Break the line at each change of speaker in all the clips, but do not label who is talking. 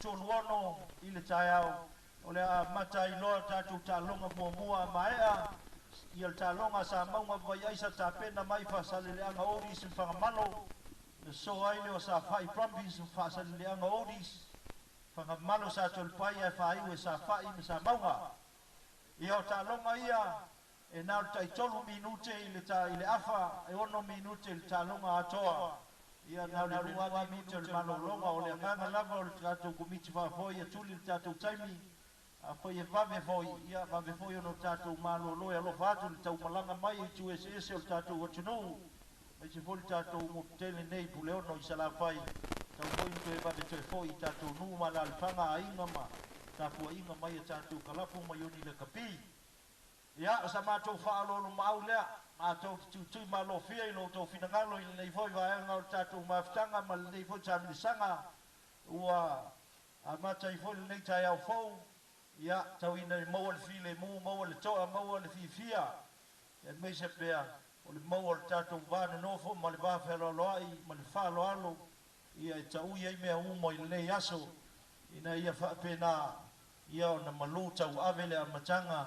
7:36 i le taeao o le a amata ai loa tatou taaloga muamua. A maea ia le taaloga a Samauga ma Vaiaisa, tapena mai Faasaleleaga Oldies ma Fagamalo, na so ai lea o Safai Brumbies ma Faasaleleaga Oldies, Fagamalo Satoalepai, ae faaiu e Safai ma Samauga. Ia, o taaloga ia e na o le tai 3 minute i le afa, e 6 minute i le taaloga atoa. Ia, na o le 2 minute o le malologa. O le agaga lava o le tatou komiti faafoe ia tuli le tatou taimi. Afai e vave foi, ia vave foi ona o tatou malolo e alofa atu le taumalaga mai i itu eseese o le tatou atunuu, aemaise foi le tatou motu tele nei i Puleono i Salafai, tau foi ma toe vave toe foi i tatou nuu ma alalafaga, aiga ma tapuaiga mai a tatou kalapu ma Iuni Lakapi. Ia, o sa matou faaoloolomaau lea, matou te tuitui malofia i lo outou finagalo i lenei foi vaega o le tatou mafutaga ma lenei foi taamilosaga ua amata ai foi lenei taeao fou. Ia, tauina e maua le filemu, maua le toa, maua le fiafia, aemaise pea o le maua o le tatou va nonofo ma le va fealoaloai ma le faaaloalo ia e taui ai mea uma i lenei aso, ina ia faapena ia ona malu tauave le amataga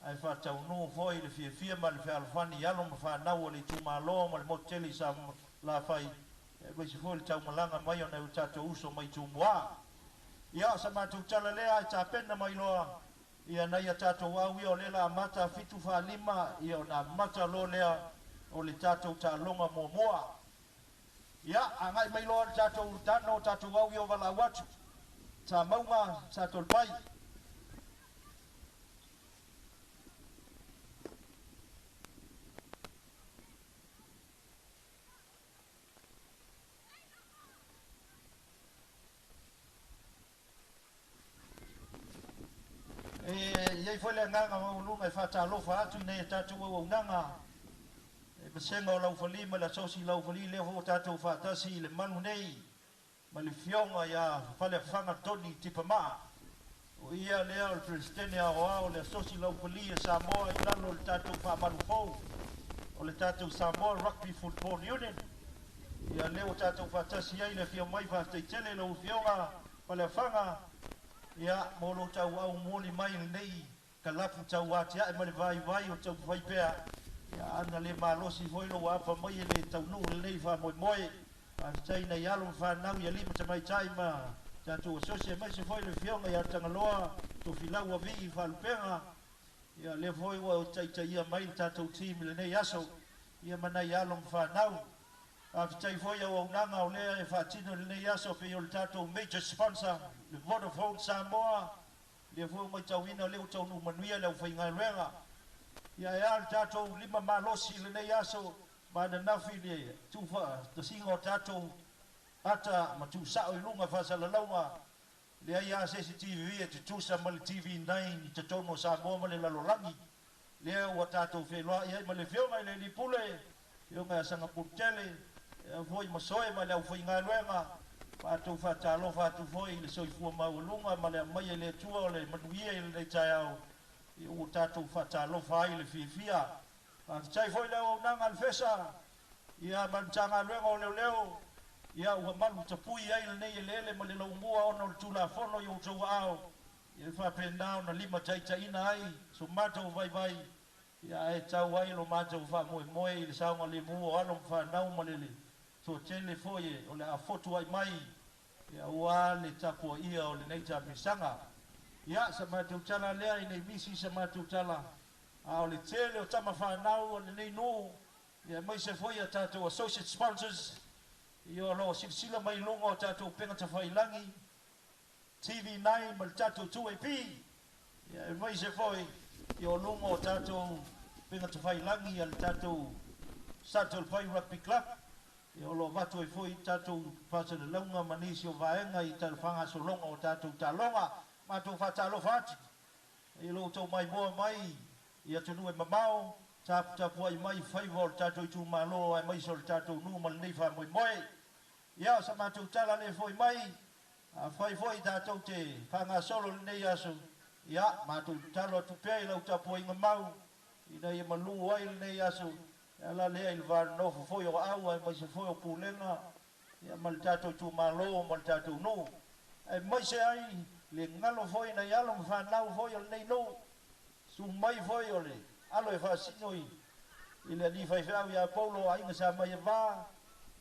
ae faataunuu foi le fiafia ma le fealofani i alo ma fanau o le itumalo ma le motu tele i Salafai, aemaise foi le taumalaga mai o nai o tatou uso mai Tumua. Ia, o sa matou tala lea, e tapena mai loa ia nai a tatou au ia o lea la amata 6:45, ia ona amata loa lea o le tatou taaloga muamua. Ia, agai mai loa le tatou tano, tatou au ia o valaau atu Samauga Satoalepai. E i ai foi le agaga maualuga e faatalofa atu i nei a tatou auaunaga e vasega o Laufali ma le Asosi Laufali, lea foi ua tatou faatasi i le malu nei ma le afioga ia Faleafaga Tony Tipamaa. O ia lea o le Peresetene aoao o le Asosi Laufali e Samoa i lalo o le tatou faamalu fou o le tatou Samoa Rugby Football Union. Ia, lea ua tatou faatasi ai le afio mai. Faafetai tele lau afioga Faleafaga, ia, mo lou tauau moli mai i lenei kalapu tau atiae ma le vaivai o taumafai pea. Ia, ana le malosi foi lou apa mai e le taunuu lenei faamoemoe. Faafetai nai alo ma fanau i alii ma tamaitai ma tatou asosi, aemaise foi le afioga ia Tagaloa Tofilau Avii Faalupega. Ia, lea foi ua taitaia mai le tatou team i lenei aso, ia, ma nai alo ma fanau. Faafetai foi auaunaga o lea e faatino i lenei aso, pei o le tatou major sponsor, le Vodafone Samoa, lea foi ua matauina o lea ua taunuu manuia le aufaigaluega. Ia, e a le tatou lima malosi i lenei aso ma ananafi le tuufaatasiga o tatou ata ma tuusao i luga faasalalauga. Leai a se isi TV e tutusa ma le TV9 i totonu o Samoa ma le lalolagi, lea ua tatou feiloai ai ma le afioga i le alii pule, afioga ia Sagapolutele foi Masoe ma le aufaigaluega. Matou faatalofa atu foi i le soifua maualuga ma le aumaia e le Atua o le manuia i lenei taeao ua tatou faatalofa ai i le fiafia. Faafetai foi le auaunaga a le FESA, ia, ma le Matagaluega o Leoleo, ia, ua malu tapui ai lenei eleele ma le laumua ona o le Tulafono i outou aao, ia faapena ona lima taitaiina ai so matou vaivai, ia, ae tau ai lo matou faamoemoe i le saogalemu o alo ma fanau ma le toatele foi o le a fotu ai mai, ia, ua le tapuaia o lenei taamilosaga. Ia, sa matou tala lea i nei misi sa matou tala, a o le tele o tama fanau o lenei nuu, ia, aemaise foi a tatou associate sponsors, ia, o lo o silasila mai i luga o tatou upega tafailagi TV9 ma le tatou 2AP, ia, aemaise foi ia o luga o tatou upega tafailagi a le tatou Satoalepai Rugby Club, ia, o lo o avatu ai foi tatou faasalalauga ma nisi o vaega i talafagasologa o tatou taaloga. Matou faatalofa atu i lo outou maimoa mai i atunuu e mamao taputapuai mai faiva o le tatou itumalo aemaise o le tatou nuu ma lenei faamoemoe. Ia, o sa matou tala le foi mai, afai foi tatou te faagasolo lenei aso, ia, matou tatalo atu pea i lau tapuaiga mau ina ia malu ai lenei aso e ala lea i le vanonofo foi o au aemaise foi o pulega, ia, ma le tatou itumalo ma le tatou nuu. Aemaise ai le galo foi nai alo ma fanau foi o lenei nuu, susu mai foi o le alo e faasino i le alii faifeau ia Paulo o Aiga Samaiava,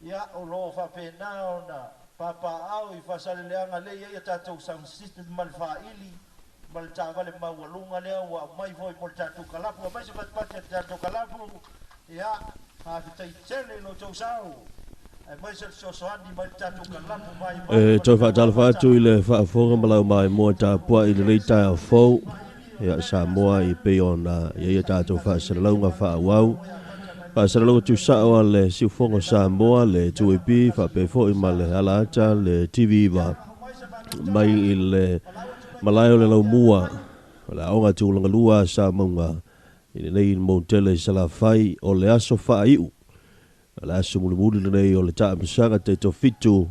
ia o lo o faapena ona papaaao i Faasaleleaga lea e i ai a tatou sound system ma le faili ma le taavale maualuga lea ua aumai foi mo le tatou kalapu, aemaise patipati a le tatou kalapu. Ia, faafetai tele i lo outou sao, aemaise le fesoasoani mai le tatou kalapu vaivai
E
ma le
toe faatalofa
amata.
atu i le faafofoga ma lau maimoa tapuai i lenei taeao fou, ia Samoa i pei ona i ai a tatou faasalalauga faaauau. Faasalalauga tuusao a le Siufogo Samoa, le 2AP, faapea foi ma le Alaata, le TV9, mai i le malae o le Laumua, o le Aoga Tulagalua a Samauga, i lenei moutele i Salafai, o le aso faaiu, o le aso mulimuli lenei o le taamilosaga taitoafitu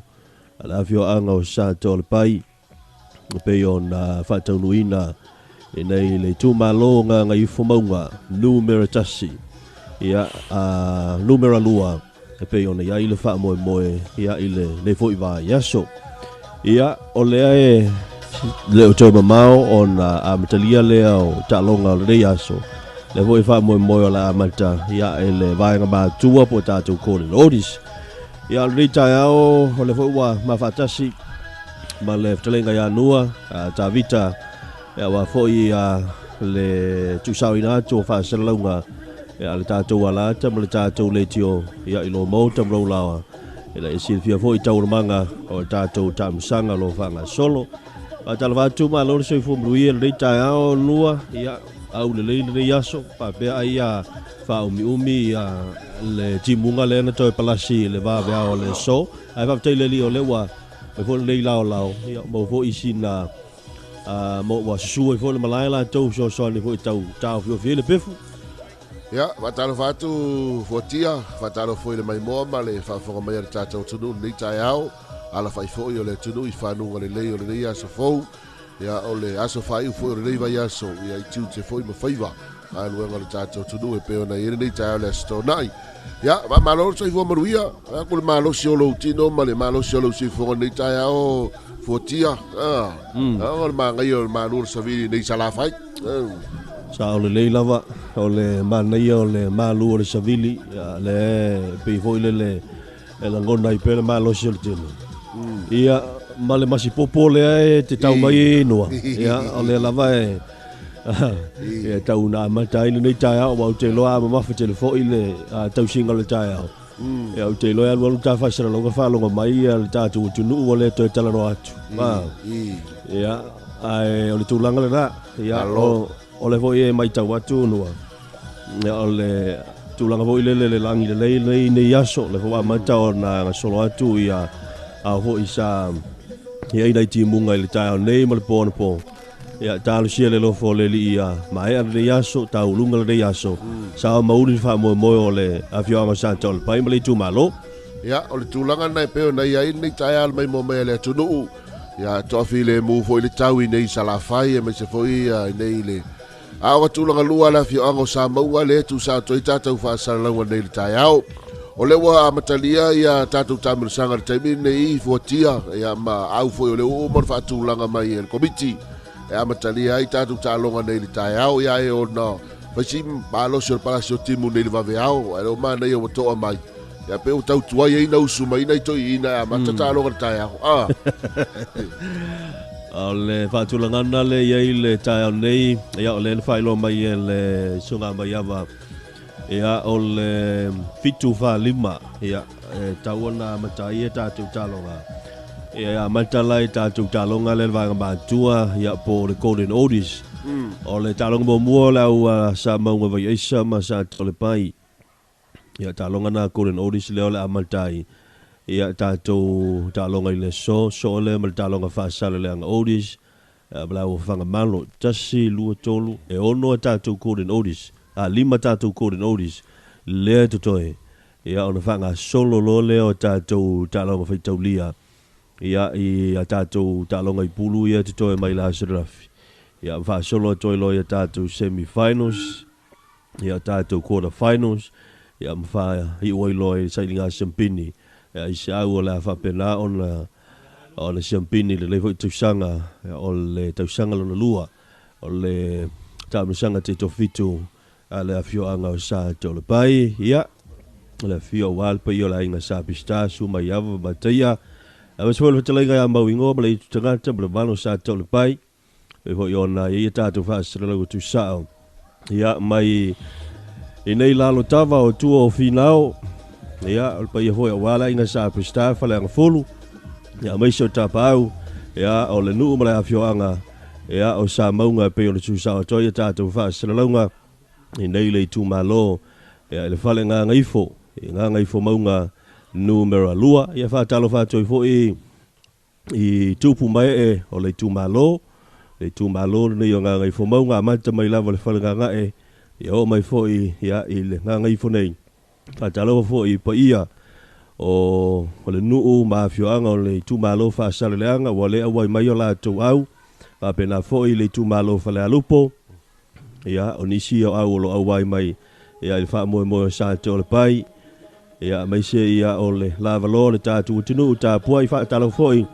a le afioaga o Sa Toalepai, e pei ona faataunuuina i nei le itumalo Gagaifomauga numera 1, ia a numera 2, e pei ona i ai le faamoemoe ia i lenei foi vaiaso. Ia, o lea e le o toe mamao ona amatalia lea o taaloga o lenei aso. Lea foi faamoemoe o le amata ia e le vaega matua po o tatou Golden Oldies. Ia, o lenei taeao o lea foi ua mafaatasi ma le fetalaiga ia Nua, Tavita, ia aua foi le tuusaoina atu o faasalalauga ia le tatou alata ma le tatou leitio ia i lo maota ma lou laoa. Ina ia silafia foi taualumaga o le tatou taamilosaga o lo o faagasolo. Faatalofa atu, malo le soifua manuia i lenei taeao Nua, ia aulelei lenei aso, faapea ai ia faaumiumi ia le timuga lea na toe palasi i le vaveao o le aso. Ae faafetai i le Alii o lea ua mai foi lenei laolao, ia maua foi sina ma ua susu ai foi le malae latou fesoasoani foi tau taofiofi ai le pefu.
Ia, faatalofa atu Fuatia, faatalofa foi i le maimoa ma le faafofoga mai a le tatou atunuu i lenei taeao, alafai foi o le atunuu i fanuga lelei o lenei aso fou. Ia, o le aso faaiu foi o lenei vaiaso, ia i tiute foi ma faiva galuega o le tatou atunuu e pei ona i ai lenei taeao le Aso Toonai. Ia, faamalo le soifua manuia, aku le malosi o lou tino ma le malosi o lou siufofoga i lenei taeao Fuatia. O le manaia o le malu o le savili nei Salafai.
Sao lelei lava, o le manaia o le malu o le savili, ia, le pei foi lele e lagona ai pea le malosi o le tino. Ia, ma le masipopo lea e te tau mai e Nua, ia, o lea lava e e tau na amata ai lenei taeao, aua ou te iloa a mamafa tele foi le tausiga o le taeao. Ia, ou te iloa e alualu ta faasalalauga faalogo mai ia le tatou atunuu ua le toe talanoa atu. Ia, ae o le tulaga lena. Ia, o le foi e matau atu Nua, ia, o le tulaga foi lele le lagi lelei lenei nei aso, le foi amata ona gasolo atu ia ao foi sa i ai nai timuga i le taeao nei ma le po anapo. Ia, talosia le alofa o le Alii ia maea lenei aso, tauluga lenei aso, sao mauli le faamoemoe o le afioaga o Sa Toalepai ma le itumalo.
Ia, o le tulaga lena e pei ona i ai lenei taeao le maimoa mai a le atunuu. Ia, toafilemu foi le tau i nei Salafai, aemaise foi i nei le aoga tulaga lua a le afioaga o Samauga, lea e tuusa atu ai tatou faasalalauga nei i le taeao. O lea ua amatalia ia tatou taamilosaga i le taimi lenei i Fuatia, ia ma au foi o le ua uma ona faatulaga mai e le komiti e amatalia ai tatou taaloga nei i le taeao. Ia, e ona faisi malosi o le palasi o timu nei i le vaveao, ae le o manaia ua toa mai. Ia, pe ua tautuai ai na usu mai nai toeaiina e amata taaloga i le taeao.
O le faatulagana le i ai le taeao nei, ia o lea na faailoa mai e le susuga Maiava, ia o le 7:45, ia e tau ona amata ai e tatou taaloga. Ia e amata la i tatou taaloga lea le vaega matua, ia po o le Golden Oldies. O le taaloga muamua o le au Samauga Vaiaisa ma Sa Toalepai. Ia taaloga na Golden Oldies lea o le amata ai. Ia tatou taaloga i le aso, soo lea ma le taaloga faasaleleaga Oldies, ma le au Fagamalo. 1, 2, 3, e 6 a tatou Golden Oldies, a 5 tatou Golden Oldies lea e totoe. Ia ona faagasolo loa lea o tatou taaloga faitaulia, ia i a tatou taaloga i pulu ia e totoe mai le aso ananafi. Ia faasolo atu ai loa ia tatou semi-finals, ia tatou quarter finals, ia ma faaiu ai loa i le sailiga siampini. Ia i se au o le a faapena ona O le siampini le lei foi tausaga o le tausaga lona lua o le taamilosaga taitoafitu a le afioaga o Sa Toalepai. Ia, le afio aua le paia o le aiga Sa Peseta, Su Maiava ma Mataia, aemaise foi le fetalaiga ia Mauigoa ma le Itu Tagata ma le mamalu o Sa Toalepai. E foi ona i ai tatou faasalalau tusao. Ia, mai i nei lalo tava o tua o Finao, ia, o le paia foi aua le aiga Sa Peseta, Faleagafulu, ia, aemaise o Tapaau, ia, o le nuu ma le afioaga, ia, o Samauga e pei ona tusao atu ai a tatou faasalalauga i nei le itumalo, ia, i le fale Gagaifo, i Gagaifomauga numera 2. Ia, faatalofa atu ai foi i tupu mae o le itumalo lenei o Gagaifomauga, amata mai lava le fale Gagae, ia oo mai foi ia, i le Gagaifo nei. Faatalofa foi i paia o le nuu ma afioaga o le itumalo Faasaleleaga ua le auai mai o latou au, faapena foi le itumalo Falealupo, ia, o nisi o au o lo auai mai ia, i le faamoemoe o Sa Toalepai, ia, aemaise ia o le lavaloa le tatou atunuu tapuai. Faatalofa foi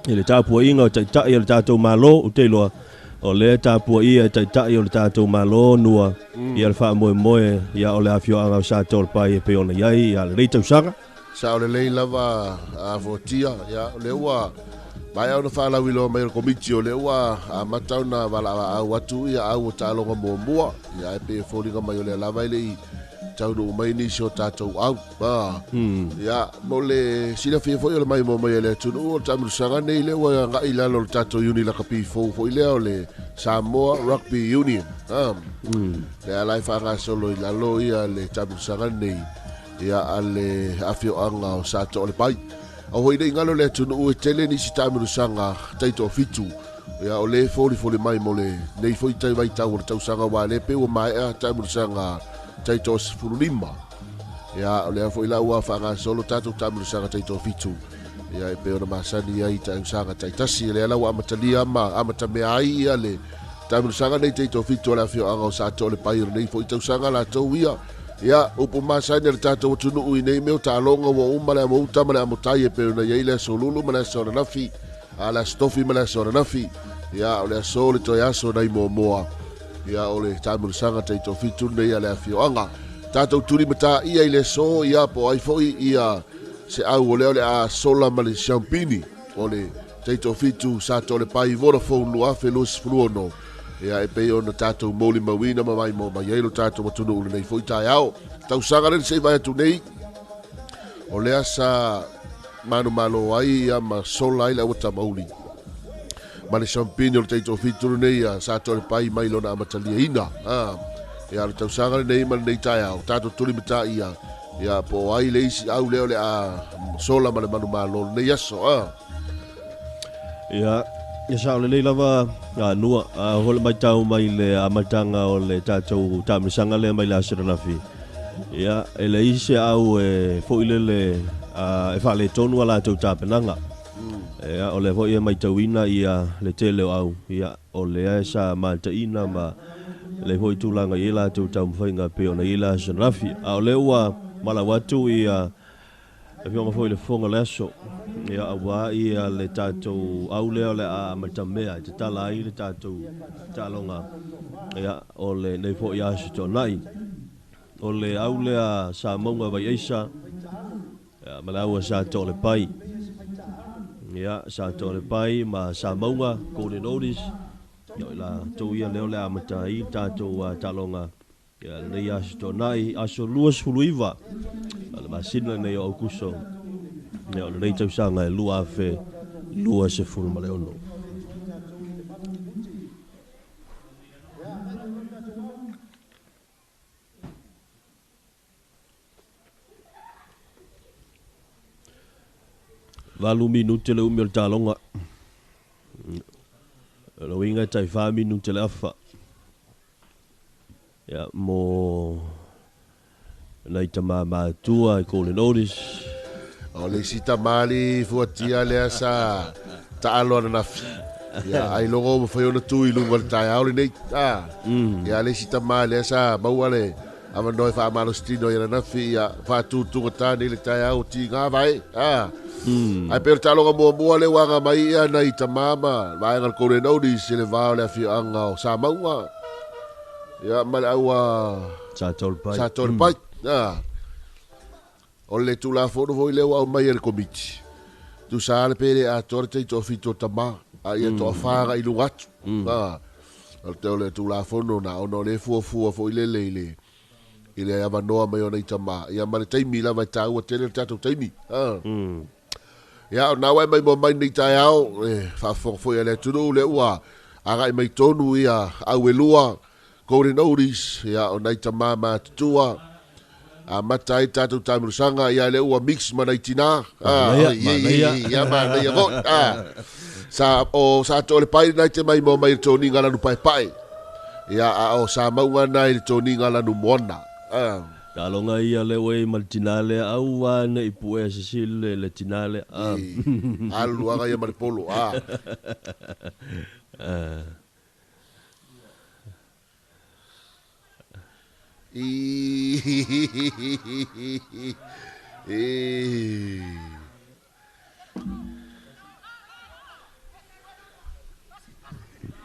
i le tapuaiga o taitai o le tatou Malo, ou te iloa o lea tapuaia e taitai o le tatou Malo nua ia le faamoemoe ia o le afioaga o Sa Toalepai e pei ona i ai ia lenei tausaga.
Sa o lelei lava a fuatia, ia, o lea ua maea ona faalauiloa mai o le komiti, o lea ua amata ona valaau atu ia au o taaloga muamua, ia, e pei e foliga mai o lea lava e le i taunuu mai nisi o tatou au. Ia, mo le silafia foi o le maimoa mai a le atunuu o le taamilosaga nei lea ua agai i lalo o le tatou Uni Lakapi fou foi lea o le Samoa Rugby Union. Lea la e faagasolo i lalo ia le taamilosaga nei ia a le afioaga o Sa Toalepai. Au hoi nei ngalo le atunuu e tele nisi taamilosaga taitoafitu. Ia, o le folifoli mai mo le nei foi tai vaitau o le tausaga ua le pe ua maea taamilosaga taitoasefululima. Ia, o lea foi la ua faagasolo tatou taamilosaga taitoafitu. Ia, e pei ona masani ai tausaga taitasi. Lea la ua amatalia ma amatamea ai ia le taamilosaga nei taitoafitu o le afioaga o Sa Toalepai o lenei foi tausaga latou ia. Ia, upu masani a le tatou atunuu i nei mea o taaloga ua uma le amouta ma le amotai e pei ona i ai le aso lulu ma le aso ananafi, a le aso tofi ma le aso ananafi. Ia, o le aso le toe aso nai muamua. Ia, o le taamilosaga taitoafitu nei a le afioaga. Tatou tuli mata ia i le aso, ia, po ai foi ia se au o lea o le a sola ma le siampini o le taitoafitu Sa Toalepai Vodafone 2026. Ia, e pei ona tatou molimauina ma maimoa mai ai lo tatou atunuu lenei foi taeao. Tausaga le se i vai atu nei, o lea sa manumalo ai ia ma sola ai le auatamauli ma le siampini o le taitoafitu lenei ia Sa Toalepai mai lona amataliaina. Ia, le tausaga lenei ma lenei taeao, tatou tuli mata ia, ia, po o ai le isi au lea o le a sola ma le manumalo lenei aso.
Ia, ia sa o lelei lava nua, hole mai tau mai le amataga o le tatou taamilosaga lea mai le aso ananafi. Ia, e le isi au e foi lele e faaletonu a latou tapenaga. Ia, o le foi e maitauina ia le tele o au, ia, o lea e sa mataina ma le foi tulaga i latou taumafaiga pei ona i le aso ananafi. A o lea ua malau atu ia afioga foi le fofoga o le aso, ia, aua ia le tatou au lea o le a amatamea e tatala ai le tatou taaloga, ia, o lenei foi aso toanai. O le au lea Samauga Vaiaisa, ia, ma le au a Sa Toalepai. Ia, Sa Toalepai ma Samauga Golden Oldies. Ia, o la tou ia lea o le a amata ai le tatou taaloga, ia, lenei aso toanai, aso 29 o le masina lenei o Aukuso, ia, o lenei tausaga e 2026. Valu minute le umi o le taaloga. O le uiga e tai 4 minute le afa. Ia, mo nai tama matua i Golden Oldies.
O le isi tamali fuatia lea sa taalo ananafi. Ia, ai logo ma fai ona tu i luga o le taeao lenei. Ia, le isi tama lea sa maua le Avanoa e faamalositino i ananafi ia faatutugata nei le taeao tigā vae. Ae pei o le taaloga muamua lea ua aga mai ia nai tamā ma vaega le Golden Oldies i le va o le afioaga o Samauga ia ma le au a
Sa Tolopai.
Sa Tolopai. O le Tulafono foi lea ua aumai e le Komiti, tusa lava le pe le atoa le tai toafitu o tamā, a ia toafa agai i luga atu. O le o le Tulafono na ona o lea e fuafua foi lele i le i le avanoa mai o nai tamā, ia ma le taimi lava e taua tele le tatou taimi. Ia, o lena ua e maimoa mai lenei taeao, e faafofoga foi a le atunuu, lea ua agai mai tonu ia au e lua, Golden Oldies, ia o nai tamā matutua, amata ai tatou taamilosaga, ia lea ua mix ma nai tinā.
Manaia, manaia.
Ia, manaia foi. Sa, o Sa Toalepai lena e te maimoa mai i le toniga lanu paepae. Ia, a o Samauga lena i le toniga lanu moana.
Taloga ia lea ua i ai ma le tinā lea, aua ne i puea sisili le tinā lea.
Alu aga ia ma le polo.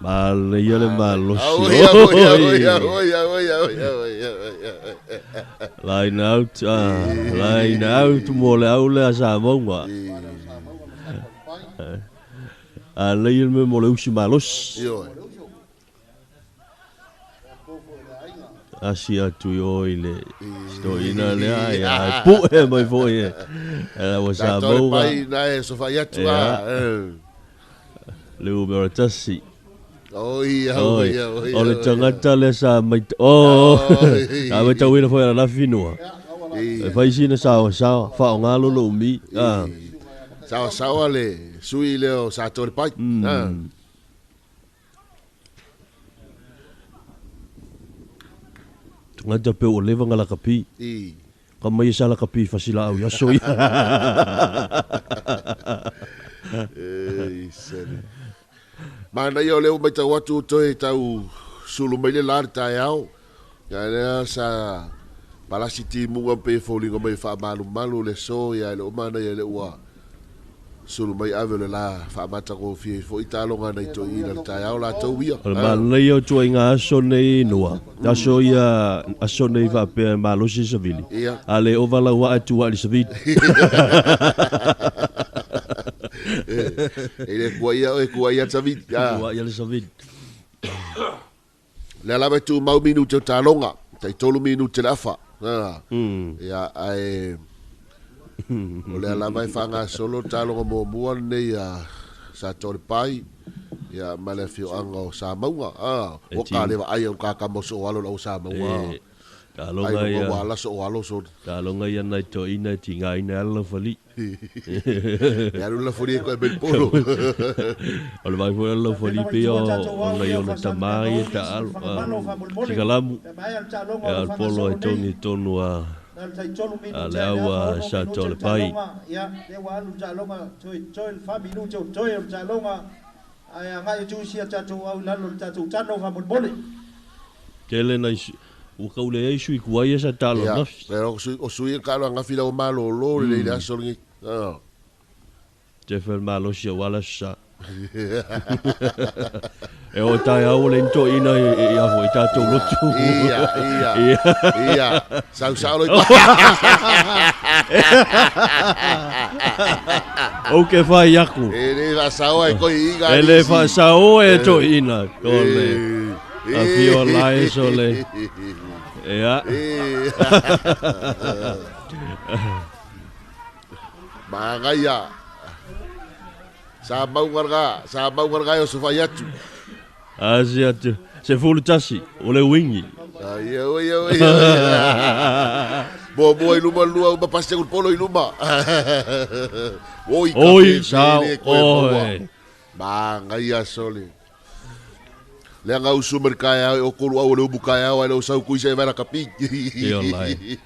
Manaia le malosi. Line out, line out mo le au lea Samauga. Manaia le mea mo le usi malosi. Asi atu i o i le stoina lea, ia, e pue mai foi e ua
Sa tole
Samauga.
pai na e sofai atu
Ia. Le umera tasi.
Oi,
Oi,
oi, oi,
o le
oi.
tagata lea sa mai oh,
Oi.
sa matauina foi ananafi nua. E fai sina saoasaoa, faaaoga lolo umi.
Saoasaoa le sui lea o Sa Tole Pai.
Tagata pe ua leva na lakapi. Ka mai e sa lakapi fasilaau i aso ia.
Ei, sene. Manaia o lea ua matau atu toe tau sulu mai le la le taeao. Ia lea sa palasi timuga pe foliga mai faamalumalu le aso ia e le o manaia lea ua sulu mai ave o le la faamatagofie ai foi taloga nai toeaiina le taeao latou ia.
O le manaia o tuaiga aso nei nua. Aso ia, aso nei faapea e malosi savili.
Ia.
A le ova lau aa tu le savili.
E le kuaia oe kuaia le savili.
Tua ia le savili.
Lea lava e tumau minute o taloga, tai 3 minute le afa. Ia, ae o lea lava e faagasolo le taloga muamua lenei a Sa Tolepai ia ma le afioaga o Samauga.
E
Ua
ti
ka le vaai au kakama o soo alo le au Samauga.
E taloga
Ai
ia.
ua ala soo alo so.
Taloga ia nai toeaiina e tigaina ala lau fali.
E alu la foli e koe mele polo.
O le vai foi ala lau fali pei o o nai ona tamā ia taalo. Sikalamu. Ia o le polo e togi tonu a a le au a Sa Tolepai. Tele nai ua kaulea ai sui kuai e sa talo
Ia,
nafi.
pero o sui e kalo angafi lau malolo le le aso lenei.
Te fel malosi o wala sa. E o tai au le into ina i a foi tātou lotu.
Ia, ia.
Ia.
Ia. Sau sao loi.
O ke whai aku.
E le faasao ai koi iga.
E le whaasao e to ina. Ko le. A fio lai so le. Ia.
Magaia. Sa maungarga, sa maungarga o sofai atu.
Asi atu. Se fulu tasi, o le wingi.
Ai, oi, oi, oi. Muamua i luma lua uma pasi aku le polo i luma. Oi, ka
Oi,
fe-
sao,
fele koe maua.
oi.
Magaia sole. Lea ngau usu mai le kaeao e o kolu au o le umu kaeao ai le o sau kuisa e vaela kapi.
Ia lai.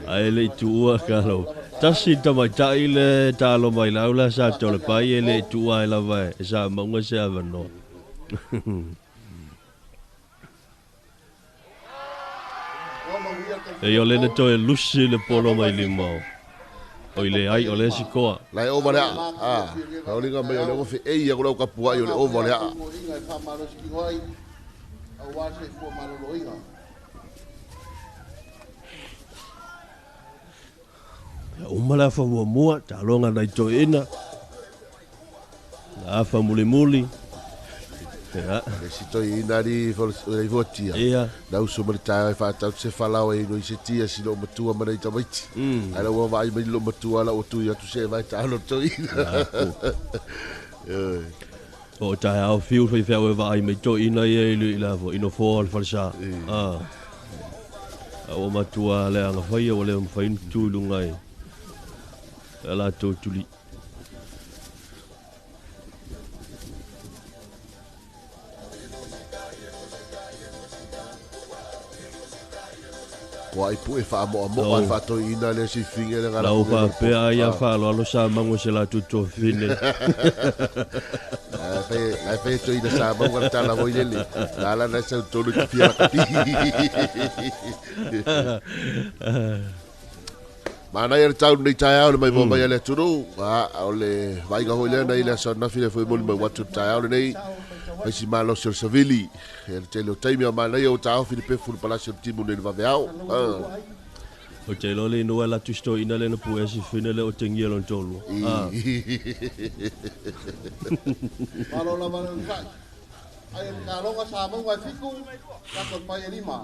Ai le i tuua ka lo. Tasi tamaitai le talo mai lau la sa tole pai e le i tuua ai lava e sa maunga se avanoa. E o lena toe lusi le polo mai lima o. O i le ai o le sikoa.
Lai ova le aa. Ah, kaulinga mai o le ofe ei ia lau kapuai o le ova le aa.
Ia uma le afa muamua, taloga nai toeina. Na afa mulimuli. Ia.
Le si toeina ali le fotia.
Ia.
Na usu ma le taeao e faatau se falao e ino i se tia si loo matua ma nei tamaiti. Ai la ua vaai mai loo matua la ua tui atu se vai taalo toeina.
O taeao fiu fai feau e vaai mai toeina ia i le i la fo ino foa o le falesa. Ah. A ua matua le aga faia ua le mafai ona tu i luga i a latou tuli.
Kua ai pue whaamoamoa
Lau.
whaatoiina le si finge le ngala
Lau
punge le
faapea ai a
Ah.
faaaloalo sa mango se latou tofine.
Lai whai toina sa maunga le tala hoi lele. La la na sau tolu te fia lakapi. Mana ia le tau nei taeao le mai mo mai le atunu. Ah, o le vaiga hoi lea nei le aso nafi le foi moli mai watu taeao le nei. Mai si malo si o le Savili. E le tele o taimi o mana ia o taofi le pefu le palasi o le timu nei le vaveao. Ah.
O te iloa le inoa e latu si toeina lena puea si fine le o tengia lona tolu. Ah.
Malo lava le onosai. Ai le taloga sa maunga e fitu, tatou pai e lima.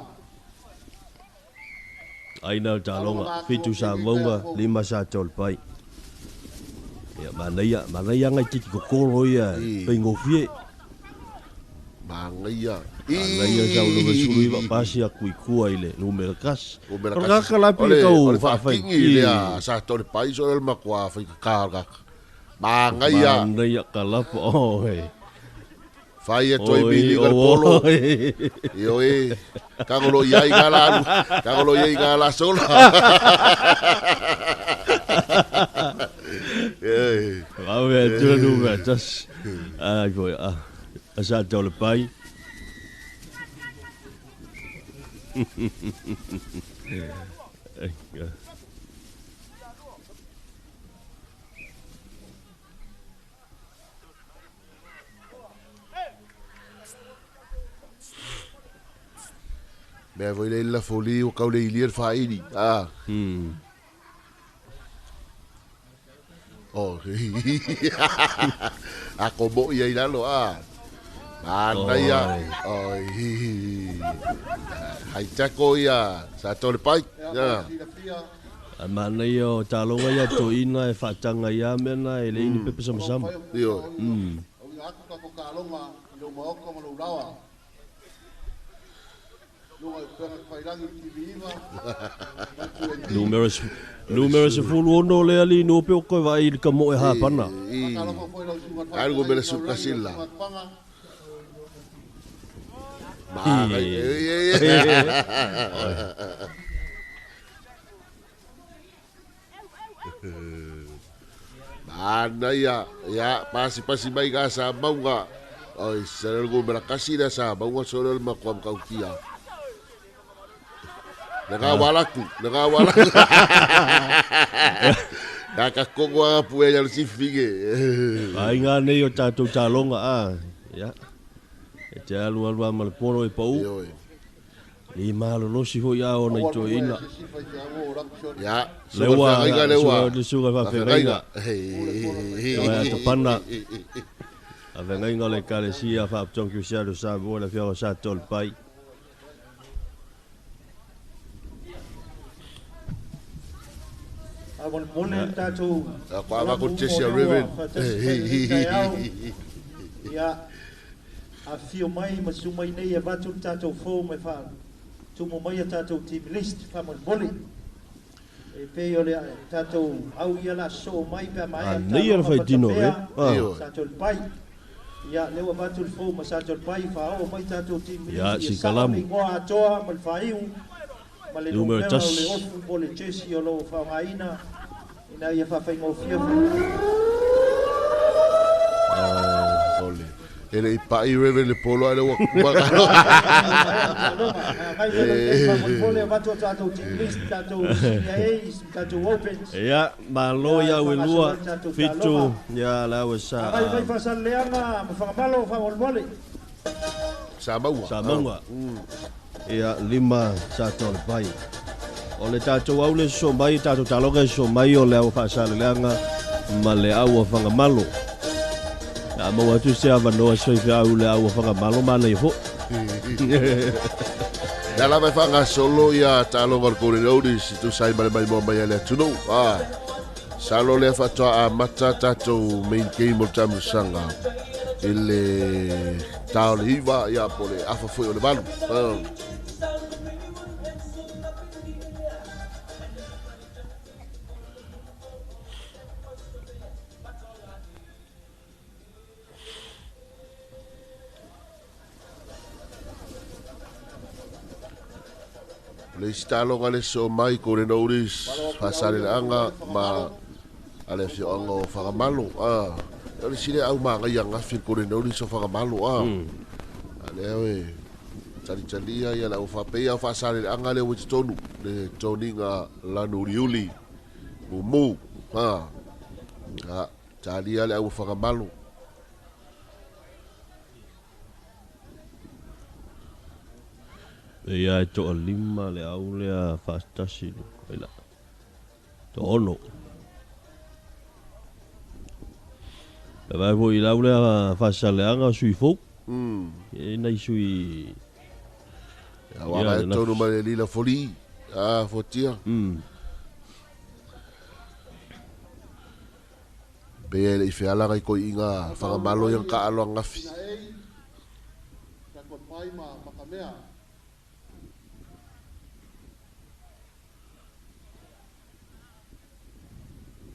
Aina o le taloga, 7 sa maunga, 5 sa tolu pai. Ia, manaia, manaia ngai tiki kokoro ia, paigofie.
Mangaia.
Manaia sa ulo sulu iwa pasi aku i kua i le numera kasi.
Numera
O le
kasi.
kaka lapi
O le-
kau
o le
faafai.
faakingi lea sa tole pai so le makua fai ka ka. Mangaia.
Manaia kalapa, oh, he.
Fai e toi
Oi,
bili ka le
oi,
polo.
oi.
Io e kagolo iai ka la alu, kagolo iai ka la sola. Eh.
Au e tula numera tasi. Ai foi, ah. A sa tole pai. Ai, ah.
Mea foi le la foli o kau le ilia le whaini. Ah. Oh. A ko mo ia i lalo, ah. Manaia. Oi. Hai tako ia. Sa tole pai.
Ea
Ya.
silafia
A manaia o taloga ia toeina e faataga ia mea e le ini pepe samasama.
Io.
Auina atu tatou taaloga i lou maoka ma lou laoa. Luga i upega tafailagi TV9, matu e
Numera 16 le ali no pe o koe vai i le ka moe hapana.
Faatalofa foi lau susuga
Ai, go mele su kasila. Manaia. Manaia. Ya, pasi pasi mai ka sa maunga. Oi, sa le go mele kasila sa maunga so le makua makautia. Le ngā walaku, le ngā walaku. Ka ka kongo a pue ia le sifinge.
Ai ngā nei o tātou taloga, ah. Ya. E te alu alu a ma le polo e pau.
Ioe.
Li malolosi hoi a ona i toeina.
Ya,
Lewa,
suka lewa.
suka- suka faafeagaiga. Lewa ia tapana. Avegaiga o le ekalesia faapitoga kiusialo Samoa le afioga sa tolu pai.
A mo mole tatou.
A kwa va ko Jesse Riven.
Ia a fio mai ma su mai nei e vatu le tatou fou mai fa tumu mai a tatou team list fa mo mole. E pei o le tatou au ia la so mai pe mai
A nei ia le faitino, e. Ah.
Ioe.
Sa tolu pai. Ia lea ua vatu le fou ma sa tolu pai fa o mai tatou team list.
Ia,
Ia
si
sao
kalamu.
le igoa atoa ma le faiu ma le
Numera
numera o
tasi.
le ofu po le jersey o loo faaaogaina ina ia faafaigofia
Ole. E le i pa'i Reverend le polo ai le ua kuma
Ia, malo ia ue lua, fitu, ia la ua sa.
Sa maua.
Sa maua. Ia, lima sa tole pai. O le tātou au le so mai, tātou taloga so mai o le au whaasaleleanga ma le au o whangamalo. A mau atu se avanoa soi whiau le au o whangamalo mana i ho.
Nā lava e whangasolo ia tālonga o le Golden Oldies i tūsai male mai moa mai a le atunu. Salo lea whaatoa a mata tātou main game o le tamusanga i le tā o le hiwa ia po le afa fui o le valu. Le isi tālonga le so mai Golden Oldies whasare le anga ma a le fioanga o whakamalo. O le sile au maanga ia ngafi Golden Oldies o whakamalo. A le au e tali ia lau whapea o whasare le anga le witi tonu le toninga lanu uriuli mumu. Talia le au whakamalo.
Ia e toa lima le au lea whaatasi ila. To ono. E vai foi lau lea whaasaleanga sui fou. E nei sui.
Ia waka e tonu mai le lila foli. Fotia. Pea le i whiala ngai koi inga whangamalo iang ka aloa ngafi.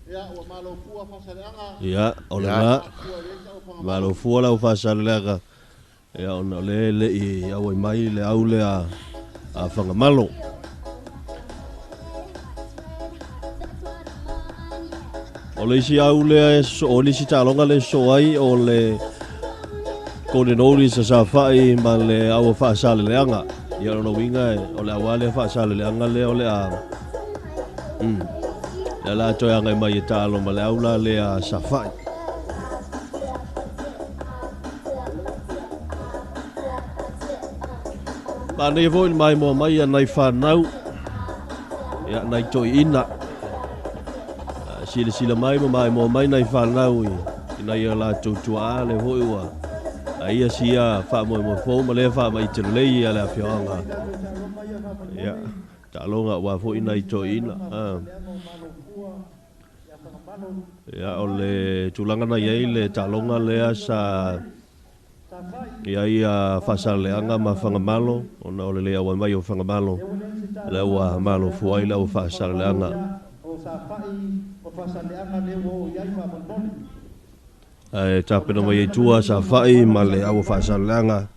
Ia, o le ngā, malo fua lau whaasaleanga. Ia, ona le le i au mai le au le a whangamalo. O le isi au le, o le isi tālonga le so ai o le Golden Oldies a sawhai ma le au whaasaleanga. Ia, ona winga o le awa le whaasaleanga le o le a. Ia la toi anga mai e tālo ma le aula le a sawhai. Ma nei foi mai moa mai a nai whanau. Ia nai toi ina. Sila sila mai ma mai moa mai nai whanau i nai a la tautua le hoi ua. A ia sia wha moe moe fō ma le wha mai te lei a le awhioanga. Ia, tālonga ua foi nai toi ina. Ia, o le tūlanga na iei le tālonga lea sa ia ia whaasaleanga ma whangamalo, ona o le lea ua mai o whangamalo, le ua malo fuai le ua whaasaleanga. Ae tāpena mai e tua sa whai ma le aua whaasaleanga.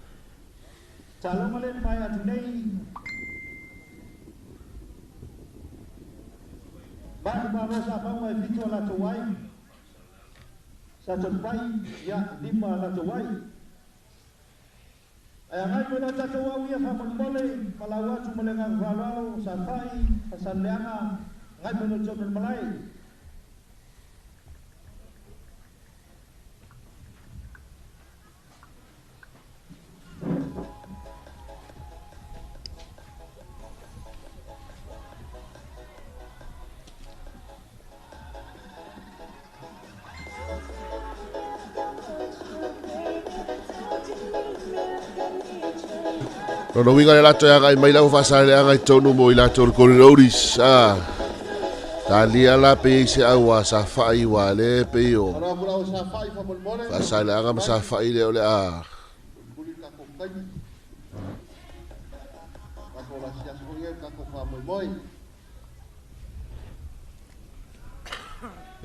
No winga le lato ia mai lau whaasale anga i tonu mo i lato o Golden Oldies. Talia la pe se au a sa whai wa le pe o. Whaasale anga ma sa whai le o le a.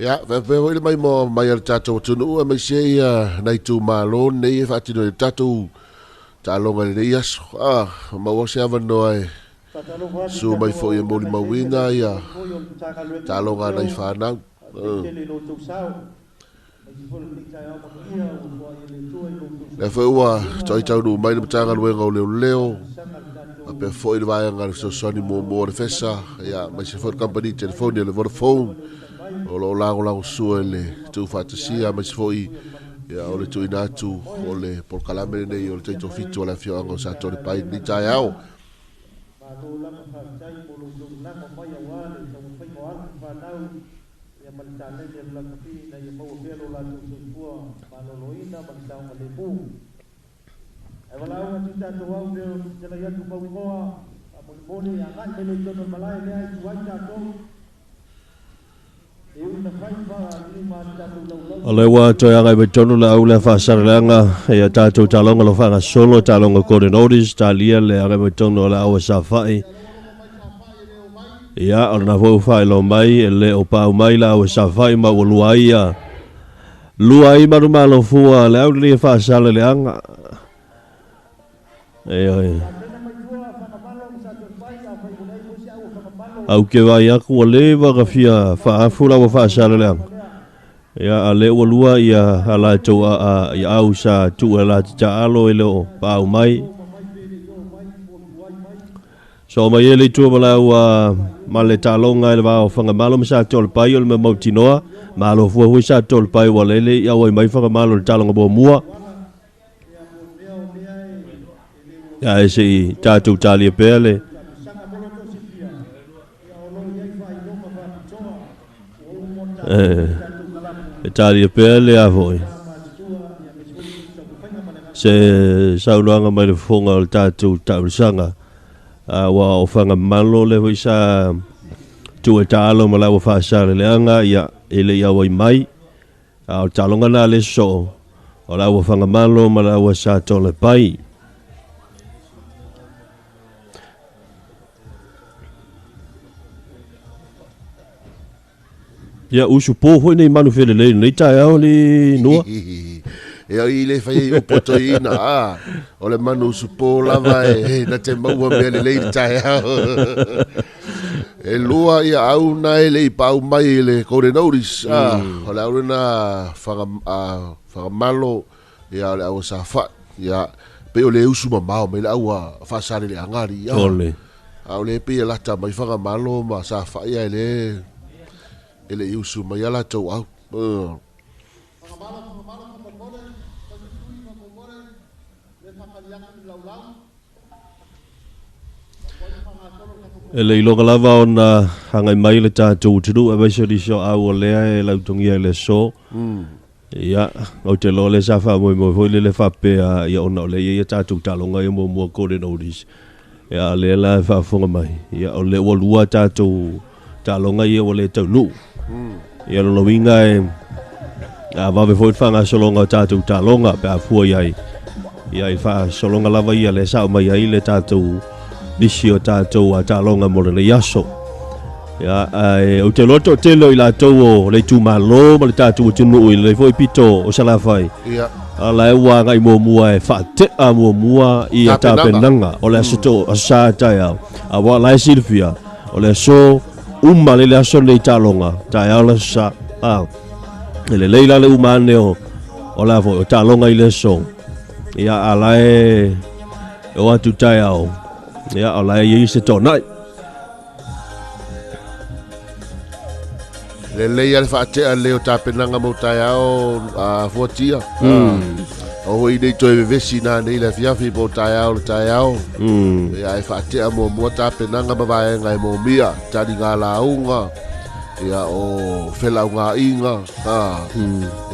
Ia, whai hoi le mai mo mai al tātou tunu ua mai se ia nei tū malo nei e whaatino i tātou tālonga le nei aso. Maua se awanoa e su mai fo i e moli mauina ia tālonga nei whanau. Lea foi ua toai taunuu mai le Matagaluega o Leoleo, faapea foi le vaega le fesoasoani muamua o le FESA, ia aemaise foi le kamupani telefoni o le Vodafone, o lo o lagolagosua i le tuufaatasia, aemaise foi ia, o le tuuina atu o le polokalame lenei o le taitoafitu a le afioaga o Satoalepai i lenei taeao.
Malo lava faafetai mo lou taunaga mai aua le taumafaiga o alo ma fanau ia ma le taleni a le lakapi ina ia maua pea lo latou soifua maloloina ma le saogalemu. Ae valaau atu i tatou au pei ona fetalai atu mauigoa faamolemole agai mai loa i totonu o le malae lea e tu ai tatou.
O lea ua toe agai mai totonu le au lea faasaleleaga ia tatou taaloga o lo o faagasolo, taaloga Golden Oldies, talia le agai mai totonu o le au a Safai. Ia, o lena foi ua faailoa mai e le o paau mai le au a Safai ma ua lua ai ia lua ai manumalo fua le au lenei e faasaleleaga. Ioe. Au ke vaai atu ua leva ona fia faafu la ua faasaleleaga. Ia, a lea ua lua ia a latou a, a, ia au sa tuu e la te taalo e le o paau mai. So mai e le itua ma la ua ma le taaloga i le va o Fagamalo ma Satoalepai o le mea mautinoa. Malo fua hui Satoalepai ua lele i auai mai Fagamalo i le taaloga muamua. Ae se i tatou talia pea le e talia pea le a foi se saunoaga mai le fofoga o le tatou taamilosaga aua o Fagamalo lea foi sa tuu e taalo ma la ua faasaleleaga ia e le i auai mai. A o le taaloga lena a le sosoo, o le au a Fagamalo ma le au a Satoalepai. Ia, usu po foi nei manu felelei lenei taeao li nua.
Ia i le fai ai upu a toeaina, a, o le manu usupo lava e na te maua mea lelei i le taeao. E lua ia au na e le i paau mai i le Golden Notice, a, o le au lena whaga, a, Fagamalo, ia o le au a Safai, ia, pei o le usu mamao mai le au a Faasaleleaga alii, a.
Ole.
A o le pei e lata mai Fagamalo ma Safai ae le e le i usu mai a latou au.
E le iloga lava ona agai mai le tatou atunuu aemaise o nisi o au o lea e lautogia i le aso. Ia, ou te iloa o lea sa faamoemoe foi lele faapea, ia ona o lea e i ai a tatou taaloga ia muamua Golden Oldies. Ia, a o lea la e faafofoga mai, ia o lea ua lua a tatou taaloga ia ua le taunuu. Ia, o lona uiga e a vave foi le faagasologa o tatou taaloga pe a fua i ai. Ia, i le faasologa lava ia lea sa aumai ai le tatou nisi o tatou taaloga mo lenei aso. Ia, ae ou te iloa le toatele o i latou o le itumalo ma le tatou atunuu i lenei foi pito o Salafai.
Ia.
A la e ua agai muamua e faatea muamua ia
Tapenaga.
tapenaga o le aso to aso sa taeao. Aua o la e silafia, o le aso uma le aso lenei taaloga, taeao le aso sa. A, e lelei la le uma ane o, o la foi, o taaloga i le aso. Ia, a la e o atu taeao, ia, o la e i ai se toanai.
Lelei a le faatea lelei o tapenaga mo taeao a fuatia. O hoi nei toe vevesi nā nei le afiafi po taeao le taeao. Ia e faatea muamua tapenaga ma vaega e mōmia, tali ngā lauga, ia o felaugaaiga, a,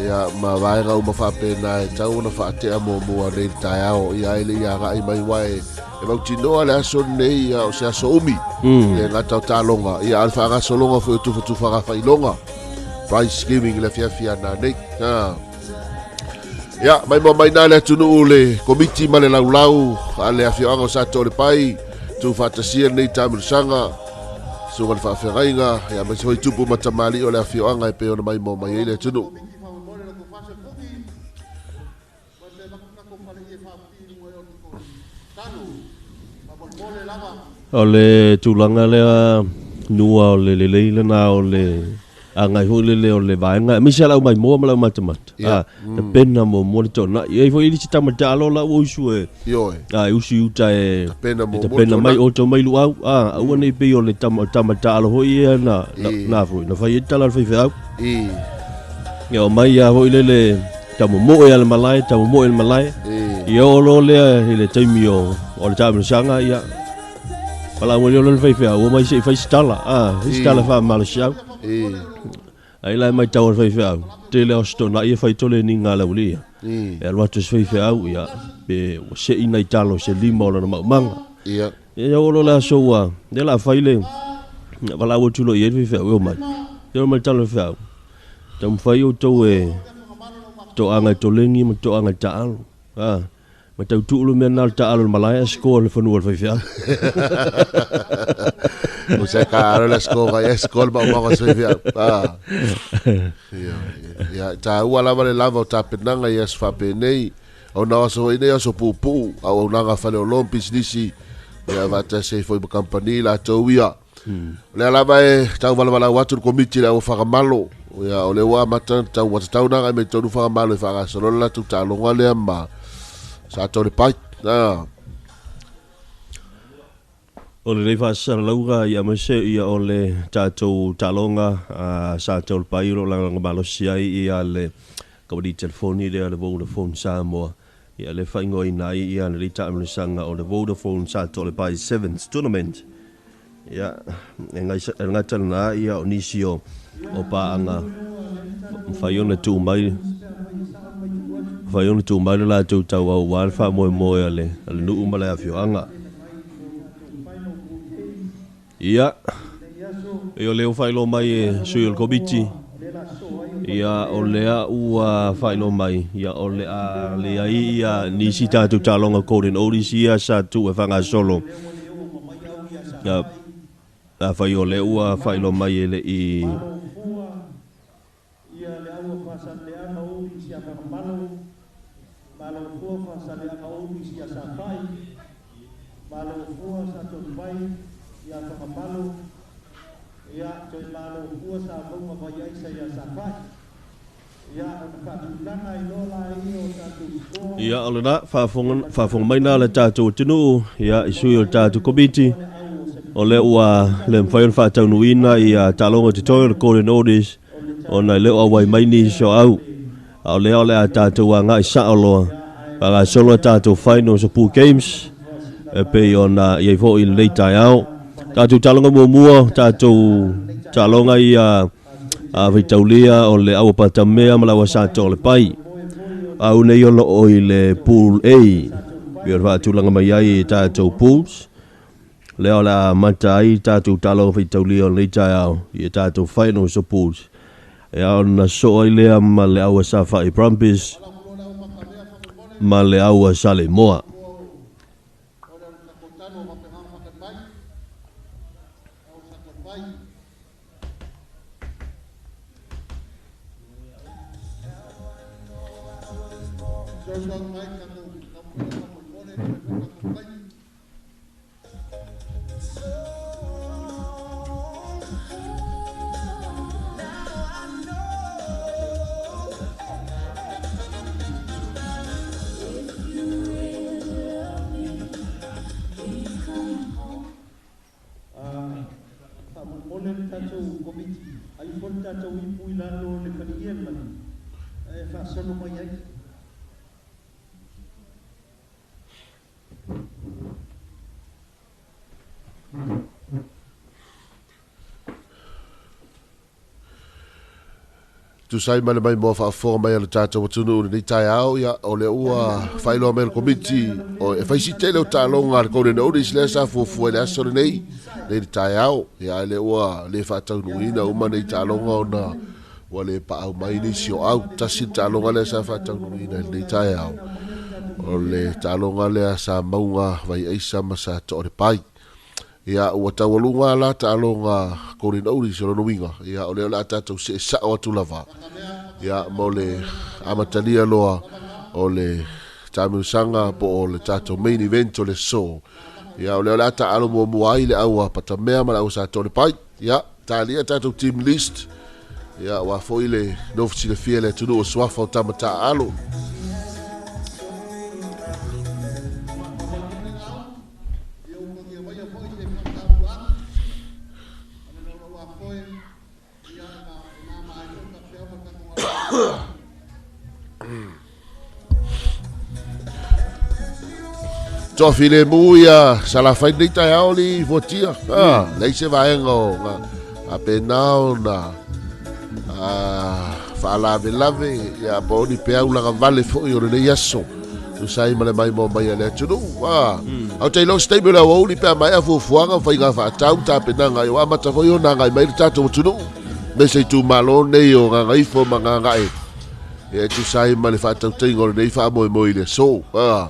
ia ma vaega uma faapena e tau ona faatea muamua nei le taeao, ia e le i agai mai uae e mautinoa le aso lenei, ia o se aso umi, le gata o taaloga, ia a o le faagasologa foi o tufatufaga faailoga, prize giving i le afiafi a nanei. A. Ia, mai moa mai nā le atunuu le komiti ma le laulau a le afioaga o Satoalepai, tuufaatasia lenei taamilosaga, susuga i le faafeagaiga, ia aemaise foi tupu ma tamalii o le afioaga e pei ona mai moa mai ai le atunuu.
O le tulaga lea nua o le lelei lena o le Agai foi lele o le vaega aemaise lava le aumaimoa ma le aumatamata.
Ia.
Tapena muamua le toonai. E i ai foi nisi tama taalo la ua usu e
Ioe.
e usu i uta e
Tapena
e
muamua le
tapena mai
toonai.
oto mai luau. Aua nei pei o le tama, tama taalo foi ia na, na,
I.
na foi, na fai ai le tala a le faifeau.
I.
Ia o mai ia foi lele tamomoe a le malae, tamomoe le malae.
I.
Ia o lo lea i le taimi o le taamilosaga, ia. Palau mai lea o le faifeau, ua mai se i fai se tala, fai se tala
I.
faamalosiau.
I.
Ai la e matau a le faifeau, tele o se toonai e fai tole ni ngā lau lia.
I.
E alu atu se faifeau, ia, pe ua sei nai talo se lima o lana maumaga.
Ia.
Ia o lo le aso ua, lea la fai le, palau atu lo i ai le faifeau, e o mai. Ia o mai le tala o le faifeau, taumafai outou e toaga e toleni ma toaga e taalo. Ma tau tuu le mea na o le taalo o le malae a score le fanua o le faifeau.
O se ka alo le score ai score ma uma se faifeau. Ia, ia, ta ua lava le lava o tapenaga ia aso faapenei. Ona o aso foi nei aso puupuu, auaunaga fale o loan pisinisi, ia vaatasi ai foi ma company latou ia. O lea lava e tauvalavalau atu le komiti i le au Fagamalo. Ia, o lea ua amata ona tau ua tatau ona agai mai totonu Fagamalo e faagasolo le latou taaloga lea ma Sa Tau le Pai.
O lenei faasalalauga ia aemaise ia o le tatou taaloga sa tau le pai o lo o lagolago malosi ai ia le kamupani telefoni lea le Vodafone Samoa ia le faaigoaina ai ia lenei taamilosaga o le Vodafone Sa Tau le Pai Sevens Tournament. Ia e gata lena ia o nisi o paaga mafai ona tuu mai mafai ona tuu mai le latou tauau aua le faamoemoe a le nuu ma le afioaga. Ia, e o lea ua faailoa mai e sui o le komiti, ia o lea ua faailoa mai, ia o le a leai ia nisi tatou taaloga Golden Oldies ia sa tuu e faagasolo. Ia, afai o lea ua faailoa mai e le i Ia, o lena, faafofoga mai na le tatou atunuu, ia, i sui o le tatou komiti, o lea ua le mafai ona faataunuuina ia taaloga totoe o le Golden Oldies, ona e le o auai mai nisi o au. A o lea o le a tatou agai sao loa, faagasolo a tatou finals o Pool Games, e pei ona i ai foi i lenei taeao. Tatou taaloga muamua, tatou taaloga ia faitaulia o le au Patamea ma le au Sato o le Pai. Au nei o loo i le Pool A, pei o le faatulaga mai ai i tatou pools. Lea o le a amata ai tatou taaloga faitaulia o lenei taeao i tatou finals o pools. E ao ona soo ai lea ma le au Safai Brumbies ma le au Saleimoa.
Faamolemole le tatou komiti, ai foi le tatou ipu i lalo o le faliiela e faasolo mai ai.
Tusa ai ma le maimoa faafofoga mai a le tatou atunuu i lenei taeao, ia, o lea ua faailoa mai e le Komiti o e fai si tele o taaloga a le Golden Oldies lea sa fuafua i le aso lenei, nei le taeao, ia, ae lea ua le faataunuuina uma nei taaloga ona ua le paau mai nisi o au. Tasi le taaloga lea sa faataunuuina i lenei taeao, o le taaloga lea sa mauga Vaiaisa ma sa Toalepai. Ia, ua taualuga la taaloga Golden Oldies o lona uiga, ia, o lea o le a tatou see sao atu lava, ia, mo le amatalia loa o le taamilosaga po o le tatou main event o le aso. Ia, o lea o le a taaalo muamua ai le au a Patamea ma le au a Sa Toalepai. Ia, talia tatou team list. Ia, aua foi le nofo silafia i le atunuu o suafa o tama taaalo. Toafilemu ia Salafai nei taeao li fuatia. Ah, leai se vaega o faapena ona faalavelave ia po o ni peau lagavale foi o lenei aso tusa ai ma le maimoa mai a le atunuu. Ah, mm. Au te iloa se taimi o le aoauli pe a maea fuafuaga ma faiga faatau tapenaga ia ua amata foi ona agai mai le tatou atunuu me se itumalo nei o Gagaifo ma Gagae ia e tusa ai ma le faatautaiga o lenei faamoemoe i le aso. Ah.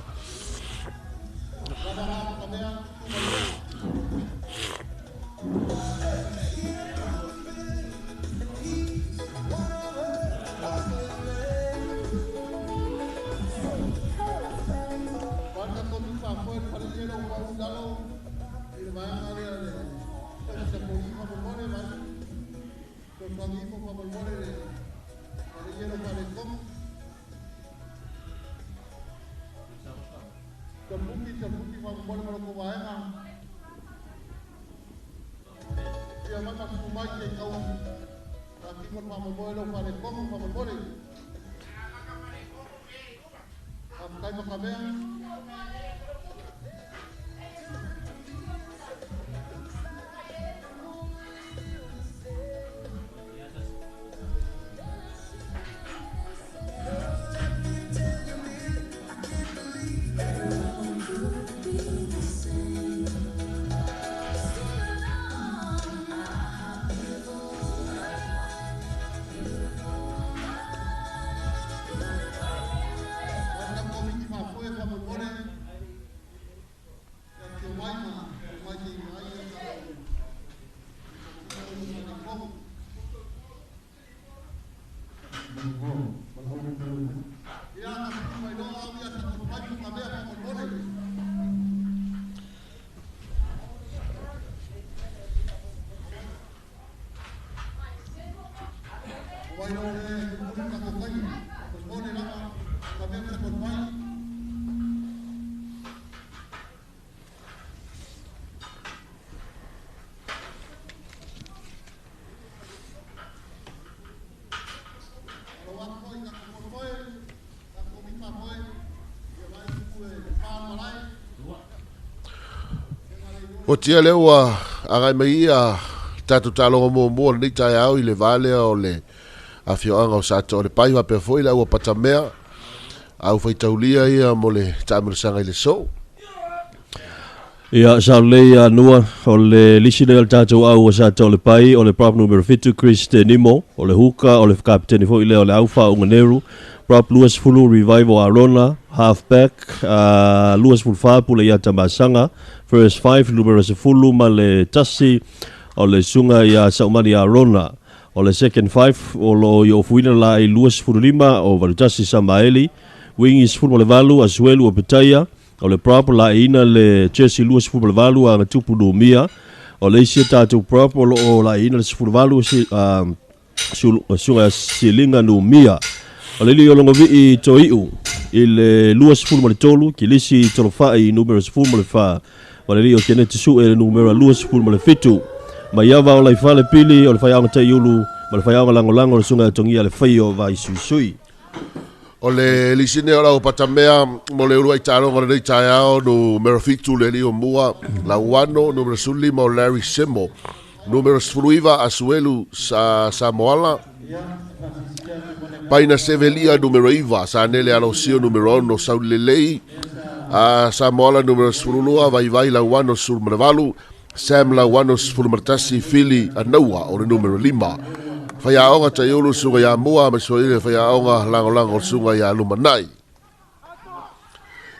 Otia lea ua agai mai ia tatou taaloga muamua o lenei taeao i le va lea o le afioaga o Satoa o le Pai faapea foi le au Patamea au faitaulia ia mo le taamilosaga i le so.
Ia, sao lelei ia Nua, o le lisi lea o le tatou au a Satoa o le Pai, o le prop numera 7 Chris Te Nimo, o le huka, o le kapiteni foi lea o le au faauganeru, prop 20 Revival Arona, half back, 24 Pule ia Tamasaga, first five numera 10 ma le tasi o le susuga ia Saumani Arona. O le second five o lo o i ofuina la i 25 o Valutasi Samaeli, wingi 18 Asuelu o Petaia, o le prop laeiina le jersey 28 a Gatupu Numia. O le isi a tatou prop o lo o laeiina le 18 si, susuga Silinga Numia. O le ili o Logovii Toiu i le 23, Kilisi Tolofai numera 14, ma le ili o Keneti Sue le numera 27. Maiava o Laifale Pili o le faiaoga Taiulu ma le faiaoga lagolago o le susuga ia Togia Le Faio Vaisuisui.
O le lisine o lau patamea mo le uluai taaloga o lenei taeao, numera 7 le alii o mua, Lauano, numera 15 o Larry Semo, numera 19 Asuelu sa Samoala, Paina Sevelia numera 9, Sanele Alosio numera 6, Saulelei, Samoala numera 12, Vaivai Lauano 18, Sam Lauano 11, Fili Anaua o le numera 5. Faiaoga Taiulu Suga ia Mua ma Soile Faiaoga Lagolago Suga ia Lumanai.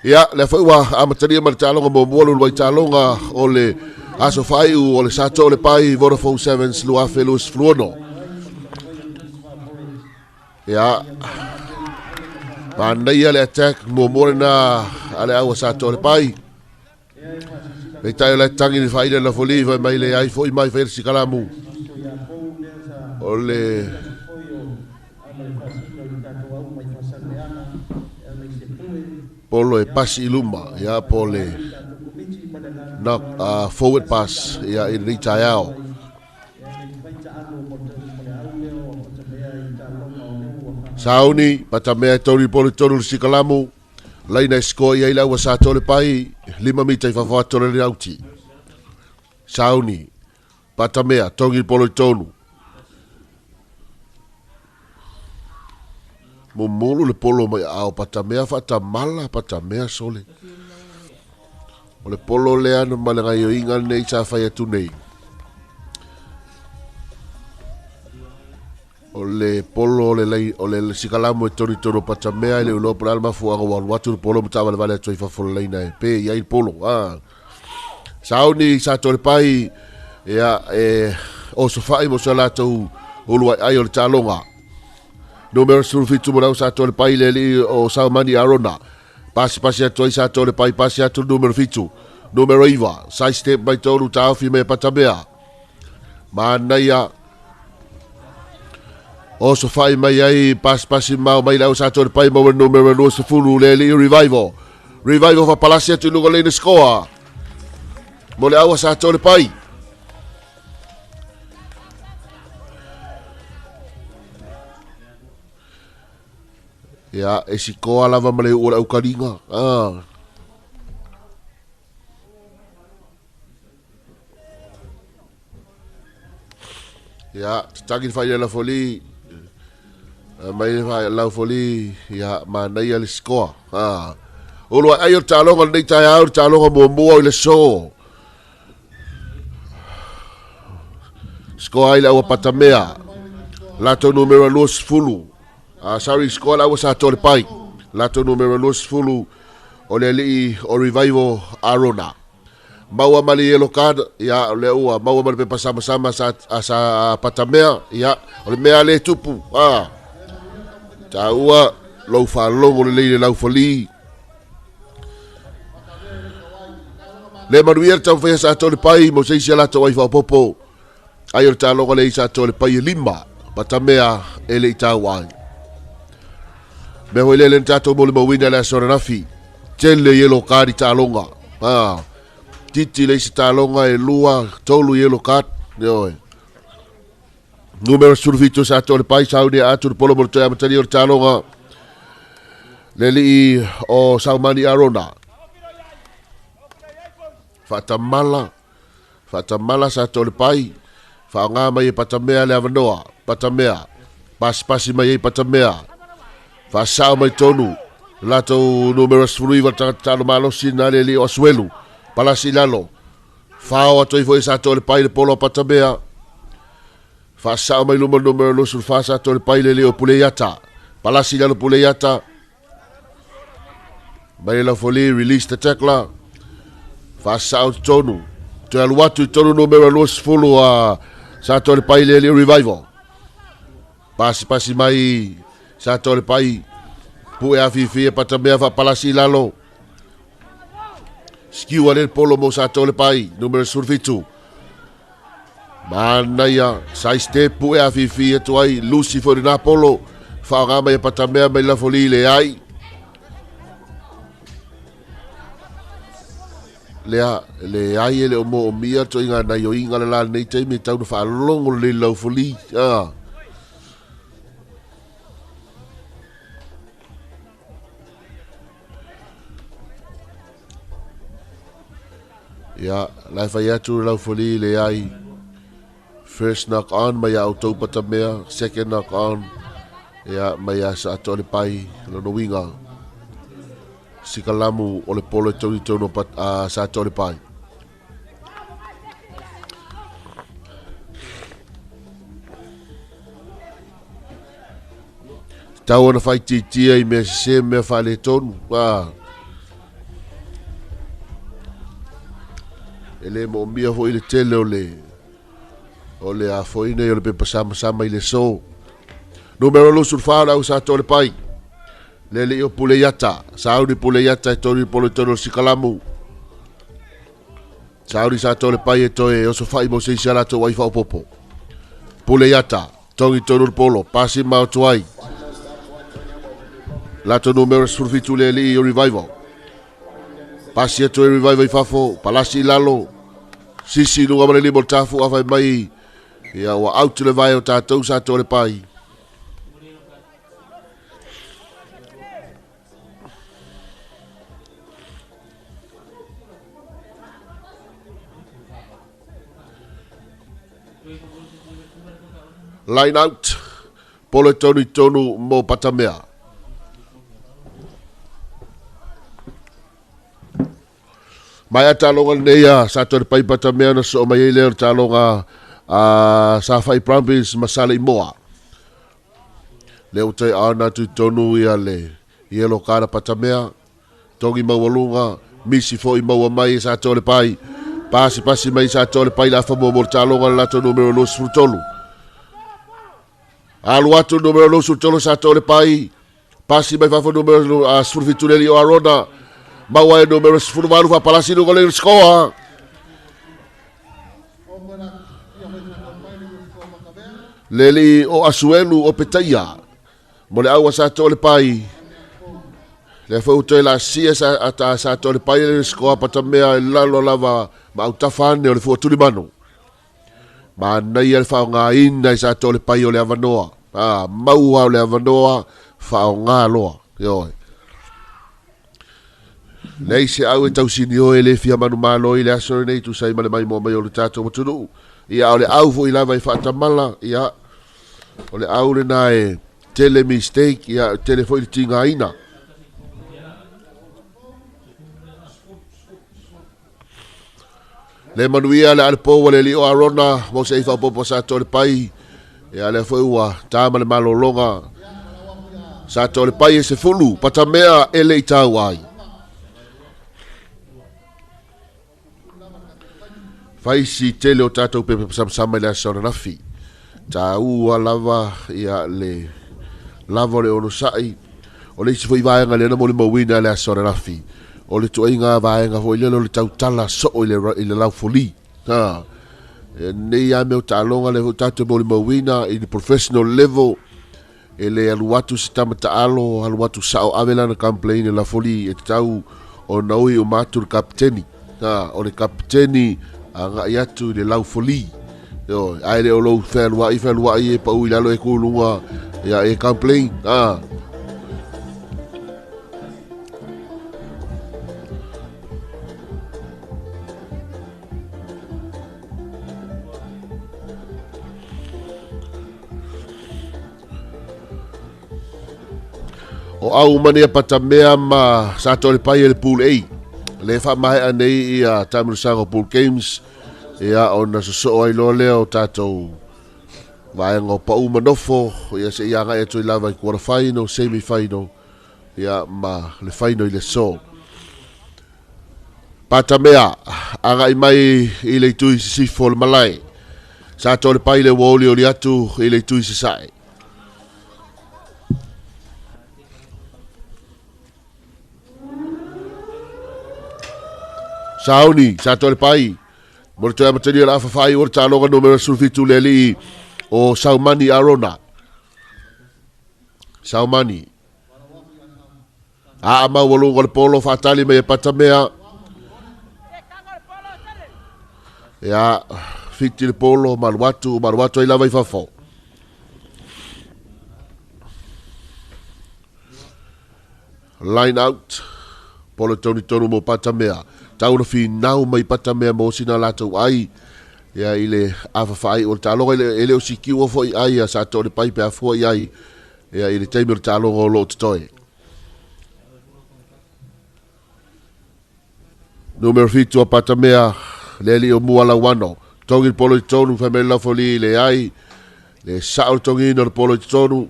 Ia, lea foi ua amatalia ma le taaloga muamua le uluai taaloga o le aso faaiu o le Sato o le Pai Vodafone Sevens 2026. Ia, manaia le attack muamua lena a le au a Sato o le Pai. Peitai o le tangi le faile la foli fai mai le ai foi mai fai le sikalamu. O le Polo e pasi i luma, ia po le knock, forward pass, ia i lenei taeao. Sauni, patamea e tolu i polo i tolu le sikalamu, laina e sikoa i ai le aua sa tole pai, 5 mita i fafo atu o le auti. Sauni, patamea, tongi i polo i tolu. Momolu le polo mai ao patamea faatamala patamea sole. O le polo lea na ma le gaioiga nei sa fai atu nei. O le polo o le lai, o le sikalamu e tonu i tonu o patamea i le uloa po le a le mafuaaga ua alu atu le polo ma taavalevale atu ai fafo o le laina e pe i ai le polo. Ah. Sauni sa tole pai ia e osofai mo sa latou ulu ai ai o le taaloga. Numera 17 mo le au sa tole pai le alii o Saumani Arona. Pasi pasi atu ai sa tole pai pasi atu le numera 7. Numera 9, side step mai tolu taofi mai patamea. Manaia osofai mai ai pasi pasi mau mai le au sa tole pai mo le numera 20 le alii Revival. Revival fapalasi atu i luga leina scoa. Mo le aua sa tole pai. Ia, e sikoa lava ma le uu o le aukaliga. Ah. Ia, tatagi le whaile lafoli. Mai le whaile lafoli, ia, manaia le sikoa. Ah. Olo ai o le taaloga lenei taeao, le taaloga muamua i le aso. Sikoa ai le aua patamea. Latou numera 20. Sorry, sikoa le aua sa tole pai. Latou numera 20 o le alii o Revival Arona. Maua ma le yellow card, ia, o lea ua maua ma le pepa samasama sa, sa patamea, ia, o le mea le tupu, ah. Taua, lou faalogo lelei le laufali. Le manuia le taumafai a sa tole pai mo se isi a latou ai faaopoopo. Ai o le taaloga le i sa tole pai e 5, patamea e le i tau ai. Mea foi lea le na tatou molimauina le aso ananafi. Tele yellow card i taaloga. Ah, titi le isi taaloga e 2, 3 yellow card. Ioe. Numera 17 sa tole pai sauni atu le polo mo le toe amatalia o le taaloga. Le alii o Saumani Arona. Faatamala, faatamala sa tole pai. Whaanga mai e patamea le avanoa. Patamea. Pasipasi mai e patamea. Whaasao mai tonu. Latou numera 19 tagata talo malosi na le alii o Asuelu. Palasi i lalo. Whao atu ai foi sa tole pai le polo a patamea. Whaasao mai luma numera 24 sa tole pai le alii o Puleiata. Palasi i lalo Puleiata. Mai le laufali, release the tackler. Whaasao tonu. Toe alu atu i tonu numera 20 a sa tole pai le alii o Revival. Pasi pasi mai sa tole pai. Pue a fifi e patamea whapalasi i lalo. Skew a le polo mo sa tole pai, numera 17. Manaia, side step pue a fifi atu ai, Lucy foi lena polo. Whaanga mai e patamea mai lafoli le ai. Lea, le ai e le o mo o mia to inga nai o inga le la nei taimi e tau na whaalongo le laufoli. Ah. Ia, la e whai atu le laufoli le ai. First knock on mai a outou patamea, second knock on ia mai a sa atoa le pai, lona uiga. Sikalamu o le polo e tauni tonu o pat, a sa atoa le pai. Tau ona whaitiitia i mea sese, mea faaletonu. Ah. E le moomia foi le tele o le o le afoi nei o le pepa samasama i le so. Numero 24 o le au sa tole pai. Le alii o Puleiata. Sauni Puleiata e tolu i polo i tolu o le sikalamu. Sauni sa tole pai e toe osofai mo se isi a latou ai faaopoopo. Puleiata, tongi tonu le polo, pasi ma atu ai. Latou numera 17 le alii o Revival. Pasi atu e Revival i fafo, palasi i lalo. Sisi i luga ma le lima o le tafu'a fai mai, ia ua out le vae o tatou sa to le pai. Line out. Polo e tonu i tonu mo Patamea. Mai a taloga lenei a sa toe pai Patamea na soo mai ai lea o le taloga a sa fai Brumbies ma Sale Imoa. Lea ua toe aona atu i tonu ia le yellow card a Patamea. Togi maualuga, misi foi maua mai e Sa Toalepai. Pasipasi mai Sa Toalepai le afa muamua o le taaloga le latou numero 23. Alu atu le numero 23 Sa Toalepai. Pasi mai fafo numero 17 le o Arona. Maua e numero 18 faapalasi luga le scoa. Le alii o Asuelu o Petaia. Mo le aua sa to le pai. Le foi toe la sia sa ata sa to le pai le skoa patamea e lalo lava ma au tafa ane o le fua tulimanu. Ma nei le whaonga i sa to le pai o le avanoa. A maua o le avanoa whaonga loa. Ioe. Nei se au e tausini oe le fia manu malo i le aso nei tu sai ma le mai mo mai o le tātou atunuu. Ia o le au foi lava i whaatamala, ia o le au lena e tele mistake, ia tele foi le tigaina. Le manuia le ale pō le li o Arona, mo se i whapopo sa tō le pai, ia le foi ua tā ma le malologa. Sa tō le pai e se fulu, patamea e le i tau ai. Faisi tele o tātou pepe pasamasama i le aso na nafi. Tā ua lava ia le lava o le ono sai. O le isi foi vaenga le na mo le mauina le aso na nafi. O le tuaiga vaenga foi lele o le tautala soo i le laufoli. Ha. Nei a mea o taaloga le foi tātou mo le mauina i le professional level. E le alu atu se tamata alo, alu atu sao ave lana complain e lafoli e tau o na ui o matu le kapiteni. Ha, o le kapiteni a ngai atu i le laufoli. Yo, ai le o lou wheluai e pau i lalo e kulunga ia e complain. Ha. O au mania patamea ma sa tole pai e le pool A. Le wha mahe anei ia Tamilusaga Pool Games. Ia o na soso ai loa lea o tātou vaenga o pau manofo. Ia se ia ngai atu i lava i quarter final, semi final. Ia ma le final i le so. Patamea, anga i mai i le tui sisifo le malae. Sa tole pai le woli o li atu i le tui sisai. Sauni, sa tole pai. Mo le toe amatania la awhawhai o le tāloga numero 17 le alii o Saumani Arona. Saumani. A mau alunga le polo whaatali mai e patamea. Ia, fiti le polo, malu atu ai lava i fafo. Line out. Polo tonu tonu mo patamea. Tauna whinau mai patamea mo sina lātou ai. Ia i le awhawhai o le tāloga i le o sikiua foi ai a sa tō le paipe a fua i ai. Ia i le teimi o le tāloga o loo totoe. Numero 7 a patamea. Le li o mua lauano. Tongi le polo i tonu, whaimele laufoli le ai. Le sao le tongina le polo i tonu.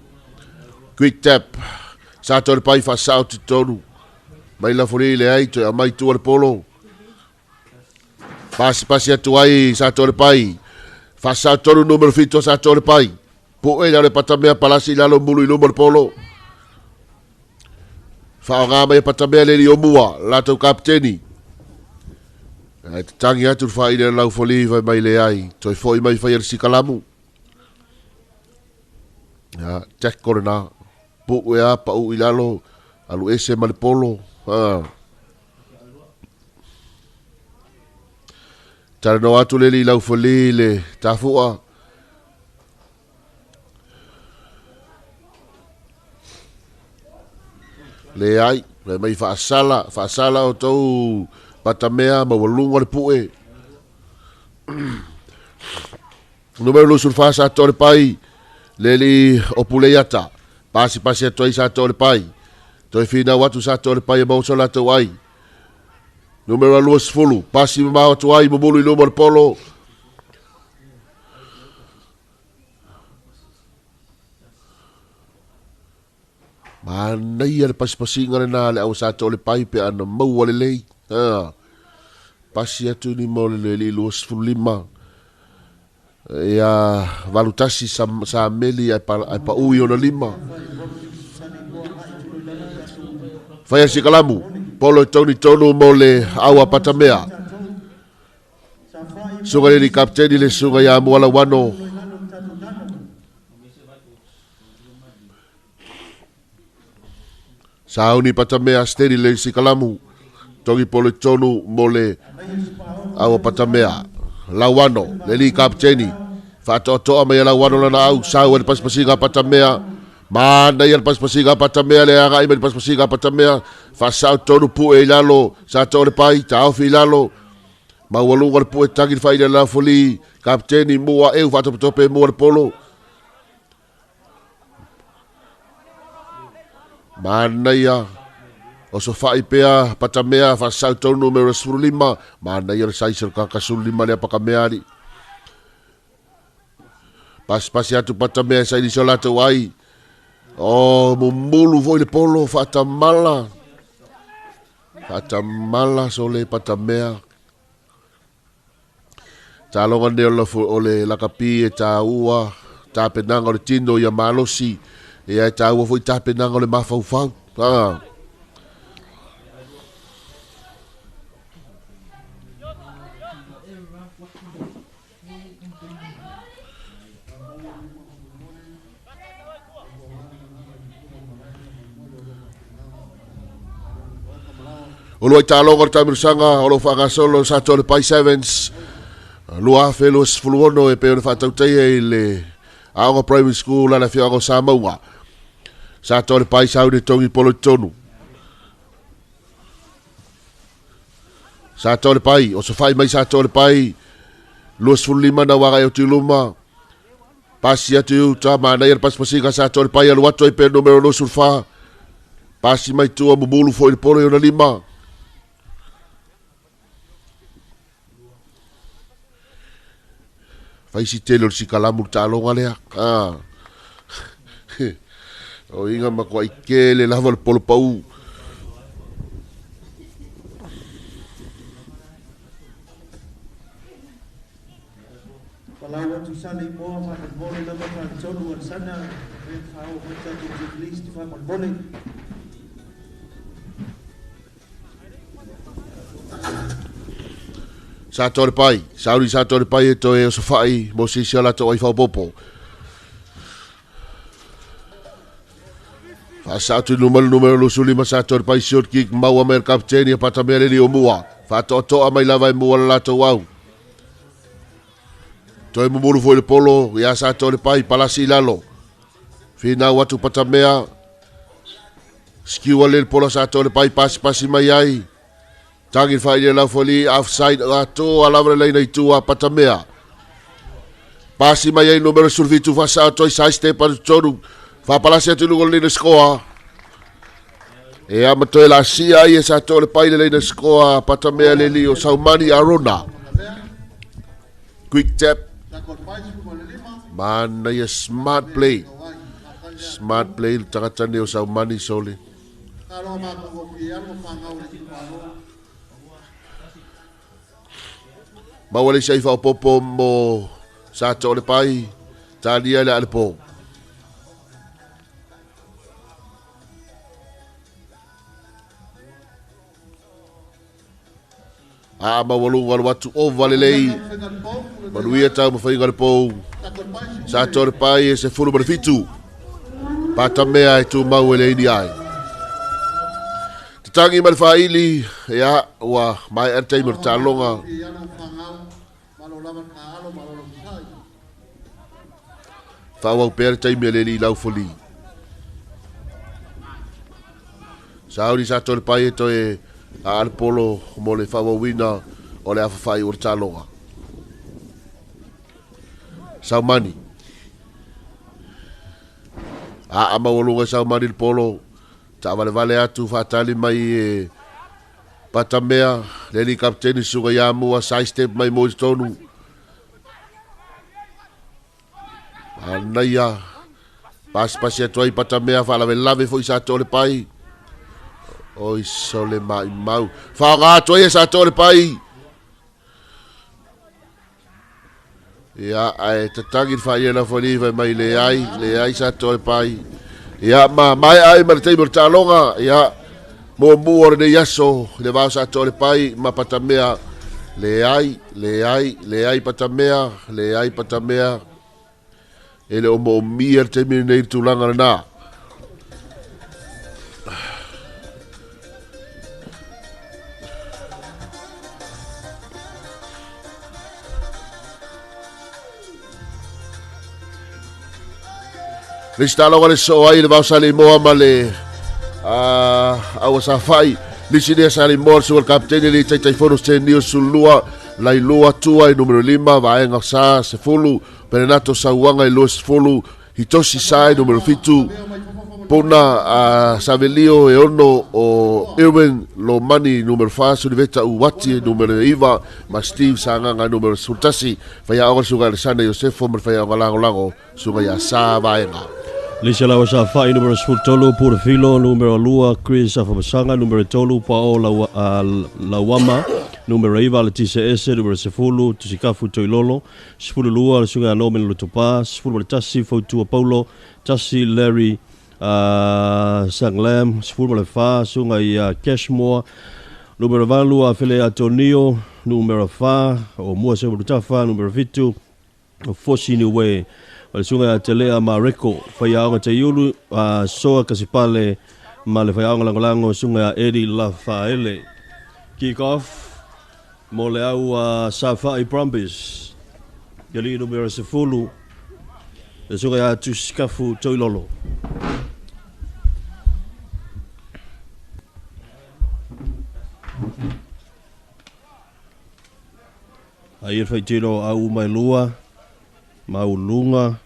Quick tap. Sa tō le pai wha sao te tonu. Mai laufoli le ai, toe amai tua le polo. Pasi pasi atu ai, sa tō le pai. Wha sao tonu numero 7 sa tō le pai. Poe le patamea palasi lalo mulu i luma le polo. Wha o ngā mai patamea le li o mua, lātou kapiteni. Ai te tangi atu le wha i le laufoli whai mai le ai. Toi foi mai whai le sikalamu. Ia, Jack Korena. Pu'u e a pa'u i lalo, alu ese ma le polo. Ha. Talanoa atu le alii laufali i le tafu'a. Leai, fai mai faasala, faasala outou patamea maualuga le pu'e. Numera 24 sa to le pai, le alii o Puleiata. Pasipasi atu ai sa to le pai. Toe finau atu sa to le pai e maua so latou ai. Numera 20, pasi mamao atu ai mumulu i luma o le polo. Manaia le pasipasiga lena a le au sa to le pai pe ana maua lelei. Ha. Pasi atu ni mo le alii 25. Ia 81 sa, sa meli ai pa, ai paui ona lima. Whaia si kalamu, polo toni tonu mo le aua patamea. Suga le kapteni le suga ia muala wano. Sauni patamea steady le si kalamu. Tongi polo tonu mo le aua patamea. Lauano, le li kapteni. Whaatoatoa mai lauano lana au. Sau le pasipasiga patamea. Mana ia le pasipasiga patamea le aga i mai le pasipasiga patamea. Whasau tonu pue i lalo. Sa tō le pai, taofi i lalo. Maualuga le pue tangi le whaile la foli. Kapteni mua eu whaatopetope mua le polo. Manaia o so whai pea patamea whasau tonu me rasurulima. Manaia le saisa le kakasurulima lea pakameari. Pasipasi atu patamea sa ili so latou ai. O mumulu foi le polo whaatamala. Whaatamala so le patamea. Taloga nei o le lakapi e tāua tapenaga o le tino ia malosi. Ia e tāua foi tapenaga o le mafaufau. Ah. O lua i tāloga o le taamilosaga o lo faagasolo sa to le Pai Sevens 2026 e pei ona faatautaia i le Aoga Primary School a le afioaga o Samauga. Sa to le Pai sauni tongi polo i totonu. Sa to le Pai, o sofai mai sa to le Pai 25 na waga e o luma. Pasi atu i uta, manaia le pasipasiga sa to le Pai alu atu ai pe numero 24. Pasi mai tua mumulu foi le polo i ona lima. Faisi tele o le sikalamu le taaloga lea. Ah. O inga makuai kele lava le polo pau.
Palau atu sale i moa whakamole lava whakatonu o sana me whao whakatatu te police te whakamole.
Sa tō le pai, sauri sa tō le pai e toe o sawhai mo sisi o latou ai whaopopo. Whaasatu numero numero 25 sa tō le pai short kick maua mai le kapteni a patamea le li o mua. Whaatoatoa mai lava e mua le latou au. Toe mumuru foi le polo ia sa tō le pai palasi i lalo. Whinau atu patamea. Skiwa le polo sa tō le pai pasi pasi mai ai. Tangi whai le laufali offside atoa lava le laina i tua patamea. Pasi mai ai numero 17 whasa toi sai step atu tonu. Whapalasi atu lungo le leina skoa. E ama toe la sia ai e sa tō le pai le leina skoa patamea le li o Saumani Arona. Quick tap. Manaia smart play. Smart play le tagata nei o Saumani sole. Maua le isi ai whaopopo mo sa tō le pai. Tālia le alepo. A maualuga alu atu o valelei. Manuia tau mawhainga le pou. Sa tō le pai e se fulu ma le fitu. Patamea e tū mau e le ini ai. Te tangi ma le whaili, ia, ua mai a taimi o le tāloga. Faaauau pea le taimi a le alii laufali. Sauni sa toe pai e toe a le polo mo le faaauauina o le afafai o le taloga. Saumani. A maualuga Saumani le polo. Taavalevale atu faatali mai e Patamea, le alii kapeteni susuga ia Mua, side step mai mo i totonu. Manaia, pasipasi atu ai Patamea, faalavelave foi sa le pai. Oi sole maimau. Faoga atu ai e sa le pai. Ia, ae tatagi le faia la fali fai mai le ai sa le pai. Ia, ma mai ai ma le taimi o le taaloga. Ia, muamua o lenei aso, le vao sa le pai ma Patamea. Le ai Patamea, le ai Patamea. E le o moomia le taimi lenei le tulaga lena. Le taloga le soo ai le vao Saleimoa ma le aua safai. Lisi lea Saleimoa le suga le kapitene le taitaifono Stenio Sulua Lailua Tua i numero 5 Vaega Sa 10 Perenato Sauaga i 20 Hitoshi Sai numero 7 Pona Savelio e ono o Irwin Lomani numero 4 Suliveta Uwati numero 9 ma Steve Sagaga numero 11 Faiaoga suga Alessandra Iosefo ma le faiaoga lagolago suga ia Sa Vaega.
Lisa lawa sa fai numero 13 Purafilo numero 2 Chris Afamasanga numero 3 Pao Lawama numero 9 Letisa Ese numero 10 Tusikafu Toilolo 12 le suga Norman Lutupa 11 Fautua Paulo 1 Larry Sanglam 14 suga ia Cashmore numero 8 Afele Antonio numero 4 o Mua Sebulutafa numero 7 o Fosi Niue o le suga Telea Mareko Faiaoga Teiulu Soa Kasipale ma le Faiaoga Lagolago suga Eddie Lafaele. Kick off mo le au Safai Brumbies Yali numero 10 le suga Tusikafu Toilolo. Ai e whaitiro au mai lua maulunga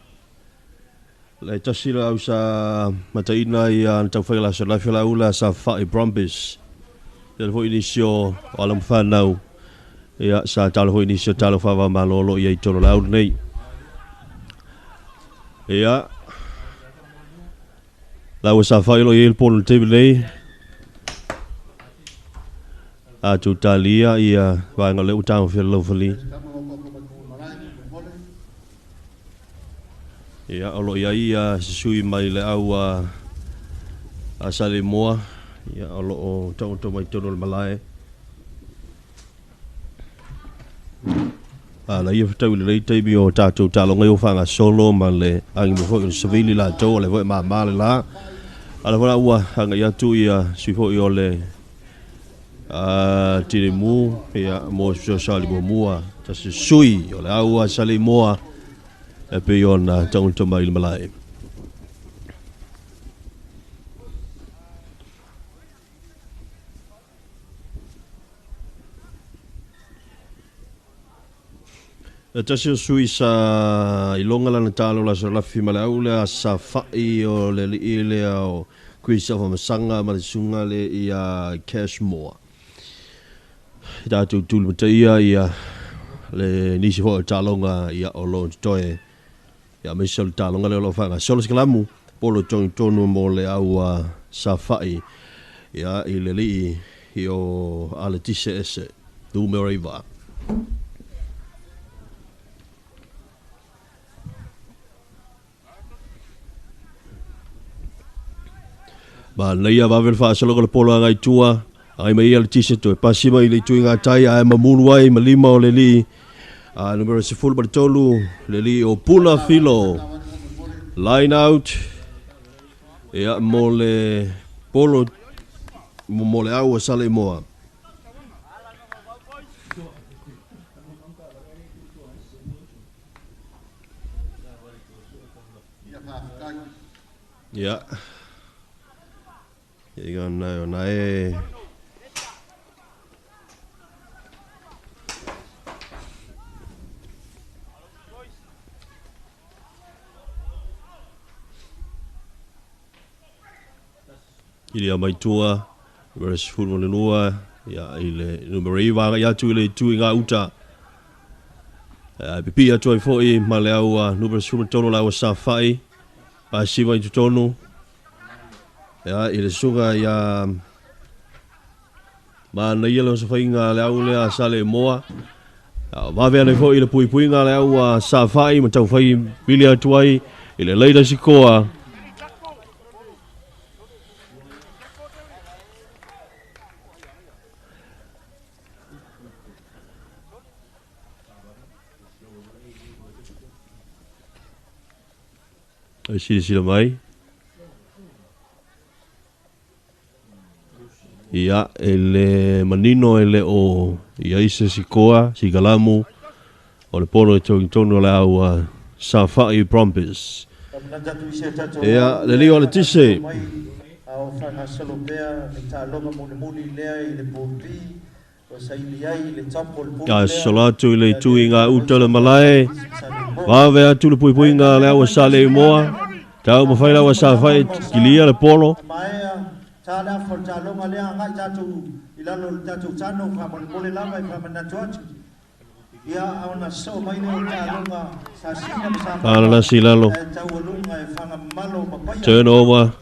le tasi la au sa mataina ia na tauwhai la sa lafia la ula sa Safai Brumbies. Ia foi inisio o ala mwhanau ia sa talo foi inisio talo whawa malolo ia i tolo lau nei. Ia lau sa whai lo ia il polo tevi nei a tu talia ia vaenga le utanga whia laufali. Ia o lo ia ia sui mai le au a Saleimoa ia o lo o taoto mai tonu le malae. A la ia whatau le taimi o tātou talonga o whanga solo ma le angi mo foi o le savili la tau o le foi ma le la. A la wala ua anga ia tu ia sui foi o le Tiremu ia mo sali mua ta se sui o le au a Saleimoa e pe ona taoto mai le malae. E tasi o sui sa ilonga lana talo la sa lafi ma le au lea sa fai o le lii lea o Chris Afamasanga ma le sunga le ia Cashmore. I tātou tulu mataia ia le nisi foi o talonga ia o lo toe ia me sa talonga le o lo whanga. Solo sikalamu polo tonu tonu mo le au sa fai ia i le lii i o Aletise Ese numero 9. Ma leia vave le faasaloga le polo agai tua, ai mai ia le tise toe pasi mai le tui ngā tai, ai mamulu ai ma lima o le li, numero 13, le li o Puna Filo. Line out, ia mo le polo, mo le au a Saleimoa. Ia. Ia na e Ilia Maitua, numera 12, ia i le numera 9 agai atu i le itu i ngā uta. Pipi atu ai foi ma le au numera 13 le au Safai, pasiva i totonu. Ia i le suga ia manaia le osofaiga le au lea Saleimoa. Vave ane foi i le puipuiga le au Safai ma taufai vili atu ai i le leila sikoa. Ai silasila mai. Ia, e le manino e le o ia i se sikoa, si kalamu, o le polo e togitonu o le au Safai Brumbies. Ia, le lio o le tise.
Ao whangasalo pea, le tāloga mulimuli lea i le pōpi, o saili ai le tapo le pōpi
Ka sola atu i le itu i ngā uta le malae. Vave atu le puipuiga le au Saleimoa. Tau mawhai lau Safai kilia le polo.
Maea, tā le afa o le tāloga lea, ngai tātou i lalo le tātou tano, whamolemole lava i whamanatu atu. Ia, ona so mai lea o tāloga, sa sina ma sa
Whanalasi lalo.
E taualunga e whangamalo mapaia.
Turnover.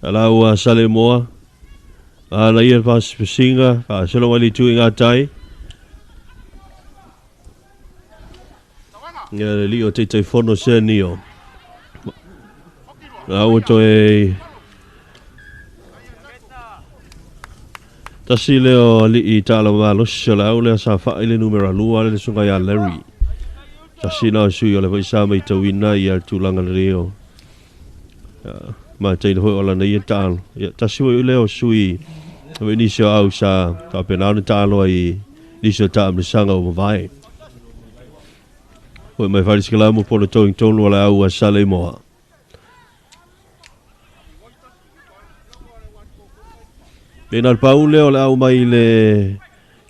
Lau Saleimoa. Ana ia pasipasinga. Whaaselo mai le itu i ngā tai. Ia le lio te te fono se nio. Lau toe tasi leo li i tāla malosi o le au lea sa wha i le numera 2 le sunga ia Larry. Tasi nā sui o le whai sa mai tauina i a tūlanga le reo. Ma teina hoi o lana ia tālo. Ia tasi hoi leo sui o nisi o au sa tā penau ni tālo ai nisi o tā amnisanga o mawai. Hoi mai wharisikalamu polo tōing tōnu o le au a Saleimoa. Pena le pau leo le au mai le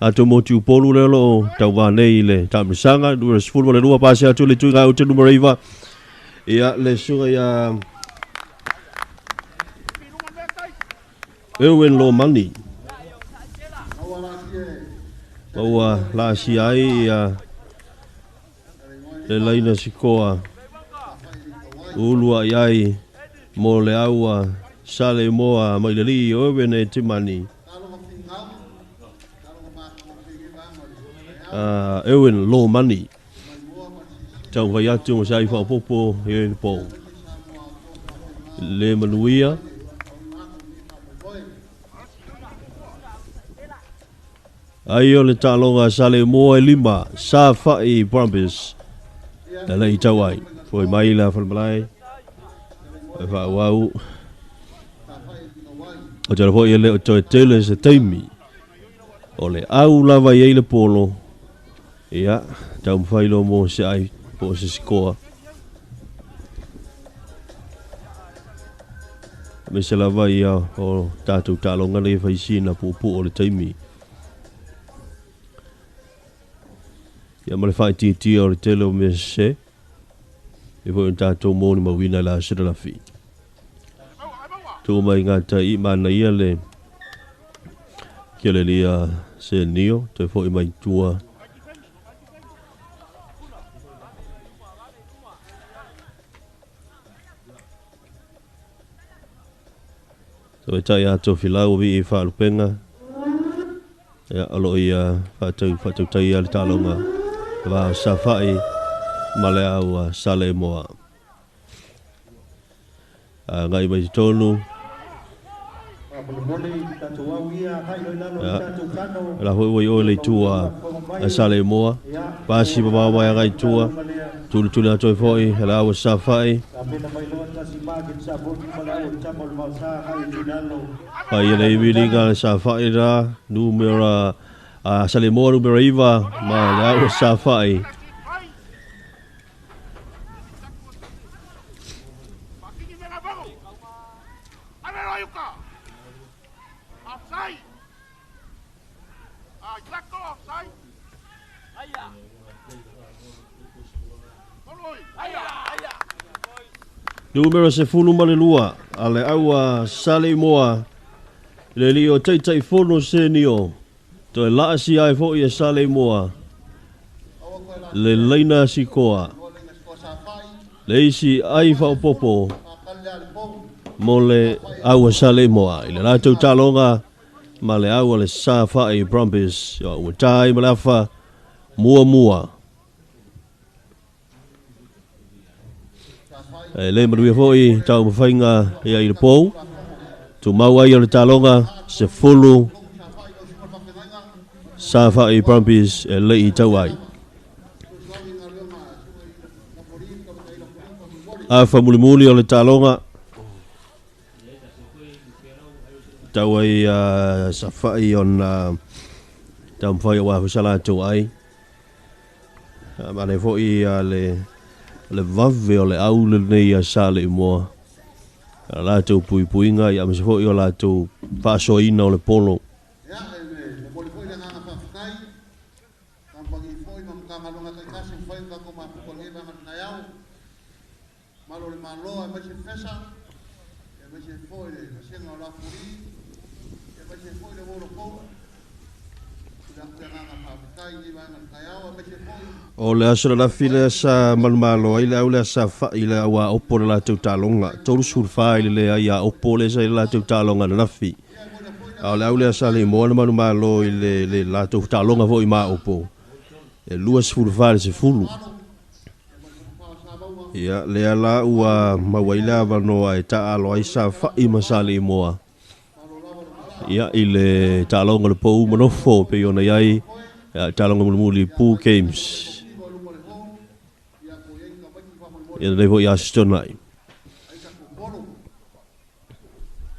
ato motu polu leo lo tau vānei i le tāmisanga, numera 12 pasi atu le tuinga au te numera 9. Ia le suga ia Erwin Lomani. Maua la si ai ia le laina sikoa ulua iai mo le aua Saleimoa mai le li o Erwin e Timani. Erwin Lomani. Tau vai atu mo sai whaopopo i le pō. Le manuia. Ai o le tāloga Saleimoa e 5, Safai Brumbies. Le lei tau ai. Foi mai la whalmalai. E whaawau. O te rafoi e le o toe tele se teimi. O le au lava i ei le polo. Ia, tau mwhailo mo se ai po se sikoa. Me se lava ia o tātou tālonga nei whaisina pupu o le teimi. Ia ma le whaititia o le tele o me se. E foi o tātou mōni mawina la sira lafi. Tō mai ngā tai mana ia le kia le lia se nio, toe foi mai tua. Toe tai ato filau vi i whaalupenga. Ia alo ia whaatau tai ia le tālonga. Wā Safai ma le au Saleimoa. Ngai mai tonu. La hoi wai o le tua a Saleimoa. Pasi pa mai ngai tua. Tulu tulu atu foi la au Safai. Ai le vilinga le Safai ra numera Saleimoa numera 9 ma le au Safai. Numera 12 a le aua Saleimoa le lio Taitaifono Senio toe laasi ai fo'i e Saleimoa le laina sikoa le isi ai faaopopo mo le aua Saleimoa i le latou taloga ma le aua le Safa'i Brumbies ua tai ma le afa muamua. E le manuia fo'i taumafaiga ia i le pou tumau ai o le taloga 10 Safa'i Brumbies e le'i tau ai. Afa mulimuli o le taloga tau ai Safa'i ona taumafai aua foi sa latou ai. Ma le fo'i le vave o le au lenei a Saleimoa. A latou puipuiga ia ma se fo'i o latou faasoaina o le polo. O le aso lalafi lea sa malumalo ai le au lea sa fa'i le au aopo le latou taloga 34 i le leai aopo lea sa i le latou taloga lalafi. A o le au lea sa Leimoa na malumalo i le latou taloga fo'i ma aopo e 24 le 10. Ia lea la ua maua ai le avanoa e taalo ai sa fa'i ma Saleimoa ia i le taaloga o le pou manofo pei ona i ai taaloga mulimuli Pool Games ia lenei fo'i aso Tonai.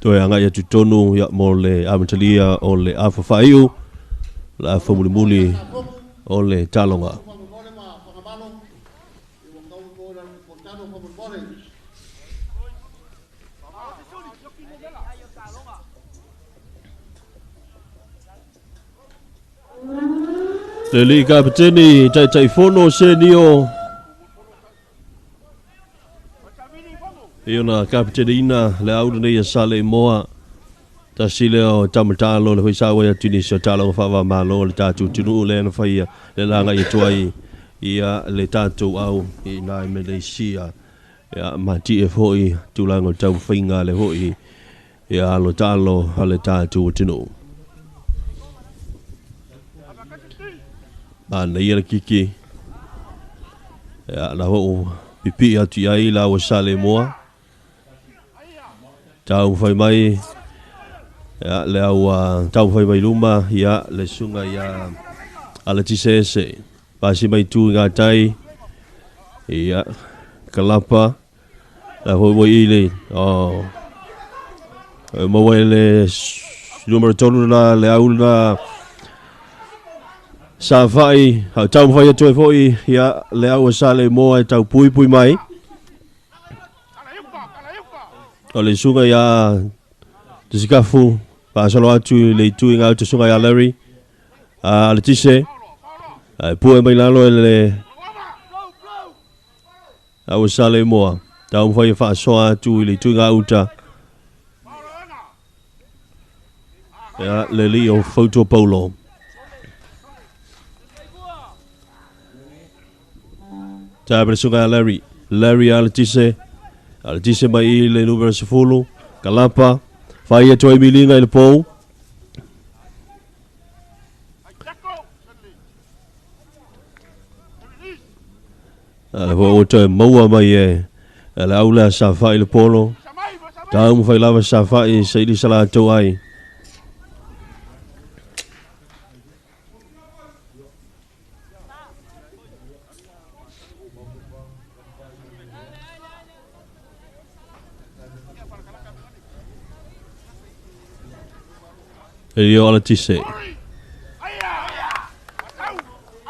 Toe agai atu tonu ia mo le amatalia o le afa faaiu le afa mulimuli o le taaloga. Le alii kapeteni Taitaifono Senio e ona kapeteniina le au lenei a Saleimoa. Tasi lea o tamatalo le foi sa uai atu i nisi o taloga faavamalo o le tatou atunuu lea na faia le lagai atu ai ia le tatou au i nai Malaysia. Ia matie fo'i tulaga o le taumafaiga le fo'i ia alo taalo a le tatou atunuu. Manaia le kiki. Ia la fo'u pipi'i atu i ai la ua Saleimoa. Taumafai mai ia le au taumafai mai luma ia le susuga ia Alatise Ese. Pasi mai tu i gatai ia kalapa la foi ua i le o maua i le numera 3 la le au la Safa'i au taumafai atu ai fo'i ia le au a Saleimoa e tau puipui mai. O le susuga ia Tisikafu faasolo atu i le itu i gauta susuga ia Larry Aletise ae pue mai lalo e le au a Saleimoa taumafai e faasoa atu i le itu i gauta ia le alii o Fautua Paulo. Tape le susuga ia Larry. Larry Aletise. Aletise mai i le numera 10. Kalapa. Fai atu ai miliga i le pou. A le foi ua toe maua mai e le au lea sa fa'i le polo. Taumafai lava sa fa'i saili sa latou ai. E lio Alatise.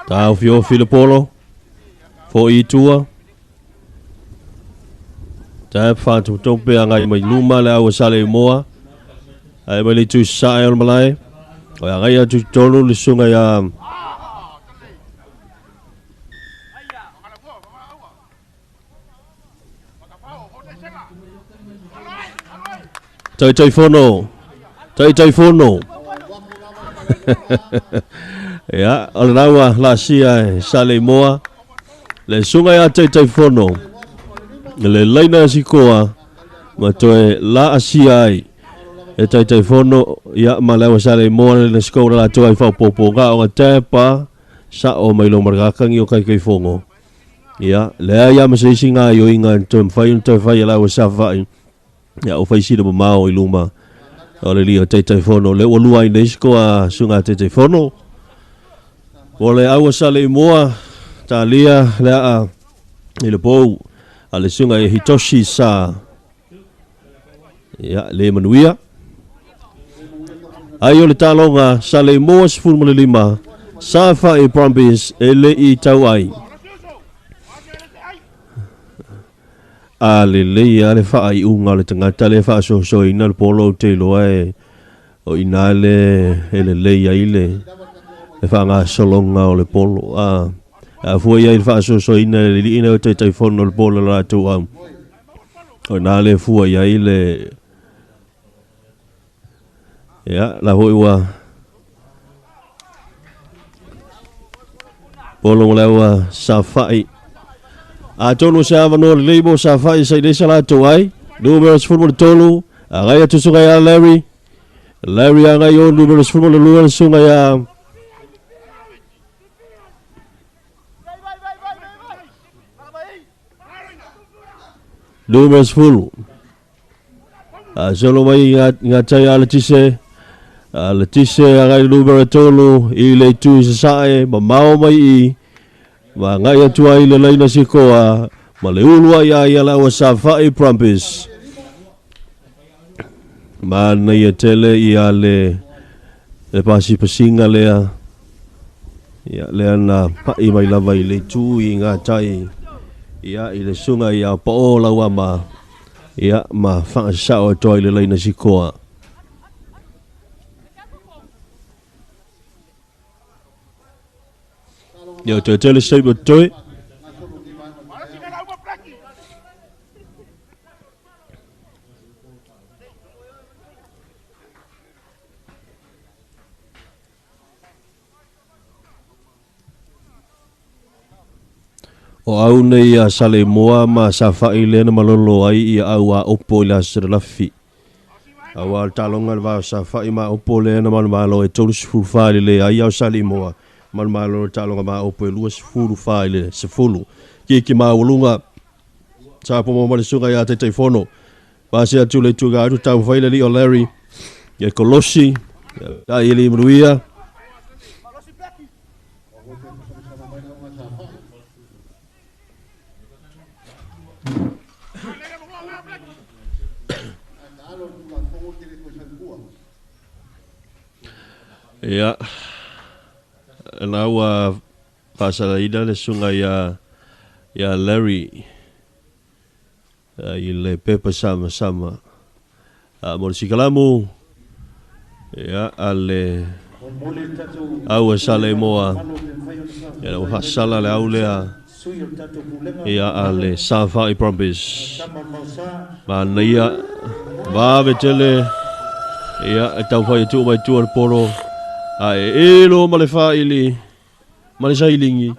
Taofiofi le polo. Fo'i i tua. Tap whātutope a ngai mai luma le au a Saleimoa. Ai mai le itu sae o le malae. O ia ngai atu tolu le sunga ia Taitaifono. Taitaifono. Ia, o le laua la sia e Saleimoa. Le sunga ia Taitaifono. Le laina sikoa ma toe la asia ai. E Taitaifono ia ma le aua Saleimoa le sikoa la toa i whaupopo ngā o ngā tepa sa o mai lo marakakangi o kaikaifongo. Ia, le ai ama se isi ngā i o inga toe mwhai un toe whai a laua sa whai. Ia, o whai sina mamao i luma. O le lia Taitaifono. Le ua lua i nei sikoa sunga Taitaifono. O le aua Saleimoa, talia le a i le pou a le sunga e Hitoshi sa. Ia, le manuia. Ai o le taloga Saleimoa 15, Safai Brumbies e le i tau ai. A le lei a le wha i unga le tangata le wha so so ina le polo te loa e o ina le e le lei ai le le wha ngā solonga o le polo. A fua ia i le wha so so ina le li ina o te taifono le polo la tau au. O ina le fua ia i le ia, la hoi ua polo mo ua Safai. A tonu se avanoa le leibo Safai sa i leisa la tau ai. Numero 13, a ngai atu sunga ia Larry. Larry a ngai o numero 12 sunga ia numero 10. A solo mai ngā tai a Letise. A Letise a ngai numero 3 i le tu i sasae, ma mao mai i ma ngai atu ai le laina sikoa, ma le ulu ai ai ala ua Safai Brumbies. Ma nei e tele i a le pasi pasinga lea. Ia lea na pai mai lava i le tu i ngā tai. Ia i le sunga i a pao laua ma ia ma whaasao atoa i le laina sikoa. Ia toe tele seipa toe. O au nei a Saleimoa ma Safai lena malolo ai i au a opo i la Srelafi. Au a talonga le vao Safai ma opo lena malomalo e 34 le ai au Saleimoa. Malomalo le talonga ma opo e 24 le 10. Ki ki maulunga. Sa po mo le sunga ia Taitaifono. Pasi atu le tuga atu tau whai le li o Larry. Ia Kolosi. Ia ili manuia. Ia, na ua whasalaina le sunga ia Larry i le pepa sama sama. Mo le sikalamu, ia, a le aua Saleimoa, ia ua whasala le au lea, ia a le Safai Brumbies. Ma neia, vave tele, ia, e tau whai atu mai tua le poro. A e elo ma le whaili, ma le sailingi.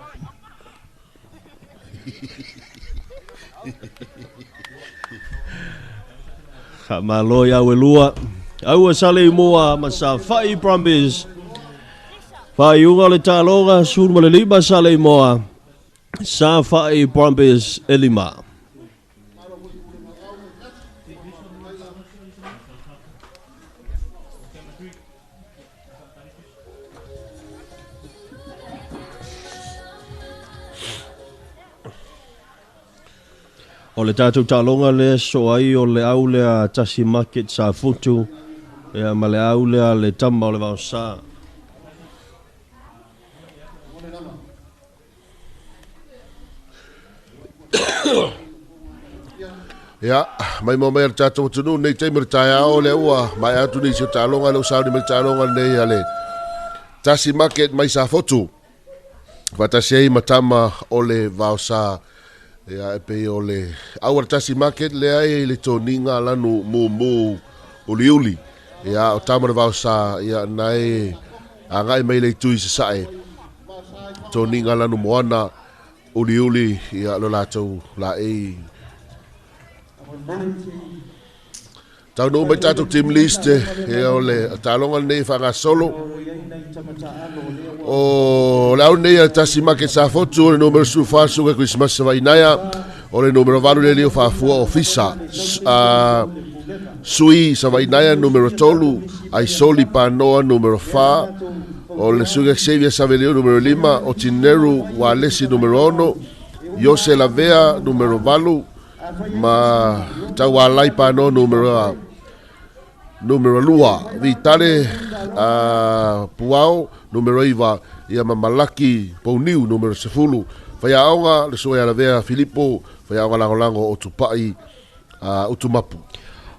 Ka malo ia ue lua. Aua Saleimoa ma Safai Brumbies. Whai unga le taloga, 15 Saleimoa. Safai Brumbies elima. O le tātou tālonga le so ai o le au lea tasi market sa futu ia ma le au lea le tama o le vao sa.
Ia, mai mo mai tātou tunu nei taimi le taeao le ua mai atu nei se tālonga le usauni mai tālonga nei a le Tasi Market mai Safotu. Faatasi ai ma tama o le Vaosa. Ia, e pei o le au a le Tasi Market lea e i le toniga lanu mumu uliuli. Ia, o tama o le Vaosa, ia, na e agai mai le itu i Sasae. Toniga lanu moana uliuli, ia, lo latou laei. Taunuu mai tatou team list ia o le taloga lenei e faagasolo. O le au nei a tasi market Safotu o le numero 14 Suka Christmas Savainaia o le numero 8 le lio faafua Ofisa Sui Savainaia numero 3 Aisoli Panoa numero 4 o le Suka Xavier Savelio numero 5 o Tineru Walesi numero 6 Iose Lavea numero 8 ma Taualai Pano numero numero 2 Vitale Puao numero 9 ia ma Malaki Pouniu numero 10 Faiaoga le Suai Alavea Filipo Faiaoga Lagolago o Tupai Utumapu.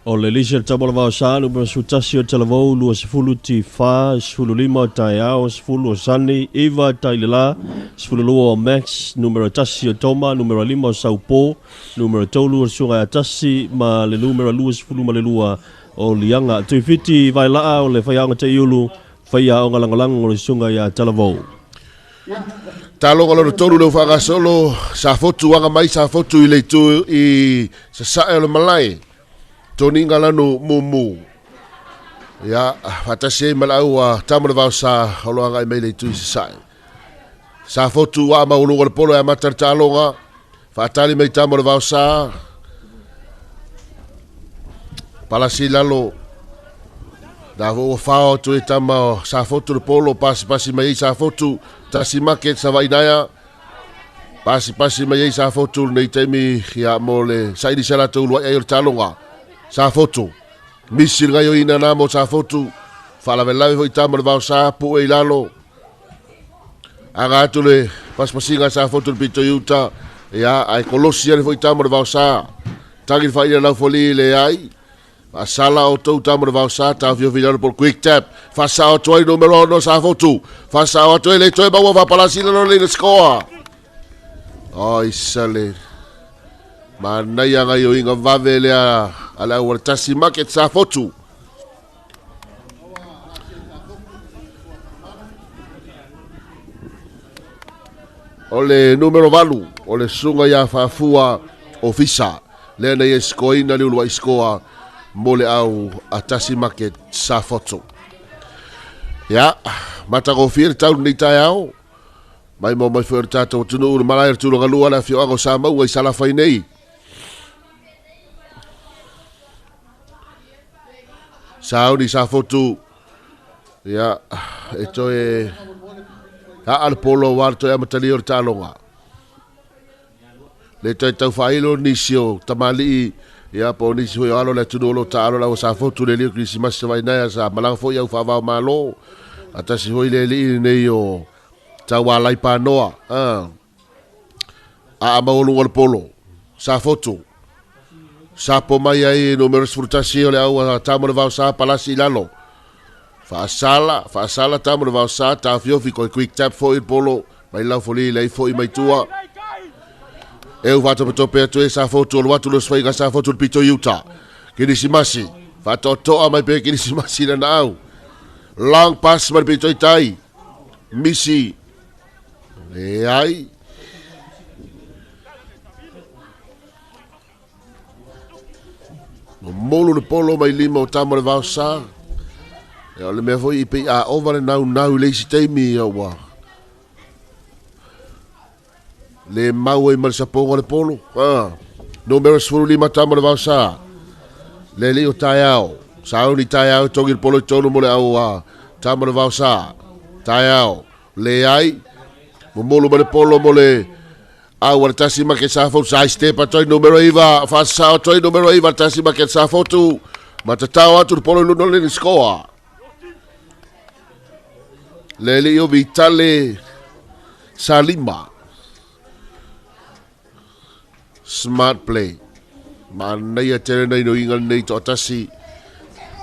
O le lisi o le tama o le Vaosa, numero 11 o Talavou, 20 Tifa, 15 o Taeao, 10 o Sani, 9 Tailela, 12 o Max, numero 1 o Toma, numero 5 o Saupo, numero 3 o Susuga ia Tasi, ma le numero 22 o Liaga. Tuifiti Vaelaa o le faiaoga Taiulu, faiaoga lagolago o le Susuga ia Talavou.
Taloga lona tolu leo faagasolo Safotu aga mai Safotu i le itu i sasae o le malae. Toniga lanu mumu. Ia, faatasi ai ma le au a Tama le Vaosa o lo agai mai le itu i sasae. Safotu a maualuga le polo e amata le taaloga. Faatali mai Tama le Vaosa. Palasi lalo. Na fo ua fao atu e tama Safotu le polo, pasipasi mai ai Safotu, tasi market Savainaia. Pasipasi mai ai Safotu lenei taimi ia mo le saili se latou uluai ai o le taloga. Safotu. Misi le gaioina na mo Safotu. Faalavelave foi tama le vaosa, pue i lalo. Aga atu le pasipasiga Safotu le pito i uta. Ia, ai kolosi ale foi tama le vaosa. Tagi le faila laufoli le ai. Faasala outou tama le vaosa, taofiofi i lalo po o le quick tap. Faasao atu ai numero 6 Safotu. Faasao atu ai le toe maua faapalasi lalo le le scoa. Oi sale. Manaia gaioiga vave lea a le au tasi market Safotu. O le numero 8 o le susuga ia Faafua Ofisa lea na ia sikoaina le uluai sikoa mo le au a Tasi Market Safotu. Ia, matagofie le tau lenei taeao. Mai mo mai foi o le tatou atunuu le malae o le tulaga lua le afioaga o Samauga i Salafai nei. Sauni Safotu. Ia, e toe aa le polo aua le toe amatalia o le taaloga. Le toe tau faailo nisi o tamalii, ia po o nisi foi o alo o le atunuu o lo o taalo lau Safotu le lio Kerisimasi sa vainaia sa malaga foi au faavao malo. A tasi foi le alii lenei o Taualai Panoa. Aa maualuga le polo. Safotu. Sapo mai ai numero 11 o le au a Tama le Vao Sa palasi i lalo. Faasala, faasala Tama le Vao Sa, taofiofi koe quick tap foi le polo mai laufoli lei foi mai tua. E u faatopetope atu e Safotu o atu le osofaiga Safotu le pito i uta. Kerisimasi, faatoatoa mai pe Kerisimasi lana au. Long pass mai le pito i tai. Misi. Leai. Momolu le polo mai lima o tama le vaosa. Ia o le mea foi i pei a ova le nau nau i le isi taimi ia ua le mau ai ma le sapoga le polo. Ah. Numero 15 tama le vaosa. Le li o taeao. Sauni taeao tongi le polo i tonu mo le au a tama le vaosa. Taeao. Leai. Momolu ma le polo mo le au a le tasi ma ke Safotu. Side step atu ai numero 9. Faasasao atu ai numero 9 le tasi ma ke Safotu. Matatao atu le polo i luna o le scoa. Le alii o Vitale Salima. Smart play. Manaia tele na inoiga lenei toatasi.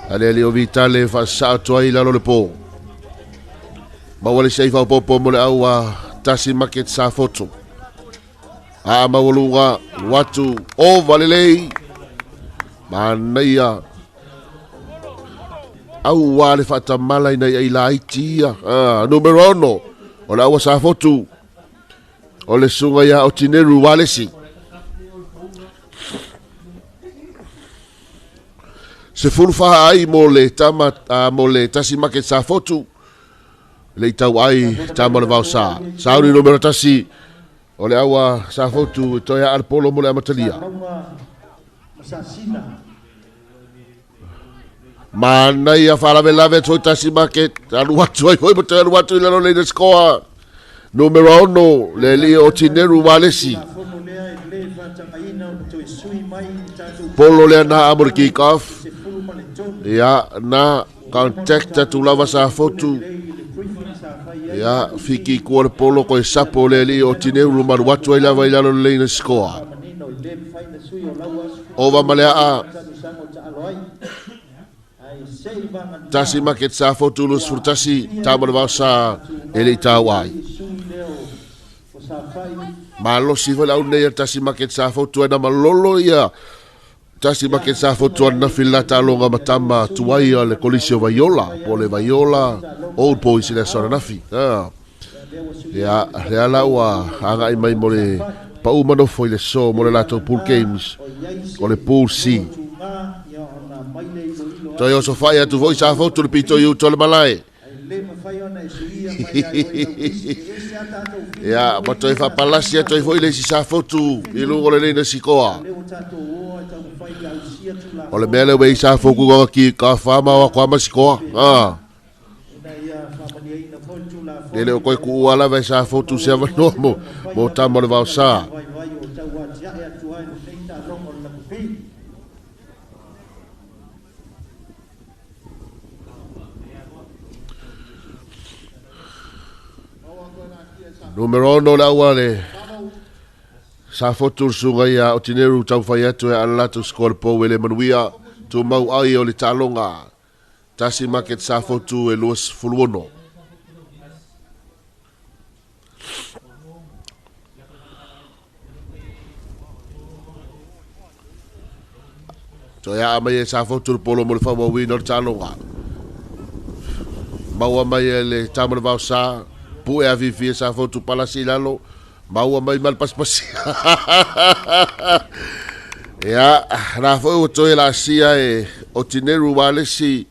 A le alii o Vitale faasasao atu ai lalo le po. Maua le isi ai faaopoopo mo le au a Tasi Market Safotu. Aa maualuga, alu atu, ova lelei. Manaia. Auā le faatamala ina ia laiti ia. Ah, numero 6, o le au a Safotu. O le susuga ia Otineru Walesi. 14 ai mo le tama mo le Tasi Market Safotu. Le i tau ai tama o le Vaosa. Sauni numero 1 o le au a Safotu e toe aa le polo mo le amatalia. Manaia faalavelave atu foi Tasi Market. Alu atu ai foi ma toe alu atu i lalo le ina sikoa. Numero 6, le alii o Tineru Walesi. Polo lea na a mo le kick off. Ia, na contact atu lava Safotu. Ia, fiki kua le polo koe sapo le alii o Tineru malu atu ai lava i lalo le leina sikoa. Ova ma le aa. Tasi Market Safotu 21, tama le vaosa e le i tau ai. Malosi foi le au nei a Tasi Market Safotu ai na malolo ia Tasi Market Safotu ananafi le la taaloga ma tama tuai a le Kolisi o Vaiola, po o le Vaiola Old Boys i le aso ananafi. Ia, lea la ua agai mai mo le pau ma nofo i le so mo le latou pool games o le pool C. Toe osofai atu foi Safotu le pito i uta o le malae. Ia, ma toe faapalasi atu ai foi le isi Safotu i luga o le leina sikoa. O le mea lea ua i Safotu ki ka wha ma o kwa ma sikoa. Ah. E le o koe kuua lava e Safotu se avanoa mo, mo tama o le vaosa. Numero 6 le aua le Safotu le susuga ia Otineru taumafai atu e ala latou sikoa le pou e le manuia tumau ai o le taaloga. Tasi Market Safotu e 26. Toe aa mai e Safotu le polo mo le faaauauina o le taaloga. Maua mai e le tama o le vaosa, pue afifi e Safotu palasi i lalo, maua mai ma le pasipasi. Ia, la foi ua toe laasia e Otineru Walesi.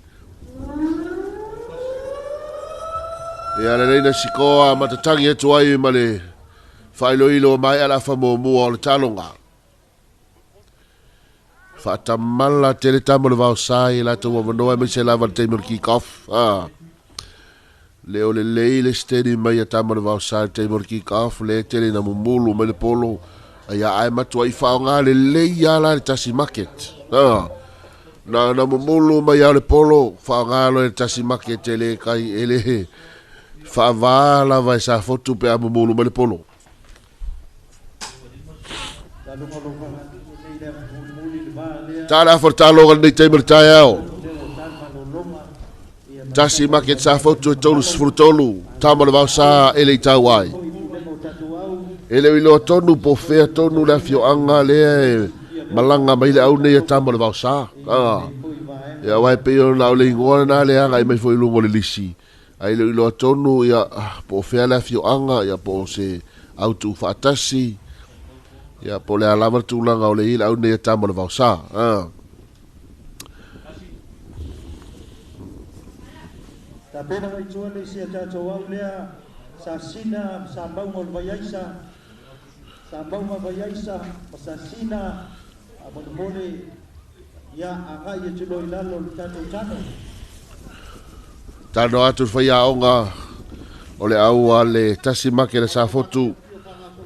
Ia, le leina sikoa matatangi atu ai ma le faailoilo maea le afa muamua o le taaloga. Faatamala tele tama o le vaosa i latou avanoa aemaise lava le taimi o le kick off. Ah. Le o lelei le steady mai a tama o le vaosa i le taimi o le kick off, le tele na mumulu mai le polo. Ia ae matuai faaaoga lelei lava la le Tasi Market. Ah. Na na mumulu mai a le polo, faaaoga loa le Tasi Market e le kai e le faavā lava e Safotu pe a mumulu mai le polo. Ta le afa o le taaloga lenei taimi o le taeao. Tasi Market Safotu e 33, tama o le vaosa e le i tau ai. E le o iloa tonu po fea tonu le afioaga lea e malaga mai le au nei a tama o le vaosa. Ah. Ia aua e pei ona o le igoa lena le agai mai foi i luga o le lisi. Ae le o iloa tonu ia po o fea le afioaga ia po o se au tuufaatasi ia po o le a lava le tulaga o le i le au nei a tama o le vaosa. Ah.
Tapena mai tua le isi a tatou au lea, sa sina ma sa mauga o le Vaiaisa, sa mauga Vaiaisa ma sa sina, a molemole, ia agai atu loa i lalo le tatou tano.
Tano atu le faiaoga o le au a le Tasi Makele Safotu,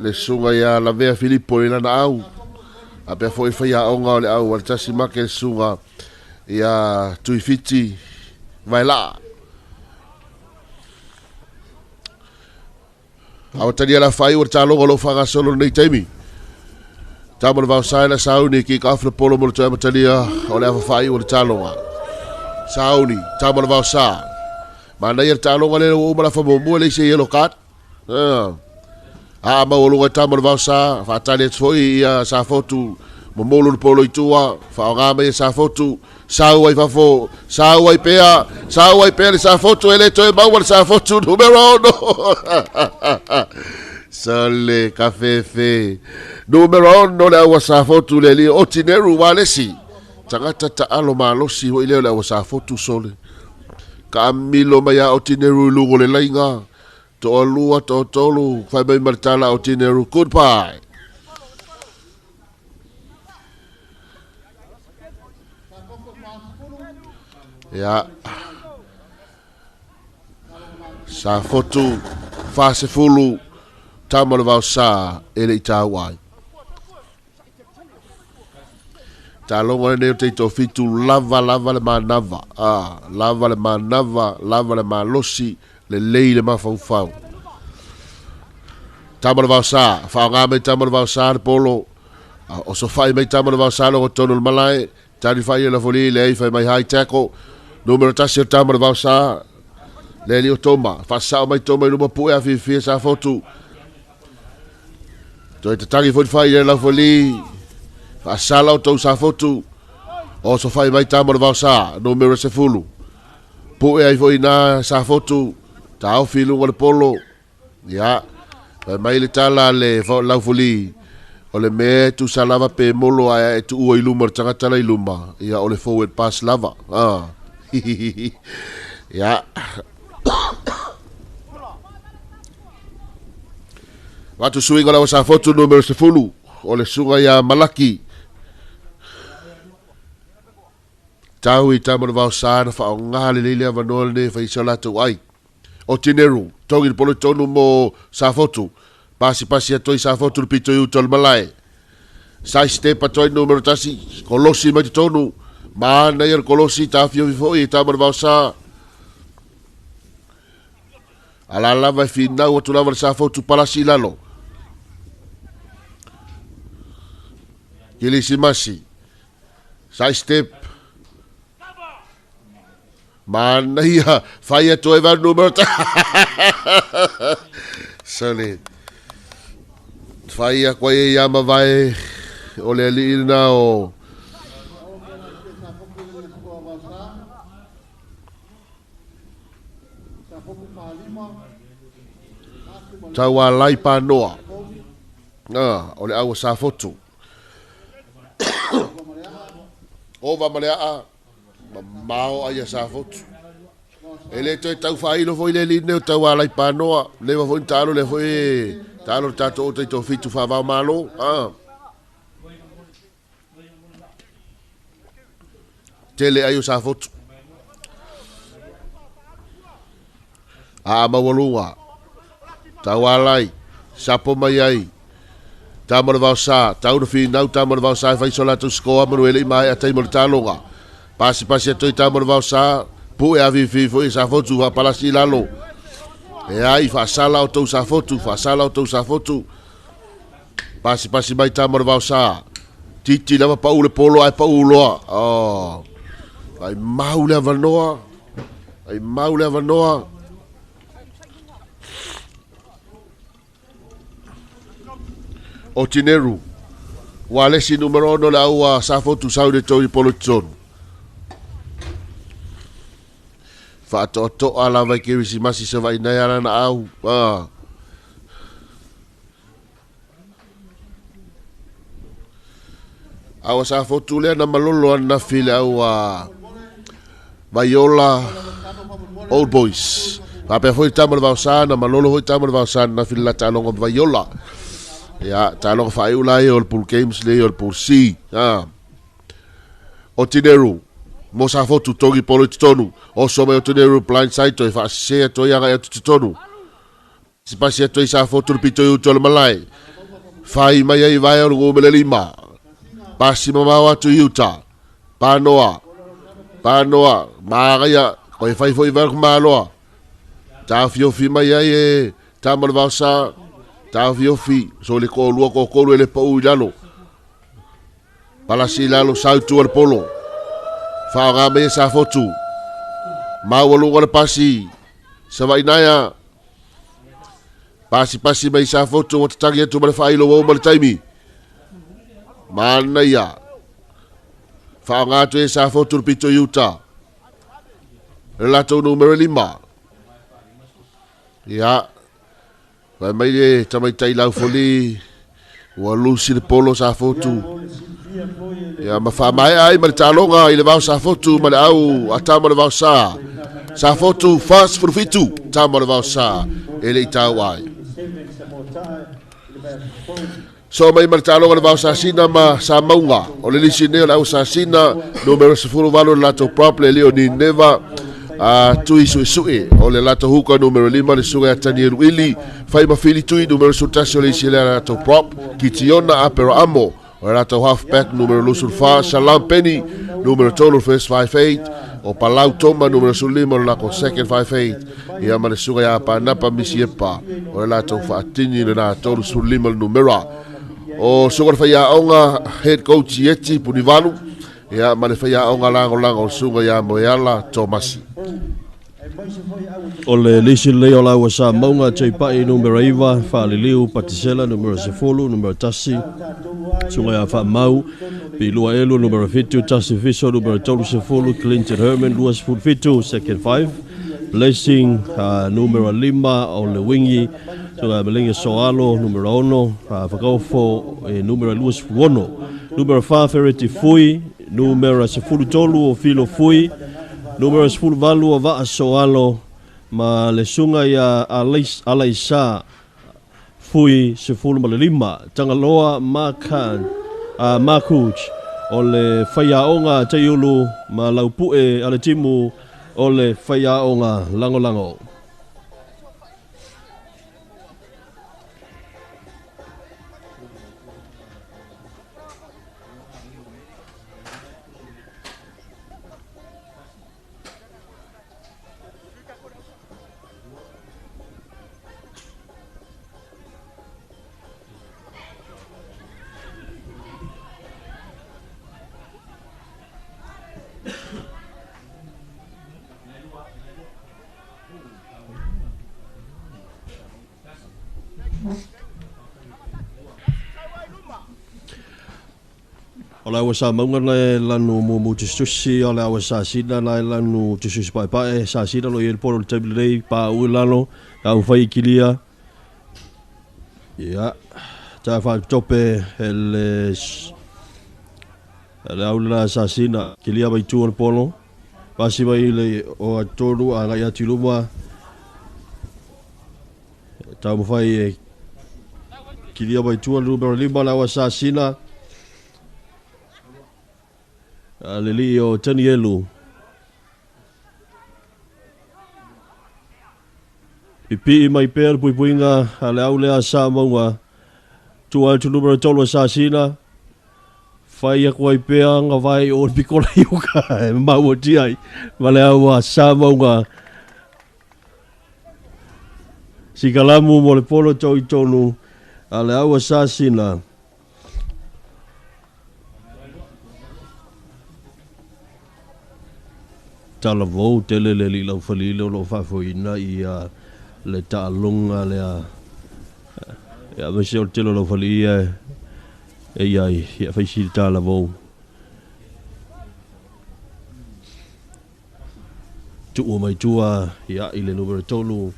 le susuga ia Lavea Filipo i lana au. A pea foi le faiaoga o le au a le Tasi Makele susuga ia Tuifiti Vaelaa. Amatalia la whai o le tāloga o lo whangasolo nei taimi. Tama le vaosae la sauni ki ka le polo mo le toe amatalia o le afa whai o le tāloga. Sauni, tama le vaosa. Manaia le taaloga lea ua uma le afa muamua e leai se yellow card. Aa maualuga i tama o le vaosa, faatali atu foi ia Safotu, momolu le polo i tua, faaaoga mai e Safotu, sau ai fafo, sau ai pea, sau ai pea le Safotu, e le toe maua le Safotu numero 6. Sole kafefe. Numero 6 le aua Safotu le alii o Tineru Walesi. Tagata taalo malosi foi lea o le aua Safotu sole. Kaamilo mai a o Tineru i luga o le laiga. Toalua, toatolu, fai mai ma le tala o Tineru, goodbye. Ia. Safotu, 40, tama o le vaosa e le i tāua ai. Taloga lenei o te fitu lava lava le manava. Ah, lava le manava, lava le malosi, lelei le mafaufau. Tama le vaosa, whaonga mai tama le vaosa le polo. O so whai mai tama le vaosa longo tonu le malae. Tani whai e la foli le ei whai mai high tackle. Numero tasi o tama le vaosa. Le li o toma. Whasao mai toma i luma pue a whiwhia sa fotu. Toe tatagi foi whai le lau foli. Whaasala o tau sa fotu. O so whai mai tama le vaosa. Numero 10. Pue ai foi nā sa fotu. Taofi lunga le polo. Ia. Whai mai le tala le lau foli. O le mea tu sa lava pe molo ae e tu ua i luma le tangata la i luma. Ia o le forward pass lava. Ah. Ia. Watu suinga la sa fotu numero 10. O le sunga ia Malaki. Tau i tama le vao sa na whaonga le leile avanoa le whai sa latou ai. O Tineru, tongi le polo tonu mo Safotu. Pasi pasi atu i Safotu le pito i uta o le malae. Sai step atu ai numero 1. Kolosi mai te tonu. Mana ia le kolosi, tāwhiofi foi i tama le vao sa. Ala lava e whinau atu lava le Safotu palasi i lalo. Kilisimasi. Sai step. Manaia, whai atu ai vau numero Sole. Whai a koe e ia mavae o le alii na o Taualai Panoa. Ah, o le aua Safotu. Ova ma le aa, mamao ai a Safotu. E le toe tau whailo foi le line o Taualai Panoa. Lewa foi talo le foi talo le tātou o taito fitu whawao malo. Ah. Tele ai o Safotu. A maualuga. Taualai. Sapo mai ai. Tama le vaosa. Tau na whinau tama le vaosa e whaiso latou skoa manu ele i mai a taimo le taloga. Pasi pasi atu i tama le vaosa. Pue a whiwhi foi Safotu wha palasi i lalo. E ai whaasala o tau Safotu. Whaasala o tau Safotu. Pasi pasi mai tama le vaosa. Titi lava pau le polo ai pau loa. Oh. Ai mau le avanoa. Ai mau le avanoa. O Tineru. Walesi numero 6 le aua Safotu sau le toi polo tonu. Whaatoatoa lava i Kerisimasi sa vai nei ala na au. Ah. Aua Safotu lea na malolo ana file aua Vaiola Old Boys. Whapea foi tama le vaosa na malolo foi tama le vaosa na file la talonga Vaiola. Ia, talonga whaeula e o le pool games le o le pool C. Ah. O Tineru. Mo Safotu tongi polo i totonu. O so mai o Tineru blind side toi whaasea toi anga e atu totonu. Pasi atu ai Safotu le pito i uta o le malae. Whai mai ai vai o le ngumele lima. Pasi mamao atu i uta. Panoa. Panoa. Maagaia. Koe whai foi vai maloa. Tāwhiofi mai ai e tama le vaosa. Tāwhiofi. So le ko lua ko kolu e le pau i lalo. Palasi i lalo sautu o le polo. Whaonga mai e Safotu. Maualuga le pasi. Savainaia. Pasi pasi mai Safotu o tatagi atu ma le faailo ua uma le taimi. Manaia. Faaaoga atu e Safotu le pito i uta. Le latou numera 5. Ia. Fai mai le tamaitai laufoli ua lusi le polo Safotu. Ia ma faamaea ai ma le taloga i le vao Safotu ma le au a tama o le vao sa. Safotu 47 tama o le vao sa e le i tau ai. So mai ma le taloga le vao Sasina ma Samauga. O le lisi nei o le au Sasina numero 18 le latou prop le leo ni neva a tui sui sui o le latou huka numero 5 le suga ia Tanielu Ili fai ma fili tui numero 11 o le isi le latou prop Kitiona Apero Amo o le latou halfback numero 24 Salam Penny numero 3 first 5'8 o Palau Toma numero 15 o le latou second 5'8 ia ma le suga ia Panapa Misiepa o le latou faatini le na 35 le numero o suga le faiaoga head coach Ieti Punivalu ia ma le faiaoga lagolago o suga ia Moeala Tomasi.
O le lisi lelei o lau sa maunga teipai numero 9 Faaliliu Patisela numero 10 numero 1 Sunga ia Faamau Pilua Elu numero 7 Tasi Fiso numero 30 Clinton Herman 27 second 5 Blessing numero 5 o le wingi Sunga Melinga Soalo numero 6 Whakaofo numero 26 numero 4 Fereti Fui numero 13 o Filo Fui numero 18 o Vaa Soalo ma le sunga ia Alaisa Fui 15 Tangaloa Makan Makuch o le whaiaonga Teiulu ma laupue ale timu o le whaiaonga Langolango. O le awa sa maunga na e lanu mumu tusutusi, o le awa sa sina na e lanu tusutusi paepae, sa sina lo i ele polo le taimi lelei, pa ui lalo, au whai kilia. Ia, tā whaatope ele au la sa sina, kilia mai tu o le polo, pasi mai le o atonu a ngai atu luma, tau mawhai e kilia mai tu o le numero 5 le awa sa sina, le li o Tanielu. Pipi mai pea le puipuiga a le au lea sa maunga. Tua atu numero 3 sa sina. Whai aku ai pea ngā vai o pikola i uka e maua tiai. Ma le au a sa maunga. Sikalamu mo le polo tau i tonu a le au a sa sina. Talavou tele le li lau whalile o lo whaafoina i le taalunga lea. Ia mese o le tele o lau whali ia e iai ia whaisi le talavou. Tuua mai tua ia i le numero 3.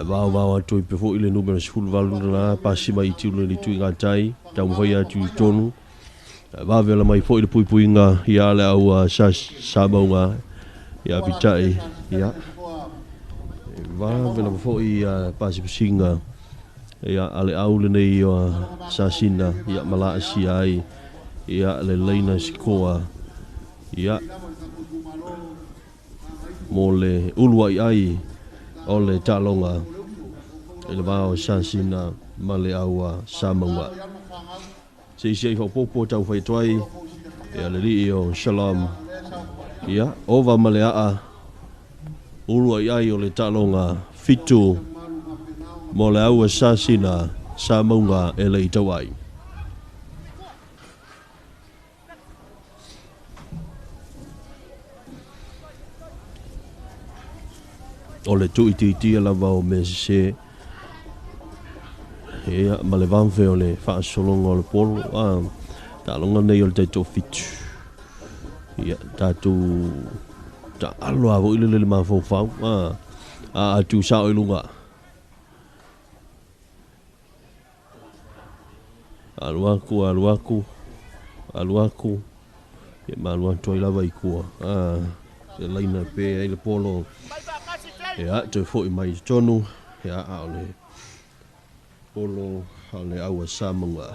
Vao vao atu i pefo i le numero 18 la pasi mai i tiulu le tui ngā tai. Tau mwhai atu i tonu. Vavela mai foi le puipuiga ia le au sa maunga ia pitai ia vavela foi ia pasipasinga ia ale au lenei o sasina ia malaasia ai ia le leina sikoa ia mo le uluai ai o le taaloga i le vao sasina ma le au sa maunga. Se isi ai whaupopo tau whaituai ia le lii o Shalom ia ova ma le aa ulu ai ai o le taaloga 7 mo le au sasina sa maunga e le i tau ai. O le tu'itiitia lava o mea sesē ia ma le vave o le fa'asologa o le polo a ta'aloga nei o le taito'afitu ia tatou ta'alo a fo'i lele le mafaufau a a atusa'o i luga alu aku alu aku alu aku ia ma alu atu ai lava i tua a e laina pe ai le polo ia toe fo'i mai i totonu ia a o le polo a le aua Samoa.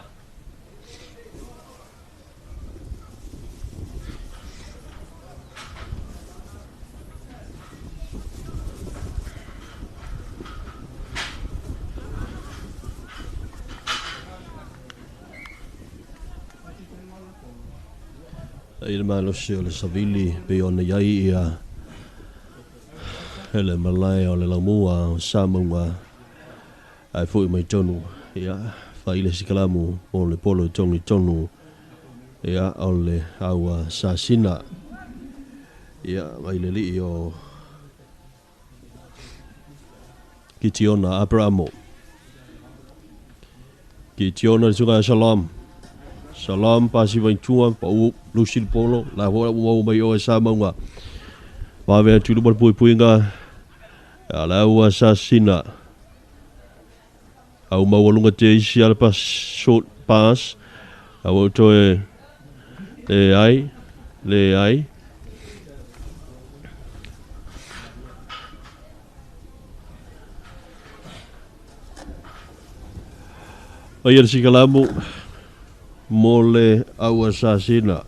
Ai le malosi o le savili pe ona iai ia ele malae o le laumua o Samoa ai fo'i mai tonu ia fai le sikalamu o le polo i togi tonu ia o le aua sasina ia mai le li'i o Kitiona Abramo Kitiona le suka Shalom Shalom pasi vaitua pa u lusi le polo la ho ua mai o e Samoa vave atu i luma le puipuiga a le aua sasina au maualuga te isi a le pas short pass au o toe le ai le ai ai le sikalamu mo le au asasina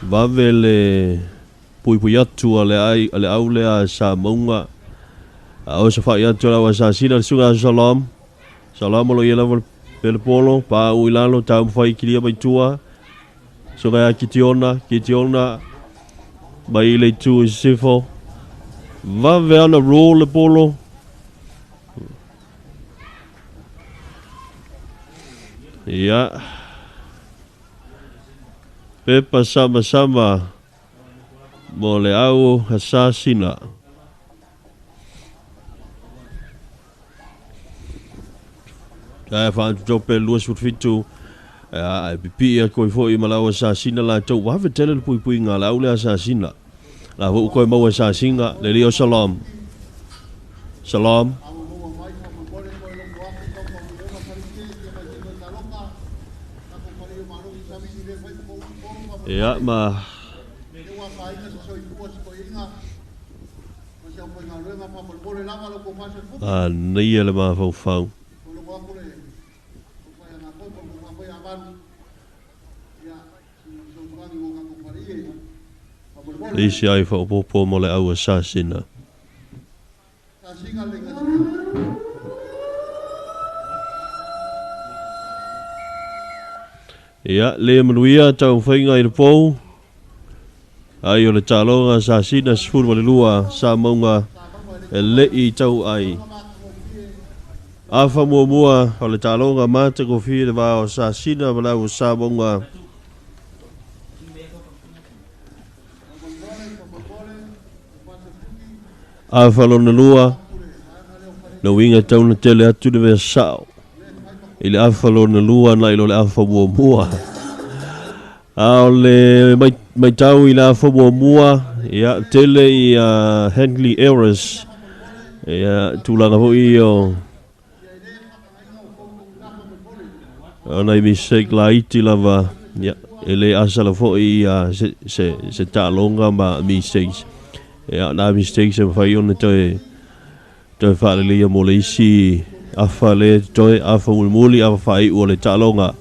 vave le puipui atu a le ai a le au lea sa maunga a o sa fa'i atu le au asasina le suga Shalom Shalom o lo ia lava pele polo pa ui lalo taumafai kilia mai tua suga ia Kitiona Kitiona mai le itu i sisifo vave ana roll le polo ia pepa sama sama mo le au asasina. Tae whaantutope 27 ai pipi a koi foi ma lau asasina la tau wawe tele le pui ngā lau le asasina. La hu koi mau asasina le lio Shalom. Shalom. Ia ma a nei le mafaufau. Isi ai whaopopo mo le au asasina. Ia, le manuia tau whainga i le pou. Ai o le tāloga asasina 12 sa maunga e lei tau ai. Afa muamua o le tāloga mata kofia le vao asasina ma lau sa maunga. Afa lona lua, na winga tauna tele atu le vea sao. I le afa lona lua na i lo le afa muamua. A o le mai tau i le afa muamua, ia tele i Henley Errors. Ia tulaga foi o nai mistake laiti lava, ia e le asala foi se taaloga ma mistakes. Ia na mistakes e mawhai ona toe whaaleleia mo le isi afa le toe afa mulimuli afa whai ua le taaloga.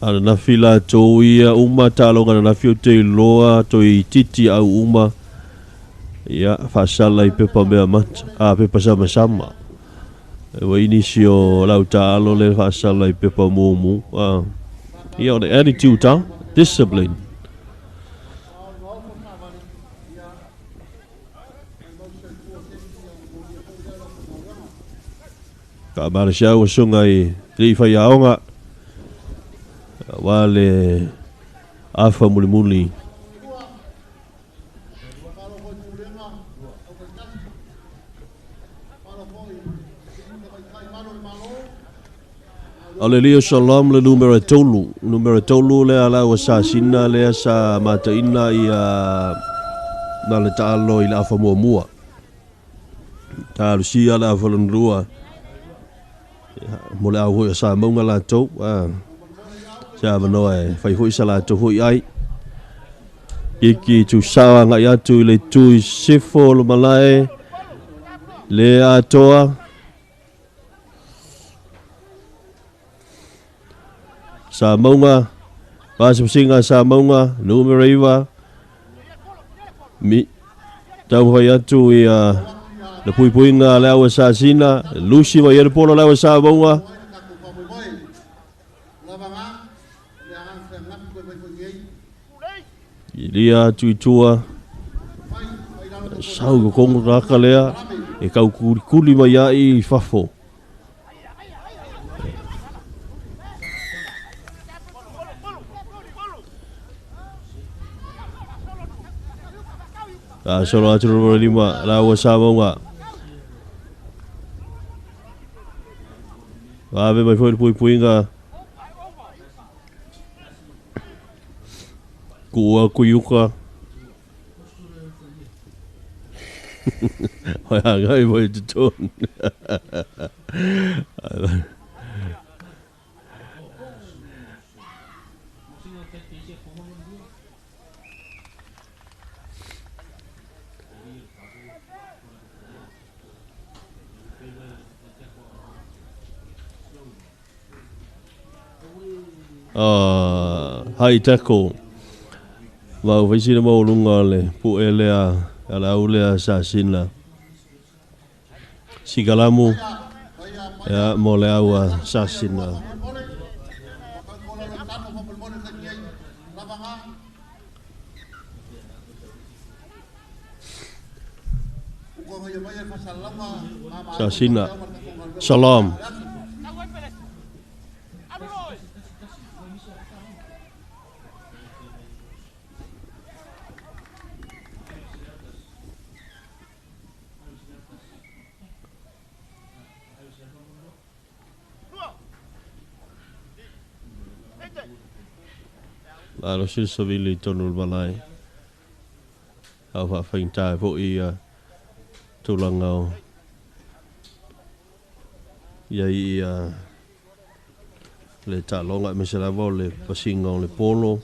Ana nafi la tō ia uma taaloga na nafi o te loa toi titi au uma. Ia whaasala i pepa mea mata, a pepa sama sama. E wa inisi o lau taalo le whaasala i pepa mumu. Ia o le attitude, ha? Discipline. Ka mara siau o sunga i li whai aonga. Wa le Afa mulimuli. O le Leo Shalom le numero 3. Numero 3 lea la ua sasina lea sa mataina ia na le taalo i le afa muamua. Talusia le afa lona mo le au hoi o sa maunga latou. Se avanoa e fai foi sa latou foi ai. Iki tusawa ngai atu i le tui sifo lo malae le atoa. Sa maunga, pasipasinga sa maunga, numero 9. Mi, tau fai atu i le puipuiga le au sa sina, lusi mai le polo le au sa maunga. I lia atu i tua, sau ko kongo raka lea, e kau kuli mai ai i fafo. Solo atu le lima, la ua sa maunga. Ave mai foi le puipuiga. Kua kuiuka. Hoi hangai mai te tonu. Hai tackle. Mau faisina mau lunga le pu elea ala au lea sa sina. Sikalamu ya mo le au sa sina. Sa sina. Salam. Alo sila savili i tonu le malae. Au whaawhainta e foi ia tūlanga o ia i le tālonga e mese lava o le pasinga o le polo.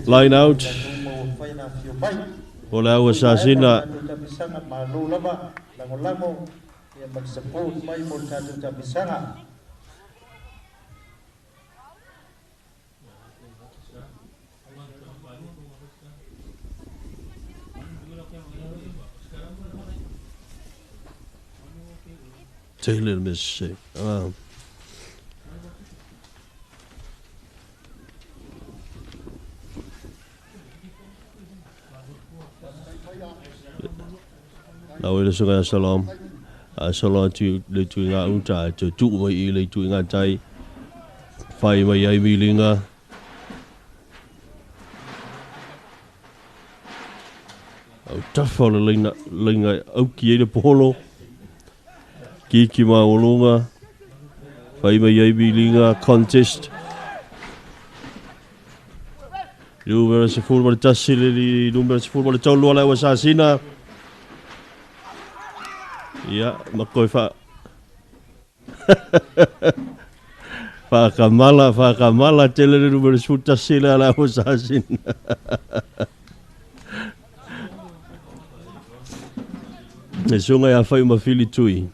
Line out. O le aua sasina. Taylor Mississippi. Lau ele sunga salam. Salam tu le tu ngā unta tu tu mai i le tu ngā tai. Whai mai ai milinga. Au tafa le linga linga au ki e le polo. Kiki maolunga, whai mai ai milinga contest. Numero se fulu ma le tasi le numero se fulu ma le taulua le asasina. Ia, makoi wha. Whakamala, whakamala, tele le numero se fulu tasi le ala asasina. E sunga ia whai mawhili tui.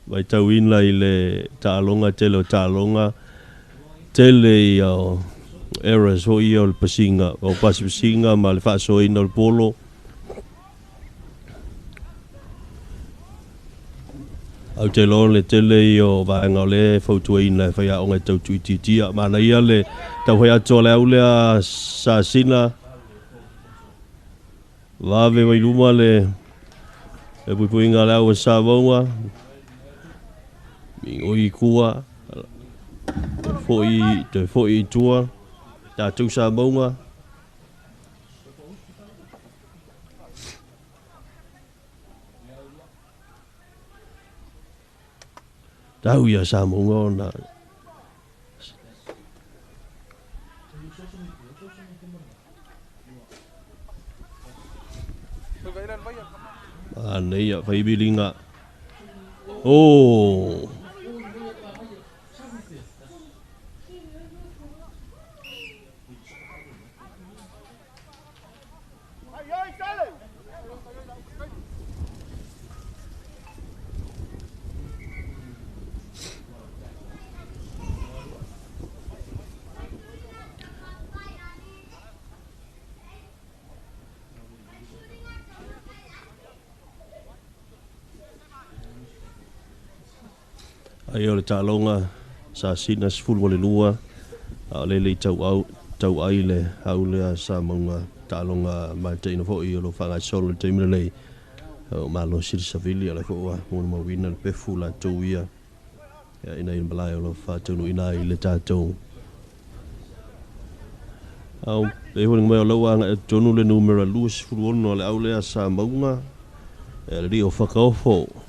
Mai tauina i le taaloga tele o taaloga tele ia o errors foi ia o le pasiga o pasipasiga ma le faasoaina o le polo. Au te loa le tele ia o vaega o le fautuaina e faiaoga e tautuitiitia mana ia le tauhai atoa le au lea sasina Vave mai luma le e puipuiga le au sa maunga. Migoi kua. Foi te foi i tua. Tātou sa maunga. Tau ia sa maunga ona. Nei a whaibilinga. Oh! Ai o le tālonga sa sina sefulu ma le lua a o le le tau au tau ai le au lea sa maunga tālonga mataina fo'i o lo faagasolo le taimi lenei o malo sili savili o le fo'ua molimauina le pefu latou ia ina i le malae o lo faataunuuina ai le tatou au e holi mai o lau aga e tonu le numera 26 o le au lea sa maunga e le o whakaofo.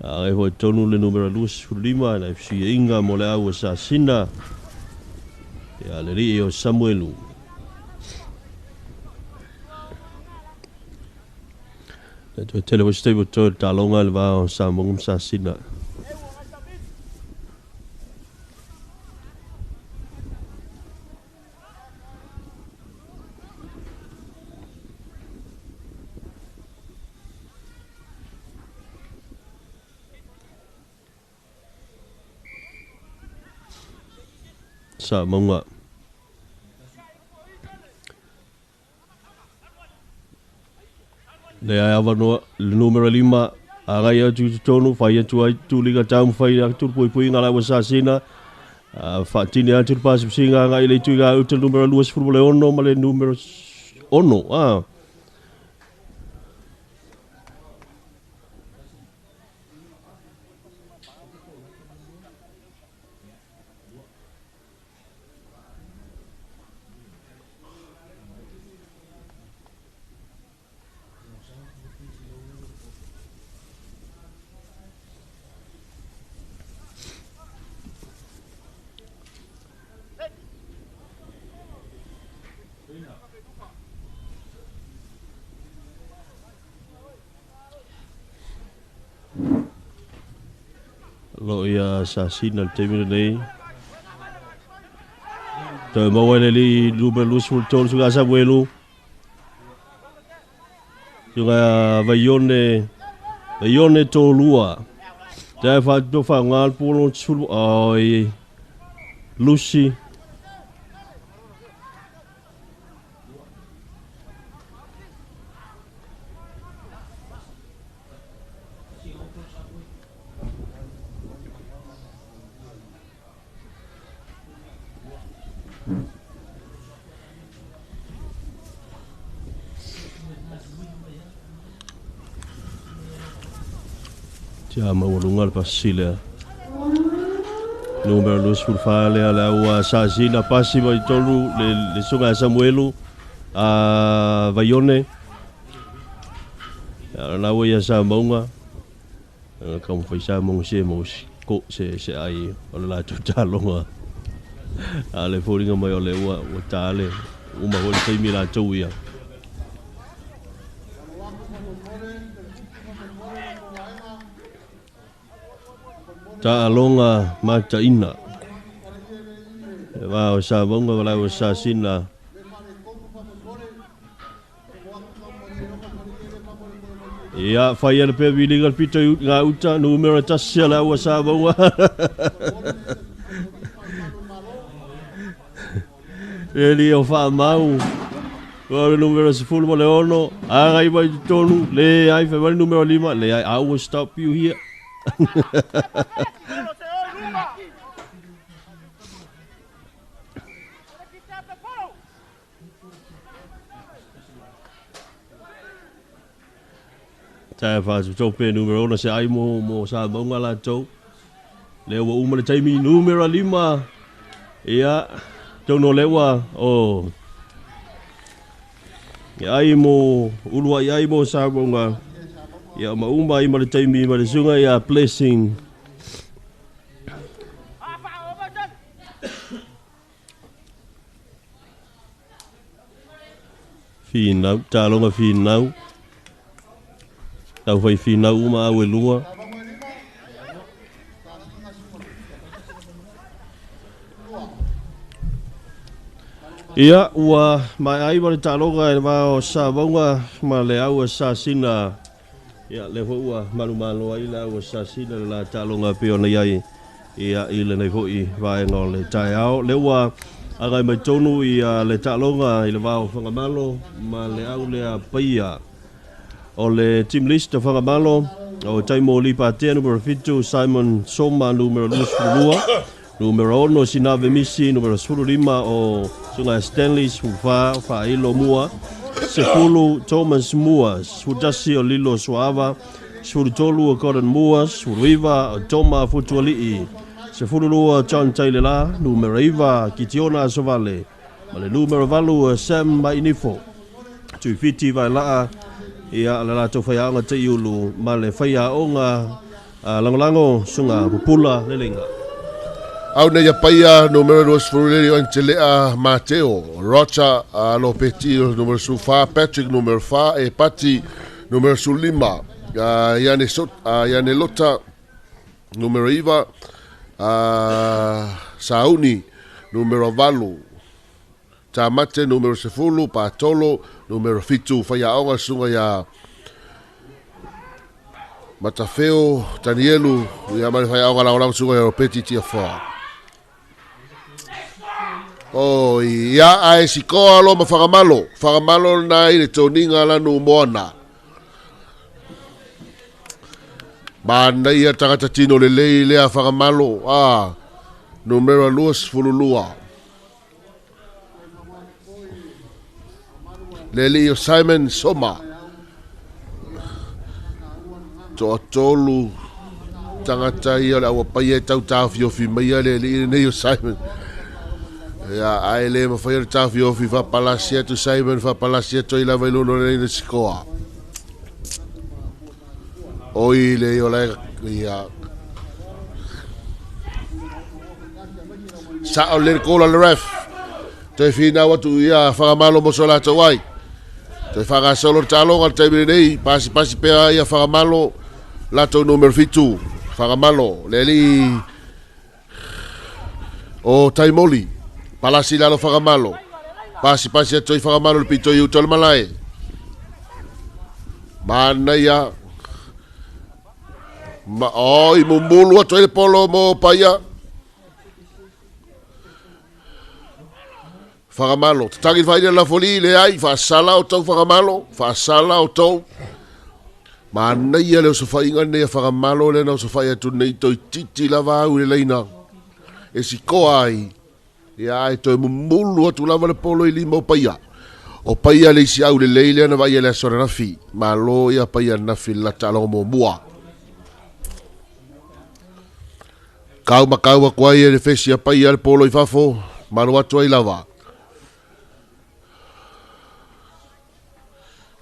Ai hoi tonu le numera 25 na FC Inga mo le au sa sina. Ia le rii o Samuelu. Le toe tele o stable toe talonga le vao sa mongum sa sina. Sa maunga. Le ai avanoa le numera 5 a ngai atu i totonu whai atu ai tūlinga tau whai atu pui pui ngā lawa sa sina. Whaatini atu le pasipsinga ngai le tuiga uta numera 26 ma le numera 6. Lo ia sa sina le taimi lenei. Toe maua le li numera 23 suga Samuelu. Suga Vaione Vaione tōlua. Te whātu wha ngā pōlo tsulu. Oi Lucy. Tia maualunga le pasile. Numero 24 lea le aua sa sina pasi mai tolu le suga Samuelu a Vaione. La ua ia sa maunga. Ka mwhai sa maunga se mau ko se se ai o le lātou tālonga. A le fōringa mai o le ua ua tāle uma hoi taimi lātou ia. Ta'alonga mataina. E wā o sa maunga wala o sa sina. Ia, whai ana pē wilinga le pito i ngā uta, numera tasia le aua sa maunga. E li o wha mau. Ua le numera 16, a ngai mai tonu, le ai whai wale numera 5, le ai, I will stop you here. Tae whaatutope numero 6 se ai mo, mo sa maunga latou. Lea ua uma le taimi numera 5. Ia, tonu o lea ua o e ai mo ulu ai ai mo sa maunga. Ia ma uma ai ma le taimi ma le sunga ia Blessing. Finau, taloga finau. Tau fai finau uma au e lua. Ia, ua mai ai ma le taloga e le va o Savauga ma le au a Sasina. Ia, lea foi ua malumalo ai le au a Sasina le la taloga pei ona i ai ia i lenei foi vaega o le taeao. Lea ua agai mai tonu ia le taaloga i le va o Fagamalo ma le au lea Paia. O le team list o Fagamalo, o Taimo Lipatea numero 7, Simon Soma numero 22, numero 6 Sinave Misi, numero 15 o Sungai Stanley, 14 Faailo Mua, 10 Thomas Mua, 11 o Lilo Suava, 13 o Gordon Mua, 19 o Toma Futuali'i, 12 John Tailela, numero 9 Kitiona Asovale, ma le numero 8 Sam Mainifo. Tuifiti Vaelaa, ia le latou faiaoga Taiulu ma le faiaoga lagolago Suga Pupula Leleiga.
Au nei a paia numero 20 le o Antelea Mateo, Roger Lopeti numero 14, Patrick numero 4, e Pati numero 15, Iane, Sot, Iane Lota numero 9, Sauni numero 8, Tamate numero 10, Patolo numero 7, Whaiaonga sunga ia Matawheo, Danielu, ia mare Whaiaonga lao sunga ia Ropeti Tiafoa. O ia ae sikoa lo ma whakamalo, whakamalo na i le tōninga lanu moana. Mana ia tangata tino le lei lea whakamalo, a, numero 22. Le alii o Simon Soma. Toatolu tagata ia o le auapaia e tau taofiofi mai ia le alii lenei o Simon. Ia, ae le mafai ona taofiofi faapalasi atu Simon, faapalasi atu ai lava i lona o le laina sikoa. Oi le o la ia. Sao le kola le ref. Toe finau atu ia whakamalo mo so latou ai. Toe whakasolo le taloga le taimi lenei. Pasi pasi pea ia whakamalo latou numero 7. Whakamalo le alii o Taimoli. Palasi lalo whakamalo. Pasi pasi atu ai whakamalo le pito i uta o le malae. Manaia. Ma, oi, mumulu atu ai le polo mo Paia. Whakamalo. Tatagi whaina la foli le ai, whaasala o tau whakamalo, whaasala o tau. Manaia le osofaiga nei a Whakamalo le na osofai atu nei toi titi lava au le leina. E sikoa ai. Ia ai toe mumulu atu lava le polo i lima o Paia. O Paia le isi au lelei lea na vaai le aso ananafi. Malo ia Paia ananafi le lata aloga muamua. Kau ma kau aku ai e le fesi a Paia le polo i fafo. Malo atu ai lava.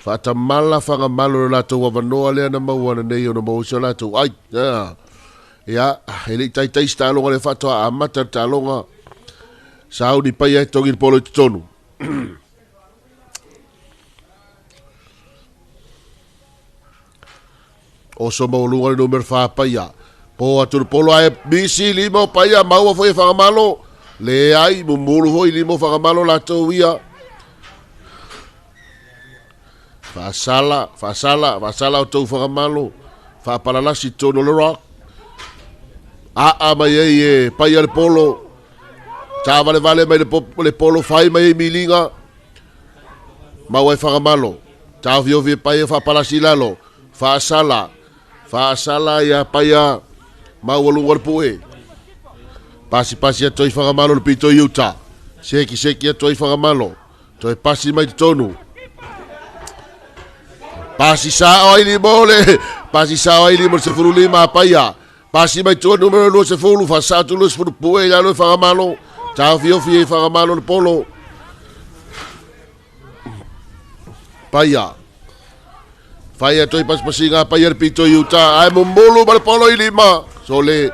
Faatamala Fagamalo le latou avanoa lea na maua nei ona maua si o latou ai. Ia, ia e le i taitai se taaloga le faatoa amata le taaloga. Sauni Paia e togi le polo i totonu. Oso maualuga le numero 4 Paia. Po atu le polo ae misi lima o Paia maua foi e Fagamalo. Leai mumulu foi lima o Fagamalo latou ia. Faasala, faasala, faasala o tou Fagamalo. Faapalalasi tonu o le rock. Aa mai ai e Paia le polo. Tāvalevale mai le, le polo fai mai ai miliga. Maua e Fagamalo. Taofiofi e Paia faapalasi i lalo. Faasala. Faasala ia Paia maualuga le pue. Pasi pasi atu ai Fagamalo le pito i uta. Seki seki atu ai Fagamalo. Toe pasi mai totonu. Pasi sa'o ai lima o le pasi sa'o ai lima o le 15 a Paia. Pasi mai tua numera 20, faasa'o atu 20 pue i lalo e Fagamalo. Taofiofi e Fagamalo le polo. Paia. Fai atu ai pasipasiga a Paia le pito i uta. Ae mumulu ma le polo i lima. Sole.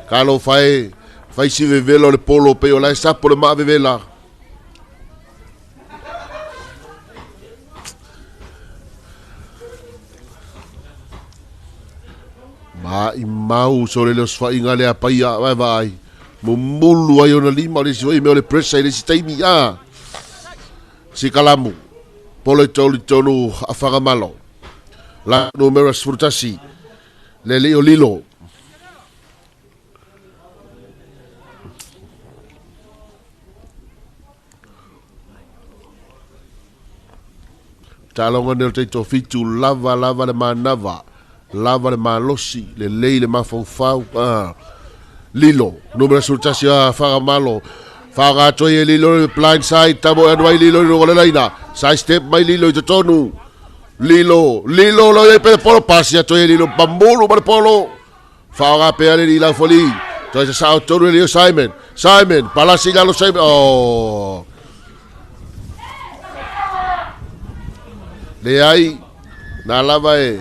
Talofa e. Fai si vevela o le polo pei o la e sapo le maa vevela. Maimau sole le osofaiga lea Paia vae vaai. Mumulu ai ona lima o le isi foi mea o le pressure i le isi taimi. Ah. Sikalamu. Polo i tolu i tonu a Fagamalo. La numera 11. Le alii o Lilo. Taaloga nei o le taitoafitu, lava lava le manava, lava le malosi, lelei le mafaufau. Ah. Lilo, numera 11 a Fagamalo. Faga atu ai e Lilo le blind side, tamo e anu ai Lilo i luga o le laina. Side step mai Lilo i totonu. Lilo, Lilo lo i ai pe le polo, pasi atu ai e Lilo, pamulu ma le polo. Faoga pea le Lilau Foli. Toe sasao tonu e Leo Simon. Simon, palasi i lalo Simon. Oh. Leai, nā lava e.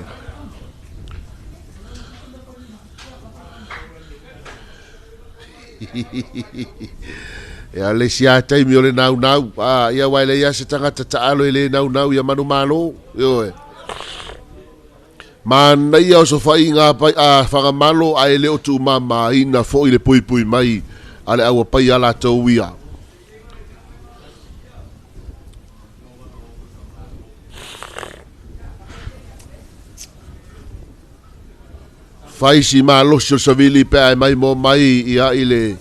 Ia le isi a taimi o le naunau. Ah, ia wai le ia se tangata taalo e le naunau ia manumalo. Ioe. Manaia osofaiga a Fagamalo ae le o tuumamaina foi le puipui mai a le auapaia latou ia. Fai si malosi o le savili pe a e maimoa mai ia i le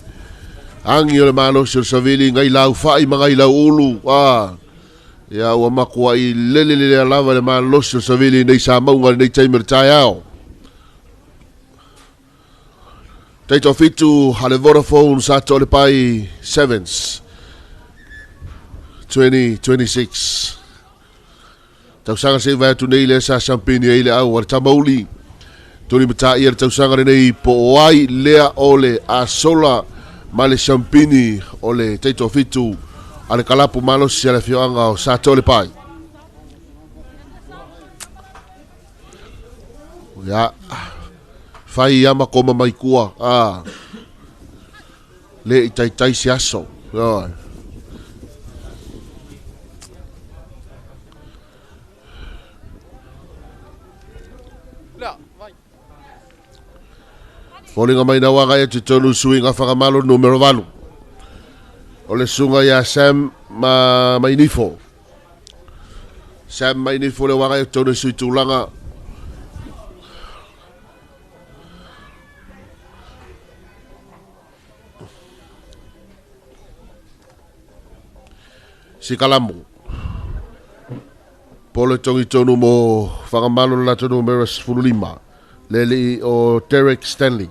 agi o le malosi o le savili ngai lau fai ma ngai lau ulu. Ah. Ia ua makuaʻi lele lelea lava le malosi o savili nei sa mauga lenei taimi o le taeao. Taitoafitu a le Vodafone sa Toalepai Sevens 2026. Tausaga se i vae atu nei lea sa siampini ai le au a le Tamauli. Tuli mataia le tausaga lenei po o ai lea o le Asola ma le siampini o le taitoafitu a le kalapu malosi a le afioaga o Satoalepai. Ia, fai ia ma koma mai kua, a, le i taitai se aso. Ioe. Foliga mai na waga e te tonu suiga whakamalo numero 8. O le sunga ia Sam ma Mainifo. Sam Mainifo le waga e tonu sui tulaga. Sikalamu. Polo tongi tonu mo Whangamalo le latou numera 15, le alii o Derek Stanley.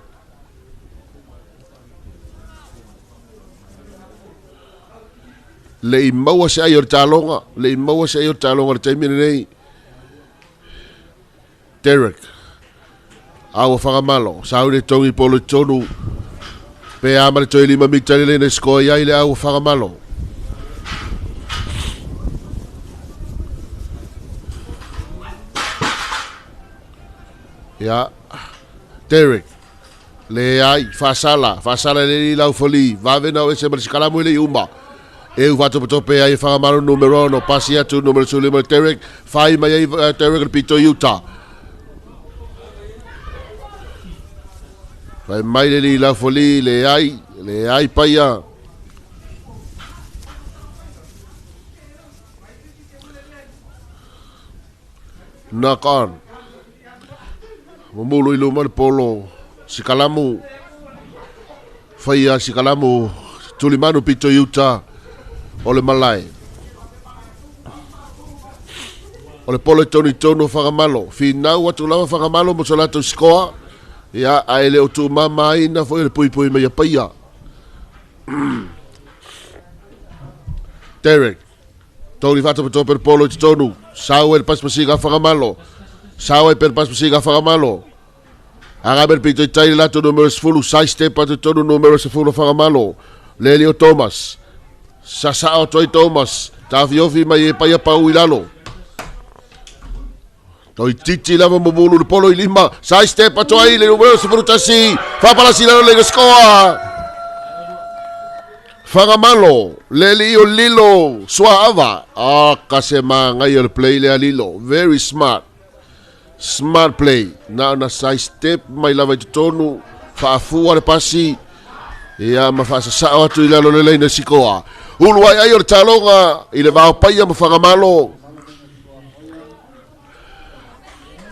Le i maua se ai o le taloga, le i maua se ai o le taloga le taimi lenei. Derek, a ua Whangamalo, sau le tongi polo tonu, pe a ma le toe 5 mita le lena score i ai le au Whangamalo. Ia, Derek, leai, faasala, faasala le li lau foli, vave na o ese ma le sikalamu i le uma. E u whaatopetope ai e Whangamalo numero 6, pasi atu numero 15 Derek, whai mai ai Derek le pito i uta. Whai mai le li lau foli, leai, leai paia. Knock on. Mumulu i luma le polo. Sikalamu. Whaia Sikalamu. Tulimanu pito i uta o le malae. O le polo i tonu i tonu o Whangamalo. Whinau atu lava Whangamalo mo so latou sikoa. Ia, ae le o tuumamaina foi o le puipui mai a Paia. Derek. Tony faatapatoa pele polo i totonu. Sau ai le pasipasiga a Fagamalo. Sau ai pele pasipasiga a Fagamalo. Agai mai le pito i tai le latou numera 10. Side step atu i totonu numera 10 a Fagamalo. Le alii o Thomas. Sasao atu ai Thomas. Taofiofi mai e paia pau i lalo. Toititi lava mumulu le polo i lima. Side step atu ai le numera 11. Faapalasi lalo le skoa. Fagamalo, le alii o Lilo, Suaava. Ah, ka se magaia o le play lea Lilo. Very smart. Smart play. Na ona side step mai lava i totonu. Faafua le pasi. Ia ma faasasao atu i lalo le laina sikoa. Ulu ai ai o le taloga i le vao paia ma Fagamalo.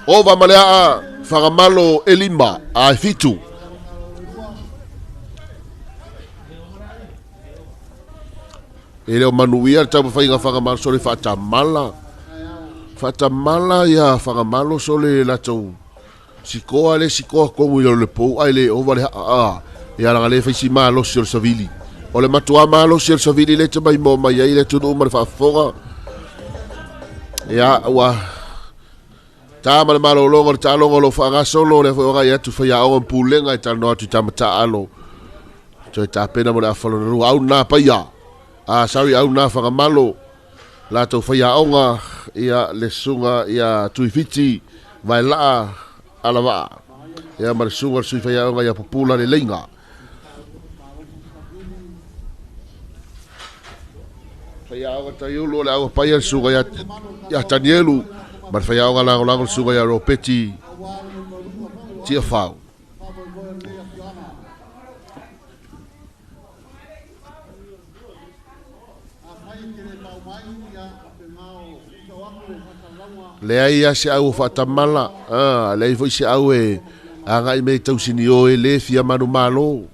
Ova ma le aa Fagamalo e 5 a e 7. E le o manuia le taumafaiga Fagamalo sole faatamala. Faatamala ia Fagamalo sole latou sikoa le sikoa komu i lalo le pou ai le ova le haa. Ia laga le faisi malosi o le savili. O le matua malosi o le savili le te mai mo mai ai le atunuu ma le faafofoga. Ia ua tā ma le malologa o le taaloga o lo o faagasolo lea foi o agai atu faiaoga ma pulega e talanoa atu i tama taalo. Toe tapena mo le afa lona lua. Au nā paia. Ah, sorry, au nā Fagamalo. Latou faiaoga, ia, le susuga ia Tuifiti, Vaelaa, Alavaa. Ia, ma le susuga le sui faiaoga ia Pupula le Leiga. Faiaoga Taiulu o le auga paia le susuga ia, ia Tanielu, ma le faiaoga lagolago le susuga ia Ropeti Tiafau. Leai a se au o faatamala, a, leai foi se au e agai mai e tausini o e le fia manumalo.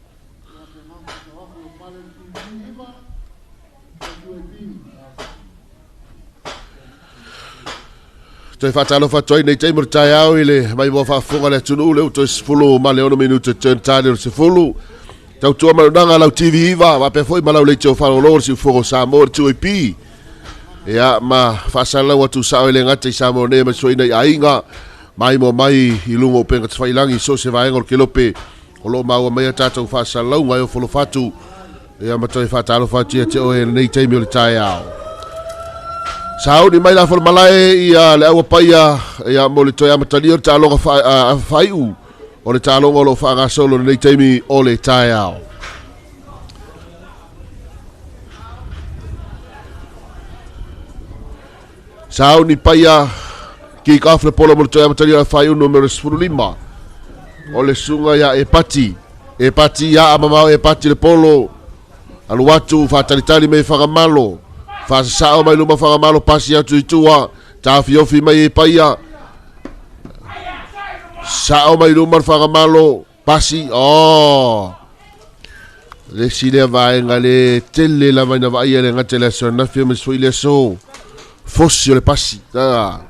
Toe faatalofa atu ai nei taimi o le taeao i le maimoa faafofoga le atunuu le ua toe 16 minute turn tali o le 10. Tautua malunaga lau TV iva, faapea foi ma lau leitio faalolo le siufogo o Samoa le 2AP. Ia, ma faasalalau atu sao e le gata i Samoa nei ma soina i aiga, maimoa mai i luga o upega tafailangi so o se vaega o le kelope o lo o maua mai a tatou faasalalauga e ofo atu. Ia ma toe faatalofa atu ia te oe i lenei taimi o le taeao. Sauni mai la malae ia le aua paia ia mo le toe amatalia o le taaloga faaiu o le taaloga o lo o faagasolo i lenei taimi o le taeao. Sauni paia kick off le polo mo le toe amatalia o le faaiu numera 15 o le susuga ia Epati. Epati ia amamao Epati le polo. Alu atu faatalitali mai Fagamalo. Faasasao mai luma Fagamalo pasi atu i tua. Taofiofi mai e paia. Sao mai luma le Fagamalo. Pasi. Oh. Le isi lea vaega le tele lava ina vaaia le gata i le aso ananafi aemaise foi le aso fosi o le pasi. Ah.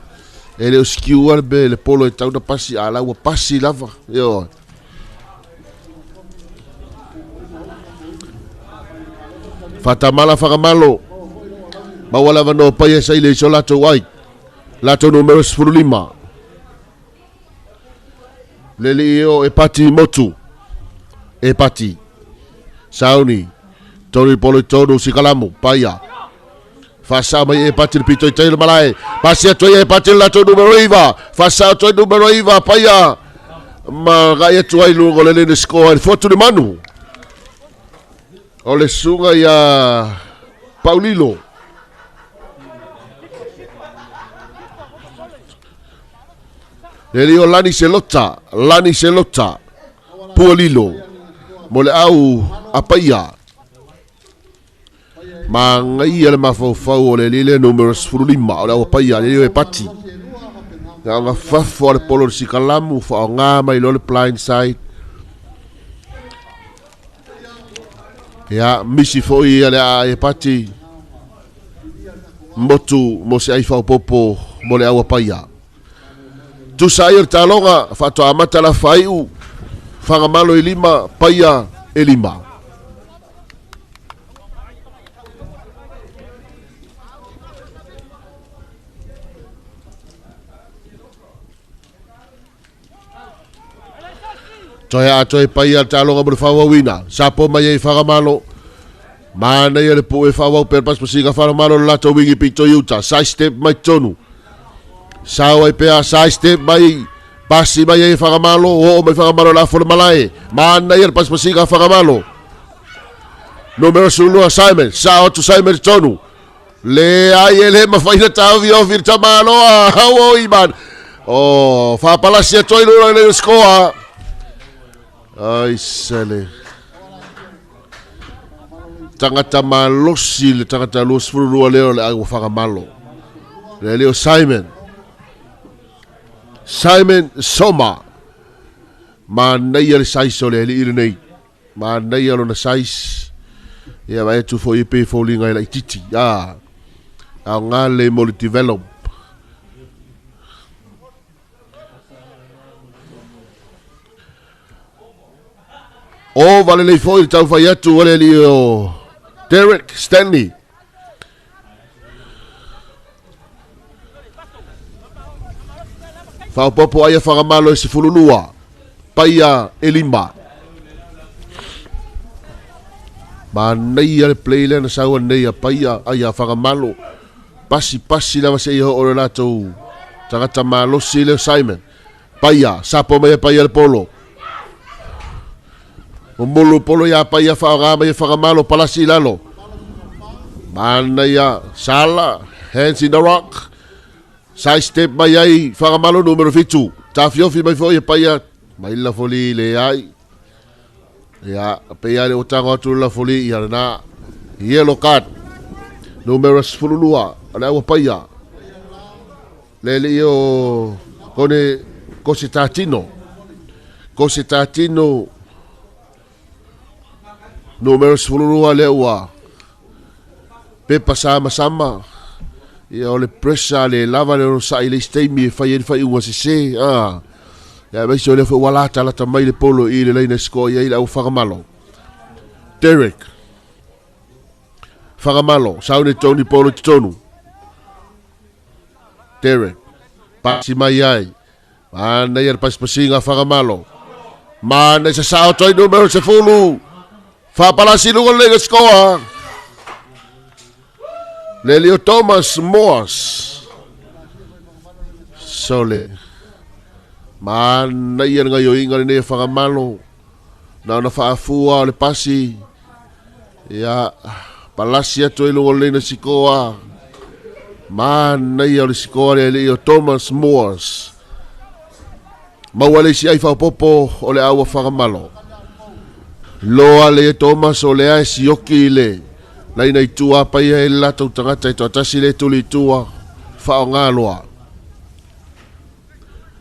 E le o sikiua le be le polo e tau na pasi a la ua pasi lava. Ioe. Fatamala Fagamalo. Maua lava no paia sa ile iso latou ai. Latou numero 15. Le lii o e pati motu. E pati. Sauni. Tonu i polo i tonu sikalamu. Paia. Faasao mai e pati le pito i tai le malae. Pasi atu ai e pati le latou numero 9. Faasao atu ai numero 9. Paia. Ma gai atu ai luga o le lene sikoa i le fotu le manu. O le susuga ia Paulilo. Le lio Lani Selota, Lani Selota, Pualilo, mo le au a paia. Magaia le mafaufau o le alii lea numera 15 o le au a paia le alii o e pati. Na ona fafo a le polo o le sikalamu faaaoga mai loa le blind side. Ia, misi foi ia le aa e pati motu mo se ai faaopoopo mo le au a paia. Tusa ai o le taaloga, faatoa amata la faaiu, Fagamalo e 5, Paia e 5. Toe a toe pai al taloga mo le faaauauina. Sapo mai ai Fagamalo. Manaia le pue faaauau pea le pasipasiga Fagamalo le latou wingi pito i uta. Side step mai totonu. Sao ai pea side step mai. Pasi mai ai Fagamalo. Oo mai Fagamalo le afo le malae. Manaia le pasipasiga Fagamalo. Numero 12 Simon. Sao atu Simon totonu. Le ai e le mawhai na tāvi o whirta maloa. Hau o iman. O, whapalasi atu ai lura le skoa. Ai sele. Tangata malosi le tangata 22 leo le au Fagamalo. Le leo Simon. Simon Soma. Manaia le size o le alii lenei. Manaia lona size. Ia vai atu foi e pe foliga e laititi. Ah. Aoga le mo le develop. O valelei foi le taufai atu o le alii o Derek Stanley. Whaopopo ai a Whangamalo e 12, paia e 5. Manaia le play lea na sau nei a paia ai a Whangamalo. Pasi pasi lava se i ho o le latou tagata malosi leo Simon. Paia, sapo mai e paia le polo. Momolu polo ia paia whaoga mai e Whangamalo, palasi i lalo. Manaia, Sala, hands in the rock. Side step mai ai Whangamalo numero 7. Tawhiofi mai foi e paia, mai la foli le ai. Ia, peia le otango atu la foli ia na. Yellow card. Numero 12, ale aua paia. Le le o kone kose tatino. Kose tatino. Numero 12 le ua. Pepa sama sama. Ia o le pressure le lava le sa i le steimi e fai e fai ua se se. Ah. Ia mai so le fo wala tala ta mai le polo i le leina score ia i le au Whangamalo. Derek. Whangamalo, saune Tony Polo tonu. Derek. Pasi mai ai. Mana ia le pasipasinga Whangamalo. Mana sa sao toi numero 10. Whapalasi lunga le score. Lelio Thomas Moas. Sole. Mana ia ngai o inga nei Whangamalo. Na ona whaafua o le pasi. Ia palasi atu i lunga le sikoa. Mana ia o le sikoa le lelio Thomas Moas. Maua le si ai whapopo o le aua Whangamalo. Loa le Thomas o le ai sioki le. Laina i tua paia e latou tagata e toatasi le tuli i tua. Whaonga loa.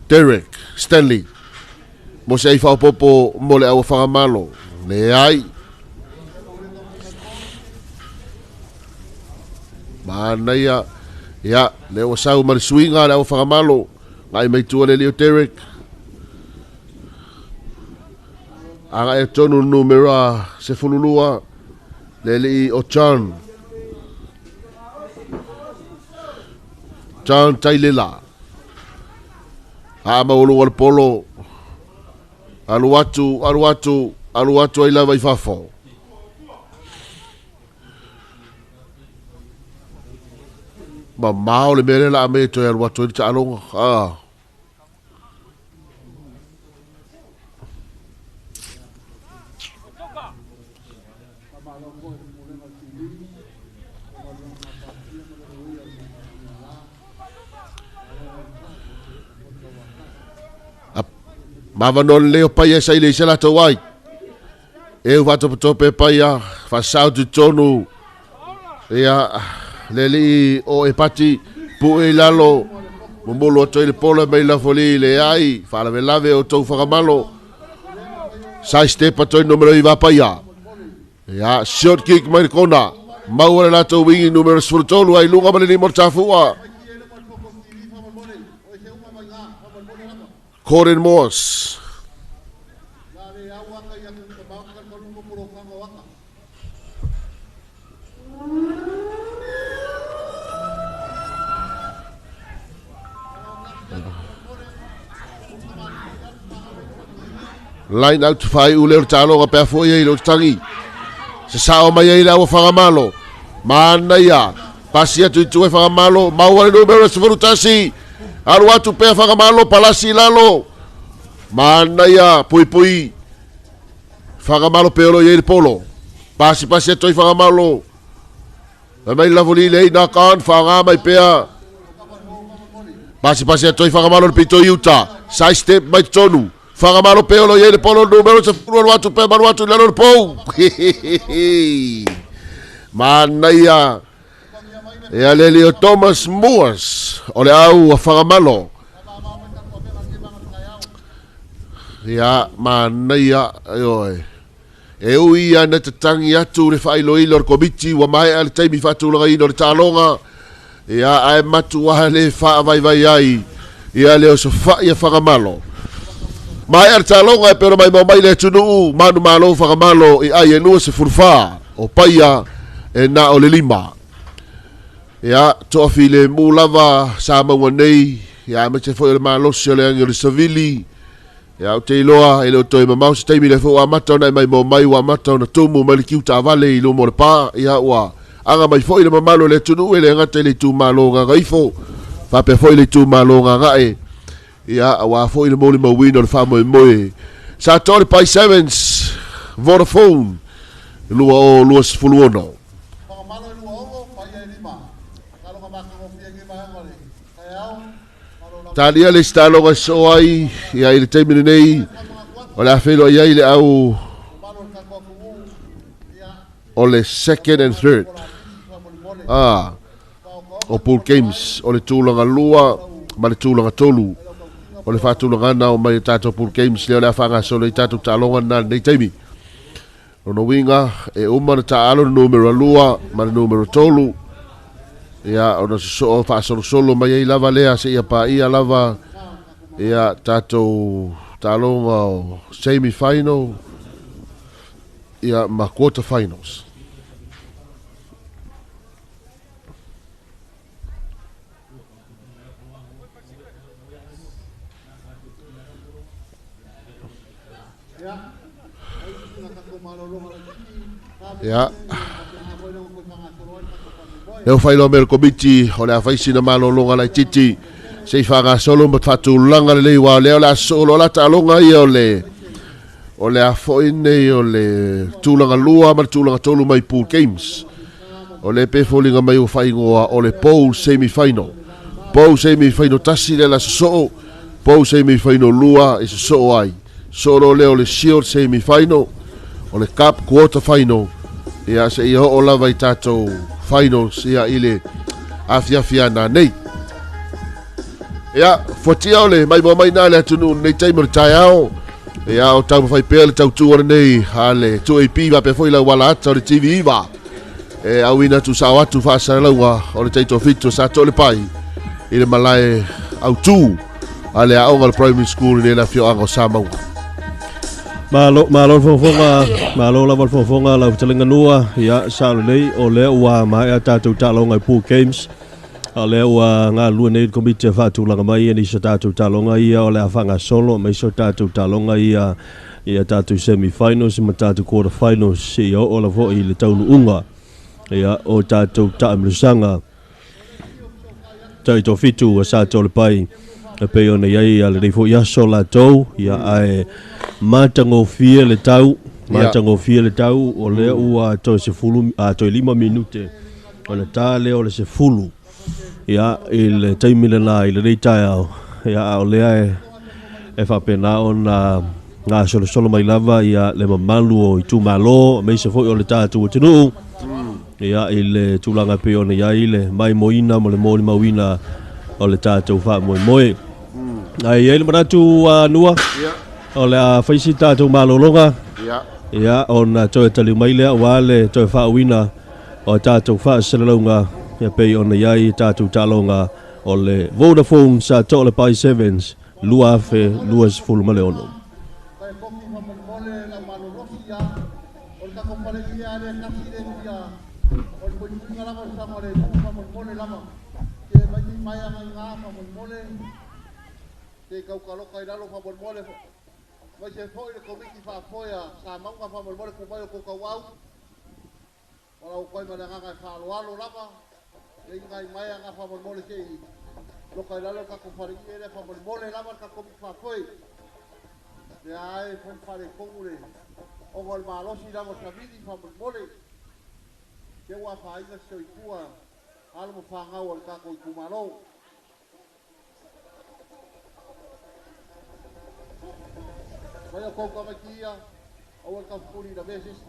Derek Stanley. Mo se ai whaopopo mo le aua Whangamalo. Le ai. Manaia. Ia, le ua sau ma le suiga le aua Whangamalo. Ngai mai tua le leo Derek. Aga e tonu numera 12. Le li o John. John Tailela. A maulu le polo. Alu atu, alu atu, alu atu ai lava i fafo. Ma mao le mere la me toe alu atu i le taaloga. Ah. Mavanon leo paia sa ile se latou ai. E whatopotope paia, whasau tu tonu. Ia, le li o e pati, pue i lalo. Momolo atu i le pola mai la foli le ai, whalavelave o tau Whangamalo. Side step atu i numero 9 paia. Ia, short kick mai le kona. Maua le latou wingi numero 13 ai lunga ma le lima o le tafua. Corin Morse. Line out whai ule o le tāloga pea fo ia i le tangi. Se sao mai ai le aua whangamalo. Mana ia. Pasi atu i tue whangamalo. Maua le numero 11. Alu atu pea whangamalo. Palasi lalo. Mana ia. Pui pui. Whangamalo peolo i le polo. Pasi pasi atu i whangamalo. Na mai lavoli le na kan whanga mai pea. Pasi pasi atu i whangamalo le pito i uta. Side step mai tonu. Whangamalo peolo i le polo numero 10 atu pea maru atu lalo le pou. Manaia. E ale leo Thomas Moores. O le au a whangamalo. Ia, manaia. Ioe. E ui ana te tangi atu le whailoilo o le komiti ua mai a le taimi whaatulaga ina o le tāloga. Ia, ae matu aha le whaavaivai ai. Ia leo so whai a whangamalo. Mai a le tāloga e pera mai mau mai le atunuu manu malo whangamalo i ai e lua se furufā o paia e nā o le lima. Ia, toa file mū lava sa maunga nei. Ia, me te foi o le malosi o le angi o le savili. Ia, o te iloa e le o toe mamau se taimi le fo amata ona e mai mo mai ua amata ona tumu mai le kiuta vale i lumo le pā. Ia, ua anga mai foi le mamalo le atunuu e le ngata i le itumalo gagaifo. Whapea foi le itumalo gagae. Ia, ua foi le moli mauina o le whaamoemoe. Sa tō le Pai Sevens, Vodafone, lua o lua 16.
Whangamalo e 26, paia e 5. Taloga makangofia nge mahenga le. Taeao, malo lava.
Talia le staloga so ai, ia i le taimi nei, o le awhelo ai ai le au
Malo le kako atunuu. Ia,
o le second and third.
faamolemole.
Ah, o pool games, o le tūlanga lua, ma le tūlanga tolu. O le whaatulanga na o mai tātou pool games, leo le awhanga solo i tātou tālonga nā nei taimi. Lona winga, e uma na tāalo le numero lua, ma le numero tolu. Ia, ona so whaasolosolo mai ai lava lea, se ia pā ia lava, ia tātou tālonga o semi-final, ia ma quarter finals.
Ia, ai na kako malologa le tiki.
Ia. Leo whailo me le komiti o le awhaisi na malolonga lai titi. Se i whangasolo ma whatulanga le lei wā leo le asolo la talonga ia o le o le afoi nei o le tūlanga lua ma le tūlanga tolu mai pool games. O le pefolinga mai o whaingoa o le pool semi-final. Pool semi-final tasi le la sosoo. Pool semi-final lua e sosoo ai. Solo leo le shield semi-final. O le cup quarter final. Ia se ia ho lava i tātou finals ia i le afiafi ana nei. Ia, fuatia o le mai mo mai nā le atunu nei taimi o le taeao. Ia, o tau mawhai pea le tautua le nei a le 2AP va pe foi lau wala ata o le TV iwa. E au ina tu sao atu whaasalauga o le taito whitu sa tō le pai i le malae au tū a le aonga le primary school i le la fioanga o Samoa.
Malo, malo le fofoga, malo lava le fofoga lau fetalaiga nua, ia sa o lelei o lea ua maea tatou taaloga i pool games. A lea ua galulue nei le komiti e faatulaga mai e nisi o tatou taaloga ia o le a faagasolo aemaise o tatou taaloga ia ia tatou semi-finals ma tatou quarter finals seia oo lava foi i le taunuuga ia o tatou taamilosaga. Tai toafitu ua sa tō le pai e pei ona i ai a lenei foi aso latou ia ae matagofie le tau matagofie le tau o lea ua toe 10 a toe 5 minute ona tā lea o le 10 ia i le taimi lena i lenei taeao ia a o lea e faapena ona gasolosolo mai lava ia le mamalu o itumalo aemaise foi o le tatou atunuu ia i le tulaga pei ona i ai le maimoina ma le molimauina o le tatou faamoemoe. Ae i ai le manatu a Nua o le a faisi tatou malologa ia ona toe taliu mai lea aua le toe faauina o tatou faasalalauga ia pei ona i ai tatou taaloga o le Vodafone sa tō le Pai Sevens 2026.
Tai koki faamolemole lau malolosi ia. O le kako pale ia le kasi le ia. O le puipuiga lava o le saga o le nuu faamolemole lava. Ke mai mai anga i ngā faamolemole. Te kaukaloka i lalo faamolemole. Mai se fo'i le komiti faafoe a Samauga faamolemole ku mai o kou tauau. O lau koe ma le agaga e faaaloalo lava. Le iga i mai aga faamolemole se i loka i lalo le tatou faleie lea faamolemole lava le tatou komiti faafoe. Lea ai foi faaletonu le ona o le malosi lava o le savili faamolemole. Se ua afaina se soifua alo ma fanau a le tatou itumalo. Mai o kou tamaiti ia, aua le taufufuli i lavea se isi.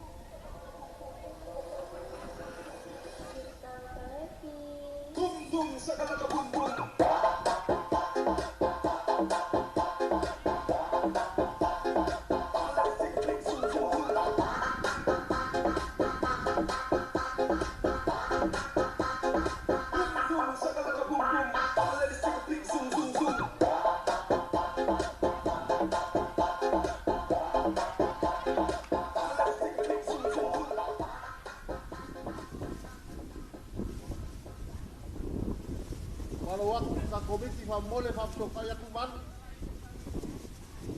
Malo atu ka komiti faamolemole faafesokai atu malu.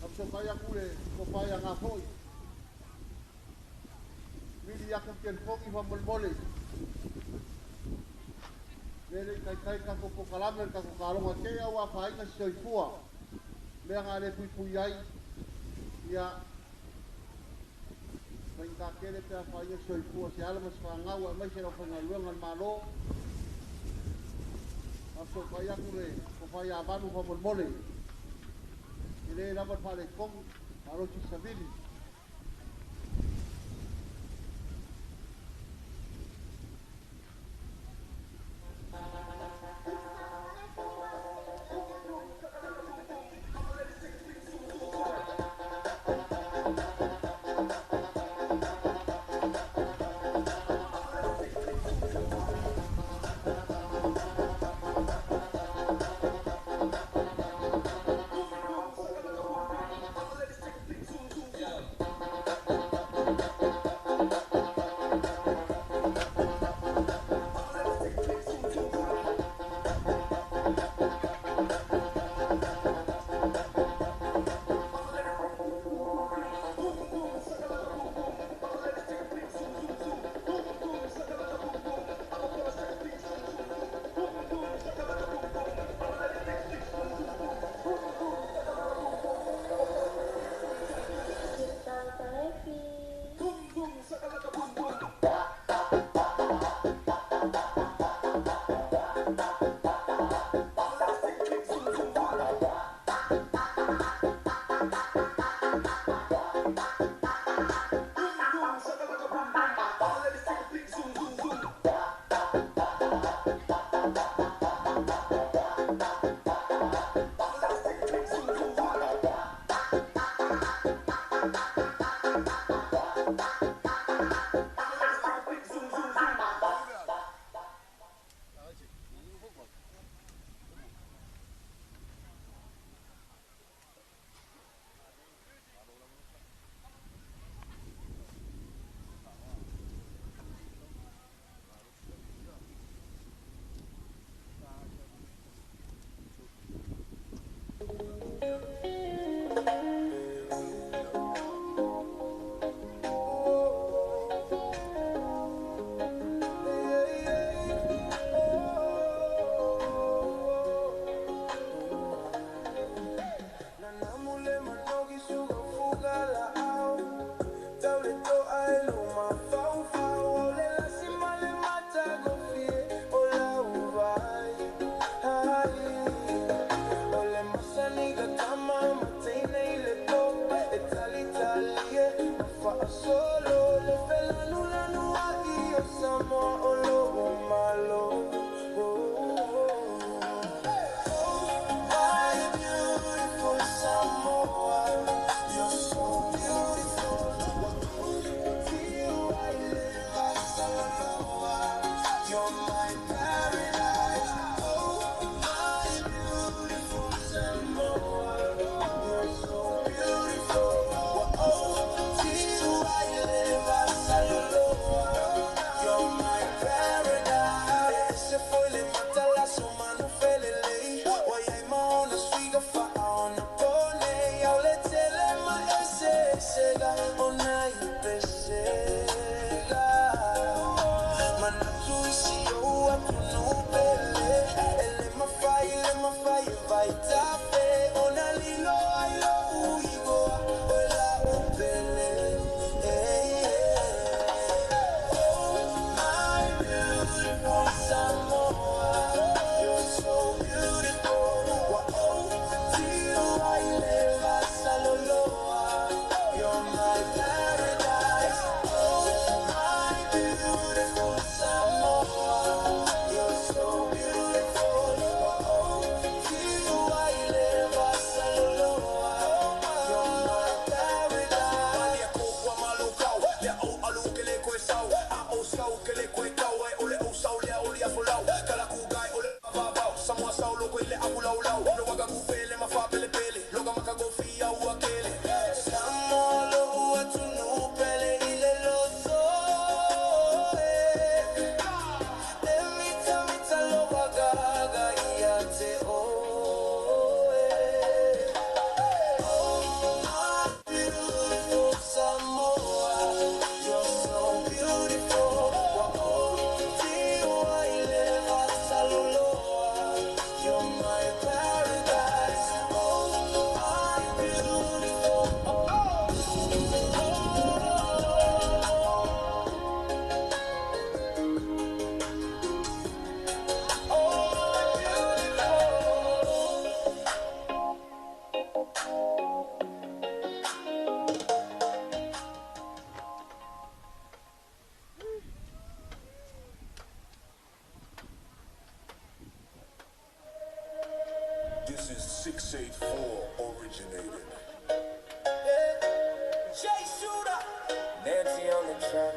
Faafesokai atu le tofa ia Gafoi. Vili atu le telefoni faamolemole. Le le taitai tatou polokalame le tatou taloga te au afaina se soifua. Mea na le puipui ai ia faigata tele pe afaina se soifua se alo ma se fanau aemaise le aufaigaluega a le Malo. Faafesokai atu le tofa ia Manu faamolemole. E le lava le faaletonu malosi savili.
This is 684 originated.
Jay Shooter, Nancy on the track.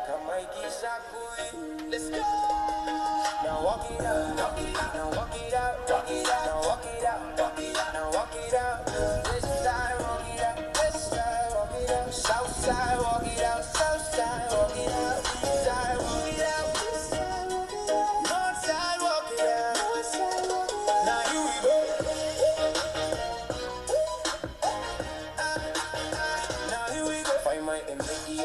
Kamaiki Sakui, let's go. Now walk it out, walk it out, now walk it out, walk it out, now walk it out, walk it out, now walk it out. This side, walk it out, this side, walk it out, south side, walk it out, south side, walk it out, east side, walk it out, east side, walk it out, north side, walk it out, north side, walk it out. Now here we go. Now here we go. Find my MD,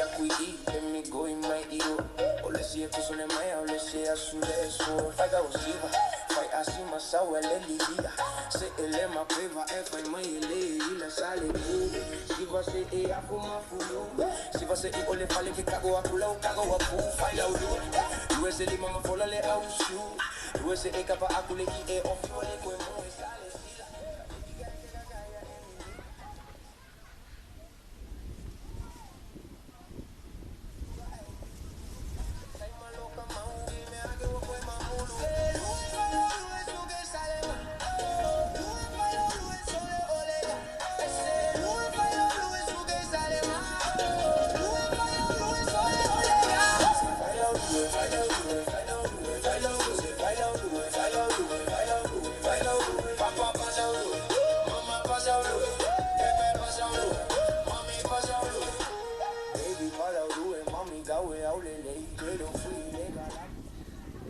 let me go in my ear.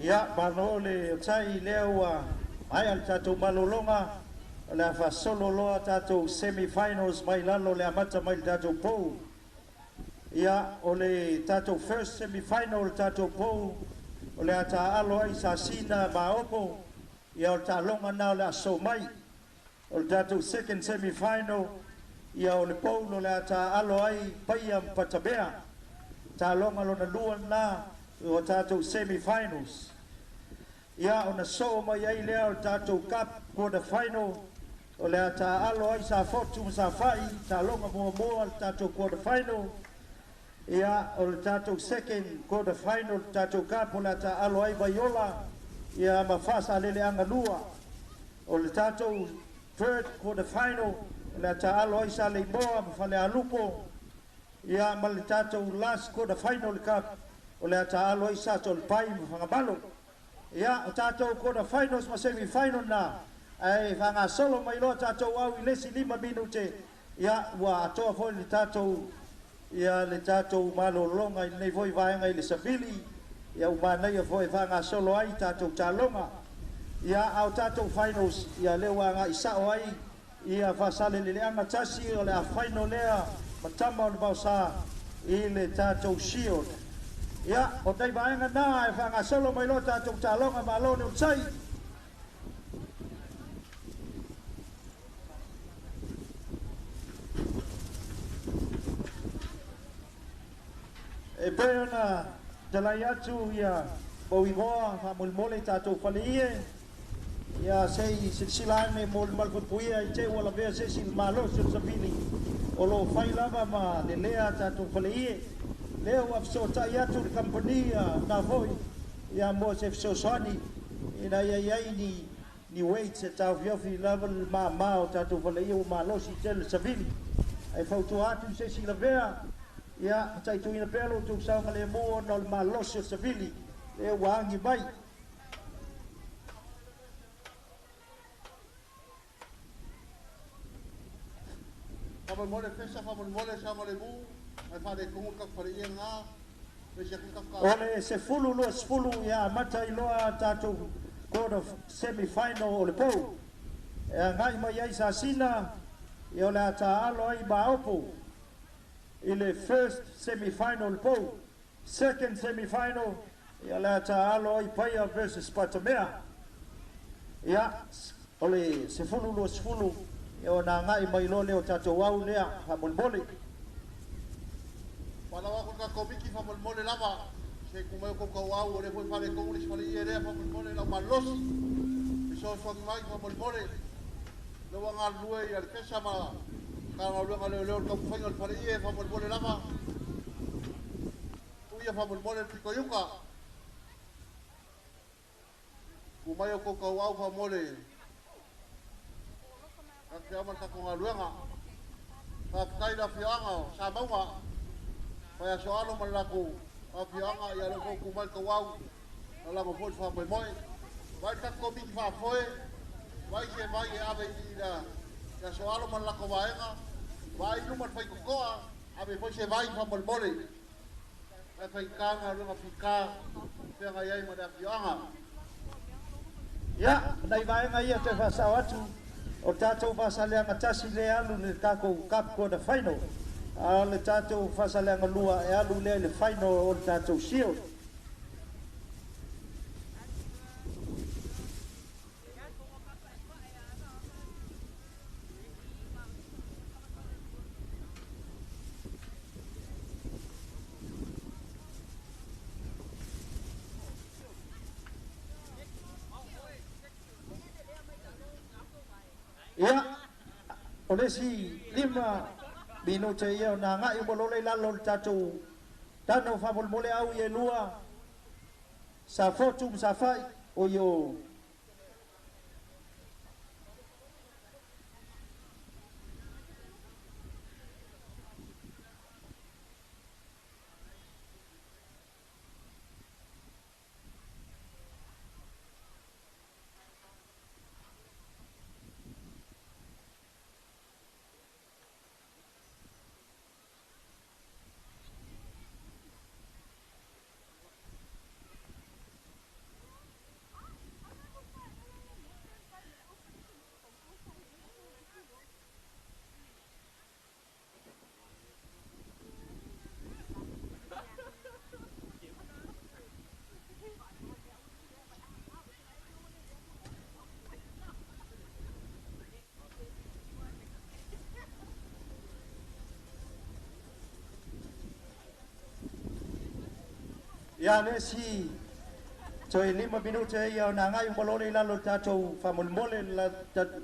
Ia, malo le tai lea ua aia le tatou malologa o le a faasolo loa tatou semi-finals mai lalo le amata mai le tatou pou. Ia, o le tatou first semi-final le tatou pou o le a taalo ai Sasina Maopo, ia o le taaloga na o le aso mai. O le tatou second semi-final, ia o le pou o le a taalo ai Paia ma Patamea. Taaloga lona lua na o tatou semi-finals. Ia, ona soo mai ai lea o le tatou cup quarter final, o le a taalo ai Safotu ma Safai, taaloga muamua le tatou quarter final. Ia, o le tatou second quarter final, le tatou cup o le a taalo ai Vaiola, ia ma Faasaleleaga lua. O le tatou third quarter final, o le a taalo ai Saleimoa ma Falealupo, ia ma le tatou last quarter final le cup, o le a taalo ai Satolepai ma Fagamalo. Ia, o tatou quarter finals ma semi-final na, ai whangasolo mai loa tatou au i lesi 5 minute, ia, ua atoa foi le tatou, ia le tatou malologa i lenei foi vaega i le savili, ia umanaia foi whangasolo ai tatou taloga. Ia, au tatou finals, ia lea ua agai sao ai, ia Faasaleleaga 1 o le a final lea, matama o le Vaosa i le tatou Shield. Ia, o tai vaega na e whangasolo mai loa tatou taloga malo le utsai. E pei ona talai atu ia mauigoa faamolemole i tatou faleie ia sei silasila ane mo le malupuipuia i te ua lavea se isi i le malosi o le savili o loo fai lava ma lelea tatou faleie lea ua fesootai atu le kamupani na foi ia mo se fesoasoani ina ia i ai ni weights e taofiofi lava le māmā o tatou faleie ua malosi tele le savili ae fautua atu i se isi lavea ia mataituina pea lo outou saogalemu ona o le malosi o le savili lea ua agi mai.
Faamolemole fesa, faamolemole saogalemu, ae faaletonu le tatou faleie lena.
O le 10:20 ia amata ai loa tatou quarter semi final o le pou e agai mai ai Sasina ia o le a taaalo ai Maopo i le first semi final o le pou. Second semi final ia o le a taaalo ai Paia versus Patamea. Ia o le 10:20 ia ona agai mai loa lea o tatou au lea faamolemole.
Palau atu le tatou komiti faamolemole lava se i tu mai o tou tauau o lea foi faaletonu le isi faleie lea faamolemole lau malolosi fesoasoani mai faamolemole lea ua galulue ia le Fesa ma Matagaluega o Leoleo i le taumafaiga o le faleie faamolemole lava tuu ia faamolemole le pito i uta tu mai o tou tauau faamolemole tatou te ama le tatou galuega. Faafetai i le afioaga o Samauga, Fai Aso Alo ma le latou afioaga, ia lea foi ua tu mai le tauau, lalago foi le faamoemoe. Vaai le tatou komiti faafoe, vaai se vai e ave i le Aso Alo ma le latou vaega, vaai i luma le faitotoa, ave foi se vai faamolemole. Ae faigata le galuega fita feagai ai ma le afioaga.
Ia, nai vaega ia toe faasao atu, o tatou Faasaleleaga tasi lea e alu i le tatou Cup Quarter Final, a o le tatou Faasaleleaga lua e alu lea i le Final o le tatou Shield. Ia, o le isi 5 minute ia ona agai uma loa lea i lalo o le tatou tano faamolemole au i e lua, Safotu ma Safai, o i o Ia le isi toe 5 minute ia ona agai uma loa lea i lalo o le tatou faamolemole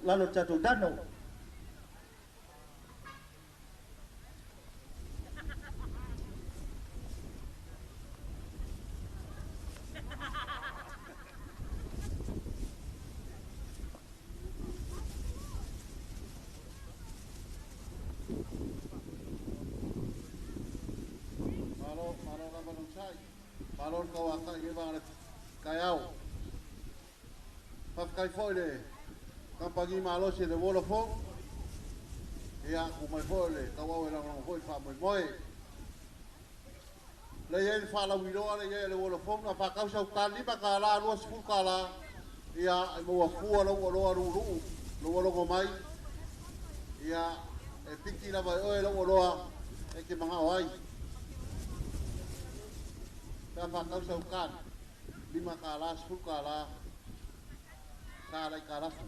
lalo o le tatou tano.
Malo, malo lava le onosai. Malo le tauatai i lenei vaega o le taeao. Faafetai foi i le kamupani malosi e le Vodafone, ia tuu mai foi o le tauau e lagolago foi i le faamoemoe. Lea e i ai le faalauiloa lea e i ai a le Vodafone, a faatau sau $5, $20, ia e maua fua lou oloa luuluu, lou alogo mai, ia e piki lava e oe lou oloa e te manao ai. Pe a faatau sau card, $5, $10, sa l'aitalafu.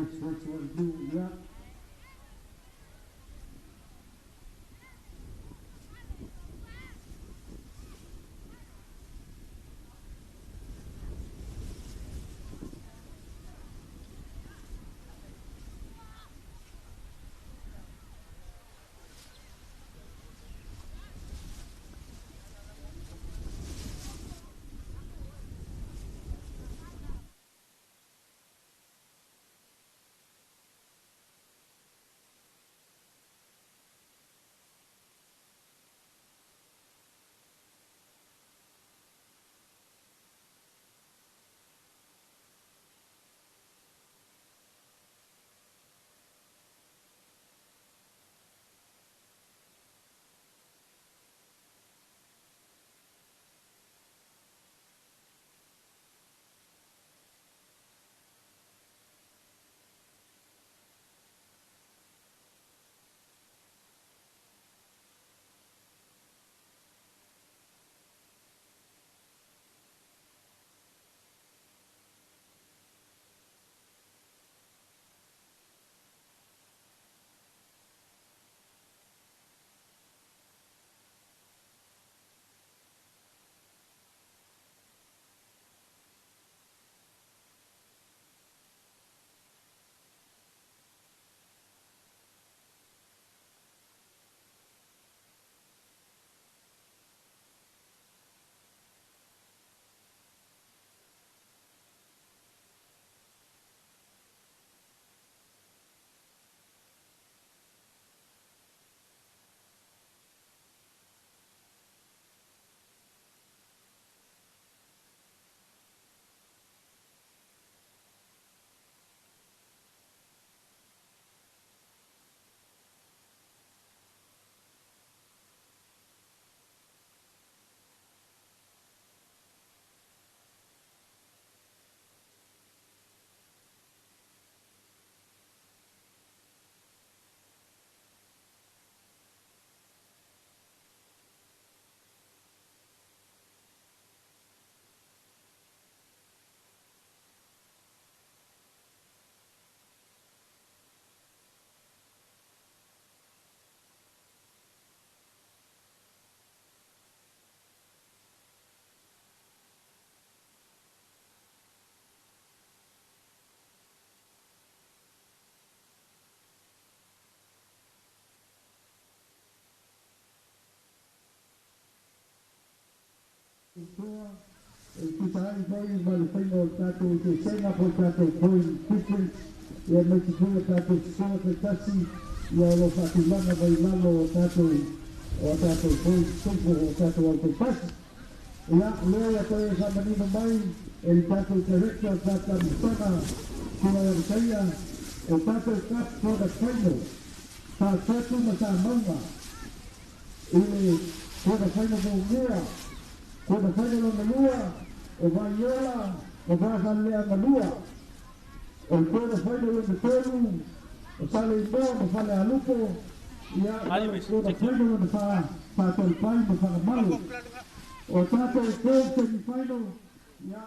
Test, test, 1, 2, ia. E tusa ai foi ma le faiga o le tatou eseesega po o le tatou point difference, ia aemaise foi o tatou sosoo taitasi, ia o lo o faatulaga mai lalo o tatou o a tatou point table o tatou autaipasi. Ia, lea ia toe faamanino mai e le tatou director o le tatou amataga Tulai Amataia, o tatou cup quarter final sa Satu ma sa Mauga i le quarter final muamua, quarter final lona lua o Vaiola ma Vasaleleaga lua, o le quarter final lona tolu o Saleimoa ma Falealupo, ia ma le quarter final lona fa Faatolupai ma Fagamalo. O tatou four semi final, ia.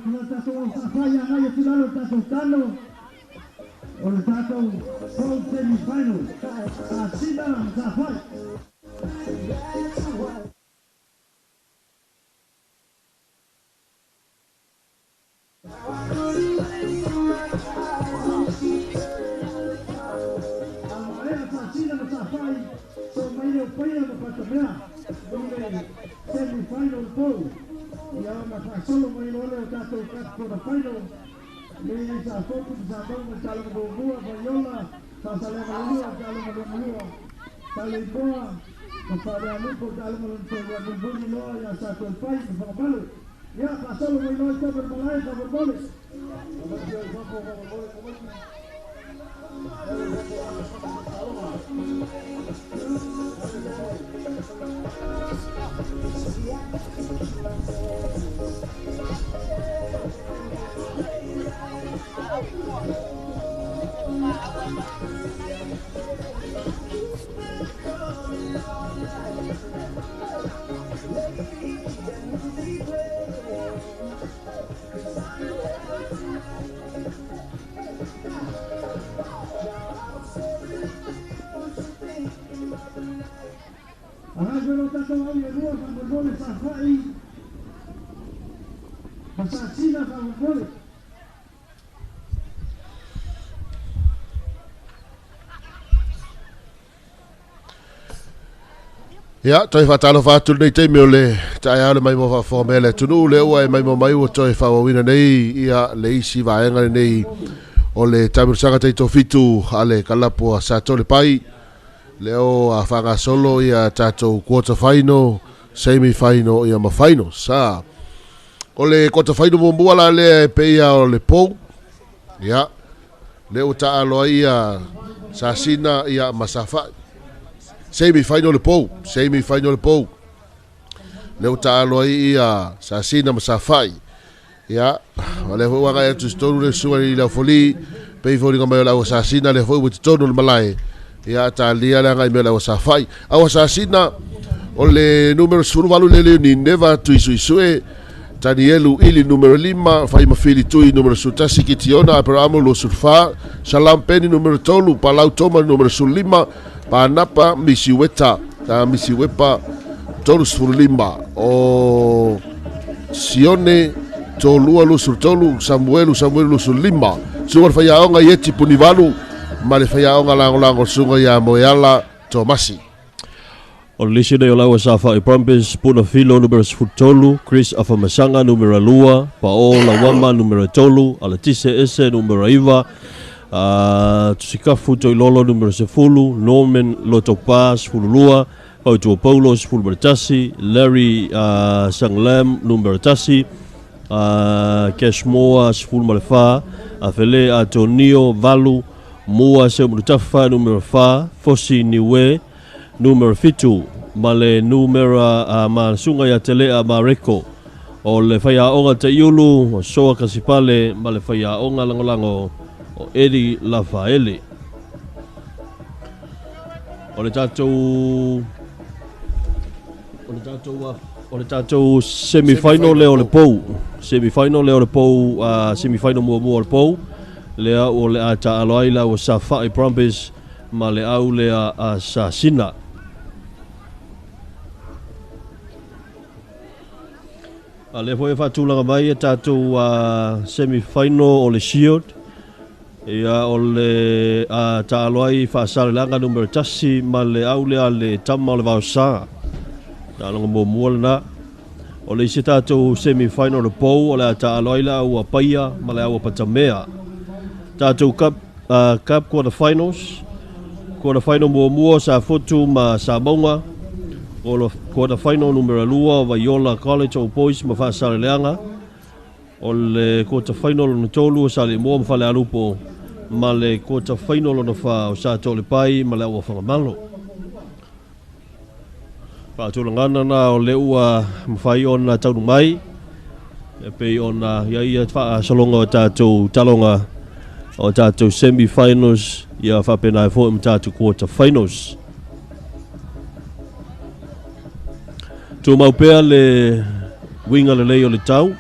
atu le tatou au Safai agai atu i lalo le tatou tano o le tatou Gold Semi Final Sasina ma Safai. A maea Sasina ma Safai, so mai leo Paia ma Patamea i le semi final pou. Ia ona faasolo mai loa lea o tatou cup quarter final. Le i ai Safotu ma Samauga i le taaloga muamua, Vaiola, Faasaleleaga lua i le taaloga lona lua, Saleimoa ma Falealupo i le taaloga lona tolu, ae mulimuli loa ia Satoalepai ma Fagamalu. Ia, faasolo mai loa i totonu o le malae faamolemole. Agai foi lo tatou au e lua faamolemole Safai ma Sasina faamolemole.
Ia, toe faatalofa atu lenei taimi o le taeao le maimoa faafofoga mai a le atunuu, lea ua e maimoa mai ua toe faaauauina nei ia le isi vaega lenei o le taamilosaga taitofitu a le kalapu a Satolepai. Lea ua faagasolo ia tatou quarter final, semi final ia ma finals. Sa o le quarter final muamua la lea e pei lava o le pou. Ia, lea ua taaalo ai ia Sasina ia ma Safai. Semi final le pou, semi final le pou. Lea ua taaalo ai ia Sasina ma Safai. Ia, o lea foi ua agai atu i totonu le susuga i Laufoli, pei foliga mai o le au asasina lea foi ua i totonu o le malae. Ia, talia le agai mai o le au asafai. Au asasina, o le numera 18 le leo ni Neva Tuisuisue, Tanielu Ili numera 5, Faimafili Tui numera 11, Kitiona Aperamo 24, Salam Peni numera 3, Palau Toma numera 15, Panapa Misiweta, Misiwepa 35, o Sione Tolua 23, Samuelu Samuelu 25, Susuga le Faiaoga Ieti Punivalu ma le Faiaoga Lagolago Susuga ia Moeala Tomasi.
O le lisi nei o laua sa Fa'i Brumbies, Puna Filo numera 13, Chris Afamasaga numera 2, Pa'o Lawama numera 3, Alatise Ese numera 9, Tusikafu Toilolo numera 10, Norman Lotopa 12, Fautua Paulo 11, Larry Sanglam numera 1, Cashmoa 14, Afele Atonio 8, Mua Seumanutafa numera 4, Fosi Niue numera 7, ma le numera ma Suga ia Telea Mareko. O le faiaoga Taiulu o Soa Kasipale ma le faiaoga lagolago o Eddie Lafaele. O le tatou o le tatou o le tatou semi final lea o le pou. Semi final lea o le pou, semi final muamua o le pou. Lea o le a taaalo ai la ua Safa'i Brumbies ma le au lea a Sasina. A lea foi e faatulaga mai e tatou semi final o le Shield. Ia o le a taalo ai Faasaleleaga numera 1 ma le au lea a le tama o le Vaosa. Taaloga muamua lena. O le isi tatou semi final o le pou o le a taalo ai le au a Paia ma le au a Patamea. Tatou cup, cup quarter finals. Quarter final muamua Safotu ma Samauga. Quarter final numera 2 Vaiola College Old Boys ma Faasaleleaga. O le quarter final lona tolu o Saleimoa ma Falealupo ma le quarter final lona fa o Satoalepai ma le Au Fagamalo. Faatulagana na o le ua mafai ona taunu mai e pei ona ia ia faasologa o tatou taloga o tatou semi finals ia faapena ai foi ma tatou quarter finals. Tumau pea le uiga lelei o le tau.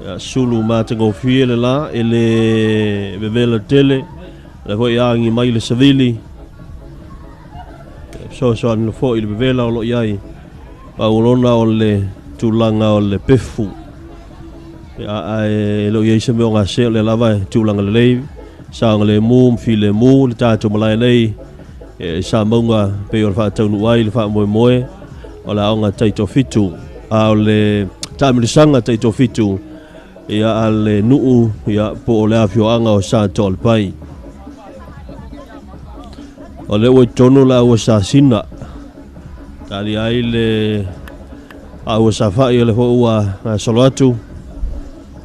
Ia sulu matagofie le la e le vevela tele le foi agi mai le savili. Fesoasoani foi i le vevela o lo o i ai pauolona o le tulaga o le pefu. Ia ae le o i ai se mea o gasea o lea lava e tulaga lelei saogalemu ma filemu le tatou malae nei e sa mauga pei o le faataunuu ai le faamoemoe o le aoga taitoafitu a o le taamilosaga taitoafitu ia a le nuu ia po o le afioaga o Sa Toalepai. O lea ua i totonu le aua sasina tali ai le aua safa'i o le foi ua gasolo atu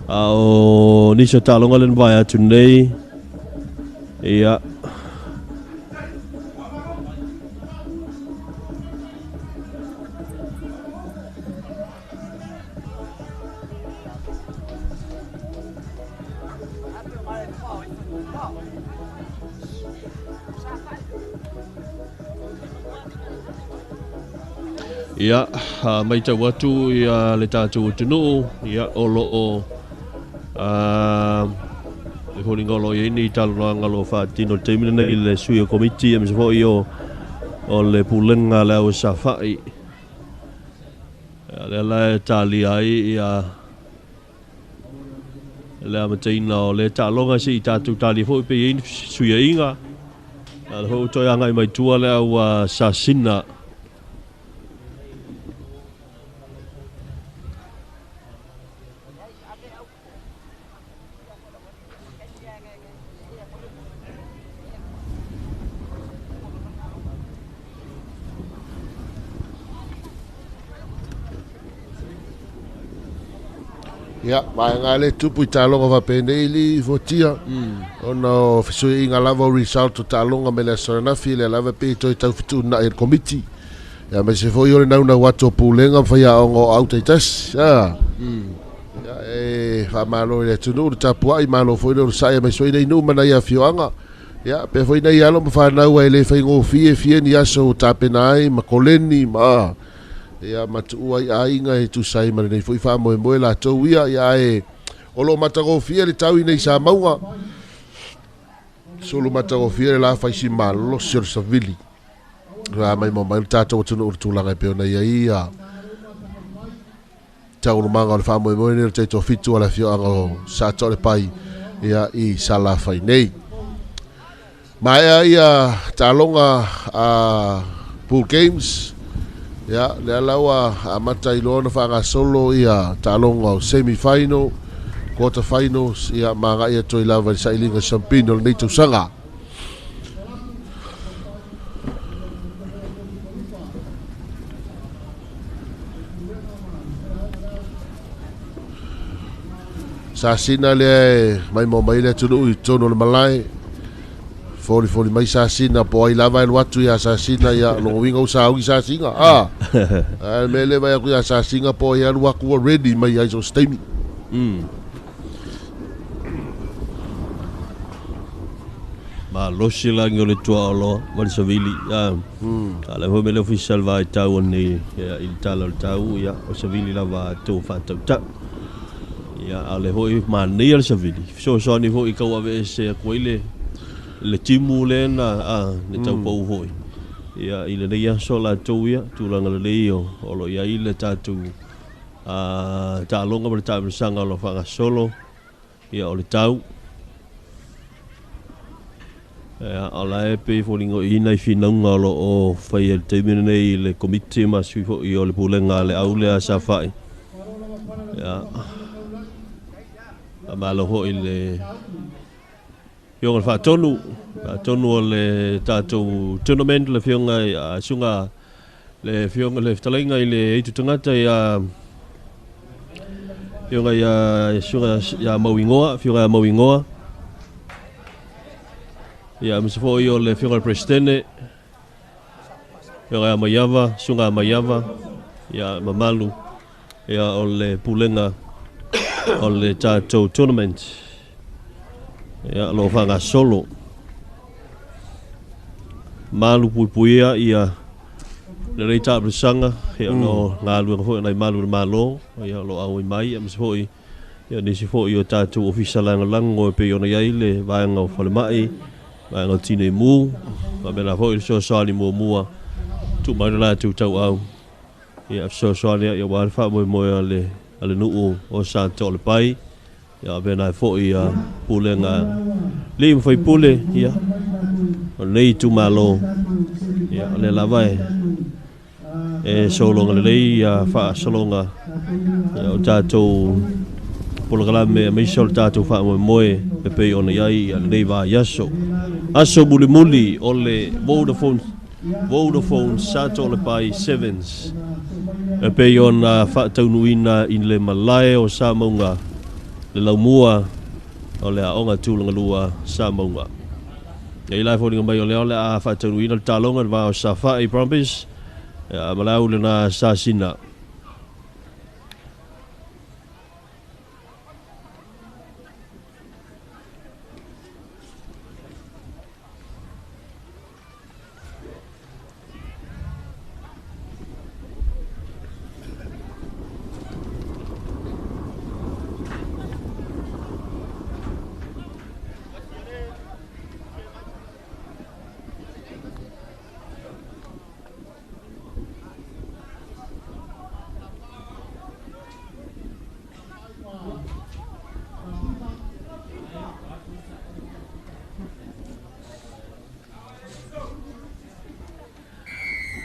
a o nisi o taaloga lea na vae atu nei ia Ia, matau atu ia le tatou atunuu, ia o lo o le foliga o lo o i ai ni talanoaga o lo o faatino i le taimi lenei i le sui o komiti aemaise foi o le pulega a le au safa'i. Ia, lea la e talia ai ia le amataina o le taaloga se i tatou talia foi pe i ai ni fesuiaiga. A o lea foi ua toe agai mai tua le au sasina.
Ia, vaega le tupu i taaloga faapenei li fotia, ona o fesuiaiga lava o result o taaloga mai le aso ananafi, lea lava pei e toe tau fetuunai e le komiti. Ia, aemaise foi o le naunau atu o pulega ma faiaoga o aau taitasi. Ia, e faamalo i le atunuu le tapuai, malo foi le onosai aemaise foi nei nuu ma nai afioaga. Ia, pea foi nei alo ma fanau e le faigofie fia ni aso ua tapena ai ma koleni ma ia ma tuua ai aiga e tusa ai ma lenei foi faamoemoe latou ia. Ia, ae o lo o matagofie le tau i nei sa mauga. Sulu matagofie le la faisi malosi o le savili. La mai mo mai le tatou atunuu i le tulaga e pei ona i ai ia taualumaga o le faamoemoe nei o le taitoafitu a le afioaga o Satoalepai ia i Salafai nei. Maea ia taaloga a Pool Games, ia lea la ua amata ai loa ona faagasolo ia taaloga o semi final, quarter finals, ia ma agai atu ai lava i le sailiga siampina o lenei tausaga. Sasina lea e maimoa mai le atunuu i totonu o le malae. Folifoli mai Sasina, po o ai lava e alu atu ia Sasina, ia lona uiga ua sauni Sasina. A, a le mea lea e vaai atu ia Sasina po o ai e alu atu ua ready mai ai so o se taimi.
Malosi lagi o le tuaoloa ma le savili. A le foi me le ofisa le vaitau o nei ia, i le tala o le tau, ia, o savili lava tou faatautau. Ia, a o le foi manaia le savili. Fesoasoani foi i tauaveese atu ai le timu lea na le taupau foi. Ia, i lenei aso latou ia, tulaga lelei o lo o i ai le tatou taaloga ma le taamilosaga o lo o faagasolo, ia o le tau. Ia, o la e pei foliga o i nai finauga o lo o faia i le taimi lenei i le komiti ma sui foi o le pulega a le au lea safa'i. Ia, faamalo foi i le afioga i le faatonu, faatonu o le tatou tournament, le afioga i susuga le afioga le fetalaiga i le aitu tagata ia afioga ia susuga ia Mauigoa, afioga ia Mauigoa. Ia, aemaise foi o le afioga i le Presidente, afioga ia Maiava, susuga ia Maiava, ia mamalu ia o le pulega o le tatou tournament. Ia, o lo o faagasolo. Malu puipuia ia lelei taamilosaga, ia o galuega foi nai malu o le Malo, ia o lo o auai mai, aemaise foi Ia nisi foi o tatou ofisa lagolago e pei ona i ai le vaega o falemai, vaega o tinei mu, faapena foi le fesoasoani muamua tuu mai le latou tauau ia fesoasoani ai aua le faamoemoe a le a le nuu o Satoalepai. Ia faapena ai foi ia pulega alii ma faipule ia o lenei itumalo. Ia o lea lava e e sologa lelei ia faasologa o tatou polokalame aemaise o le tatou faamoemoe e pei ona i ai ia lenei vaiaso. Aso mulimuli o le Vodafone, Vodafone Satoalepai Sevens e pei ona faataunuuina i le malae o Samauga le laumua o le aoga tulagalua Samauga. E i lai foliga mai o lea o le a faataunuuina le taloga i le va o Safai Brumbies ma le au lena Sasina.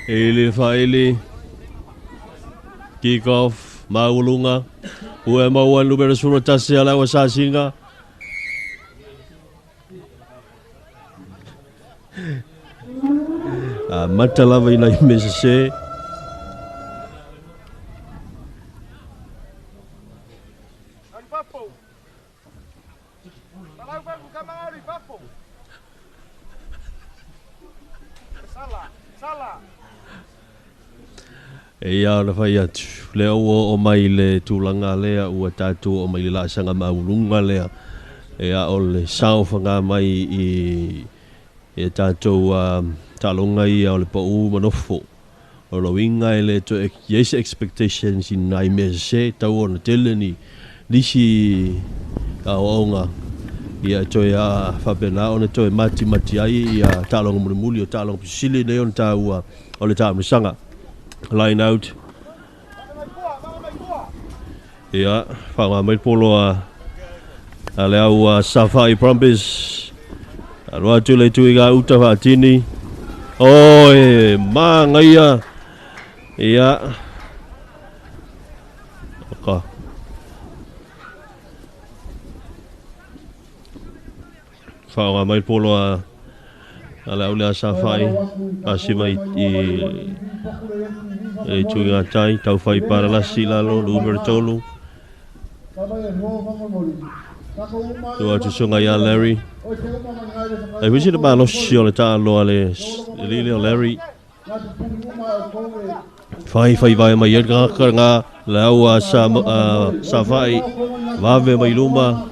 Ili faili kick off maualuga ua maua le numera 11 a le au asasina. Amata lava i nai mea sese. Eia ona fai atu, lea ua oo mai le tulaga lea ua tatou oo mai le laasaga maualuga lea, ea o le saofaga mai i e tatou taaloga ia o le pau ma nofo. O le uiga e le toe i ai se expectations i nai mea sese, tau ona tele ni nisi aoaoga ia e toe faapena ona toe matimati ai ia taaloga mulimuli o taaloga pisili nei ona taua o le taamilosaga. Line out. Ia, faaaoga mai le polo a a le au a Safai Brumbies. Alu atu le itu i gauta faatini. Oi, manaia. Ia. Oka. Faaaoga mai le polo a a le au lea Safai. Pasi mai i le itu i gatai. Taufai palalasi i lalo, numera 3. Tua atu susuga ia Larry. E visi le malosi o le taaloa le lile o Larry. Fai fai vai mai ai le tagata lena le au a sa, Safai. Vave mai luma.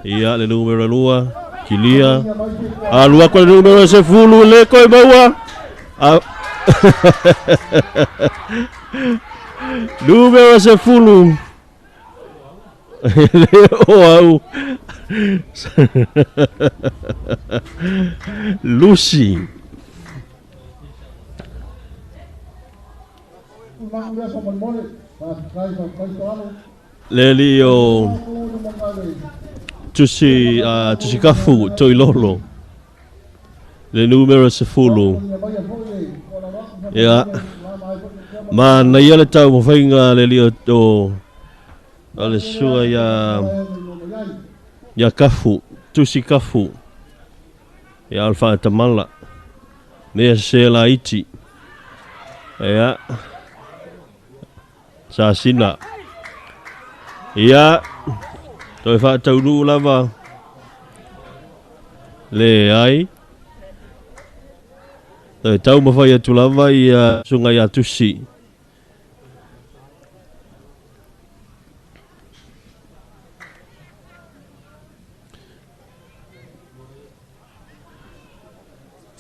Ia le numera 2. Kilia. Alu aku le numera 10 le koe maua. Numera 10. Le o au. Lucy. Le alii o Tusi, Tusi Kafu Toilolo. Le numera 10. Ia. Manaia le taumafaiga a le alii o o le susuga ia ia Kafu, Tusi Kafu. Ia o le faatamala. Mea sese laiti. Ia. Sasina. Ia. Toe faataunuu lava. Leai. Toe taumafai atu lava ia susuga ia Tusi.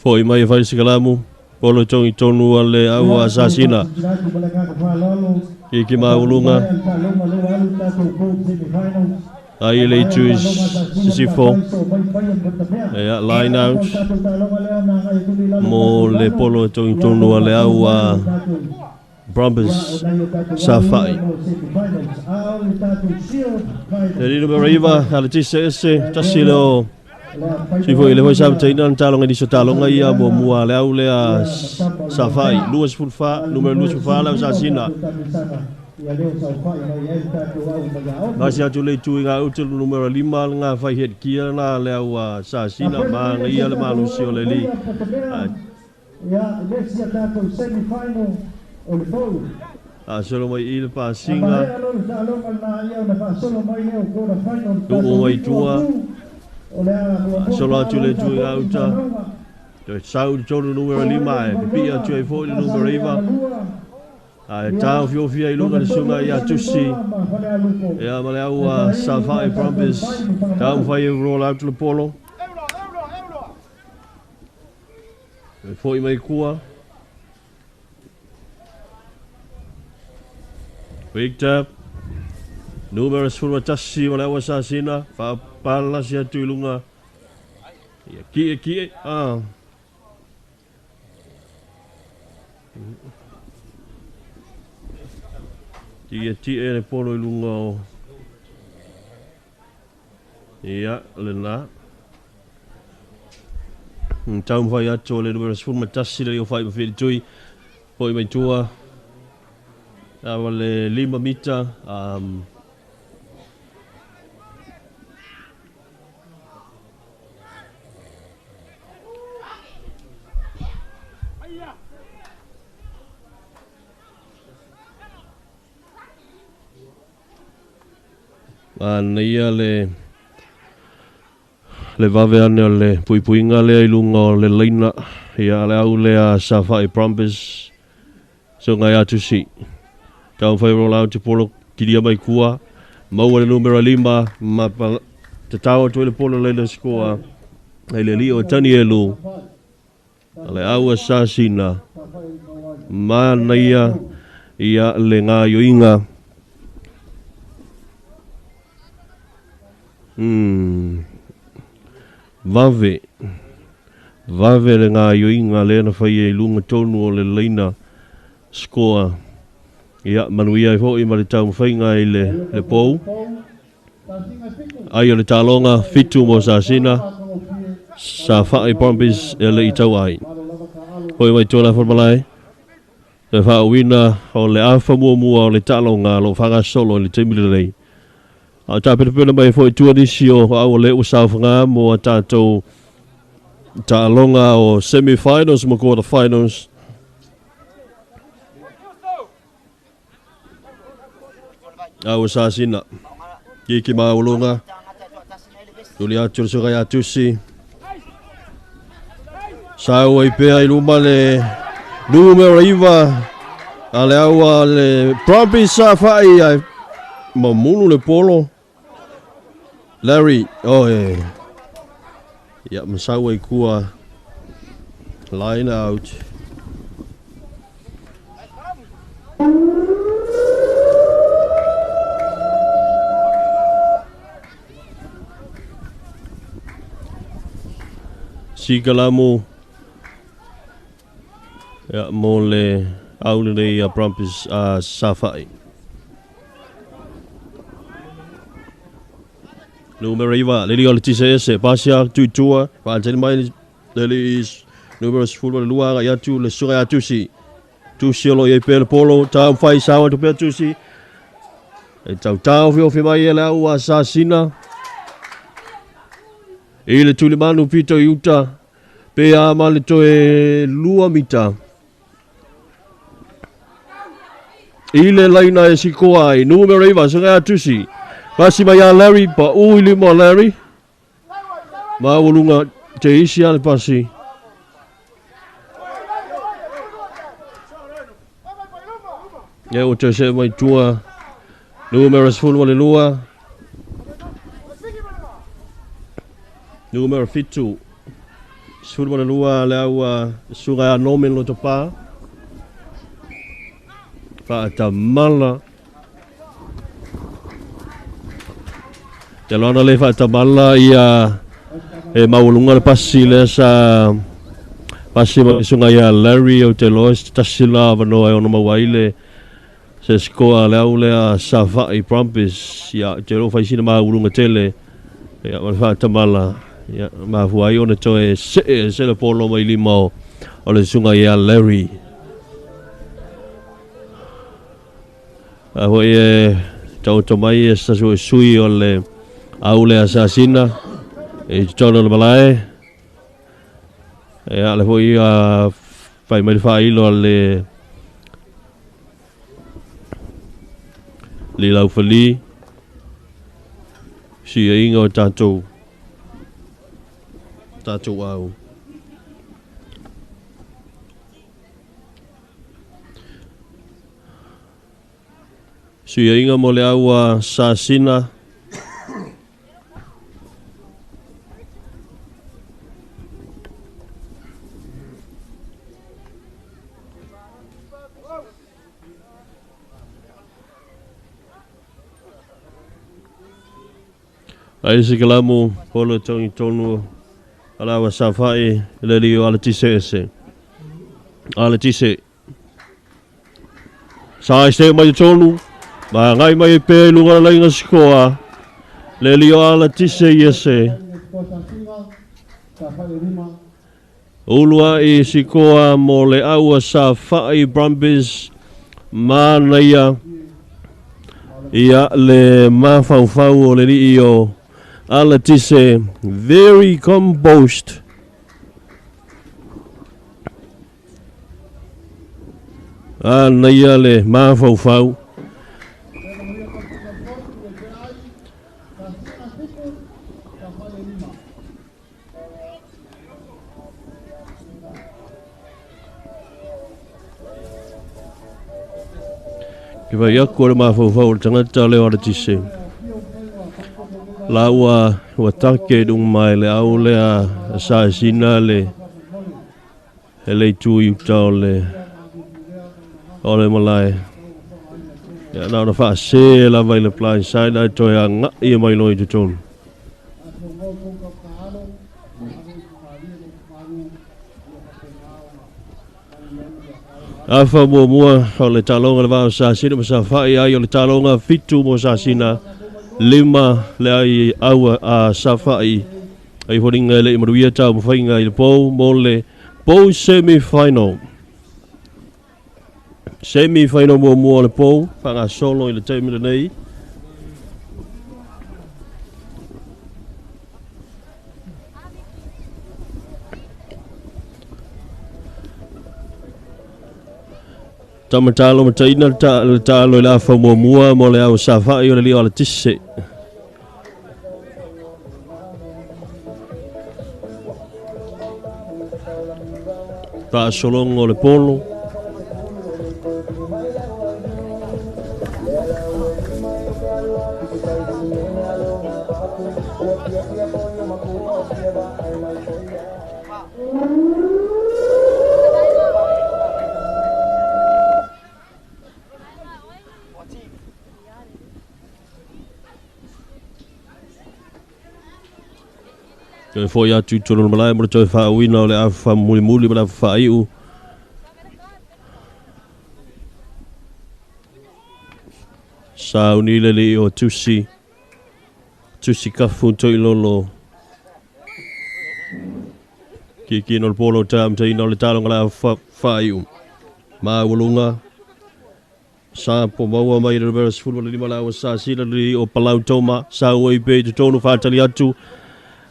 Foi mai e fai le sikalamu, polo i togi tonu a le au a Sasina.
Faasilasila atu ma le agaga faaaloalo.
Ki maulunga. Ai le itu sisifo. Ia line out. Mo le polo tonu le au a Brumbies Safai. Te rino me reiva a le tise ese tasi leo. Sifo i le hoi sa teina na talonga ni so talonga ia mo mua le au le a Safai. 24, numero 24 le au Sasina. Nasi atu le itu i ngā utu numero 5 ngā whai het kia na le au a Sasina ma ngā ia le malusi o le li.
Ia, le sia tātou semi-final o le pou.
A solo mai i le pāsinga. Tu'u mai tua. A solo atu le itu i ngā uta. Toe sau tonu numero 5 e pipi atu ai fo i le numero 9. A e tau fiofia i lunga le sunga i a tusi. Ia ma le au a Safai Brumbies. Tau mwhai e roll out le polo. E foi mai kua. Victor. Numero 11 ma le au a Sasina. Whaapala si atu i lunga. Ia kie kie. Ah. Ia tie le polo i lunga o. Ia, le nā. Tau mwhai atu o le numero 11 le o whai mawhiri tui. Hoi mai tua. Awa le 5 mita. Ia le vave ane o le puipuinga lea i lunga o le leina. Ia le au lea Safai Brumbies. So ngai atu si. Tau whai roll out te polo kiria mai kua. Maua le numero 5. Ma te tau atu le polo leina sikoa. Ai le li o Tanielu. Le au a Sasina. Mana ia ia le ngā yoinga. Vave. Vave le ngā yoinga le na whai e lunga tonu o le leina skoa. Ia, manuia i hoi ma le tau mwhainga i le pou. Ai o le talonga fitu mo Sasina. Safai Brumbies e le i tau ai. Hoi mai tōna whanmalai. Te whaawina o le awha mua mua o le talonga lo whanga solo i le teimi lelei. A tā pere mai foi tua nisi o au le usauwhanga mo a tātou talonga o semi-finals mo quarter-finals. Au Sasina. Kiki maulunga. Tuli atu le suka ia tusi. Sau ai pea i luma le numero 9. A le au a le Brumbies Safai ai. Mamulu le polo. Larry, oh e. Ia masau ai kua. Line out. Sikalamu. Ia mo le au le a Brumbies Safai. Numero 9, le li o le tise ese, pasia tuitua, whaanteni mai le li numero 12 nga ia tu le suga ia tusi. Tusi o lo ia pele polo, tau whai sawa tu pea tusi. E tau tau fio fi mai e le au a Sasina. I le tulimanu pito i uta, pea ma le toe 2 mita. I le laina e sikoa ai, numero 9, suga ia tusi. Pasi mai a Larry, pa ui lima Larry. Maulunga te isi ale pasi. Ia o te se mai tua. Numero 12. Numero 7. 12 le au a sunga a Norman Lotopa. Faatamala. Te loana le faatamala ia e maualuga le pasi lea sa pasi ma suga ia Larry o te loa se tasi la avanoa e ona maua ai le se sikoa le au lea Savaii Brumbies ia te loo faisina maualuga tele ia ma le faatamala ia mafua ai ona toe see se le polo mai lima o le suga ia Larry. A foi e taoto mai e se tasi sui o le au lea asasina e totonu o le malae. Ia le foi a fai mai le faailo a le Lilaufali siaiga o tatou au. Suiaiga mo le au a Sasina. Ai se kalamu polo tongi tonu ala wa Savaii le lio ala tise ese. Ala tise. Sai se mai tonu ma ngai mai pe lunga la inga sikoa le lio ala tise ese. Ulua i sikoa mo le aua Savaii Brumbies manaia ia le mafaufau o le lio ala tise, very composed. Anaia le mafaufau. Ke vai aku o le mafaufau o le tangata leo ala tise. La ua take dung mai le au lea sa sina le hele tu i uta o le malae. Ia na ona faase lava i le blind side ai toe a ngai mai loa i totonu. Afa muamua o le taloga le vao Sasina ma Savaii ai o le taloga 7 mo Sasina. 5 le ai aua a Savaii ai horinga le maruia tau mawhainga i le pou mo le pou semi-final. Semi-final muamua o le pou whangasolo i le taimi lenei. Tamatalo mataina le talo i le afa muamua mo le au Savaii o le lio ala tise. Faasolongo o le polo. Toe foi atu i tonu malae mo le toe faauina o le afa mulimuli ma le afa faaiu. Sauni le li o Tusi. Tusi kafu toi lolo. Kiki no le polo tam te ina o le talonga le afa faaiu. Maualunga. Sa po maua mai le numera 15 la awa sa sila li o Palau Toma. Sa ua i pe te tonu whaatali atu.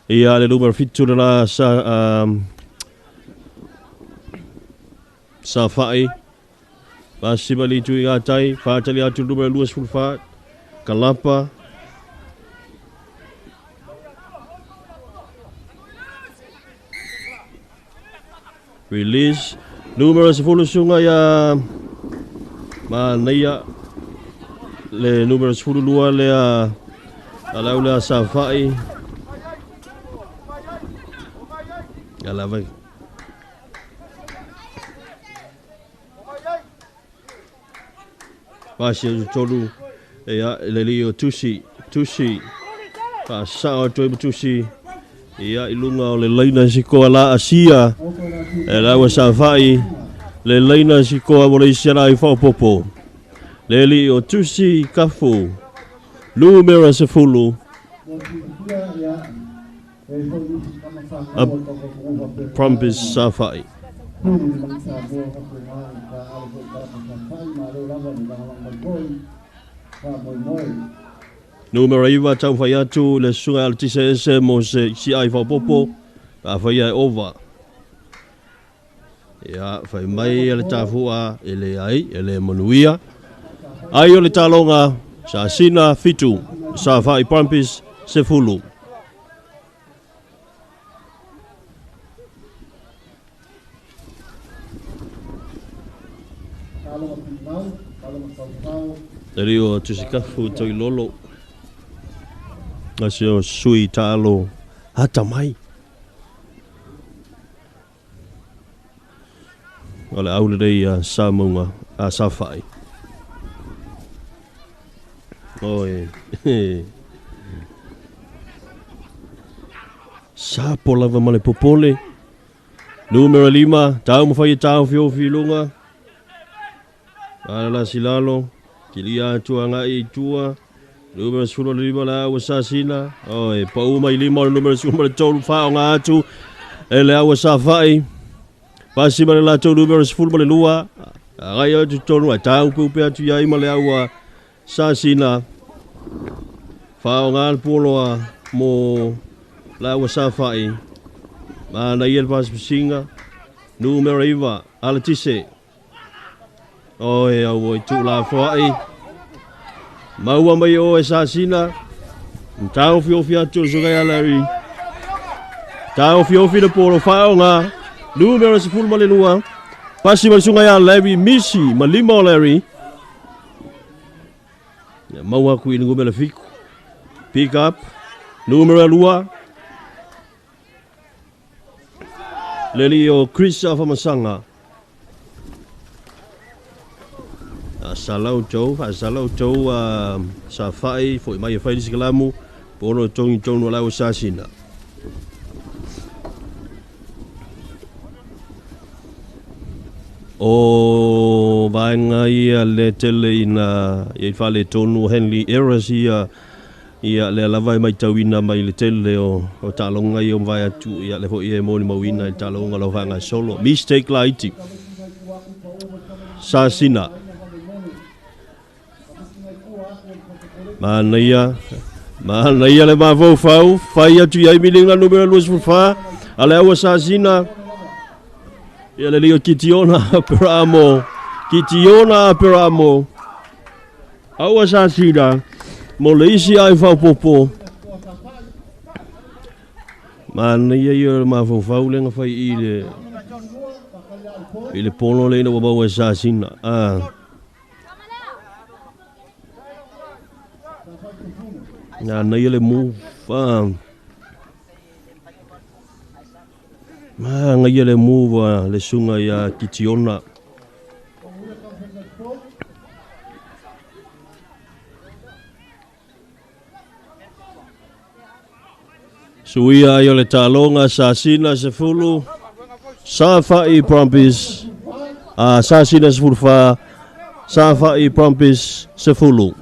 Ia le numera 7 le la sa Savaii. Pasima li tui ngā tai. Whaatali atu numera 24. Kalapa. Release. Numera 10 sunga ia Manaia. Le numera 12 le a alau le a Savaii. Ia lava. Pasi atu tolu ia le li o Tusi, Tusi. Faasao atu ai ma Tusi. Ia i luga o le laina sikoa la asia. E le aua Safai le laina sikoa mo le isi ala i faaopoopo. Le li o Tusi Kafu. Numera 10. A Brumbies Safai. Numera 9 taumafai atu le susuga Alatisa ese mo se si ai faaopoopo pe afai e ova. Ia fai mai le tafua e le ai e le manuia. Ai o le taloga Sasina 7 Safai Brumbies 10. Le rio Tusikafu Toilolo. Ase o sui taalo hata mai. O le aule rei a Samoa a Safai. Oi. Sapo lava ma le popole. Numero 5, tau mawhai e tau fiofi lunga. Ala silalo, kilia atu anga i tua. Numero 15 la aua Sasina. Oi, pau mai lima o le numero 13 whaonga atu. E le aua Safai. Pasi ma le latou numero 12. Agai atu tonu a tau peu atu iai ma le aua Sasina. Whaonga le poloa mo la aua Safai. Ma na ia le pasipasinga. Numero 9, Alatise. Oi, au oi tu la foai. Maua mai o e Sasina. Tau fiofi atu o sugai a Larry. Tau fiofi le polo whaonga. Numero 12. Pasi ma le sugai a Larry Misi. Ma lima o Larry. Maua aku i le ngumela fiku. Pick up. Numero 2. Le li o Chris Afamasanga. Salau tau, salau tau Safai, foi mai e fai lisi kalamu, pono tongi tonu lau Sasina. O vaenga ia le tele ina ia i fale tonu Henley Eras ia ia le lava e mai tauina mai le tele o talonga ia o vai atu ia le foi e moni mauina i talonga lau whaanga solo. Mistake laiti. Sasina. Manaia, manaia le mafaufau, fai atu iai milinga numero 24, a le aua Sasina. Ia le lio Kitiona Peramo, Kitiona Peramo. Aua Sasina, mo le isi ai whaupopo. Manaia ia le mafaufau lenga fai i le pono le ina ua maua e Sasina. Nā nei le move. Ma ngai le move le sunga ia Kitiona. Suia ai o le talonga Sasina 10. Safai Brumbies. Sasina 14. Safai Brumbies 10.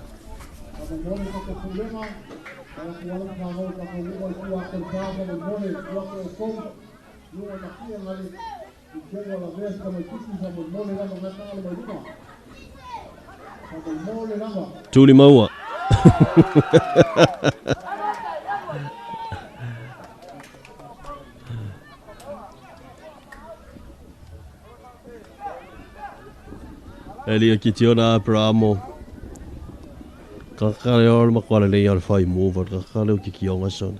Tuli maua. Elia Kitiona Abramo. Kakale o le makwale le ia le whai mova. Kakale o kikionga sone.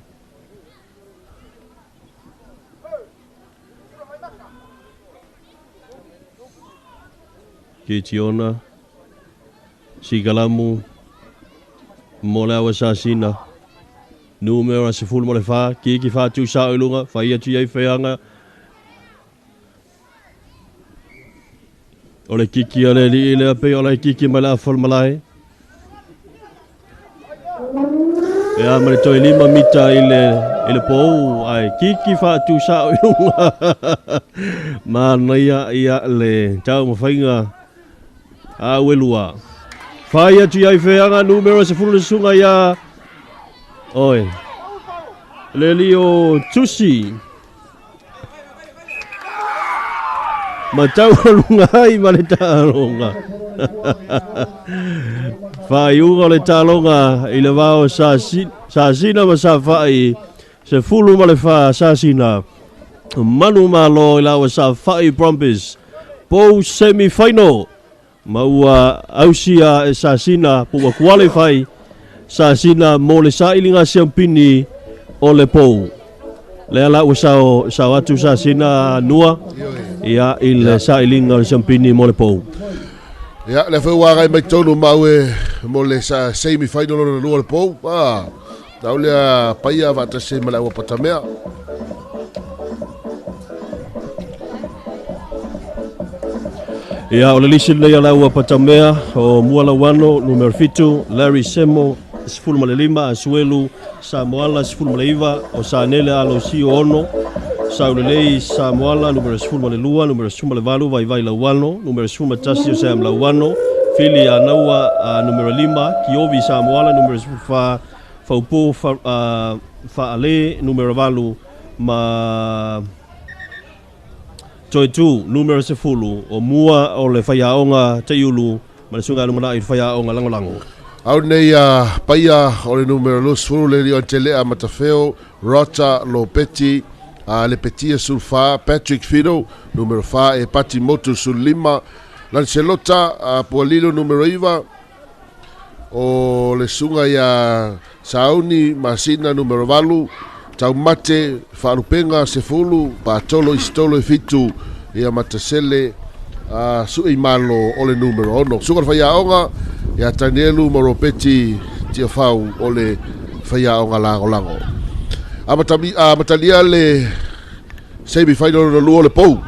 Kitiona. Sigalamu. Mo le awa Sasina. Numero 14. Kiki whātu sa ulunga. Whai atu iai wheanga. O le kiki a le alii lea pei o la e kiki mai le afa o le malae. Ia ma le toe 5 mita i le i le pou ae kiki faatusao i luga. Manaia ia le taumafaiga a Uelua. Fai atu i ai feaga numera 10 le susuga ia oi. Le alii o Tusi. Ma taualuga ai ma le taaloga. Faaiuga o le taaloga i le vao Sasina ma Safai, 14 Sasina. Manu Malo i laua Safai Brumbies. Pou semi-final. Ma ua ausia e Sasina po ua qualify Sasina mo le sailiga siampini o le pou. Lea la ua sao, sao atu Sasina nua ia i le sailiga o le siampini mo le pou.
Ia, lea foi ua agai mai tonu mau e mo le sa semi final lona lua o le pou. Ah, tau lea paia faatasi ai ma le au apatamea.
Ia, o le lisi lenei a le au apatamea o Mualauano, numera 7, Larry Semo, 15, Asuelu Samoala, 19, o Sanele Alosio 6, Saulelei Samoala, numera 12, numera 18, Vaivai Lauano, numera 11 o Sam Lauano, Fili Anaua, numera 5, Kiovi Samoala, numera 14, Faupo Faale, numera 8, ma Toetu, numera 10, o mua o le faiaoga Taiulu ma le susuga lumanai i le faiaoga lagolago.
Au nei a paia o le numera 20 le Lio Antelea Matafeo, Rota Lopeti, a Lepetia Sulfa, Patrick Fido, numera 4, e Pati Motu Sul 5, Lancelota a Pualilo numera 9, o le susuga ia Sauni Masina numera 8, Taumate Faalupenga 10, Patolo Isitolo e 7, ia Matasele a Sueimalo o le numera 6. Susuga le faiaoga ia Tanielu ma Ropeti Tiafau o le faiaoga lagolago. Amatalia le semi final lona lua o le pou.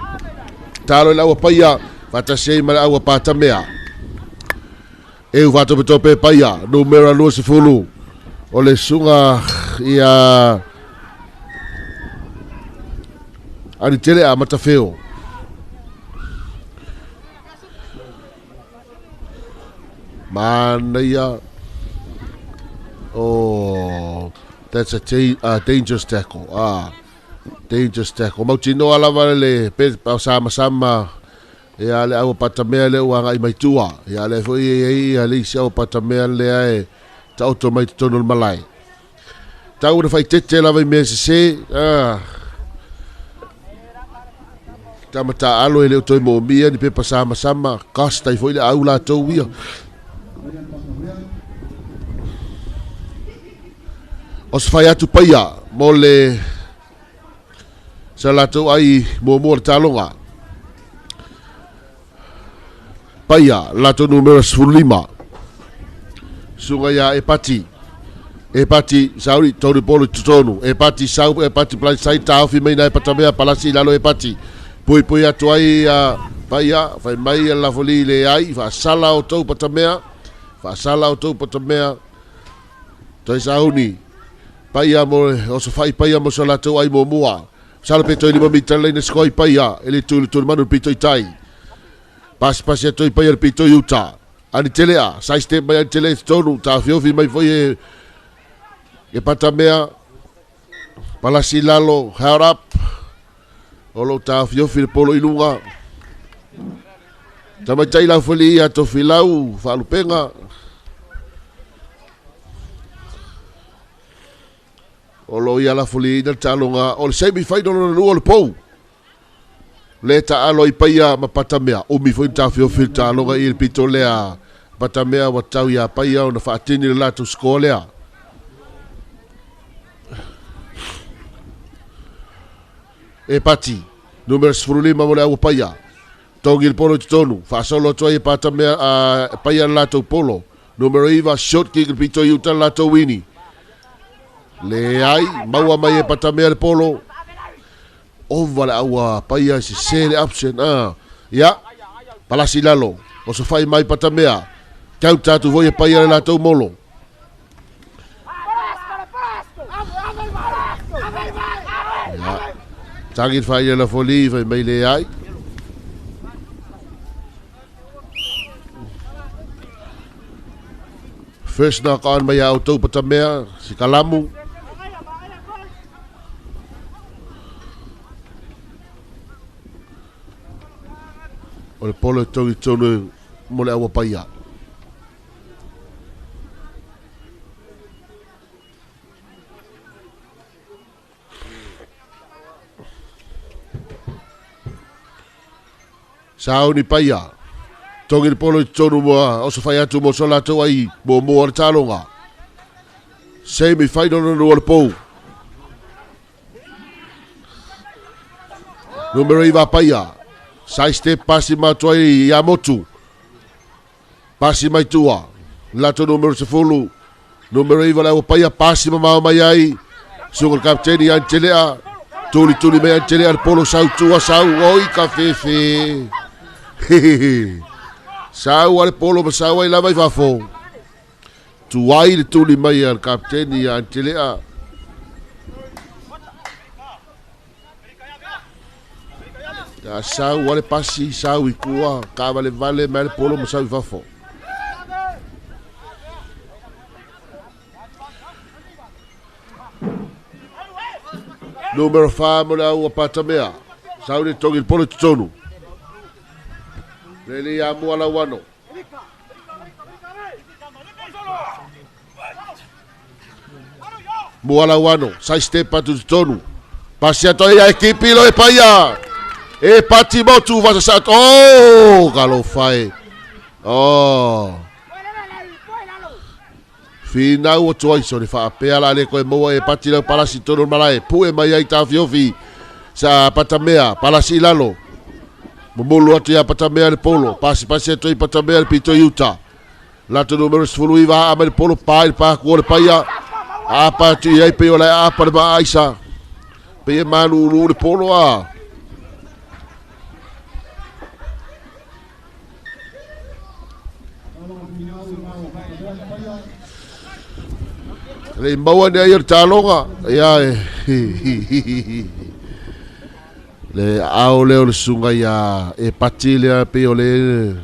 Talo i le aua paia, faatasi ai ma le aua patamea. E u faatopetope paia, numera 20 o le susuga ia Anitele a Matafeo. Manaia. Oh, that's a dangerous tackle. Ah, dangerous tackle. Mautinoa lava le pe sama sama ia le au patamea le ua agai mai tua. Ia le foi e ai ia le isi au patamea lea e taoto mai totonu o le malae. Tau na faitete lava i mea sese. Ah. Tamata alo e le o toe moomia ni pepa sama sama. Costa i foi le au latou ia. O se fai atu paia mo le sa latou ai muamua le taloga. Paia latou numera 15. Susuga ia Epati. Epati sauni tonu polu i totonu. Epati sau Epati blind side taofi mai na e patamea palasi i lalo Epati. Pui pui atu ai a Paia fai mai a lafoli le ai faasala o tou patamea. Faasala o tou patamea. Toi sauni. Paia mo o se fai paia mo sa latou ai muamua. Sala pe toi 5 mita leina skoi paia e le tu le tu manu pito i tai. Pasi pasi atu i paia le pito i uta. Ani tele a, side step mai ani tele i totonu, taofiofi mai foi e e patamea. Palasi i lalo, held up. O lo taofiofi le polo i luga. Tamaitai laufali ia Tofilau, Faalupenga. O lo ia lafoliina le taaloga o le semi final lona lua o le pou. Le taalo i paia ma patamea. Umi foi na taofiofi le taaloga i le pito lea. Patamea ua tau ia paia ona faatini le latou score lea. E pati, numera 15 mo le aua paia. Togi le polo i totonu. Faasolo atu ai e patamea a paia le latou polo. Numera 9, short kick le pito i uta le latou wini. Le ai, maua mai e patamea le polo. Ova le aua paia se se le option. Ia. Palasi lalo. Osofai mai Patamea. Tau tatu foi e paia le latou molo. Ia. Tagi le whaia la foli, fai mai le ai. First knock on mai au tau Patamea, si Kalamu. O le polo e togi tonu mo le aua paia. Sauni paia. Togi le polo i tonu moa, o fai atu mo so latou ai mo mo le taloga. Semi final no le pou. Numero 9 paia. Side step pasi matuai ia motu. Pasi mai tua. Lato numero 10. Numero 9 le paia pasi mamao mai ai. Sunga kapteni Antelea. Tuli tuli mai Antelea le polo sau tua sau. Oi ka fefe. Sau ale polo ma sau ai lava i fafo. Tuai le tuli mai al kapteni Antelea. Ya sau ale pasi sau i kua ka vale vale mai le polo ma sau i fafo. Numero 4 mo le au Patamea. Sau le tongi le polo totonu. Lele ia mua lauano. Mua lauano. Sai step atu totonu. Pasi atu ia ekipi lo e paia. E pati motu vasa sa. Oh, galo fai. Oh. Finau o tuai so le whaapea la le koe moa e pati lau palasi tonu malae. Pue mai ai tāwhiofi sa Patamea, palasi lalo. Momolu atu ia Patamea le polo. Pasi pasi atu i Patamea le pito i uta. Lato numero 19 a mai le polo pa i le pākua le paia. Apa atu i ai pe o lai apa le maaisa. Pe e manu ulu le polo a. Le maua ni ai o le taloga. Ia e. Le ao leo le sunga ia e pati le pe o le.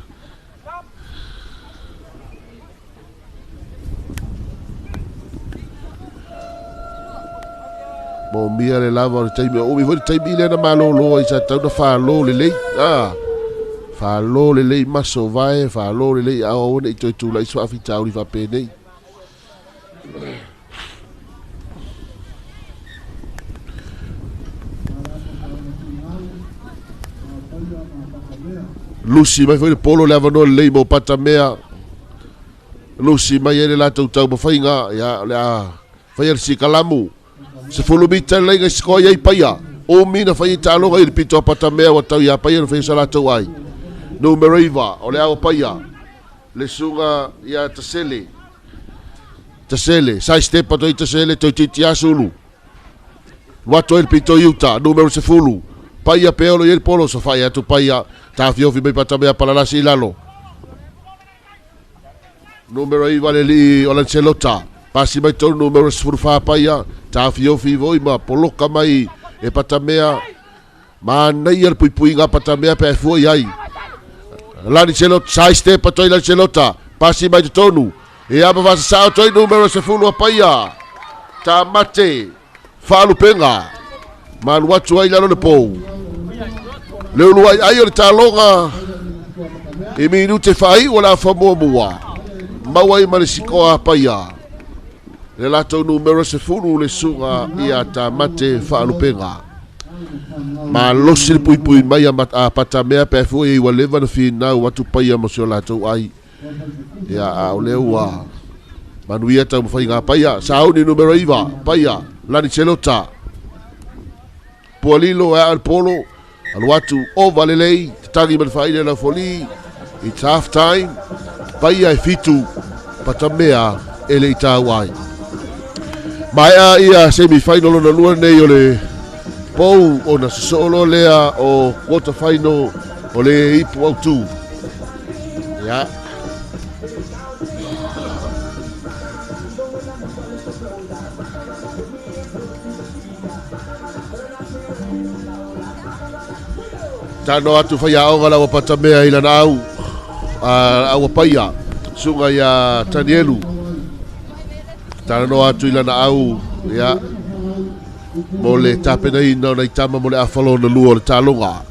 Mo mia le lava o le taimi. O mi foi le taimi le na malolo i sa tau na whalo le lei. Ah. Whalo le lei maso vae, whalo le lei ao au nei toi tūlai swa awhi tauri whapenei. Lusi mai foi le polo le avanoa lelei mo Patamea. Lusi mai ai le latou taumafaiga ia le a faia le sikalamu. 10 mita le leiga sikoa ai paia. O mina fai taloga i le pito a Patamea wa tau ia paia na faia sa latou ai. Numero 9 o le ao paia. Le sunga ia Tasele. Tasele, sai step atu i Tasele, toi titi asulu. Wato el pito i uta, numero 10. Paia peolo i el polo, so fai atu paia. Tāwhiofi mai Patamea palalasi i lalo. Numero 9 le li o Lancelota. Pasi mai tonu numero 14 paia. Tāwhiofi voi ma poloka mai e Patamea. Ma nei le puipuiga Patamea pe fua i ai. Lancelota, sai step atu i Lancelota. Pasi mai tonu. E ama vasa sao toi numero 10 a paia. Tamate. Faalupenga. Malu atu ai lalo le pou. Le ulu ai ai o le taloga. E minute whai o la whamua mua. Maua i ma le sikoa paia. Le latou numero 10 le sunga ia Tamate Faalupenga. Ma losi le puipui mai a Patamea pe fua i ua leva na whinau atu paia mo se o latou ai. Ia a o lea ua manuia tau mawhai ngā paia. Sauni numero 9, paia, Lani Selota. Pualilo e al polo. Alu atu o valelei, te tangi ma le whaile la foli. It's half time. Paia e 7, Patamea e le i tāu ai. Maea ia semi-final o na lua nei o le pou o na sosoolo lea o quarter final o le ipu au tū. Ia. Tano atu faiaoga lau apatamea i lana au aua paia suga ia Tanielu. Talanoa atu i lana au ia mo le tapenaina o nai tama mo le afalo ona lua o le taloga.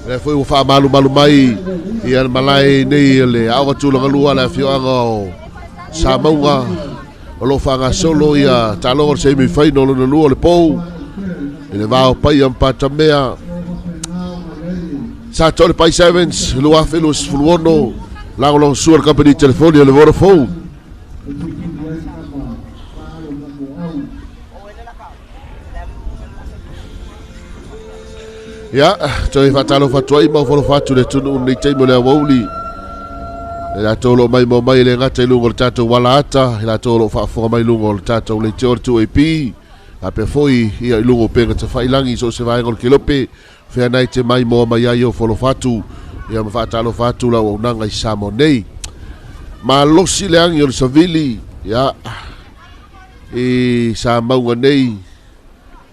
Lea foi ua faamalumalu mai ia le malae nei le aoga tulaga lua le afioaga o Samauga o lo o faagasolo ia taaloga o le semi final lona lua o le pou i le va o Paia ma Patamea. Sa to le Pai Sevens 2026 lagolagosua le kamupani telefoni o le Vodafone. Ia, toe faatalofa atu ai ma ofolofa atu le atunuu lenei taimi o le aoauli. E latou o lo o maimoa mai e le gata i luga o le tatou ala ata, i latou o lo o faafofoga mai i luga o le tatou leitio o le 2AP, faapea foi ia i luga o upega tafailagi i so o se vaega o le kelope, fea na e te maimoa mai ai ofolofa atu, ia ma faatalofa atu lau auaunaga i Samoa nei. Malosi le agi o le savili, ia, i Samauga nei,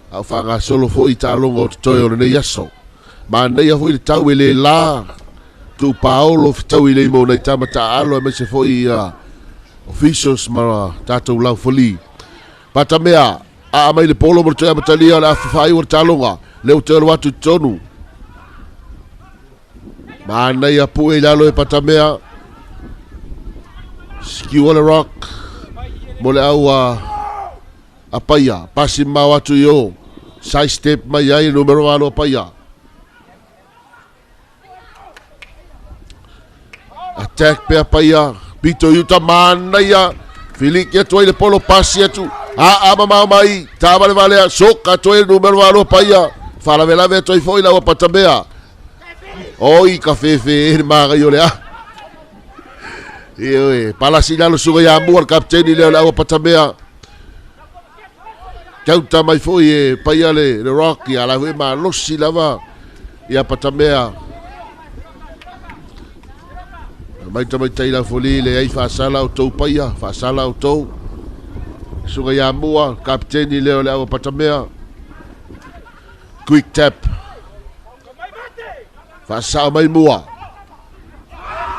A o faagasolo foi taaloga o totoe o lenei aso. Manaia foi le tau e le la, tuu paolo fetaui lei mo nai tama taaalo aemaise foi ia officials ma tatou laufali. Patamea, aa mai le polo mo le toe amatalia o le afa faaiu o le taaloga, lea ua toe alu atu i totonu. Manaia pue i lalo e Patamea. Skewer le rock mo le au a a Paia, pasi mamao atu i o, side step mai ai le numero 8 a Paia. Attack pea Paia, pito i uta manaia, filiki atu ai le polo, pasi atu, aa mamao mai, taavalevalea, soka atu ai le numero 8 a Paia, faalavelave atu ai foi lau Patamea. Oi ka fefe e le magai o le a. Ioe, palasi i lalo suga ia mua le kapiteni lea o le aua Patamea. Kauta mai foi e paia le, le rock ia la foi malosi lava ia Patamea. Mai tamaitai laufoli le ai faasala o tou paia, faasala o tou. Suga ia mua, kapiteni lea o le aua Patamea. Quick tap. Faasao mai mua.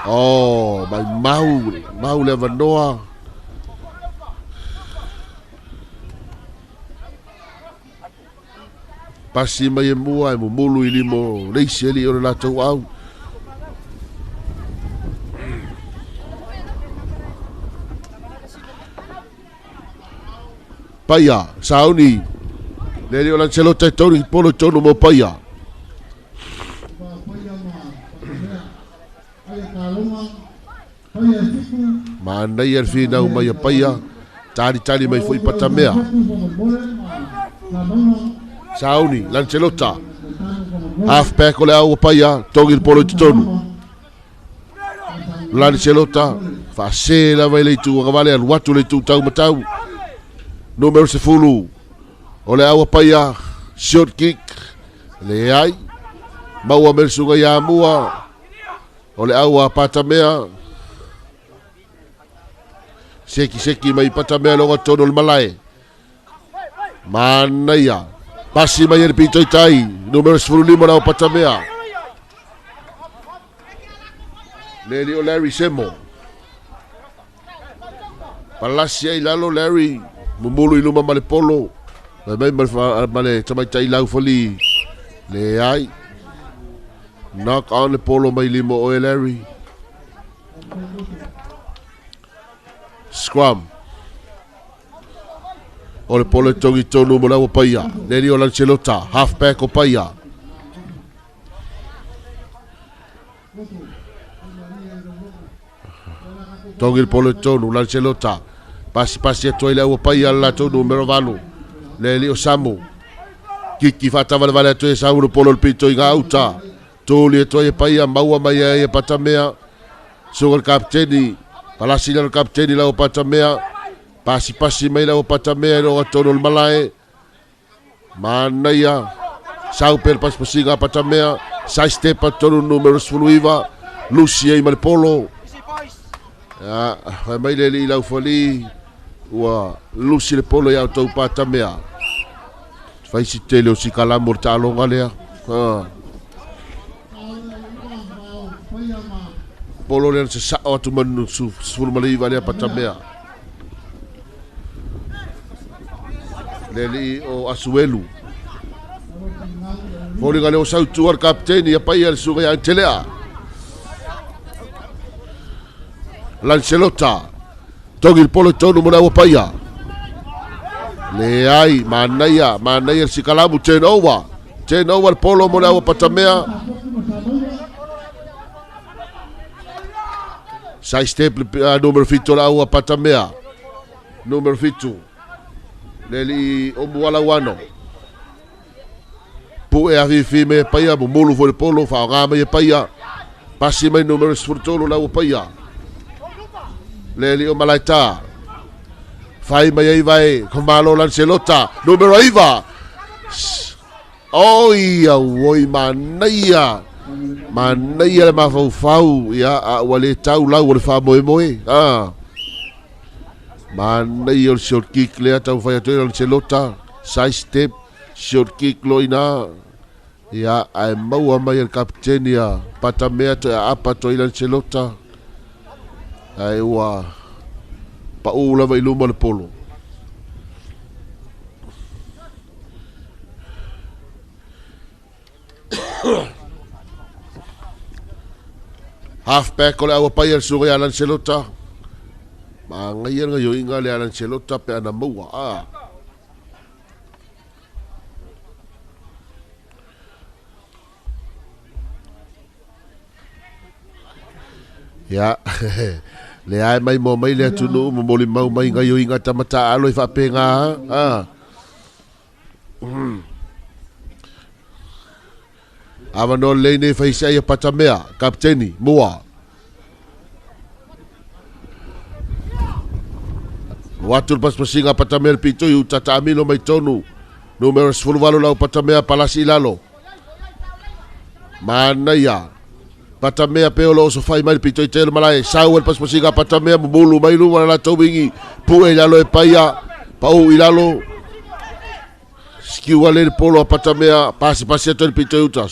Oh, mai mau, mau le avanoa. Pasi mai e mua e mumulu i limo leisi ali o le latou au. Paia, Sauni, le ali o Lancelota e tonu, polo tonu mo Paia. Manaia le finau mai a Paia, talitali mai foi Patamea. Sauni, Lancelota, half back o le au a Paia, togi le polo i totonu. Lancelota, faase lava i le itu agavale, alu atu le itu taumatau. Numero 10, o le au a Paia, short kick, leai. Maua me le suga ia mua, o le au a Patamea. Seki seki mai Patamea loga tonu o le malae. Manaia. Pasi mai e le pito i tai. Numero 15 lau Patamea. Le li o Larry Semo. Palasi ai lalo Larry. Mumulu i luma ma le polo. Mai mai ma le tamaitai laufali. Le ai. Knock on le polo mai limo oe Larry. Scrum. O le polo e tongi tonu mo laua paia. Le li o Lancelota, half back o Paia. Tongi le polo e tonu, Lancelota. Pasi pasi atu ai le aua paia le latou numero 8. Le li o Samu. Kiki faatavalevale atu e Samu le polo le pito i gauta. Tuli atu ai e Paia, maua mai ai e Patamea. Suka le kapiteni, palasi lalo kapiteni lau Patamea. Pasipasi mai lau Patamea i loga tonu o le malae. Manaia, sau pe le pasipasiga a Patamea. Side step a tonu numero 19. Lusi ai ma le polo. Ia, fai mai le alii laufali, ua lusi le polo ia outou patamea. Fai si tele o si kalamu o le taaloga lea. Ha. Polo lea na sasao atu ma le 19 lea patamea. Le alii o Asuelu. Foliga lea o sautua le kapiteni ia paia le susuga ia Antelea. Lancelota. Togi le polo i tonu mo le aua paia. Leai, manaia, manaia le sikalamu, turn over. Turn over le polo mo le aua patamea. Side step le numero 7 o le aua patamea. Numero 7. Le alii o Mualauano. Pue afifi mai e paia, mumulu foi le polo, faaaoga mai e paia. Pasi mai numero 13 le aua paia. Le alii o Malaeta. Fai mai ai vae, Malo Lancelota, numero 9. Oi, auoi, manaia. Manaia le mafaufau, ia, a ua le tau lau o le faamoemoe. Ah. Manaia o le short kick lea tau fai atu ai Lancelota, side step, short kick loa ina. Ia, ae maua mai e le kapiteni a Patamea toe aapa atu ai Lancelota. Ae ua pau lava i luma le polo. Half back o le aua paia le susuga ia Lancelota. Magaia le gaioiga le Lancelota pe ana maua. Ah. Ia, le ae mai mo mai le atunuu momoli mau mai gaioiga tamata alo i faapenga. Ah. Avanoa lelei nei fai se ai a Patamea, kapiteni, mua. Watu le pasipasiga a Patamea le pitoi uta taamilo mai tonu. Numero 18 lau Patamea palasi i lalo. Manaia. Patamea pe o lo o sofai mai le pitoi tele malae. Sau e le pasipasiga a Patamea mumulu mai luma le latou wingi. Pue i lalo e paia. Pau i lalo. Sikiu ale le polo a Patamea. Pasipasi atu e le pitoi uta.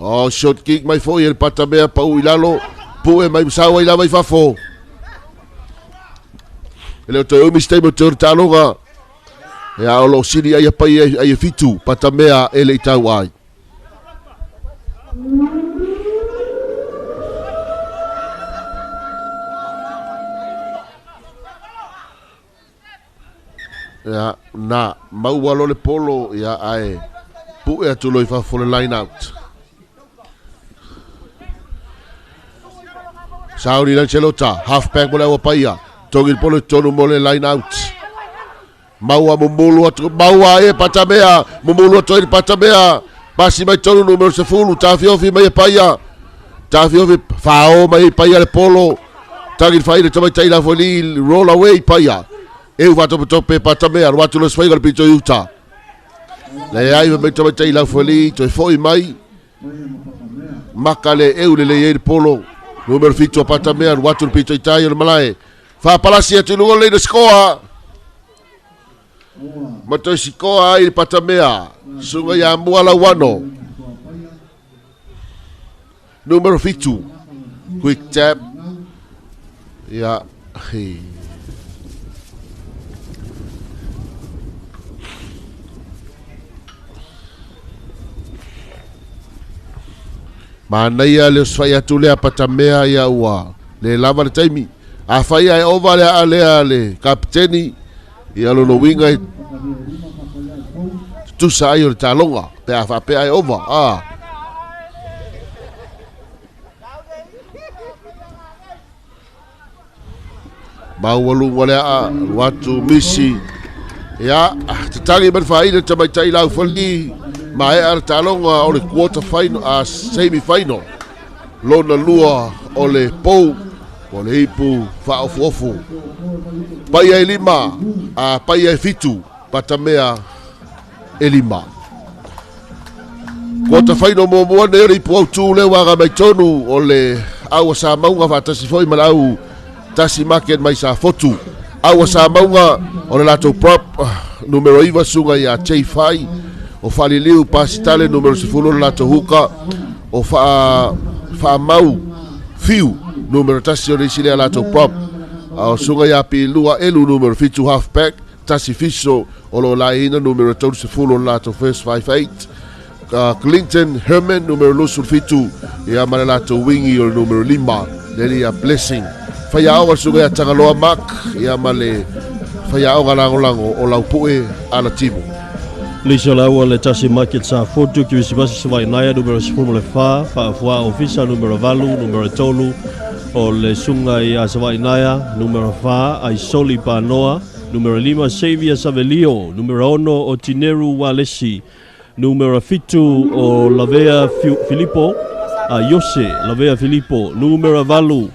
Oh, short kick mai foi e le Patamea. Pau i lalo. Pue mai sau ai lava i fafo. E le o toe umi se taimi o te taaloga. Ia o lo o sili ai a pai ai e fitu. Patamea e le i tau ai. Ia, na, maua loa le polo, ia, ae pue atu loa i fafo le line out. Sauni Lancelota, half back mo le aua paia. Togi le polo i tonu mo le line out. Maua mumulu atu, maua e Patamea, mumulu atu ai le Patamea. Pasi mai tonu numero 10, tafiofi mai e paia. Tafiofi, fao mai e paia le polo. Tagi le whaile tamaitai la foili, roll away paia. E uwa tope tope Patamea, roa atu le swaiga le pito i uta. Le ai mai tamaitai la foili, toe foi mai. Maka le eu le lei le polo. Numero 7 a Patamea, roa atu le pito i tai o le malae. Faapalasi atu i luga o le leina sikoa. Ma toe sikoa ai le Patamea. Susuga ia Mua Lauano. Numero 7. Quick tap. Ia. Hei. Manaia le osofai atu lea Patamea ia ua le lava le taimi. Afai ae ova le aa lea le kapiteni, ia lona uiga e tutusa ai o le taaloga pe a faapea ae ova. A. Maualuga le aa, alu atu misi. Ia, tatagi mai le faaili le tamaitai laufali, maea le taaloga o le quarter final, a semi final. Lona lua o le pou, o le ipu faaofuofu. Paia e 5, a paia e 7, Patamea e 5. Kuota whaino muamua nei o le ipu autū le waga mai tonu o le au a Samauga faatasi foi ma le au Tasi Market mai Safotu. Au a Samauga o le latou prop numero 9 suga ia J Fai o Faaliliu Pasitale numero 10 o le latou huka o Faamau Fiu numero 1 o le isi lea latou prop o suga ia Pilua Elu numero 7 halfback Tasi Fiso o lo o laeina numero 30 o le latou first 5-8 Clinton Herman numero 27 ia ma le latou wingi o le numero 5 le ia Blessing. Faiaoga le suga ia Tagaloa Mark ia ma le faiaoga lagolago o Laupue Alatimu.
Lisa laua le Tasi Market sa fotu Kirisimasi sa vainaia numero 14, Faafua Ofisa numero 8, numero 3 o le sunga ia Savainaia numero 4, Aisoli Panoa numero 5, Xavier Savelio numero 6 o Tineru Walesi numero 7 o Lavea Filipo Iose Lavea Filipo numero 8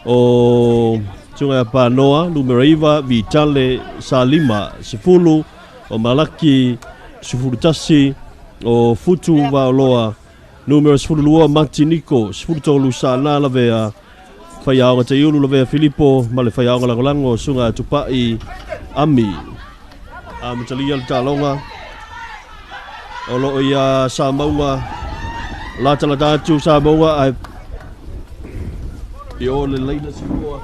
o sunga ia Panoa numero 9, Vitale Salima 10 o Malaki 11 o Futu Vaoloa numero 12 Martinico 13 Sana Lavea Faiaoga Taiulu Lavea Filipo ma le Faiaoga Lagolago Sunga Tupai Ami Amatalia le Taloga o loo ia Samauga latalata atu Samauga ae i o le laina sikoa.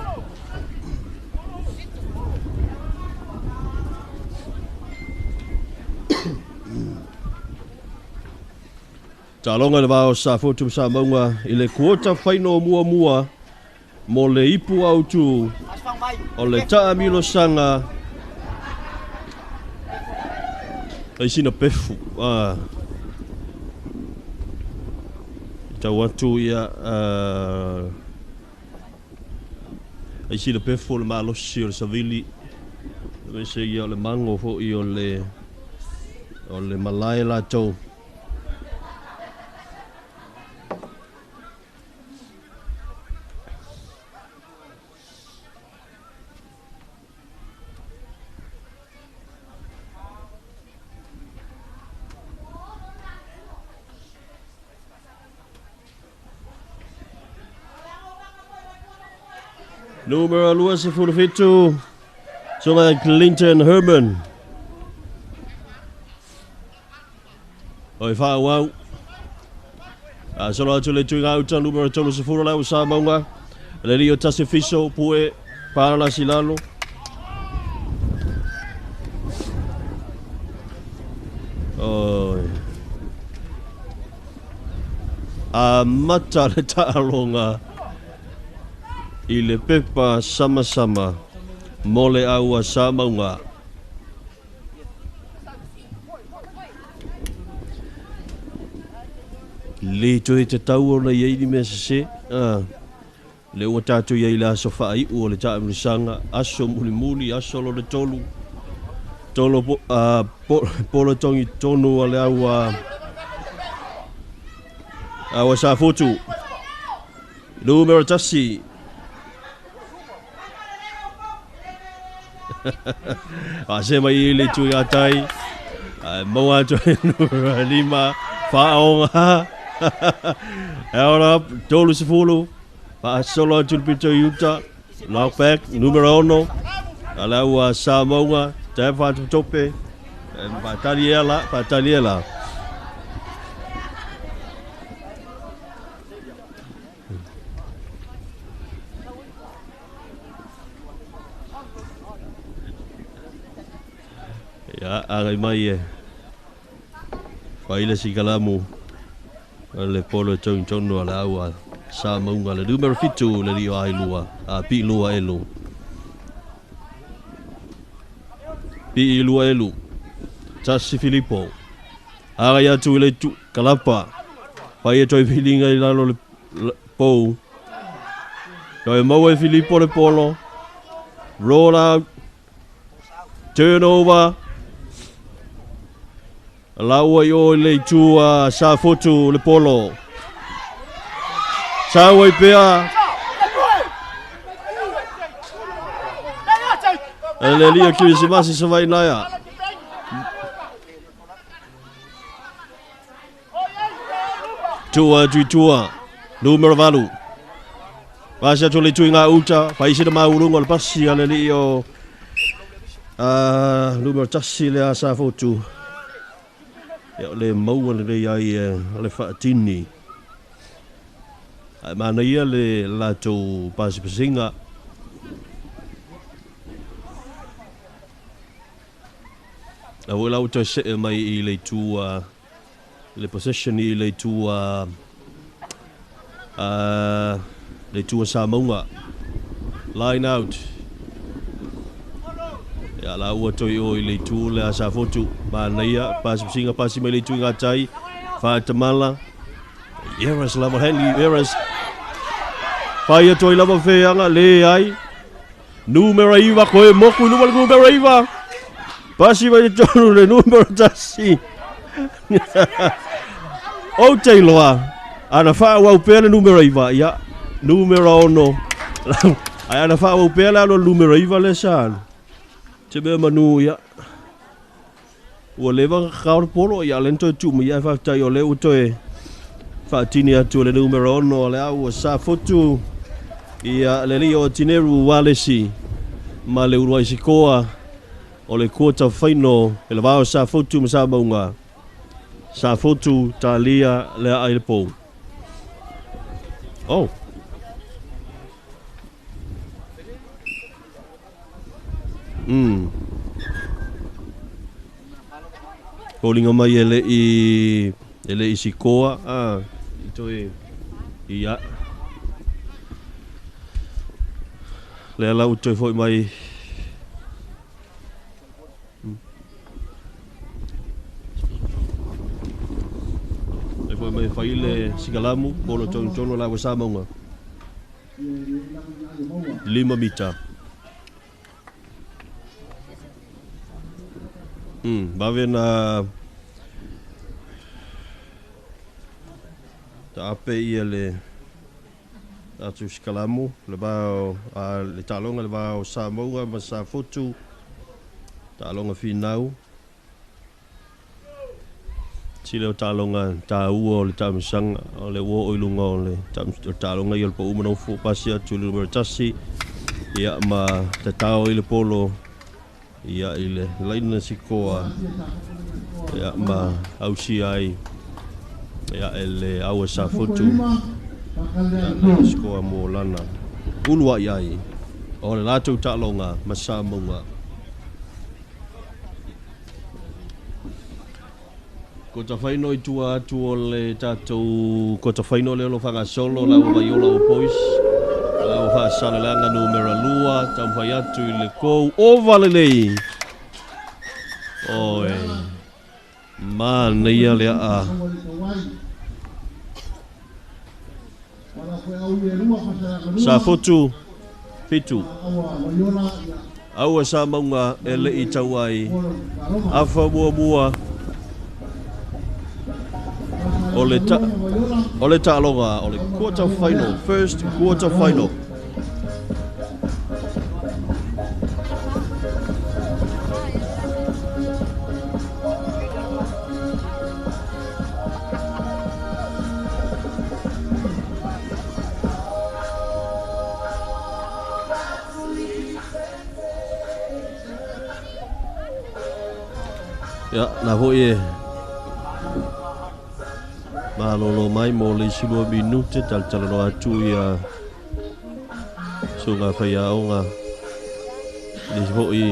Taloga i le va o Safotu ma Samauga i le kuota faino muamua mo le ipu autu o le taamilosaga ai sina pefu tau atu ia ai sina pefu o le malosi o le savili aemaise ia o le mago foi o le malae latou. Numero 27, Sunga Clinton Herman. Oi whaawau. Solo atu le tuinga uta numero 30 lau Samauga. Le rio Tasi Fiso, Pue, Parala Silalo. Oi. A mata le taaloga i le pepa sama-sama mo le aua Samauga. Le toe te tau ona i eini mea sese. Le ua tātou i le aso whaaiu o le taamilosaga, aso mulimuli, aso lo le tolu. Tolo polo tongi tonu a le aua aua Safotu. Numero 1. A se mai i le tui a tai. Maua atu e numero 5. Whaonga. Eora, 30. Whaasolo atu le pito i uta. Knockback, numero 6. A le aua Samauga. Te whaatutope. Whaatali ela, whaatali ela. Ia, agai mai e. Whaila si kalamu. Le polo tonu a le aua Samauga le numero 7 le rio ai lua, a pi lua elu. Pi lua elu. Tasi Filipo. Agai atu i le tu kalapa. Whai e toi whilinga i lalo le pou. Toi maua e Filipo le polo. Roll out. Turnover. Laua i o le itu a Safotu le polo. Saua i pea. Le lia Kirisimasi sa vainaia. Tua atu i tua. Numero 8. Pasi atu le itu i gauta. Faisi le maualuga o le pasi a le alii o numero 1 le a Safotu. Ia o le maua lelei ai e le faatini. Ae manaia le latou pasipasiga. La foi la ua toe see mai i le itu a le possession i le itu a le itu a Samauga. Line out. Ia la ua toe o i le itu le a Safotu. Manaia pasipasiga pasi mai le itu i gatai. Faatamala. Errors lava Henley errors. Whai atu ai lava wheanga, le ai. Numera 9, koe moku i luma le numera 9. Pasi mai te tonu le numera 1. O te iloa. Ana whaawau pea le numera 9, ia. Numera 6. Ai ana whaawau pea le alo numera 9 le sa. Te mea manu, ia. Ua leva kakao le polo, ia le toe tuu mai ai faafetai o lea ua toe faatini atu le numera 6 o le au o Safotu ia le alii o Tineru Walesi ma le uluai sikoa o le quarter final e le va o Safotu ma Samauga. Safotu talia le aai le pou. Oh. Foliga mai e le i e le i sikoa a i toe ia lea la ua toe foi mai e foi mai fai le sikalamu polo tonu tonu la ua Samauga 5 mita. Vave na taape ia le atu sikalamu le vao a le taaloga le vao Samauga ma Safotu taaloga finau. Sile o taaloga taua o le taamisaga o le ua oo i luga o le taaloga ia o le pau manofo pasi atu i le numera 1 ia ma tatao i le polo ia i le laina sikoa ia ma ausia ai ia e le au Safotu ia le sikoa mo lana uluai ai o le latou taaloga ma Samauga. Kota whaino i tua atu o le tātou kota whaino le olo whangasolo la ua vaiola o boys la ua whaasalelanga numera 2 taumawhai atu i le kou o valelei. Oi manaia le aa. Safotu 7. Aua Samauga e le i tau ai afa muamua o le o le taaloga o le quarter final, first quarter final. Ia, na hoi e malolo mai mo le isi 2 minute talatalanoa atu ia suga faiaoga le isi foi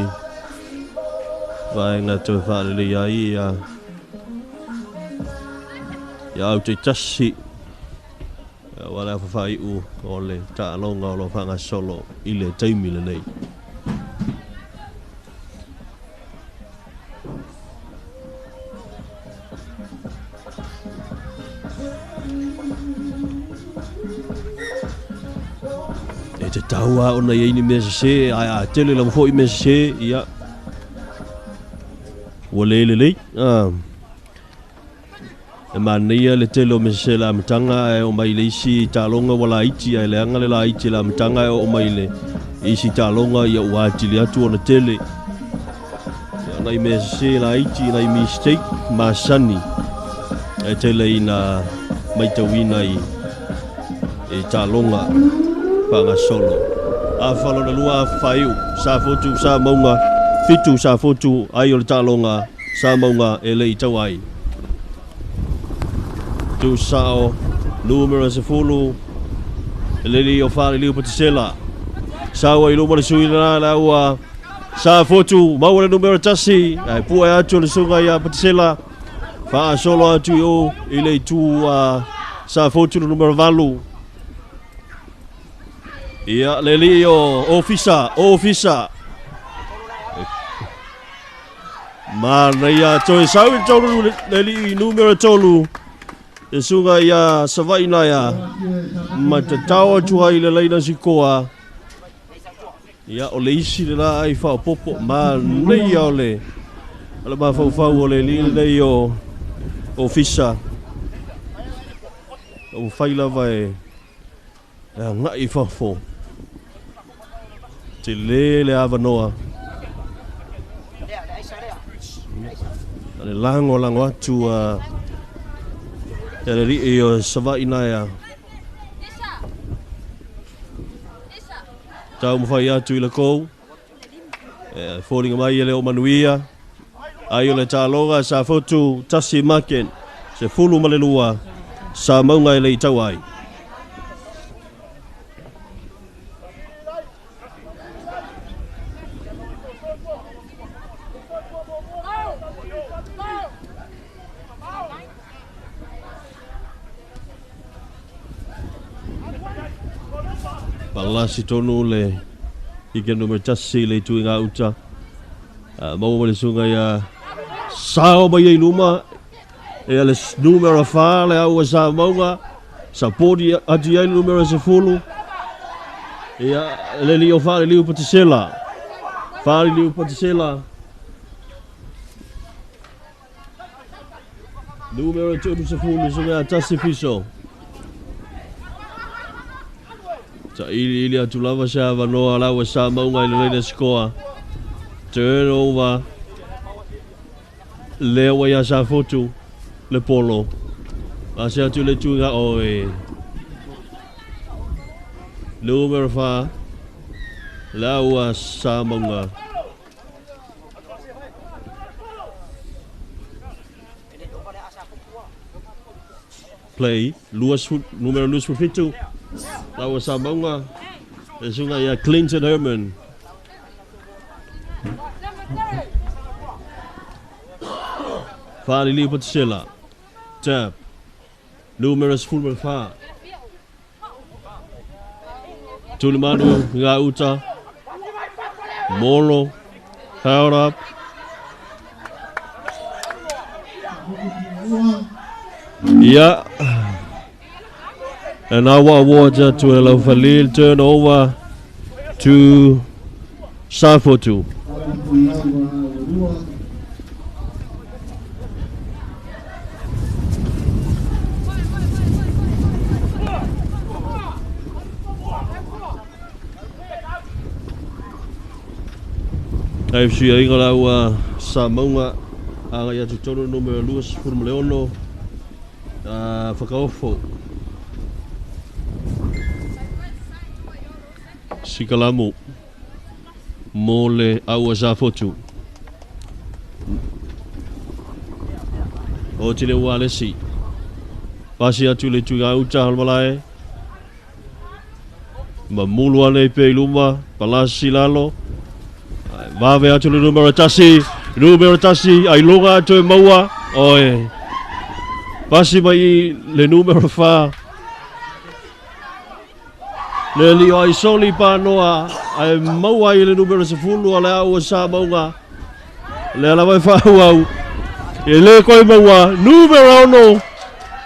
vaega toe faalelei ai ia ia au taitasi ua le afafai'u o le taaloga o lo faagasolo i le taimi lenei. E te taua ona i ni mea sese, ai a tele lava foi mea sese, ia. Ua le lelei. E manaia le tele o mea sese le amataga e o mai le isi taaloga ua laiti, ai leaga le laiti le amataga e oo mai le isi taaloga ia ua atili atu ona tele. Ia nai mea sese laiti, nai mistake masani. E tele ina Maitauina i i taaloga faagasolo. Afa lona lua afa faaiu, Safotu sa mauga, 7 Safotu ai o le taaloga sa mauga e le i tau ai. Tuusao numera 10 le li o Faleliu Patisela. Saua i luma le sui lena le aua Safotu, maua le numera 1, ae pue atu le susuga ia Patisela. Faasolo atu i o i le itu a Safotu le numera 8. Ia le li o Ofisa, Ofisa. Manaia toe sau i tolu le li numera 3. Le susuga ia Savaii Naea ma tatao atu ai le laina sikoa. Ia o le isi le la ai faaopoopo manaia o le mafaufau o le alii lenei o Ofisa. Ua fai lava e agai i fafo. Tele le avanoa. Le lagolago atu a le alii o Savaii Naea. Taumafai atu i le kou. E foliga mai e le o manuia. Ai o le taaloga Safotu 1 Market 12 sa mauga e le i tau ai. Palasi tonu le i ke numera 1 le itu i ngā uta. Maua mai le susuga ia sao mai ai luma. E le numera 4 le aua sa mauga. Sapori atu i ai le numera 10. Ia le li o Faleliu Patisela. Faleliu Patisela. Numera 30 susuga tasi fiso. Ta ili ili atu lava se avanoa lau sa mauga i le leina sikoa. Turnover. Lea ua ia Safotu le polo. Ase atu le tuiga oe. Numera 4. Lau sa mauga. Play. Numera 27. Lau sa mauga. Le susuga ia Clinton Herman. Faleliu Patisela. Tap. Numera 14. Tulimanu ngā uta. Molo. Held up. Ia. And now awards to Lau Falil. Turnover to Safotu. Ai sui ai ngā ua sa maunga anga ia tutonu numera 26 whakaofo. Sikalamu mo le aua Safotu. O tile ua lesi. Pasi atu le tuiga uta halmalae. Mamulu ane pe i luma. Palasi lalo. Vave atu le numera 1. Numera 1. Ai longa atu e maua. Oe. Pasi mai le numera 4. Le li o ai soli pānoa. Ai maua i le numera 10 o le aua sa maunga. Le ala vai whaau. E le koe maua. Numera 6.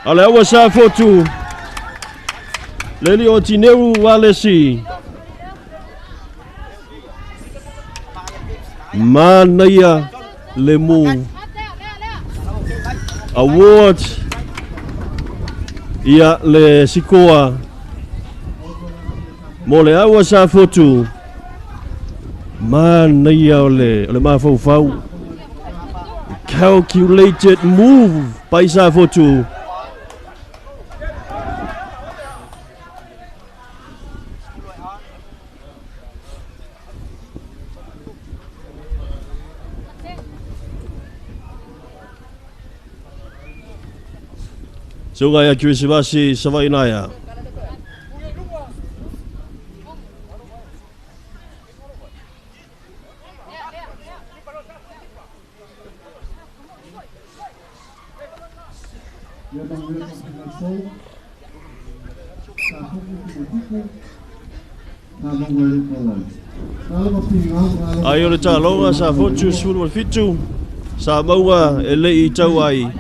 A le aua sa fotu. Le li o Tineu Walesi. Manaia le mu. Award. Ia le sikoa. Mo le aua sa fotu. Manaia o le mafaufau. Calculated move by Safotu. Suga ia Kirisivasi Savainaia. Ai o le tāloga sa fotu 17 sa maua e lei i tau ai.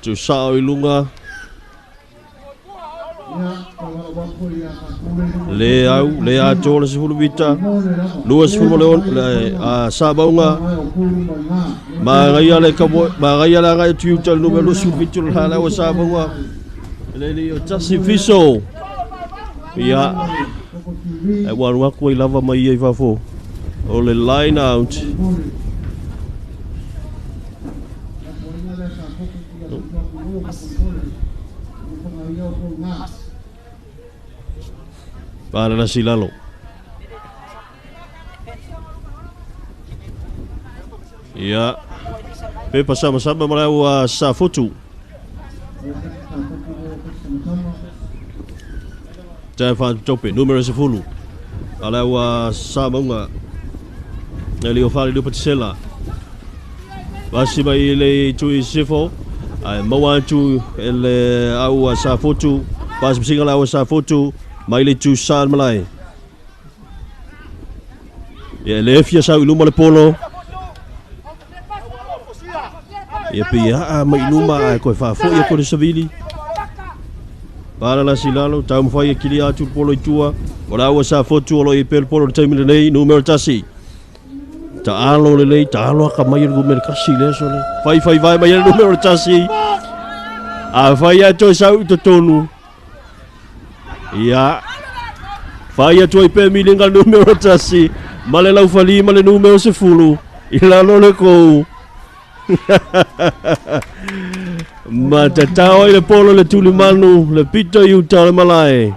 Tu sao i lunga. Le au, le atoa le 10 mita. 20 le on, le a sa maunga. Magaia le kamo, magaia le ngai tu tal numero 17 le hala o sa maunga. Le le o tasi fiso. Ia. E waru aku i lava mai i fafo. O le line out. Para la silalo. Ia. Pepa sama-sama malau sa fotu. Tai wha tope, numero 10. Alau sa maunga. E leo whare lupa tisela. Vasi mai le tui sifo. Ai maua atu e le au sa fotu. Vasi masinga le au sa fotu. Mai le tu san malai. Ia le fia sau i luma le polo. Ia pe ia mai luma ai koe whaafo ia koe savili. Para la silalo, tau mwhai e kili atu polo i tua. O la ua sa fotu o lo i pelo polo le taimi lenei, numero 1. Ta alo le lei, ta alo aka mai e numero kasi le so le. Whai whai vai mai e numero 1. A whai atu sau i totonu. Ia. Whai atu ai pe milinga numero 1. Male lau whali male numero 10. I lalo le kou. Ma tatao i le polo le tulimanu, le pito i uta le malae.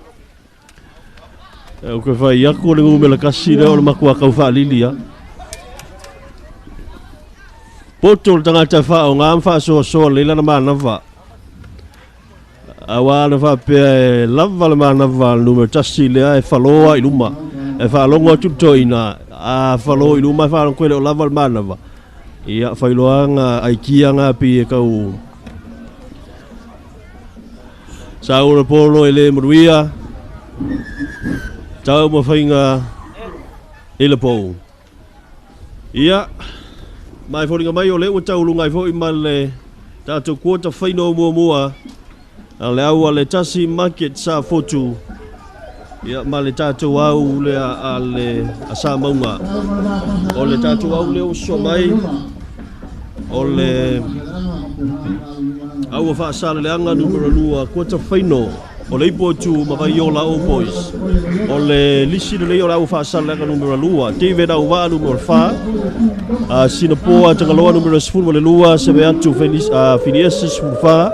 O koe whai aku le ngume la kasi le o le makua kau whaalili ya. Poto le tangata wha o ngā mwha soa soa leila na mānawa. Awa na wha pea e lava le mānawa le numero 1 lea e whaloa i luma. E whaalongo atu toina. A whaloa i luma e whaalongo koe le o lava le mānawa. Ia whailoanga ai kia ngā pi e kau. Saura polo e le maruia. Tau mawhainga e le pou. Ia, mai whoringa mai o le ua tau lungai fo i ma le tātou kuota whaino mua mua. A le au a le tasi market sa fotu. Ia, ma le tātou au le a le a sa maunga. O le tātou au le o so mai. O le au a whaasala le anga numero 2 kuota whaino. O le ipo tu mawai o boys. O le lisi le leo la au whaasala le anga numero 2. David au waa numero 4. Sinapoa Tangaloa numero 10 le 2. Sebe atu Finiesi 14.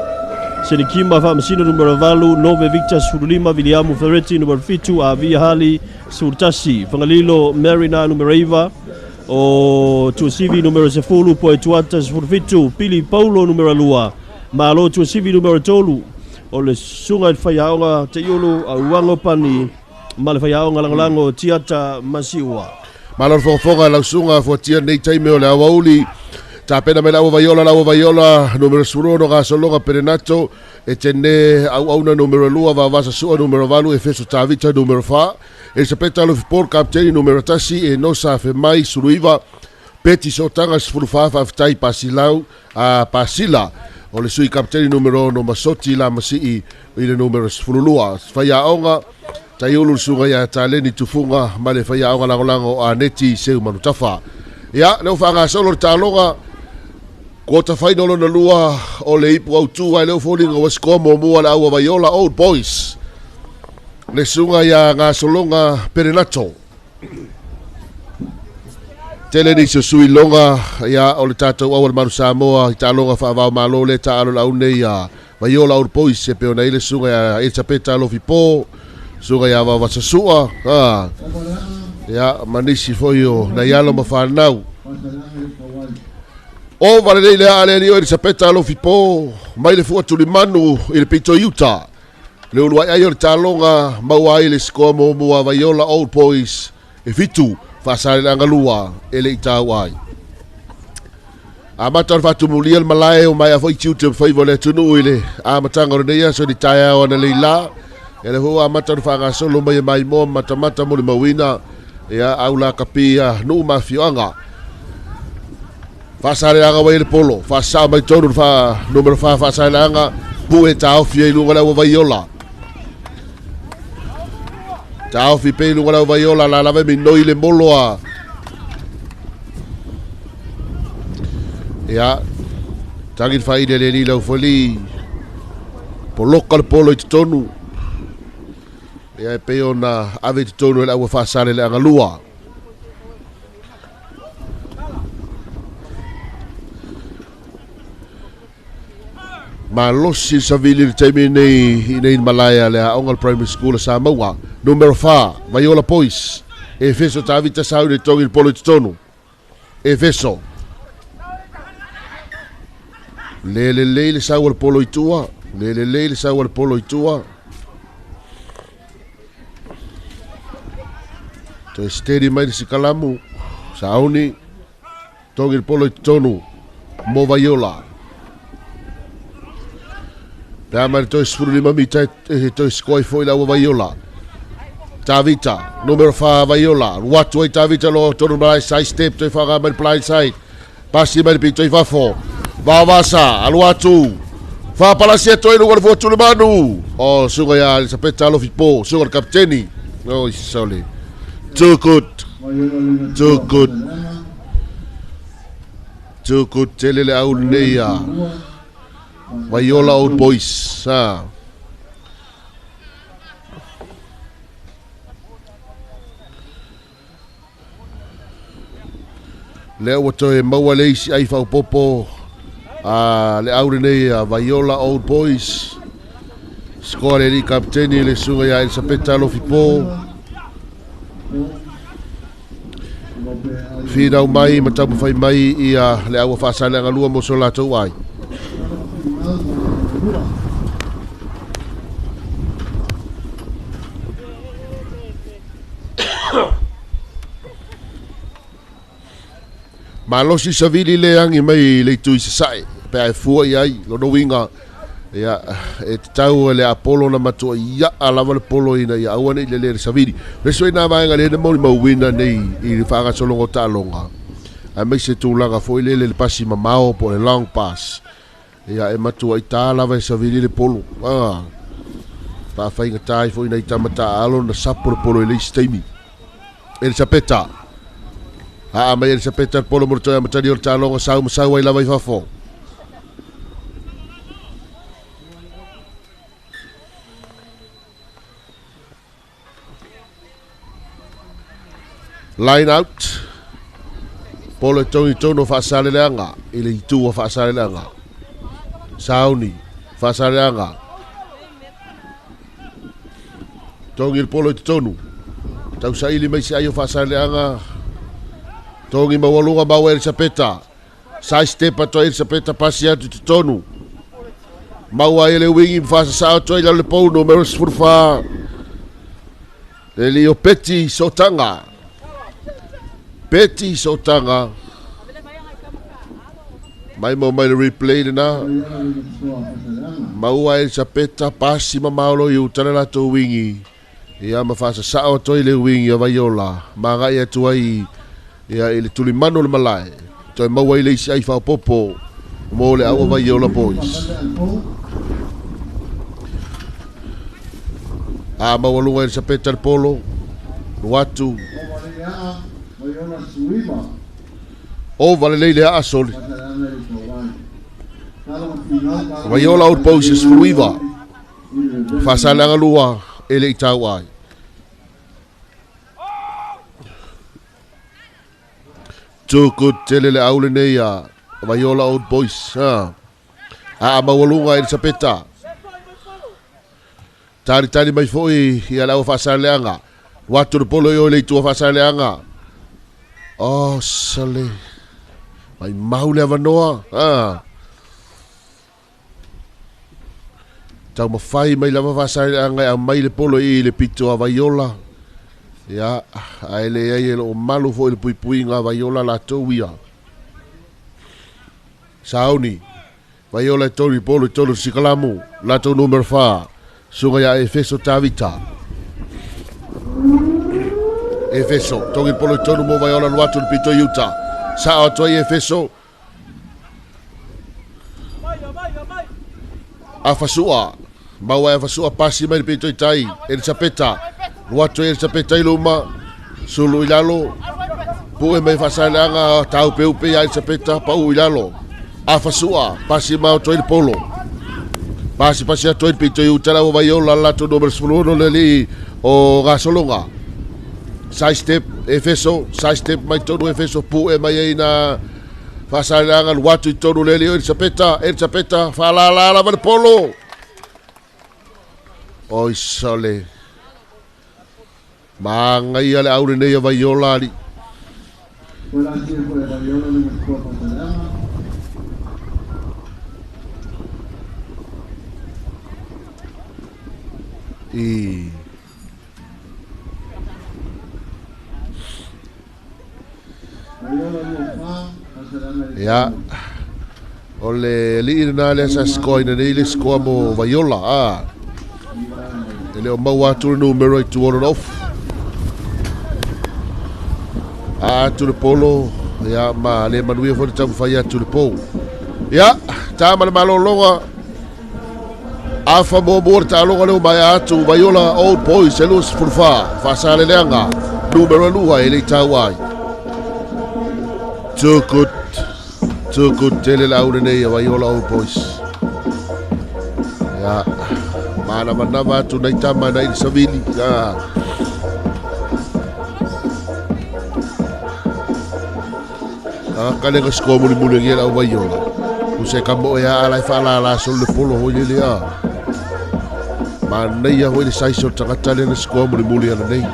Senikima Whamasino numero 8. Nove Victor 15. Viliamu Ferretti numero 7. Avia Hali 11. Whangalilo Marina numero 9. O Tuasivi numero 10. Poe Tuata 17. Pili Paulo numero 2. Malo Tuasivi numero 3. O le sunga i whaiaonga te iulu a uango pani ma le whaiaonga langolango tiata masiua.
Malo le whakafonga lau sunga fuatia nei taime o le awauli. Tāpena me lau vaiola, lau vaiola, numero 10 no gasologa Perenato, e tene au auna numero 2, vavasa sua numero 8, Efeso Tavita numero 4, Elisabetta Alofipor, kapteni numero 1, e Nosa Femai Suluiva, Peti Sotanga 14, Whaftai Pasilau, Pasila, o le sui kapteni numero 6, Masoti la Masii, i le numero 12. Whaiaonga, Taiulu sunga ia taleni tufunga, ma le whaiaonga langolango a neti seu manutafa. Ia, leo whaanga solo le tāloga, Kota whaino lona lua o le ipu au tū ai leo fōlinga o sikoa mō mua le aua vaiola Old Boys. Le sunga ia ngā solonga Perenato. Tele ni se sui longa ia o le tātou au le Manu Samoa i tāloga whaavao malo le tā alo lau nei ia Vaiola Old Boys se peo nei le sunga ia Elisabetta Alofi Po, sunga ia Vavasasua, ia manisi foi o nai alo ma whanau. Ova lelei le aa le alii o Elisapeta Alofipo mai le fua tulimanu i le pito i uta. Le uluai ai o le taloga maua ai le sikoa muamua a Vaiola Old Boys e 7 Faasaleleaga 2 e le i tau ai. Amata ona faatumulia le malae o maea foi tiute ma faiva o le atunuu i le amataga o lenei aso i le taeao analeila. Ia lea foi ua amata ona faagasolo mai e maimoa ma matamata molimauina ia au lakapi a nuu ma afioaga. Faasaleleaga ua i ai le polo, faasasao mai tonu le faa numera 4 Faasaleleaga, pue taofi ai luga o le auavaiola. Taofi pea i luga o le auvaiola, la lava e minoi le molo a. Ia, tagi le faaili a le alii Laufali, poloka le polo i totonu. Ia, e pei ona ave i totonu e le aua Faasaleleaga 2. Malosi le savili i le taimi nei i nei malae a le aoga le Primary School a Samauga. Numera 4, Vaiola Boys. Efeso Tavita Sau i le togi le polo i totonu. Efeso. Le lelei le sau a le polo i tua. Le lelei le sau a le polo i tua. Toe steady mai le sikalamu. Sauni. Togi le polo i totonu. Mo Vaiola. Pe a mai le toe 15 mita e toe sikoa ai foi le aua Vaiola. Tavita, numero 4 Vaiola. Ruatu ai Tavita loa tonu malae side step toe whaanga mai le blind side. Pasi mai le pito i fafo. Vaovasa, alu atu. Faapalasi atu ai luga o le fua Tulimanu. O, suga ia Elisapeta Alofipo, suga le kapiteni. Oi, sole. Too good. Too good. Too good tele le au lenei a Vaiola Old Boys. Ha. Lea ua toe maua le isi ai faaopoopo a le au lenei a Vaiola Old Boys. Sikoa le alii kapiteni le susuga ia Elisapeta Alofipo. Finau mai ma taumafai mai ia le aua Faasaleleaga 2 mo so latou ai. Malosi savili le agi mai le itu i sasae pe a e fua i ai lona uiga ia e tatau e le Apolo ona matua ia'a lava le polo ina ia aua ne i lelea le savili. O le isi foi lena vaega lea na molimauina nei i le faagasologa o taaloga aemaise tulaga foi lele le pasi mamao po o le long pass. Ia e matuai ta lava e savili le polo. A faafaigata ai foi nai tama taaalo na sapo le polo i le isi taimi. Elisapeta. Aa mai Elisapeta le polo mo le toe amatalia o le taaloga sau ma sau ai lava i fafo. Line out. Polo e togi tonu o Faasaleleaga i le itu o Faasaleleaga. Sauni, Faasaleleaga. Togi le polo i totonu. Tausaili mai se ai o Faasaleleaga. Togi maualuga maua Elisapeta. Side step atu ai Elisapeta pasi atu i totonu. Maua ai le wingi ma faasasao atu ai lalo le pou numera 14. Le lio Peti Sotanga. Peti Sotanga. Mai mo mai le replay lena. Maua Elisapeta pasi mamao lo i uta le latou wingi. Ia ma faasasao atu ai le wingi a Vaiola. Ma agai atu ai ia i le tulimanu o le malae. Toe maua ai le isi ai faaopoopo mo le au a Vaiola Boys. A maualuga Elisapeta le polo. Luatu. Ova lelei le aa soli. Vaiola Old Boys e 19. Faasaleleaga 2 e le i tau ai. Too good tele le au lenei a Vaiola Old Boys. Ha. Aa maualuga Elisapeta. Talitali mai foi ia le aua Faasaleleaga. Watu le polo i o i le itu o Faasaleleaga. Oh, sale. Mai mau le avanoa. Taumafai mai lava faasaleleaga e aumai le polo i le pito a Vaiola. Ia, ae leai e loo malu foi le puipuiga a Vaiola latou ia. Sauni, Vaiola e tolu i polo i tolu sikalamu, latou numero 4, suga ia Efeso Tavita. Efeso, togi polo i tolu mo Vaiola luatu le pito i uta. Sao atu ai Efeso. Afasua, maua e Afasua pasi mai le pito i tai, Elisapeta, luatu ai Elisapeta i luma, sulu i lalo, pue mai faasaleaga taupeupe ia Elisapeta, pau i lalo. Afasua, pasi mai atu ai le polo. Pasi pasi atu ai le pito i uta lau Vaiola, latou numero 16 le alii o Gasologa. Side step, Efeso, side step mai tonu Efeso, pue mai ai na faasaleaga luatu i tonu le alii o Elisapeta, Elisapeta, faalala lava le polo. Oi sole. Magaia le au lenei a Vaiola ali. I Ia, o le alii lena lea sa scoaina nei le scoa mo Vaiola. E le o maua atu le numero i tua o lona ofu. A atu le polo, ia, ma le manuia foi le taumafai atu le pou. Ia, ta ma le malologa. Afa muamua le taaloga leo mai atu Vaiola Old Boys e 24. Faasaleleaga, numero 2 e le i tau ai. Too good. Too good tele le au lenei a Vaiola Old Boys. Ia, manavanava atu nai tama nai le savili. Ia. Ka le skoa muli muli ngia lau Vaiola. Use ka mo ia ala e whaalala so le polo hoi le lea. Manaia hoi le size o tagata le na skoa muli muli ana nei.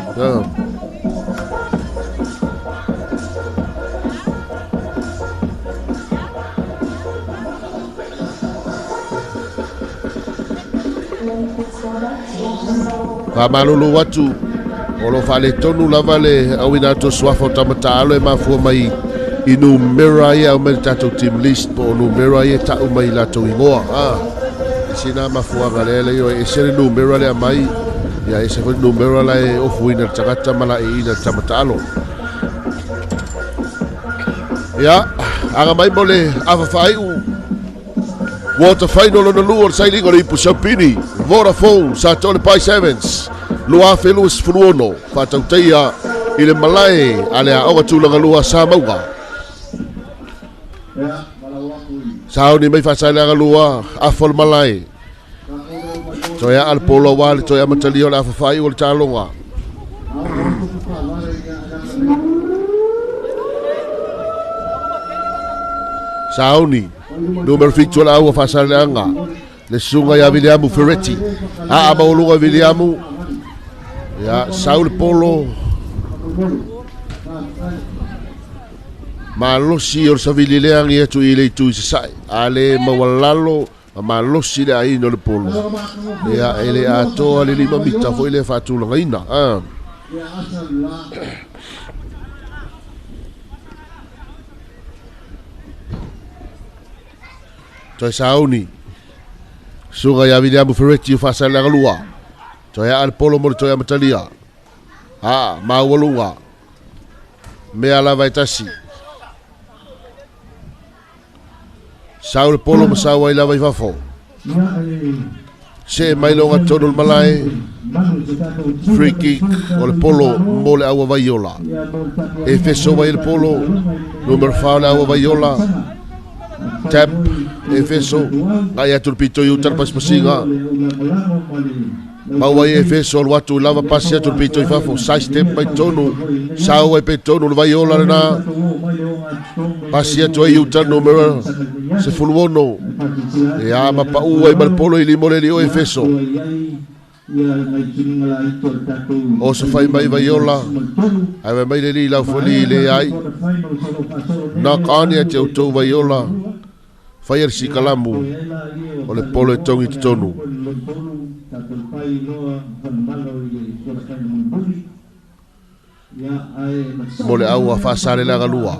Whamalolo atu o lo whaletonu lava le awina atu suafa o tamataalo e mafua mai i numera ia au mai le tatou team list po o numera ia tau mai latou igoa. E sina mafuaga lea le o e se le numera lea mai ia e se foi numera la e ofuina le tagata ma la e ina le tamataalo. Ia, aga mai mo le afafaai'u Quarter final lona lua o le sailiga o le ipu Saupini Vodafone sa to le Pai Sevens 2026 faatautaia i le malae a le aoga tulaga lua sa mauga. Sauni mai faasaleaga lua afa o le malae. Toe aa le polo aua le toe amatalia o le afafaai'u o le taaloga. Sauni, numero 7 o le aua faasaleaga. Le susuga ia Viliamu Ferretti. Aa maualuga Viliamu. Ia, sau le polo. Malosi o le savili lea agi atu i le itu i sasae. A le maualalo ma malosi le aina o le polo. Ia, e le atoa le 5 mita foi le faatulagaina. Toe sauni. Suga ia Viliamu Ferretti o faasaleaga lua. Toe aa le polo mo le toe amatalia. Maualuga. Mea lava e tasi. Sau le polo ma sau ai lava i fafo. Se mai longa tonu le malae. Free kick o le polo mo le aua Vaiola. Efeso mai le polo. Numero 4 le aua Vaiola. Tap, Efeso. Ngai atu le pito i uta le pasipasiga. Maua ai Efeso alu atu lava pasi atu le pito i fafo. Side step mai tonu. Sau ai pe tonu le Vaiola lena. Pasi atu ai uta numero 16. Ia mapau ai ma le polo i limo le li o Efeso. O se fai mai Vaiola, ae fai mai le alii laufali e leai. Knock on ia te outou Vaiola, faia le sikalamu o le polo e togi i totonu. Mo le au a Faasaleleaga 2.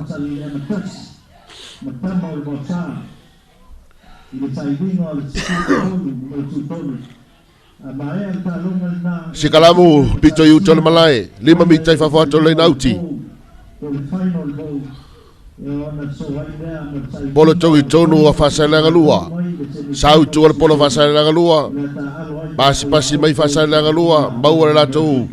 Sikalamu pito i uta o le malae, 5 mita i fafo atu o le laina auti. Polo togi tonu a Faasaleleaga 2. Sau i tua le polo Faasaleleaga 2. Pasipasi mai Faasaleleaga 2, maua le latou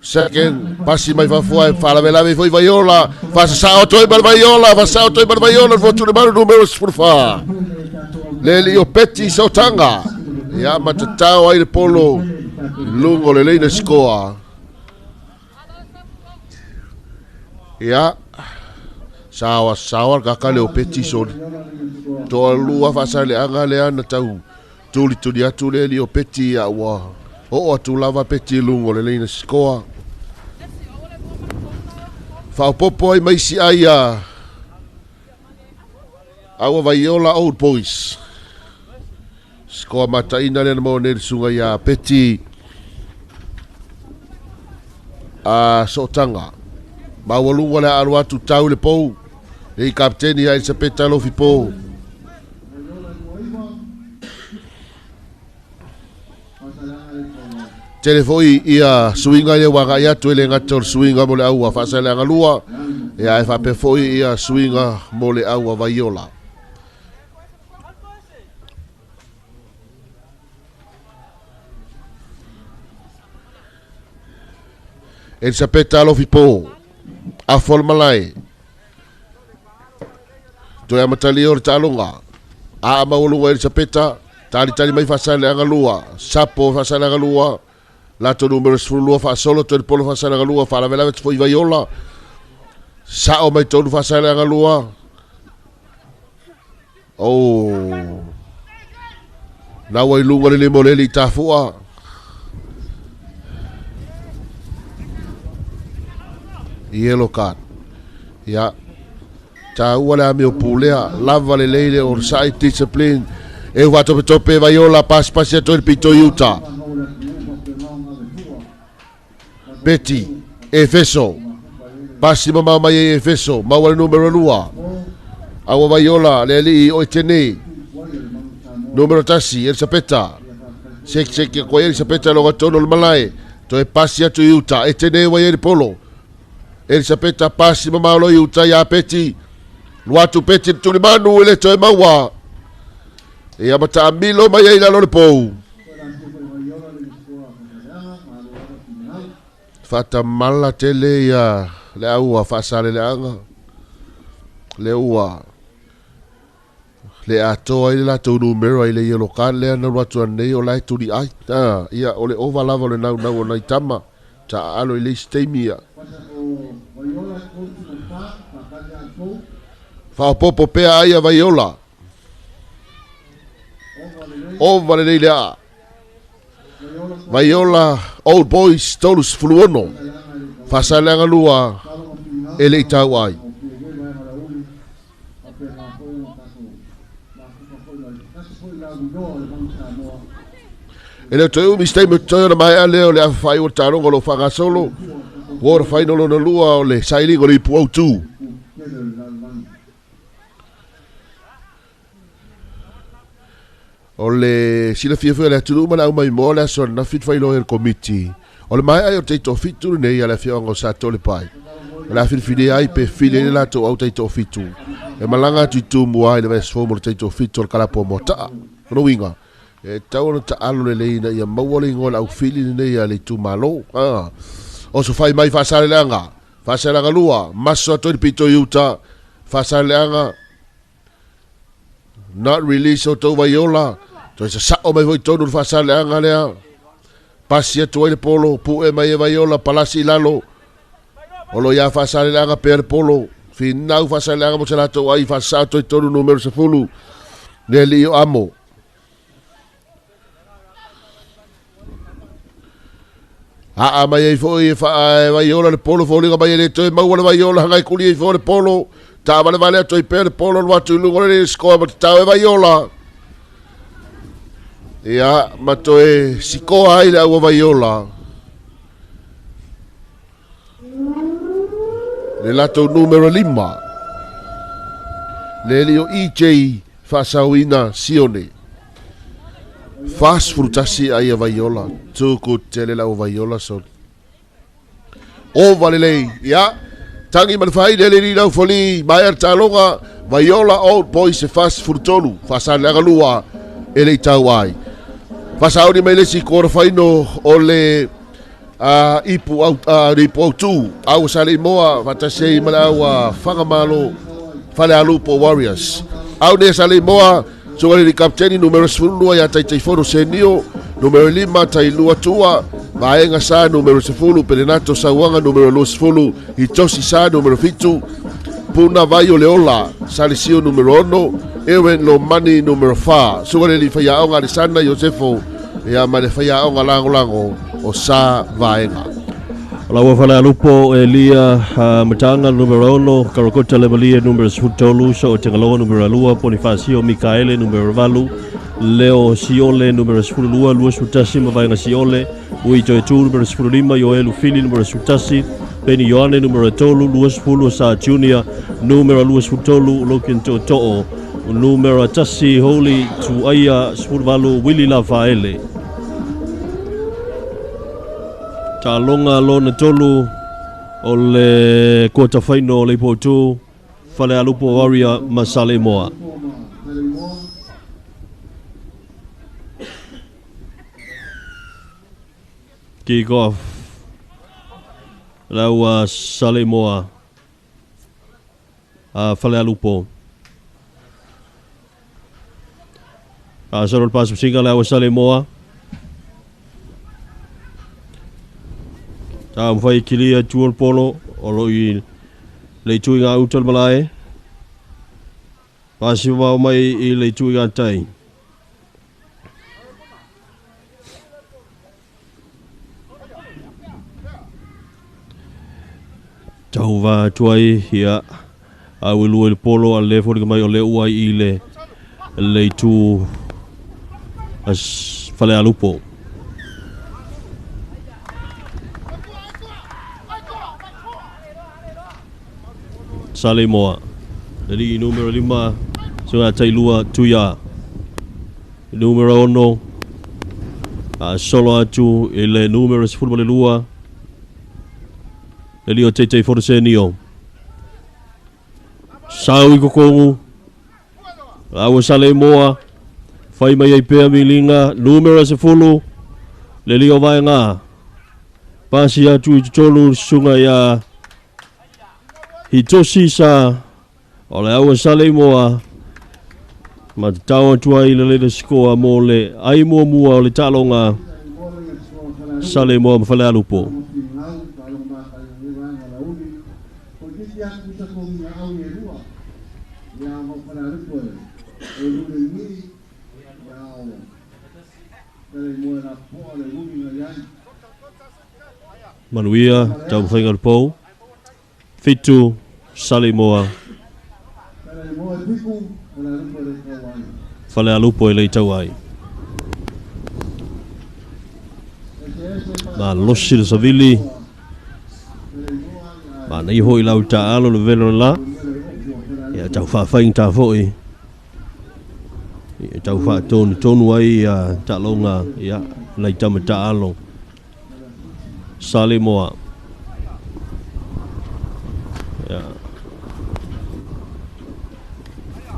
Second, pasi mai fafo e faalavelave foi Vaiola, faasasao atu ai ma le Vaiola, faasasao atu ai ma le Vaiola, le Fotu le Malu numero 14. Le alii o Peti Sotaga, ia matatao ai le polo i luga o le leina sikoa. Ia, saoa saoa le kaka le o Peti soli. Toalua faasaleaga lea na tau Tulituli atu le alii o Peti a ua oo atu lava Peti i luga o le leina sikoa. Faaopoopo ai ma isi ai a Aua Vaiola Old Boys. Sikoa mataina lea na maua nei le susuga ia Peti a Sootaga. Maualuga le aalu atu tau i le pou. Nei kapeteni ia Elisapeta Lofi Po. Tele foi ia suiga ia ua agai atu e le gata o le suiga mo le au a Faasaleleaga 2, ia ae faapea foi ia suiga mo le au a Vaiola. Elisapeta Alofi Po, Afa o le Malae, Toe amatalia o le taaloga. Aa maualuga Elisapeta, talitali mai Faasaleleaga 2, Sapo Faasaleleaga 2, latou numera 12 faasolo toe le polo Faasaleleaga 2, faalavelave atu foi Vaiola. Sao mai tonu Faasaleleaga 2. Oh. Naua i luga le lima o le alii tafua. Yellow card. Ia. Taua le amio pulea. Lava lelei le onosai discipline. E ua topetope Vaiola pasipasi atu ai le pito i uta. Peti, Efeso. Pasi mamao mai ai Efeso. Maua le numero 2. Aua Vaiola, le alii o Etene. Numero 1, Elisapeta. Sekiseki atu ai Elisapeta loga tonu o le malae. Toe pasi atu i uta. Etene ua i ai le polo. Elisapeta pasi mamao loa i uta ia Peti. Lua atu Peti le tulimanu e le toe maua. Ia ma taamilo mai ai i lalo o le pou. Faatamala tele ia le au a Faasaleleaga, lea ua le atoa ai le latou numera i le yellow card lea na alu atu ananei o la e tuli ai. Ah, ia, o le ova lava o le naunau o nai tama, taaalo i le isi taimi ia. Faaopoopo pea ai a Vaiola. Ova lelei le aa. Vaiola Old Boys 36, Faasaleleaga 2 e le i tau ai. E le o toe umi se taimi o totoe ona maea lea o le afa faaiu o le taaloga o lo o faagasolo quarter final lona lua o le sailiga o le ipu autu. O le silafia foi a le atunuu ma le aumaimoa o le aso ananafi na faailoa ai e le Komiti o le maea ai o le taitoafitu lenei a le afioaga o Satoalepai. O le a filifilia ai pe fili ai le latou au taitoafitu e malaga atu i Tumua i le vaiaso fou mo le taitoafitu o le kalapu o Moataa. O lona uiga, e tatau ona taalo lelei ina ia maua le igoa o le aufili lenei a le itumalo. Oso fai mai Faasaleleaga, Faasaleleaga 2, maso atu ai le pito i uta, Faasaleleaga, Not release o tou Vaiola. Toe sasao mai foi tonu le faasaleaga lea. Pasi atu ai le polo, pue mai e Vaiola, palasi i lalo. O lo ia faasaleaga pea le polo. Finau faasaleaga mo se latou ai, faasasao atu ai tonu numero 10. Le alii o Amo. Aa mai ai foi e Vaiola le polo foliga mai e le toe maua le Vaiola hangai kuli ai foi le polo. Ta vale vale atu i pea le polo alu atu i luga le sikoa ma tatau e Vaiola. Ia, ma toe sikoa ai le aua Vaiola. Le latou numero 5. Le lio EJ Faasauina Sione. 41 ai a Vaiola. Tuku tele lau Vaiola so. Ova lelei. Ia. Tangi ma le fai le le lau foli. Mai ar taloga. Vaiola Old Boys e 43. Faasale agalua. E le tau ai. Fasaoni mai le si kora whaino o le ipu au ipu au tu. Au sale moa fatasei ma le au Whangamalo Falealupo Warriors. Au ne sale moa so le kapteni numero 12 ia Taitai Fono Senio, numero 5 Tailua Tua, Vaenga Sa numero 10, Perenato Sauanga numero 20, Hitoshi Sa numero 7, Puna Vai o Leola, Salisio numero 6, Ewen Lomani numero 4. So le whaiaonga Alessandra Iosefo, ia ma le whaiaonga lango lango o Sa Vaenga.
Laua Falealupo Elia Matanga numero 6, Karakota Lemalia numero 13, So Tengaloa numero 2, Bonifacio Mikaele numero 8, Leo Siole numero 12, 21 Mavaenga Siole, Ui Toetu numero 15, Yoelu Fili numero 11, Benny Ioane numero 3, 20 Sa Junior numero 23, Lokin To'o numero 1, Holy Tuaia 18, Willie Lafaele. Talonga lona tolu o le kota whaino o le ipo Falealupo Warrior ma Salemoa. Kick off. Laua Salemoa. Falealupo. Saro le pasu singa laua Salemoa. Ta mwhai kilia tuol polo o lo i le tui ngā utal malae. Pasi wau mai i le tui ngā tai. Tau wā tuai ia au i lua i le polo a le fori mai o le ua i le tu as Falealupo. Salemoa. Le lii numero 5, sunga tailua tuia. Numero 6, solo atu i le numero 12, le lio teitei fotosenio. Sau i kokongu, aua Salemoa, whai mai ai pea milinga, numero 10, le lio vaenga. Pasi atu i tolu sunga ia Hitoshi sa o le aua Salemoa ma te tau atu ai le lele sikoa mo le ai mua mua o le talonga Salemoa ma Falealupo. Manuia, tau whainga le pau. Fitu, Salemoa. Falealupo e lei tau ai. Ma losi le savili. Ma nei hoi lau ta'alo le velo la. Ia tau whaawhaing tā foi. Ia tau whaatonu tonu ai ta'alonga ia nei tama ta'alo. Salemoa. Ia.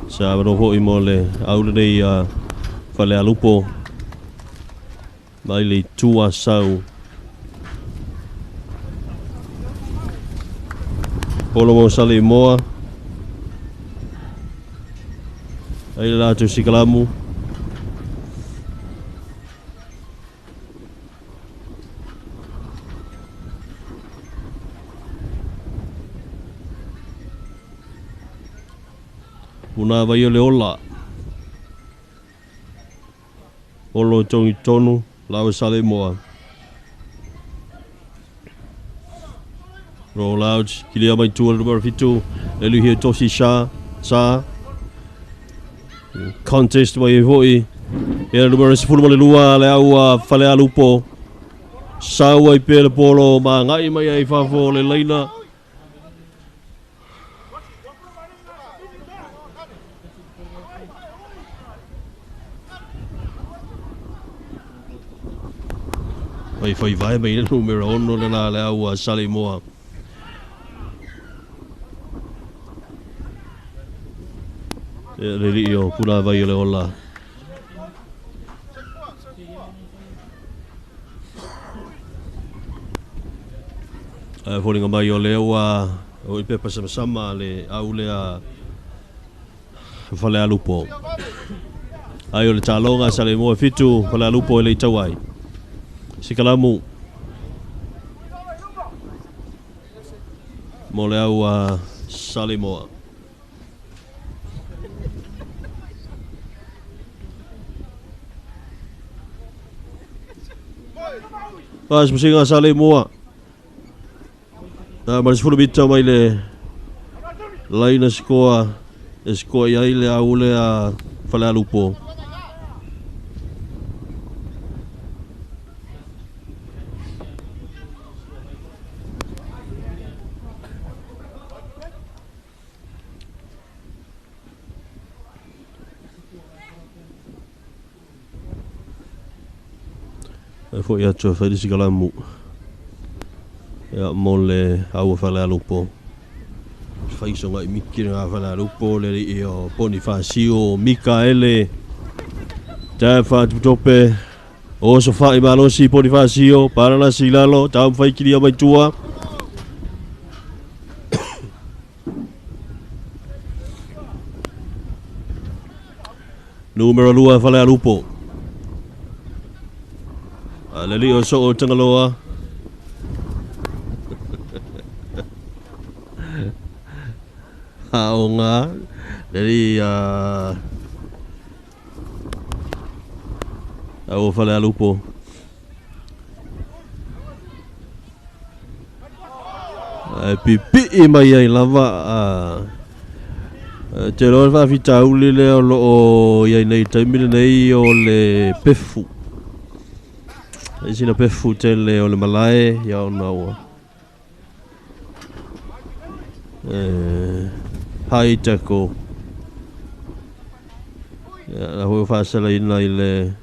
Sa wano hoi mo le aula nei Falealupo. Mai le tua sau. Polo mo Salemoa. Ai le lātou sikalamu. Puna vai o le ola. Olo tongi tonu, lawa Salemoa. Roll out, kilia mai tua le numero 7, le luhi Tosi Sa, Sa. Contest mai e foi. Ia le numero 12 le au a Falealupo. Sau ai pea le polo ma ngai mai ai fafo le laina. Mai fai vai mai le numero 6 le la le au a Saleimoa. Ia le lii o puna vai o le ola. Ai foliga mai o lea ua o i pepa samasama le au lea Falealupo. Ai o le taloga Saleimoa 7 Falealupo e le i tau ai. Sikalamu mo le au a Saleimoa. Paas Saleimoa. Ma le 10 mita mai le laina sikoa e sikoa i ai le au lea Falealupo. E foi atu a whairi sikalamu. Ia mo le au Falealupo. Whaisonga i miki ngā Falealupo le i o Bonifacio Mikaele. Tā whātuputope. O so whai malosi Bonifacio. Parana silalo. Tau whaikiri a maitua. Numero 2 Falealupo. Le li o so o Tangaloa. Aonga le li au Falealupo. Pipi mai ai lava te loa faafitauli lea o loo iai nei taimi lenei o le pefu. E sina pefu tele o le malae ia ona ua hai tako. Ia la hui faasalaina i le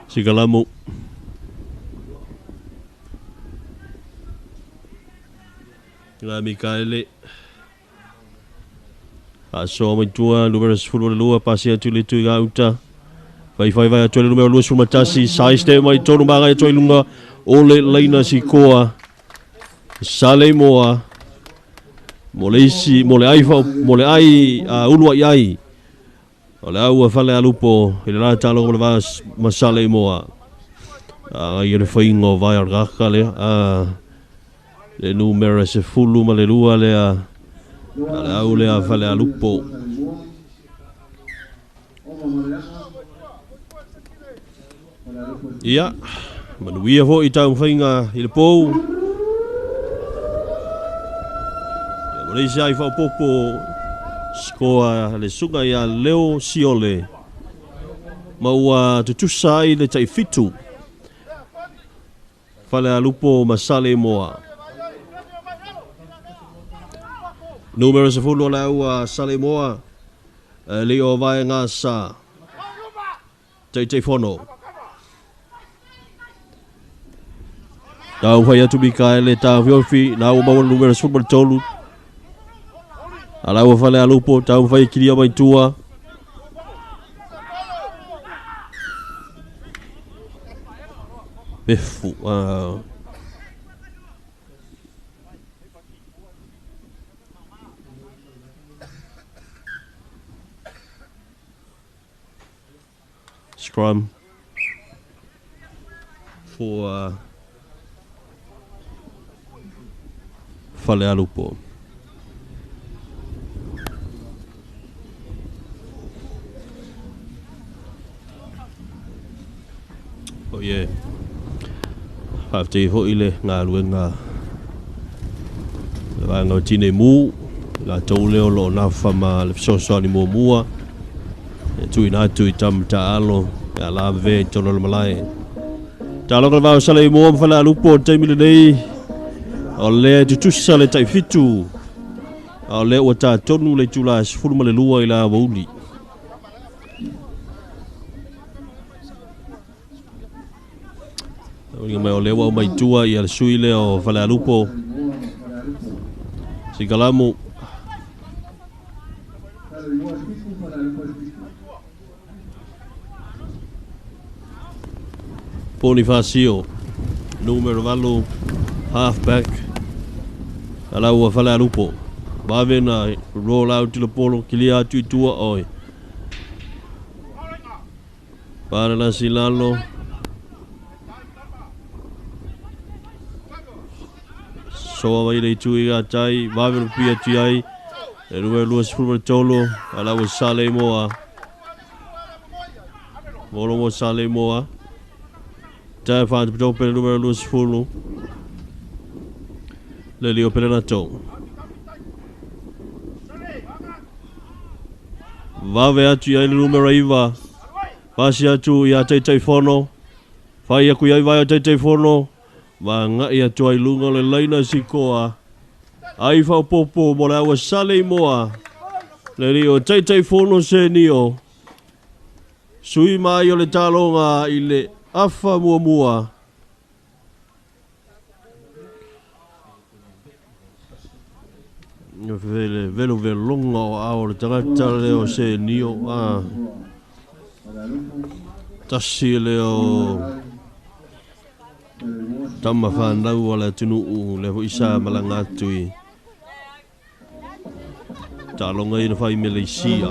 Sikalamu. La Mikaele. Asoa mai tua, numero 12, pasi atu le tui gauta. Vai vai vai atu le numero 21, sai step mai tonu magai atu i lunga o le laina sikoa. Saleimoa. Mo le isi, mo le ai, mo le ai, ulua i ai. O le au a Falealupo, i le la talo o le vas ma Saleimoa. Ai le whainga o vai ar gaka lea. Le numero 10 ma le lua lea. Le au lea Falealupo. Ia, manuia foi tau whainga i le pou. Ia, mo leisi ai whaopopo. Skoa le sunga ia Leo Siole. Ma ua tutusa ai le tai 7. Falealupo ma Saleimoa. Numero 10 o le au a Saleimoa. Leo vai ngā sa. Teitei fono. Tau whai atu Mikaele, tau whiofi, nā ua maua numero 13. Ala ua Falealupo, tau whai kiria mai tua. Pefu. Scrum for Falealupo. Foi e faafetai foi le galuega le vaega o Tinei Mu, i latou lea o lo o nafa ma le fesoasoani muamua e tuuina atu i tama taalo e ala vevea i totonu o le malae. Taloga le vao Saleimoa ma Falealupo i le taimi lenei, o lea e tutusa le taifitu, a o lea ua tatonu le itula e 12 i le aoauli. Uiga mai o lea ua aumai i tua ia le sui lea o Falealupo. Sikalamu. Bonifacio, numero 8, halfback, ala ua Falealupo. Vave na roll out i le polo, kilia atu i tua oe. Paralasi lalo. Soa mai le itu i tai, vave le pia atu ai. E numero 23, ala ua Saleimoa. Molo mo Saleimoa. Tai whaatu pele numero 20. Le lio pele nato. Vave atu i ai le numero 9. Pasi atu ia Taitaifono. Fai aku iai vai o Taitaifono. Va ngai atu ai lunga le laina sikoa. Ai whaopopo mo le aua Saleimoa. Le lio Taitaifono se nio. Sui mai o le taloga i le afa muamua. Vele velo velonga o ao le tagata le o se nio a. Tasi le o tama whanau o le atunuu le fo isa malanga atu i talonga i na whai Malaysia.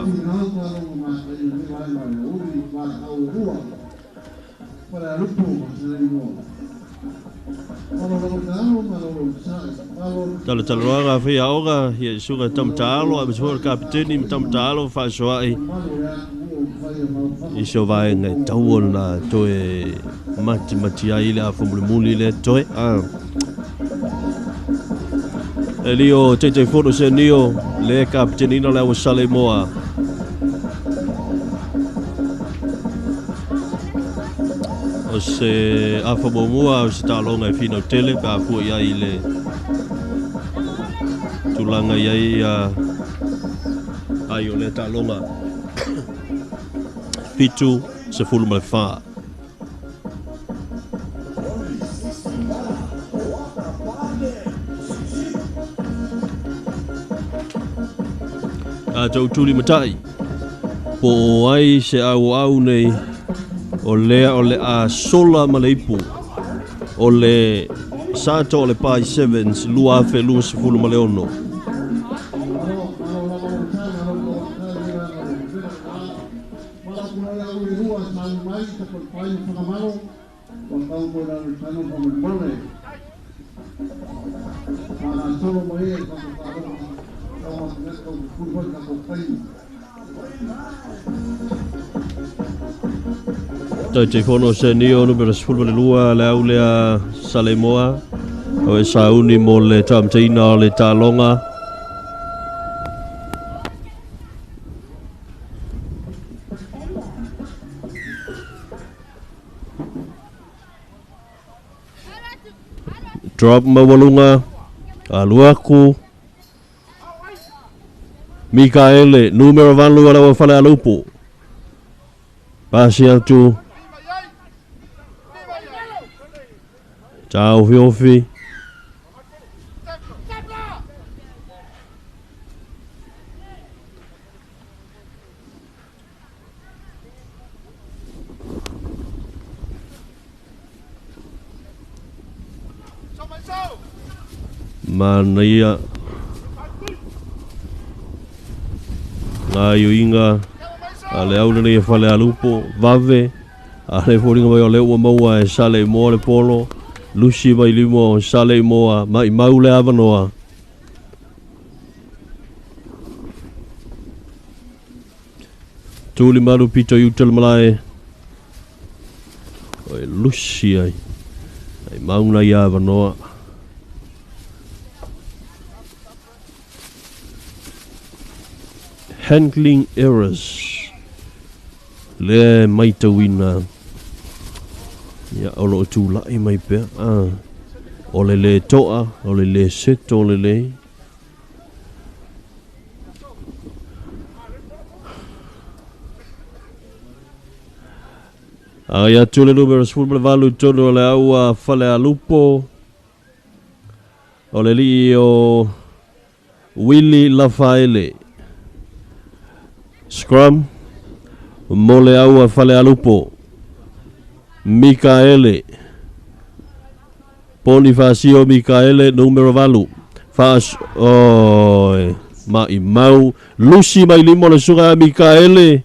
Tala talaroaga whai aoga, ia isuga tamataalo, a masua le kapiteni ma tamataalo whaasoai. I so vaenga e tau ona toe mati mati ai le afa mulimuli le toe. E lio Taitaifono se nio le kapitenina le aua Saleimoa. O se afa muamua o se taaloga e finau tele pe afua i ai le tulaga i ai ai o le taaloga. 7 14. A tau tuli matai. Po o ai se au au nei o lea o le a sola ma le ipu. O le sato o le Pai Sevens 2026. Taitaifono se nio numero 12 le au lea Saleimoa. O e sauni mo le tamataina o le taloga. Drop maualuga, alu aku. Mikaele, numero 8 ala ua Falealupo. Pasi atu. Tau fiofi. Manaia ngā ioinga a le au nei e Falealupo, vave a le fōringa mai o le ua maua e Saleimoa le polo, lusi mai lima o Saleimoa, mai mau le avanoa. Tuli maru pito i uta le malae. O e lusi ai. Ai mauna ia avanoa. Handling errors. Le maitauina. Ia o loo tula'i mai pea. Ah. O le lē to'a, o le lē seto lelei. Agai atu le numera 18 i totonu o le aua Falealupo. O le alii o Willie Lafaele. Scrum mo le aua Falealupo. Mikaele. Ponifasio Mikaele numera 8. Faas oi maimau lusi mai lima o le susuga ia Mikaele.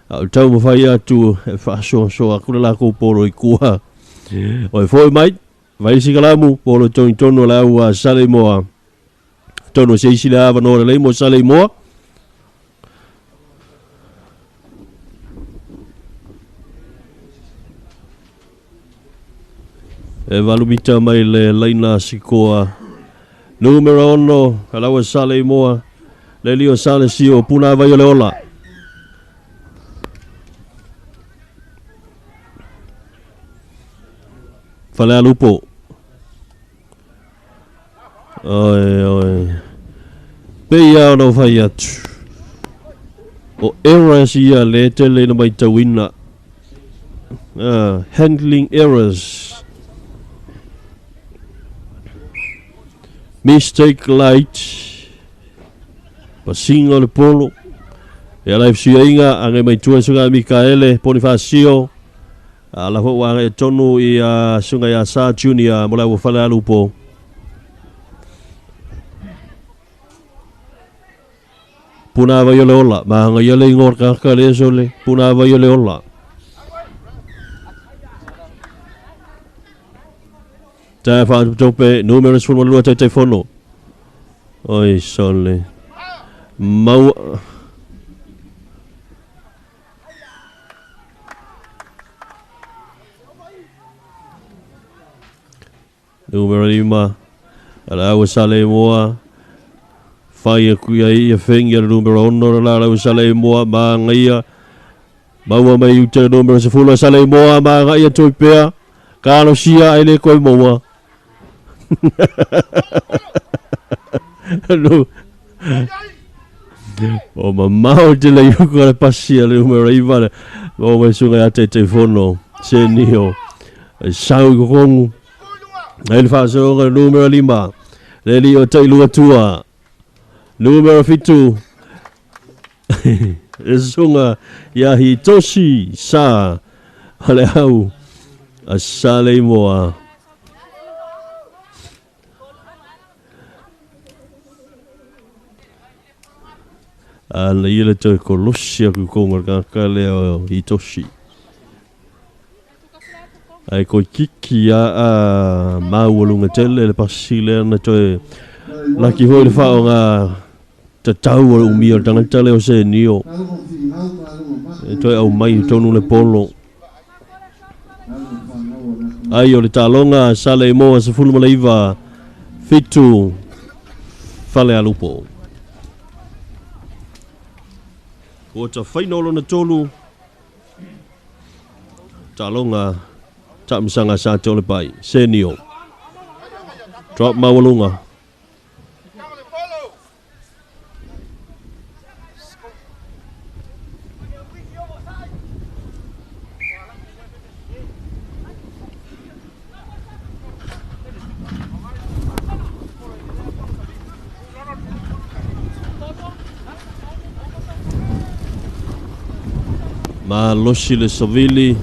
A o le taumafai atu e faasoasoa atu le latou polo i tua. Oi foi mai, vai isi kalamu, polo togitonu o le au a Saleimoa. Tonu se isi le avanoa lelei mo Saleimoa. E valu mita mai le laina sikoa. Numera 6, Alaua Saleimoa, le lio Salesio, Puna vai o le ola. Falealupo. Oi, oi. Pei lava ona ou fai atu. O errors ia le tele ina matauina. Handling errors. Mistake light. Pasiga o le polo. E ala i fesuiaiga, agai mai tua suga a Mikaele, Ponifasio. Ala foi ua agai tonu i a suga ia Sa Junior mo le au Falealupo. Puna vai o le ola, mahangaia le ingoa o le tagata lea sole, puna vai o le ola. Taea faatupe numera 12 Taitaifono. Oi sole. Maua. Numera 5, Alaua Saleimoa, whai aku ia ia whengi a le numera 6 le la Alaua Saleimoa, maangaia, maua mai uta le numera 10 Saleimoa, maangaia toi pea, kalosia ai le koe maua. O mamao te le iuku a le pasi a le numera 9 le maua mai sunga ia Taitaifono, Senio, e sau i kokongu. Ai le faasologa le numera 5, le alii o Tailuatua, numera 7, le susuga ia Hitoshi Sa o le au a Saleimoa. A na ia le toe kolosi aku i konga le tagata lea o Hitoshi. Ae koi kiki a a maualuga tele le pasi lea na toe laki foi le faaaoga tatau o le umia o le tagata lea o Senio e toe aumai i totonu le polo. Ai o le taaloga Saleimoa 19 7 Falealupo. Quarter final lona tolu. Taaloga taamisaga sa te o le pai. Senio. Drop maualuga. Malosi le savili.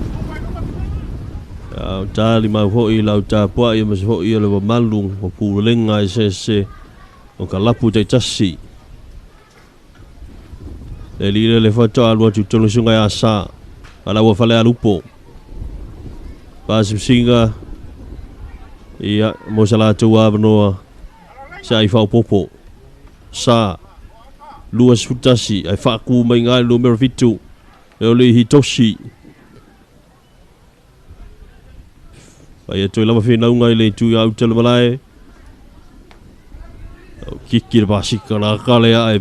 A o tali mau foi i lau tapuai ma se foi o le mamalu o pulega eseese o ka lapu taitasi. Le alii lea le faatoa alu atu i totonu susuga ia Asa, a la ua Falealupo. Pasimasiga, ia, mo sa latou avanoa sa ai faaopoopo. Sa, 21, ae faaku mai ga le numera 7, e o le Hitoshi. Fai atu ai lava finauga i le itu ia uta le malae. O kiki le pasika la kale ae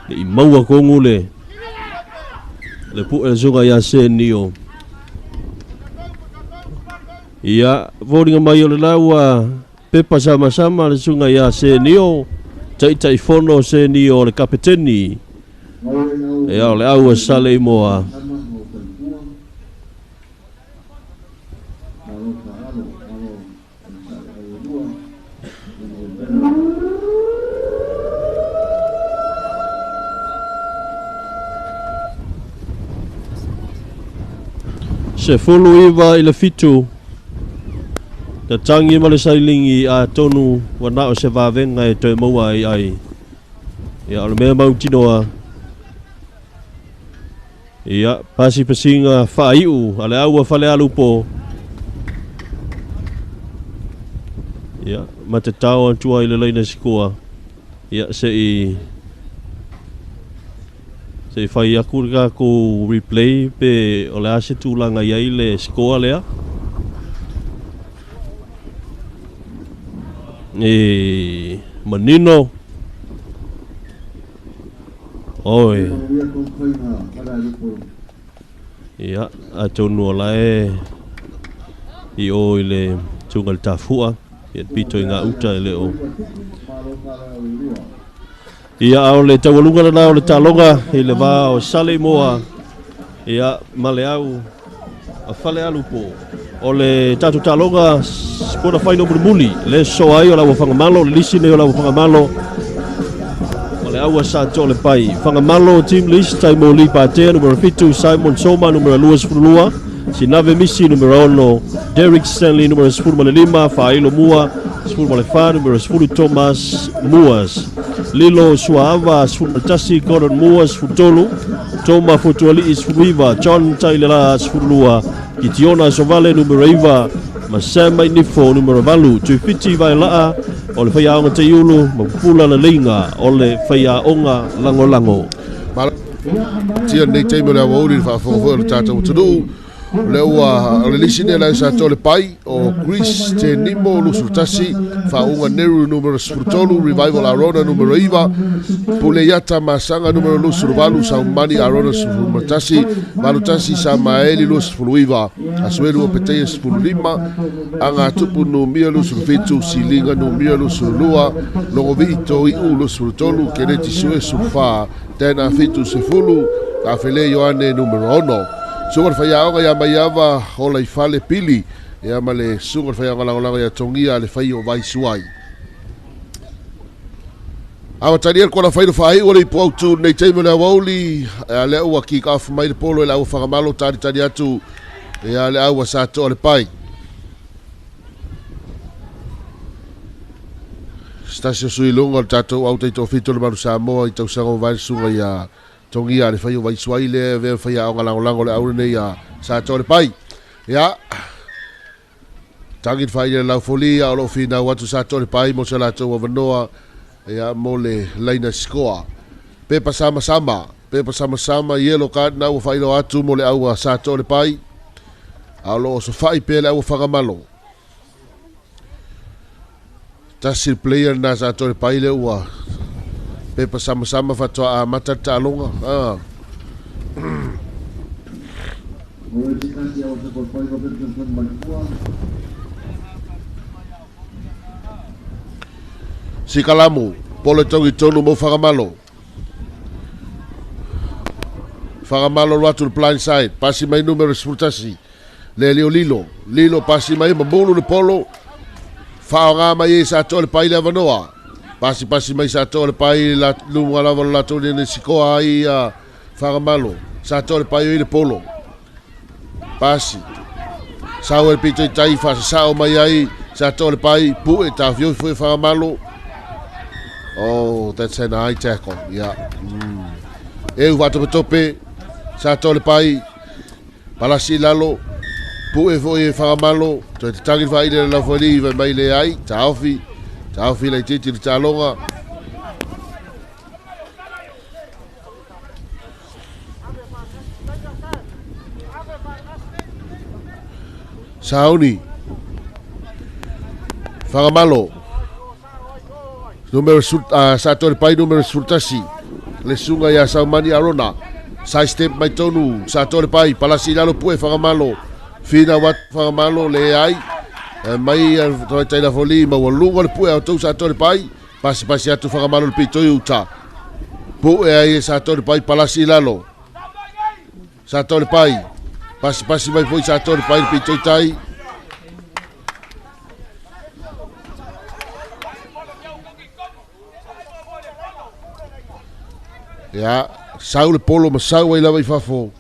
le i maua kongu le pu'e le suga ia Senio. Ia foliga mai o le lau pepa sama sama le suga ia Senio. Taitai fono Senio le kapeteni. Ia o le au sale moa. Se fulu iwa i le fitu. Ta tangi ma le sailingi a tonu wana o se vavenga e toe maua ai ai. Ia o le mea mautinoa. Ia pasi pasinga whaaiu a le aua fale alupo. Ia ma te tau antua i le leina sikoa. Ia se i whai aku le kākou replay pe o le ase tūlanga iai le sikoa lea. E manino. Oi. Ia, a tonu o lae i o i le tunga le tafua. Ia pito i ngā uta i le o. Ia ao le taualunga lana o le taloga i le vā o sale moa. Ia ma le au a fale alupo. O le tātou taloga kona whaino mulimuli. Le soa ai o lau whangamalo, le lisi nei o lau whangamalo. O le aua sa tō le pai. Whangamalo team list, Taimo Lee Patea, numero 7, Simon Soma, numero 22, Sinave Misi, numero 6, Derek Stanley, numero 15, Failo Mua, 14, numero 10, Thomas Muas. Lilo Suaava, 11, Gordon Muas, 13, Toma Fotuali'i, 19, John Tailera, 12, Kitiona Sovale, numero 9, Masama Nifo, numero 8, Tuifiti Vailaa, o le whaiaonga te iulu, mapupula le linga, o le whaiaonga langolango.
Tia nei teime o le awauli le whaafonga o le tātou atunuu. Le ua o le lisi nei lai sa tole pai o Chris Te Nimo 21, Whaunga Neru numero 13, Revival Arona numero 9, Puleiata Masanga numero 28, Saumani Arona 11, Malutasi Samaeli 29, Asuelu o Peteia 15, Anga Tupu Numia 27, Silinga Numia 22, Longovi Toiu 23, Keneti Sue 14, Tena Fitu Sefulu, Tafele Ioane numero 6. Sunga le whaiaonga ia maiava o lai fale pili. Ia ma le sunga le whaiaonga langolango ia tongia le whai o vai suai. Awa tani el kona whaino whai o le ipu au tū nei teime le awauli. Ia le ua ki ka mai le polo e le aua whangamalo tani tani atu. Ia le aua sa toa le pai. Stasio sui lunga o le tātou au teito fito le maru Samoa i tausaga o vai sunga ia tongia le whai o vai le vea whai a onga lango lango le aure nei a sa tō le pai. Ia, tangi whai le laufoli a o lo whina atu sa tō le pai mo se lātou awanoa ia mo le laina sikoa. Pepa sama sama, pepa sama sama, yellow card na ua whailo atu mo le aua sa tō le pai. A o lo so whai pe le aua whangamalo. Tasi player na sa tō le pai le ua. Pepa sama sama whatoa a mata tālonga. Ah. Sikalamu, polo tongi tonu mo whangamalo. Whangamalo ratu le blind side. Pasi mai numero 11. Le leo Lilo. Lilo pasi mai mamulu le polo. Whaonga mai e sa tō le pai le avanoa. Pasi pasi mai sa tō le pai la lunga lava la tō le sikoa ai a whangamalo. Sa tō le pai o i le polo. Pasi. Sau e pito i tai whasa sao mai ai. Sa tō le pai pu'e tā whioi fue whangamalo. Oh, that's an eye tackle. Yeah. E uwhatope Sa tō le pai. Palasi lalo. Pu'e fue e whangamalo. Toi te tangi whaile le lauwhali vai mai le ai. Tāofi. Tāofi lei titi le tālonga. Sauni. Fagamalo. Numero sa tole pai numero 11. Le sunga ia Saumani Arona. Side step mai tonu. Sa tole pai. Palasi lalo pue Fagamalo. Fina wat Fagamalo le ai. Mai toi taila foli ma walunga le pue au tau sa tole pai. Pasi pasi atu Fagamalo le pito i uta. Pue ai sa tole pai palasi lalo. Sa tole pai. Pasi pasi mai foi sa tole pai le pito i tai. Ia, sau le polo ma sau ai lava i fafo.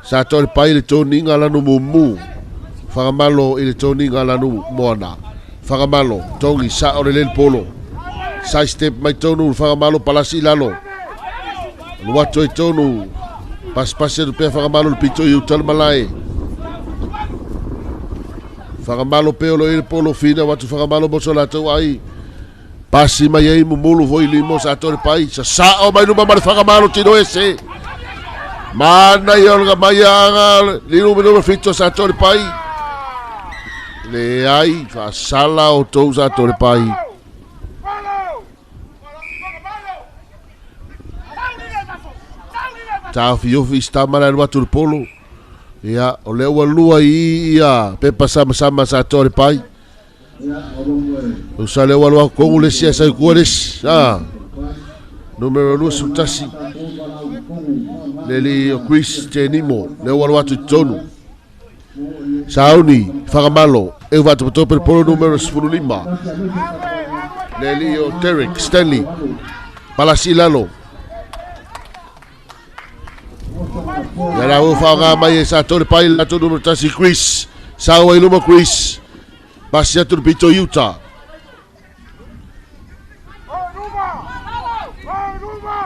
Sa tole pai le toniga lanu mumu. Whakamalo i le toniga lanu moana. Whakamalo, tongi sa o le le polo. Side step mai tonu, whakamalo palasi lalo. Luato i tonu. Pasipasi atu pea whakamalo le pito i utal malae. Whakamalo peo lo i le polo fina watu whakamalo moso latou ai. Pasi mai ai mumulu foi limo sa tole pai. Sa sao mai luma ma le whakamalo tino ese. Mana i olga mai anga lilu me fito sa tole pai. Le ai whaasala o tou sa tole pai. Tāwhi ofi stamana le watu le polo. Ia, o lea ua lua i ia pepa sama sama sa tole pai. O sa lea ua lua kongu le sia sai kua lesi. Numero 21. Leli o Chris Tenimo. Lea ua lua atu i tonu. Sauni, Whakamalo. E watu patope le polo numero 15. Leli o Derek Stanley. Palasi lalo. Ia la ua whaonga mai e sa tole pai lato numero 1 Chris. Saua i luma Chris. Pasi atu le pito i uta.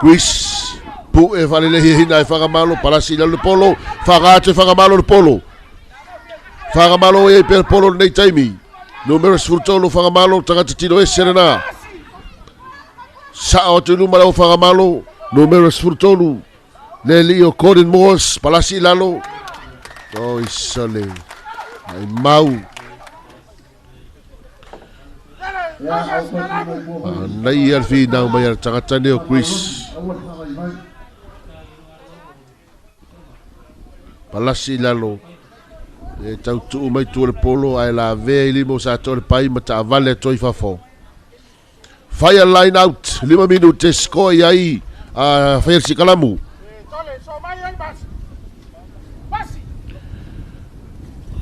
Chris. Pu e whalelehi hina e Whakamalo. Palasi lalo le polo. Whakaatu e Whakamalo le polo. Whakamalo e pere polo nei taimi. Numero 13 Whakamalo. Tangata tino e serena. Sao atu luma lau Whakamalo. Numero 13. Le o Gordon Morse. Palasi lalo. Oi sole. Ai mau. Nei al whinau mai al tangata nei o Chris. Palasi lalo. E tau tuu mai tua le polo ai la vea i limo sa tole pai ma taavale atoa i fafo. Fire line out. 5 minute score i ai a Whaia Sikalamu.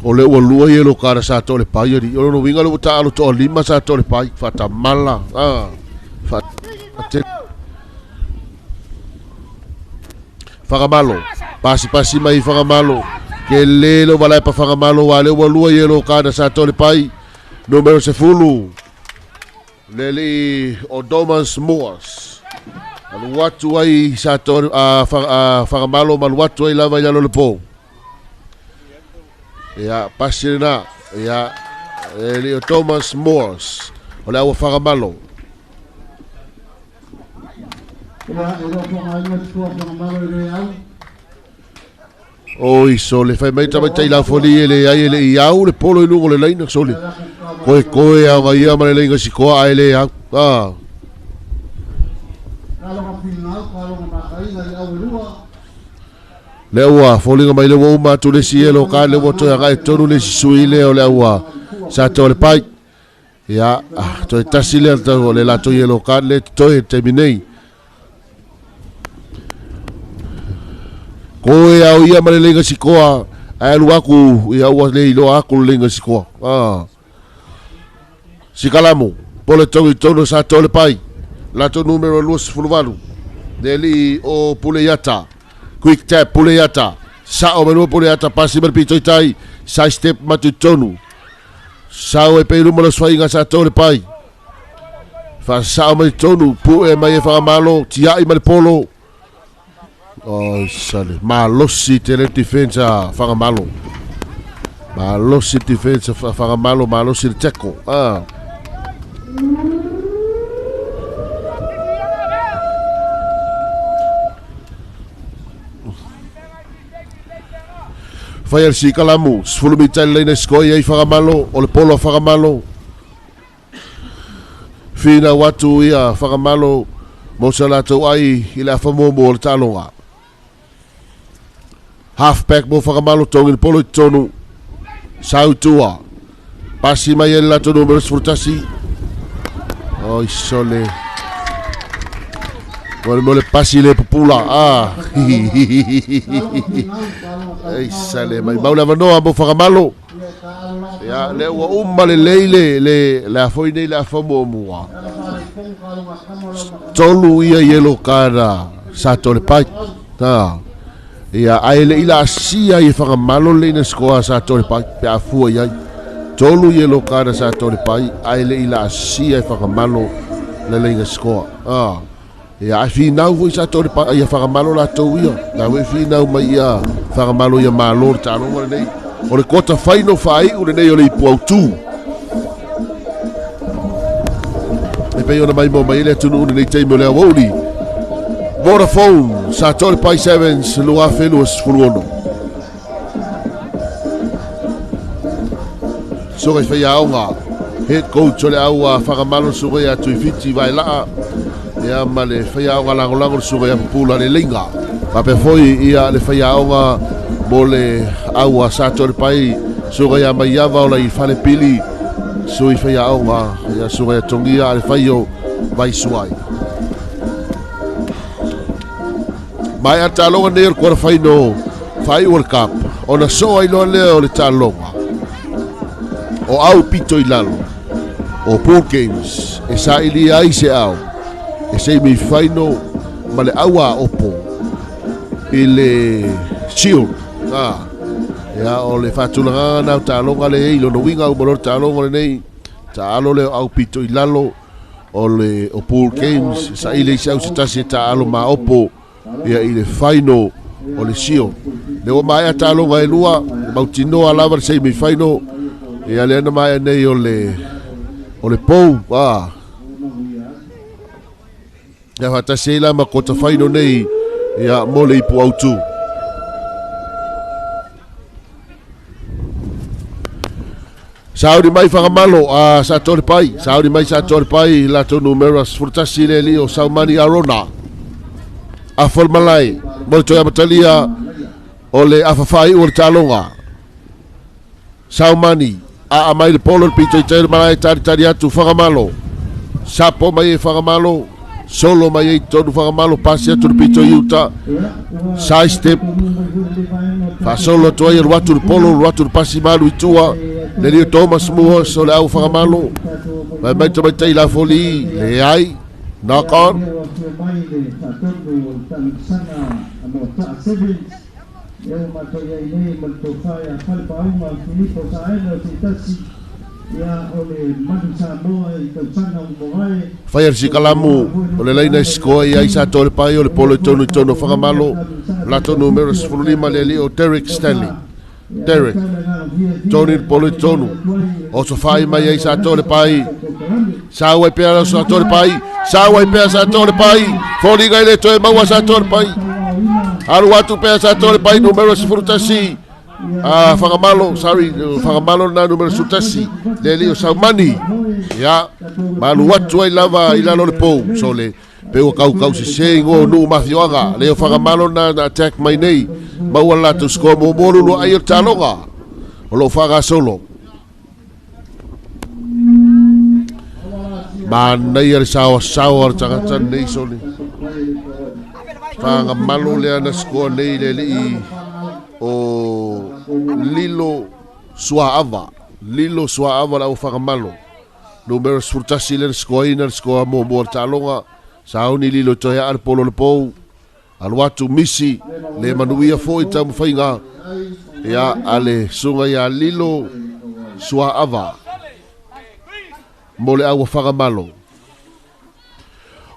O le ua lua i e lo kara sa tole pai ari. O lono winga le ua taalo toa lima sa tole pai. Whatamala. Whakamalo. Pasi pasi mai Whakamalo. Ke lelo walai pa Whakamalo. Wa le ua lua i e lo kara sa tole pai. Numero 10. Leli o Domas Moas. Alu atu ai sa tole Whakamalo malu atu ai lava i lalo le pō. Ia, pasi lena. Ia, leli o Thomas Moores. O le aua Whakamalo. Oi, sole, fai mai tamai tai lau foli e le ai e le i au le polo i lungo le laina, sole. Koe koe au ngai ia ma le lainga sikoa ai le au. Le ua, foliga mai le ua uma atu le si e lo ka le ua toe agai tonu le si sui le o le ua sa toe le pai. Ia, toe tasi le o le lato i e lo ka le toe te minei. Koe au ia ma le leinga sikoa, ai alu aku, ia ua le iloa aku le leinga sikoa. Sikalamu, pole tongi tonu sa toe le pai. Lato numero 28. Neli o Puleiata. Quick tap, Puleiata. Sao melua Puleiata, pasi mai pito i tai. Side step matu tonu. Sao e peilu ma le swainga sa tole pai. Fa sao mai tonu, pu e mai e Whakamalo, tiai mai le polo. Oi sale, malosi te le defense a Whakamalo. Malosi defense a Whakamalo, malosi le teko. Faia le sikalamu, 10 mita i le laina e sikoa i ai Fagamalo, o le polo a Fagamalo. Finau atu ia Fagamalo mo sa latou ai i le afa muamua o le taaloga. Half back mo Fagamalo, togi le polo i totonu. Sau i tua. Pasi mai ai le latou numera 11. Oi sole. Mo le pasi le pupula. Ah. Ei sale mai mau le avanoa mo Fagamalo. Ia, le ua uma lelei le le le afoi nei le afa muamua. Tolu ia yellow card sa tole pai. Ta. Ia, ae le ila asia i Fagamalo le ina skoa sa tole pai pe afua i ai. Tolu yellow card sa tole pai ae le ila asia i Fagamalo le le ina skoa. Ah. Ia, ai finau foi sa tole pai ia Fagamalo la tou ia. Na we finau mai ia Fagamalo ia malo le taaloga lenei. O le kota final faaiu lenei o le ipu autu. E pei ona mai mo mai le atunuu lenei taimi o le aoauli. Vodafone, sa tole pai Sevens, 2026. Suka i whaiaonga, head coach o le aua Fagamalo suka ia Tuifiti Vaelaa. Ia ma le whaiaonga langolango le suka ia Pupula le Leinga. Pape foi ia le whaiaonga mo le aua sa tole pai suka ia Maiava o la i Falepili. Sui whaiaonga ia suka ia Tongia a le whaio Vaisuai. Mai a taloga nei o le quarter final whai World Cup. Ona soa i loa lea o le taloga. O au pito i lalo. O Pool Games. E sa ili ai se au. E semi final ma le aua opo. I le Shield. Ah. Ia o le whātulanga nau taloga le ei lono winga umalo le taloga le nei. Ta alo le au pito i lalo. O le o Pool Games. Sa ili se au se tasi e ta alo ma opo. Ia i le final o le Shield. Le ua maea taloga e lua, mautinoa lava le semi final. Ia le ana maea nei o le pou. Ah. Ia whatasi ei la ma kota final nei ia mo le ipu autu. Saudi mai Fagamalo a sa tole pai, Saudi mai sa tole pai la tonu numera 11 le li o Saumani Arona. Afol malai mo le toe amatalia o le afafai o le taloga. Saumani a amai le polo le pito i te malai tari tari atu Fagamalo. Sapo mai e Fagamalo, solo mai e tonu Fagamalo pasi atu le pito i uta. Side step. Faasolo atu ai alu atu le polo, alu atu le pasi malu i tua. Le lio Thomas Muos o le au Fagamalo. Mai mai tamaitai la foli, le ai, knock on. Whai ar sikalamu o le laina sikoa i ai sa tole pai o le polo i tonu i tonu Fagamalo. Lato numera 15 le ali o Derek Stanley. Derek, Tony le polo i tonu. O so whai mai ai sa tole pai. Sa uai pea sa tole pai. Sa uai pea sa tole pai. Foliga i le toe maua sa tole pai. Alu atu pea sa tole pai numera 11. Ah, Fagamalo, sorry, Fagamalo na numera 11. Le ali o Saumani. Ia, malu atu ai lava i lalo le pou. So le pe ua kau kau se se ingo nu mafioanga. Le o Fagamalo na attack mai nei. Maua latou score mo mo lulu ai o taloga. O lo whaga solo. Manai le sawa sawa le tangata nei soli. Fagamalo le ana score nei le li o Lilo Suaava. Lilo Suaava la o Fagamalo. Numero 11 le score ina le score mo mo taloga. Sauni Lilo toe a le polo le pou. Alu atu misi le manuia foi taumafaiga. Ia ale sunga ia Lilo Suaava. Mo le aua Fagamalo.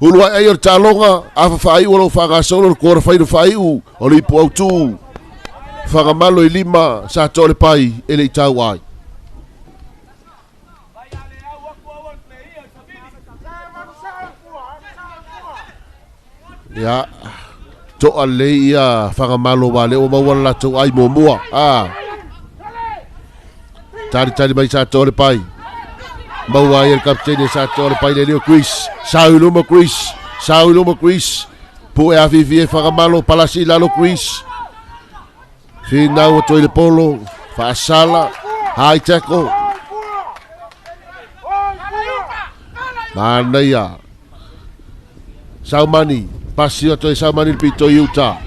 Ulu ai ai o le taloga, afa faaiu o lou faagasolo le kora faino faaiu o le ipu autu. Fagamalo i lima sa tole pai e le i tau ai. Ia, to'a lelei ia Fagamalo wa le o maua le latou ai muamua. Ah. Talitali mai Sa Toa le pai. Maua ai e le kapitene Sa Toa le pai le lio Chris. Sau i luma Chris. Sau i luma Chris. Pu'e afifi e Fagamalo palasi i lalo Chris. Finau atu ai le polo. Faasala. High tackle. Manaia. Saumani. Pasi atu ai Saumani le pito i uta.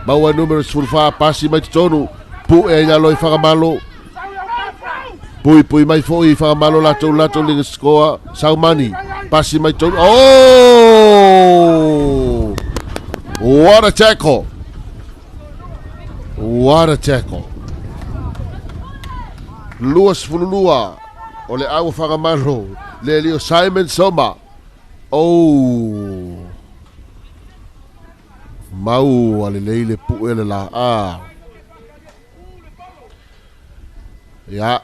Maua numero 14 pasi mai totonu. Pu'e ai lalo i Fagamalo. Pui pui mai fo'i i Fagamalo latou latou le scoa. Saumani. Pasi mai totonu. Oh! What a tackle! What a tackle! 22 o le au Fagamalo. Le lio Simon Soma. Oh! Mau a lelei le pu'e le la a. Ia.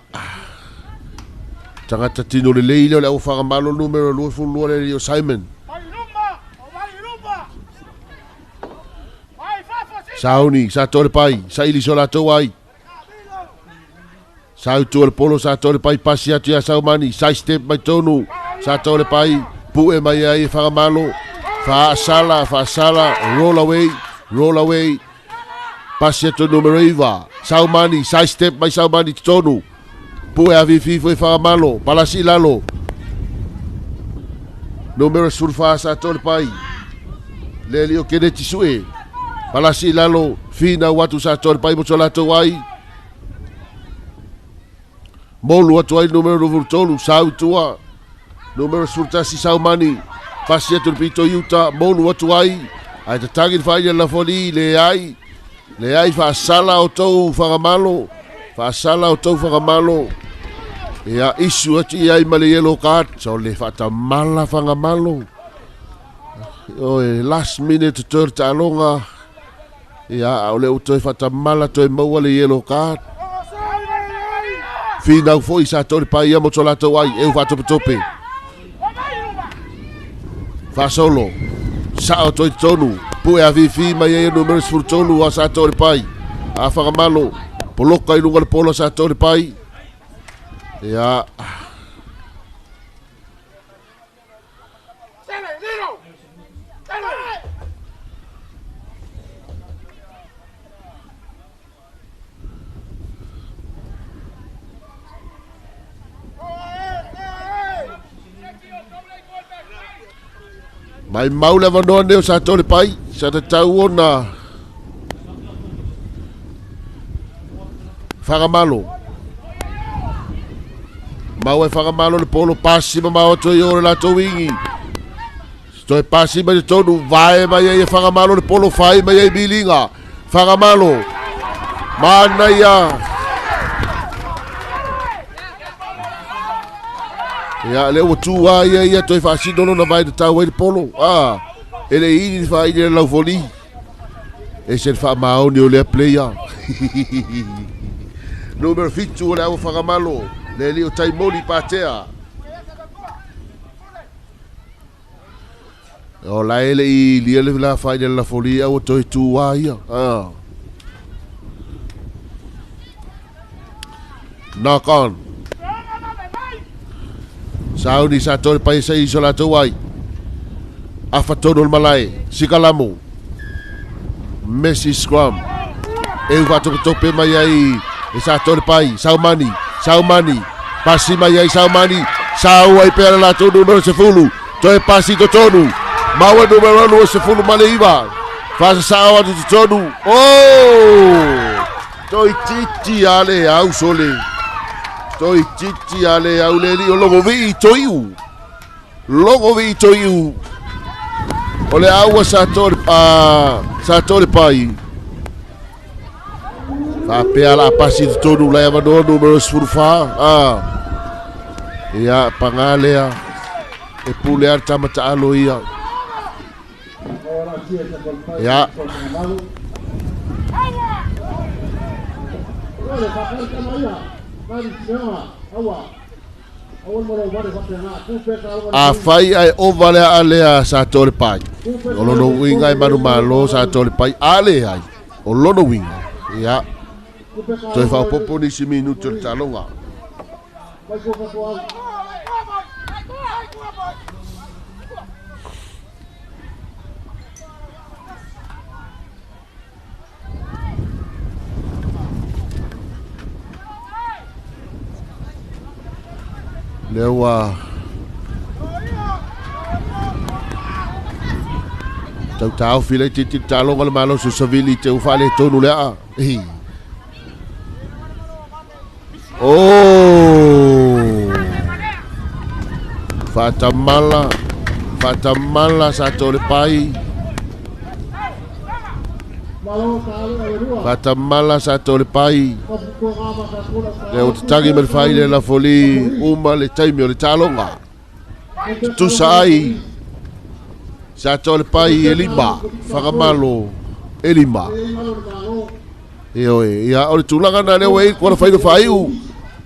Tagata tino lelei lea o le au Fagamalo numero 22 le lio Simon. Sauni, sa tole pai, sa ili so latou ai. Sa utua le polo, sa tole pai, pasi atu ia Saumani, side step mai tonu, sa tole pai, pu'e mai ai e Fagamalo, faasala, faasala, roll away, roll away, pasi atu numero 9, Saumani, side step mai Saumani totonu, pu'e afififo e Fagamalo, palasi i lalo, numero 14 sa tole pai, le lio Keneti Sue, palasi i lalo, finau atu sa tole pai mo so latou ai, Molu atu ai numero 23, sau tua. Numero 11 Saumani. Pasi atu le pito i uta, molu atu ai. Ai tatagi le whaina la foli, le ai. Le ai whaasala o tau Fagamalo. Whaasala o tau Fagamalo. Ia isu atu i ai ma le yellow card. So le whaatamala Fagamalo. Oe, last minute toe taaloga. Ia, o le u toe whaatamala toe maua le yellow card. Finau fo'i sa tole pai ia mo to latou ai, e u whaatopetope. Faasolo. Sao toi tonu. Pu'e afifi mai ai e numero 13 a sa tole pai. A Fagamalo. Poloka i lunga le polo sa tole pai. Ia. Mai mau le avanoa nei o sa tole pai. Sa tatau ona Fagamalo. Mau e Fagamalo le polo pasi ma mao atu ai o le latou ingi. Toe pasi mai le tonu, vae mai ai e Fagamalo le polo, fai mai ai Miliga. Fagamalo. Manaia. Ia, le ua tu a ia ia toe faasino lona vae na tau ai le polo. Ah, e le ili le faaili le laufoli. E se le faamaoni o lea player. Numero 7 o le au Fagamalo. Le lio Taimoli Patea. O la e le i lia le la faaili le lafoli au toe tu a ia. Ah. Knock on. Sauni sa tole pai sa iso latou ai. Afa tonu le malae. Sikalamu. Messi Scrum. E u whaatopetope mai ai e sa tole pai. Saumani. Saumani. Pasi mai ai Saumani. Sau ai pea le latou numero 10. Toe pasi totonu. Maua numero 29 ma le iva. Whaasasao atu totonu. Oh! Toi titi a le au sole. Toi titi a le au le li o logo vi toi u. Logo vi toi u. O le aua sa tole pa sa tole pai. Faapea la pasi totonu lai avanoa numero 14. Ah. Ia panga lea. E pule a le tamataalo ia. Ia. A fai ai ova lea a lea sa tole pai. O lono uiga e manu malo sa tole pai a le ai. O lono uiga. Ia. Toe whaopopo nisi minutu o le taaloga. Lea ua tautaofi laitiiti le taaloga le malosi o savili te ua faaletonu le aa. O faatamala faatamala sa tole pai. Faatamala sa tole pai. Le o tatagi ma le fai le lafoli uma le taimi o le taaloga. Tutusa ai sa tole pai e lima, Fagamalo e lima. E oe, ia o le tulaga na lea ua i kuala whaino whaiu.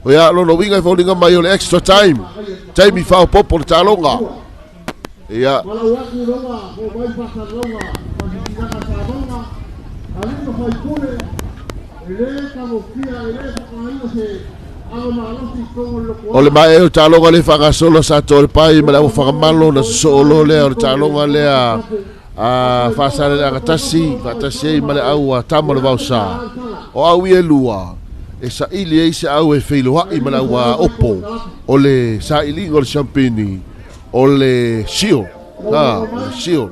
O ia lono winga i faulinga mai o le extra time. Taimi whaopopo le taaloga. Ia. O le mae o taaloga le whangasolo sa tole pai ma le au whangamalo na sosoolo lea o le taaloga lea a whaasale le agatasi, whaatasi ei ma le au a tama le vausa. O au i e lua, e sa ili ei se au e wheiloai ma le au a opo, o le sa ilinga o le champagne, o le sio, ha, o le sio.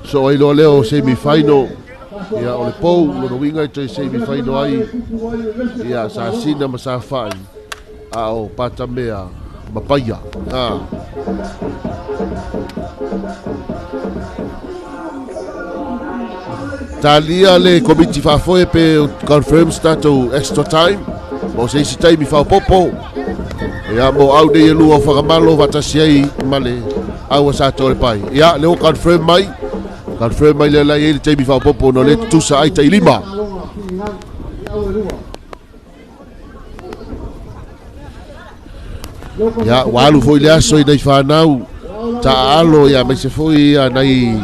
So ai loa leo semi-final, ia o le pou, lona winga i toi semi-final ai, ia sa sina ma sa whai, a o patamea ma paia, ha. Talia le komiti whaafoe pe confirms tatou extra time. Mo se isi taimi whaopopo. Ia mo au nei e lua o Whakamalo whatasi ai ma le au a sa tole pai. Ia leo confirm mai. Confirm mai le lai e le taimi whaopopo no le tutusa ai tai lima. Ia walu foi le aso i nei whanau. Ta alo ia mai se foi ia nei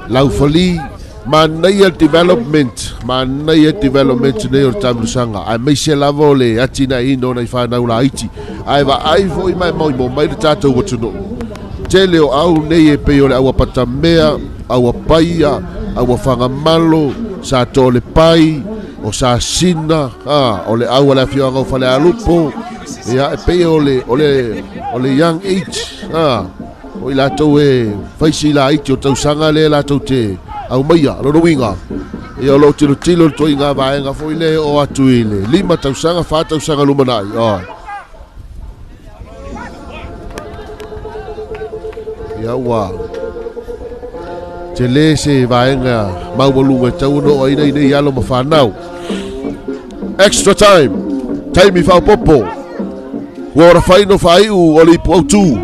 laufali. Manaia development, manaia development nei o le tamusaga. Ae maise lava o le atinaeina o nai whanau laiti. Ae vaai foi mai mau mo mai le tatou atunuu. Tele o au nei e pei o le aua patamea, aua paia, aua whangamalo, sa tole pai, o sa sina, o le aua le afioaga o Falealupo. Ia e pei o le young age, o i latou e faisi laiti o tausaga le latou te au maia, lono winga. Ia o lo tilo tilo le toiga vaenga foi le o atu i le 5 tausaga, 4 tausaga lumanai. Ia ua te le se vaenga maualuga e tau no ai nei nei alo ma whanau. Extra time, taimi whaopopo. Ua ora whaino whaiu o le ipu autu.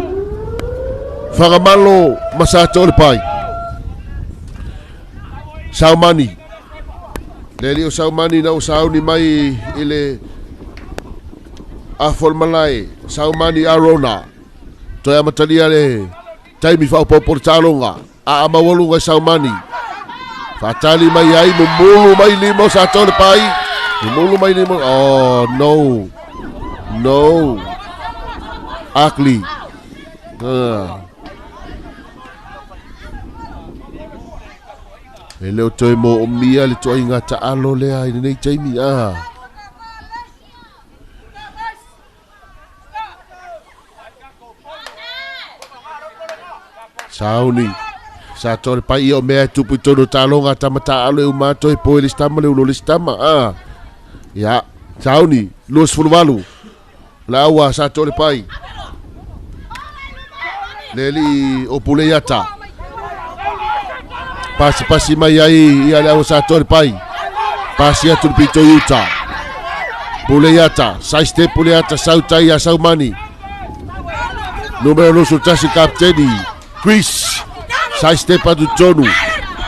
Whangamalo ma sa tole pai. Saumani. Le li o Saumani na o sauni mai i le afol malai. Saumani Arona. Toi amatalia le taimi whaopopo le taaloga. A amaualuga i Saumani. Whatali mai ai, mumulu mai lima o sa tole pai. Mumulu mai lima. Oh, no. No. Ugly. E leo toe mo o mia le toa inga taalo lea i nei taimi. Sauni. Sa tole pai o mea tupu i tono taaloga tama taalo e umato e poe le stama le ulo le stama. Ia, Sauni, 28. La aua sa tole pai. Le li o Puleiata. Pasi pasi mai ai ia le aua sa tole pai. Pasi atu le pito i uta. Puleiata, side step Puleiata, sautai ia Saumani. Numero 21 kapteni, Chris. Side step atu tonu.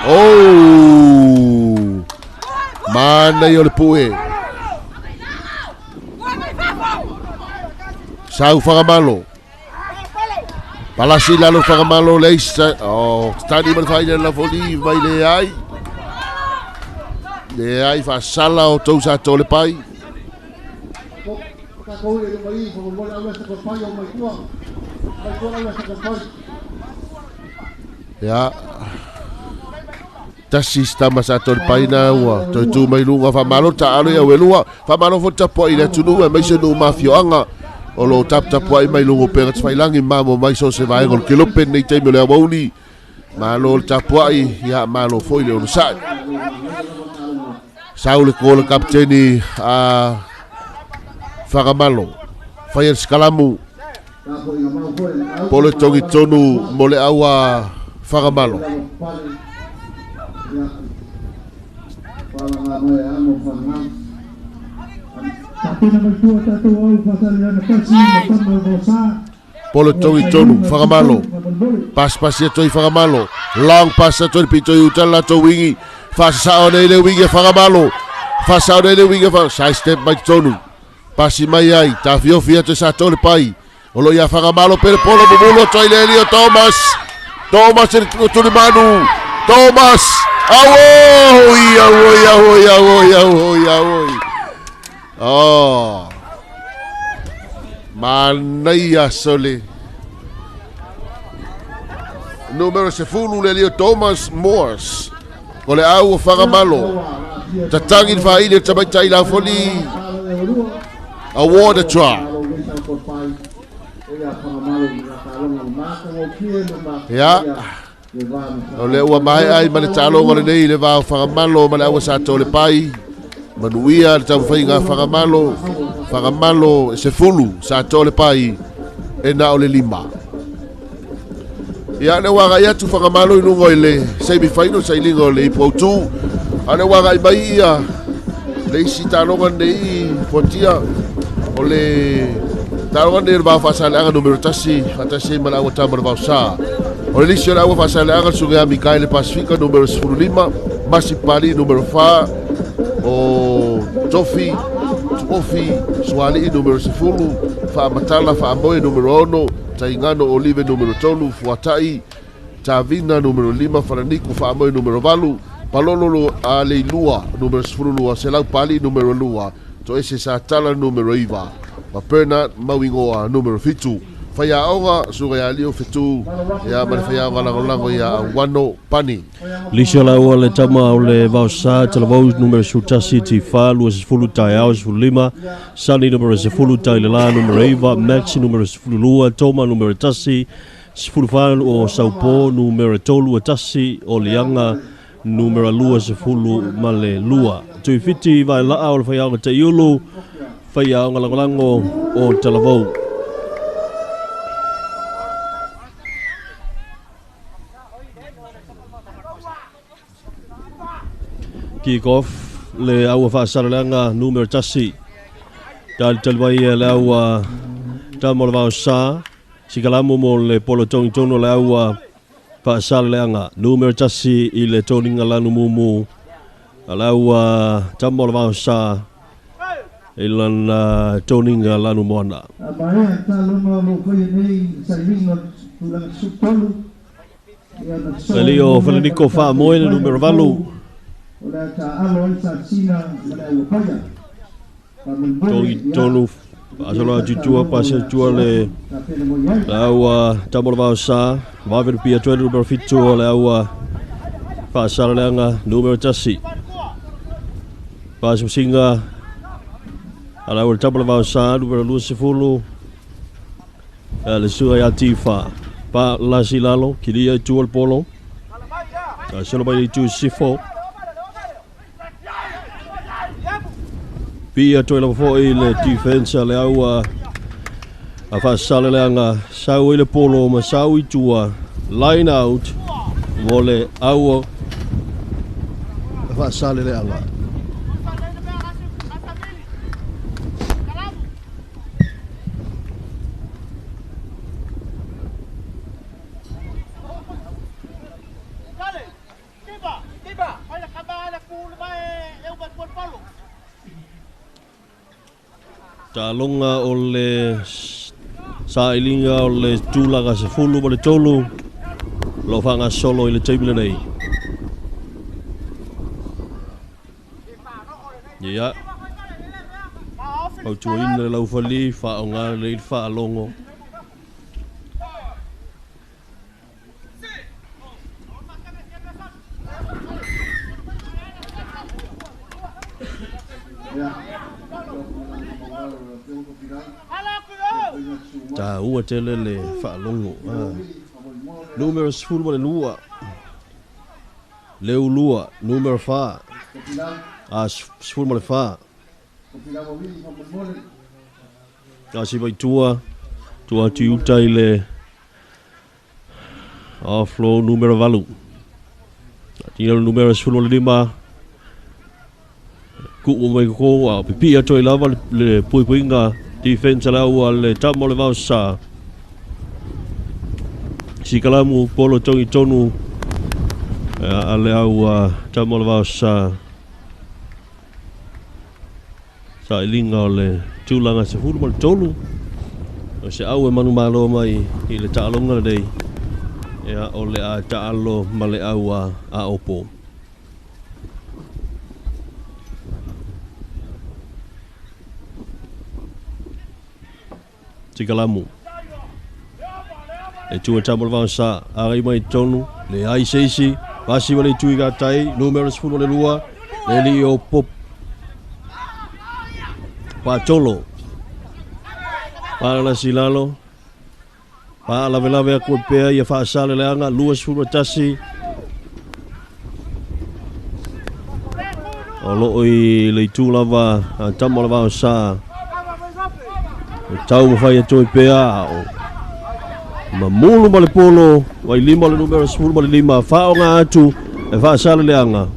Oh! Mana i o le pue. Sau Whangamalo. Palasi lalo Whangamalo leisa. Oh, tani ma le whaina la foli mai le ai. Le ai whasala o tau sa tole pai. Ia tasi stama sa tolu paina ua toe tu mai luga faamalo taalo ia uelua faamalo foi tapuai le atunuu e maise nuu mafioaga o loo taputapuai mai luga o pega tafailagi mamo mai so se vaega o le kelope lenei taimi o le auauli malo le tapuai ia malo foi le onosai sau le ko le kapiteni a Fagamalo faia le sikalamu polo togi tonu mo le aua Fagamalo. Polo togi tonu Fagamalo pas pasi atu i Fagamalo long pass atu i pito i uta la to wingi faasasao nei le wingi Fagamalo faasao nei le wingi side step mai tonu pasi mai ai tafiofi atu sa tole pai o lo ia Fagamalo pele polo mumulo atu ai le Elio Thomas Thomas e tulimanu Thomas auoi auoi auoi auoi auoi auoi oh manaia sole numero 10 le Elio Thomas Morse o le au o Fagamalo tatangi le faaili le tamaitai laufoli award a try. Ia o le ua mae ai ma le taaloga lenei le va o Fagamalo ma le aua sa tole pai manuia le taumafaiga Fagamalo Fagamalo e 10 sa tole pai e na o le 5. Ia le ua agai atu Fagamalo i luga i le semi final sailiga o le ipu autu a le ua agai mai ia le isi taaloga lenei fuatia o le taaloga lenei o le vao faasaleaga numero 1 faatasi ai ma le aua tama le vaosa o le lisi o le aua faasaleaga le suga ia Mikaele Pasifika numero 15 Masi Pali numero 4 o Tofi Tuofi Sualii numero 10 Faamatala Faamoe numero 6 Taigano Olive numero 3 Fuatai Tavina numero 5 Falaniku Faamoe numero 8 Palololo Aleilua numero 12 Selau Pali numero 2 Toese Satala numero 9 ma Bernard Mauigoa numero 7 Faiaoga suga ia Lio Fetu ia ma le faiaoga lagolago ia Auano Pani.
Lisi o laua le tama o le vaosa talavou numero 11 Tifa 20 taeao 15 Sani numero 10 Tailela numero 9 Max numero 12 Toma numero 1 14 o Saupo numero 3 o Lianga numero 20 ma le 2. Tuifiti vaelaa o le faiaoga taiulu faiaoga lagolago o talavou. Kick off le aua faasaleleaga numero 1. Talitali mai le aua tama o le vaosa sikalamu mo le polo togitonu o le aua faasaleleaga numero 1 i le toniga lanu mumu a le aua tama o le vaosa i lana toniga lanu moana. Elio Falaniko Faamoe le numero 8. Togi tonu asalo atu tua pasi tua le aua tama o le vaosa vave pia tua le numero 7 o le aua faasaleleaga numero 1. Pasiusiga a le aua le tama o le vaosa numero 20 le suga ia Tifa pa lasi lalo kilia i tua le polo solo mai le itu sifo pia toe lava foi le defense a le aua a faasaleleaga sau i le polo ma sau i tua line out mo le aua a faasaleleaga. Taaloga o le sailiga o le tulaga 13 ma le 3 lo faagasolo i le taimi lenei. Ia. Fautuaina le laufali faaaogā lelei le faalogo. Taua tele le faalogo. Numera 12. Leulua, numera 4. A 14. Kasi vai tua, tua atu i uta i le offlow numera 8. Tina le numera 15. Kuu mai ko a pipi atu i lava le puipuiga defense la ua le tama o le vaosa. Sikalamu polo tongi tonu a le au tama o le vaosa. Sailiga o le tulaga 13. O se au e manumalo mai i le taaloga lenei. Ia o le a taalo ma le au a opo. Tikalamu. E tua tama o le vaosa. Agai mai tonu. Le ai seisi. Vasi ma le tui tai. Numera 12. Le li o pop. Patolo. Pala silalo. Pa lave lave aku pea ia faasale leaga 21. O loo i le itu lava a tama o le vaosa. O tau mawhai atu i pea o mamulu ma le polo. Wai lima le numera 15. Whaonga atu e faasale leaga.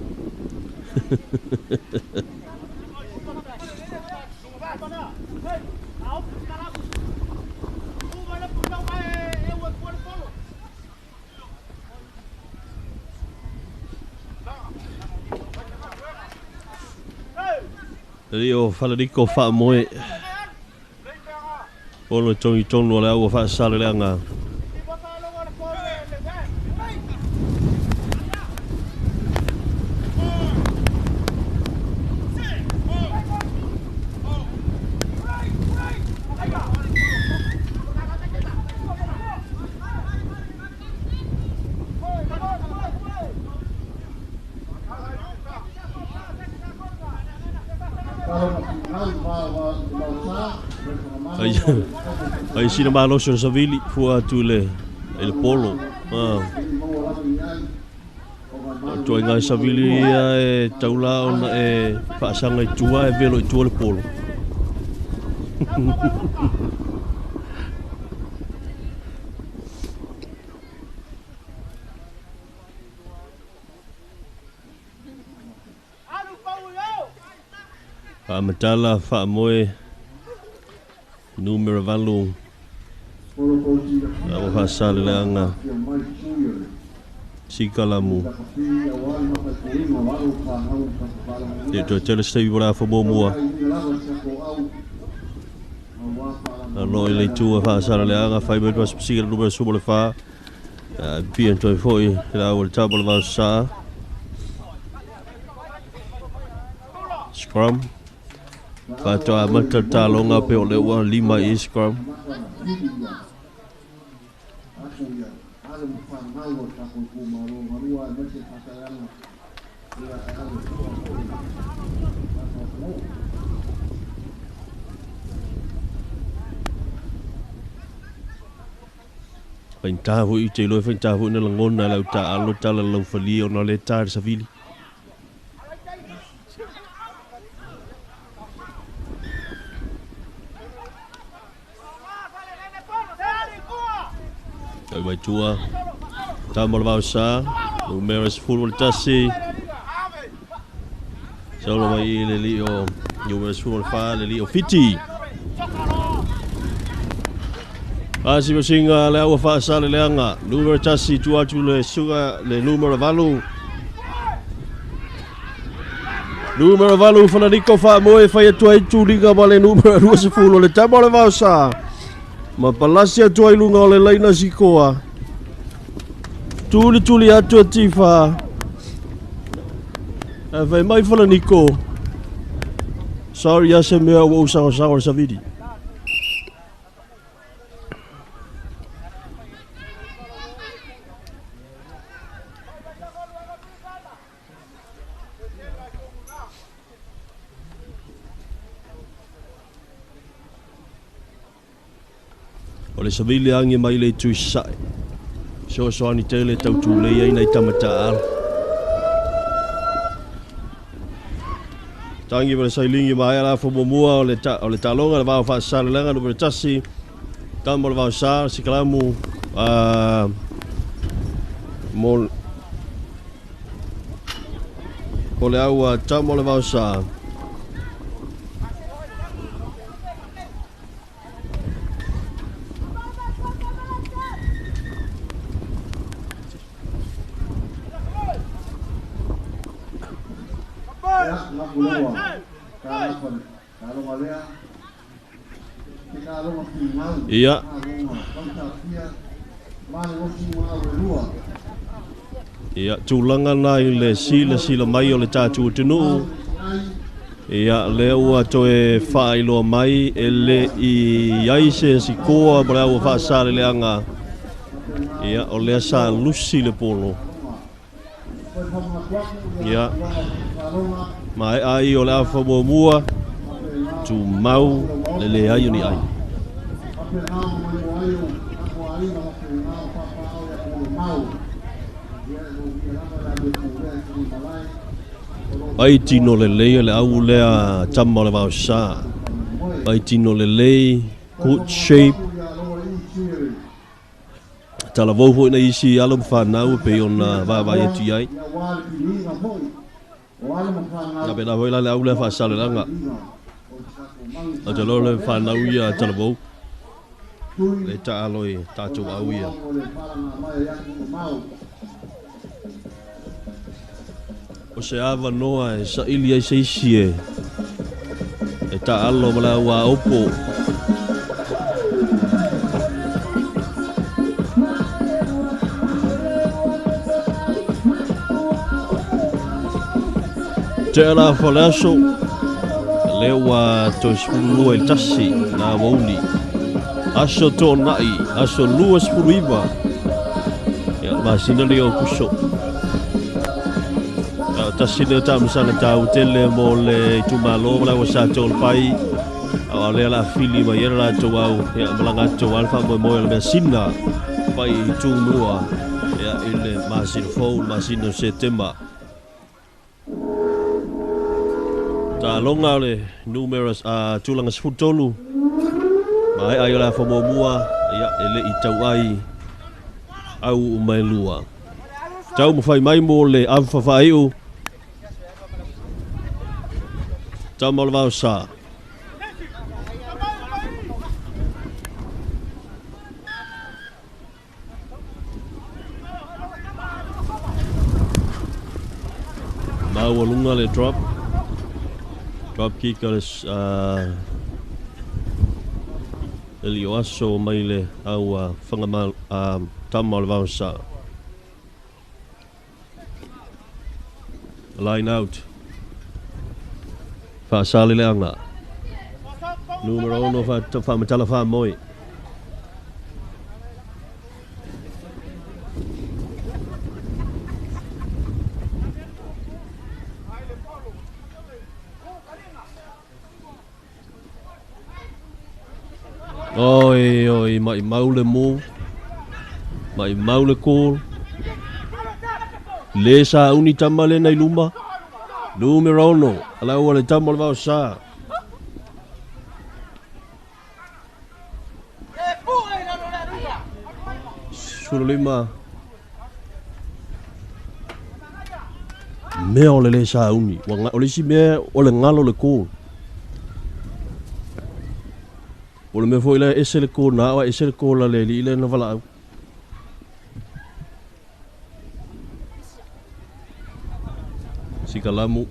Rio Falariko Faamoe. Polo tongi tonu o le aua faasale leaga. Ai sina malosi o savili fua atu le i le polo. Tua ngai savili ia e taula ona e faasaga i tua e velo i tua le polo. Faamatala faamoe numera 8. Ua faasale leaga Sikalamu. Ia toe tele se taimi mo le afa muamua. Alo i le itu faasale leaga fai mai pasipasiga le numera 14. Pia toe foi le au le tama o le vaosa. Scrum. Faatoa amata le taloga pe o le ua lima i scrum. Faigata foi i te iloa faigata foi na lagona lau taalo tala lau falia ona o le ta le savili. Tau mai tua. Tama o le vaosa. Numera 11. Saulo mai i le li o numera 14 le li o Fiti. Asi masinga le aua faasale leaga. Numera 1 tua atu le suga le numera 8. Numera 8 Falariko Faamoe fai atu ai tuliga ma le numera 20 le tama o le vaosa. Ma palasi atu ai luga o le laina sikoa. Tuli tuli atu e tifa. Fai mai Falaniko. Sorry ia se mea ua ou sagosago le savili. O le savili agi mai le itu sae. Soasoani tele tautulei ai nai tamataala. Tangi ma le sailigi maea la afa muamua o le o le taaloga le vao faasaleleaga numera 1 tama o le vaosa sikalamu mo o le aua tama o le vaosa. Ia. Ia, tulaga na i le silasila mai o le tatou atunuu. Ia, lea ua toe faailoa mai e le i ai se sikoa ma le aua faasaleleaga. Ia, o lea sa lusi le polo. Ia, ma e ai o le afa muamua, tumau le leai o ni ai. Ai tino lelei le au lea tama o le vaosa. Ai tino lelei, good shape. Talavou foi na isi alo ma whanau pe ona vaavai atu i ai. Na pe na foi la le au lea faasalelaga. O te loa le whanau ia talavou. Le taalo i tātou au ia. O se ava noa e saili ai se isi e. E taalo ma le au a opo. Te ala faleaso, lea ua toe 21 nā wauli. Aso tōnai, aso 29. Ia, masina le o kuso. Ia, tasi lea tāmasanga tāu tele mo le itumalo, ma la ua sa tō le pai. Au lea la fili mai era la tō au, ia, malanga tō au, wha moe moe le mea sina, pai i tūmua, ia, i le masina fou, le masina o Setema. Taaloga o le numera tulaga 13. Maea ai o le afa muamua, ia, e le i tau ai au uma e lua. Tau mawhai mai mo le afa whaaiu. Tama o le vaosa. Maua lunga le drop. Drop kick o le lio aso mai le au whangamal tama o le vaosa. Line out. Whaasale le anga. Numero 6 whaamatala whaamoe. Oi, oi, mai mau le mō. Mai mau le kōl. Le sa uni tama le nei luma. Numero 6. Ala ua le tama le vaosa. 15. Mea o le le sa uni. O le isi mea o le ngalo le kōl. O le mea foi le ese le kōl nā, o ese le kōl a le li le na walaau. Sikalamu.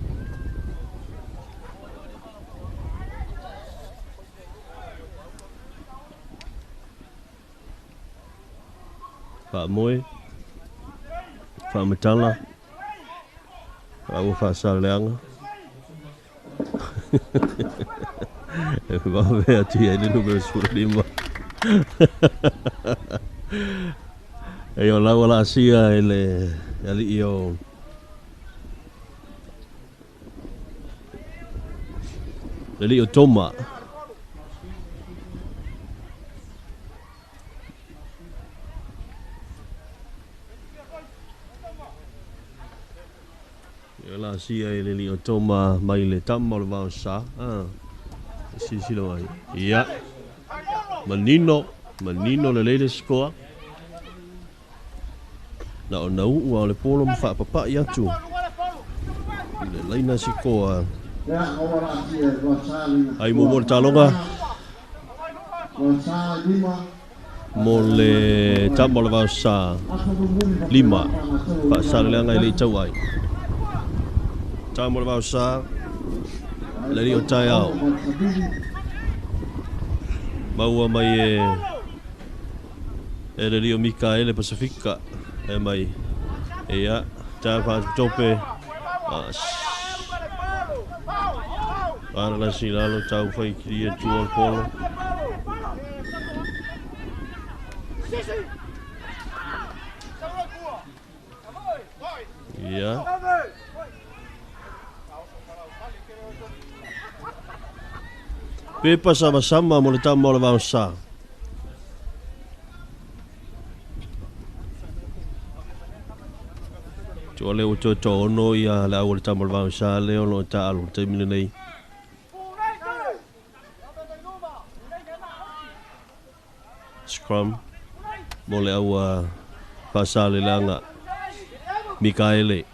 Whaamoe. Whaamatala. Whaua whaasaleanga. E vave atu ia i le numero 15. E o laua la asia i le alii o le alii o Toma. E la asia i le alii o Toma mai le tama o le vao sa. Silasila mai. Ia. Manino, manino le lelei le sikoa. Na o na uu o le polo ma whaapapai atu. I le laina sikoa. Ai mo mo le taloga. Mo le tama o le vao sa. Lima. Faasalelega i le i tau ai. Tama o le vao sa. Le rio tai ao. Maua mai e le rio Mikaele Pasifika. E mai. Ia, tā whaatutope. Ana lasi lalo tau whai kiria tua o polo. Ia. Pepa sama sama mo le tama o le vao sa. Tua leo toe tōno ia le au o le tama o le vao sa leo lo ta alu te mine nei. Scrum mo le au a Faasaleleaga Mikaele.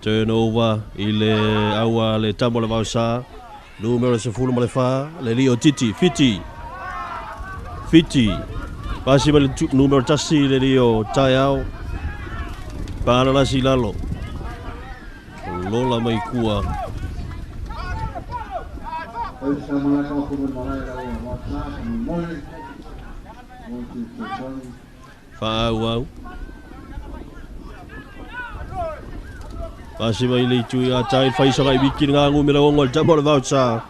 Turnover i le aua le tama o le vao sa. Numero 14, le lio Titi, Fiti. Fiti. Pasi mai le numero 1 le lio Taiao. Paana lasi lalo. Lola mai kua. Whaau au. Pasi mai le itu ia tai whaisanga i wiki ngā ngu mera ongo le tama o le vao sa.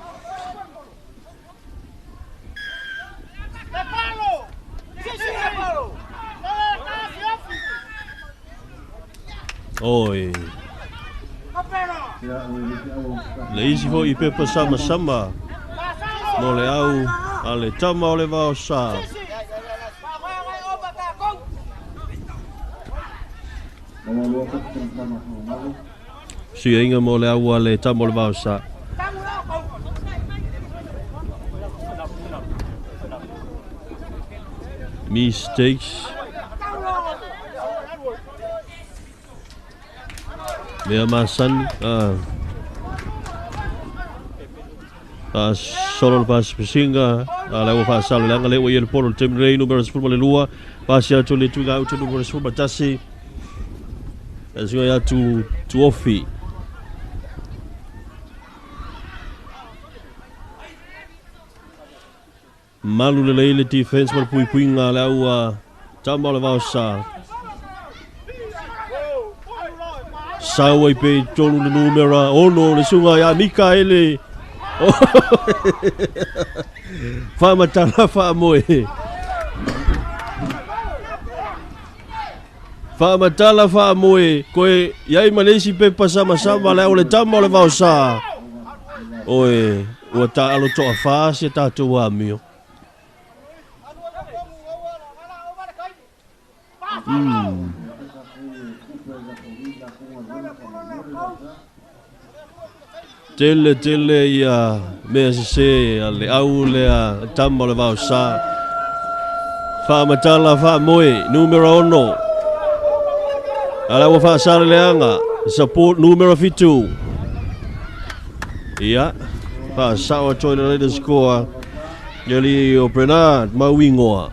Oi. Le isi foi i pepa sama sama. Mo le au a le tama o le vao sa. Suiinga mo le au a le tama o le vao sa. Mistakes. Mea masani. Solo le pasipasinga. Le ua faasalo leaga le ua ia le polo le taimi lenei numero 12. Pasi atu le tuiga utu numero 11. Suiga ia tu tuofi. Malu lelei le defense ma le puipuiga le aua tama o le vao sa. Sau ai pe tolu le numera 6 le suga ia Mikaele. Whaamatala whaamoe. Whaamatala whaamoe. Koe iai malesi pepa sama sama le au le tama o le vao sa. Oe, ua ta alo toa wha se tātou amio. Tele tele ia mea sese a le au le a tama o le vao sa. Whaamatala whaamoe, numero 6. Ala ua whaasale leanga, support numero 7. Ia, whaasao atoa le leida score. Ia o Bernard Mauingoa.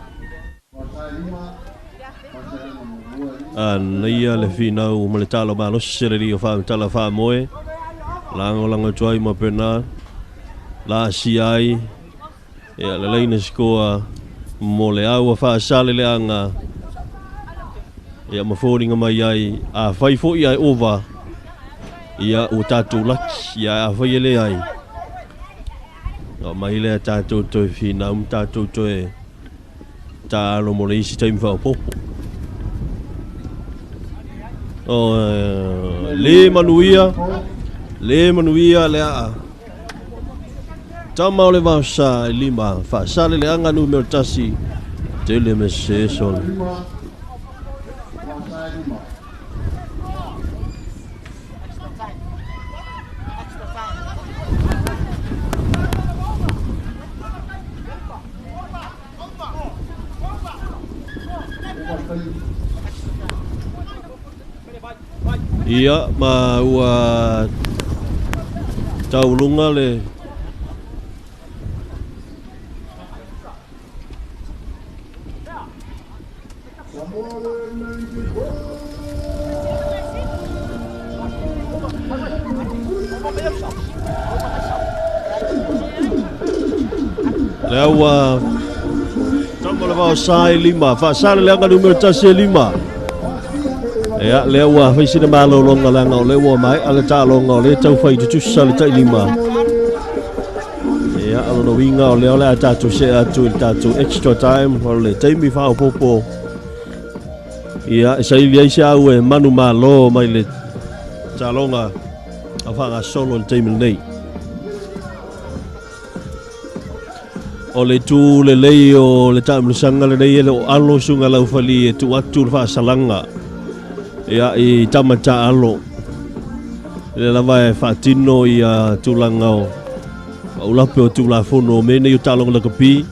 Anaia le whinau ma le talo malosi le li o whaamatala whaamoe. Lango lango tuai ma Bernard. La siai. Ia le leina sikoa mo le aua whaasale le anga. Ia mafōringa mai ai. A whai fo ia e ova. Ia ua tatou laki, ia afai e leai. O mai lea tatou toe finau ma tatou toe taalo mo le isi taimi faaopoopo. O le manuia, le manuia le aa. Tama o le vaosa e 5, Faasaleleaga numera 1, tele me se sole. Ia, ma ua taulunga le lea ua tama le vaosa e 5, Faasaleleaga numera 1 e 5. Ia, lea ua faisina malologa leaga o lea ua maea le taaloga o lea taufai tutusa le tai 5. Ia, o lona uiga o lea o le a tatou see atu i le tatou extra time, o le taimi faaopoopo. Ia, e saili ai se au e manu malo mai le taaloga a faagasolo i le taimi lenei. O le tu lelei o le taamilosaga lenei e le o alo suga laufali e tuu atu le faasalaga. Ia, i tama taalo. Le lava e faatino ia tulaga o maulape o tulafono o mea nei o taaloga lakapi.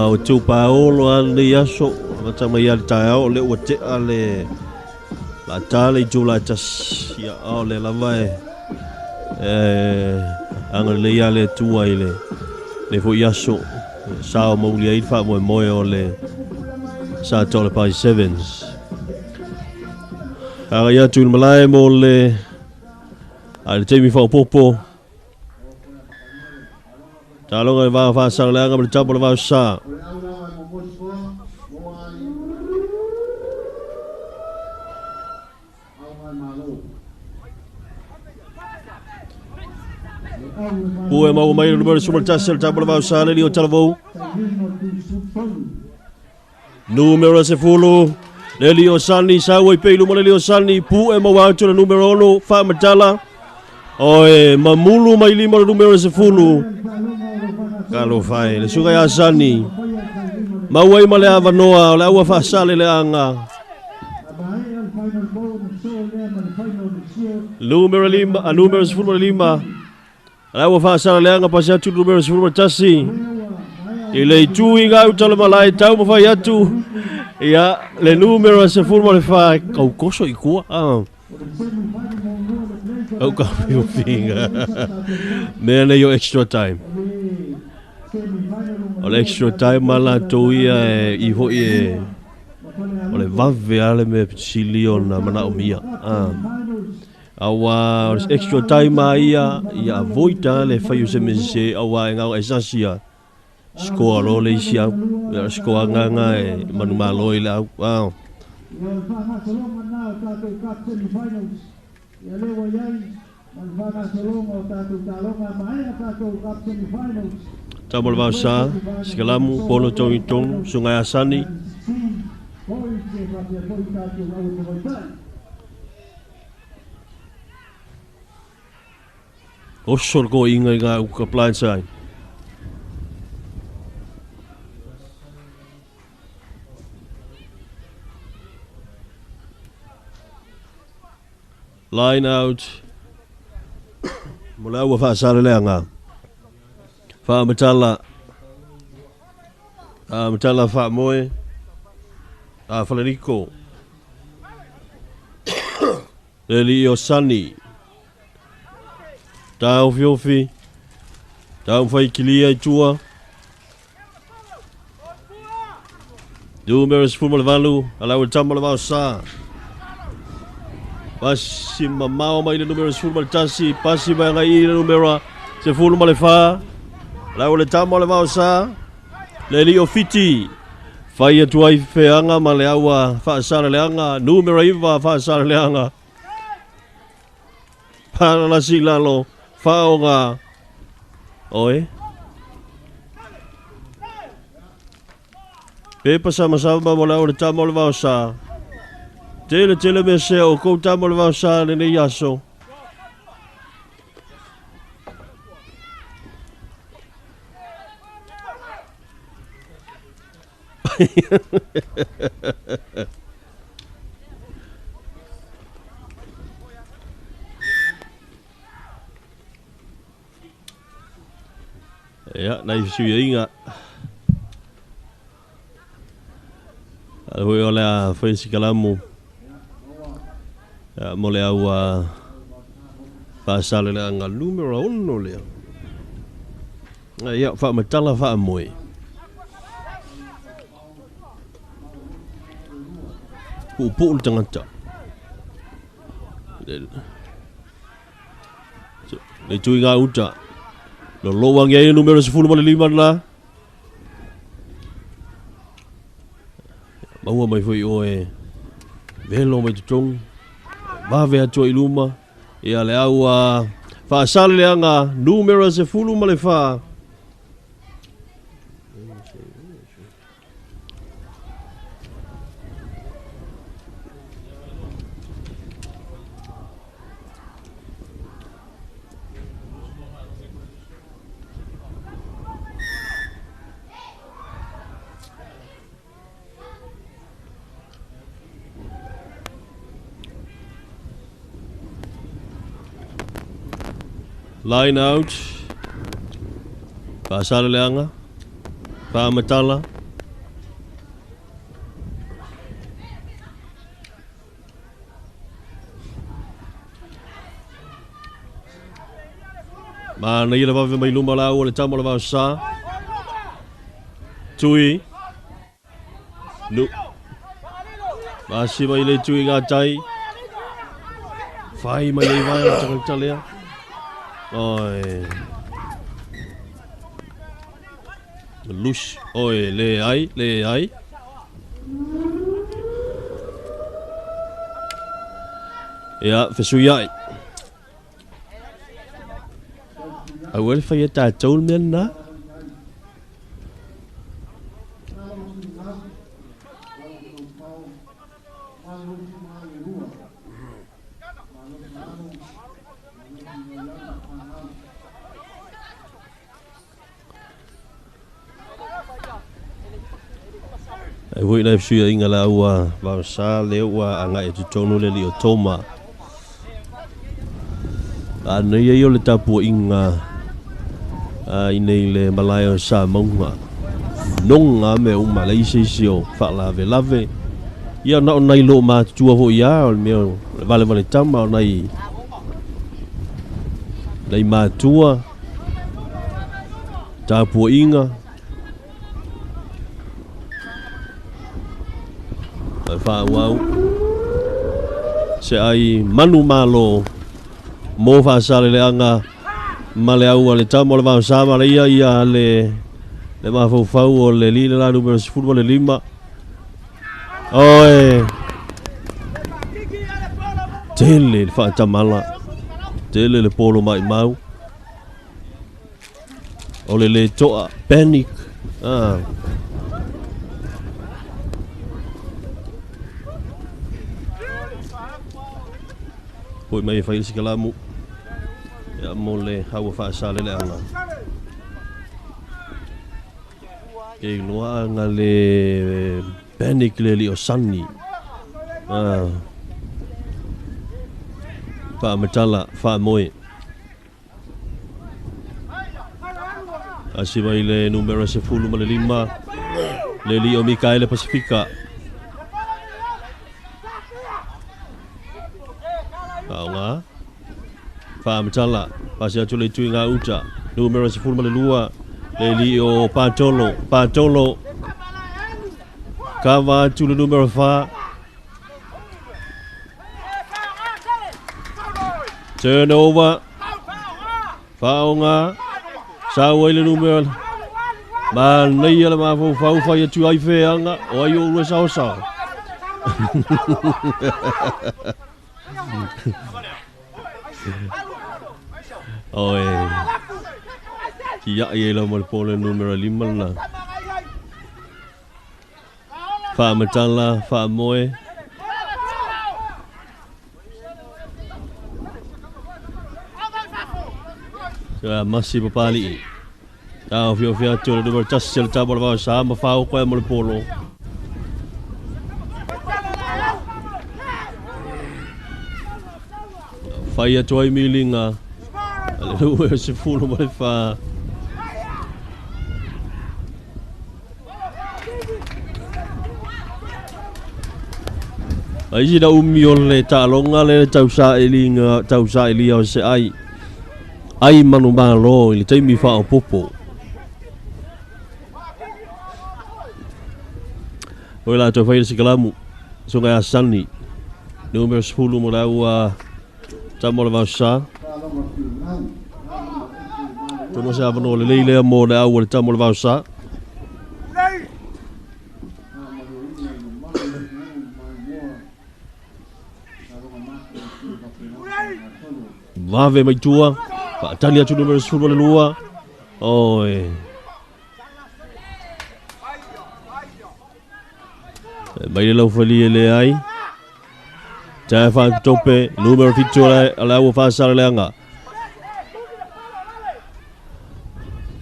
O tū paolo a lenei aso, amata mai ia le taeao, o le ua tea le la tā le itu la tasi. Ia, o le lava e agalelei ia le Atua i le foi aso. Sa o mauli ai le faamoemoe o le sa tole pai Sevens. Agai atu i le malae mo le a le taimi faaopoopo. Taaloga le va Faasaleleaga ma le tama o le vaosa. Pue maua mai le numera 11 le tama o le vaosa le lio talavou. Numera 10 le lio Sani, sau ai pei luma le lio Sani, pue maua atu le numera 6 Faamatala. Oe mamulu mai lima le numera 10. Kalo fai, le suga ia Sani. Maua i ma le avanoa, o le aua Faasaleleaga. Numera 5, a numera 15. Le aua Faasaleleaga pasi atu le numera 11. I le itu i ngau tala malae tau mawhai atu. Ia, le numera 14, kau koso i kua. Kau ka whiowhinga. Mea nei o extra time. O le extra time ma latou ia e i hoi e o le vave ale me sili o na mana o mia. Aua o le extra time a ia ia avoida le whai o se mese aua e ngau e sasia. Scoa lo le isi au. Ia scoa nganga e manu malo i le au.
Ia o le faagasologa lena o tatou cup semifinals. Ia lea ua iai ma le faagasologa o tatou taaloga maea tatou cup semifinals.
Tama le vaosa, Sikalamu, Pono Tongi Tonu, Sungai Asani.
Points e faapea foi tatou au tamaitai.
Oso le koʻiga i ngā uka blindside. Line out. Mo le aua Faasaleleaga. Faamatala. Matala faamoe. Falaniko. Le lii o Sani. Tāofiofi. Taumafai kilia i tua. Numera 18, alau le tama o le vaosa. Pasi mamao mai le numero 11, pasi mai agai i le numero 14. Lau le tama o le vaosa, le li o Fiti. Fai atu ai feaga ma le aua faasaleleaga, numero 9 faasaleleaga. Palalasi lalo, faoga. Oe. Pepa sama sama mo le au le tama o le vaosa. Tele tele me se o kou tama o le vaosa le nei aso. Ia, nai fesuiaiga. Ale foi o le a fai si kalamu. Ia, mo le au a faasale le anga numero 6 lea. Ia, faamatala faamoe. Puupuu le tagata. Le tuiga uta. Lolo angi ai numero 15 la. Maua mai foi oe. Velo mai tutong. Vave atua i luma. Ia le au a faasale le anga numero 14. Line out. Faasale le anga. Faamatala. Mana ia le vave mai luma la ua le tama o le vaosa. Tui. Nu. Masi mai le tui ngā tai. Whai mai ei vai o tangata lea. Oi. Lus. Oi, le ai, le ai. Ia, fesui ai. Au ele whai e tātou mea nā. Ai foi nai fesuia inga la ua vaosa le ua anga e tutonu le li o Toma. A nei ai o le tapua inga a inei le malae o sa maunga. Nonga me uma le isi isi o whaalave lave. Ia na o nai lo mātua ho ia o le mea o le vale vale tama o nai nai mātua tapua inga. Whaawau. Se ai manu malo mō whaasale le anga ma le au a le tama o le vaosa ma le ia ia le mafaufau o le lile la numero 15. Oi. Tele le whaatamala. Tele le polo mai mau. O le le toa panic. Ah. Poi mai e whairi si kalamu. Ia mo le haua whaasale le anga. Ke loa anga le panic le li o Sunny. Ah. Whaamatala, whaamoe. Asi mai le numero 15. Le li o Mikaele Pasifika. Paonga. Whaamatala. Pasi atu le tui ngā uta. Numero 12. Le li o Patolo. Patolo. Kawa atu le numero 4. Turnover. Whaonga. Sawa i le numera. Ma nei le mafau fai atu ai feanga o ai o ua sao sao. Oi. Ki ia i lau mo le pole numera 5 na. Whaamatala, whaamoe. So masi papali. Tau fio fio atu le numera 1 le tabo le vao sa ma whao koe mo le polo. Whai atu ai milinga. Ale numera 10 mo le wha. Ai si da umi o le talonga le tausa eliga tausa elia o se ai. Ai manu malo i le taimi whaopopo. Oi la tau whai le sikalamu. Sunga a Sani. Numero 10 mo le aua tamo le vausa. Tono se avano le leilea mo le aua le tamo le vausa. Vave mai tua. Whaatani atu numero 10 le lua. Oi. Mai le lau whalia le ai. Tae whaatope, numero 7 le aua whaasara leanga.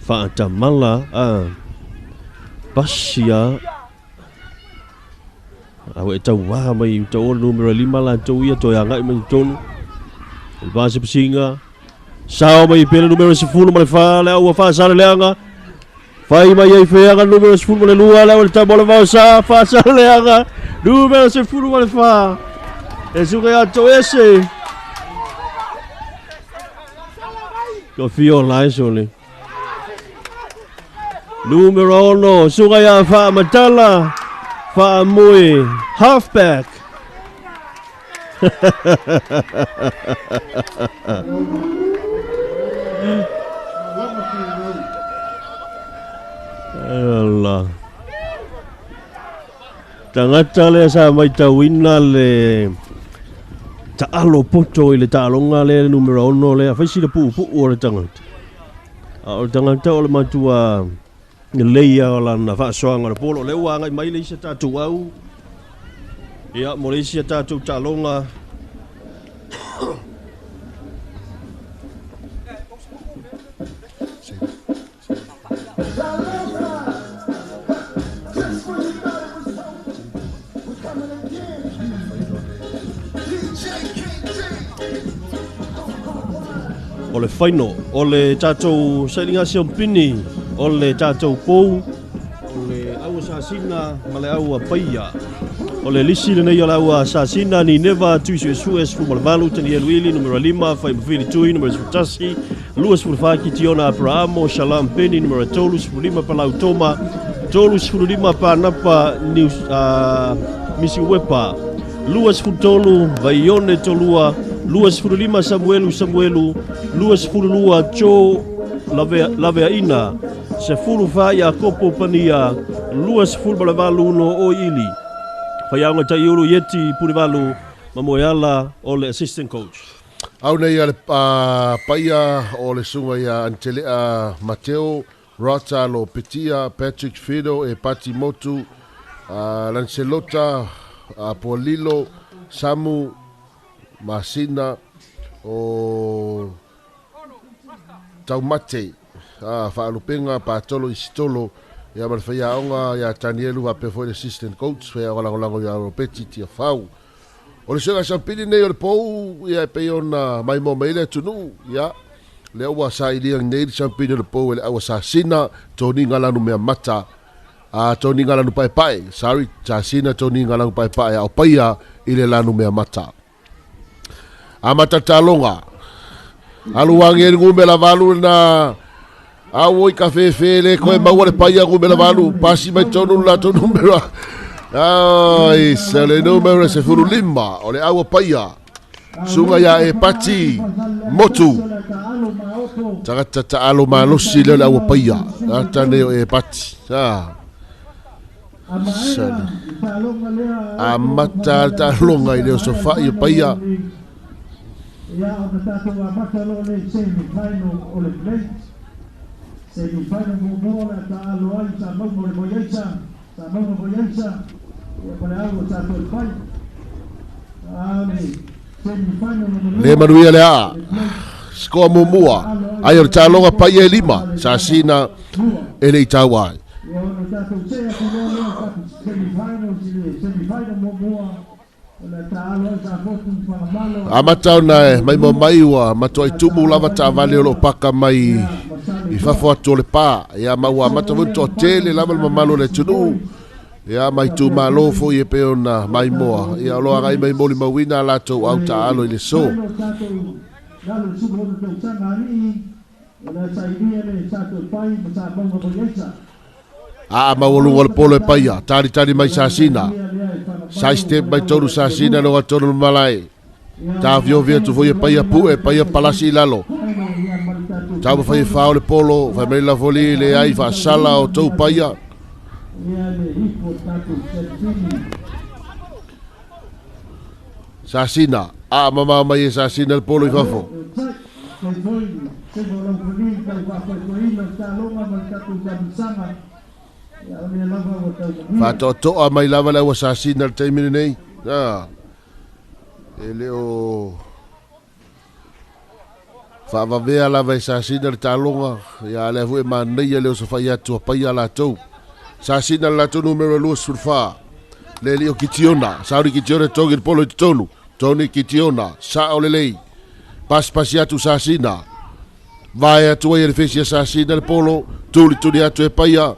Whaatamala, Basia. Awa e tau wā mai tau o numero 5 la tau ia toi angai mai tonu. El base pasinga. Sao mai pele numero 10 ma le wha le aua whaasara leanga. Whai mai ai wheanga numero 10 ma le lua le aua le tau le vau sa whaasara leanga. Numero 10 ma le wha. E suka ia tau ese. Ko fio lai sole. Numero 6 suka ia wha matala. Wha mui halfback. Allah. Tangata le sa mai tauina le ta'alo poto i le ta'alonga le numero 6 le faisi le pu'upu'u o le tangata. A o le tangata o le matua leia o lana fa'asoaga o le polo le ua agai mai le isi tatou au. Ia mo le isi tatou ta'aloga. O le whaino, o le tātou sailinga siampini, o le tātou pou, o le aua sasina ma le aua paia. O le lisi lenei o le aua sasina ni neva tuisu esu esu ma le valu tani eluili numero 5, whai mawhili tui numero 11, 24 Kitiona Abrahamo, Shalom Peni numero 3, 15 Palau Toma, 35 Panapa Misi Wepa, 23 Vaione Tolua, 25 Samuelu Samuelu, 22 Joe Laveaina, 14 Iakopo Pania, 28 no Oili. Whaiaunga Taiuru Yeti Purivalu, Mamoeala o le assistant coach.
Au nei a le paia o le sunga ia Antelea Mateo, Rata Lo Petia, Patrick Fido e Pati Motu, Lancelota, Polilo, Samu, Masina o Taumate, Faalupenga, Patolo Isitolo, ia ma le whaiaonga ia Tanielu wape foi le assistant coach, whaiaonga langolango ia Ropeti tia fau. O le suega sampini nei o le pou, ia e pei ona maimo mai le atunu, ia le aua sa ilia nei le sampini o le pou, e le aua sa sina, toni ngalanu mea mata, toni ngalanu pae pae, sorry, sa sina toni ngalanu pae pae, au paia i le lanu mea mata. Amata talonga. Aluangi e ngume la valu na au i ka fefe le koe maua le paia ngume la valu. Pasi mai tonu la tonu numero. Ai, se le numero se furu lima o le aua paia. Suga ia e pati motu. Tagata taalo malosi lea o le aua paia. Tagata nei o e pati. Ha. Sali. Amata le taaloga i le osofai o paia.
Ia, ona tatou amata loa lea i semi final o le plate. Semi final muamua o le a taaalo ai sa mauga o le Voiaisa, sa mauga Voiaisa, ia ma le au o sa Toefai. A o le semi final lona
Le
lua
manuia le aa.
o le plate
Sikoa
o le a
muamua.
taaalo ai
Ai o le taaloga
sa
paia e
mauga
lima.
Faleaana
Sasina
lua.
e le i tau ai.
Ia ona tatou see atu loa lea i tatou semi finals i le semi final muamua o le a taaalo ai sa Fotu Fagamalo
Amata ona e
lona
maimoa
lua.
mai ua matuai tumu lava taavale o lo o paka mai i fafo atu o le pa. Ia ma ua amata foi ona toatele lava le mamalu o le atunuu. Ia ma itumalo foi e pei ona maimoa. Ia o lo o agai mai molimauina a latou au taaalo i le so. Aa maualuga o le polo e paia. Talitali mai Sasina. Side step mai tonu Sasina le tonu le malae. Taofiofi atu foi e paia pue, paia palasi i lalo. Taumafai e fao le polo, fai mai la foli le ai faasala o tou paia. Sasina, aa mamao mai e Sasina le polo i fafo. Faatoatoa mai lava le au Sasina i le taimi lenei. Ah, e le o faavavea lava e Sasina le taaloga, ia a lea foi e manaia le osofai atu a paia latou. Sasina le latou numero 24. Le alii o Kitiona, Sauni Kitiona e togi le polo i totonu. Tony Kitiona, sao lelei. Pasipasi atu Sasina. Vae atu ai e le fesi a Sasina le polo. Tulituli atu e paia.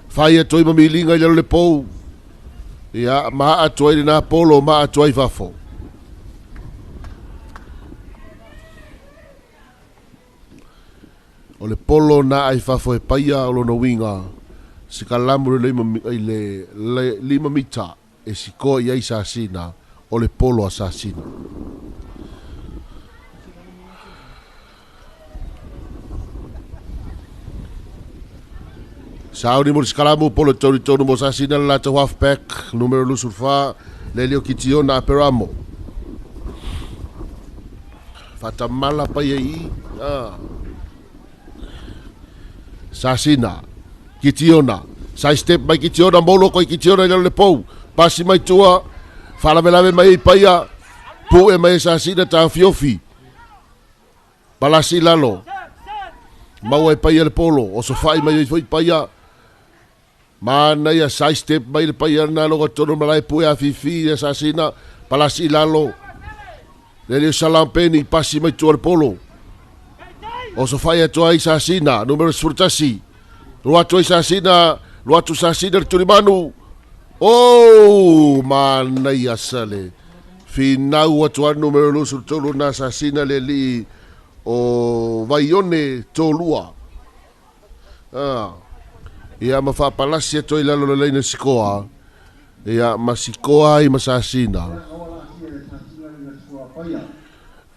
Fai atu ai ma miliga i lalo le pou. Ia, ma atu ai lena polo, ma atu ai fafo. O le polo na ai fafo e paia o lona uiga se kalamu le lima, i le, le 5 mita e sikoa i ai Sasina o le polo a Sasina. Sauni mo le sikalamu polo e tolu tonu mo Sasina le latou halfback numero 24 le Leo Kitiona Aperamo. Fatamala paia i ah. Sasina Kitiona side step mai Kitiona molo koi Kitiona i lalo le pou pasi mai tua faalavelave mai i paia pu'e mai e Sasina taofiofi palasi i lalo maua e paia le polo osofai mai ai foi paia manaia side step mai le paia lena logo tonu malae pu'e afifi ia Sasina palasi i lalo le leo Salampeni pasi mai tua le polo osofai atu ai Sasina numero 11 Lua atu ai Sasina, lua atu Sasina le tulimanu. Oh, manaia sale. Finau atu ai numero 23 na Sasina le alii o Vaione Tolua. Ah. Ia ma faapalasi atu ai lalo le laina sikoa. Ia ma sikoa ai ma Sasina.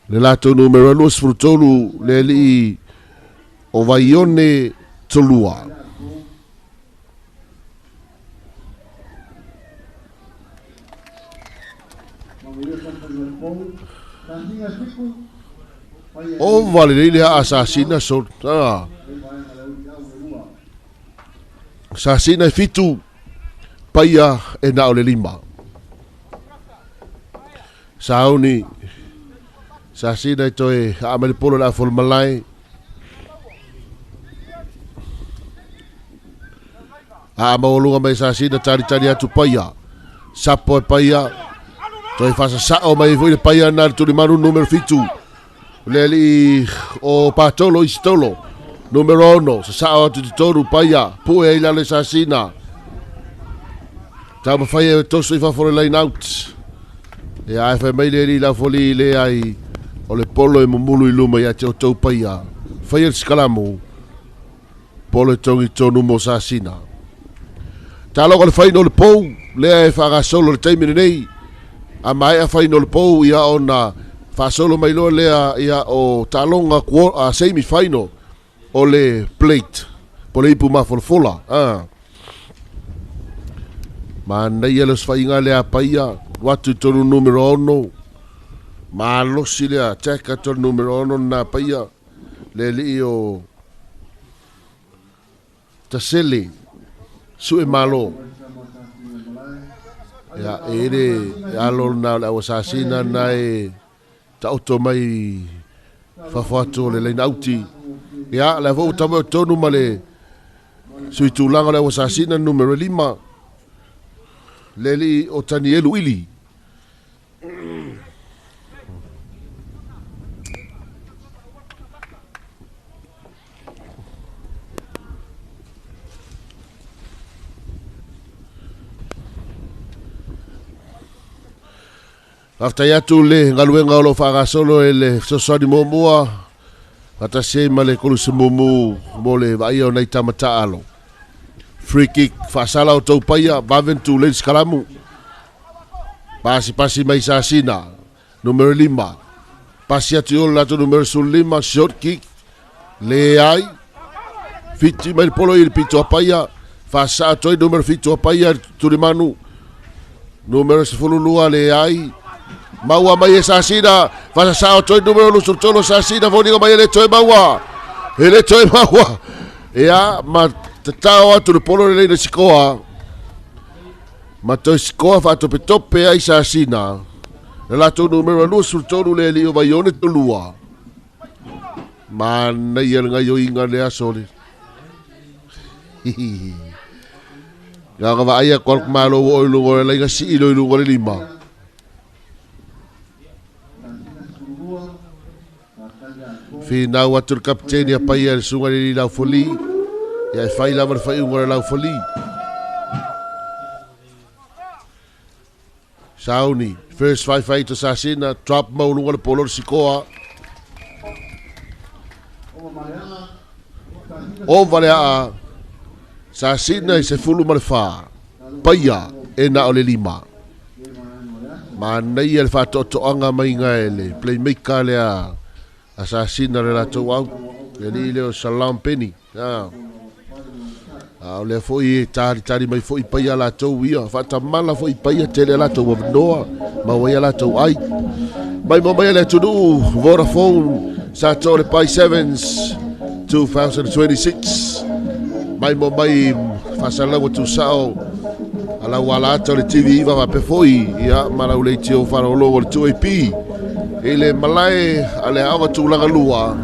Le latou numero 23 le alii o Vaione Tolua. Ova lelei le aa Sasina so, ah. Sasina e 7, paia e na o le 5. Sauni Sasina e toe aa mai le polo le afo o le malae. Aa maualuga mai Sasina talitali atu paia. Sapo e paia. Toe faasasao mai foi le paia na le tulimanu numero 7. Le alii o Patolo Isitolo. Numero 6. Sasao atu totonu paia. Pue ai lalo e Sasina. Taumafai e toso i fafo le line out. Ia ae fai mai le alii laufoli le ai o le polo e mumulu i luma ia te outou paia. Faia le sikalamu. Polo e togi tonu mo Sasina. Taloga le faina o le pou, lea e faagasolo le taimi lenei. A maea faina o le pou, ia ona Faasolo mai loa lea ia o taaloga semi final o le plate po le ipu mafolafola. Manaia le osofaiga lea a Paia, alu atu i totonu numera 6, malosi le attack atu a le numera 6 lena a Paia, le alii o Tasele, Sue Malo. Ia, e i ai le alo lena o le auasasina lena e taoto mai fafo atu o le laina auti. Ia, la foi ua tau mai o tonu ma le sui tulaga o le auasasina numera 5, le alii o Tanielu Ili. Faafetai atu le galuega o lo o faagasolo e le fesoasoani muamua faatasi ai ma le koluse mumu mo le vaaia o nai tama taaalo. Free kick faasala o tou paia, vave ona tulei le sikalamu. Pasipasi mai Sasina, numera 5. Pasi atu i o le latou numera 15, short kick. Leai. Fiti mai le polo i le pito a Paia. Faasaa atu ai numera 7 a Paia, Tulimanu. Numera 12, leai. Maua mai e Sasina. Faasasao atu ai numera 23 Sasina. Foliga mai e le toe maua. E le toe maua. Ia, ma tatao atu le polo lelei na sikoa. Ma toe sikoa faatopetope ai Sasina. Na latou numera 23 le alii o Vaione Tolua. Manaia le gaioiga le aso le. Gaga vaai atu a le malo ua oi luga o le laiga sii lo i luga o le lima. Finau atu le kapiteni a Paia le susuga i le alii Laufali. Ia e fai lava le faiuga o le Laufali. Sauni, first faifai to Sasina, drop maualuga le polo le sikoa. Ova le aa, Sasina i 14, Paia e na o le 5. Manaia le faatoatoaga maiga e le playmaker lea a Sasina le latou au, le alii lea o Salam Penny. A o lea foi e talitali mai foi Paia latou ia, faatamala foi Paia, tele a latou avanoa, maua ai a latou ai. Mai mo mai le atunuu, Vodafone, sa to le Pai Sevens 2026. Mai mo mai faasalalauga tusao a lau ala ata o le TV iva faapea foi ia ma lau leitio faalogologo o le 2AP i le malae a le aoga tulaga lua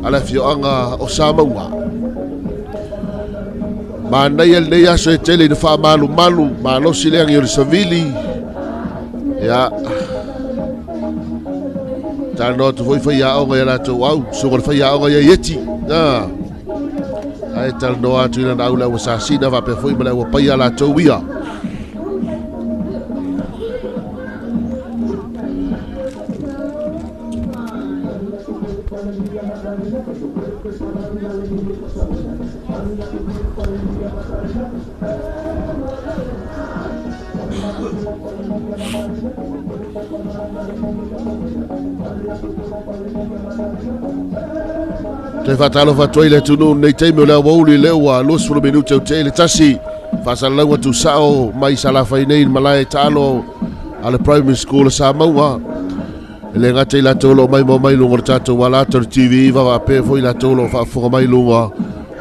a le afioaga o Samauga. Manaia lenei aso e tele ina faamalumalu, malosi le agi o le savili. Ia, talanoa atu foi faiaoga ia latou au, susuga le faiaoga ia Ieti. Na, ae talanoa atu i lana au le au asasina faapea foi ma le au apaia latou ia. Toe faatalofa atu ai le atunuu nei taimi o le aoauli lea ua 20 minute o te le tasi. Faasalalauga tusao mai Salafai nei i le malae taalo a le Primary School o Samauga. E le gata i latou o lo o maimoa mai luga o le tatou ala ata o le TV iva faapea foi i latou o lo o faafofoga mai luga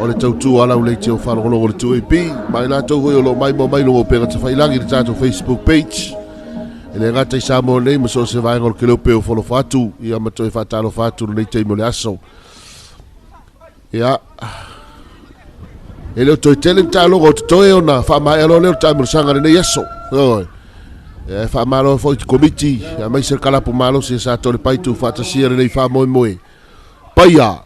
o le tautu a lau leitio faalogologo o le 2AP ma i latou foi o lo o maimoa mai luga o upega tafailagi i le tatou Facebook page. E le gata i Samoa nei ma so o se vaega o le Keleupe o folofa atu ia ma toe faatalofa atu lenei taimi o le aso. Ia, e le o toe tele ni taaloga o totoe ona faamaea loa lea o le taamilosaga lenei aso. Oi. E faamalo foi i te komiti, aemaise le kalapu malosi e sa Tolepai tuufaatasia lenei faamoemoe. Paia!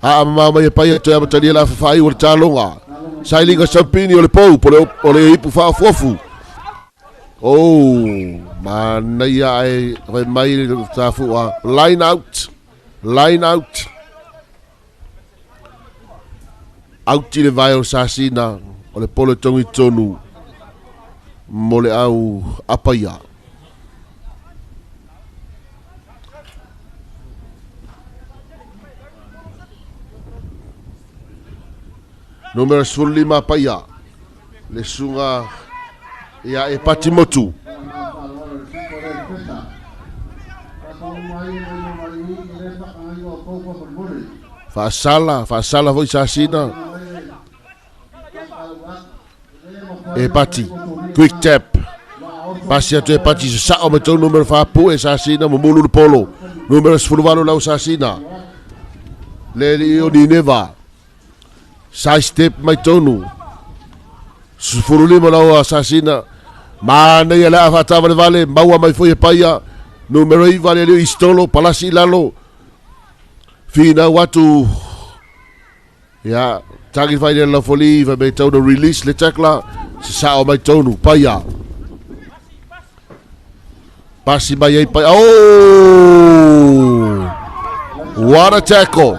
Aa mamao mai e Paia toe amatalia le afafaaiu o le taaloga. Sailiga Sampini o le pou, po o le ipu faaofuofu. Oh, manaia ae fai mai le tafua. Line out. Line out. Out i le vae o Sasina o le polo tongi tonu mo le au apaia. Numera 15 Paia. Le suga ia e Patimotu. Faasala, faasala foi Sasina. E Pati, quick tap. Pasi atu e Pati, sao mai tau numero faapu e Sasina, mumulu le polo. Numero 18 lau Sasina. Le li o Nineva. Side step mai tonu. 15 lau Sasina. Manaia le a faatavalevale, maua mai foi e Paia. Numero 9 le alii o Istolo, palasi i lalo. Finau atu. Ia, tagi fai le laufali, fai mai tau na release le tackler. Sasao mai tonu, Paia. Pasi mai ai Paia. Oh! What a tackle!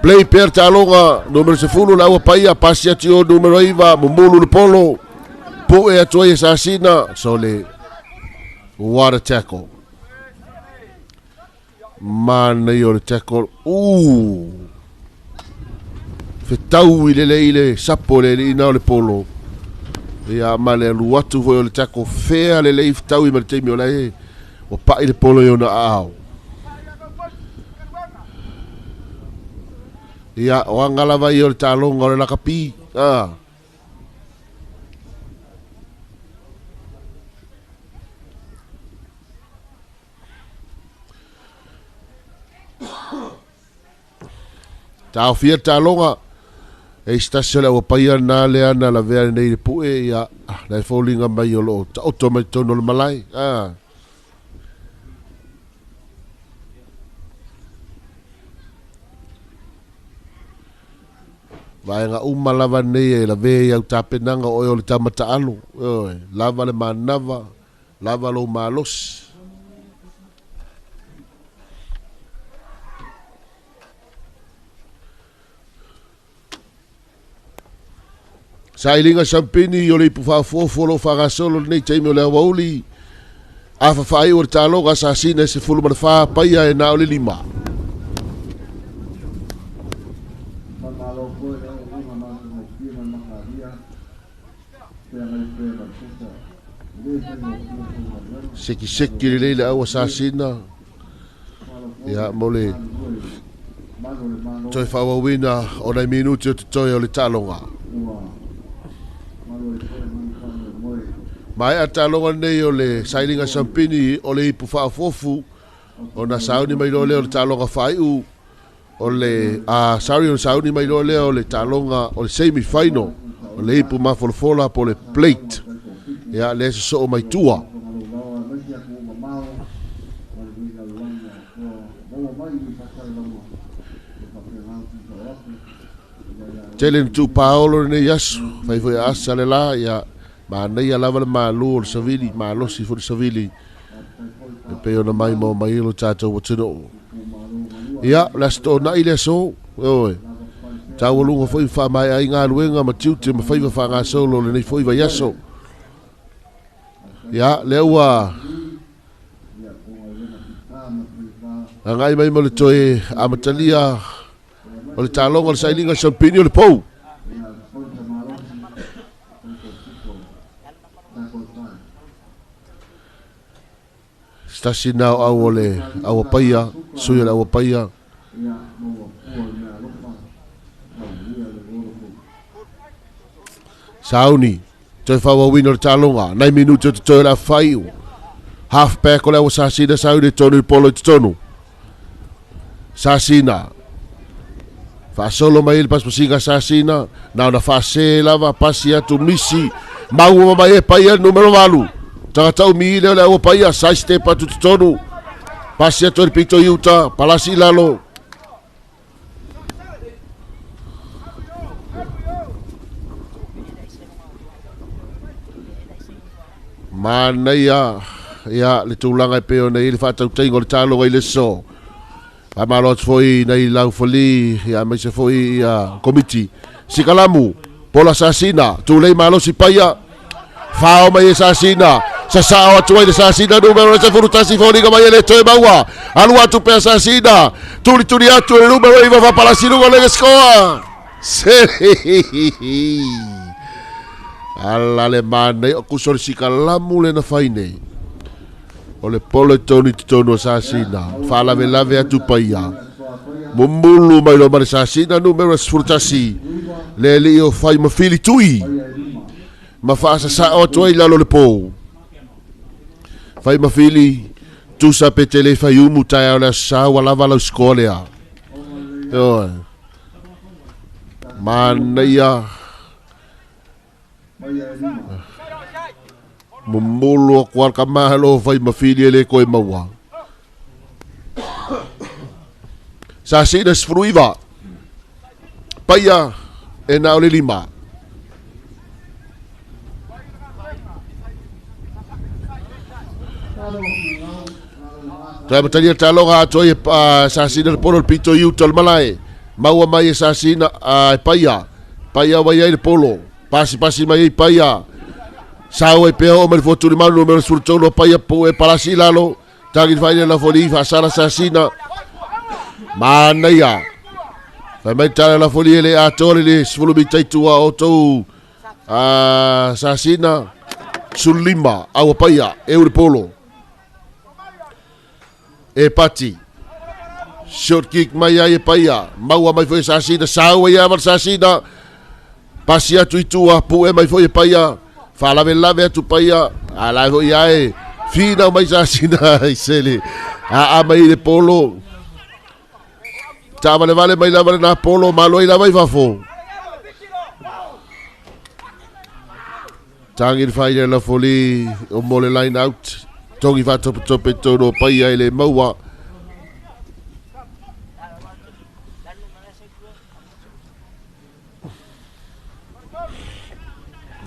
Play per taaloga, numero 10 le aua Paia, pasi atu i o numero 9, mumulu le polo. Pu'e atu ai e Sasina. Sole. What a tackle. Manaia o le tackle. Ooh! Fetau i lelei le sapo le alii na o le polo. Ia ma le alu atu foi o le tackle fea lelei fetau i ma le taimi o la e ua pai le polo i ona aao. Ia, o aga lava ia o le taaloga o le lakapi. Ah. Taofia le taaloga, e isi tasi o le auapaia na lea na lavea nei le pue, ia, na e foliga mai o loo taoto mai totonu o le malae. Ah. Vaega uma lava nei e lavea i au tapenaga o oe o le tama taalo, ioe, lava le manava, lava lou malosi. Sailiga Sampini o le ipu faafoafo o lo o faagasolo i lenei taimi o le aoauli. Afa faaiu o le taaloga a Sasina e 14 paia e na o le 5.
Faamalo foi le auaunaga matagofie ma le makalia, feagai pea ma le pesa, e le faigofie tou galuega.
Sekiseki lelei le au a Sasina. Ia, mo le toe faaauauina o nai minute o totoe o le taaloga. Maea taaloga lenei o le sailiga sampini o le ipu faafofu ona sauni mai loa lea o le taaloga faaiu o le sorry ona sauni mai loa lea o le taaloga o le semi final o le ipu mafolafola po o le plate. Ia, lea sosoo mai tua. Tele na tuu paolo lenei aso, fai foi a asa le la, ia, manaia lava le malu o le savili, malosi foi le savili, e pei ona maimoa mai ai lo tatou atunuu. Ia, o le Aso Toonai le aso, ioe, taualuga foi ma faamaea ai galuega ma tiute ma faiva faagasolo o lenei foi vaiaso. Ia, lea ua agai mai mo le toe amatalia o le taaloga o le sailiga o le sampini o le pou. Se tasi na o au o le auapaia, sui o le auapaia. Sauni, toe faaauauina o le taaloga, nai minute o totoe o le afa faaiu. Half back o le Sasina, Sauni tonu i polo i totonu. Sasina, faasolo mai le pasipasiga Sasina, na ona faase lava, pasi atu misi, maua mai e Paia numero 8. Tagata umi lea o le aua Paia, side step atu totonu, pasi atu e le pito i uta, palasi i lalo. Manaia ia le tulaga e pei ona i ai le faatautaiga o le taaloga i le aso. Faamalo atu foi nai laufali ia aemaise foi ia komiti. Sikalamu, Pola Sasina, Tulei Malosi Paia, fao mai e Sasina, sasao atu ai le Sasina numero 11 foliga mai e le toe maua, alu atu pea Sasina, tulituli atu e le numero 9 faapalasi luga o le scoa. Sele. Ala le mānei o kuso le sikalamu le na fai nei. O le polo e tonu i totonu o Sasina. Whaalave lave atu paia. Mumulu mai lo mare Sasina numero 11. Le li o fai ma fili tui. Ma whaasasa o atu ai lalo le pō. Fai ma fili. Tusa pe te le fai umu tae o le sa wa lava lau skolea. Ioe. Manaia. Mumulu o kual ka mahalo fai ma fili ele koe maua. Sasina 19. Paia e na o le 5. Toe matalia taloga atoa e Sasina le polo le pito i uta o le malae. Maua mai e Sasina e Paia. Paia wai ai le polo. Pasi pasi mai ai Paia. Sao e pea o mai le fuatuli manu numero 13 o Paia po e palasi lalo. Tangi whaine la foli whaasala Sasina. Manaia. Whai mai tala la foli ele atoa le 10 mita i tua o tau Sasina. 15 aua Paia e ure polo. E pati. Short kick mai ai e Paia. Maua mai foi Sasina. Sau ai avar Sasina. Pasi atu i tua. Pue mai foi e Paia. Whaalave lave atu Paia. Ala foi ai. Whina mai Sasina. I sele. A mai le polo. Tāvale vale mai lava le nā polo. Malo i lava i fafo. Tangi le la foli. O mo le line out. Tongi whatope tono Paia e le maua.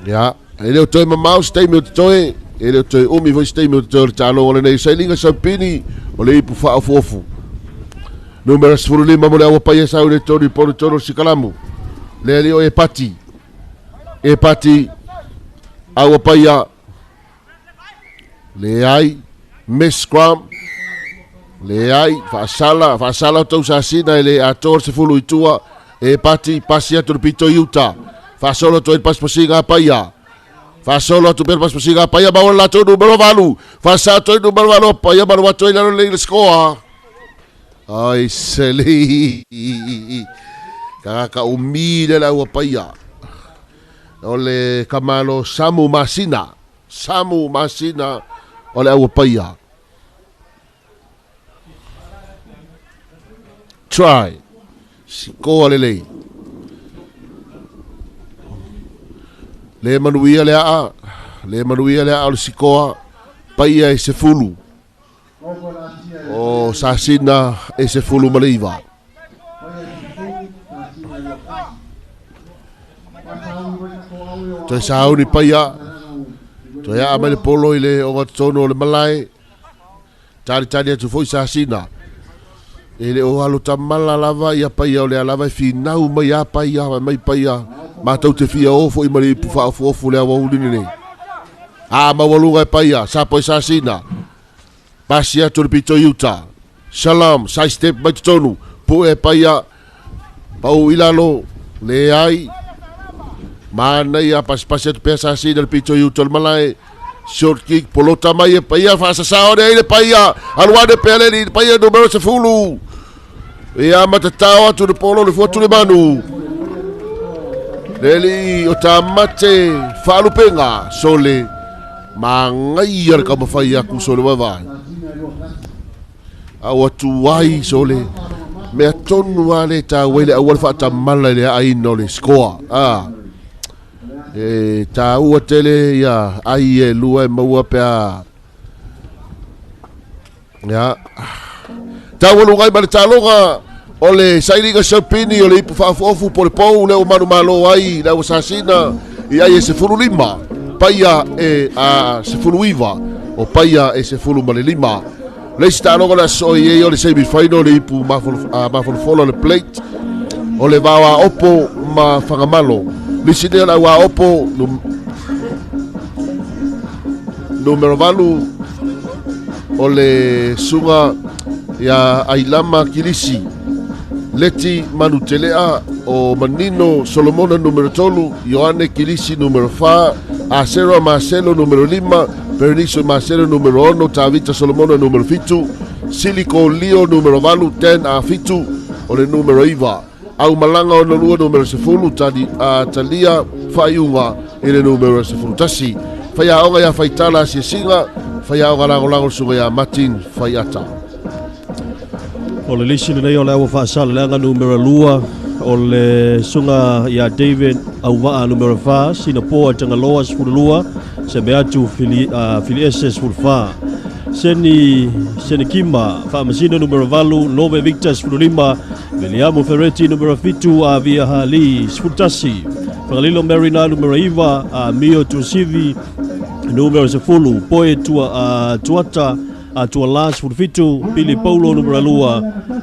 Ia, e leo toe mamau se taimi o te toe, e leo toe umi foi se taimi o te toe o le tāloga lenei. Sailiga Saupini o le ipu whaafuofu. Numera 15 mo le aua Paia sau le tonu i polu tonu o sikalamu. Le ali o e pati. E pati, aua Paia. Le ai, miss scrum. Le ai, whaasala o tau Sasina e le atoa 10 i tua. E pati, pasi atu le pito i uta. Whaasolo atu ai paspasiga a Paia. Whaasolo atu pera paspasiga a Paia. Maua latou numero 8. Whaasa atu ai numero 8 o Paia. Malu atu ai lalo le skoa. Ai seli. Kaka umi le lau Paia. O le kamalo Samu Masina. Samu Masina o le aua Paia. Try. Sikoa lelei. Le manuia le aa. Le manuia le aa o le sikoa. Paia e se fulu. O Sasina e se fulu ma le iva. Toe sauni Paia. Toe aa mai le polo i le o tonu o le malae. Tari tari atu foi Sasina. E le o alo tamala lava ia Paia o le alava e whinau mai a Paia, mai Paia. Mātou te fia ofo i mari ipu whaafuofu le awa ulini nei. A maualuga e Paia, sapo e Sasina. Pasi atu le pito i uta. Salam, side step mai totonu. Pue e Paia, pau i lalo, le ai. Manaia, pasipasi atu pea Sasina le pito i uta o le malae. Short kick, polota mai e Paia, whaasasao ne ai le Paia. Aluane pea le ni Paia numero 10. Ia matatao atu le polo le fuatu le manu. Leli o tamate whaalupenga sole. Mangaia le kamawhai aku sole wawai. Au atu ai sole. Mea tonu ale tā wele awal whaatamala le aina o le skoa. E tā ua tele ia ai e lua e maua pea. Ia. Tā walu ngai ma le tāloga o le sailiga Saupini o le ipu whaafuofu po le pou le o manu malo ai le aua Sasina i ai e 15. Paia e a 19 o Paia e 15. Le isi tāloga le aso i ei o le semi-final le ipu mafolofolo le plate o le vaoa opo ma whangamalo. Lisi nea la ua opo numero 8 o le sunga ia Ailama Kilisi. Leti Manutelea O Manino Solomona numero 3, Ioane Kilisi numero 4, Asero Marcelo numero 5, Berenice Marcelo numero 6, Tavita Solomona numero 7, Siliko Leo numero 8, Dan Afitu o le numero 9. Au Malanga o lua numero 10, Talia Faiunga i le numero 11. Whaiaonga ia Whaitala Asiasinga, whaiaonga langolango sunga ia Martin Whaiata.
O le lisi lenei o le aua faasaleleaga numero 2 o le suga ia David Auvaa numero 4, Sinapoa Tagaloa 12, Semeatu Filiese 14. Seni Senikima Faamasino numero 8, Nove Victor 15, Viliamu Ferretti numero 7, Avia Hali 11, Fagalilo Marina numero 9, Mio Tusivi numero 10, Poe Tuata Tuala 17, Pili Paulo numero 2,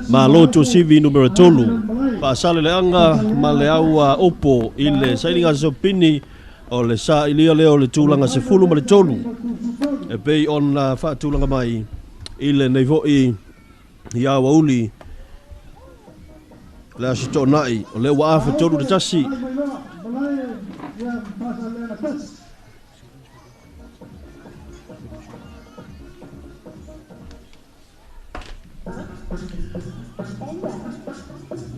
Malo Tusivi numero 3. Faasaleleaga ma le aua opo i le sailiga sopini o le sa ilia lea o le tulaga 13 e pei ona faatulaga mai i lenei foʻi i auauli le aso toonai o lea ua afe 3-1.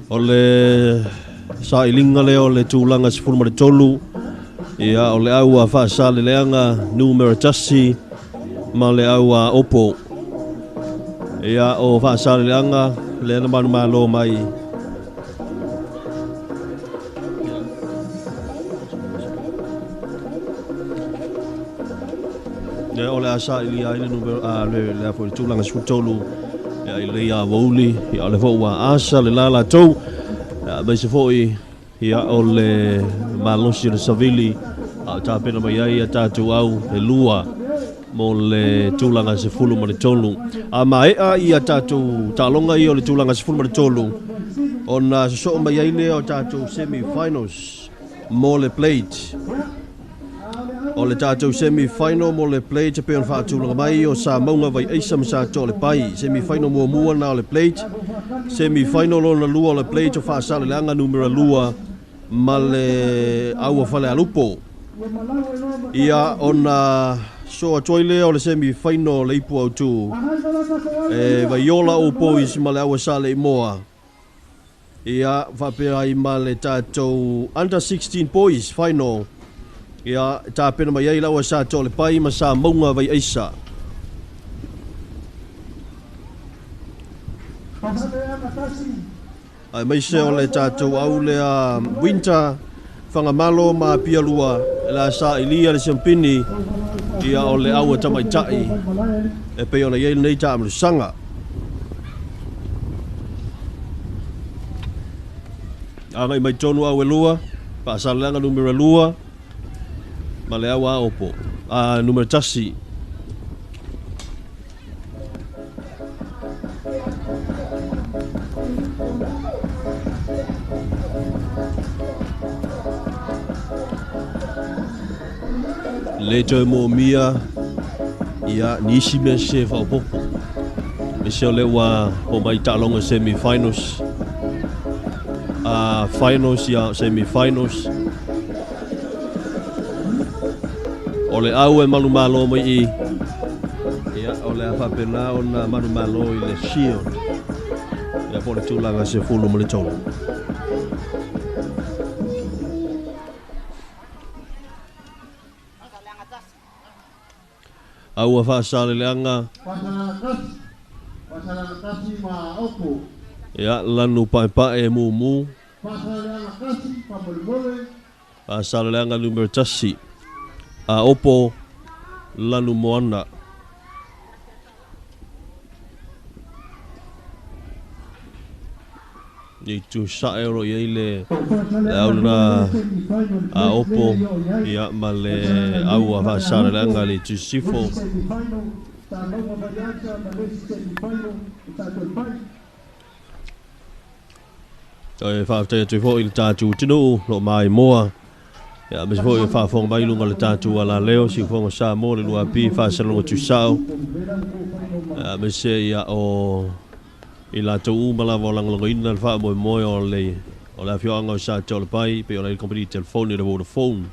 O le sailiga lea o le tulaga 13 ia o le aua faasaleleaga numero 1 ma le aua opo. Ia o faasaleleaga lea na manumalo mai. Ia o le asa ilia ai le numero le afo le tulaga 13 ia i le ia wauli ia o le fo ua asa le lala tou ia mai se foi ia o le malosi o le savili a tapena mai ai ia tatou au e lua mo le tulaga 13. A maea ia tatou taaloga ia o le tulaga 13 ona sosoo mai ai lea o tatou semi-finals mo le plate. O le tatou semi-final mo le plate e pei ona faatulaga mai o Samauga Vaiaisa ma Sa Toa le Pai. Semi-final muamua na o le plate. Semi-final lona lua o le plate o Faasaleleaga numero 2 ma le aua Falealupo. Ia ona so atu ai lea o le semi-final o le ipu autu e Vaiola o Boys ma le aua Saleimoa. Ia faapea ai ma le tatou under 16 boys final. Ia tapena mai ai lau Sa Toa le Pai ma Samauga Vaiaisa. Ai mai se o le tatou au lea Winter Whangamalo ma Pialua la sa ilia le siampini ia o le aua tamaitai e pei ona iai lenei taamalusaga. Agai mai tonu au e lua, faasaleleaga numero 2 ma le aua opo numero 1. Le toe mo mia ia nisi mea se whaopopo. Me se o le ua o mai taaloga semi-finals. Finals ia semi-finals. O le au e malumalo mai i. Ia o le awhapena o na malumalo i le shield. Ia po le tulaga 13. Aua faasaleleaga ia lanu paepae mumu. Faasaleleaga numero 1 a opo lanu moana. I tu sae o i le auna a opo ia ma le aua faasaleleaga le tusifo. E whaaftai atu fo i le tātou tino lo mai moa. Ia me fo i whaafonga mai lunga le tātou ala leo si fonga sa mo le lua pi whaasalonga tu sao. Ia me se ia o i la tau uma lava o langolongoina le whaamoemoe o le O le afioaga o Sa Teolapai pei ona i le kompeni telefoni o le Vodafone.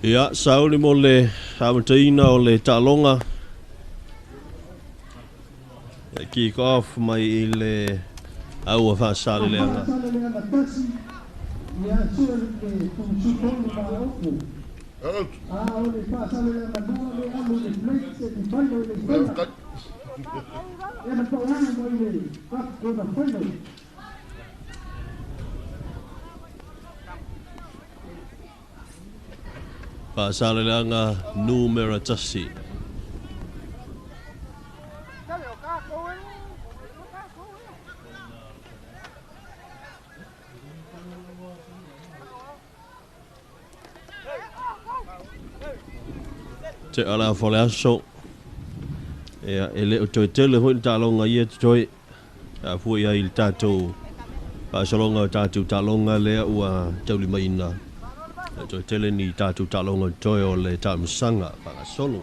Ia, sauli mo le amataina o le taaloga. Ia, kick off mai i le aua faasaleleaga. Faasaleleaga numera 1. Te ala fo le aso. Ia, e le o toe tele foi le taaloga ia totoe. A fua i ai le tatou faasologa o tatou taaloga lea ua taulimaina. E toe tele ni tatou taaloga toe o le taamisaga faagasolo.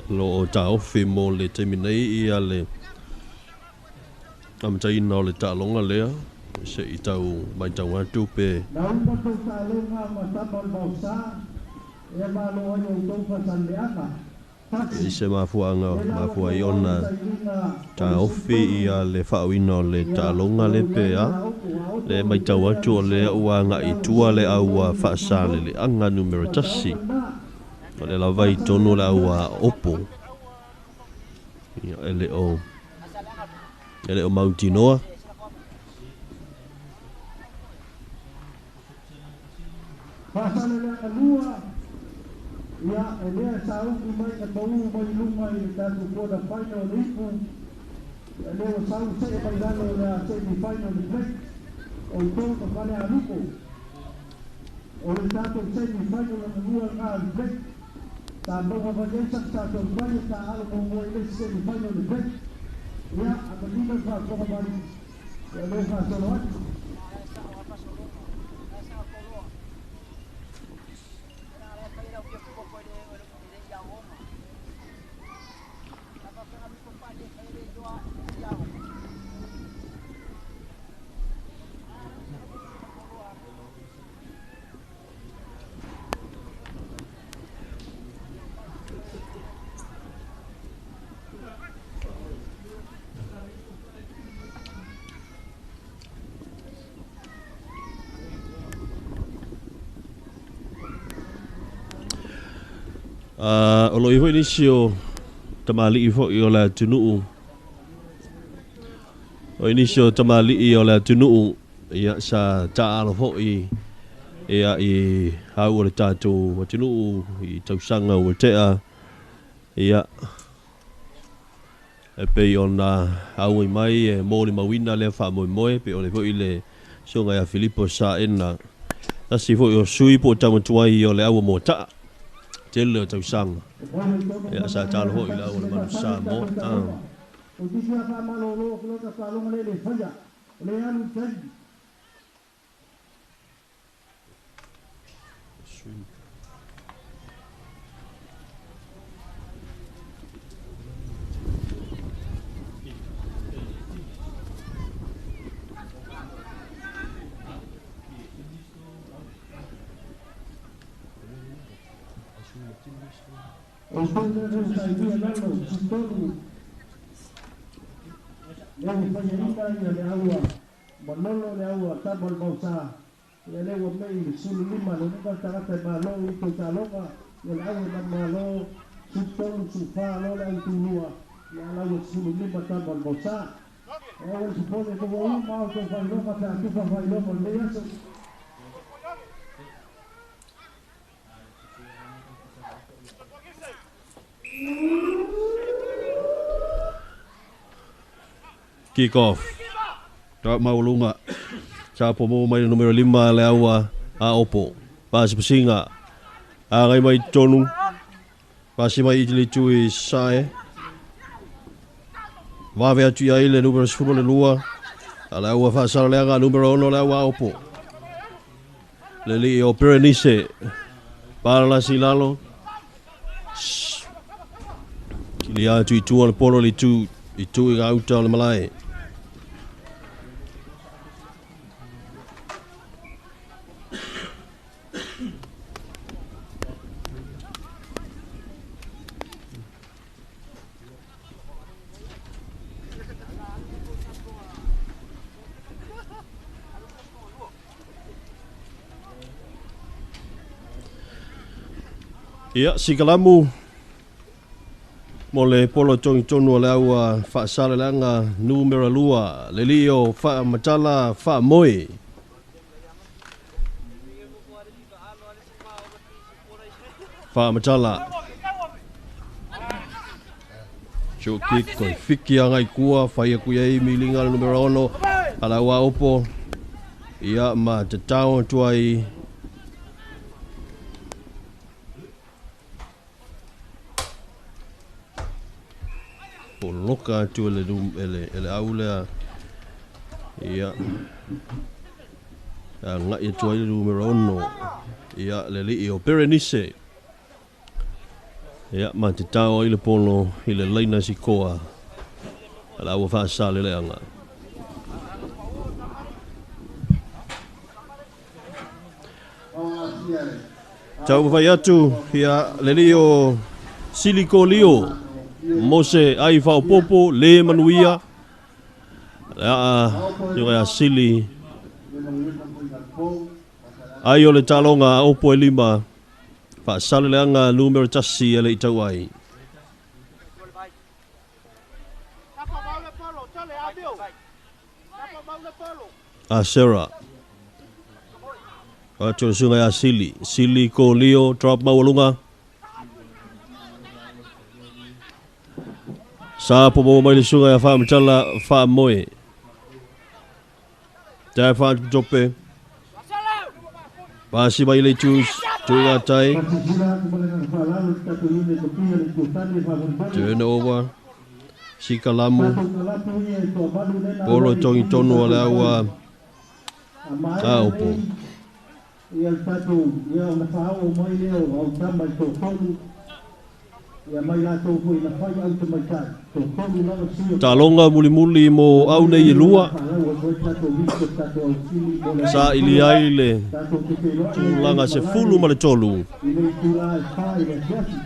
Lo o taofi mo le taimi nei ia le amataina o le taaloga lea. Se i tau maitau atu pe i se mafuaaga mafua ai ona taofi ia le faauina o le taaloga le pe a le maitau atu o lea ua agai i tua le aua faasaleleaga numera 1. O le lava i tonu le aua opo. Ia, e le o mautinoa.
Faasaleleaga lua, ia, e lea saugi mai na pau mai luma i le tatou quarter final le ipu. Ia lea ua sau see mai lalo o le semi final le Blake o i tonu ma fale aluko. O le tatou semi final na lua ngā le Blake. Ta maua mai sa tatou mai ta alo mo i le semi final le Blake. Ia, a manino faafofoga mai. Ia lea faasolo atu.
O lo i foi nisi o tamalii foi o le atunuu. O nisi o tamalii o le atunuu, ia sa taalo foi ia i au o le tatou atunuu i tausaga ua tea. Ia, e pei ona au ai mai e molimauina lea faamoemoe, pei ona foi le susuga ia Filipo Saena. Tasi foi o sui po o taumatuai o le aua moataa. Tele o tausaga. Ia, sa taalo foi le au o le manu Samoa.
O tolu sa i lalo, tolu. Le faia ia le aua, malolo le aua, tabo le mausa. Ia le ua mei sulu lima, le nunga tagata e malo i tau taaloga, ia le aua na malo, su tolu, su fa, lo le au tulua. Ia le aua sulu lima tabo le mausa. E aua le supone ko ua uma o tau whailoga, pe atufa whailoga le aso.
Kick off. Drop maualuga. Sa po mo mai le numero 5 le aua a opo. Pasipasiga. Agai mai tonu. Pasi mai i le itu i sae. Vave atu i ai le numero 12. A le aua faasala numero 6 le aua opo. Le lii o Berenice. Palalasi lalo. Kilia atu i tua le polo le itu i tu i gauta o le malae. Ia, sikalamu mo le polo tongi tonu o le aua faasaleleaga numera 2 le lio faamatala faamoe. Faamatala. Short kick koi fiki anga i kua, whai aku iai milinga le numero 6 a le aua opo. Ia ma te tau atu ai poloka atu ele ele ele au lea. Ia a ngai atu ai le numero 6 ia le lii o Berenice. Ia ma te tau ai le polo i le laina sikoa a le aua faasale leaga. Tau fai atu ia le lii o Siliko Lio Mose ai whaopopo le manuia le aa tioga ia Sili ai o le taloga opo e lima faasale leaga numero 1 e le i tau ai. A Sarah atu le suga ia Sili Sili ko Lio drop maualuga. Sa po mo mai le suga ia whaamatala whaamoe. Tai whaatutope. Pasi mai le tu ngā tai. Turnover. Sikalamu. Polo tongi tonu o le aua. A opo.
Ia le tatou ia ona faaoo mai lea o autama i totonu ia mai latou foi na fai au tamaitai totonu lava sui
Taloga mulimuli mo au nei e lua.
faalau atu ai tatou visi o tatou ausili mo le
Sa ili ai le
tatou te feiloai
tulaga 13.
I le itulā e 4 i le afiafi.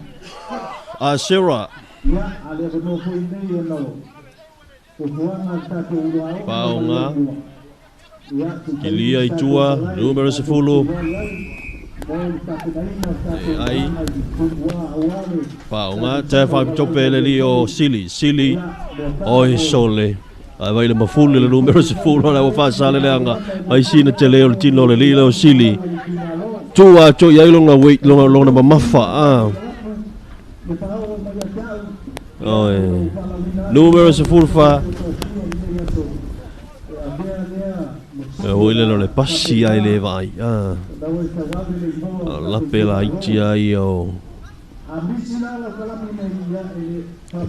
A Sarah
Ia a le avanoa foi nei ona o fuafuaga le tatou uluaoga
Faoga.
ia
Kilia i tua numero 10. E ai. Faoga te whaipitope le lio Sili Sili oi sole. Ai vai le mafuli le numero 10 le ua faasale leaga. Ai sina te leo le tino le lilo Sili. Tua atu i ai longa weight longa longa mamafa a. Oi. Numero 10 fa. E hoi le le pasi ai le vai. A. Lape la iti ai o.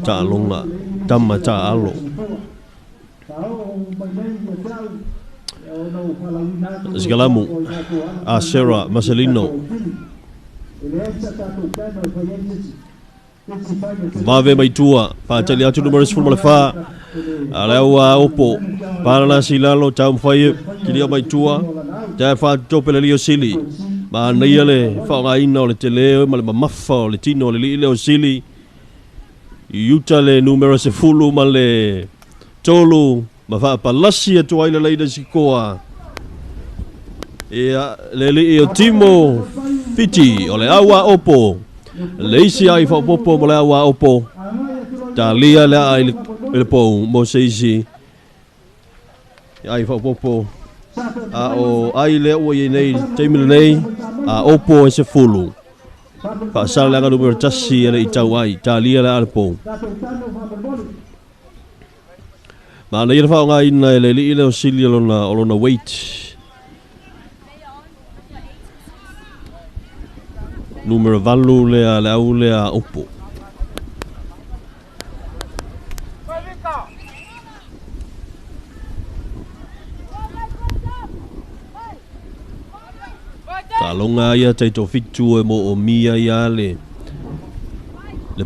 Ta'alonga tama ta'alo. Sikalamu a Sarah Marcelino. Vave mai tua whaatali atu numero 14. A le aua opo. Paralasi lalo tau mwhai kilia mai tua. Te whaatope le lio Sili. Ma neia le whaongaina o le te leo ma le mamafa o le tino o le lii leo Sili. I uta le numero 10 ma le 3 ma whaapalasi atu ai le leina sikoa. Ia le lii o Timo Fiti o le aua opo. Le isi ai whaopopo mo le aua opo. Talia le ai le pou mo se isi. Ai whaopopo. A o ai le ua i nei taimi nei a opo e se fulu. Whaasala le anga numero 1 e le i tau ai. Talia le a le pou. Ma na ia faaaogaina e le alii lea o Sili o lona weight. Numera 8 lea le au lea Opo. Taaloga ia taitofitu e mo o mia ia le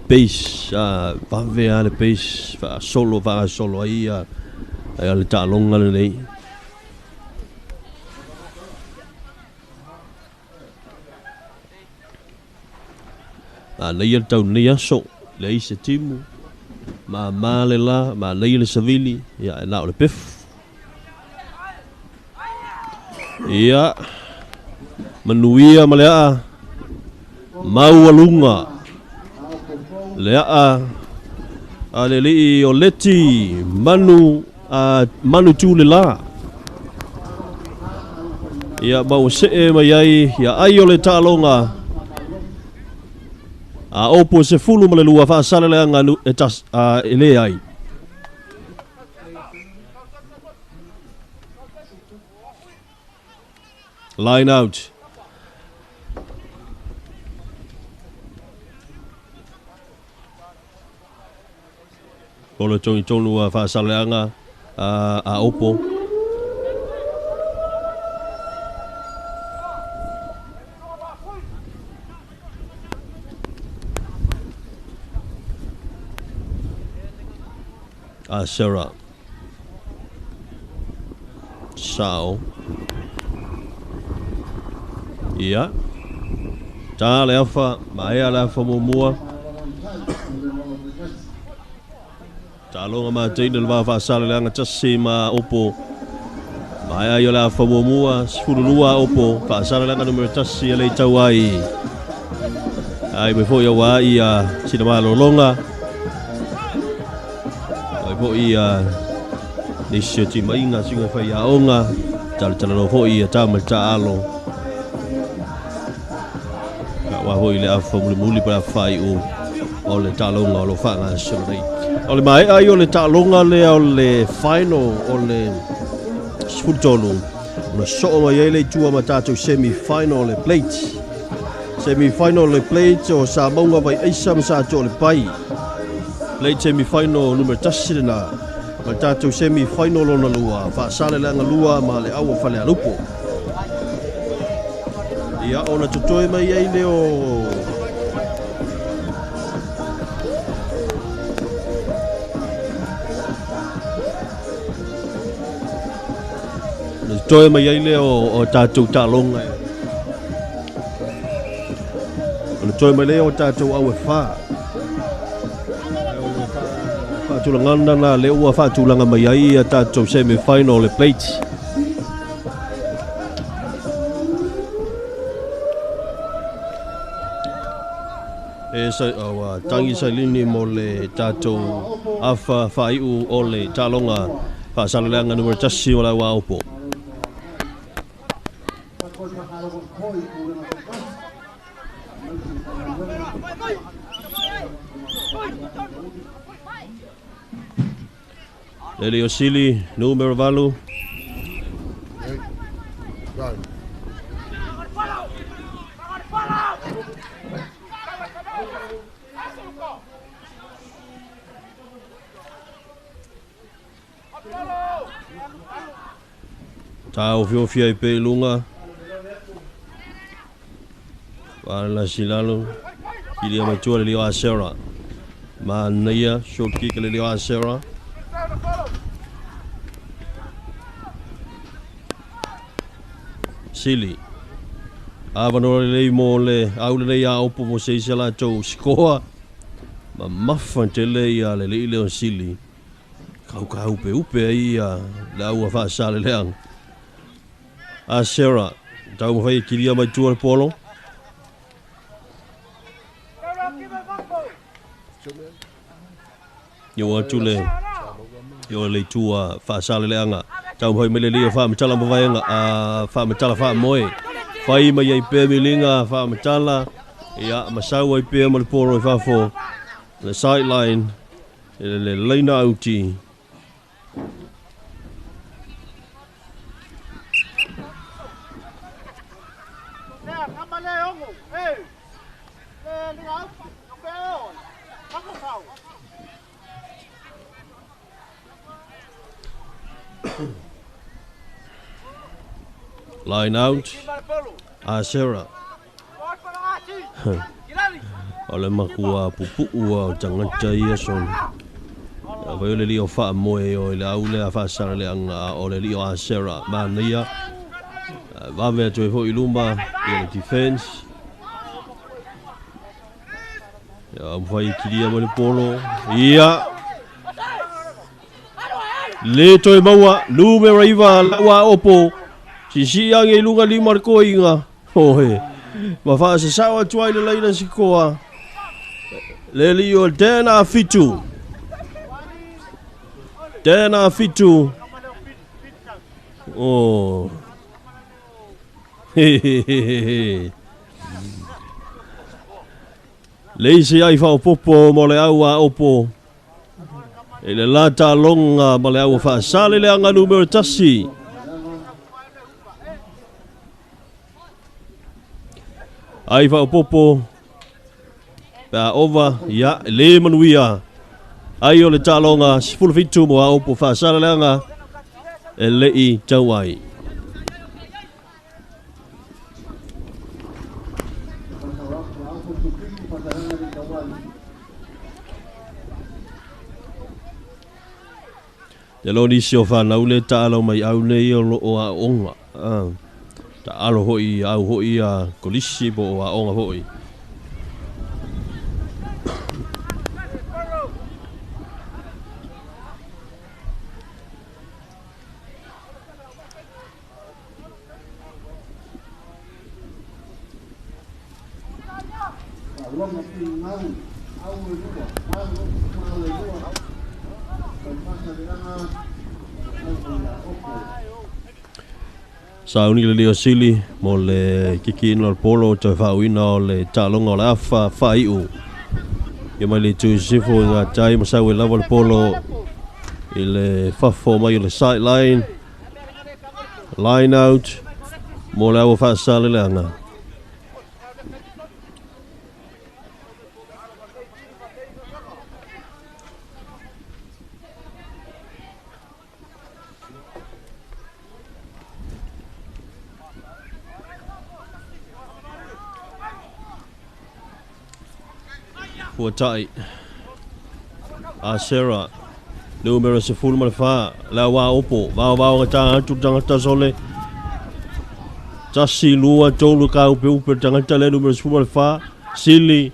pace, vave a le pace, faasolo ai ia le taaloga lenei. A nei le tau nei aso, le ai se timu, ma ma le la, ma nei le savili, ia e na o le pefu. Ia, manuia ma le aa, maualuga, le aa, a le alii o Leti, manu, manu tu le la. Ia, maua see mai ai, ia ai o le taaloga, a Opo 12 Faasaleleaga e tas, e le ai. Line out. Polo tongi tonu a Faasaleleaga a Opo. A Sarah. Sao. Ia. Tā le afa, maea le afa muamua. Taaloga mateina le va Faasaleleaga tasi ma Opo. Maea i o le afa muamua, 12 Opo. Faasaleleaga numera 1 e le tau ai. Ai me foi aua ia sina malologa. Ai foi ia nisi o timaiga suiga faiaoga. Talatala foi ia tama le taalo. Ka wa foi le afa mulimuli pa fai o le taaloga o lo faagasolo nei. O le maea ai o le taaloga lea o le final o le 13. Ona soo mai ai le itua ma tatou semi-final o le plate. Semi-final o le plate o Samauga vai aisa ma sa o le pai. Plate semi-final numera 1 lena. Ma tatou semi-final lona lua. Faasaleleaga lua ma le au o Falealupo. Ia ona totoe mai ai le o toe mai ai le o tatou taaloga. Ona toe mai le o tatou au e wha. Faatulagana na le ua faatulaga mai ai ia tatou semi-final le plate. E sa tangi sailini mo le tatou afa faaiu o le taaloga Faasaleleaga numera 1 o le au Opo. Lele o Sili, numera 8. Tā o fiofia i pe lunga. Wala silalo. Kilia mai tua le leo a Sarah. Ma naia, short kick le leo a Sarah. Sili. Avanora lei mo le au lei a Opo mo se isi la tau sikoa. Ma mafa tele ia le lei leo Sili. Kau ka upe upe ai ia le au a Faasaleleaga. A Sarah, tau mawhai kiria mai tua le polo. Io atu le io le tua Faasaleleaga. Tau mawhai mele lea whaamatala mawaenga a whaamatala whaamoe. Whai mai ai pē milinga whaamatala. Ia masau ai pē ma le polo i whafo. Le sideline, le leina auti. Line out. Asera. O le makua pupu'u a o tagata ia sona. Ia fai o le alii o faamoe o i le au lea faasaleleaga a o le alii o Asera. Manaia. Vave atu ai foi i luma ia le defense. Ia mafai e kilia mai le polo. Ia. Le toe maua, numera 9, lau opo. Sisi ange i luga lima le koiga. Oe. Ma faasasao atu ai le laina sikoa. Le li o tēnā fitu. Tēnā fitu. Oh. He he he he he. Le isi ai whaopopo mo le au a opo. I le la tālonga ma le au whaasale le anga numero 1. Ai whaopopo. Pea ova, ia, le manuia. Ai o le tālonga, 17 mo a opo whaasale le anga. E lei tau ai. Te lo nisi o whanau le taalo mai au nei o lo o a onga. Taalo hoi au hoi a kolisi po o a onga hoi. Sauni le leo sili mo le kiki ina o le polo toe faauina o le taaloga o le afa faai'u. Ia mai le itu sifo i gatai ma sau e lava le polo i le fafo mai o le sideline. Line out mo le aua faasaleleaga. Fuatai Asera numero 14 le aua opo vao vao ga atu tagata sole 1 2 3 ka upe upe tagata le numero 14 Sili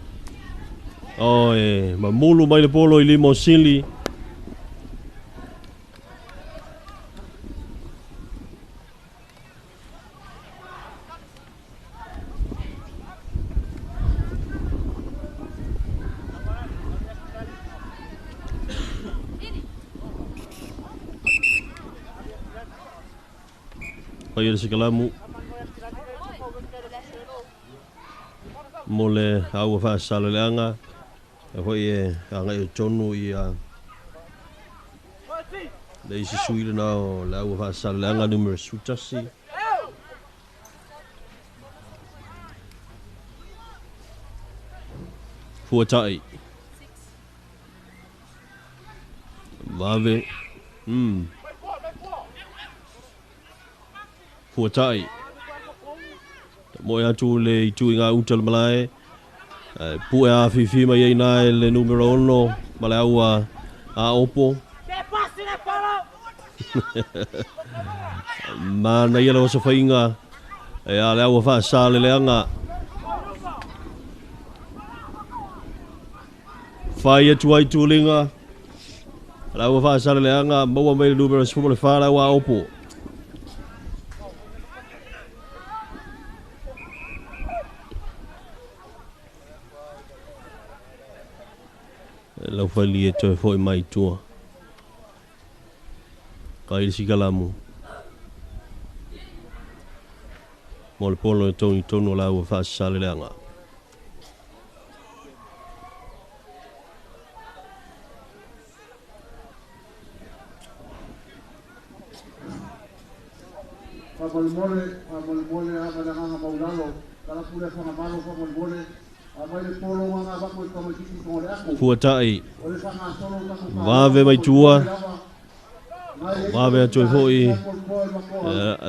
oe mamulu mai le polo i lima o Sili. Pai le sikalamu mo le aua faasaleleaga e foi e agai o tonu ia le isi sui lena o le aua faasaleleaga numero 11. Fuatai Vave Fuatai Moe atu le itu i ngā uta le malae. Pue a fifi mai ai nai le numero 6 ma le aua a opo. Mana ia le wasawhainga e a le aua whaasale leanga. Whai atu ai tūlinga. Le aua whaasale leanga maua mai le numero 14 le aua a opo. Lau whali e toe foi mai tua. Ka i sikalamu. Mo le polo e tonu tonu o lau whaasale leanga.
Whamolemole a malanganga maulalo. Kalapule whangamalo whamolemole.
Fuatai Vave mai tua. Vave atu ai foi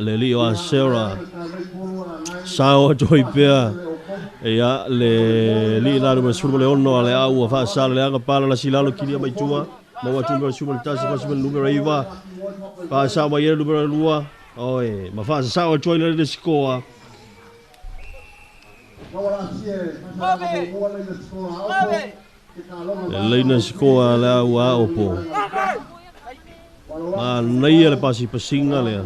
le alii o Asera sao atu ai pea ia le alii la numera 16 a le aua Faasaleleaga pala lasi lalo kilia mai tua maua atu numera 11 pasi mai numera 9 faasao mai ai le numera 2 oe ma faasasao atu ai le sikoa. Le leina sikoa le aua Aopo. Manaia le pasipasiga lea.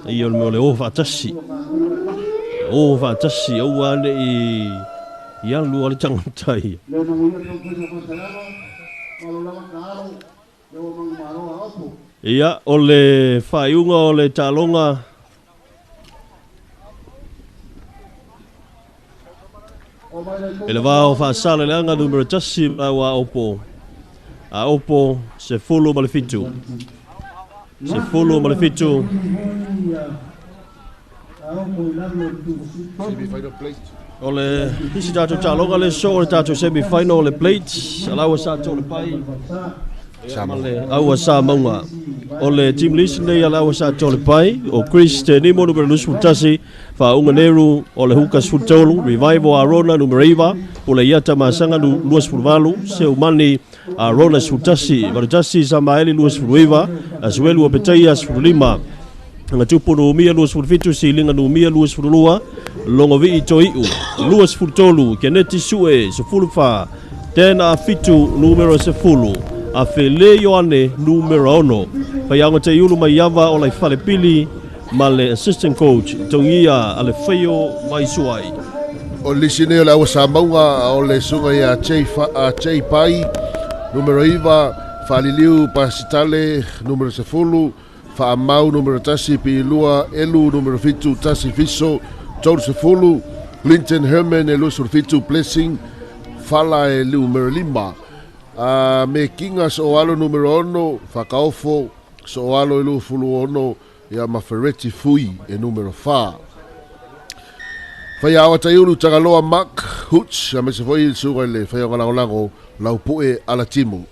Ia o le mea o le o faatasi. O faatasi aua ne'i i alu a le tagata ia. Ia o le faaiuga o le taaloga e le va o Faasaleleaga numera 1 ma ua Aopo. Aopo 17. 17.
Semi-final plate.
O le isi tatou taaloga le so o le tatou semi-final o le plate. Alaua sa tole pai. Ma le aua sa maunga. O le team list nei alaua sa tole pai. O Chris Te Nimo numera 21. Faauga Neru o le Huka 13. Revival Arona numera 9. Pule Iata Masanga 28. Seumani Arona 11. Varutasi Samaeli 29. Asuelu Apetaia 15. Ngatupu numia 27, Silinga numia 22, Longovii Toiu 23, Keneti Sue 14, Tena Fitu numero 10, Afele Ioane numero 6, Faiago Teiulu Maiava o lai Falepili, ma le assistant coach Tongia ale Feio Maisuai.
O lisi nei o le aua Samauga o le suga ia Jay Pai numero 9, Faliliu Pasitale numero 10, Faamau numero 1, Pilua Elu numero 7, Tasi Fiso 30, Clinton Herman e 27, Blessing Fala e numero 5, Me Kinga Soalo numero 6, Whakaofo Soalo e 26, ia ma Ferretti Fui e numero 4. Whai awa taiulu Tagaloa Mark Hutch, a mese foi suga le whai o ngalagolango Laupue ala timu.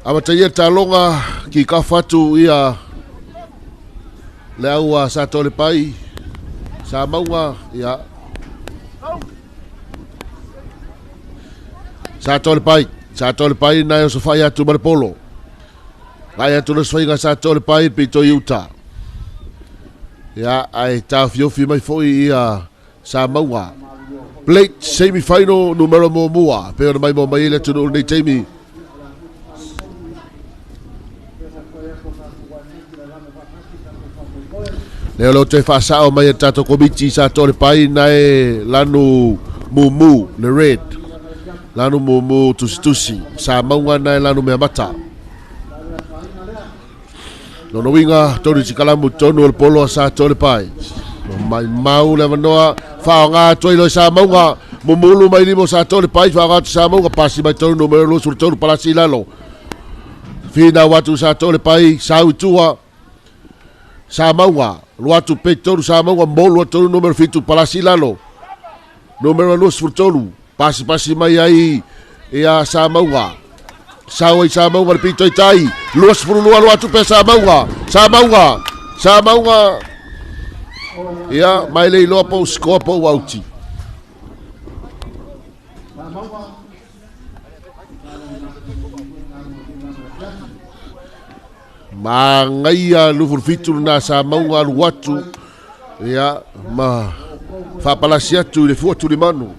Awa taia taloga ki ka whatu ia le aua sa tole pai, sa maunga ia sa tole pai nai o sofai atu ma le polo. Ngai atu le soinga sa tole pai pito i uta. Ia ai tāwhiofi mai foi ia sa maunga. Plate semi-final numero muamua. Pe ona mai mo mai le tunu nei taimi. Leo leo te whaasao mai e tātou komiti sa tole pai nai lanu mumu, le red. Lanu mumu tusitusi. Sa maunga nai lanu mea mata. Nono winga, tonu tikalamu tonu o le polo a sa tole pai. Mai mau le manoa, whaonga toi loi sa maunga. Mumulu mai limo sa tole pai, whaonga atu sa maunga. Pasi mai tonu numero 23 palasi lalo. Whina watu sa tole pai, sa utua. Sa maunga, luatu petolu sa maunga, molu atolu numero 7 palasi lalo. Numero 23, pasi pasi mai ai ia sa maunga. Sa oi sa maunga le pito i tai, 22 luatu pe sa maunga, sa maunga, sa maunga. Ia mai le iloa pau sikoa pau auti. Mangaia 27 na sa maunga luatu ia ma whapalasi atu le fuatu le manu.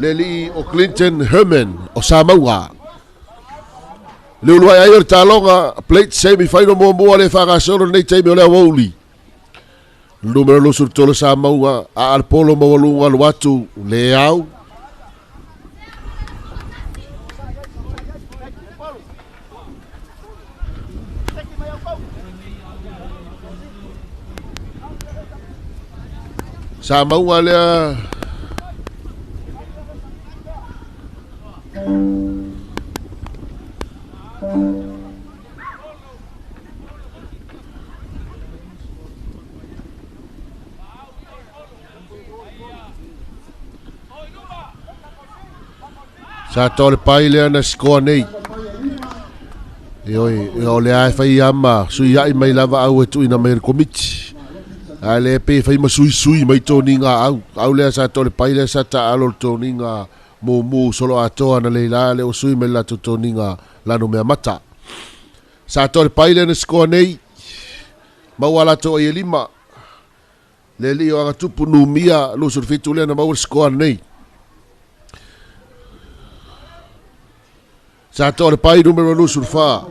Le li o Clinton Herman o sa maunga. Le uluai ai o le taloga plate semi-final muamua le whangasoro nei taimi o le awauli. Numero 23 sa maunga a alpolo mawalunga luatu le au. Sa maunga lea Sa to le pai lea na sikoa nei. E oi, o le ae fai ama, sui ai mai lava au e tuina mai le komiti. A le pe fai ma sui sui mai toni ngā au. Au lea sa to le pai lea sa ta alo le toni ngā mumu solo atoa na leila le o sui mai la toni ngā lano mea mata. Sa to le pai lea na sikoa nei. Maua la to e lima. Le li o anga tupu numia lusu fitu lea na maua le sikoa nei. Sa to le pai numero lusu fa.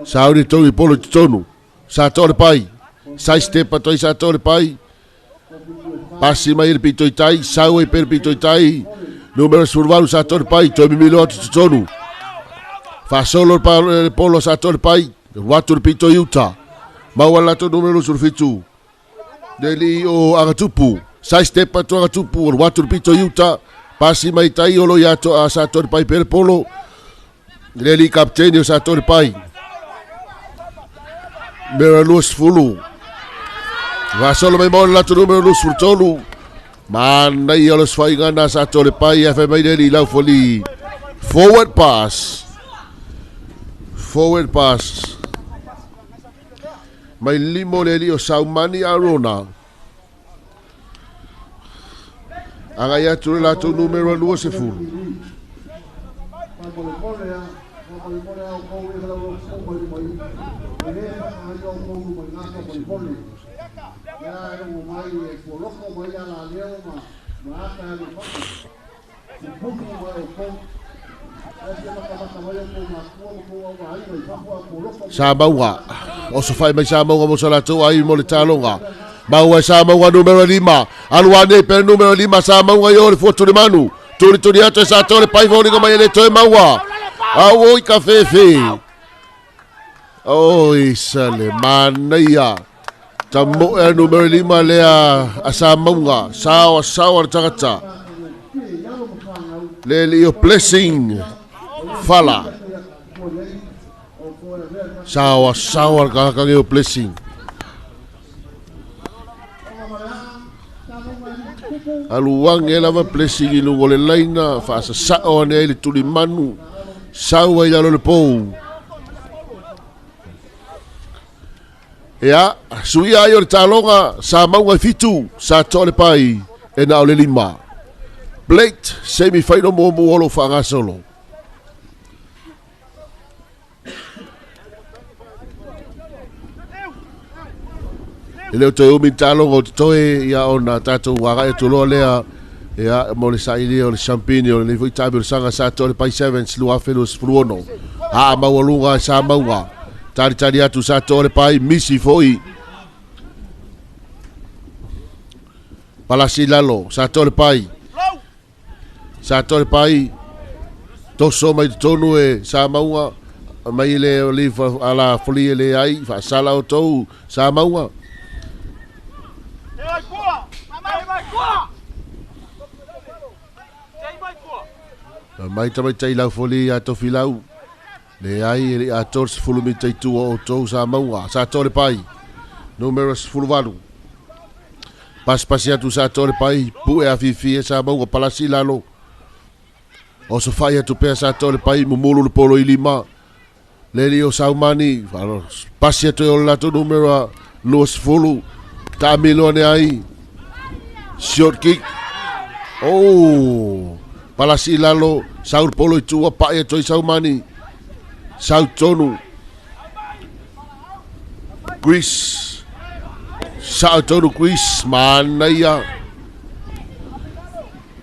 Sa uri tongi polo te tonu. Sa to le pai. Sai step atoi sa to le pai. Pasi mai le pito i tai. Sau e pere pito i tai. Numero survalu sa to le pai. Toi mimilo atu te tonu. Fasolo le polo sa to le pai. Watu le pito i uta. Maua lato numero surfitu. Neli o Angatupu. Sai step atu Angatupu. Watu le pito i uta. Pasi mai tai olo ia to a sa to le pai pere polo. Leli kapteni o sa to le pai. Mera luas fulu. Vasolo mai maua lato numero luas fulu. Mana ia lo sfaiga na sa to le pai e mai leli lau foli. Forward pass. Forward pass. Mai limo leli o Saumani Arona. Agai atu le latou numero lua se fulu. Sa maunga. O so fai mai sa maunga mo sa latou ai mo le taloga. Maua sa maunga numero 5. Aluane pe numero 5 sa maunga i o le fuatu le manu. Turi turi atu e sa tore pai foliga mai e le toe maua. Au oi ka fefe. Oi sale manaia. Ta mo e numero 5 lea a sa maunga. Sawa sawa le tagata. Le li o blessing. Fala. Sawa sawa le kakakange o blessing. Aluange lava blessing i lungo le laina. Whaasasao ane ai le tulimanu. Sawa i lalo le pou. Ea, suia ai o le taloga. Sa maunga i fitu. Sa toa le pai. E na o le lima. Plate, semi-final mo mo olo whangasolo. E leo toe umi taloga o te toe ia ona tātou wagai atu loa lea ia mo le saili o le champagne o le foi tabi o le sanga sa toa le pai sevens lua whelu sfuruono. Haa maualunga e sa maunga. Tari tari atu sa toa le pai misi foi. Palasi lalo sa toa le pai. Sa toa le pai. Toso mai tonu e sa maunga. Mai le oliva ala foli e le ai. Whaasala o tau sa maunga. Mai tamai tai lau foli a tofi lau. Le ai e le ator se fulu mi tai tua o tau sa maunga. Sa toa le pai. Numero se fulu valu. Pas pasi atu sa toa le pai. Pue a fifi e sa maunga palasi lalo. O so fai atu pea sa toa le pai. Mumulu le polo i lima. Le li o Saumani. Pasi atu e o le lato numero a lua se fulu. Taamilo ane ai. Short kick. Oh. Palasi lalo. Saul polo i tua. Pai atu i Saumani. Sau tonu. Greece. Sau tonu Greece. Manaia.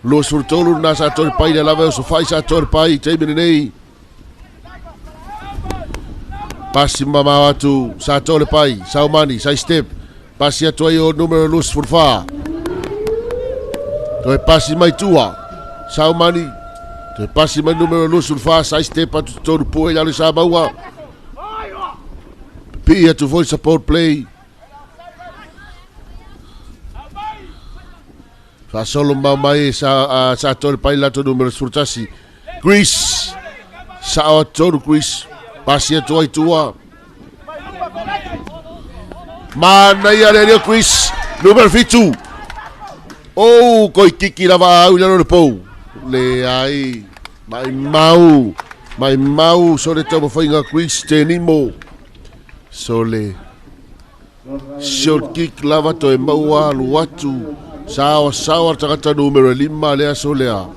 Lua surtolu na sa tolu pai le lava o so fai sa tolu pai. Taimene nei. Pasi mamao atu sa tolu pai. Saumani. Sai step. Pasi atu ai o numero lua sefulu. Toe pasi mai tua. Saumani. Toe pasi mai numero lua sefulu. Sai step atu tolu pue i lalo sa maua. Pii atu foi support play. Faasolo mau mai sa sa tolu pai lato numero 11. Greece. Sa o tolu Greece. Pasi atu ai tua. Manaia le leo Greece. Numero 7. Oh, koi kiki lava au i lalo le pou. Leai, maimau, maimau so le taumafaiga Chris Tenimo. So le short kick lava toe maua alu atu. Saoa saoa le tagata numero 5 lea so lea.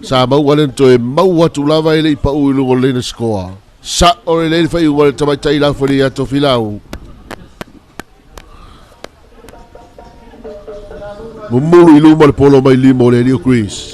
Sa maua le toe maua atu lava e le i pau i luga o le lane score. Sa o le le whai ua le tamaitai lau whali a Tofilau. Mumulu i luma le polo mai lima o le alii o Chris.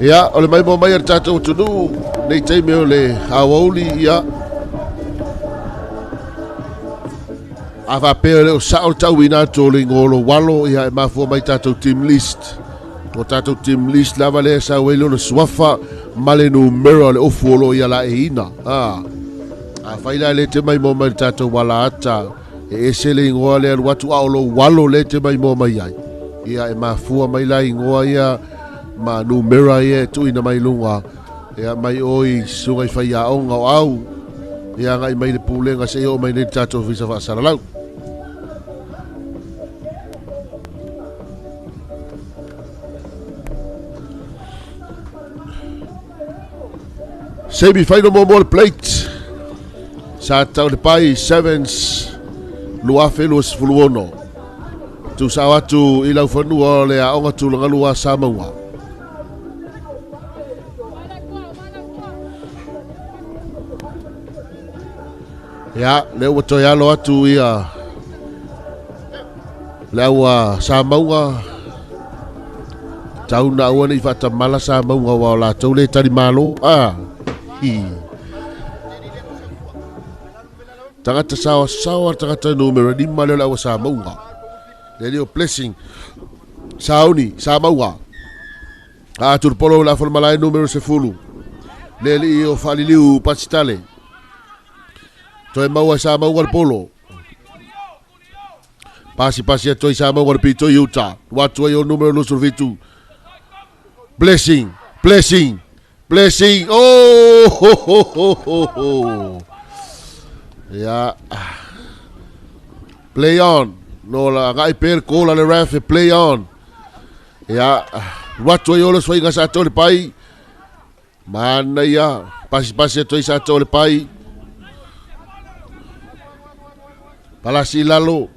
Ia, o le maimoa mai a le tatou atunuu, nei taimi o le aoauli, ia. A faapea e le o sao le tauina atu o le igoa o lou alo, ia e mafua mai tatou team list. O tatou team list lava lea e sau ai lona suafa ma le numera o le ofu o lo o ia laeiina. A, afai la e le te maimoa mai le tatou ala ata, e ese le igoa lea alu atu a o lou alo lea e te maimoa mai ai. Ia e mafua mai la igoa ia ma numera ia e tuuina mai luga. Ia mai oi susuga i faiaoga o au, ia agai mai le pulega seia oo mai nei le tatou Ofisa Faasalalau. Semi final muamua le plate. Sa tau le pai Sevens 2026. Tuusao atu i laufanua o le aoga tulagalua a Samauga. Ia, lea ua toe alo atu ia le aua Samauga. Tau na aua nei faatamala Samauga aua o latou le tali malo. Ah, hi. Tagata saoasaoa, tagata numera 5 lea o le aua Samauga. Le alii o Blessing. Sauni, Samauga. A Turupolo la Malae numero 10. Le alii o Faaliliu Pasitale. Toe maua Samauga le polo. Pasi pasi atu ai Samauga le pito i uta. Atu ai o numero 27. Blessing, blessing, blessing. Oh, ho, ho, ho, ho, ho. Ia. Play on. No la ngai per kola le ref e play on. Ia. Atu ai o le soinga sa le pai. Manaia. Pasi pasi atu ai sa le pai. Palasi lalo.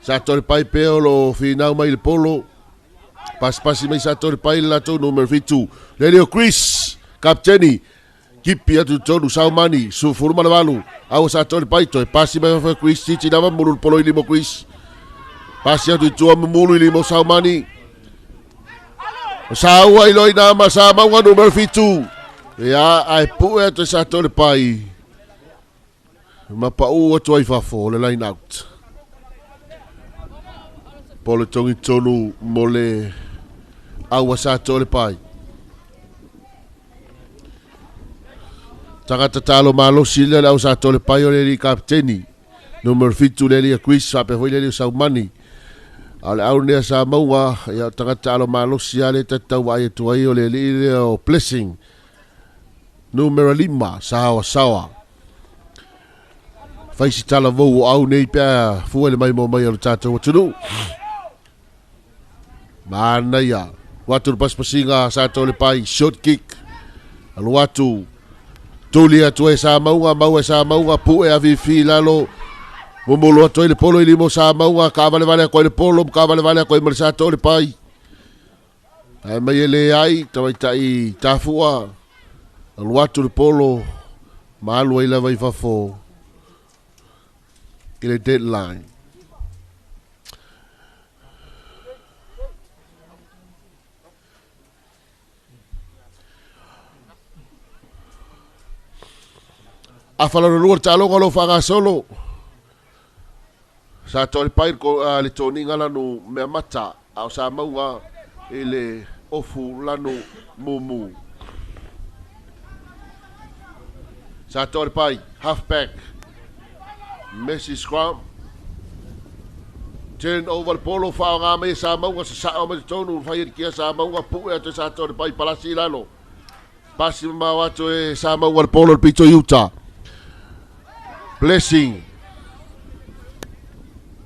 Sa le pai pe o lo finau mai le polo. Pasi pasi mai sa le pai le latou numero 7. Le leo Chris. Kapteni. Kipi atu tonu Saumani, sufuru ma le valu. Aua sa le pai toe pasi mai fa Chris titi lava mulu le polo i lima Chris. Pasi atu i tua mulu i lima Saumani. Saua i loi nā ma sa maunga numero 7. Ia, ai pue atu sa le pai. Ma pau atu ai fafo le line out. Polo tongi tonu mo le aua sa le pai. Tagata talo malosi lea le au sa le pai o le li kapteni. Numero 7 le li a Chris, faapea foi le li o Saumani. A o le au nea sa maunga, ia tagata talo malosi a le tatau vaai atu ai o le li lea o Blessing. Numero 5, saoa saoa. Faisi tala vou o au nei pea fua le mai mo mai o le tatou atunuu. Manaia. Watu le pasipasiga sa le pai, short kick. Alu atu. Tuli atu e sa maunga, mau e sa maunga, pue a vifi lalo. Mumulu atu ai le polo i limo sa maunga, ka vale vale a le polo, ka vale vale a koe ma le sa le pai. Ai mai e le ai, tamaitai tafua. Alu atu le polo, ma alu ai lava i fafo. I le deadline. A falolua le taaloga o lo o faagasolo. Sa toa le pai le toniga lanu mea mata a o sa mauga i le Ofu Lanu Mumu. Sa Toa le Pai, halfback. Messi scrum. Turn over le polo, whaonga mai e sa maunga, sa sao mai tonu, whai e kia sa maunga, pu'e atu e sa Toa le Pai, palasi i lalo. Pasi mamao atu e sa maunga le polo le pito i uta. Blessing.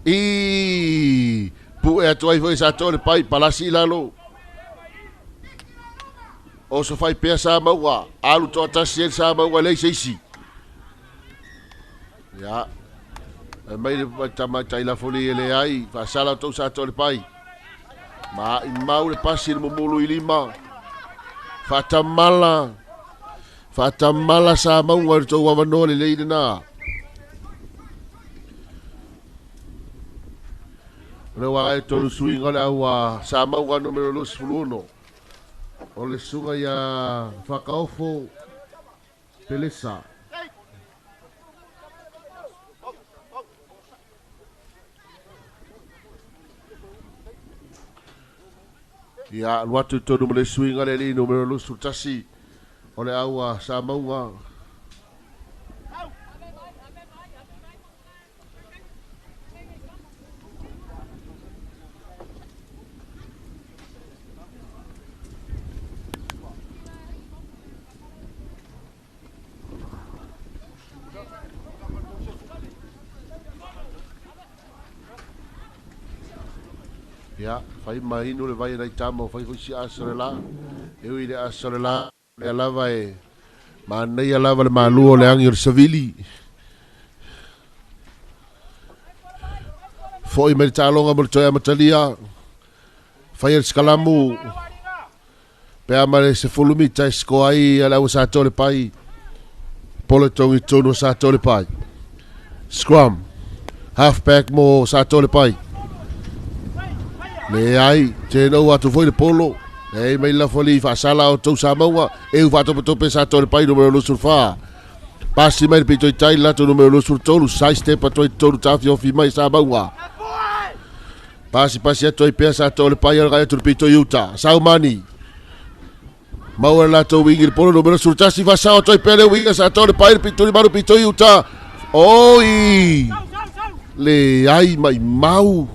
I pu'e atu ai foi sa Toa le Pai, palasi i lalo. Oso fai pea sa maunga, alu toa tasi e sa maunga lei seisi. Ia. E mai le tamaitai lafoli e le ai, faasala tou sa Toa le Pai. Ma i mau le pasi le mumulu i lima. Faatamala. Faatamala sa maunga le tou avanoa lelei lena. O le ua e tolu suiga o le au a sa maunga numero 26. O le suga ia Whakaofo Pelesa. Ia, alu atu i tonu ma le suiga le alii numero 21 o le au a sa maunga. Ia, fai ma inu le vai e nai tama o fai foi si aso le la. E ui le aso le la, lea lava e manaia lava le malua o le agi o le savili. Foi mai le taaloga mo le toe amatalia. Fai e le sikalamu. Pe a ma le 10 mita e sikoa ai a le au sa Toa le Pai. Polo tongi tonu sa Toa le Pai. Scrum. Halfback mo sa Toa le Pai. Le ai, tēnau atu foi le polo. E mai la foli whaasala o tau sa maunga. E u whaatopetope sa Toa le Pai numero 24. Pasi mai le pito i tai lato numero 23. Side step atu ai tolu tawhiofi mai sa maunga. Pasi pasi atu ai pea sa Toa le Pai ala atu le pito i uta. Saumani. Maua le latou wingi le polo numero 11 whasao atu ai pea le winga sa Toa le Pai le pito i maru pito i uta. Oi! Le ai mai mau.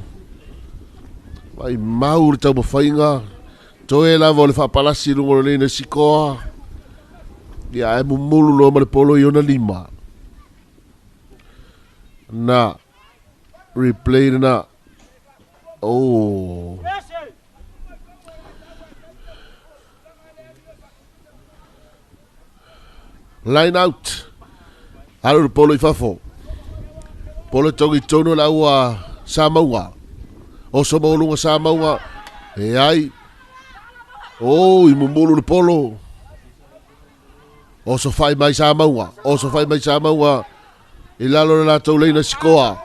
Mai mau le taumafaiga. Toe lava o le faapalasi i luga o le leina sikoa. Ia e mumulu loa ma le polo i ona lima. Na replay na. Oh. Line out. Alu le polo i fafo. Polo tongi tonu le aua sa maunga. Oso maulunga sa maunga. E ai. Oh, i mumulu le polo. Oso fai mai sa maunga. Oso fai mai sa maunga. I lalo le latou leina sikoa.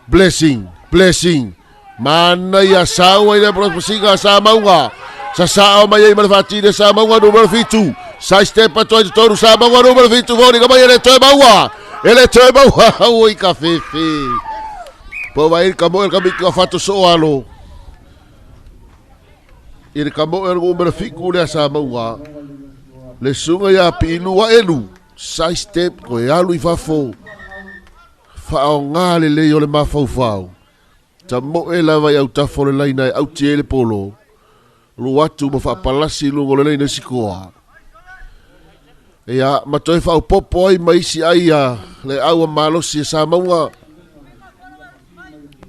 Blessing, blessing. Mana ia sau ai le proposiga sa maunga. Sa sao mai ai ma le whaatine sa maunga numero 7. Side step atu ai te toru sa maunga numero 7. Vori ka mai e le toe maua. E le toe maua. Ui ka fefe. Po vai ka mo ka miki ka whato so alo. I le ka mo e numero 7 le sa maunga. Le sunga ia piilua elu. Side step ko e alu i fafo. Whaonga le lei o le mafaufau. Ta moe lava i autafa o le laina e auti ai le polo. Lu atu ma faapalasi i luga o le laina sikoa. Ia, ma toe faaopoopo ai ma isi ai a le au a malosi e sa maunga.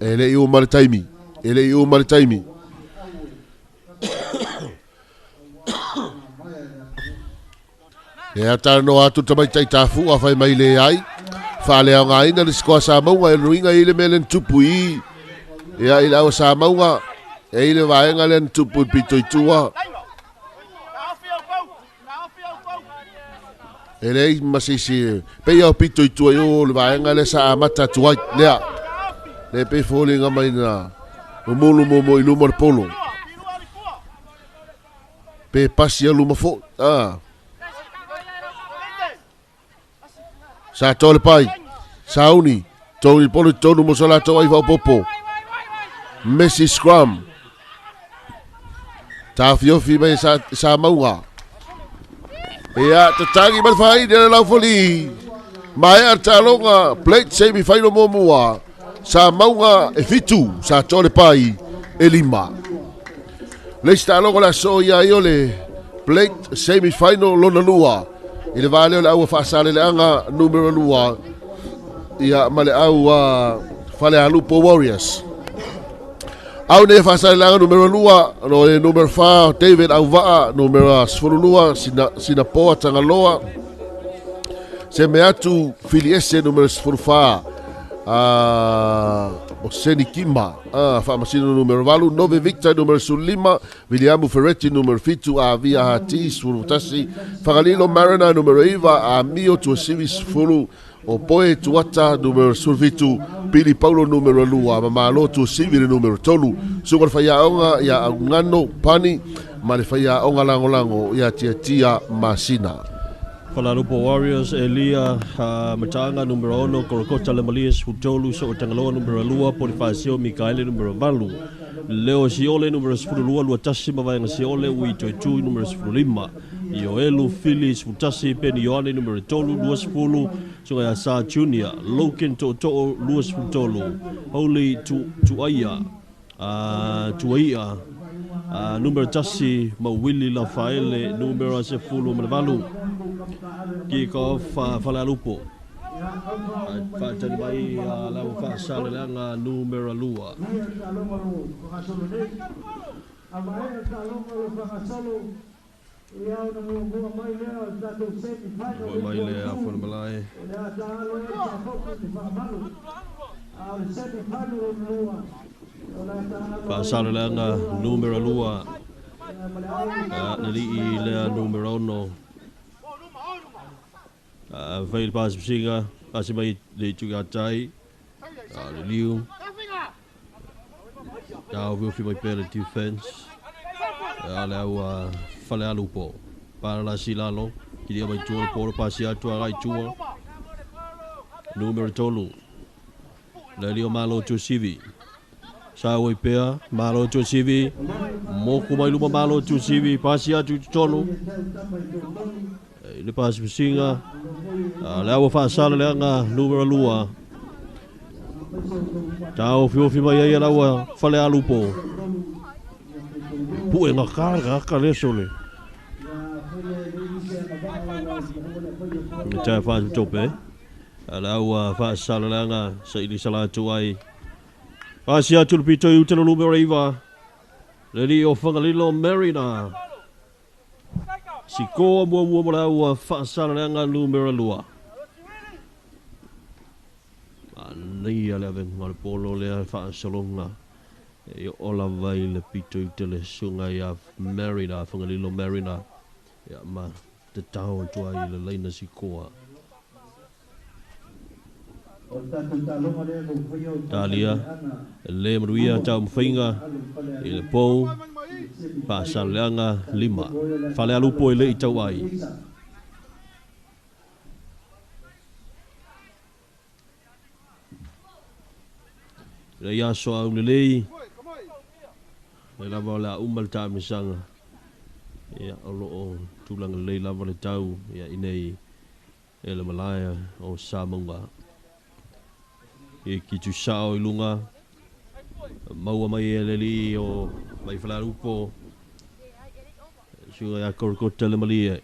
E le i uma le taimi. E le i uma le taimi. E talanoa atu le tamaitai tafu'a fai mai le ai. Faaleaogaina le sikoa sa maunga e luiga i le mea lea na tupu i. Ia i le aua sa maunga. E i le vaega lea na tupu i pito i tua. E leai ma se isi pei o pito i tua i o le vaega lea sa amata atu ai. Lea. Le pe foliga mai na mumulu mo i luma o le polo. Pe pasi a luma fo. Ah. Sa Toa le Pai. Sauni. Tony polo i tonu mo so latou ai faaopoopo. Messi Scrum. Tafiofi mai sa mauga. Ia tatagi mai faini le laufali. Mai a talonga plate semi final muamua. Sa mauga e 7 sa tole pai e 5. Le taloga la so ia i o le plate semi final lona lua. I le vale o le aua faasale le anga numero 2. Ia ma le au Falealupo Warriors. Au nei faasale le anga numero 2, no le numero 4 David Auvaa, numero 12 Sinapoa Tangaloa. Se me atu Filiese numero 14. O Seni Kima, Faamasino numero 8, Nove Victor numero 15, Viliamu Ferretti numero 7, Avia Hati 11, Fagalilo Marina numero 9, Amio Tuasivi 10, o Poe Tuata numero 17, Pili Paulo numero 2, Mamalo Tuasivi le numero 3, Suga le Faiaoga ia Augano Pani, ma le Faiaoga Lagolago ia Tiatia Masina.
Falealupo Warriors, Elia Matanga numero 6, Korokota le Malia 13, So Tangaloa numero 2, Bonifacio Mikaele numero 8, Leo Siole numero 12, Luatasi Mavaenga Siole, Ui Toitu numero 15, Ioelu Fili 11, Penny Ioane numero 3, 20, Sungai Asa Junior, Loken To'oto'o 23, Holy Tuaia, Tuaia, numero 1, Mawili Lafaele, numero 18. Kick off Falealupo. Faatani mai lau faasaleleaga numero 2. Foi mai le afona malae. Faasaleleaga numero 2. Le lea numero 6. Fai le pasipasiga, pasi mai le tuga tai, le liu. Tau viofi mai pea le defense. Le au Falealupo. Para la silalo, kilia mai tua le polo, pasi atu agai tua. Numero 3. Le lio malo tusivi. Sa oi pea, malo tusivi. Moku mai luma malo tusivi, pasi atu tonu. Le pasipasiga, le aua faasala le anga numero 2. Tau fiofi mai ai le aua Falealupo. Pue ngā kāra le sole. Le tai whaatu tope. Le aua faasala le anga sa ili salatu ai. Pasi atu le pito i utelo numero 9. Le li o Whangalilo Marina. Sikoa mua mua mo le aua faasala le anga numero 2. Anaia le avenga le polo lea faasalonga. E ola vai le pito i tele sunga ia Marina, Whangalilo Marina. Ia ma te tau atu ai le leina sikoa. Talia, le manuia tau mwhainga i le pou, faasaleaga 5. Falealupo e le i tau ai. Le ia soa au lelei, le lava o le a uma le taamisaga. Ia o loo tulaga lelei lava le tau ia inei e le malaia o Samoa. E ki tu sao i lunga, maua mai e le li o mai Falealupo. Suga ia korokota le malie.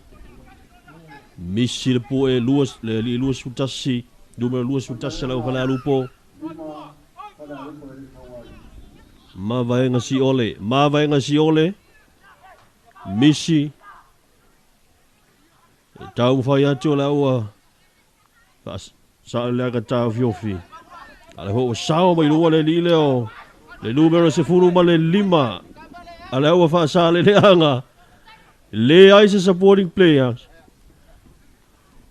Misi le poe le li 21, numero 21 lau Falealupo. Mavaenga siole, mavaenga siole. Misi. Tau whai atu le aua. Sa le aka tau fiofi. Ale ho sao mai lua le li leo. Le numero 10 ma le 5. Ale aua whaasa le leanga. Le ai se supporting players.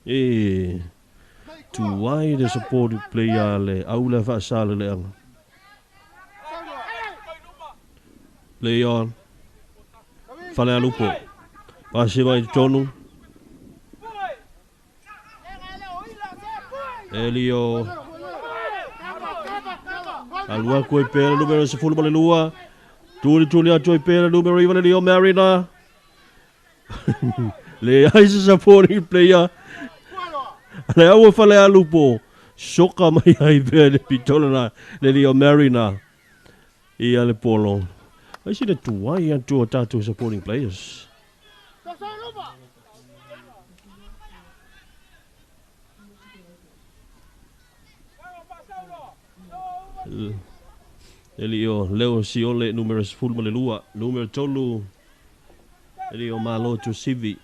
E tuai le supporting player le au le whaasa le leanga. Play on. Falealupo. Pasi mai tonu. Elio. Alua koe pera numero 12. Tuli atu ai pea le numero 9 le Leo Marina. Le ai se supporting player. Le aua Falealupo. Soka mai ai pea le pitola na le Leo Marina. Ia le polo. Ai si le tuai atu o tātou supporting players. Elio Leo Siole numero 12, numero 3 Elio Malo Tusivi.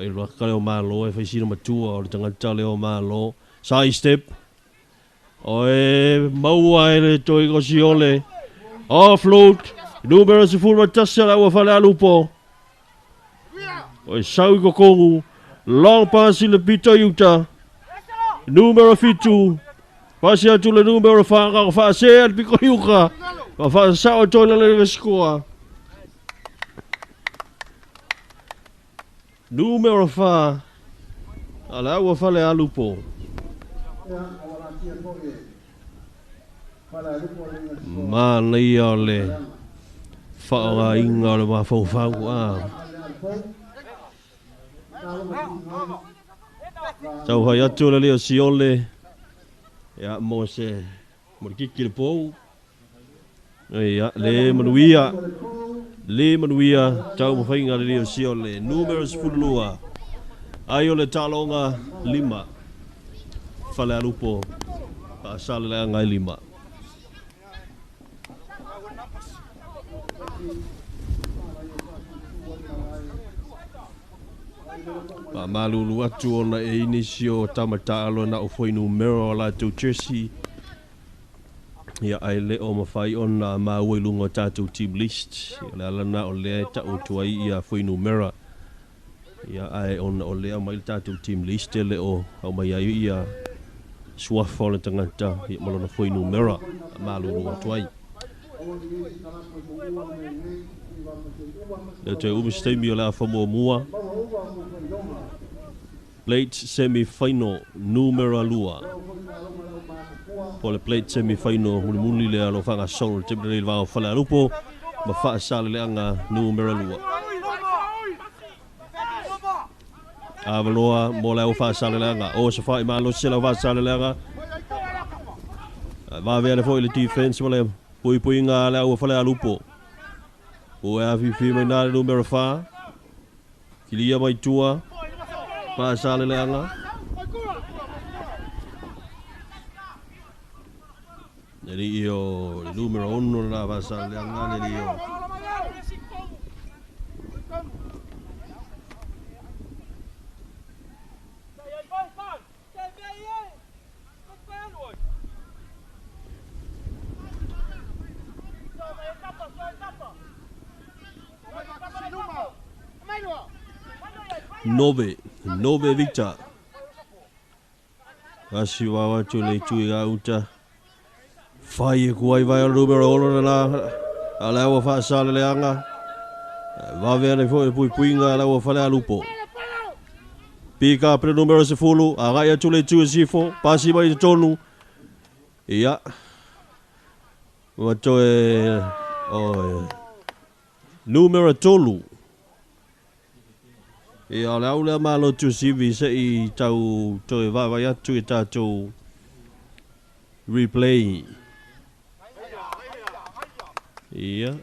E raka leo Malo e whaisina matua o le tangata leo Malo. Side step. Oe maua e le toi ko Siole. Offload. Numero 11 la ua Falealupo. Oe sau i kokongu. Long pass i le pito iuta. Numero 7. Pasi atu le numero 4 ka whaasea le piko iuka. Ka whaasao toi le le skoa. Numero 4. Ala ua Falealupo. Manaia o le whaonga inga o le mafaufau a. Tau hai atu le leo Siole. Ia mo se mo le kiki le pou. Ia le manuia. Le manuia tau mawhainga le leo Siole. Numero 12. Ai o le talonga 5. Falealupo. Paasale le anga 5. Pa malulu atu ona e inisio tamata alo na o foi numero o latou jersey. Ia ai le o mawhai ona maua i lunga o tātou team list. Ia le alana o lea e tau tuai ia foi numero. Ia ai ona o lea mai le tātou team list e le o au mai ai ia suafa o le tangata ia malona foi numero. Malulu atu ai. Le te umi steimi o le afa mua. Plate semi-final numero 2. Po le plate semi-final mulimuli le alo whanga solo le timpele le vao Falealupo ma whaasale le anga numero 2. Avaloa mo le au whaasale le anga. O sa whai malo se lau whaasale le anga. Vavea le foi le defense mo le pui pui ngā le au Falealupo. O e awhiwhi mai nā le numero 4. Kilia mai tua. Paasale le anga. Le io le numero 1 la paasale le anga le io. Nove Victor. Asi wawa tu le tui ga uta. Whai e kuai vai o numero 6 na a le aua whaasale le anga. Vavea le foi pui puinga a le aua Falealupo. Pika pre numero 10, a gai atu le tui sifo, pasi mai te tonu. Ia. Ua toe o numero 3. Ia o le au lea malo tusivi se i tau toe vaivai atu i tātou replay. Ia.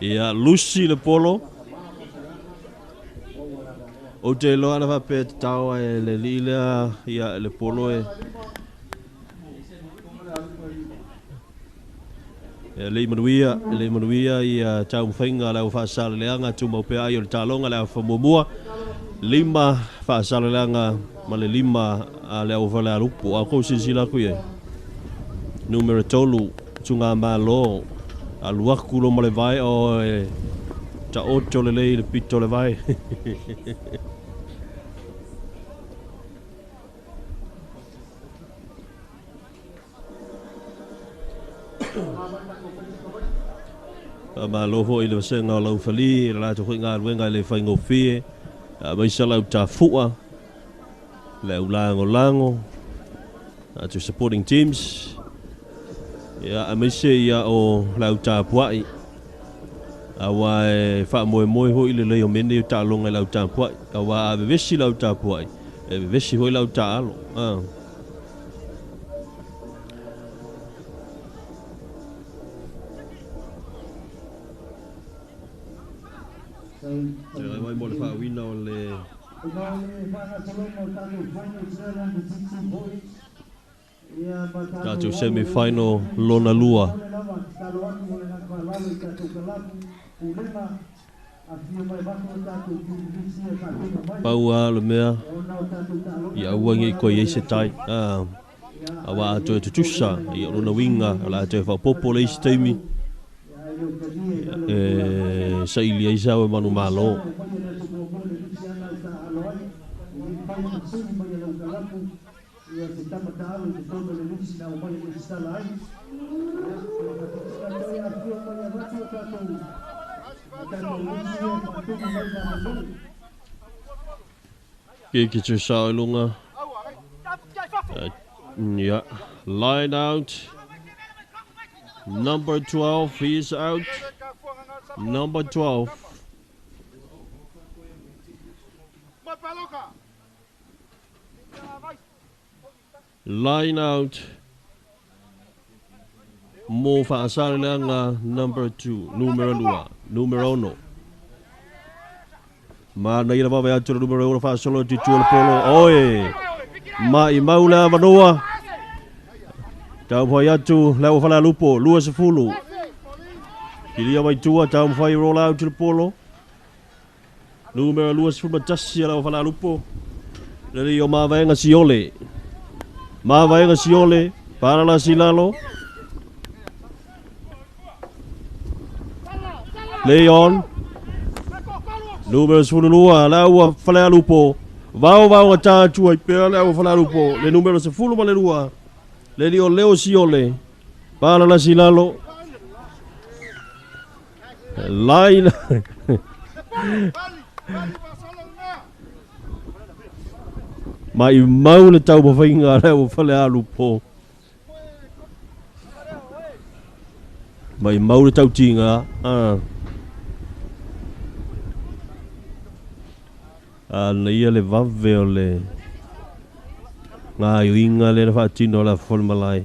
Ia, Lucy le polo. O te loa na whape te tau e le lilea, ia le polo e. Le manuia ia tau mwhainga lau whaasale leanga tu maupea ai o le talonga lau whamumua. Lima whaasale leanga ma le lima a le au Falealupo. A kou sisila kui e. Numero 3, tunga malo. A luaku lo ma le vai o e ta oto le lei le pito le vai. Malo foi le vasenga o laufali, le latou foi galuega e le faigofie, aemaise lau tafu'a, le au lagolago, to supporting teams, ia aemaise ia o le au tapua'i, auā e faamoemoe foi lelei o mea nei o taaloga i le au tapua'i, auā a vevesi le au tapua'i, e vevesi foi le au taalo. Ia mai mo le faauina o le tatou semi-final lona lua. Pau lava le mea ia aua nei koe i ai se tai. Auā a toe tutusa ia o lona uiga o le a toe faaopoopo le isi taimi e saili ai sa oe manumalo. Kiki tusao i luga. Yeah. Line out. Number 12, he is out. Number 12. Line out. Mo Faasaleleaga number 2, numero 2, numero 6. Manaia le vave atu le numero 6 faasolo atu i tua le polo. Oi! Maimau le avanoa. Taumafai atu le au Falealupo, 20. Kilia mai tua, taumafai roll out le polo. Numero 21 le au Falealupo. Le o Mavaega Siole. Mavaega Siole, Parala Silalo. Play on. Numero 12, le au Falealupo. Vao vao gata atu ai pea le au Falealupo. Le numero 12, le lio Leo Siole. Parala Silalo. Line. Mai mau le taumafaiga le au Falealupo. Mai mau le tautiga. A na ia le vave o le gaioiga lea na faatino le afa malae.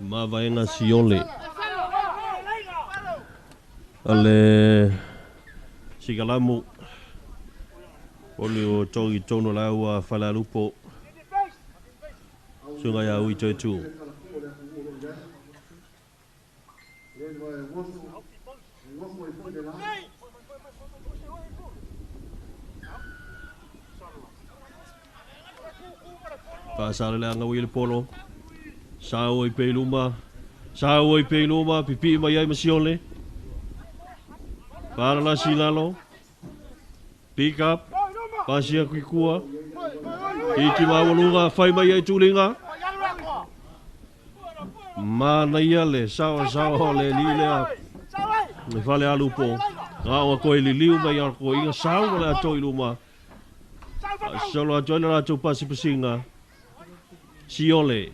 Mavaega Siole. Ale Sigalamu. Oli o tongi tono le au Falealupo. Sunga ia ui toe tu. Faasaleleaga ui le polo. Sao i pe luma. Sao i pe luma. Pipi mai ai ma Siole. Parala Silalo. Pick up. Pasia kuikua. Iki maualuga. Fai mai ai tuliga. Manaia le sawa sawa o le li lea. Le Falealupo. Ngā koe liliu mai a koe inga sau ma le ato i luma. Solo atu ai le latou pasipasinga. Siole.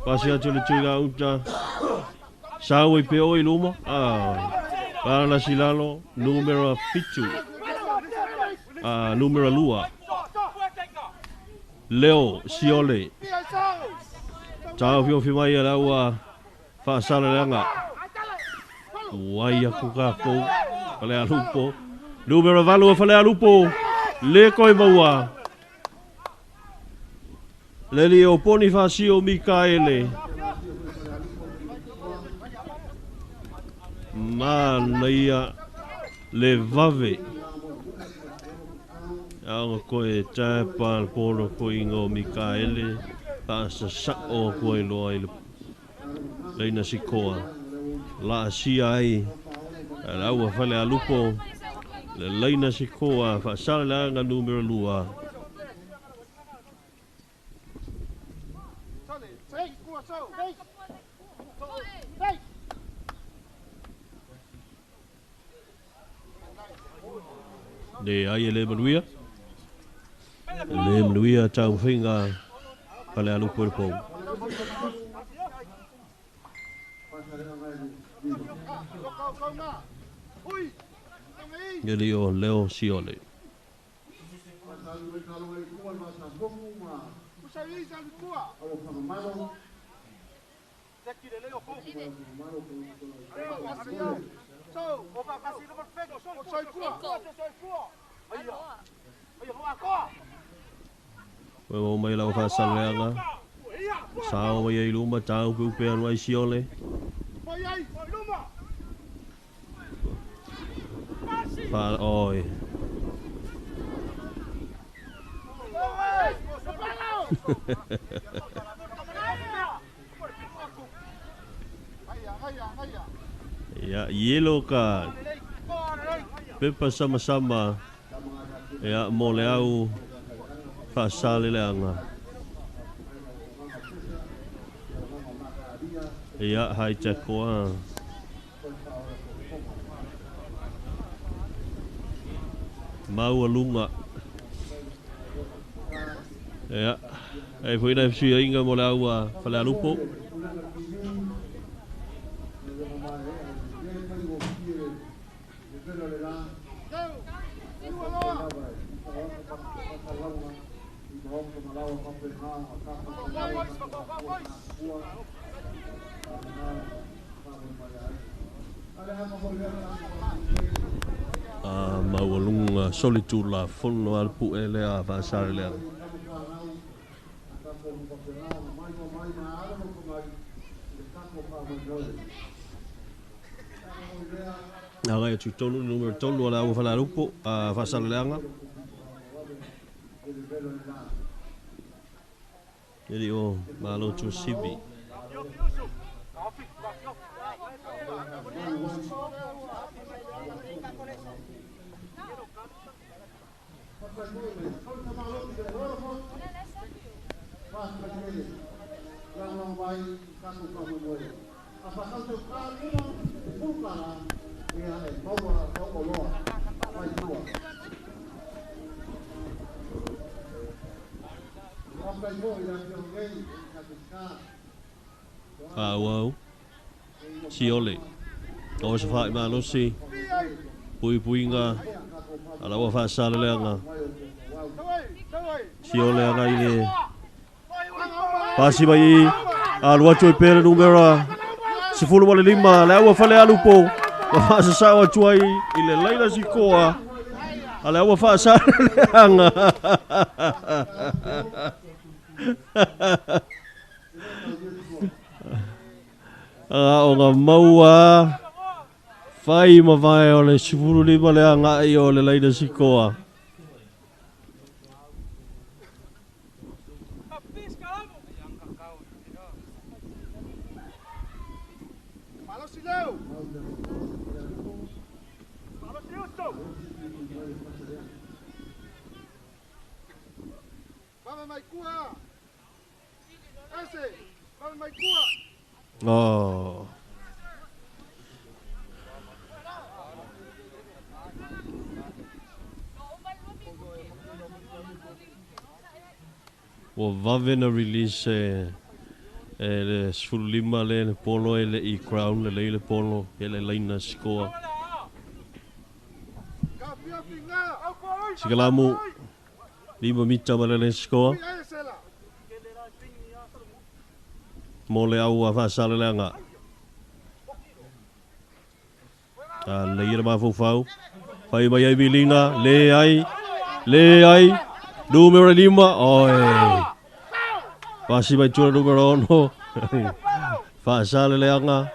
Pasi atu le tuiga uta. Sau i pe o i luma. Parala Silalo. Numero 7. Numero 2. Leo Siole. Tau fiofi mai a lau Faasaleleaga. Uai aku kākou. Falealupo. Numero 8 o Falealupo. Le koe maua. Le li o Bonifacio Mikaele. Manaia le vave. Aoga koe tapa le polo koe inga o Mikaele. Paasasa'o koe loa i le leina sikoa. Laasia ai le aua Falealupo le laina sikoa Faasaleleaga numera 2. Le ai e le manuia. Le manuia taumafaiga Falealupo i le pou. E le o Leo Siole. Ua o mai lau faasalelega. Sao mai ai luma tau pe upe anu ai Siole. Fa oi. Ya, yellow card. Pepa sama-sama. Ya, mo le au Faasaleleaga. Ia, hai takoa. Maualuga. Ia, e foi na fesuiaiga mo le au a Falealupo. A maualuga solitula fono a le pu'e lea Faasaleleaga. Agai atu tonu le numero 3 o le au Falealupo a Faasaleleaga. E le o Malo Tuasivi. Faaauau Siole. O se fa'i malosi. Puipuiga a laua Faasaleleaga. Siole agai le pasi mai alu atu ai pea le numera 15 le aua Falealupo ma faasasao atu ai i le laina sikoa a le aua Faasaleleaga. A o ngā maua fai ma vae o le 15 le agai o le laina sikoa. Oh. Ua vave na release e le 15 le le polo e le i crown le lei le polo e le laina sikoa. Sikalamu 5 mita ma le le sikoa. Mo le au a Faasaleleaga. A lei le mafaufau. Fai mai ai Milina, le ai, numero 5, oi. Pasi mai tua numero 6. Faasaleleaga.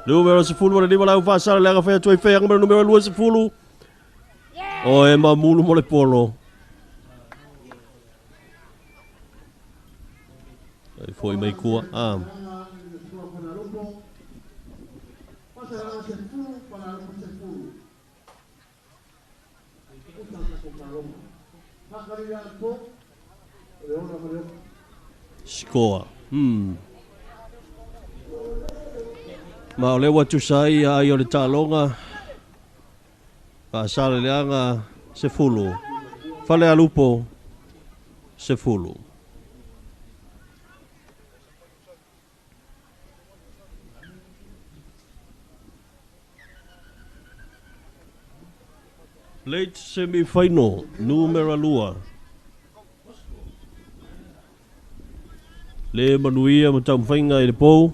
Numero 15 lau Faasaleleaga fai atu ai fea numero 20. Oi, mamulu mo le polo. Foi mai kua. Sikoa. Ma o le watu sai ai o le tāloga Faasaleleaga 10 Falealupo 10. Late semi-final, numero 2. Le manuia ma taumafaiga i le pou.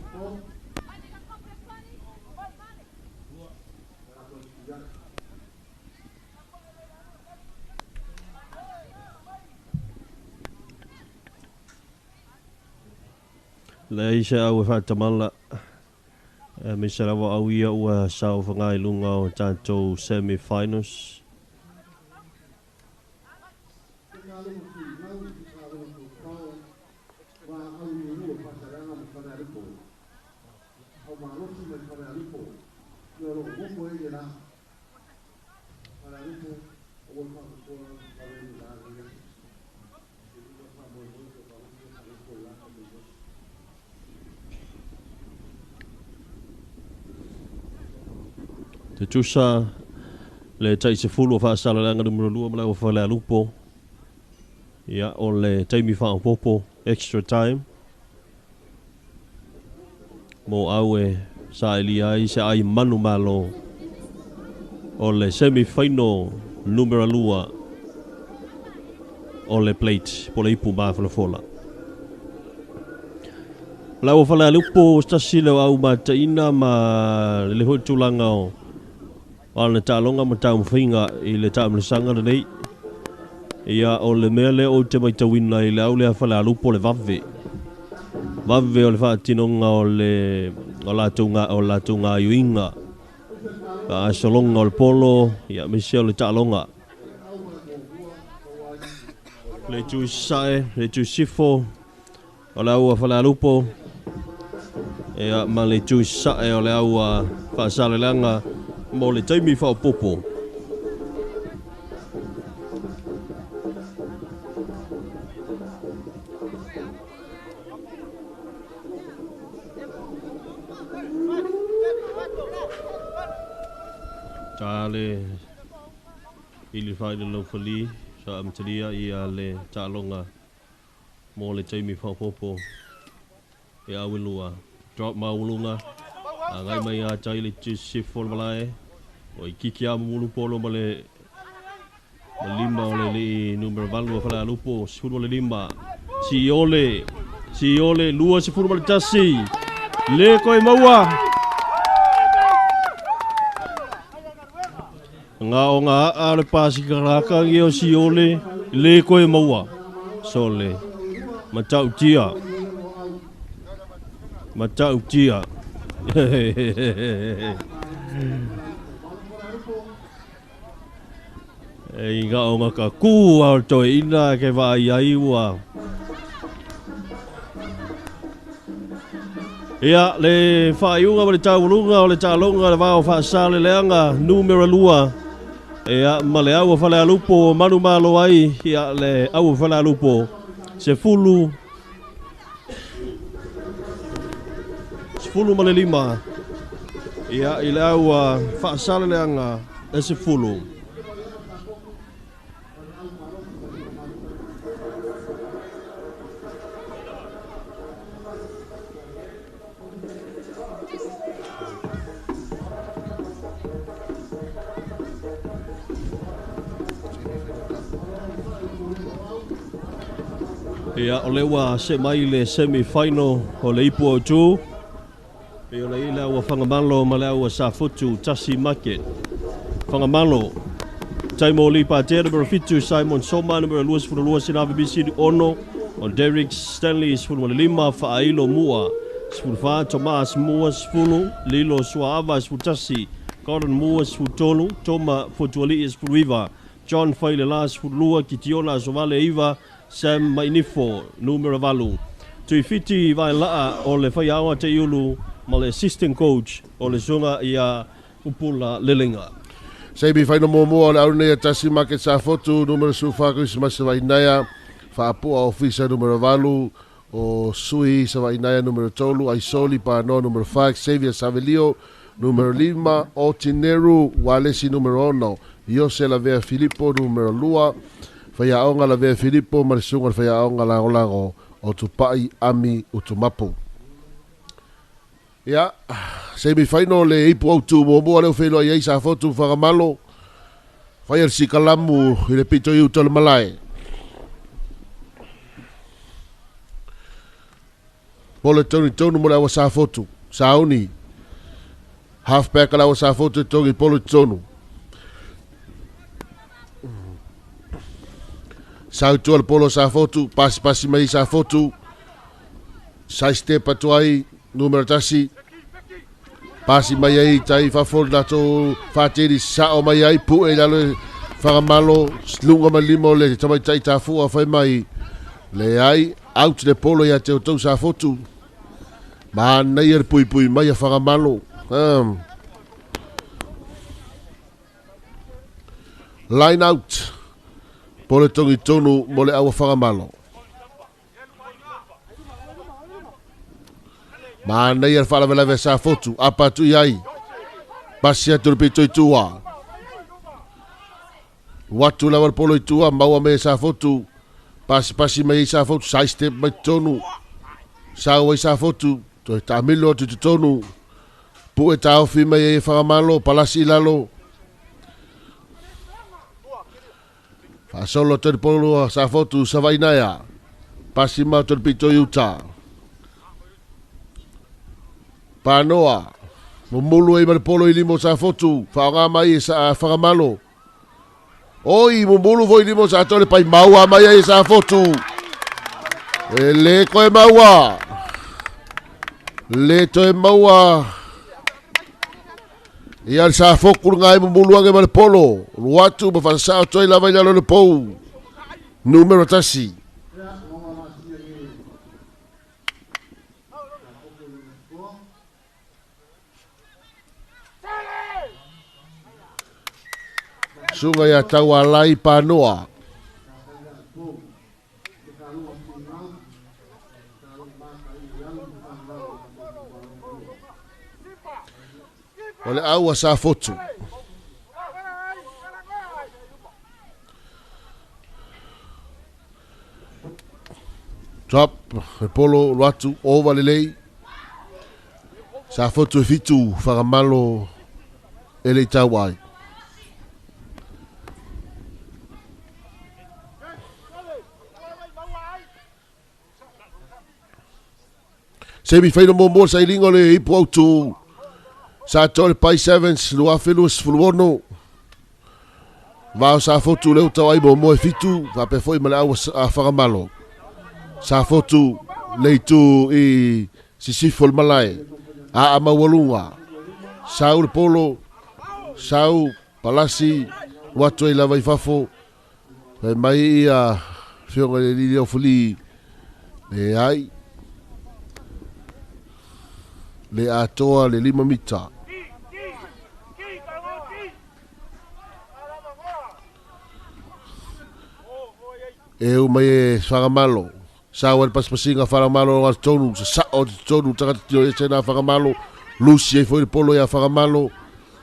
Le se au e whaatamala. Me se rawa au ia ua sao whangai lunga o tātou semi-finals. Te tusa le tai se fulu o whaasalalaga numero 2 ma lau Falealupo. Ia o le taimi whaopopo extra time. Mo au e sa elia ai se ai manu malo o le semi-final numero 2 o le plate po le ipu mafolafola. Lau Falealupo stasi le au mataina ma le hoi tūlanga o le tālonga ma taumawhinga i le taamlasanga lenei. Ia o le mea lea o te maitauina i le au lea Falealupo le vave. Vave o le whaatinonga o le o lātou ngā iuinga. Ka asolonga o le polo, ia mese o le tālonga. Le tui sae, le tui sifo o le aua Falealupo. Ia ma le tui sae o le aua whaasalelanga mo le taimi whaopopo. Tā le ili whai le laufali sa amtalia ia le tālonga mo le taimi whaopopo e awilua. Drop maulunga. Ngai mai a tai le sifo le malae. O i kiki a mulu polo ma le lima o le li numero 8 o Falealupo, 15. Siole, Siole, 21. Le koe maua. Ngā o ngā a le pasikaraka ngi o Siole, le koe maua. Sole, matautia. Matautia. E ngā o ngā ka kū au toi ina ke vai ai ua. Ia le whaiunga ma le taulunga o le tālonga le vao whaasale leanga numero 2. Ia ma le aua Falealupo manu malo ai ia le aua Falealupo se fulu 15. Ia i le aua whaasale leanga e se fulu. Ia o lewa se mai le semi-final o le ipu o tū. E o le ila ua Whangamalo ma le aua Safotu Tasi Market. Whangamalo, Taimo Lipa Tea, numero 7, Simon Soma, numero 22, Sinavi Bisi Ono, o Derek Stanley, 15, Faailo Mua, 14, Tomas Mua, 10, Lilo Suaava, 11, Gordon Mua, 13, Toma Fotuali, 19, John Failela, 12, Kitiona Sovale Iva, Sam Mainifo, numero 8. Tuifiti Vaelaa o le faiaoga Teiulu ma le assistant coach o le susuga ia Pupula Lelega.
Seimi faina muamua o le au nei a tasi Market Safotu numera 14 Kerisimasi Savainaia Faapua Ofisa numera 8 o Sui Savainaia numera 3 Aisoli Panoa numera 4 Xavier Savelio numera 5 Otineru Walesi numera 6 Iose Lavea Filipo numera 2 Faiaoga Lavea Filipo ma le susuga i le faiaoga lagolago o Tupai Ami Utumapu. Ia, semi final le ipu autu muamua lea ua feiloai ai Safotu ma Fagamalo. Faia le sikalamu i le pito i uta o le malae. Pole tonu tonu mo le awa Safotu. Sauni. Halfback le awa Safotu e togi polo i tonu. Sau tua le polo Safotu, pasipasi mai Safotu. Side step atu ai, numera 1. Pasi mai ai tai fafo le latou whāteri sao mai ai, pu'e i lalo e Whakamalo, lunga ma lima o le tamaitai tafua whai mai. Le ai, out le polo ia te o tau Safotu. Manaia le puipui mai a Whakamalo. Line out. Polo tongi tonu mo le awa Whakamalo. Manaia le faalavelave a Safotu, apa atu i ai. Pasi atu le pito i tua. Watu lava le polo i tua, maua mai e Safotu. Pasi pasi mai ai Safotu, side step mai totonu. Sau ai Safotu, toe taamilo atu i totonu. Pue taofi mai ai e Fagamalo, palasi i lalo. Faasolo atu ai le polo a Safotu, Savainaea. Pasi ma atu le pito i uta. Panoa. Mumulu ai ma le polo i lima o Safotu. Faaaoga mai e sa Fagamalo. Oi, mumulu foi lima o sa le pai maua mai ai e Safotu. E le koe maua. Le toe maua. Ia le Safotu le ngai mumulu age ma le polo. Luatu ma faasasao toi lava i lalo le pou. Numero 1. Suga ia Taualai Panoa. O le au a Safotu. Drop, e polo, loatu, ova lelei. Safotu e 7, Whakamalo e lei tau ai. Semi final muamua le sailiga o le ipu autu. Sa toa le Pai Sevens 2026. Vao Safotu lea ua tau ai muamua e 7, faapea foi ma le au a Fagamalo. Safotu le itu i sisifo o le malae. Aa maualuga. Sau le polo, sau palasi, ua atu ai lava i fafo. Fai mai ia afioga i le alii Leofuli, leai, le atoa le 5 mita. E u mai e Whakamalo. Sau ai le pasipasiga Whakamalo o tonu, sasao te tonu tagata tino e sena Whakamalo. Lusi ai foi le polo ia Whakamalo.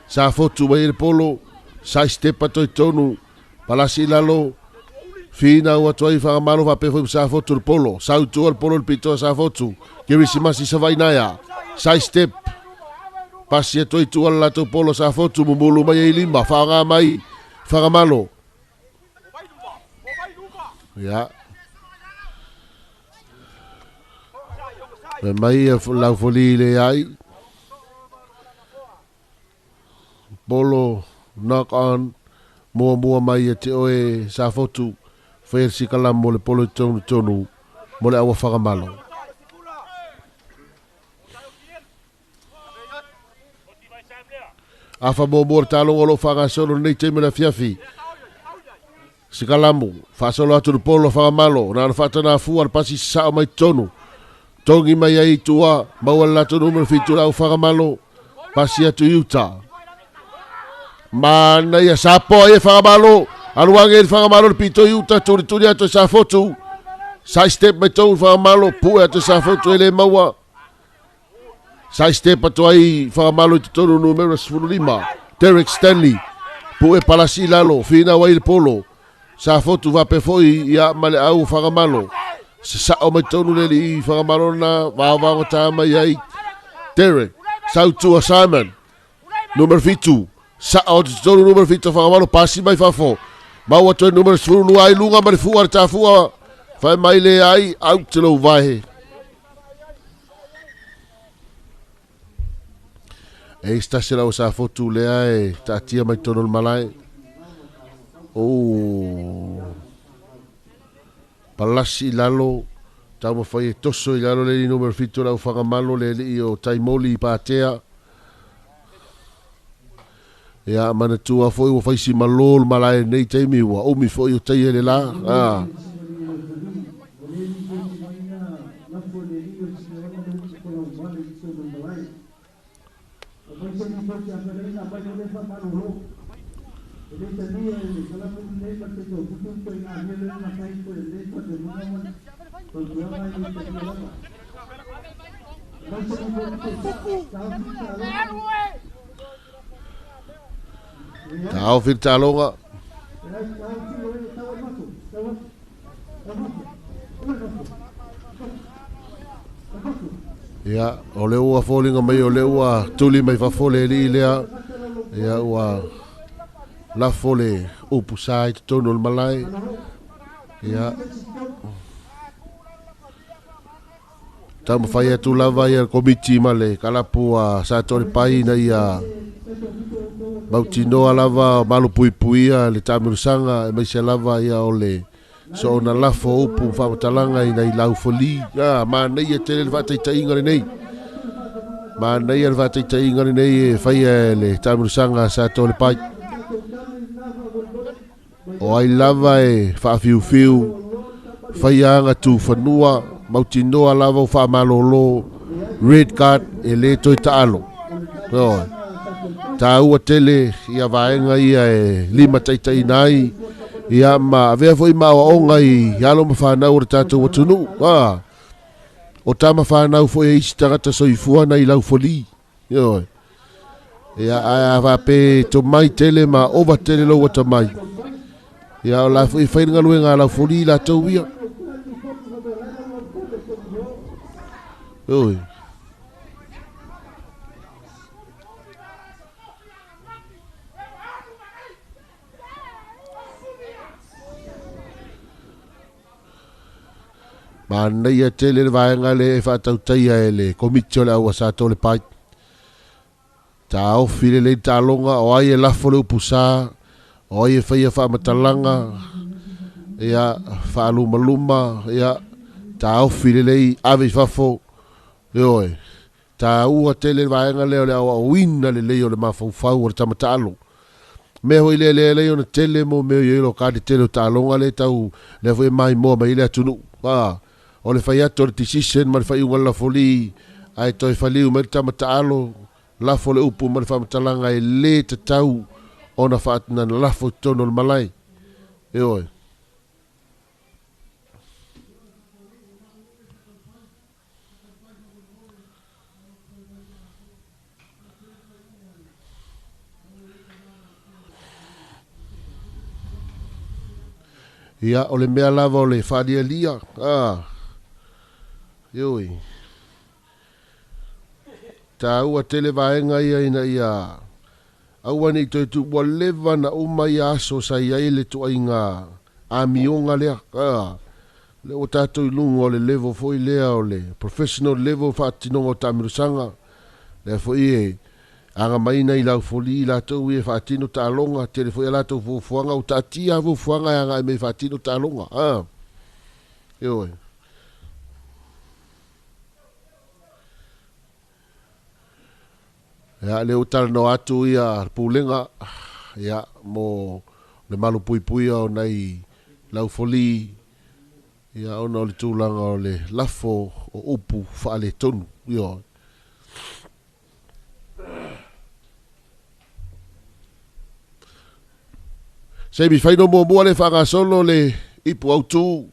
Sa fotu mai ai le polo. Sai stepa toi tonu. Palasi i lalo. Whina ua atu ai Whakamalo faapea foi ma Safotu le polo. Sau tua le polo le pito a Safotu. Kerisimasi Savainaia. Side step. Pasi atu ai tua le latou polo Safotu. Mumulu mai ai lima. Whaanga mai Whakamalo. Ia. Fai mai ia laufoli le ai. Polo knock on muamua mai ia te oe Safotu. Whai le sikala mo le polo i tonu tonu mo le awa Whakamalo. Afa muamua le taloga o lo o faagasolo lenei taimi o le afiafi. Sikalamu, faasolo atu le polo Whakamalo, na ona faatana fua le pasi sasao mai totonu. Togi mai ai i tua, maua le latou numera 7 le au Fagamalo, pasi atu i uta. Manaia Sapoa ai e Fagamalo, alu age i le Fagamalo le pito i uta, tulituli atu e Safotu. Side step mai tou Fagamalo, pue atu e Safotu e le maua. Side step atu ai Fagamalo i totonu numera 15, Derek Stanley. Pue palasi i lalo, finau ai le polo. Safotu faapea foi ia ma le au o Fagamalo. Sasao mai tonu le alii Fagamalo na vaovaogata mai ai Derek. Sautua Simon, numera 7. Sao atu totonu numera 7 o Fagamalo, pasi mai fafo. Maua atu ai numera 12 ai luga ma le fua le tafua. Fai mai le ai, out te lou vae. E isi tasi lau Safotu lea e taatia mai totonu o le malae. O palasi i lalo, taumafai e toso i lalo le alii numera 7 o le au Fagamalo, le alii o Taimoli i Patea. Ia, manatua foi ua faisi malo le malae nei taimi, ua umi foi o taia le la. Ah. Taofi le taaloga. Ia, o lea ua foliga mai o lea ua tuli mai fafo le alii lea. Ia, ua lafo le upu sa i totonu o le malae. Ia, taumafai atu lava ia le komiti ma le kalapu a Sa Toalepai ina ia mautinoa lava malupuipuia le taamilosaga aemaise lava ia o le soona lafo upu ma faamatalaga ina i laufali. Ah, manaia tele le faataitaiga lenei. Manaia le faataitaiga lenei e faia e le taamilosaga a Sa Toalepai. O ai lava e faafiufiu, faia aga tufanua, mautinoa lava o faamalolo, red card e le toe taalo. Ioe. Taua tele ia vaega ia e limataitaiina ai ia ma avea foi ma aoaoga i alo ma fanau o le tatou atunuu. Ah, o tama fanau foi e isi tagata soifua nai laufali. Ioe. Ia, ae a faapea e tomai tele ma ova tele lou atamai, ia o la foi e fai le galuega a laufoli i latou ia. Ioe. Manaia tele le vaega lea e faatautaia e le Komiti o le Au a Sa Toalepai. Taofi lelei le taaloga, o ai e lafo le upu sa, o ai e faia faamatalaga, ia, faalumaluma, ia, taofi lelei, ave i fafo, ioe. Taua tele le vaega lea o le aoaoina lelei o le mafaufau o le tama taalo. Mea foi lea lea e alai ona tele mo mea i lo ka le tele o taaloga lea tau lea foi e maimoa mai ai le atunuu. A, o le fai atu o le decision ma le faiuga o le lafoli ae toe faliu mai le tama taalo, lafo le upu ma le faamatalaga e le tatau ona faatinana lafo i totonu o le malae. Ioe. Ia, o le mea lava o le faalialia, a, ioe, taua tele vaega ia ina ia aua ne i toe tu, ua leva na uma ia aso sa i ai le tuaiga amioga lea, a, lea ua tatou i luga o le level foi lea o le professional level faatinoga o taamilosaga, lea foi e aga mai nai laufoli i latou ia e faatino taaloga, tele foi a latou fuafuaga, ua taatia lava fuafuaga e agai mai e faatino taaloga, a, ioe. Ia, lea ua talanoa atu ia le pulega, ia, mo le malupuipuia o nai laufoli. Ia ona o le tulaga o le lafo o upu faaletonu. Ioe. Semi final muamua le faagasolo le ipu autu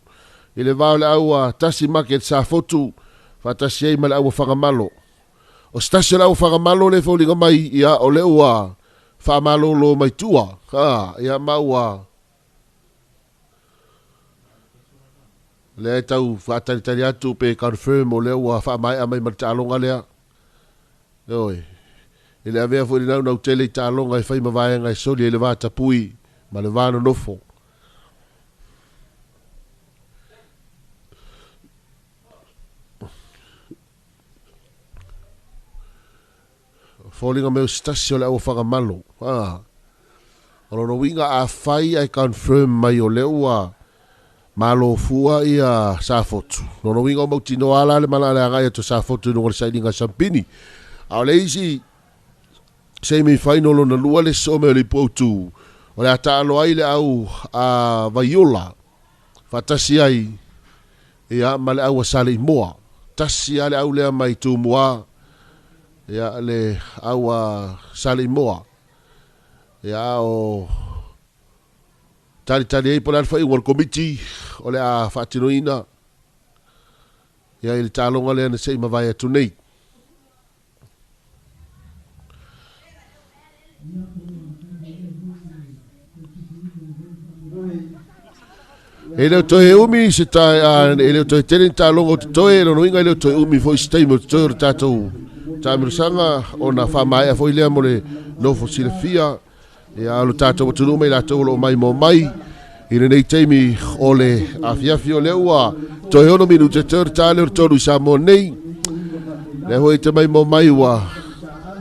i le va o le aua Tasi Market Safotu faatasi ai ma le aua Fagamalo. O se tasi o le aua Fagamalo le foliga mai ia o le ua faamalolo mai tua. Ha, ia ma ua lea e tau faatalitali atu pe confirm o lea ua faamaea mai ma le taaloga lea. Ioe. E le avea foi le naunau tele i taaloga e fai ma vaega e soli ai le va tapui ma le va nonofo. Foliga mai o se tasi o le aua Fagamalo. Ha. O lona uiga afai ae confirm mai o lea ua malo fua ia Safotu. Lona uiga o mautinoa la le mala le agai atu Safotu i luga o le sailiga sampini. A o le isi semi final lona lua le soo mai o le ipu autu. O le a taalo ai le au a Vaiola faatasi ai ia ma le au a Saleimoa. Tasi a le au lea mai Tumua ia le au a Saleimoa. Ia o talitali ai po o le a le faaiuga o le komiti o le a faatinoina ia i le taaloga lea na se i mavae atu nei. E le o toe umi se ta, e le o toe tele ni taaloga o totoe, lona uiga e le o toe umi foi se taimi o totoe o le tatou taamilosaga ona faamaea foi lea mo le nofo silafia ia o le tatou atunuu ma i latou o lo o maimoa mai i lenei taimi o le afiafi o lea ua toe 6 minute toe o le ta lea o le 3 i Samoa nei. Lea foi te maimoa mai ua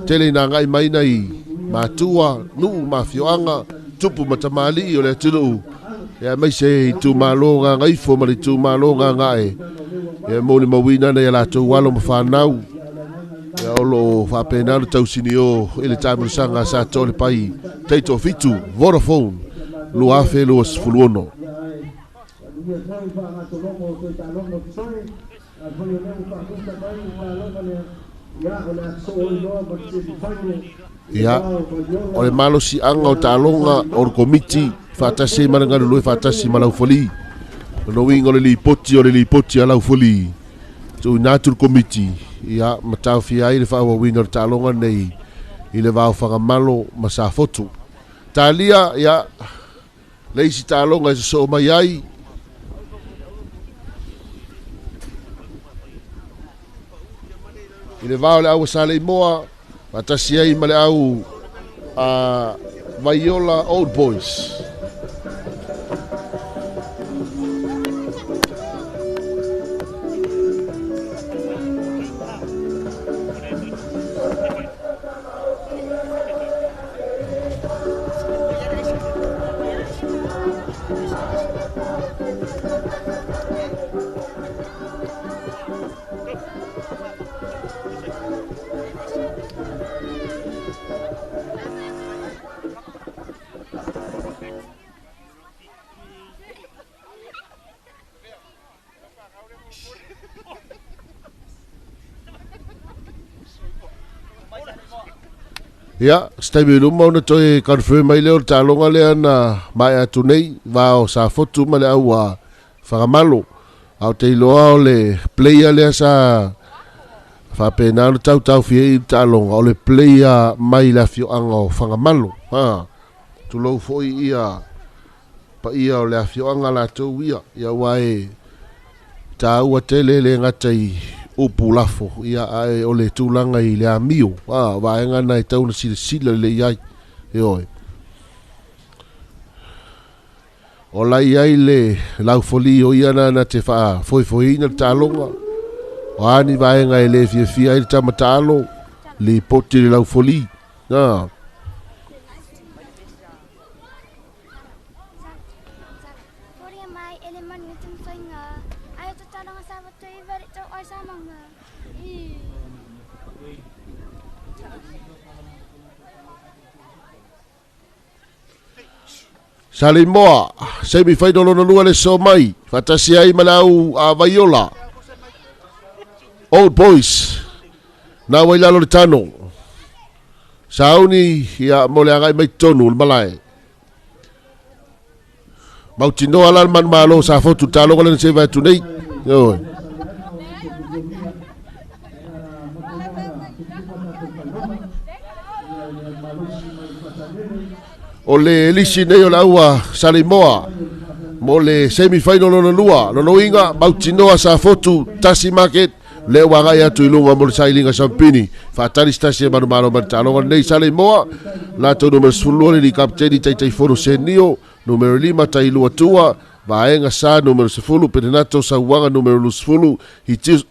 tele ina agai mai nai matua, nuu ma afioaga, tupu ma tamalii o le atunuu ia aemaise itumalo Gagaifo ma le itumalo Gagae ia molimauina nai a latou alo ma fanau ia o lo o faapena le tausinio i le taamilosaga sa Toalepai taitoafitu Vodafone 2026. Ia, o le malosiaga o taaloga o le komiti faatasi ai ma le galulue faatasi ma Laufali. O lona uiga o le lipoti o le lipoti a Laufali, tuuina atu le komiti, ia, ma taofia ai le faaauauina o le taaloga lenei i le va o Fagamalo ma Safotu. Talia, ia, le isi taaloga e sosoo mai ai, i le va o le au a Saleimoa faatasi ai ma le au a Vaiola Old Boys. Ia, se taimi i luma ona toe confirm mai lea o le taaloga lea na maea atu nei, va o Safotu ma le au a Fagamalo. A o te iloa o le player lea sa faapena ona tautaofi ai i le taaloga, o le player mai le afioaga o Fagamalo. Ha, tulou foi ia paia o le afioaga latou ia, ia aua e taua tele le gata i upu lafo, ia ae o le tulaga i le amio, a, vaega na e tau na silasila lelei ai, ioe. O la i ai le laufoli o ia na na te faafoefoeina le taaloga. O a ni vaega e le fiafia ai le tama taalo, lipoti le laufoli. Na. Saleimoa, semi final lona lua le so mai faatasi ai ma le au a Vaiola Old Boys na ua i lalo le tano sauni ia mo le agai mai totonu o le malae. Mautinoa la le manumalo o Safotu taloga lena se vae atu nei. Ioe. O le lisi nei o le aua Saleimoa mo le semi final lona lua. Lona uiga, mautinoa Safotu, tasi market, lea ua agai atu i luga mo le sailiga sampini. Faatali se tasi e manumalo mai le taaloga lenei. Saleimoa, latou numera 12 le alii kapeteni Taitaifono Senio, numera 5 Tailua Tua, Vaega Sa, numera 10 Penenato Sauaga, numera 20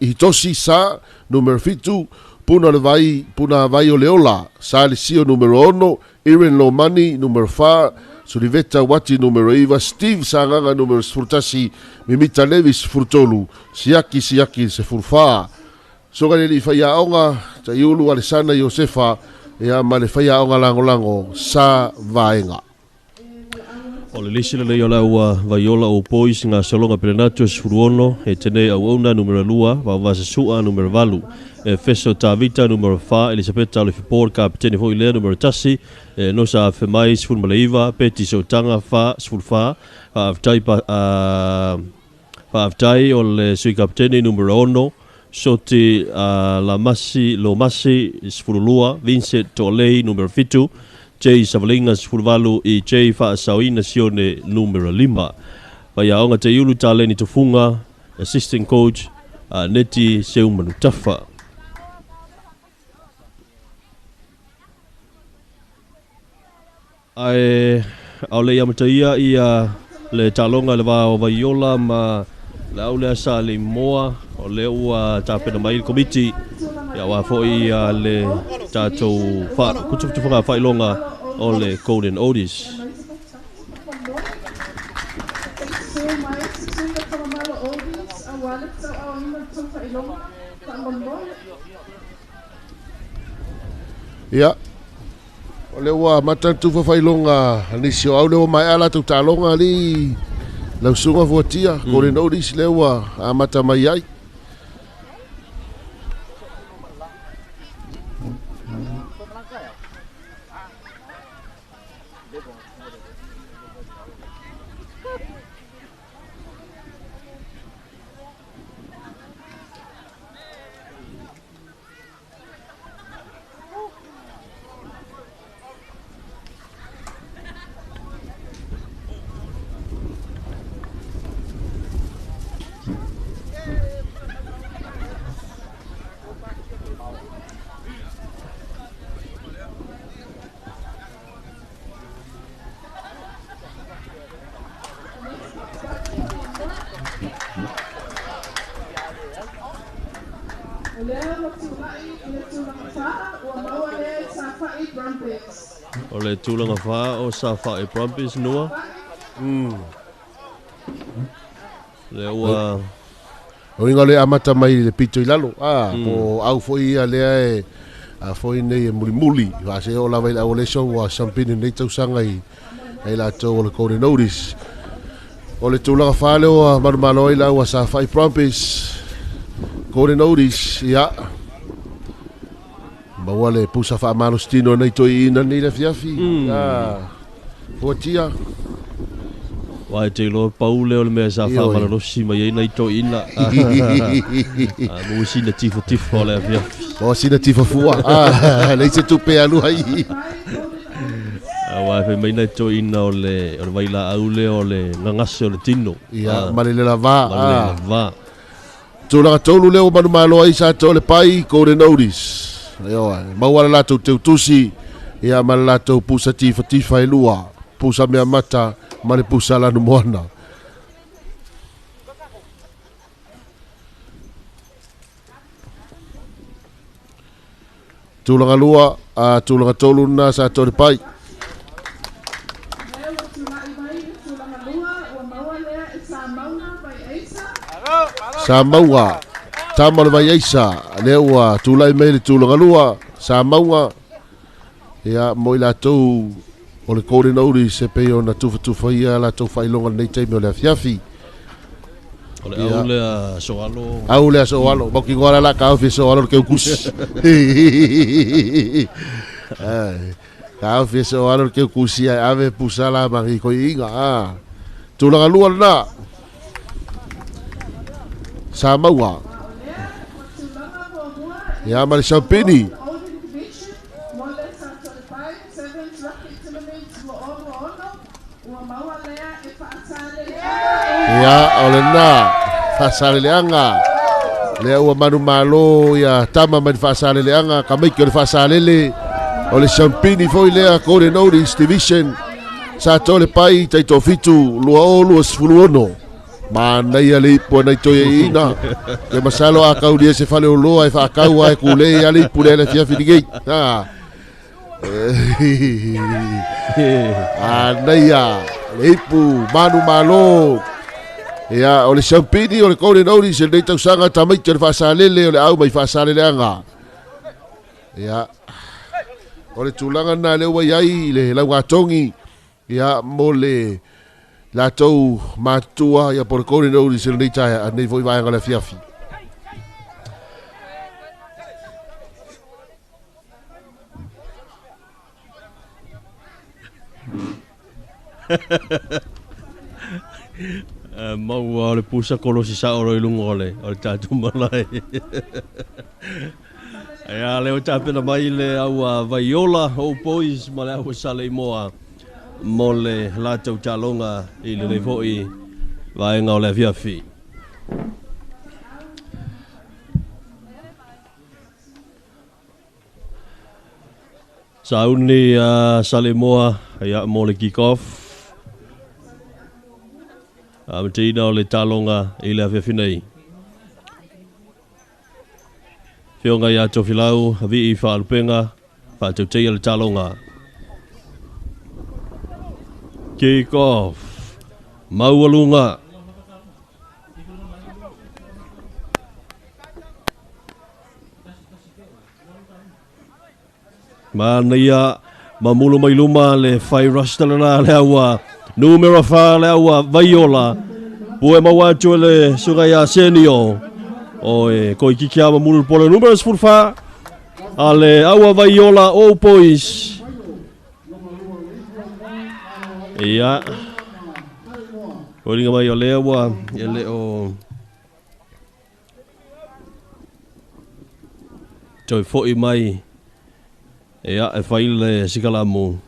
Hitoshi Sa, numera 7 Puna o le Vai, Puna Vai o le Ola, Sa Lisio, numera 6 Erin Lomani, numera 4, Suliveta Wati, numera 9, Steve Sagaga, numera 11, Mimita Levi, 13, Siaki Siaki, 14. Soga le alii faiaoga, Taiulu Alesana Iosefa, ia ma le faiaoga lagolago, Sa Vaega.
O le lisi lenei o le aua Vaiola Old Boys nga sologa Pelenato 16, e Tene Auauna numera 2, Vaovasa Sua numera 8, Efeso Tavita numera 4, Elisapeta Olefipor kapetene foi lea numera 1, e Nosa Afemai 19, Peti Sotaga 4, 14, Faafetai pa, Faafetai o le sui kapetene numera 6, Soti Lamasi Lomasi 12, Vincent Toalei numera 7, Jay Savalinga 18 i Jay Faasaoina Sione numera 5. Faiaoga Teiulu Taleni Tufunga, Assistant Coach Neti Seumanutafa. Ae ʻaʻole i amataia ia le taaloga i le va o Vaiola ma le au lea sa Leimoa, o lea ua tapena mai le komiti aua foi le tatou tufatufaga faailoga o le Golden Oldies.
Ia, o lea ua amata le tufa faailoga a nisi o au lea ua maea latou taaloga alii lausuga fuatia, Golden Oldies lea ua amata mai ai.
O lea ua tulai i le tulaga fa ua maua lea i Safa'i Brumbies.
O le tulaga fa o Safa'i Brumbies nua. Lea ua.
O uiga o le amata mai i le pito i lalo, a, po o au foi ia lea e a foi nei e mulimuli, a se oo lava i le aualeso ua sampini nei tausaga i ai latou o le Golden Oldies. O le tulaga fa lea ua manumalo ai la ua Safa'i Brumbies, Golden Oldies, ia. Maua le pusa faamalositino nei toeaiina nei le afiafi. A, fuatia.
Aua e te iloa pau lea o le mea sa faamalolosi mai ai nai toeaiina. A maua sina tifatifa o le afiafi.
Maua sina tifafua. A, leai se tupe e alu ai.
Aua e fai mai nai toeaiina o le, o le vailaau lea o le gagase o le tino.
Ia, ma le lelava.
Ma le lelava.
Tulaga tolu lea ua manumalo ai sa to le pai Golden Oldies. Ioe, maua le latou teutusi ia ma le latou pusa tifatifa e lua, pusa meamata ma le pusa lanumoana. Tulaga lua, a tulaga tolu lena sa to le pai.
Lea ua tulai mai le tulaga lua ua maua lea e Samauga Vaiaisa.
Samauga, tama o le Vaiaisa, lea ua tulai mai le tulaga lua, Samauga, ia, mo i latou O le Golden Oldies e pei ona tufatufa ia latou faailoga lenei taimi o le afiafi.
O le au lea soalo.
Au lea soalo. Mautinoa la la kaofi soalo le keukusi. Kaofi soalo le keukusi ai ave pusala mari koiga. Tulaga lua lena. Sa maua. Ia ma le Sampini. Ia o lena faasaleleaga lea ua manumalo ia tama mai le faasaleleaga kamaiki o le faasalele o le Sampini foi lea Golden Oldies Division sa tole pai taitofitu 2026 manaia le ipu anai toe iina ke masalo a kaulia se fale o loa e whaakau ai kule a le ipu le le fiafi ni Anaia le ipu manu malo. Ia o le Sampini o le Golden Oldies e lenei tausaga tamaiti o le faasalele o le au mai faasaleleaga. Ia o le tulaga na lea ua iai le laugatogi ia mo le latou matutua ia po le Golden Oldies e lenei taea nei foi vaega o le afiafi.
Maua o le pusa kolosi sa oro i lunga o le tatou malae. Ia leo tapena mai le au Vaiola Old Boys ma le au Saleimoa mo le latou taloga i lenei foi vaega o le afiafi. Sauni Saleimoa ia mo le kick off. Amataina o le taloga i le afiafi nei. Fionga ia Tofilau, Vii Faalupenga, faatauteia le taloga. Kick off. Maualuga. Manaia mamulu mai luma le fai rasta lena le aua numero 4 le aua Vaiola. Pue maua atu le suga ia Senio. O e koi kiki a mamulu pole numero 14 a le aua Vaiola Old Boys. Ia. Oringa mai o le aua e le o toi foi mai. Ia, e fai le sikalamu.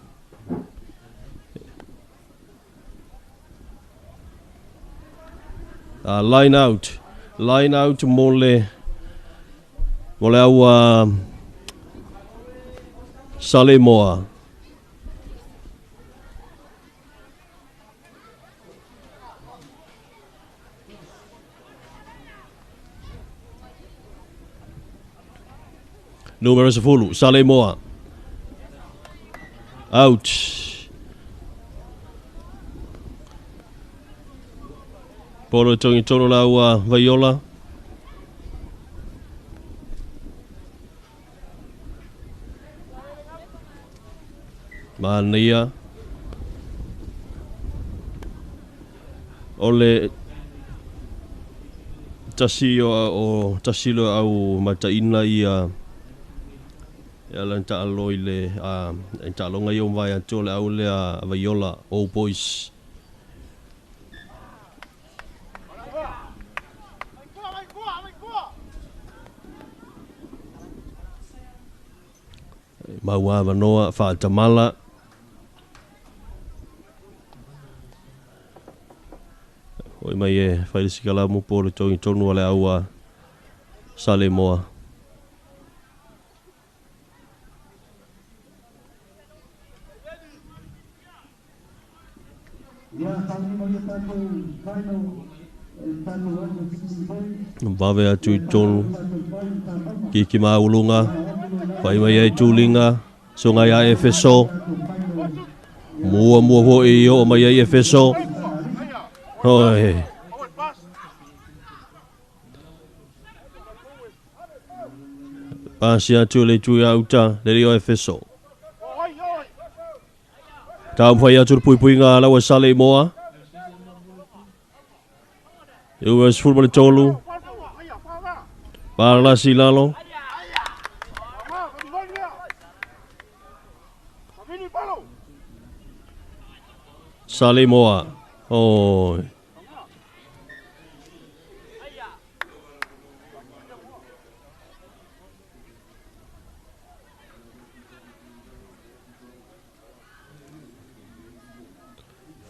Line out. Line out mo le aua Saleimoa. Numero 10, Saleimoa. Out. Polo tongi tonu la ua Vaiola. Manaia. O le tasi o tasi lo au mataina ia ia lan taalo i le taaloga ia o vai atu o le au lea Vaiola Old Boys. Maua manoa faatamala. Oi mai e fai le sikalamu po le tongi tonu o le aua Saleimoa. Vave atu i tonu kiki maulunga fai mai ai tulinga songa ia Efeso mua mua foi o mai ai Efeso. Oi. Pasi atu le tu ia uta le o Efeso. Taumafai atu le puipuiga a le au Saleimoa. Numera 13. Palalasi i lalo. Saleimoa. Oi.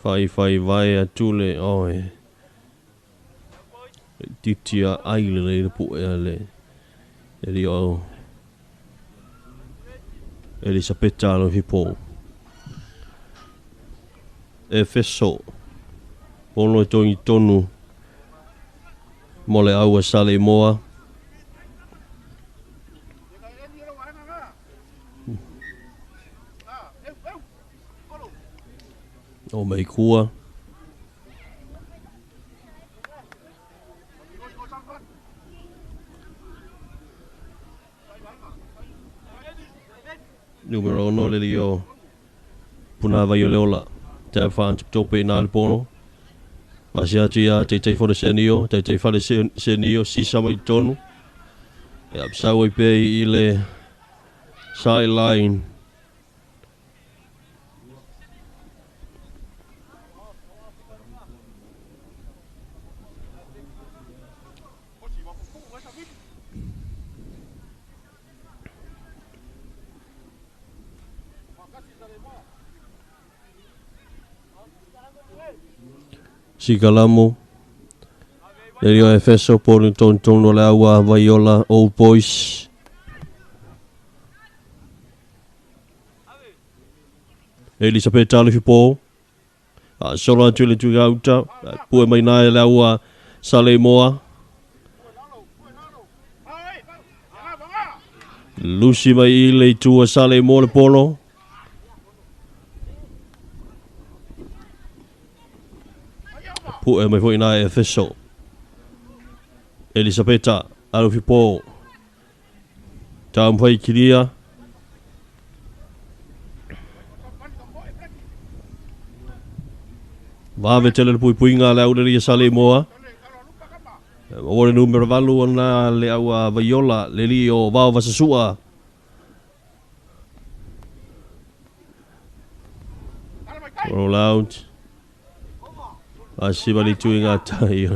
Faifai vae atu le oi. Titia ai le le pu'e a le e o Elisapeta Alofipo. Efeso. Polo e tongi tonu mo le aua Saleimoa. O Meikua. Numero 6 le lio Punawai o Leola. Te whaan tope i nā le pono. Pasi atu ia te te whare senio, te te whare senio, sisa mai tonu. Ia psau i pe i le sideline. Sikalamo. Le rio Efeso polu tonu tonu le aua Vaiola Old Boys. Elisabeta Alofipo. A solo atu le tuga uta. Pue mai nai le aua Saleimoa. Lusi mai i le itua Saleimoa le polo. Pue mai foi nai Efeso. Elisabeta Alofipo. Taumfai kiria. Vave tele le puipuiga le au le Saleimoa. O le numero 8 ona le aua Vaiola le li o Vao Vasasua. Roll out. Asi mali tuinga tai.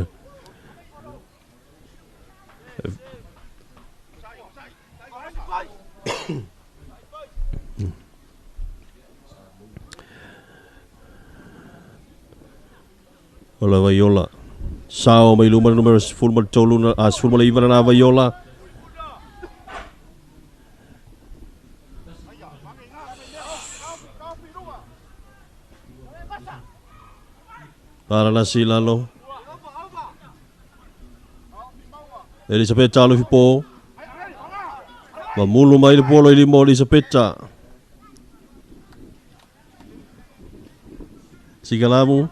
O la Vaiola. Sao mai luma numero 13 a 19 na Vaiola. Paralasi lalo. Elisabeta Alofipo. Mamulu mai le polo i lima o Elisabeta. Sigalamu.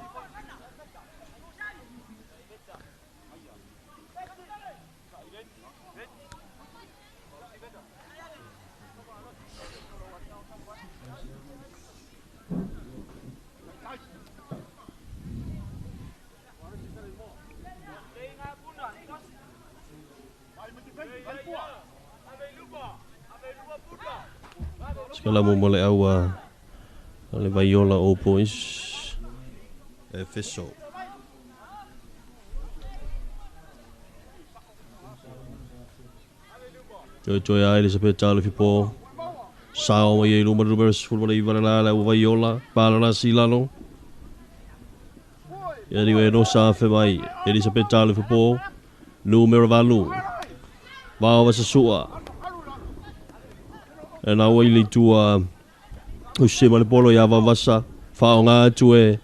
Sigalamu mo le aua le Vaiola Old Boys. Efeso. Toe toe a Elisabeta Alofipo. Sao mai e luma numero 19 la le Vaiola. Palalasi lalo. Ia ni no sa fe mai Elisabeta Alofipo. Numero 8. Vao Vasasua. E nā wai le tua use ma le polo ia Vavasa. Whaonga atu e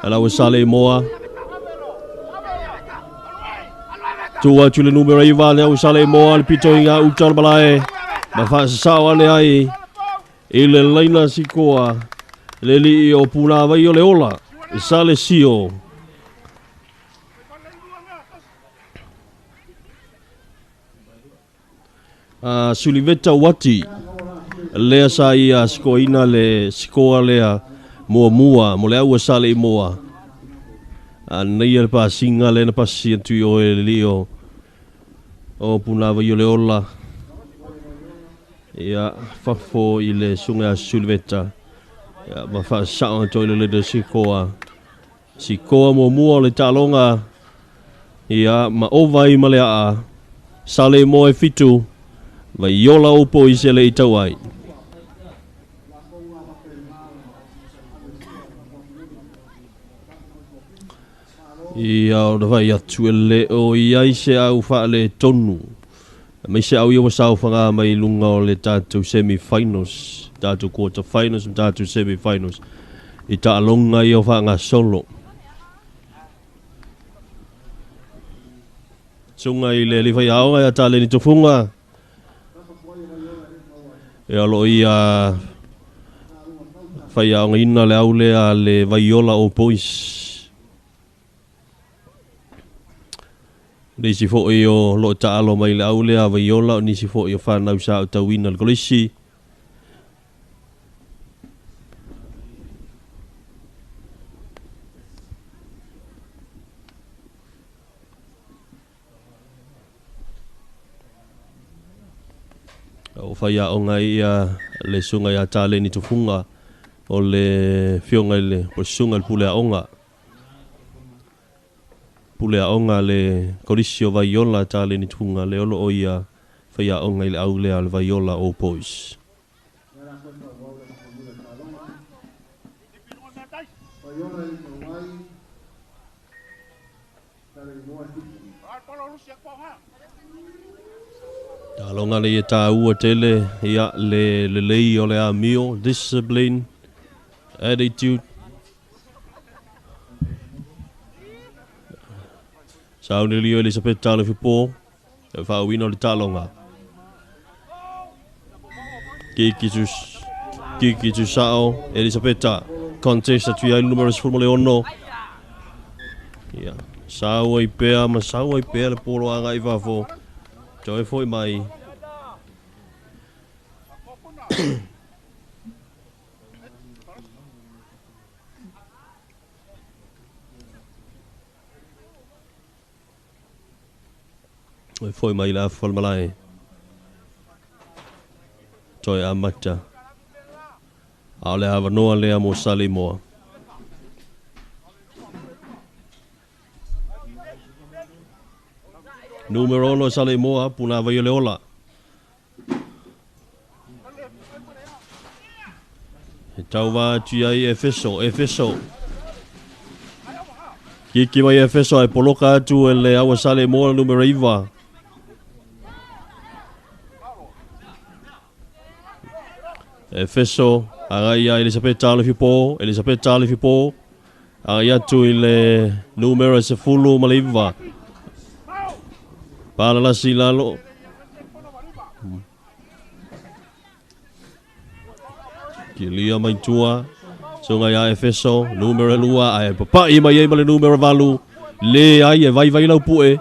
lau Saleimoa. Tua atu le numero 9 le au Saleimoa le pito i ngā uta o le malae. Ma whaasasao ane ai i le laina sikoa le li o Punawai o le ola. Sale Sio. Suliveta Wati. Lea sa ia sikoina le sikoa lea Muamua mo le aua sa le imoa. A nei le pasiga le na pasi atu i oe le lio o punava i o le ola. Ia fafo i le sunga a Suliveta. Ia ma whaasao atu i le leda sikoa. Sikoa muamua o le taaloga. Ia ma ova i ma le aa. Saleimoa e 7. Vaiola Old Boys e le i tau ai. Ia o na vai atu e le o i ai se au whaale tonu. Mai se au ia wasau whanga mai lunga o le tātou semi-finals, tātou quarter finals ma tātou semi-finals. I taaloga ia o whaanga solo. Sunga i le liwhai aonga ia tā leni tufunga. Ia lo ia whai aonga ina le au lea le Vaiola Old Boys. Nisi foi o lo taalo mai le au lea Vaiola o nisi foi o whanau sa o tauina le kolisi. O whai aonga ia le sunga ia tāleni tufunga o le fionga i le o sunga le pule aonga. Pule aonga le kolisi o Vaiola tāleni tufunga le olo o ia whai aonga i le au lea le Vaiola Old Boys. Taaloga le ia tāua tele ia le lelei o le amio, discipline, attitude. Sauni lio Elisabeth Talofipo, e whaawina o le taaloga. Kiki tu sao, Elisabetta, contest atu ia numero 16. Ia, saua i pea, ma saua i pea le polo anga i fafo. Toe foi mai. Toe foi mai la afu malae. Toe amata. A o le avanoa lea mo Saleimoa. Numero 6 Saleimoa, puna vai o le ola. E tauva atu ai Efeso, Efeso. Kiki mai Efeso ai poloka atu e le aua Saleimoa numero 9. Efeso, agai ia Elisabeth Talofipo, Elisabeth Talofipo. Agai atu i le numero 19. Palalasi lalo. Kilia mai tua. Sunga ia Efeso, numero 2, ai papai mai ai ma le numero 8. Le ai e vai vai lau pue.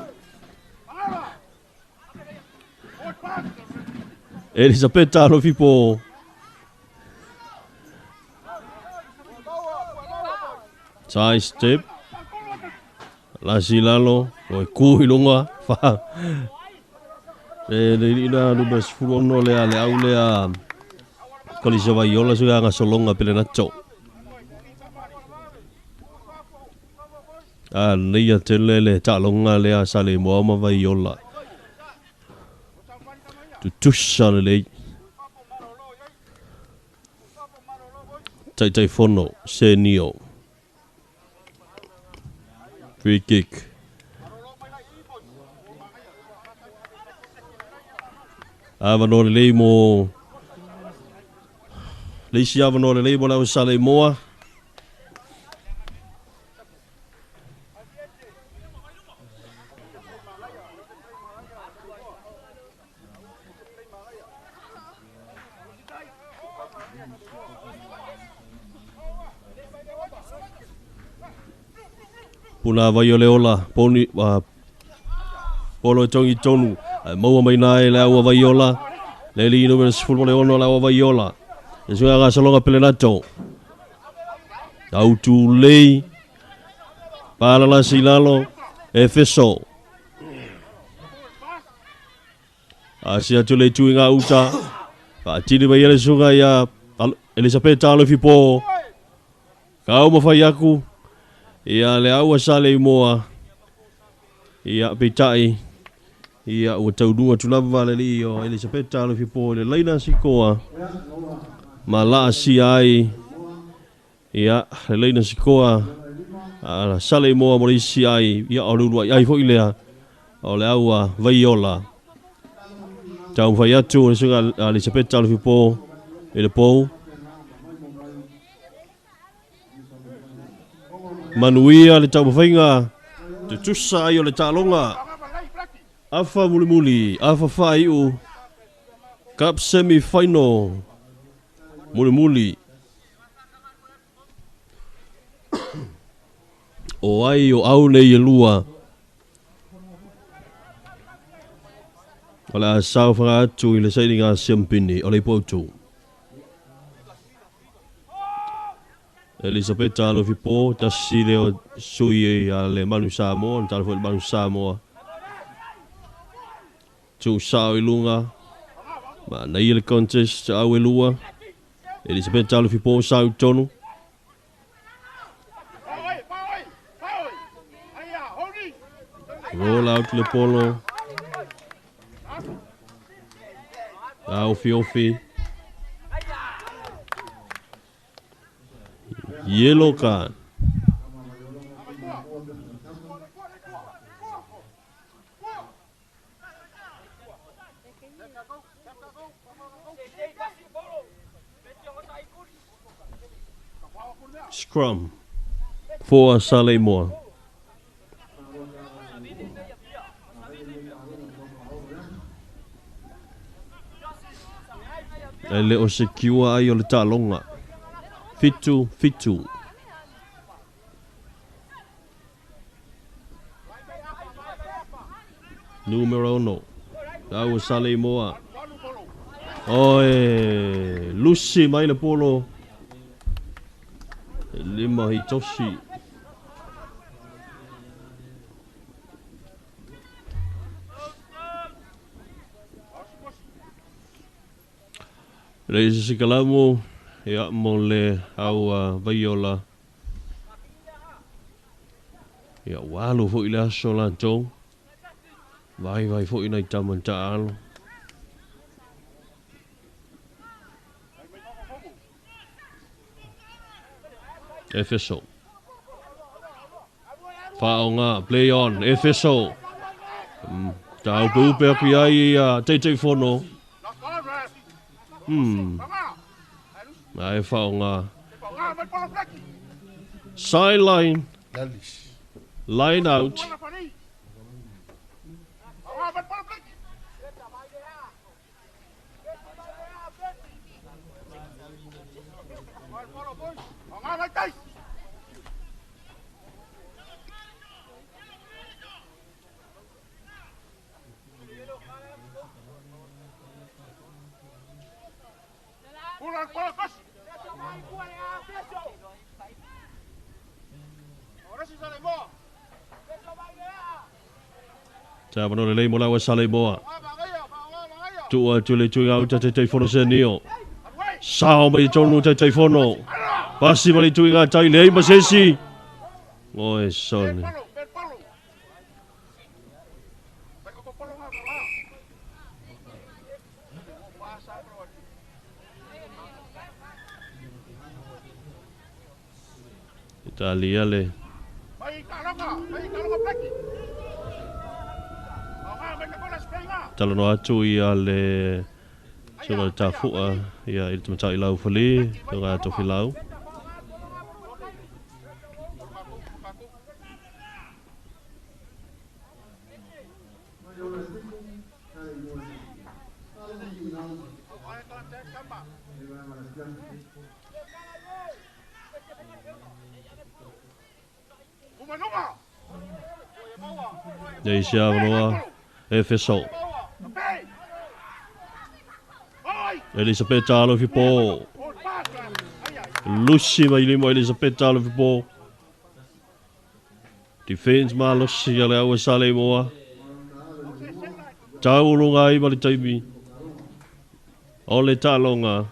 Elisabeth Talofipo. Side step. Lasi lalo, o e ku i lunga, wha. E le ina numero 16 lea, le au lea, Kolisa Vaiola suga nga solonga pele nacho. A leia tele le taaloga lea Saleimoa ma Vaiola. Tutusa lelei. Taitai fono, senio. Free kick. Avanoa lelei mo le isi avanoa lelei mo le au Saleimoa. Puna vai o le ola, poni, polo e tongi tonu, maua mai nai le aua Vaiola, le li numero 16 le aua Vaiola. E suea nga salonga pele nato. Autulei. Palalasi i lalo. Efeso. Asi atu le itu i ngā uta. Faatili mai ele suga ia Elisapeta Alofipo. Kau mawhai aku. Ia le aua sa le imoa. Ia peitai. Ia ua taunua tulava le li o Elisapeta Alofipo le laina sikoa. Ma laa sia ai. Ia le laina sikoa. Sa le imoa mo le isi ai. Ia o lulu ai ai foi lea. O le aua vaiola. Tau whai atu le suga Elisapeta Alofipo i le pou. Manuia le taumafaiga tutusa ai o le taaloga. Afa mulimuli, afa faaiu. Cup semi final. Mulimuli. O ai o au nei e lua. O le a sao whakaatu i le sailiga siampini o le ipo autu. Elisapeta Alofipo, tasi le o sui a le Manu Samoa, le tala foi le Manu Samoa. Tu sao i lunga, ma nei le contest au e lua. Elisapeta Alofipo sao i tonu. Roll out le polo. Au fiofi. Yellow card. Scrum for Saleimoa. E le o secure ai o le taaloga. 7 7. Numero 6. Lau Saleimoa. Oi, lusi mai le polo. Lima hitoshi. Le isi kalamu ia mo le au vaiola. Ia walu foi le aso latou. Vai vai foi nai tama taalo. Efeso. Whaonga, play on, Efeso. Tau pe upe aku ai ia teitei fono. Ai whaonga. Sideline. Line out. Tāmano le lei mo lawa Saleimoa. Tua atu le tui au tate teifono se nio. Sao mai tonu tate teifono. Pasi ma le tui ngā tai lei ma sesi. Oi son. Italia le. Talanoa atu ia le suga le tafua ia i le tamatai lau fali, suga tofi lau. Nei sia manoa Efeso. Elisapeta Alofipo. Lusi mai lima Elisapeta Alofipo. Defense malosi a le au e Saleimoa. Tauuluga ai ma le taimi o le taaloga.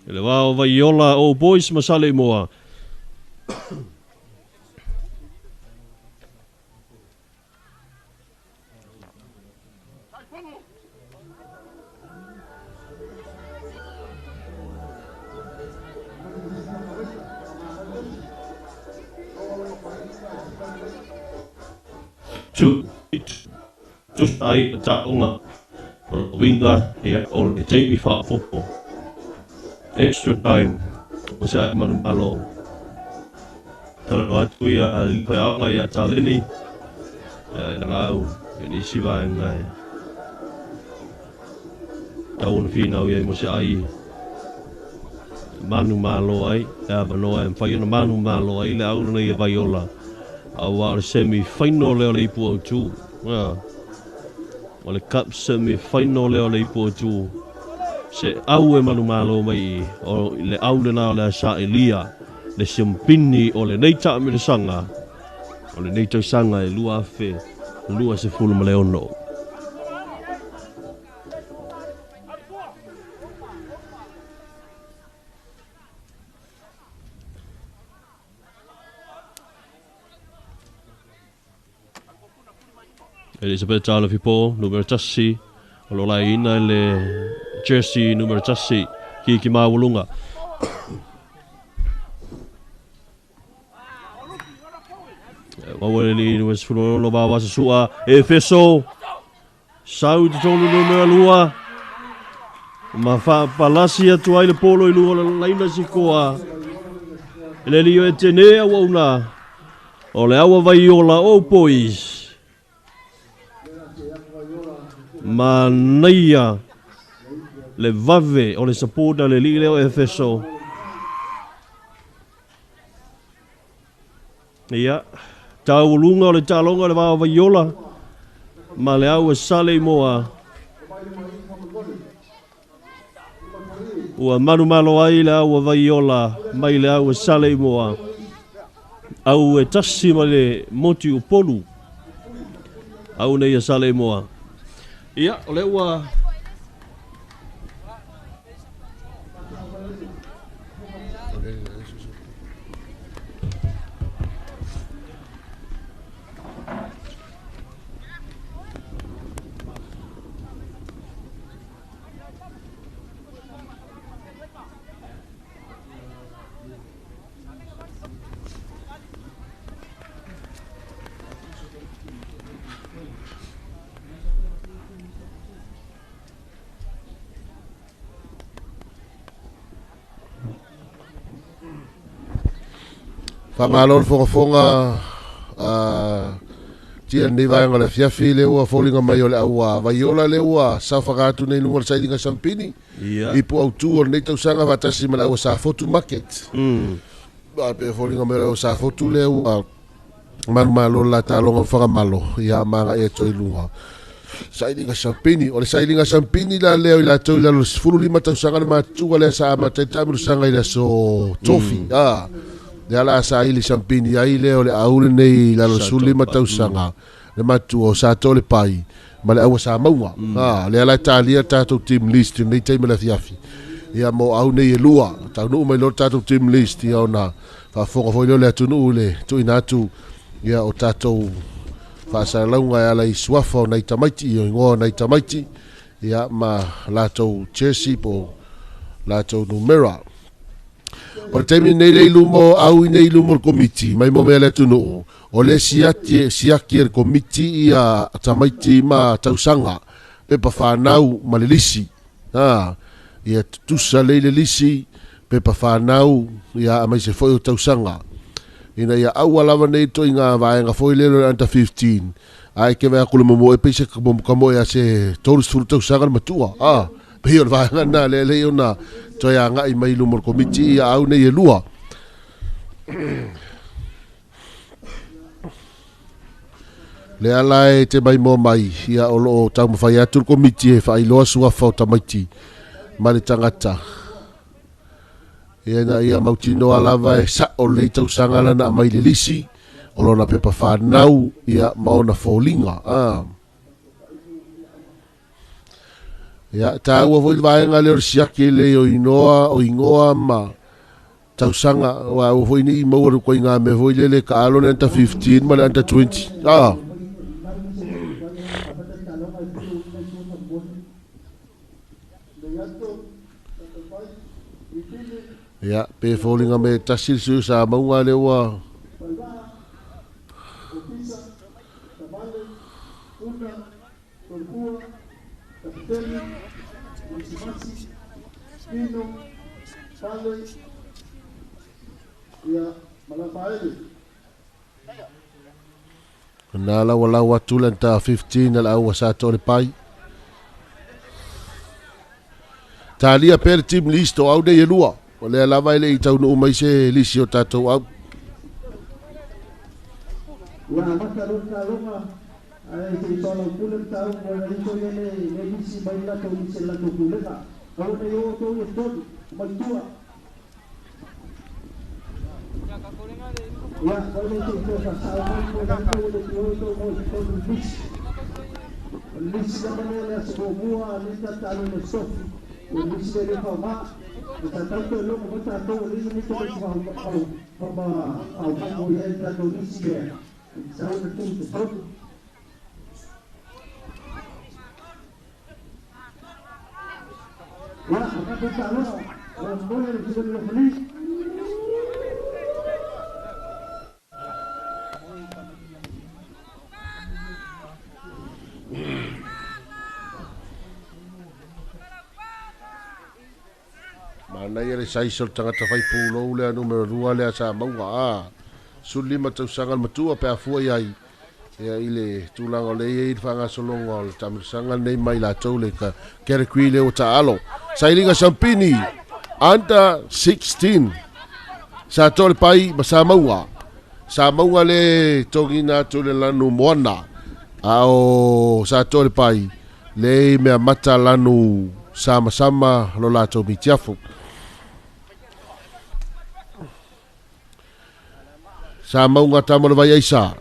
I le va o Vaiola Old Boys ma Saleimoa. Tusa ai le taonga o le uiga ia o le taimi faaopoopo. Extra time o se ai manumalo. Talanoa atu ia Faiaoga ia Taleni ia i Lagau i nisi vaega e tau ona finau i ai mo se ai manumalo ai le avanoa e mafai ona manumalo ai le au lenei e Vaiola aua o le semi final lea o le ipu autu. O le cup semi final lea o le ipu autu. Se au e manumalo mai o le au lena o le sailia le siampini o lenei taamilosaga o lenei tausaga e 2026. Elisabeth Alofipo, numero 1, o lo laina le jersey numero 1, ki maualuga. Maua le li numero 16 vavasa sua, Efeso, sau i totonu numero 2, ma faapalasi atu ai le polo i luga o le laina sikoa. Le lio e tene au auna, o le aua Vaiola Old Boys. Manaia le vave o le supporter le lii lea o Efeso. Ia, taualuga o le taaloga o le vao Vaiola ma le au e Saleimoa. Ua manumalo ai le au a Vaiola mai le au e Saleimoa. Au e tasi ma le moti Upolu. Au nei e Saleimoa. Ia, o le ua
Faamalo le fogafoga tia lenei vaega o le afiafi le ua foliga mai o le au Vaiola le ua saofaga atu nei i luga o le sailiga sampini i pu autu o lenei tausaga faatasi ma le au Safotu Market. Pe foliga mai o le au Safotu le ua manumalo la taaloga o Fagamalo ia maga e atu i luga. Sailiga sampini, o le sailiga sampini la lea i latou i lalo o le 15 tausaga le matutua lea sa amata ai taamilosaga i le aso Tofi. Lea la saili sampini ai lea o le au lenei i lalo o le 15 tausaga le matua o Sato le Pai ma le aua Samauga. Lea la e talia tatou team list i lenei taimi o le afiafi. Ia mo au nei e lua, taunuu mai loa le tatou team list ia ona faafofoga foi lea o le atunuu i le tuuina atu ia o tatou faasalalauga e ala i suafa o nai tamaiti, i igoa o nai tamaiti ia ma latou jersey po latou numera. O le taimi nei le i luma o au i nei luma o le komiti mai mo mea le atunuu, o le siaki siaki e le komiti ia tamaiti ma tausaga, pepa whanau ma le lisi. Ia tutusa lei le lisi, pepa whanau, ia a mai se foi o tausaga. Ina ia aua lava nei to i ngā vaega foi lele o le under 15. Ai ke vea kule momo e peise ka momo ka moe a se 30 tausaga le matua. Pei o le vaega na le lei ona toe agai mai i luma o le komiti ia au nei e lua. Le ala e te maimoa mai, ia o loo taumafai atu le Komiti e faailoa suafa o tamaiti ma le tagata. Ia ina ia mautinoa lava e sa'o lelei tausaga lana aumai i le lisi o lona pepa fanau ia ma ona foliga. A. Ia, taua foi le vaega lea o le siaki lelei o inoa, o igoa ma tausaga, aua aua foi ne i maua le ituaiga mea foi lele e taalo le under 15 ma le under 20. A. Ia, pe foliga mai e tasi le sui o Samauga lea ua
Tolopua, Kapiteni, Masimasi, Pino, Fale, ia, ma Lafaele.
Na lau lau atu le under 15 a le au a Sa Toalepai. Talia pea le team list o au nei e lua. O lea lava e le i taunuu mai se lisi o tatou au.
Ua amata loa le taaloga, ae se i soalaupule le mataupu ua na ifo ia le lisi mai le latou lisi a le latou pulega. Aua ne i o outou ia totonu, omai tua. Ia, ua le se i toe faasao mai mo na ifo ua le i o outou mo i totonu i le lisi. O le lisi lava lea i le aso muamua lea ta taalo i le Aso Tofi. O le lisi lea e le faaaoga. E tatau toe logo mai tatou o lea e i ai tamaiti faaaoga i ai le tatou lisi lea. Sau na tuu i totonu. Ia, o tatou taaloga, o momoli le Filioni Lofali.
Manaia le size o le tagata fai pulou lea numera 2 lea sa maua a 15 tausaga le matua pe a fua i ai ia i le tulaga o lea e i ai le faagasologa o le taamilosaga lenei mai latou le category lea ua taaalo. Sailiga Sampini under 16 sa toa le pai ma sa maua. Sa maua le togina atu le lanu moana a o sa toa le pai le i mea mata lanu samasama lo latou mitiafu. Sa maunga tama le vai aisa.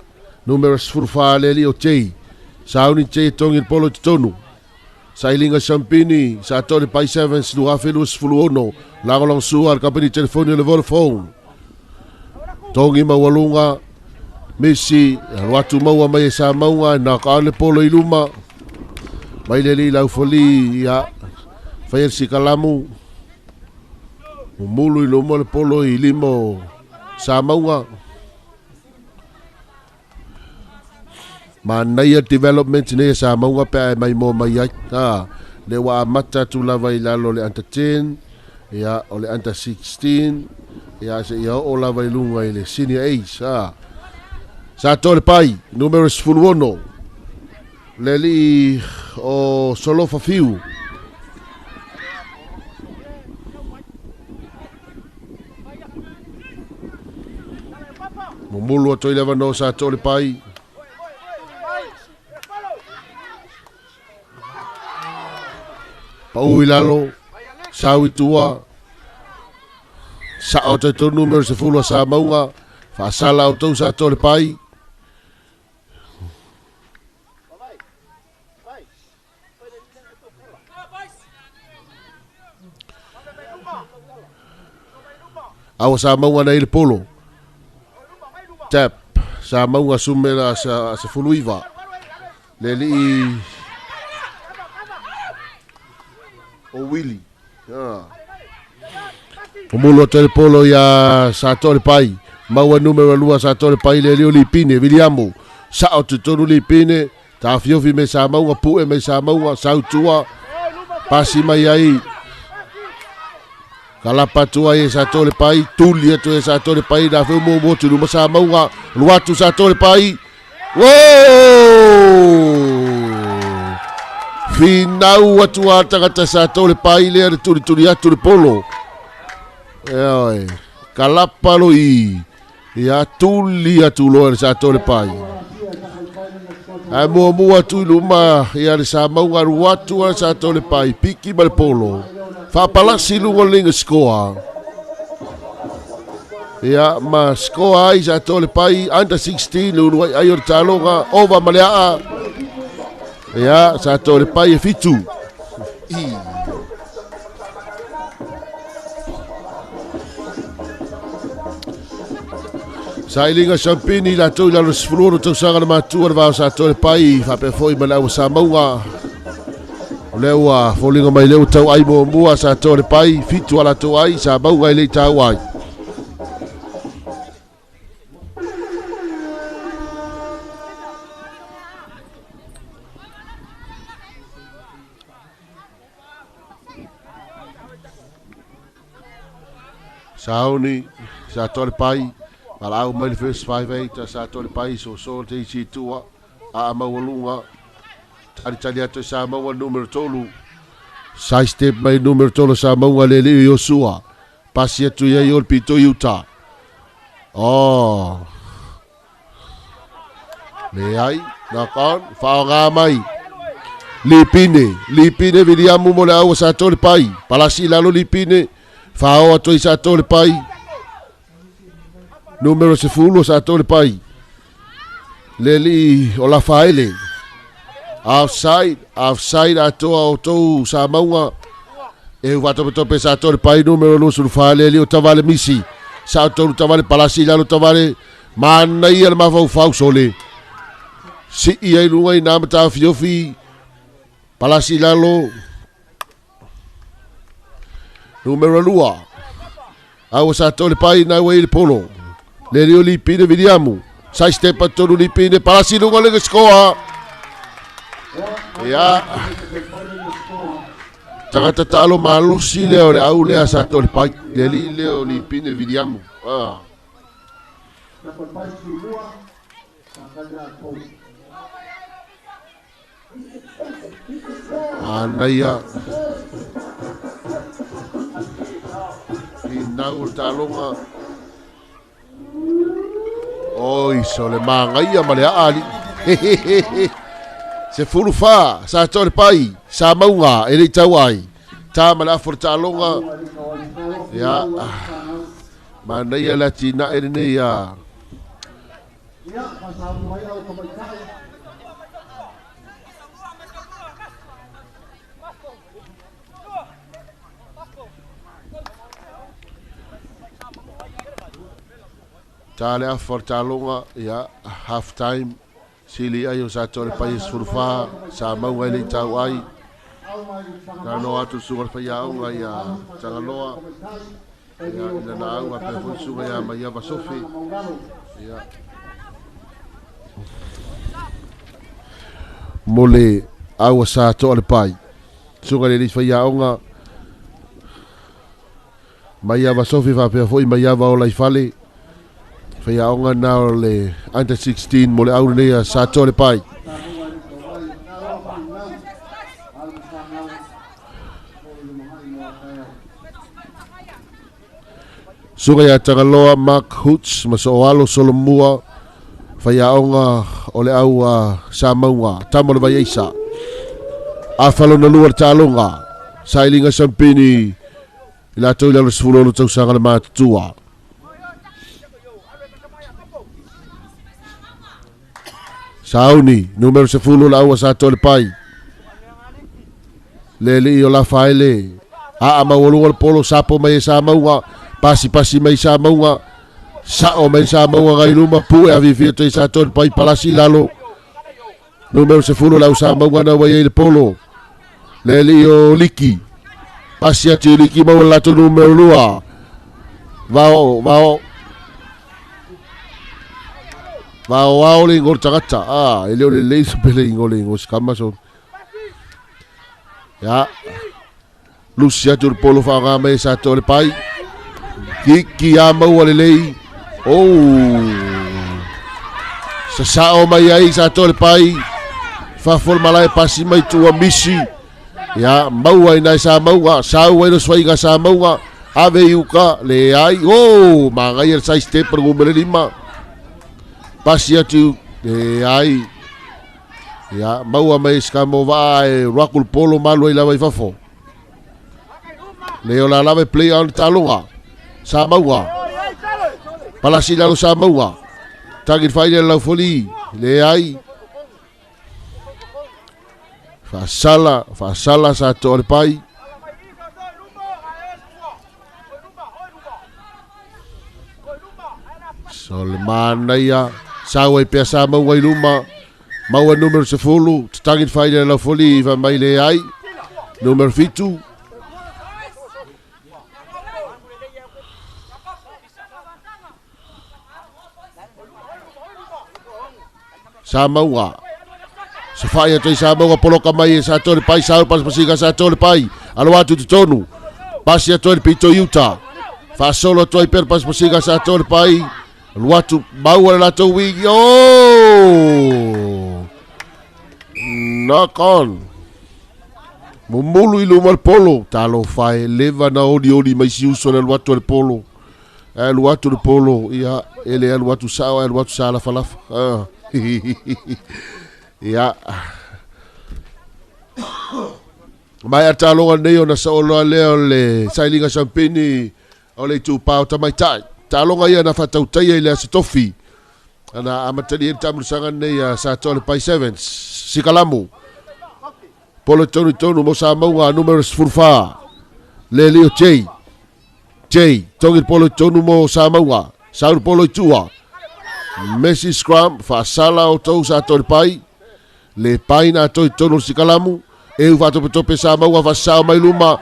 Numera 14 le alii o Jay. Sauni Jay e tongi le polo i totonu. Sailiga Sampini, sa toa le pai Sevens 2026, lagolagosua le kamupani telefoni o le Vodafone. Tongi maualuga, Misi, alu atu maua mai e sa maunga, na ka le polo i luma. Mai le alii laufali, ia, faia le sikalamu. Mumulu i luma le polo i lima o Samauga. Manaia development nei e Samauga pe a e maimoa mai ai. Ha, le ua amata atu lava i lalo o le under 10, ia, o le under 16, ia, se ia oo lava i luga i le senior age. Ha. Sa toa le pai, numera 16, le alii o Solofa Fiu. Mumulu atu ai le avanoa sa toa le pai. Pau i lalo, sau i tua, sao atu ai tonu numera 10 a Samauga, faasala outou sa toa le pai. Aua sa maunga nei le polo. Tap. Sa maunga sumera sa, sa fuluiva. Le alii o Willy. Ah. Mulu atu ai le polo ia Sa Toa le Pai. Maua numera 2 Sa Toa le Pai le alii o Lipine, Viliamu. Sao totonu Lipine. Tafiofi me Samauga, pue me Samauga, sautua, pasi mai ai. Kalapa atu ai e Sa Toa le Pai, tuli atu e Sa Toa le Pai, na feu mo mo tulu ma Samauga, luatu Sa Toa le Pai. Whoa! Finau atu a tagata Sa Toa le Pai lea le tulituli atu le polo. Ea oe, kalapa lo i, ia tuli atu loa le Sa Toa le Pai. Ae muamua atu i luma ia le Samauga alu atu a sa tole pai piki ma le polo. Faapalasi i luga o le leiga sikoa. Ia ma sikoa ai sa tole pai under 16 le uluai ai o le taloga ova ma le aa. Ia sa tole pai e 7. Sailiga Sampini latou i lalo o le 16 tausaga le matua le vao sa toe pai faapea foi ma le au Samauga. O lea ua foliga mai lea ua tau ai muamua sa toe pai 7 a latou ai Samauga i le tau ai. Sauni sa toe pai Palau mai le first 5-8 sa tole pai so so te isi tua a maualuga tali tali atu sa maua numero 3 side step mai numero 3 sa maua le le Yosua pasi atu ia i o le pito i uta oh le ai knock on whaonga mai Lipine Lipine Viliamu mo le aua sa tole pai palasi lalo Lipine whaoa toi sa tole pai Numero 10 sa tole pai. Le li o la faele. Offside, offside atoa o tou sa maunga. E whatope sa tole pai numero 24 le li o tavale misi. Sa o tolu tavale palasi lalo tavale. Mana ia le mawhau whau sole. Si ia i lunga i nā mata fiofi. Palasi lalo. Numero 2. Aua sa tole pai na ua i le polo. Le lio Lipine Viliamu. Sai step tolu Lipine. Palasi lunga le skoa. Ia. Tagata talo malosi lea o le au lea sa tole pai. Le li leo Lipine Viliamu. Ah. Anaia. Nau o taloga. Oi, so le mangaia ma le aali. Se fulu wha, sa tole pai, sa maunga, e le tau ai. Tā ma le afo le taloga. Ia, manaia la tina e nei ia. Tā le afa le taloga, ia, half time, sili ai o sa tole pai e sefulufa, sa maunga i le tau ai. Nā no atu suga le whaiaonga ia Tagaloa, ia ina na au a pe foi suga ia mai ava sofi. Ia. Mo le aua sa toa le pai. Suga le whaiaonga, mai ava sofi whapea foi mai ava o laifale. Whaiaonga nā o le under 16 mo le au nei a sa toa le pai. Suga ia Tagaloa, Mark Hoots, ma So'oalo Solomua, whaiaonga o le au a sa maunga, tamo le vai eisa. A whalona lua le talonga, Sailinga Sampini, i latou i lalo 16 tausaga le matutua. Sauni, numero 10 la aua sa tole pai. Le li o la faele. A maualuga le polo sapo mai e sa maunga. Pasi pasi mai sa maunga. Sa o mai sa maunga ngai luma pu e avifia toi sa tole pai palasi lalo. Numero 10 la sa maunga na wai le polo. Le li o liki. Pasi atu liki mau la to numero 2. Vao, vao. Vao ao le ingo tagata. Ah, ele o le leisa pele ingo le ingo skama so. Ya. Lucia atu le polo whaanga mai sa tole pai. Kiki a maua le lei. Oh. Sa sao mai ai sa tole pai. Fafol malai pasi mai tua misi. Ya, maua inai sa maunga. Sau ai lo swaiga sa maunga. Ave iuka le ai. Oh, mangai el side step per ngumele 5. Pasi atu le ai. Ia, maua mai se kamo vaa e ruaku le polo malu ai lava i fafo. Le o la lava e play on taloga. Sa mauga. Palasi lalo sa mauga. Tagi le faile lau foli. Le ai. Faasala, faasala sa toa le pai. So le manaia. Sau ai pea sa mauga i luma. Maua numero 10. Tatagi le faile lau foli. Fa mai le ai. Numero 7. Sa mauga. Se whai atu i sa mauga poloka mai e sa tole pai sa pas pasika sa tole pai. Alo atu te tonu. Pasi atu le pito i uta. Faasolo atu ai pera pas pasika sa tole pai. Alu atu maua le latou wiki. Oh! Knock on. Mumulu i luma le polo. Talo fae leva na oli oli mai si uso le alu atu le polo. Alu atu le polo. Ia, ele alu atu sao, alu atu sa lafa lafa. Ah. Ia. Mai a taloga nei ona sa oloa lea o le sailiga sampini o le itu pao tamaitai. Taloga ia na whatautaia i le ase tofi. Ana amatali e tamusaga nei a sa toa le pai sevens. Sikalamu. Polo tonu tonu mo sa maunga numero 14. Le leo J. J. Tongi polo tonu mo sa maunga. Sauru polo i tua. Messi Scrum, whaasala o tau sa toa le pai. Le pai na toi tonu sikalamu. E u whaatope sa maunga whasao mai luma.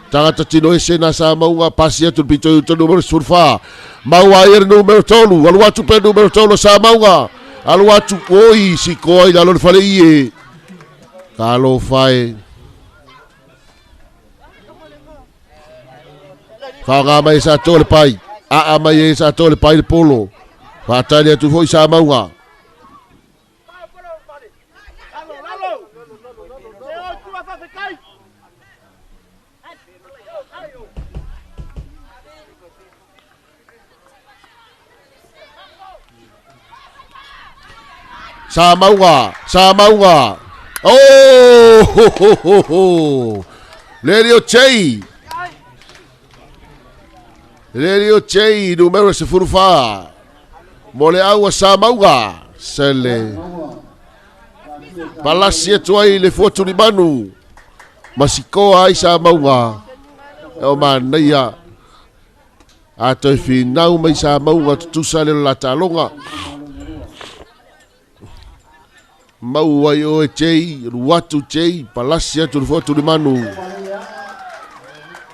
Tangata tino ese na sa maunga pasi atu pito i tonu numero 14. Maua ia le numero 3. Alu atu pe numero 3 sa maunga. Alu atu oi si koa i lalo le fale ie. Kalo whae. Whaanga mai sa tō le pai. Aa mai e sa tō le pai le polo. Whaatali atu foi sa maunga. Sa maunga, sa maunga. Oh, ho, ho, ho, ho. Lerio Chei. Lerio Chei, numero 14. Mo le aua sa maunga. Sele. Palasi atu ai le fuatu ni manu. Masikoa ai sa maunga. E o manaia. A toi whinau mai sa maunga tutusa le la talonga. Mau ai oe Chei, ruatu Chei, palasi atu le fuatu ni manu.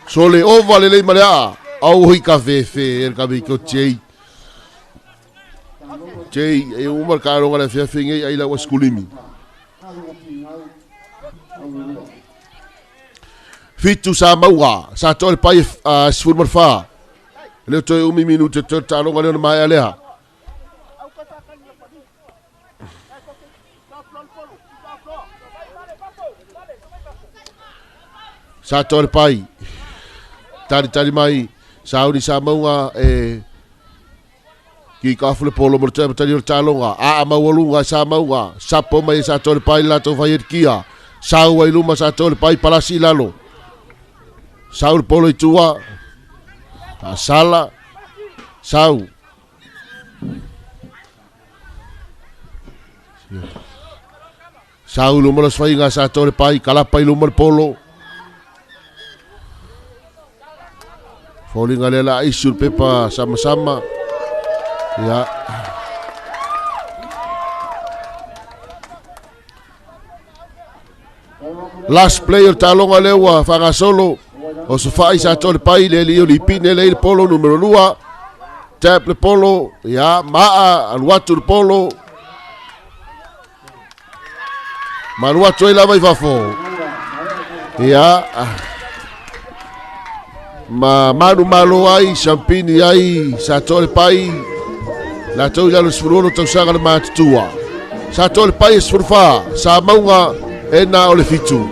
Sole ova le lei malea. Au hoi ka fefe e ka ko Chei. Chei, e umar ka ronga le fefe ngai ai la wa skulimi. Fitu sa maua, sa tole pai a sifuru marfa. Leo toe umi minute te talonga leo na mai alea. Sa tole pai. Tari tari mai. Sa uri sa maunga e ki ka le polo mo te tari o talonga. A maualunga sa maunga. Sapo mai sa tole pai la to vai kia. Sa ua i luma sa tole pai palasi lalo. Sau le polo i tua. Sala. Sau. Sau luma le swainga sa tole pai. Kalapa i luma le polo. Folinga le la isu le pepa sama-sama. Ya. Last player talonga lewa whangasolo. O se whai sa tole pai le li o lipine le polo numero 2. Tap le polo. Ya, maa, alu atu le polo. Malu atu ai lava i fafo. Ya. Ma manu malo ai, sampini ai, sa tole pai. La tau lalo sfuruolo tausaga le matutua. Sa tole pai e sfuruwha. Sa maunga e na o le fitu.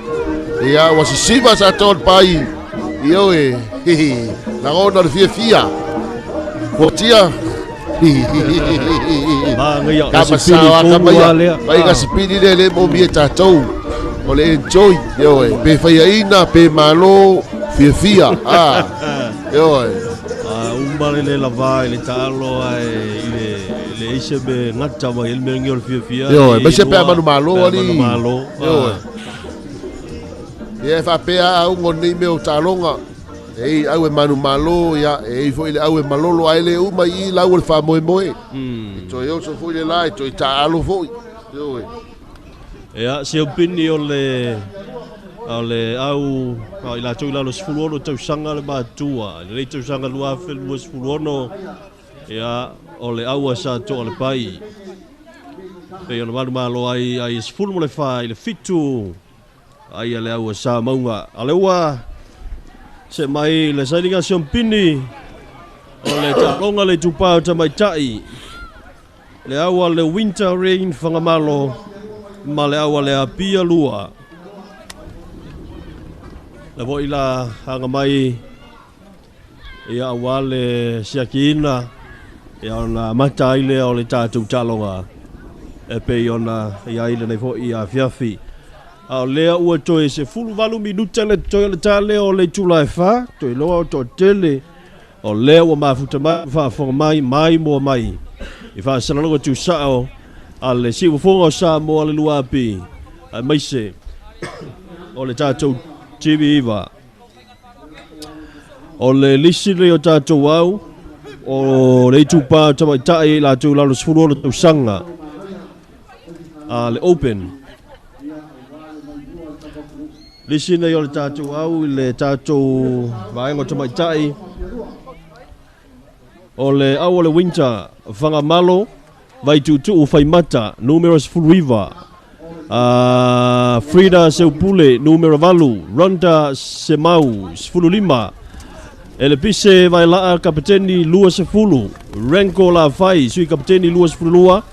Ia, wa sisiva sa tole pai. Io e, hehe, na ngona le fia fia. Kuatia.
Manaia,
Ka
o se pili
masaoa ka
tonu
maia.
a lea.
Mai ka sipili lea le mo mia tātou. O le enjoy, ioe. Pe whaiaina, pe malo, fiafia. Ah, ioe.
A uma le le lava i le taalo ai i le i le ise me ngata mai el me ngi o le fiafia.
Ioe,
i
mai se pe
lua,
manu malo
pe
ali.
manu malo.
Ioe. Ia e whapea au ngo nei mea o taaloga. E au e manu malo, ia, e foi le au e malolo ai le uma i lau o le whaamoemoe. E toe oso foi le la, e toe taalo foi. Ioe.
Ia, se opini o le au i latou i lalo 16 tausaga le matua. I lenei tausaga 2026, ia, o le au a sa toa le pai. Pei ona malu malo ai ai 14 i le 7 ai a le au a sa maunga. A le ua se mai le sailiga siompini o le taaloga le itupa o tamaitai. Le au a le Winter Rain Whangamalo ma le au a le Apia Lua. Le foi la anga mai ia aua le siakiina ia ona mata ai lea o le tatou taaloga e pei ona iai lenei foi afiafi. A o lea ua toe 18 minuta le toe o le ta lea o le itula e 4, toe loa o toatele o lea ua mafuta mai faafofoga mai mai moa mai i faasalalauga tuusao a le siufofoga o Samoa le 2AP aemaise o le tatou TV9. O le lisi lenei o tatou au o le itupa o tamaitai i latou lalo 16 tausaga a le Open. Lisi nei o le tatou au i le tatou vaega o tamaitai o le au o le Winter Whangamalo Vaituutuu Faimata numero 19. Frida Seupule numero 8, Ronda Semau 15, Elepise Vailaa kapiteni 20, Renko Lafai sui kapiteni 22,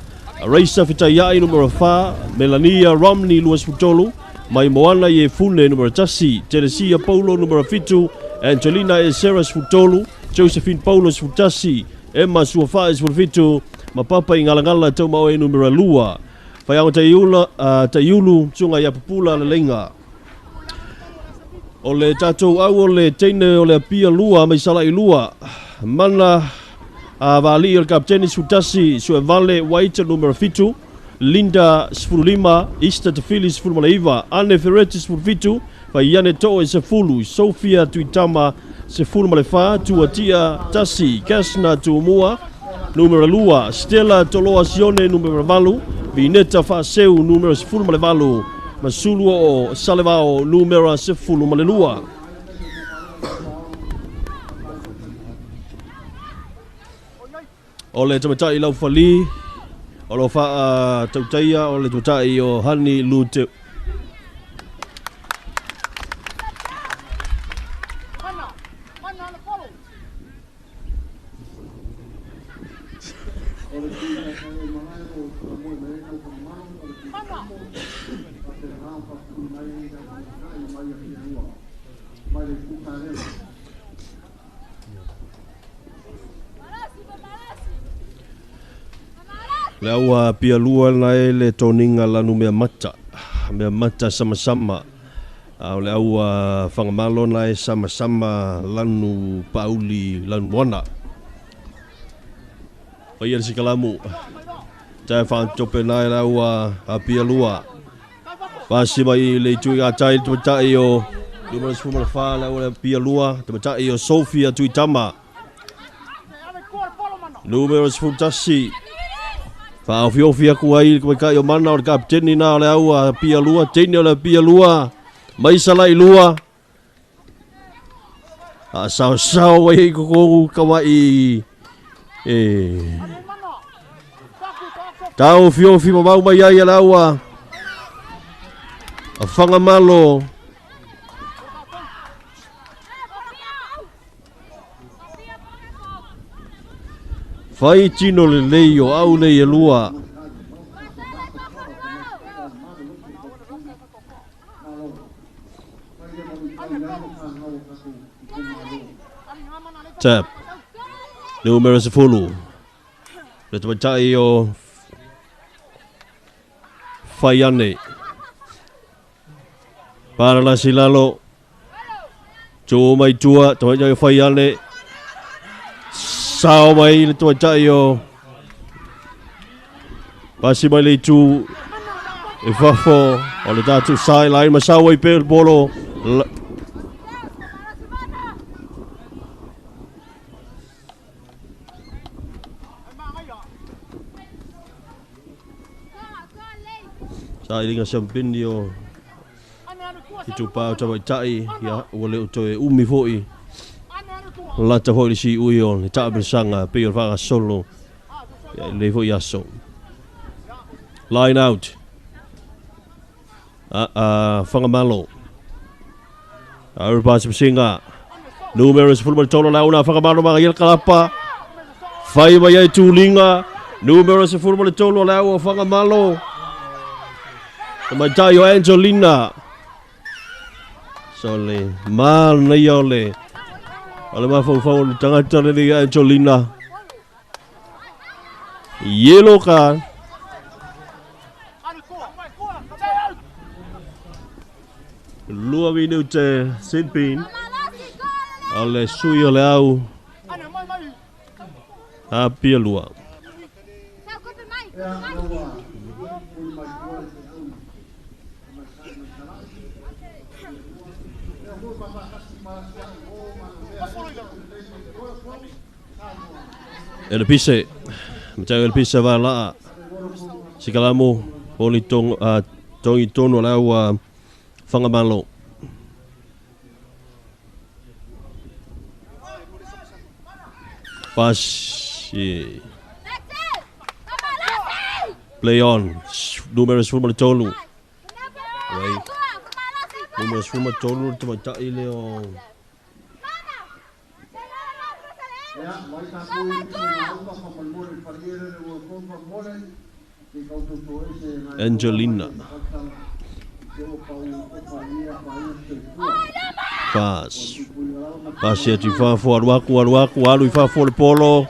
Raisa Fitaiai numero 4, Melania Romney 23, Maimoana Iefune numero 1, Teresia Paulo numero 7, Angelina Esera 13, Josephine Paulo 11, Emma Suafae 17, Mapapa Ingalangala Taumaoe numero 2. Whaiago Taiulu, tunga ia pupula le leinga. O le tatou au o le teine o le Apia Lua, mai Salai Lua. Mana a vali o le kapiteni 11, Suevale White numero 7, Linda 15, Easter Tefili 19, Anne Ferretti 17, Faiane Toe 10, Sofia Tuitama 14, Tuatia Tasi, Kasna Tuumua numero 2, Stella Toloa Sione numero 8, Vineta Faaseu numero 18, Masulu o Salevao numero 12. O le tamatai laufali, o lo whaa tautaia, o le tamatai o Hani Lute. Le aua pia lua na e le toninga lanu mea mata sama-sama. O le aua whangamalo na e sama-sama lanu pauli lanu wana. Paia le sikalamu. Tai whantope na e le aua pia lua. Pasima i le tui a tai tamatai o numero 14 le aua le pia lua. Tamatai o Sofia Tuitama. Numero 11. Whaofiofi aku ai le kai o mana o le kapiteni na o le aua pia lua, teine o le pia lua, mai salai lua. A sao sao ai koko kawai e. Tau fiofi mamau mai ai le aua. A whangamalo. Whai tino le lei o au nei e lua. Tap. Numero 10. Le tamaitai o Faiane. Paralasi lalo. Tū mai tua, tamaitai o Faiane. Sao mai le tamaitai o pasi mai le itu e fafo o le tātou sideline ma sau ai pe le polo. Sa ilinga sampini o itu pā o tamaitai ia ua le o toe umi foi. Lata foi le si ui o le taamilosaga pei o le faagasolo ia i lenei foi aso. Line out. Whangamalo. Aru pasi pasinga. Numero 13 launa Whangamalo maga ia le kalapa. Fai mai ai tūlinga. Numero 13 lau Whangamalo. Tamaitai o Angelina. So le manaia o le mafaufau o le tagata lenei Angelina. Yellow card. Lua minute Sinpin. O le sui o le au. Apia lua. E le pise. Matau e le pise va laa. Sikalamu. Poli tongi tonu le au Whangamalo. Pasi. Play on. Numero 13. Wai. Numero 13 le tamaitai le o Angelina. Pas. Pasi atu i fafo, alu aku, alu aku, alu i fafo le polo.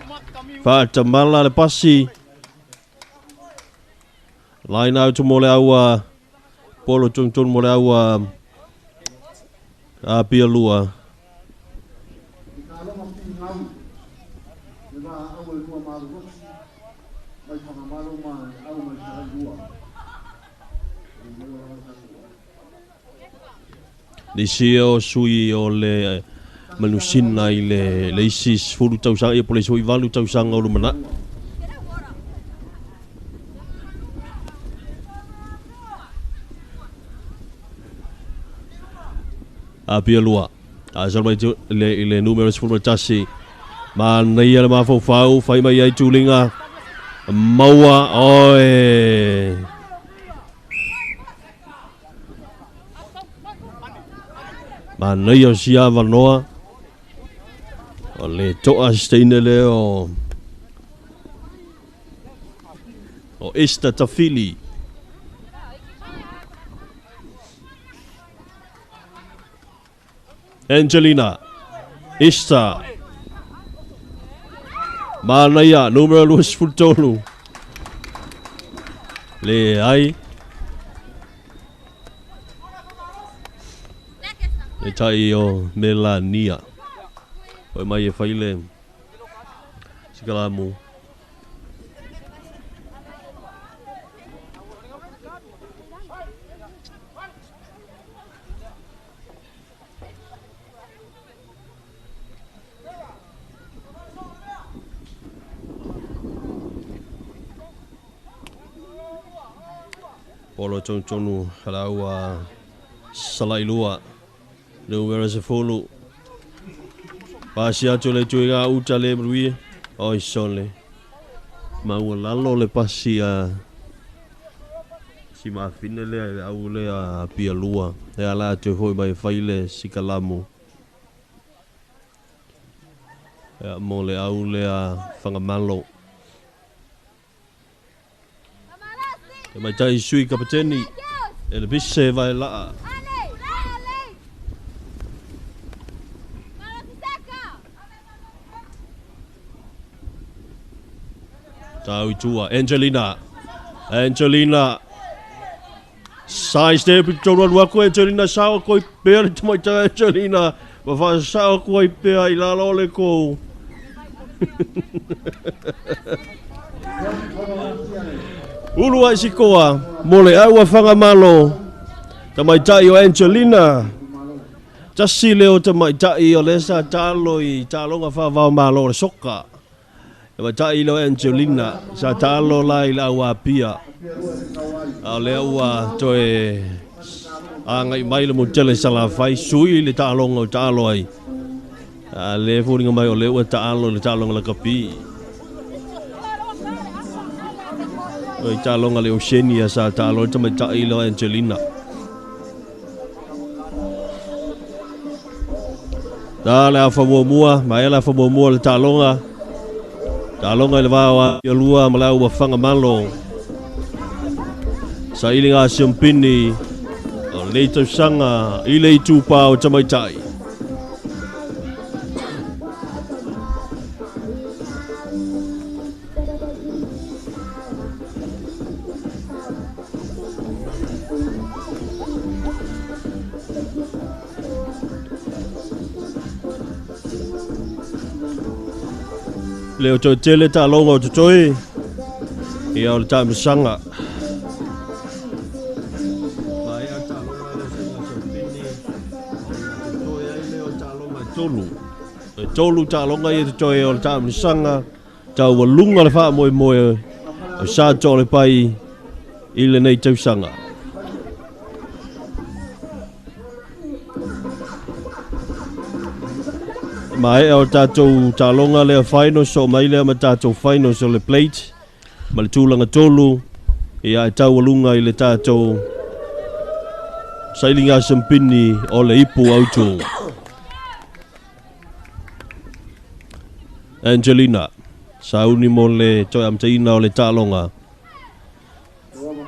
Faatamala le pasi. Line out mo le au polo tonu mo le au Apia lua. Nisi o sui o le manusina i le isi 10 tausaga ia po le isi 8 tausaga o lumanai. Apia lua. A salo mai le numero 11. Manaia le mafaufau, fai mai ai tūlinga. Maua, oe. Manaia o sia avanoa. O le toa steine le o Esther Tafili. Angelina. Esther. Manaia, numero 23. Le ai. Le tai o Melania. Hoi mai e whaile. Sikalamu. Polo tonu lau Salailua. Numero 10. Pasi atu le tuiga uta le mrui. Oi sole. Maua lalo le pasi a si mafine le au le a pia lua. E ala atu hoi mai whaile sikalamu. E mo le au le a Whangamalo. E mai tai sui kapateni. E le bise vai laa. Tau i tua, Angelina. Angelina. Side step i tolu alu aku Angelina sao koi pea le tamaitai Angelina. Ma whaasao aku ai pea i lalo o le kou. Ulu ai sikoa, mo le au a whangamalo. Tamaitai o Angelina. Tasi leo tamaitai o le sa talo i talonga whaavao malo le soka. Tamaitai leo Angelina sa talo la i la apia. A o lea ua toe agai mai le motele Salafai sui le taaloga o taalo ai. A le foliga mai o lea ua taalo le taaloga lakapi. O i taaloga le Oceania sa taalo le tamaitai leo Angelina. Ta le afa muamua, ma e le afa muamua le taaloga. Taaloga i le vao a ia lua ma le au Fagamalo. Sailiga siampini o lenei tausaga i le itupa o tamaitai. Le o toe tele taaloga o totoe ia o le taamisaga. Maea taaloga le sailiga siampini ona totoe ai lea o taaloga e tolu. E tolu taaloga ia totoe o le taamisaga taualuga le faamoemoe o sa le pai i lenei tausaga. Maea o tatou taaloga lea finals o mai lea ma tatou finals o le plate ma le tulaga tolu ia e taualuga i le tatou sailiga siampini o le ipu autu. Angelina sauni mo le toe amataina o le taaloga.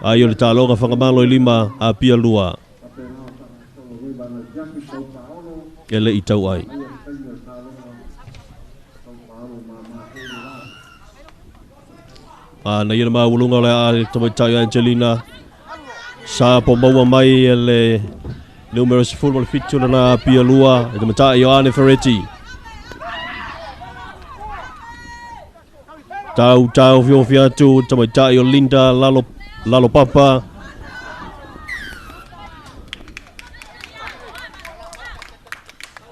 Ai o le taaloga Fagamalo i 5 Apia 2. E le i tau ai. A na ia le maualuga o le a le tamaitai Angelina. Sa po maua mai e le numero 17 lana Apia 2 e tamaitai o Ane Ferretti. Tau tau fiofi atu tamaitai o Linda Lalo, Lalo Papa.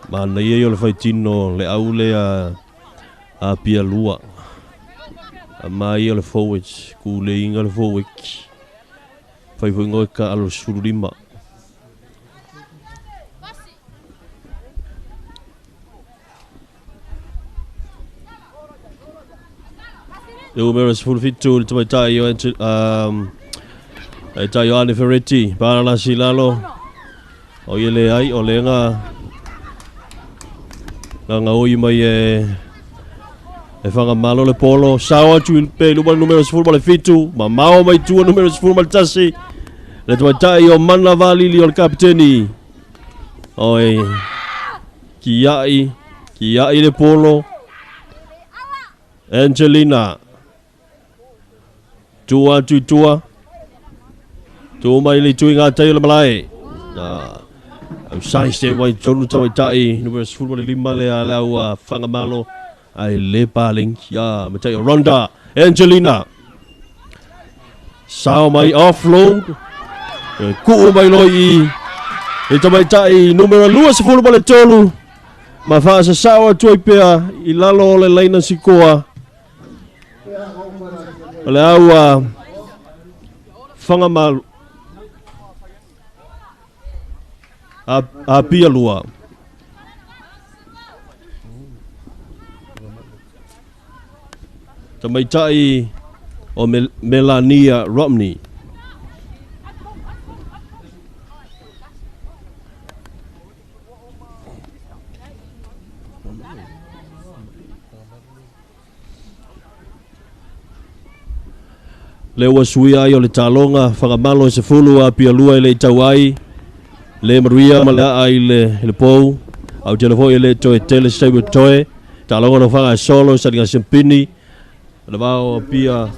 Mana ia o le faitino le au le a Apia 2. A mai o le forwards, ku le inga le forward. Fai foi ngoi ka alo 15. Numero 17 le tamaitai o tai o Ane Ferretti, Parala Silalo. O ia le ai o le nga nga oi mai e Whangamalo le polo. Sao atu i pe luma numero 17, mamao mai tua numero 11. Le tamaitai o Mana Valili o le kapiteni. Oi kiai, kiai le polo. Angelina. Tua atu i tua. Tua mai le tui ngā tei o le malae. Au sai se wai tonu tamaitai numero 15 le a lau a Whangamalo. Ai le paling ia matai o Ronda Angelina. Sao mai offload. Kuu mai loi i e tamaitai numero 23. Ma whaasasao atu ai pea i lalo o le laina sikoa. O le au a Whangamalu Apia 2. Tamaitai o Melania Romney. Le ua suia ai o le taaloga Whangamalo e 10 Apia 2 i le tau ai. Le maruia ma le aa i le pou. Au tele foi le toe tele se toe. Taaloga no whanga solo sa linga siampini. Le vao Apia.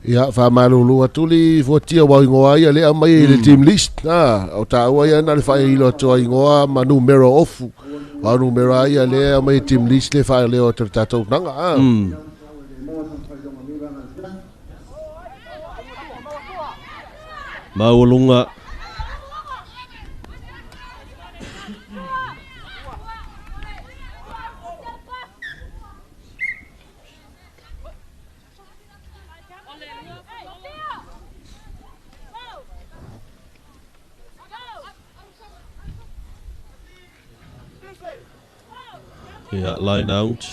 Ia whamalulu atuli fuatia wa ingoa ia lea mai i le team list. O tāua ia na le whaeilo atua ingoa ma numero ofu. Wa numero ia lea mai team list le whaeleo atu tātou nanga.
Maualunga. Ia, line out.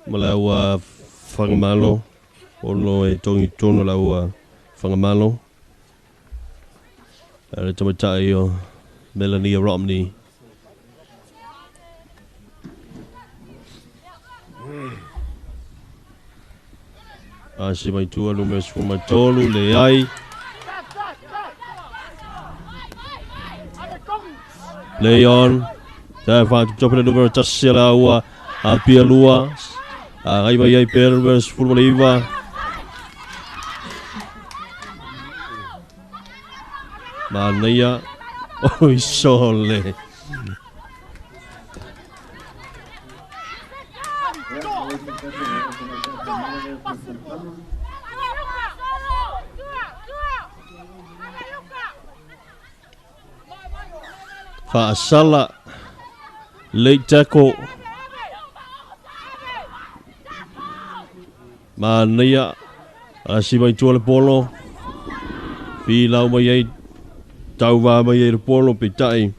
Ma le aua Fagamalo. Ono e tongi tono le aua Fagamalo. Le tamatai o Melania Romney. Asi mai tua numero 13 le ai. Leon. Tā whātutope le numero 1 le aua Apia lua. Ngai mai ai pera numero 19. Manaia. Oi sole. Whaasala. Late tackle. Manaia. Asi mai tua le polo. Whilau mai ai. Tauva mai ai le polo pitai.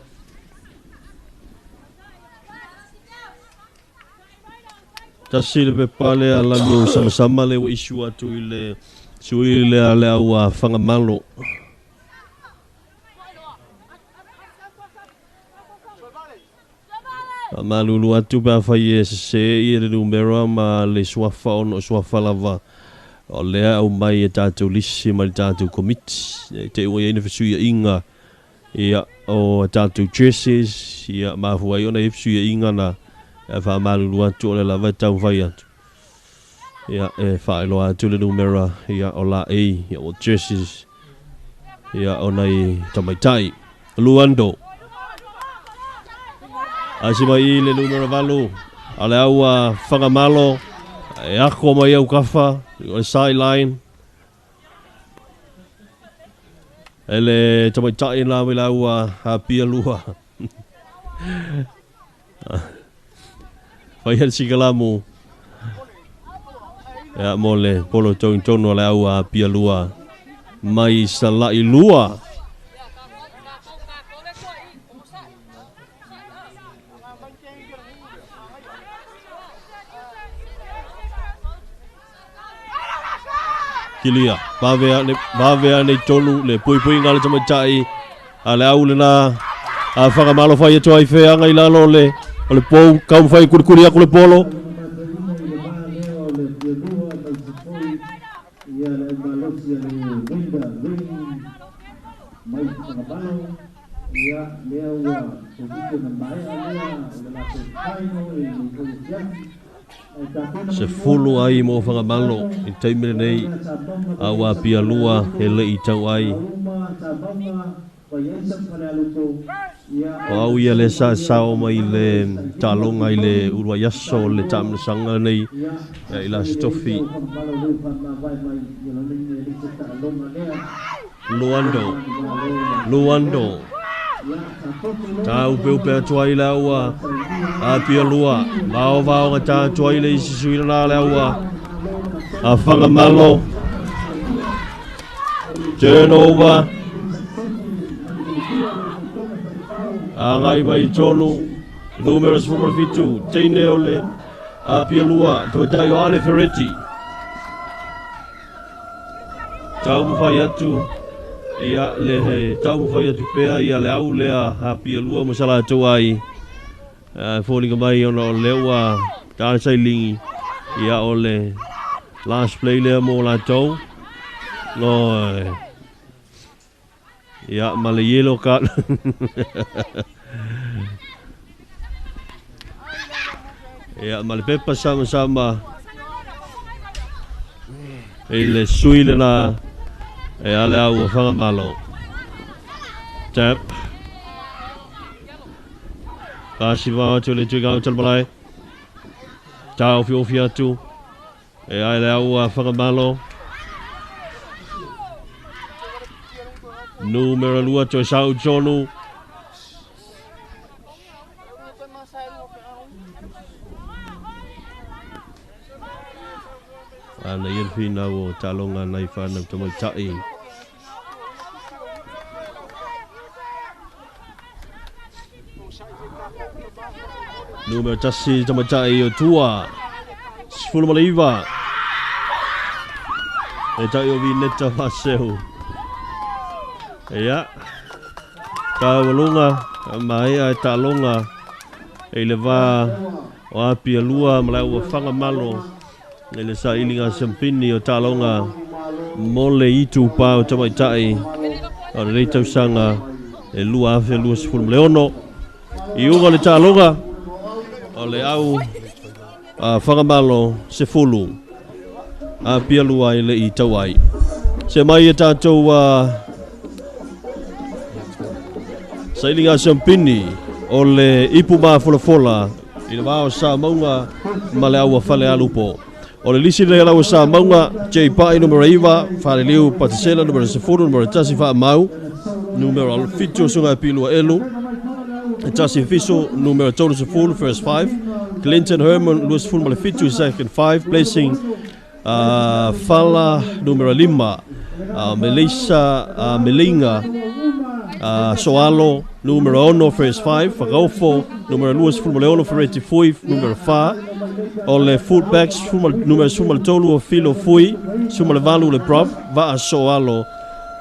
Tasi le pepale a lanu sama-sama le wa isu atu i le sui le a le aua Fagamalo. Malulu atu pe afai e sese i le numero ma le suafa ono suafa lava. O lea au mai e tātou lisi ma le tātou komiti. E te ua ia ina fasuia inga ia o tātou jerseys. Ia mafua ai ona e fasuia inga na e wha malulu atu o le lava e tau whai atu. Ia e whaeloa atu le numero ia o la e ia o jerseys. Ia o nei tamaitai. Luando. Asi mai le numero 8. A le aua Fagamalo. E ako mai au kafa. O le sideline. E le tamaitai la mai le aua Apia lua. Whai hele sikalamu. Ia mo le polo tonu le aua Apia lua. Mai salai lua. Kilia, vavea nei tolu, le pui pui ngā le tamaitai, a le au le nā, a Whakamalo whai atu ai wheanga i lalo le, o le pou, kau whai kurikuri aku le polo. Se fulu ai mo Whakamalo i teimere nei a wā pia lua e le i tau ai. O au ia le sa sao mai le talonga i le urua iaso le tāmnasanga nei i la setofi. Luando, Luando. Tā upe upe atua i le aua a pia lua. Mao vao ngā tā atua i le isi suina nā le aua a Whakamalo. Turnover. A ngai mai tonu. Numero 17. Teine o le a pia lua. Toi tai o Ale Ferretti. Tau mwhai atu. Ia le tau whai atu pea ia le au lea a pia lua masala atu ai. Fōlinga mai ona o lea tāna sailingi. Ia o le last play lea mō lātou. No Ia ma le yellow card. Ia ma le pepa sama sama i le sui lena e ale au o Fagamalo. Tap. Kasi vao atu le tuiga o Talmalai. Tau fi ofi atu. E ai le au a Fagamalo. Numero 2 toe sau tonu. Ana ia le finau o taloga nai whanau tamaitai. Numero 1 tamaitai o tua. 19. E tai o Vineta Faseu. Ia. Taualunga, mai ai talonga. E le va o Apia lua ma ua Fagamalo. E le sailiga sampini o talonga mo le itu pa o tamaitai. O le tausaga e 2026. I uga le talonga o le au a Fagamalo 10. Apia lua i le i tau ai. Se mai e tātou sailiga sampini o le ipu mafolafola i le vao sa maunga ma le aua fale alupo. O le lisi le lau sa maunga, J. Pai numero 9, Faleliu Patisela numero 10, numero 1 Faamau, numero 7 Sunga Pilua Elu, Tasi Fiso numero 30, first 5, Clinton Herman Luis Fulma 7, second 5, Blessing Fala numero 5, Melissa Melinga Soalo numero 1, first 5, Fagaufo numero 2, Fulma Leono, Ferretti Fui numero 4, o le fullbacks numero 13 o Filo Fui, Suma le Valu le prop, Vaa Soalo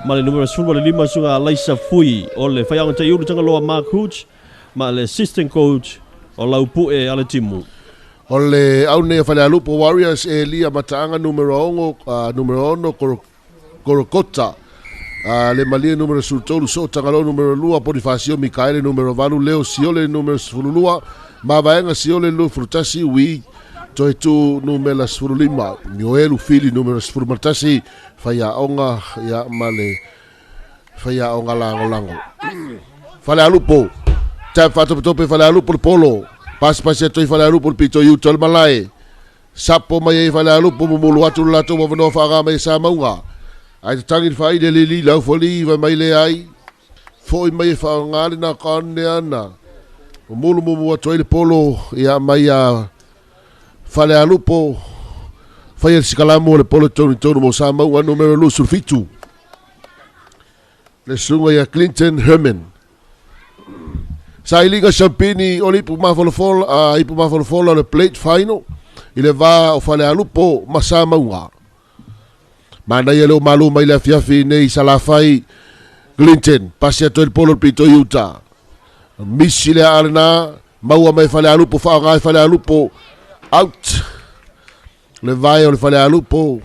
ma le numero 15 sunga Alaisa Fui, o le whaianga te iulu tangaloa Mark Hooch, ma le assistant coach o Laupue ale timu.
O le au nei Falealupo Warriors e lia mataanga numero 6, numero 6 Korokota. Le malie numero 13 So Tangalo numero 2 Bonifacio Mikaele numero 8 Leo Siole numero 12 Mavaenga Siole lu Frutasi Wi Toe tu numero 15 Nioelu Fili numero 11 Whaiaonga ia male Whaiaonga lango lango Falealupo Tap whatope Falealupo le polo Pasipasi atoi Falealupo le pito i uta le malae Sapo mai e Falealupo mumulu atu le latou mawanoa whaanga mai sa maunga Ai te tangi whai le lili lau foli vai mai le ai Foi mai e whaanga le nā kāne ana Mumulu mumu atu ai le polo ia mai a Falealupo Whai el sikalamu o le polo tonu tonu mo sa maunga numero 27 Le sunga ia Clinton Herman Sailiga Champini o le ipu mafolafola ipu mafolafola o le plate final i le va o Falealupo ma sa maunga. Manaia leo malu mai le afiafi nei Salafai Clinton pasi atu le polo pito i uta. Misi le alena maua mai Falealupo whaangai Falealupo out. Le vai o le Falealupo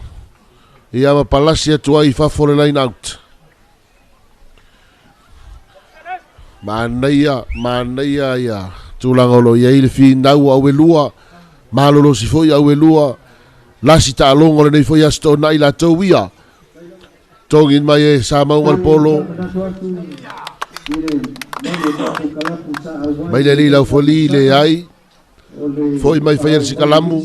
ia ma palasi atu ai fafo le line out. Manaia, manaia ia tūlanga o lo iai le whinau au e lua, malolo si foi au e lua, lasi ta'alongo le nei foi aso nai la tau ia. Tongin mai e sa maunga le polo. Mai le li lau foli le ai, foi mai whai sikalamu,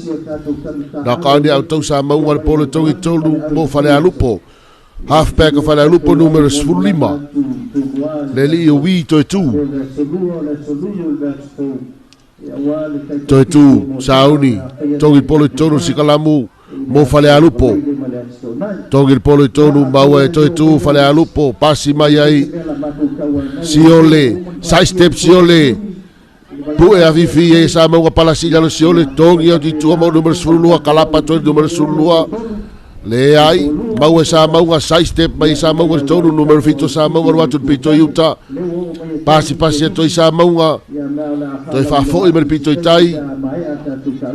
nā kāne au tau sa maunga le polo tongi tolu mo Falealupo. Halfback o Falealupo numero 15. Le li o wi toe tu. Toe tu, sauni, tongi polo tonu sikalamu mo Falealupo. Tongi polo tonu maua e toe tu Falealupo, pasi mai ai Siole, side step Siole. Pue afifi e sa maunga palasi lalo Siole, tongi au titua mau numero 12, kalapa toe numero 12. Le ai, maua sa maunga side step mai sa maunga tonu numero 7 sa maunga ruatu pito i uta. Pasi pasi atu i sa maunga. Toi whaafoi mai pito i tai.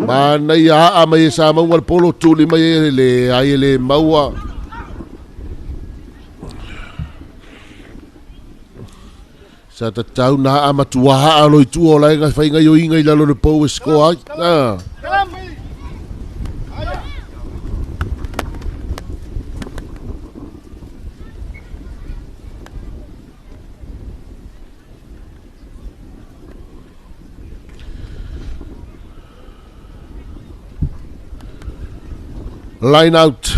Manaia aa mai sa maunga le polo tuli mai e le ai le maua. Sa tatau na haa matua haa lo i tua o lae ngai whai ngai o inga i lalo le pou e sikoa ai. Ah. Line out.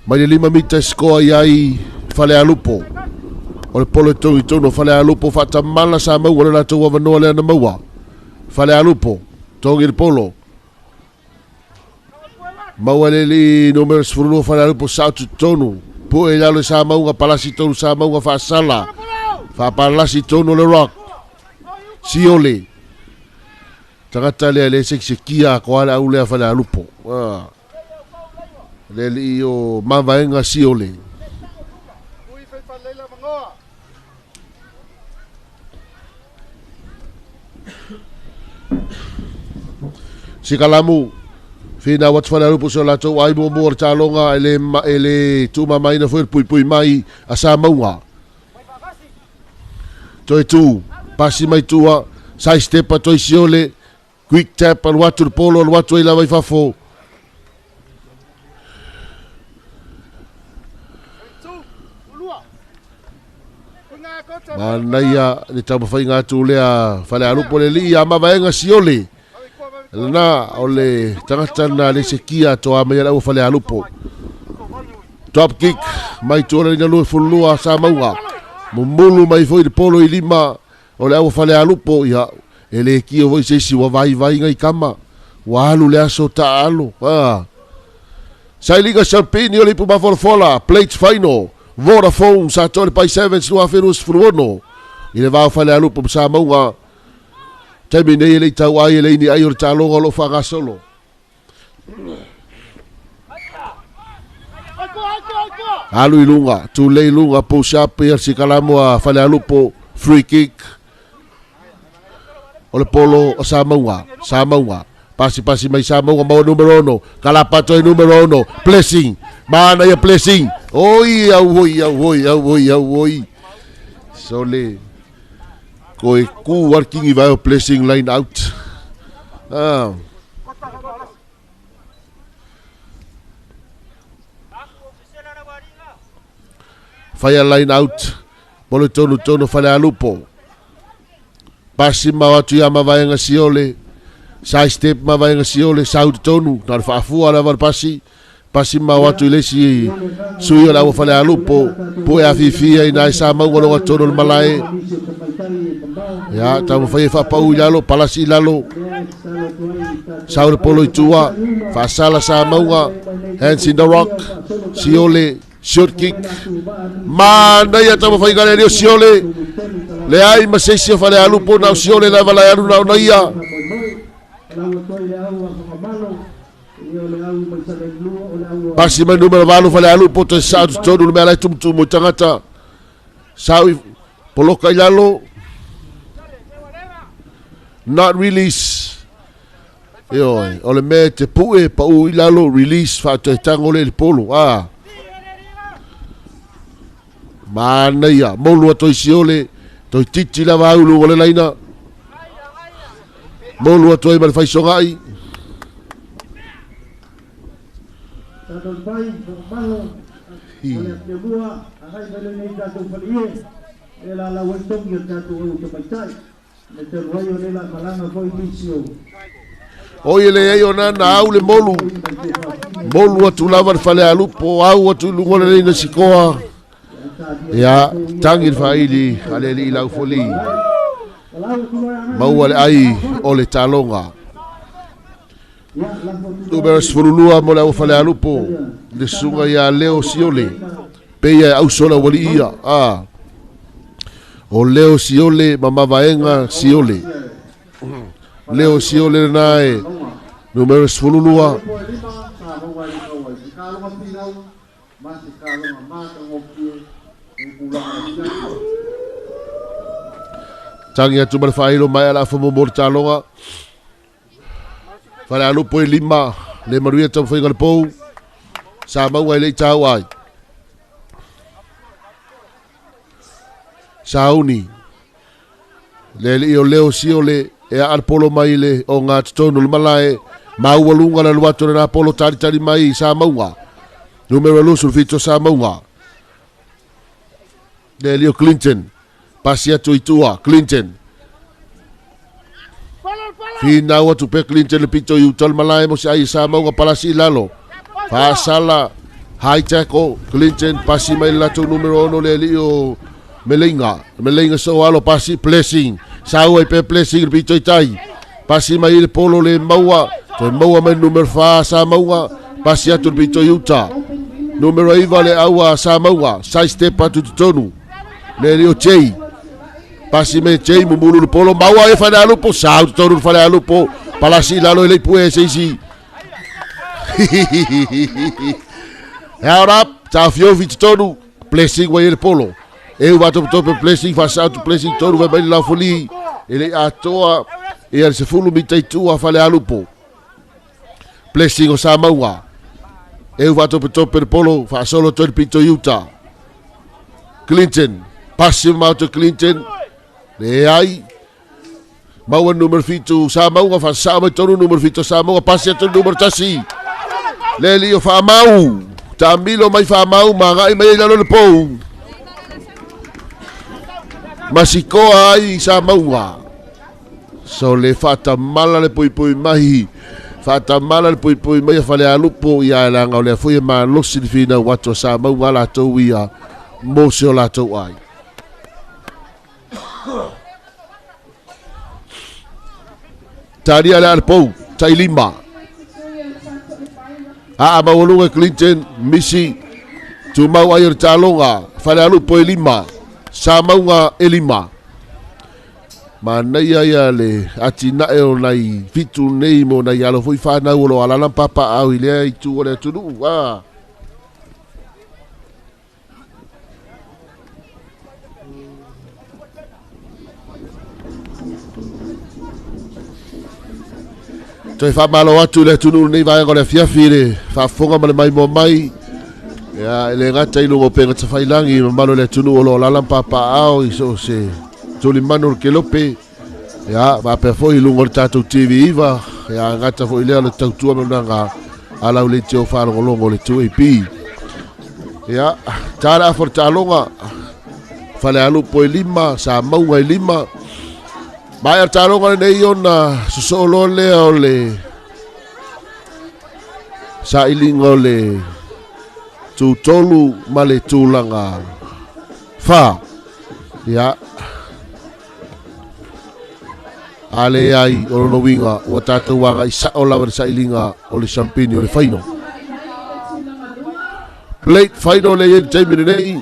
Mai le 5 mita e sikoa i ai Falealupo. O le polo e togi tonu o Falealupo faatamala sa maua le latou avanoa lea na maua. Falealupo, togi le polo. Maua le alii numera 12 Falealupo sao totonu. Pue i lalo i Samauga, palasi tonu Samauga faasala. Faapalasi tonu o le Rock. Siole. Tagata lea le sekisekia atoa le au lea Falealupo. Ah. Le alii o Mavaega Siole. Sikalamu, finau atu Falealupo si o latou ai muamua o le taloga e le, e le tuumamaina foi le puipui mai a Samauga. Toe tu, pasi mai tua, side step a toi siole, quick tap alu atu le polo alu atu ai lava i fafo. Manaia le taumafaiga atu lea Falealupo le alii a Mavaega Siole. Lena o le tagata na le sekia toa mai le au Falealupo. Drop kick mai tua le lina 22 Samauga. Mumulu mai foi le polo i lima o le au Falealupo. Ia, e le kio foi se isi ua vaivai ngai kama. Ua alu le aso taalo. Ah. Sailiga Siampini o le ipu mafolafola, Plate Final, Vodafone sa toa le Pai Sevens 2026 i le va o Falealupo ma Samauga. Taimi nei e le i tau ai e le ini ai o le taaloga o lo o faagasolo. Alu i luga, tulei i luga, push up ia sikalamu a Falealupo, free kick. O le polo o Samauga, Samauga. Pasi pasi mai Samauga maua numero 6, kalapa atu ai numero 6, Blessing. Manaia Blessing. Oi au oi au oi au oi au oi. Sole. Koe ku war kingi vai o Blessing line out. Ah. Whaia line out. Polo tonu tonu Falealupo. Pasi mau atu ia Mavaega Siole. Side step Mavaega Siole, sau tonu. Na le faafua lava le pasi. Pasi mau atu i le isi sui o le aua Falealupo. Pue afifia i nai sa maua loga tonu le malae. Ia, taumafai e faapau i lalo, palasi i lalo. Sau le polo i tua. Faasala sa mauga. Hands in the rock. Siole. Short kick. Manaia taumafaiga le alii o Siole. Leai ma se isi o Falealupo na o Siole lava la e alu na ona ia. Pasi mai numera 8 Falealupo toe sao totonu le mea la e tumutumu i tagata. Sao i poloka i lalo. Not release. Ioe, o le mea e te pue, pau i lalo, release, faatoe tango le i le polo. Ah. Manaia, molu atu ai Siole, toi titi lava au luga o le laina. Molu atu ai ma le faisogai. Oi e leai ona na au le molu. Molu atu lava le Falealupo, au atu i luga o le leina sikoa. Ia, tangi le faaili a le alii laufoli. Maua le ai o le taloga. Numera 12 mo le au Falealupo, le susuga ia Leo Siole. Peia e auso le aualii ia. Ah. O Leo Siole ma Mavaega Siole. Leo Siole lena e numera 12. Tangi atu ma le faailo mai ala afa mo le taloga. Falealupo e lima, le manuia taumafaiga le pou. Sa maua e le i tau ai. Sauni. Le alii o Leo Siole e aa le polo mai i le ogatotonu o le malae, maualuga le alu atu o lena polo talitali mai i Samauga. Numera 27 o Samauga. Le alii o Clinton. Pasi atu i tua, Clinton. Finau atu pea Clinton le pito i uta o le malae mo se ai i Samauga palasi i lalo. Faasala, high tackle, Clinton pasi mai le latou numero 6 le alii o Meleiga. Meleiga Soalo pasi Blessing. Sau ai pea Blessing le pito i tai. Pasi mai le polo le maua. Toe maua mai le numero 4 Samauga. Pasi atu le pito i uta. Numero 9 le aua Samauga. Side step atu i totonu. Le alii o Jay. Pasi mai Jay mumulu le polo. Maua e Falealupo. Sau totonu le Falealupo. Palasi i lalo e le i pue se isi. Held up. Taofiofi totonu. Blessing ua i ai le polo. E u faatopetope Blessing faasao atu Blessing tonu fai mai le laufali e le i atoa ia le 10 mita i tua Falealupo. Blessing o Samauga. E u faatopetope le polo faasolo atu ai le pito i uta. Clinton. Pasi mamao atu e Clinton. Leai. Maua le numero 7 Samauga faasao mai tonu numero 7 Samauga pasi atu le numero 1. Le alii o Faamau. Taamilo mai Faamau ma agai mai ai lalo le pou. Masikoa ai Samauga. So le faatamala le poipoi mai. Faatamala le poipoi mai a Falealupo ia leaga o lea foi e malosi le finau atu a Samauga latou ia mo se o latou ai. Talia le alepou, tai lima. Aa maualuga e Clinton, misi, tumau ai o le taloga, Falealupo e lima, Samauga e lima. Manaia ia le atinae o nai fitu nei mo nai alo foi whanau o lo alala papa au i lea i tu o le atunuu. Ah. Toe faamalo atu i le atunuu lenei vaega o le afiafi i le faafofoga ma le maimoa mai. Ia, e le gata i luga o upega tafailagi i mamalu o le atunuu o lo o alaala ma papaaao i so o se tulimanu o le kelope. Ia, faapea foi i luga o le tatou TV 9, ia, gata foi lea o le tautua ma auaunaga a lau leitio faalogologo o le 2AP. Ia, ta le afa o le taaloga, Falealupo e lima, Samauga e lima. Maea le taaloga lenei ona sosoo loa lea o le sailiga o le tutolu ma le tulaga fa. Ia, a leai o lona uiga ua tatou agai sao lava i le sailiga o le siampini o le final. Plate final lea i ai le taimi lenei.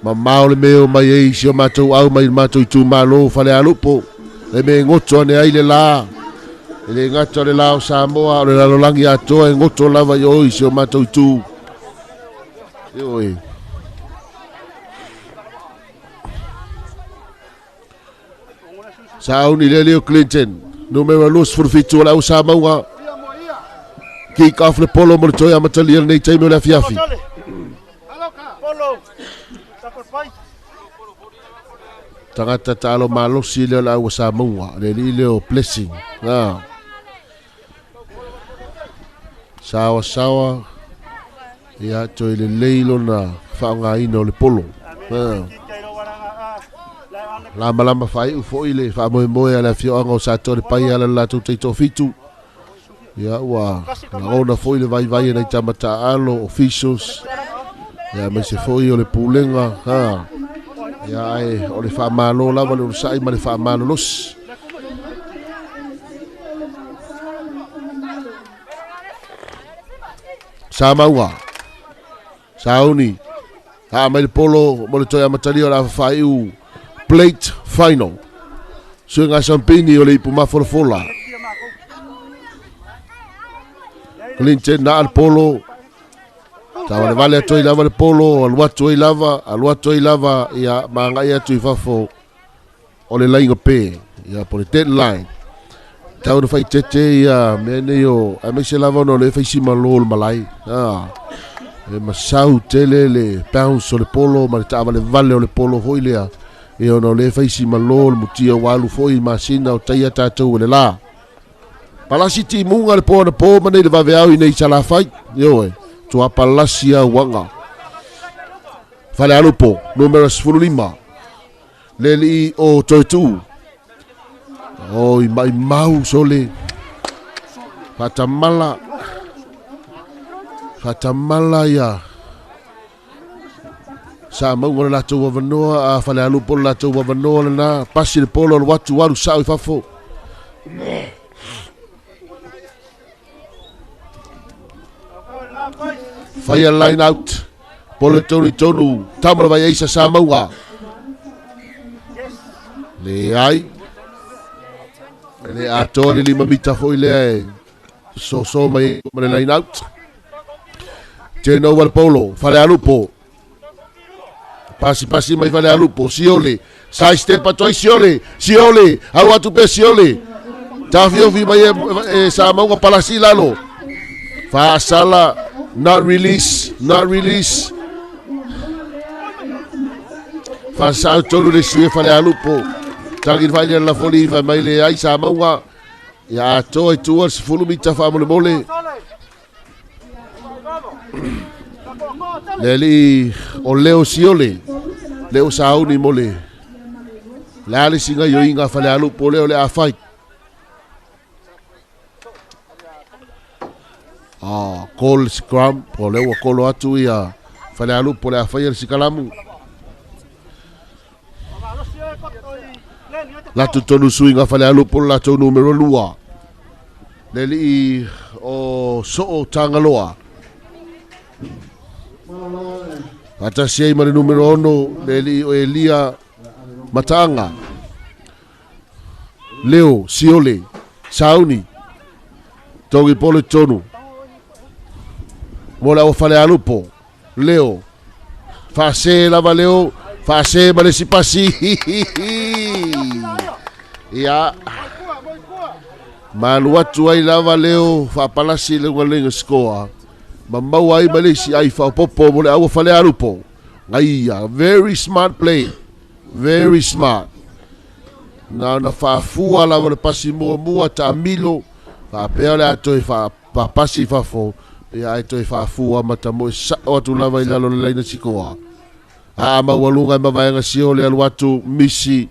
Mamao le mea o mai ai si o matou au mai le matou itumalo o Falealupo. Le mea e goto ane ai le la. E le gata o le la o Samoa, o le lalolagi atoa e goto lava i o i si o matou itu. Ioe. Sauni le Leo Clinton, numera 27 o le au Samauga. Kick off le polo mo le toe amatalia lenei taimi o le afiafi. Tagata taalo malosi lea o le au Samauga, le alii lea o Blessing. Ah. Sawa sawa, ia toe lelei lona faaaogaina o le polo. Ah. Lamalama faaiu foi le faamoemoe a le afioaga o Satua le Paia ala le latou taitoafitu. Ia ua lagona foi le vaivai e nai tama taaalo, officials, ia aemaise foi o le pulega. Ha. Ia ae o le faamalo lava le onosai ma le faamalolosi. Samauga. Sauni. Haa mai le polo mo le toe amatalia o le afa faaiu plate final. Suiga sampini o le ipu mafolafola. Clinton na le polo. Tawalewale atu ai lava le polo, alu atu ai lava, alu atu ai lava, ia magai atu i fafo o le laina pe, ia po le deadline. Tau na faaeteete ia mea nei o aemaise lava ona o lea e faisimalo le malae. E masau tele le bounce o le polo ma le taavalevale o le polo foi lea, ia ona o lea e faisimalo le mutia ua alu foi i masina o taia tatou e le la. Palasi timuga le po anapo ma nei le vaveao i nei Salafai. Ioe, tua palasi auaga. Falealupo, numera 15. Le alii o Toetuu. Oi, maimau sole. Faatamala. Faatamala ia. Sa mauga le latou avanoa, a Falealupo le latou avanoa lena. Pasi le polo alu atu, alu sao i fafo. Faia line out. Polo tonu i tonu. Tama le vai aisa sa mauga. Le ai. Le atoa le 5 mita foi lea e soso mai ma le line out. Turnover le polo. Falealupo. Pasi pasi mai Falealupo. Siole. Side step atu ai Siole. Siole. Au atu pe Siole. Tafiofi mai e sa mauga palasi lalo. Faasala. Not release. Not release. Faasau tonu le sue Falealupo. Tagi le faile la foli fai mai le ai sa mauga. Ia atoa i tua le 10 mita faamolemole. Le alii o Leo Siole, Leo Sauni mo le le a le singa ioiga Falealupo lea o le a fai. Ah, call scrum, o lea ua kolo atu ia Falealupo le a faia le sikalamu. Latou tonu suiga Falealupo le latou numero 2. Le alii o Soo Tagaloa. Faatasi ai ma le numero 6, le alii o Elia Mataaga. Leo Siole Sauni. Togi polo i totonu. Mo le aua Falealupo. Leo. Faase lava Leo. Faase ma le isi pasi. Ia. Malu atu ai lava Leo faapalasi le ugalega scoa. Ma maua ai ma le isi ai faaopoopo mo le aua Falealupo. Aia, very smart play. Very smart. Na ona faafua lava le pasi muamua taamilo. Faapea o le a toe faapasi i fafo. Ia ae toe faafua ma tamoe sao atu lava i lalo o le laina sikoa. Aa maualuga e mavaega sio le alu atu misi.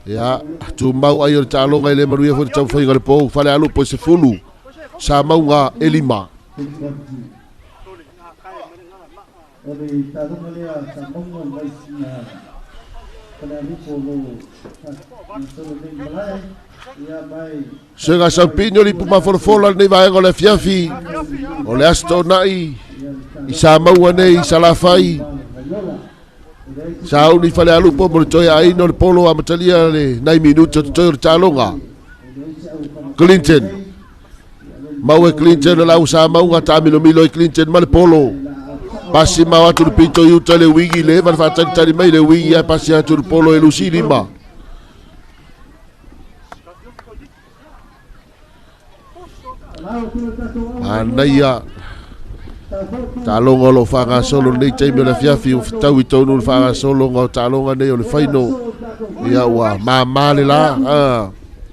Ia, tumau ai o le taaloga i le manuia foi le taumafaiga o le pou. Falealupo i 10, Samauga e 5.
O le taaloga lea sa maua mai sina Falealupo o lo o nei malae ia mai
Suega Saupini o le ipu mafolafola lenei vaega o le afiafi o le Aso Toonai i Samoa nei i Salafai. Sauni Falealupo mo le toe aina o le polo amatalia le nai minuti o totoe o le taaloga. Clinton. Mau e Clinton o lau sa mauga taamilomilo e Clinton ma le polo. Pasi mau atu le pito i uta le wingi le eva le faatalitali mai le wingi ae pasi atu le polo e Lusi Lima. Manaia taaloga o lo o faagasolo lenei taimi o le afiafi ua fetau i tonu le faagasologa o taaloga nei o le faino ia ua māmā le la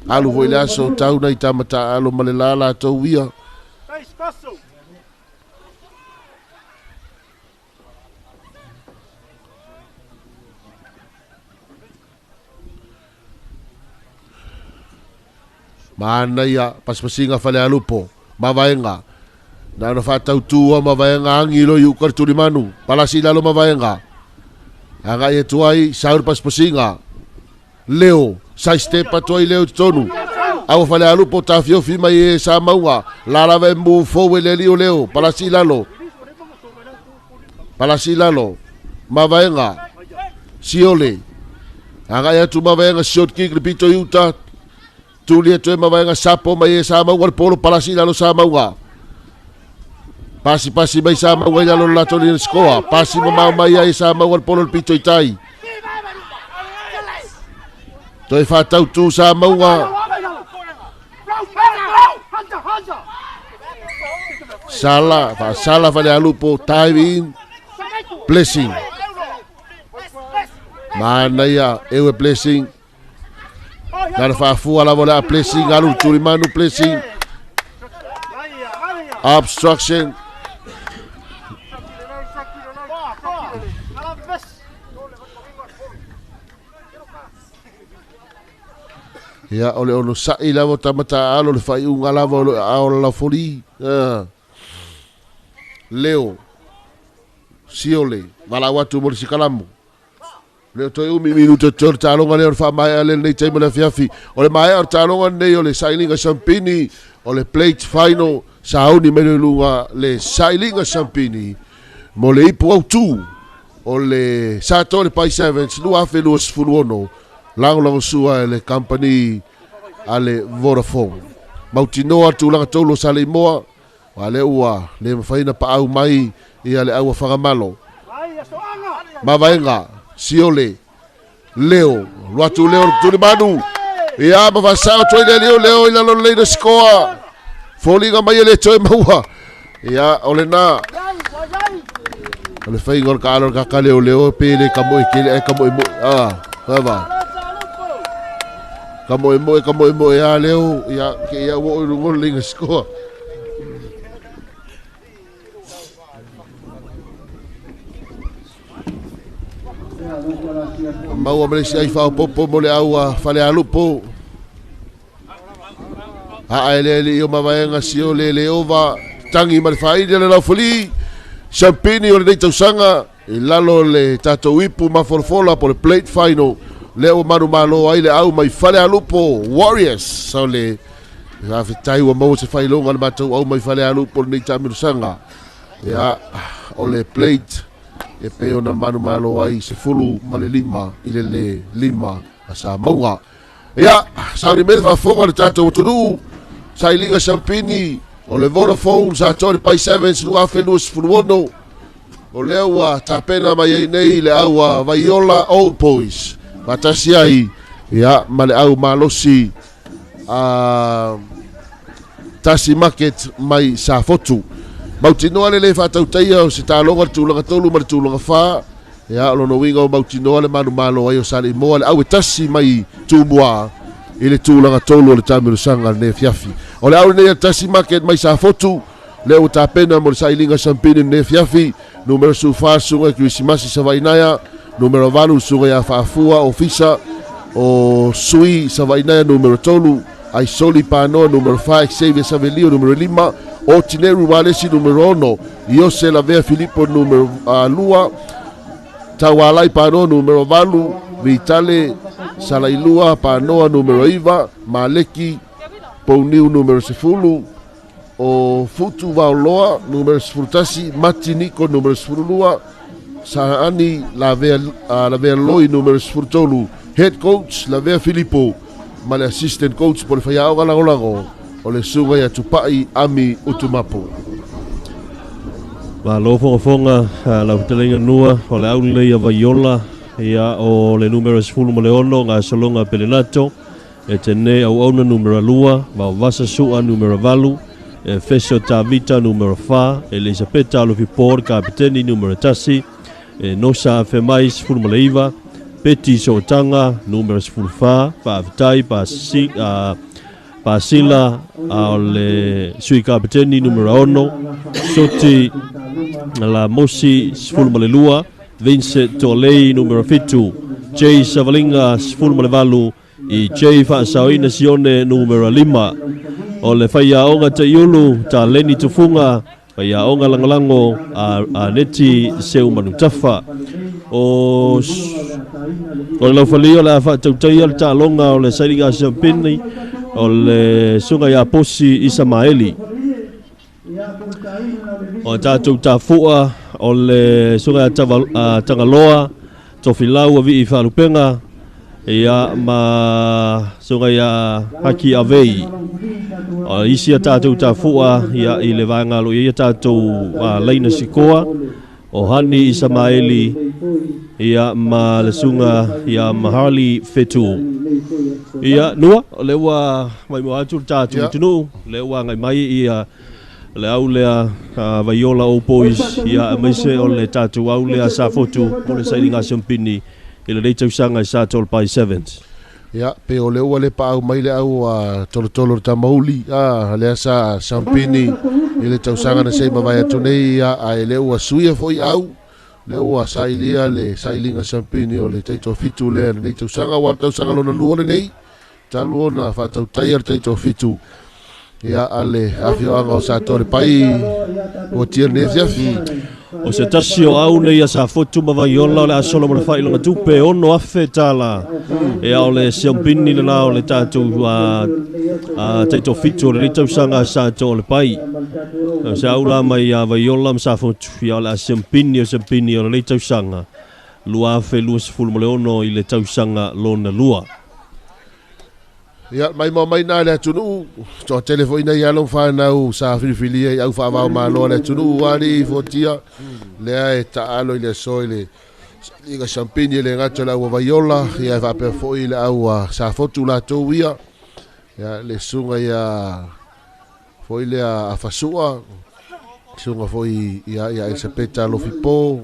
alu foi le aso tau nai tama taaalo ma le la latou ia. Manaia pasipasiga Falealupo, mavaega. Na ona faatautua mavaega agi loa i uka le tulimanu, palasi i lalo mavaega. Agai atu ai, sau le pasipasiga. Leo, side step atu ai Leo i totonu. Aua Falealupo tafiofi mai e Samauga, la lava e move forward le alii o Leo, palasi i lalo. Palasi i lalo, mavaega. Siole. Agai atu mavaega short kick le pito i uta. Tuli atu e mavaega sapo mai e Samauga le polo palasi i lalo Samauga. Pasi pasi mai Samauga i lalo le latou lina sikoa. Pasi mamao mai ai e Samauga le polo le pito i tai. Toe faatautu Samauga. Sala, faasala Falealupo, time in, Blessing. Manaia, ewe Blessing. Na le faafua lava o le a Blessing, alu Tulimanu Blessing. Obstruction. Ia, o le ono sa'i lava o tamata alo le whaiunga lava o le ao la foli. Leo. Siole. Wala watu mo le sikalamu. Leo toi umi minuta te tālonga leo o le whaamaea le nei taima le afiafi. O le maea o le tālonga nei o le sailiga sampini o le plate final sauni mai le luga le sailiga sampini mo le ipu au tū o le Sato le Pai Sevens 2026 lagolago sua e le company a le Vodafone. Mautinoa tulaga tolu o Saleimoa wa le ua le mafai na paau mai ia le aua whangamalo. Mavaenga, Siole, Leo, Luatu Leo, Tulimanu. Ia, mawhasao toi le leo, leo i lalo leina sikoa. Foliga mai e le toi maua. Ia, o le nā. O le whainga o le kaalo le kaka leo leo, pe le ka moe kele, e ka moe moe. Ah, whawa. Ka moe moe, ka moe moe a leo. Ia, ke ia wo i rungo le leina sikoa. Maua mele si ai whaopopo mo le aua whale alupo. Haa ele ele i o mavaenga si o le le ova. Tangi ma le whaine le laufali. Champini o le nei tausanga. I lalo le tātou ipu mafolafola po le plate final. Lea ua manu malo ai le au mai fale alupo Warriors. Sau le faafetai ua maua se faailoga le matou au mai fale alupo lenei taamilosaga. Ia o le plate e pei ona manu malo ai 15 i le le 5 a Samauga. Ia, sauni mai le faafofoga le tatou atunuu, sailiga sampini o le Vodafone sa toa le Pai Sevens 2026. O lea ua tapena mai ai nei le au a Vaiola Old Boys. Faatasi ai, ia, ma le au malosi a Tasi Market mai Safotu. Mautinoa le le faatautaia o se taloga le tulaga 3 ma le tulaga 4. Ia, o lona uiga o mautinoa le manumalo ai o Saleimoa le au e tasi mai Tumua i le tulaga 3 o le taamilosaga lenei afiafi. O le au lenei a Tasi Market mai Safotu, lea ua tapena mo le sailiga sampini lenei afiafi. Numero 14 suga e Kirisimasi Savainaia, numero 8 suga ia Faafua Ofisa o Sui Savainaia, numero 3 Aisoli Panoa, numero 4 Xavier Savelio, numero 5 Otineru Walesi, numero 6 Iose Lavea Filipo, numero 2 Taualai Panoa, numero 8 Vitale Salailua Panoa, numero 9 Maleki Pouniu, numero 10 o Futu Vaoloa, numero 11 Matiniko, numero 12 Saani Lavea, Lavea Loi, numero 13 Head Coach Lavea Filipo ma le Assistant Coach po le whaiaoga lagolago o le suga ia Tupai Ami Utumapu.
Malo fogafoga lau fetalaiga nua o le au lenei a Vaiola ia o le numero 16 gasologa Pelenato e tene auauna numero 2 Vaovasa Sua numero 8 Efeso Tavita numero 4 Elisapeta Alofi Kapiteni numero 1 e Nosa Afemai 19 Peti Sootanga numero 14 Faafetai Pasila o le Sui Kapiteni numero 6 Soti La Mosi 12 Vincent Tolei numero 7 Jay Savalinga 18 i Jay Faasaoina Sione numero 5 o le whaiaoga Taiulu ta Leni Tufunga whaiaoga Langolango a Neti Seu Manutafa o le laufali o le a faatautaia le taaloga o le sailiga siampini o le suga ia Posi Isamaeli o tatou tafua o le suga ia Tagaloa Tofilau a Vii Faalupega ia ma suga ia Haki Avei o isi a tatou tafua ia i le vaega lo ia tatou laina sikoa o Hani Isamaeli ia ma le suga ia Mahali Fetu ia nua o le ua mai mo atu le tatou atunuu le ua ngai mai ia Le au lea Vaiola Old Boys ia aemaise o le tatou au lea Safotu mo le sailiga siampini i lenei tausaga i Sa Tolopai Sevens.
Ia, pe o le ua le paau mai le au a tolotolo le tamauli, a lea sa sampini i le tausaga na sei mavae atu nei, ia, a e le ua suia foi au, le ua sailia le sailiga sampini o le taitoafitu lea lenei tausaga, ua tausaga lona lua lenei, talu ona faatautaia le taitoafitu, ia, a le afioaga o Sa Toalepai ua tia lenei afiafi.
O se tasi o au nei a Safotu ma Vaiola o le a solo mo le faailoga tupe 6,000 tala. E o le siampini le la o le tatou taitoafitu o lenei tausaga a Sa Toalepai. O se au la mai a Vaiola ma Safotu, ia o le a siampini o siampini o lenei tausaga 2026 i le tausaga lona lua.
Ia, mai mo mai nā le atunuu, toa tele foi nei alo whanau sa filifilia i au whaavao malo le atunuu ali fotia, lea e taalo i le aso i le liga champini le gato le au Vaiola, ia e faapea foi le au Safotu latou ia, ia le suga ia foi le a fasua, suga foi ia ia Elisapeta Lofipo,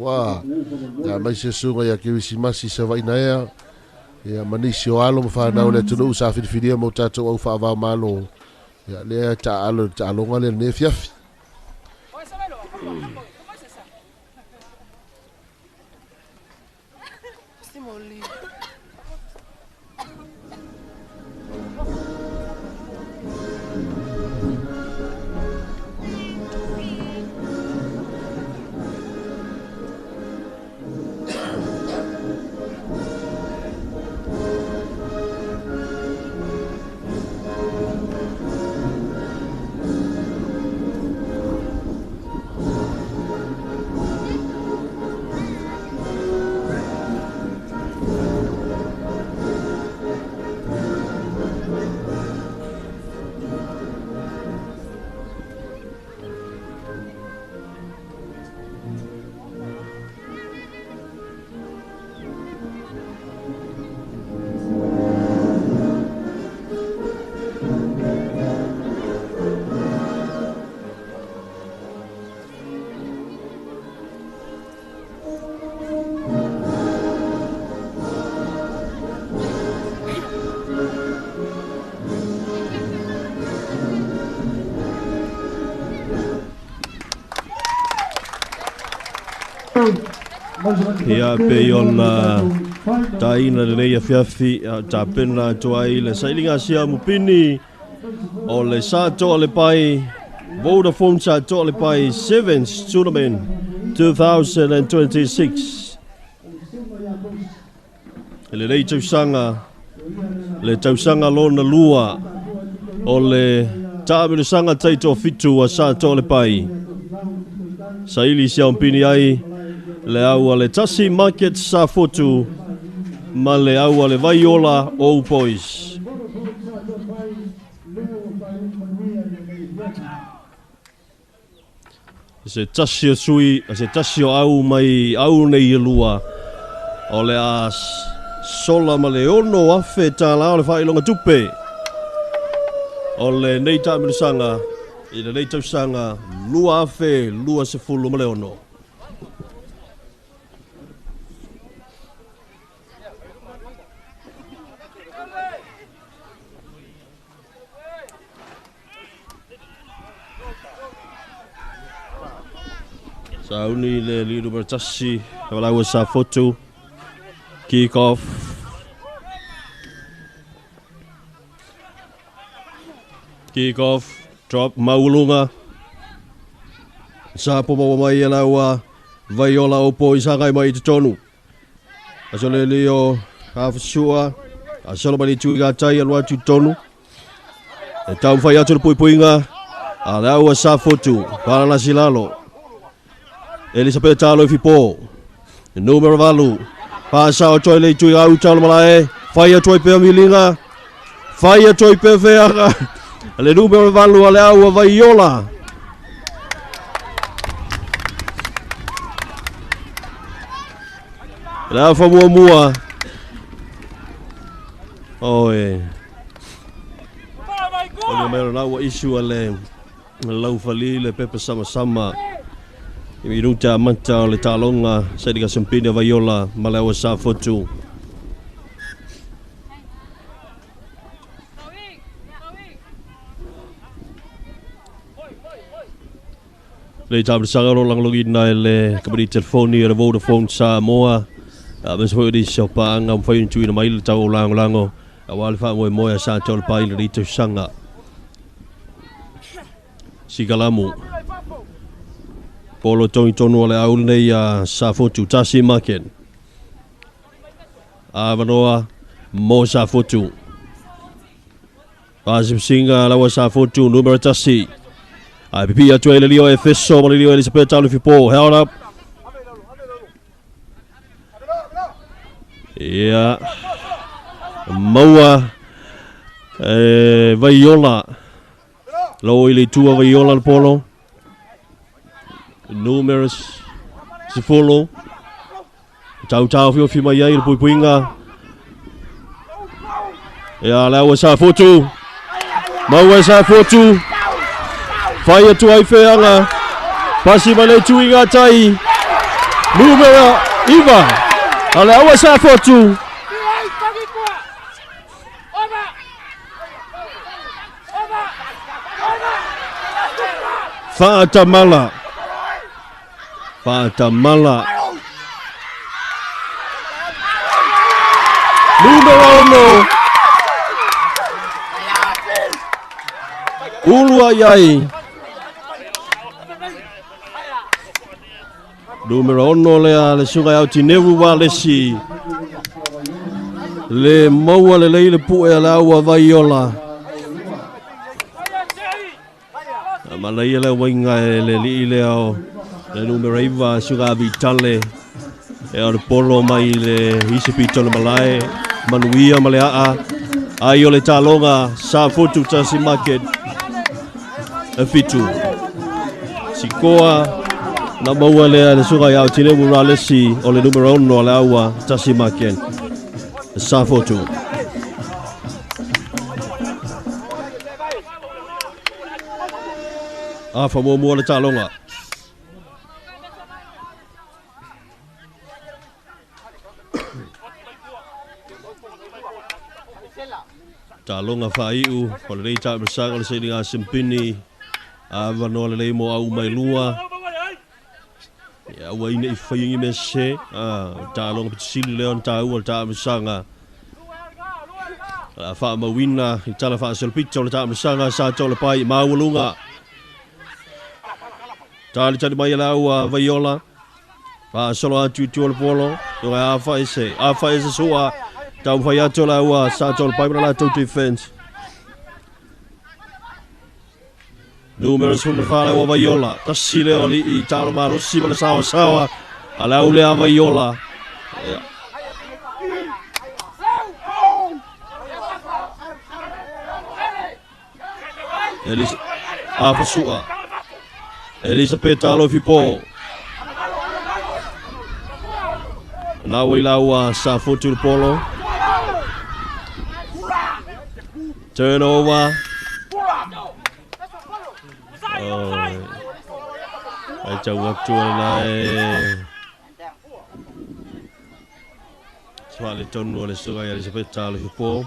ia mai se suga ia Kirisimasi sa vainaea, ia manisi o alo ma whanau le atunuu sa filifilia mo tatou au whaavao malo, ia lea taalo taaloga le lenei afiafi.
Ia pe ona taina lenei afiafi tapena atu ai le sailiga sia mupini o le Sa Toalepai Vodafone Sa Toalepai Sevens Tournament 2026. Lenei tausaga le tausaga lona lua o le taamilosaga taitoafitu a Sa Toalepai. Saili siampini ai le au a le Tasi Market Safotu ma le au a le Vaiola Old Boys. Se tasi o sui, se tasi o au mai au nei e lua o le a sola ma le 6,000 tala o le faailoga tupe o le nei taamilosaga i lenei tausaga 2026. Sauni le lilu tasi, walau Safotu, kick off. Kick off, drop maulunga. Sa po mai laua Vaiola o Boys hangai mai te tonu. Aso le leo hafasua, asolo mai tu ga tai alua tu tonu. E tau whai atu le puipuinga, a le aua Safotu, parana silalo. Elisapeta Alofipo, numero 8, pāsao toi le tui au tau malae, whai toi pea milinga, whai toi pea wheaka, le numero 8 a le aua Vaiola. Le afa mua mua. Oi. O le mea lau isu a le Laufali le pepa samasama i minuta amata o le taaloga sailiga siampini a Vaiola ma le aua Safotu. Le taamilosaga o lo o lagolagoina e le kamupani telefoni o le Vodafone Samoa, aemaise foi o nisi o paaga ua mafai ona tuuina mai le tau o lagolago aua le faamoemoe a Sa Taulepa i lenei tausaga. Sikalamu. Polo togitonu o le au lenei a Safotu, tasi market. Avanoa mo Safotu. Faasipisinga laua Safotu numera 1. Ai pipi atu ai le lio Efeso ma le lio Elisabeta Alofipo. Held up. Ia. Maua e Vaiola. Lau i le itua Vaiola le polo. Numera 10. Tautaofiofi mai ai le puipuiga. Ia le aua Safotu. Maua e Safotu. Fai atu ai feaga. Pasi mai le tuiga tai. Numera 9. A le aua Safotu. Faatamala. Faatamala. Numera 6. Ulu ai ai. Numera 6 lea le suga au Tinevu Walesi. Le maua lelei le pue a le aua Vaiola. Manaia le uaiga e le alii lea o le numera 9 suga Vitale e o le polo mai le isi pito o le malae manuia ma le aa ai o le taloga Safotu tasi market e 7 sikoa na maua lea le suga iau Tinevu Ralesi o le numera 6 o le aua tasi market Safotu. Afa muamua le taaloga. Taaloga faaiu o lenei taamilosaga o le sailiga simpini avanoa lelei mo au mai lua. Ia ua ina i whai ngi me se taaloga pitisili lea ona taua le taamilosaga. La whaamauina i tala whaaselopito o le taamilosaga sa tau le pai maualuga. Tali tali mai e le aua Vaiola. Whaasolo atu i tua le polo. Tonga a whaese. A whaese sua. Tau whai atu le aua sa tau le pai mana la tau defense. Numero 14 le aua Vaiola. Tasi leo alii talo malosi ma le sawa sawa. A le au lea Vaiola. Elisa Afasua. Elisabeta Alofipo. Nau i laua sa fotu le polo. Turnover. Oh. Ai tau atu ana e. Swa le tonu o le suga i Elisabeta Alofipo.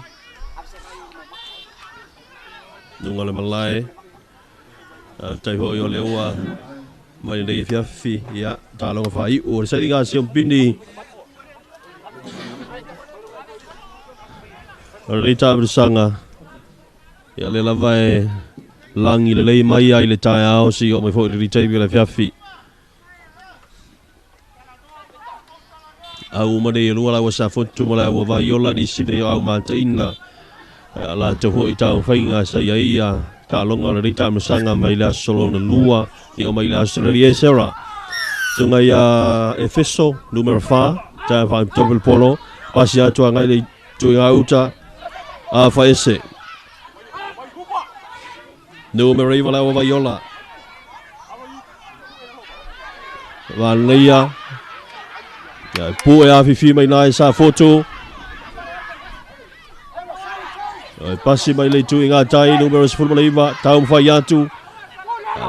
Nunga le malae. Tai hoi o le ua mai nei fiafi ia taaloga faaiu o le sailiga siompini o le taamilosaga ia le lava e lagi lelei mai ai le taeao si o mai foi le taimi o le fiafi au ma nei e lua laua Safotu ma le aua Vaiola nisi nei o au mataina a latou foi taumafaiga sa i ai ia taaloga o lenei taamilosaga mai le aso lona lua i o mai le aso leli e Sarah Suga ia Efeso numera 4 tae whaipitope le polo pasi atu agai le tuiga uta a whaese numera 9 le aua Vaiola Manaia ia pu e afifi mai nai Safotu. Pasi mai le itu i ngā tai numera 19, taumafai atu.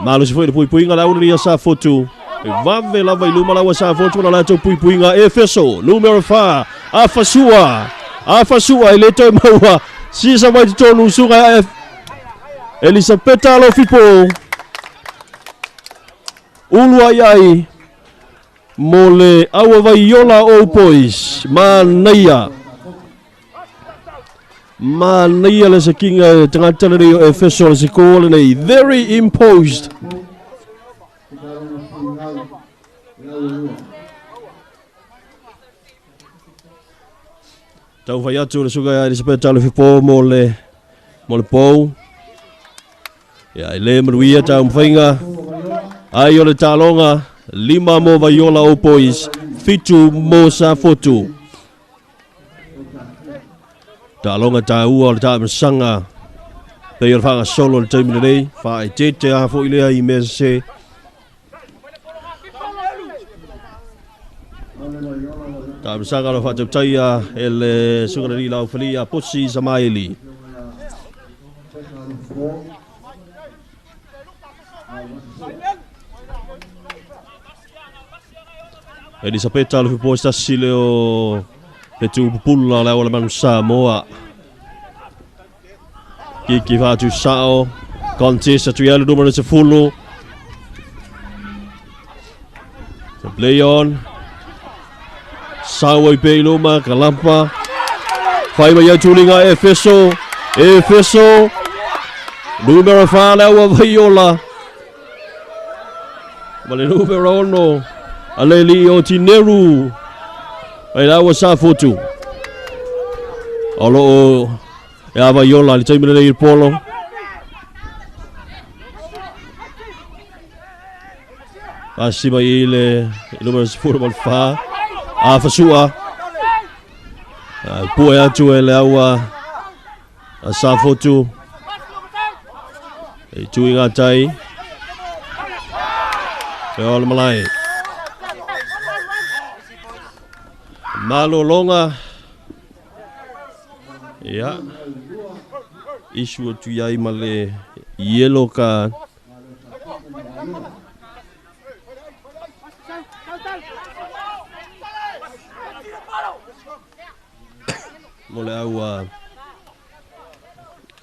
Malosi foi le puipuiga le aulani ia Safotu. E vave lava i luma lau Safotu na latou puipuiga. Efeso, numero 4, Afasua. Afasua e le toe maua. Sisa mai totonu suga e Elisapeta Alofipo. Ulu ai ai mo le aua Vaiola Old Boys. Manaia. Manaia le sakiga e tagata lenei o Efeso le sikoa lenei. Very imposed. Tau fai atu le suka ia Elisapeta Alofipo mo le pou. Ia, e le manuia tau mawhainga. Ai o le taloga, 5 mo Vaiola Old Boys, 7 mo Safotu. Taloga tāua o le taamasaga. Pei o le whangasolo le taimi lenei. Wha e tete a fo i lea i mea se. Taamasaga lo whaatautaia e le sugarari lau whalia Pusi Samaili. Elisapeta Alofipo tasi le o Fetu Pupula le awala manu Samoa. Kiki whaatu sao. Contest atu ia le numero 10. So play on. Sawa i pe i luma, Kalampa. Whai mai atulinga Efeso. Efeso. Numero 4 le aua Vaiola. Ma le numero 6. Aleli o Tineru. Ai la aua Safotu. O loo e a Vaiola le taimi lenei i le polo. Pasi mai i le numero 14. A fasua. Pue atu e le aua a Safotu. E tui ngā tai. E o le malae. Malolonga. Ia. Isu atu iai ma le yellow card. Mo le aua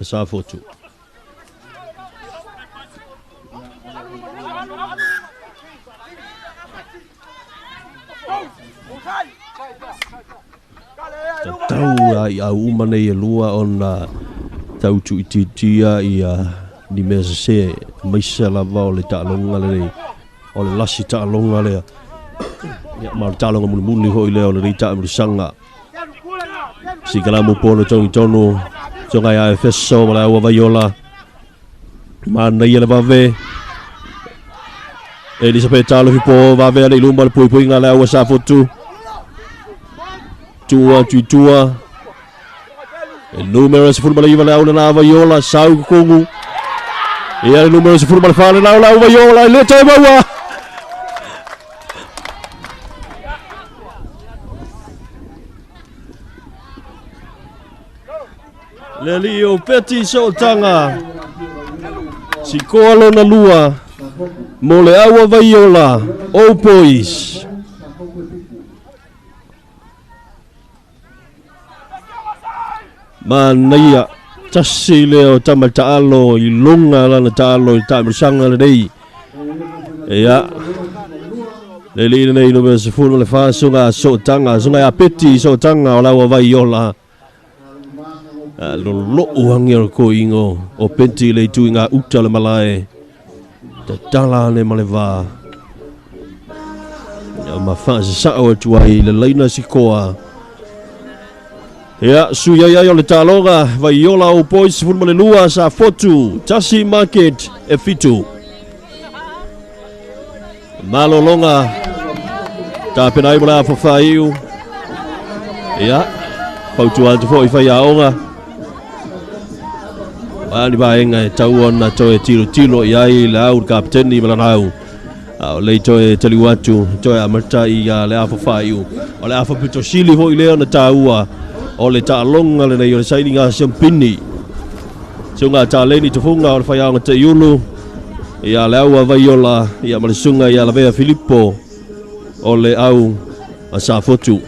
Safotu. Tau ai au uma nei e lua ona tau tuititia ia ni mea sese maise lava o le taaloga lenei o le lasi taaloga lea. Ia ma o le taaloga mulimuli hoi lea o lenei taamilosaga. Sikalamu polo tongi tonu tonga ia Efeso ma le aua Vaiola. Manaia le vave. Elisapeta Alofipo vave ale i luma le puipuiga le aua Safotu. Tua tuitua. E numero 19 le aula na Vaiola sau kukungu. Ia le numero 14 le aula Vaiola i le toe maua. Le li o Peti Sootanga. Sikoa lona lua. Mo le aua Vaiola Old Boys. Manaia tasi le o tama taalo i lunga lana taalo i taamilosaga lenei. Ia. Le li lenei numero 14 sunga Sootanga, sunga ia Peti Sootanga o le aua Vaiola. Lolou hangi o le koingo o Peti le itu i ngā uta le malae. Tatala ane ma le vā. Ia ma whaasasao atu ai le laina sikoa. Ia, sui ai ai o le taloga, Vaiola Old Boys, 12, Safotu, Tasi Market, e 7. Malolonga, tāpena ai mo le awhawhaiu. Ia, pautua atu foi whai aonga. Wani vaenga e tau ona toe tilo tilo i ai le au le kapiteni ma lana au. O lei toe taliu atu, toe amata i le awhawhaiu. O le awhapito sili hoi lea na tāua. O le taaloga lenei o le sailiga siampini. Sunga tāleni tufunga o le whaiaonga te iulu. Ia le au a Vaiola ia ma le susuga ia Lavea Filipo o le au a Safotu.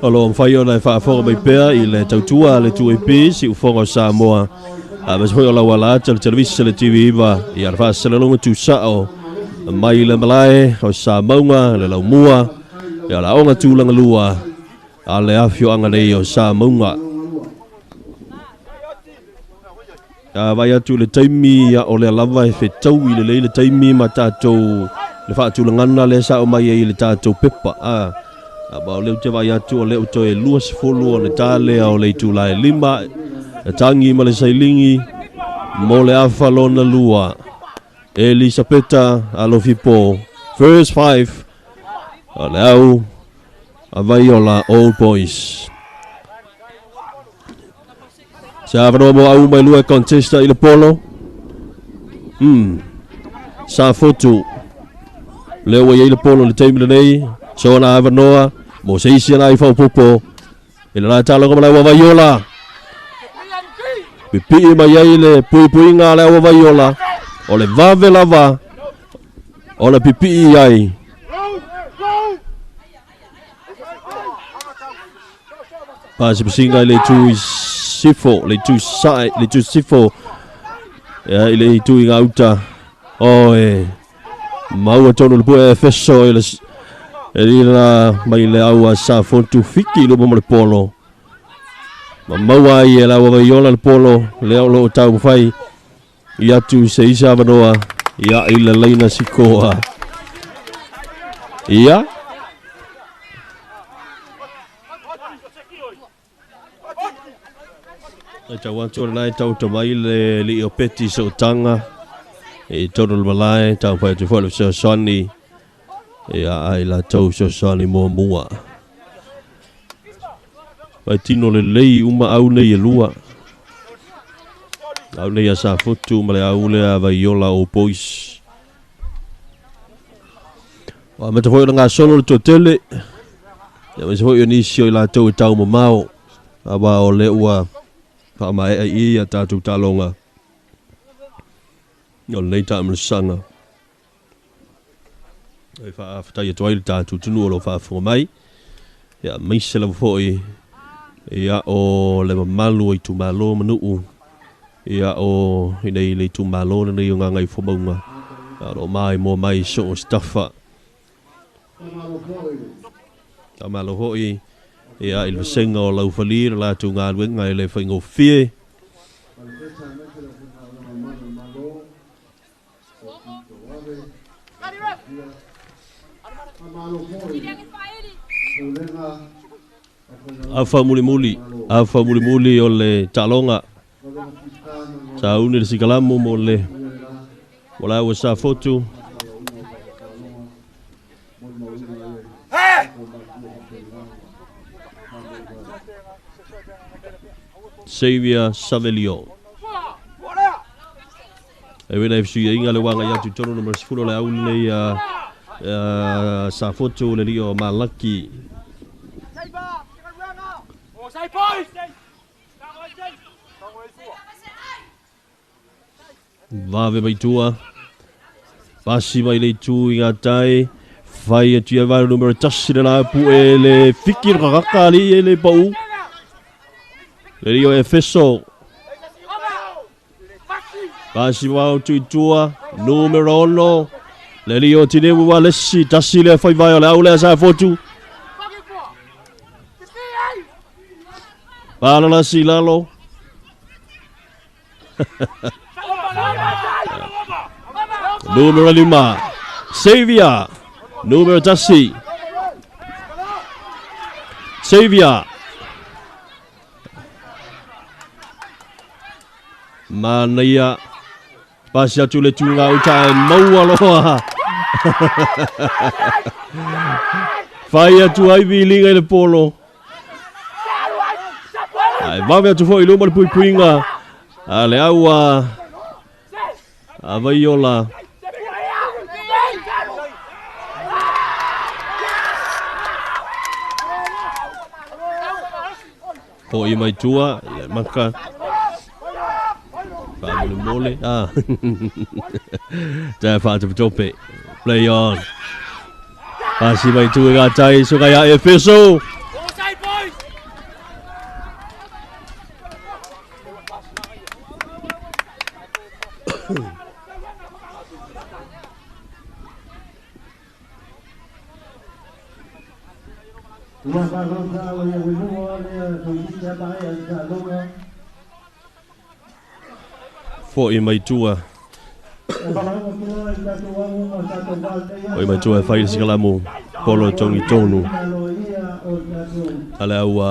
O lo o mafai ona e faafofoga mai pea i le tautua a le 2AP Siufogo o Samoa aemaise foi o lau ala ata le televisa le TV9 ia le faasalalauga tusao mai le malae o Samauga le laumua ia le aoga tulaga lua a le afioaga nei o Samauga. A vaai atu i le taimi ia o lea lava e fetaui lelei le taimi ma tatou le faatulagana lea sa aumai ai i le tatou pepa. A ma o lea ou te vaai atu o lea ua toe 20 o le ta lea o le itula e 5 e tagi ma le sailigi mo le afa lona lua. Elisapeta Alofipo, first five o le au a Vaiola Old Boys. Se avanoa mo au mai lua e contesta i le polo. Safotu. Lea ua i ai le polo i le taimi lenei. So ona avanoa mo se isi ana ai faaopoopo i le la taaloga ma le au a Vaiola. Pipii mai ai le puipuiga a le au a Vaiola. O le vave lava o le pipii ai. Pasipasiga i le itu i sifo, le itu sae, le itu sifo, ia, i le itu i gauta. Oi, maua tonu le pue Efeso i le, e lila mai le au a Safotu fiki i luma mo le polo. Ma maua ai e le au a Vaiola le polo, lea o lo o taumafai i atu se isi avanoa ia i le laina sikoa. Ia. E tau atu o lena e tauto mai le lii o Peti Sootaga i tonu o le malae, taumafai atu foi le fesoasoani ia ai latou fesoasoani muamua. Vai tino lelei uma au nei e lua. Au nei a Safotu ma le au lea a Vaiola Old Boys. Ua amata foi ona gasolo le toatele, aemaise foi o nisi o i latou e taumamao, aua o lea ua faamaea i i a tatou taaloga o lenei taamilosaga. E faafetai atu ai le tatou atunuu o lo o faafofoga mai, ia aemaise lava foi ia o le mamalu o itumalo ma nuu ia o i nei le itumalo lenei o Gagaifomauga o lo o maimoa mai so o se tafa. Faamalo foi ia i le vasega o Laufali le latou galuega e le faigofie. Afa mulimuli, afa mulimuli o le taaloga. Sauni le sikalamu mo le mo le au Safotu. Xavier Savelio. E wena e fesuiaiga le waga i atu i tonu numera 10 o le au lenei a Safotu le lio o Malaki. Vave mai tua. Pasi mai le itu i ngā tai. Whai atu ia valu numera 1 le la pue le fiki rakaka ali e le pau. Le lio Efeso. Pasi wau tu i tua. Numero 6. Le lio Tinewu wa lesi. Tasi le whai vai o le au lea sa fotu. Palalasi lalo. Numero 5. Xavier. Numero 1. Xavier. Manaia. Pasi atu le tūnga uta e maua loa. Whai atu ai viliga i le polo. Ai vave atu foi i luma le puipuiga a le au a Vaiola. Fo'i mai tua, ia maka. Faamolemole. Ah. Te whaatapatope. Play on. Pasi mai tua ngā tai, suka ia Efeso. Fo'i mai tua. Fo'i mai tua e whai sikalamu. Polo tongi tonu. Ale au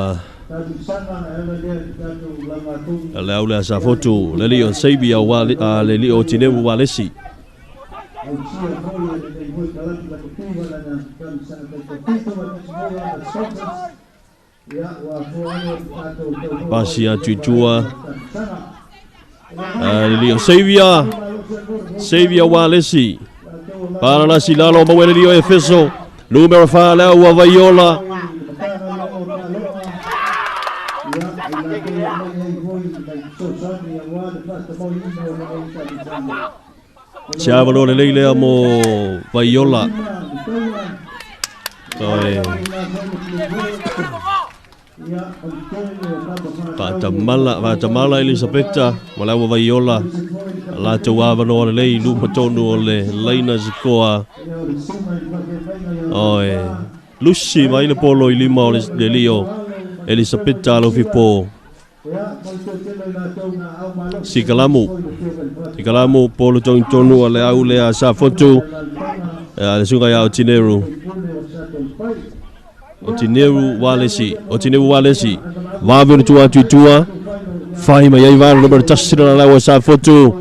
ale au lea Safotu. Le li o Seibi au le li o Tineu Walesi. Pasi atu i tua. Le li o Seivia. Seivia Walesi. Paralasi lalo maua le li o Efeso. Numero 4 le au a Vaiola. Se avalo le leilea mo Vaiola. Toe. Faatamala Elisabeta ma le au a Vaiola. Latou avanoa lelei luma tonu o le laina sikoa. Oe. Lusi mai le polo i lima o le lio Elisabeta Alofipo. Sikalamu. Sikalamu polo tongi tonu o le au lea Safotu. Le suka ia o Tineru. O Tineru Walesi. O Tineru Walesi. Vave o tua atu i tua. Whai mai ai varo numero 1 na lau o Safotu.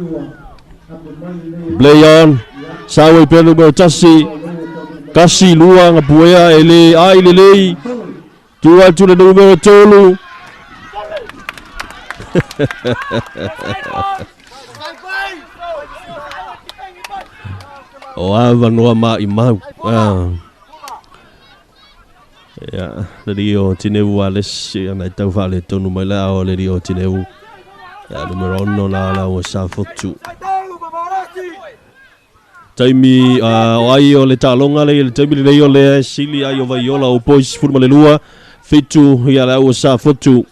Play on. Sawa i pea numero 1. Kasi lua nga puea e le ai le lei. Tua atu le numero 3. O ava noa ma i mau. Ia, le li o Tineu Walesi, ana i tau whaale tonu mai la o le li o Tineu. Ia, numero 6 la la o Safotu. Taimi o ai o le talonga le taimi le o le sili ai o Vaiola o Boys furu ma le lua. Fitu ia la o Safotu.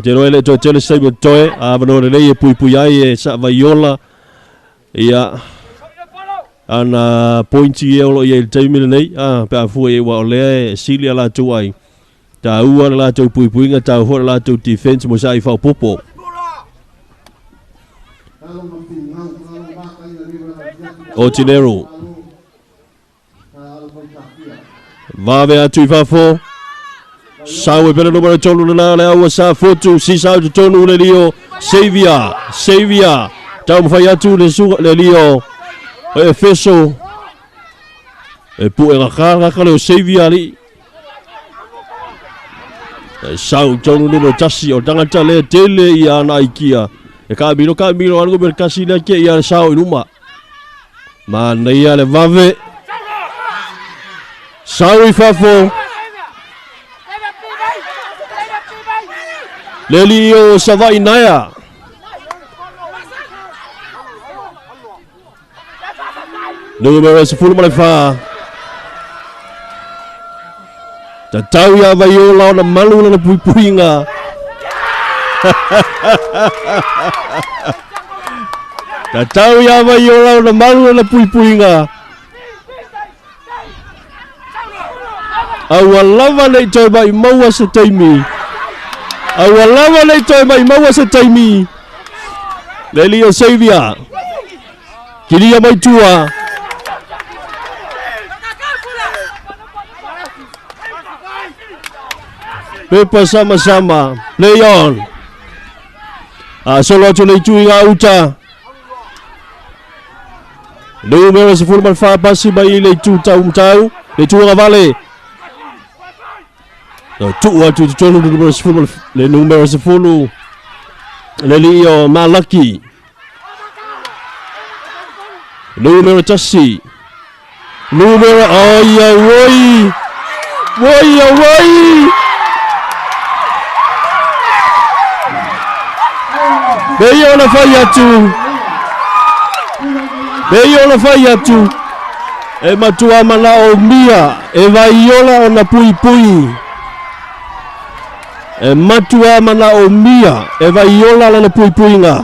Te roe le toe tele saibo toe, a vano le lei e pui pui ai e sa Vaiola. Ia, ana pointi e olo ia i le taimi lenei, pe a fua e ua o lea e sili a latou ai. Tā ua le latou puipuiga, tā ua le latou defense mo sa i whaopopo. O Tinero. Vave atu i fafo. Sau e pele numero 3 le la le aua Safotu. Si sau te tonu le lio. Savia. Savia. Tau mawhai atu le suga le lio. O Efeso. E pu e ngaka le o Savia li. E sau tonu numero 1 o tangata le tele i ana aikia. E ka miro anu numero kasi le ke i ana sau i luma. Manaia le vave. Sau i fafo. Le li o Savai Naia. Numero 14. Tatau ia Vaiola ona malu lana puipuiga. Tatau ia Vaiola ona malu lana puipuiga. Aua lava nei toe mai maua se taimi. Aua lava nei toe mai maua se taimi. Le li o Savia. Kiria mai tua. Pepa sama-sama. Play on. Solo atu le itu i ngā uta. Numero 14 pasi mai le itu tau mtau. Le itu ngā vale. Tuu atu te tonu numero 10, le numero 10. Le li o Malaki. Numero 1. Numero oi oi. Oi oi. Pei ona fai atu. Pei ona fai atu. E matua mana o mia e vaiola ona pui pui. E matua mana o mia e vaiola lana pui puiga.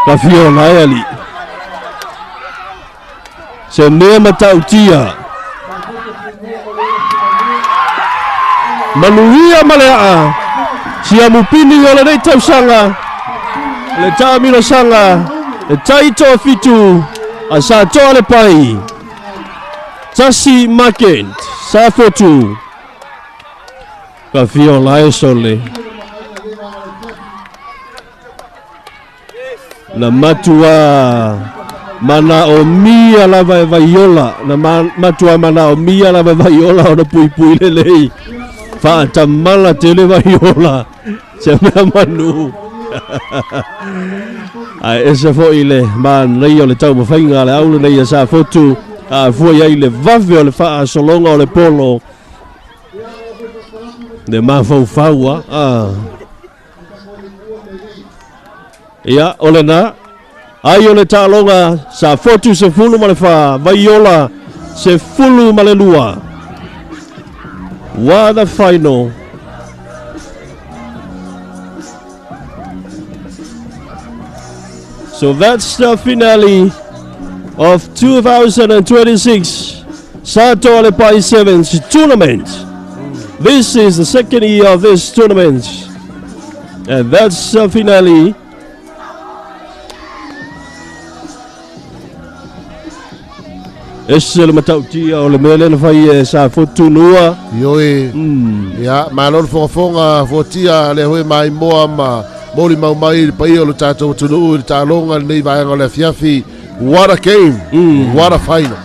Ka fiona e ali. Se mea matautia. Manuia malea. Sia mupini o le nei tausaga. Le tāmilo sanga. Le taito fitu. A sa toa le pai. Tasi market. Sa fotu. Ka fio e sole. Na matua mana o mia lava e vaiola. Na matua mana o mia lava e vaiola o na pui pui le lei. Whaatamala te le vaiola. Se mea manu. Ai ese foi le manai o le taumafaiga le aula nei a sa fotu. A fua iai le vave o le faasologa o le polo. Le mafaufaua. Ia, o lena. Ai o le taaloga sa fotu 14, Vaiola 12. What a final. So that's the finale of 2026 Sa Toalepai Sevens tournament. This is the second year of this tournament. And that's the finale. Ese le matautia o le mea lena fai e sa fotu nua.
Ioe, ia, malo le fogafoga fuatia le hoe mai moa ma moli mau mai le paia o le tātou atunuu i le taaloga lenei vaega o le afiafi. What a game, what a final.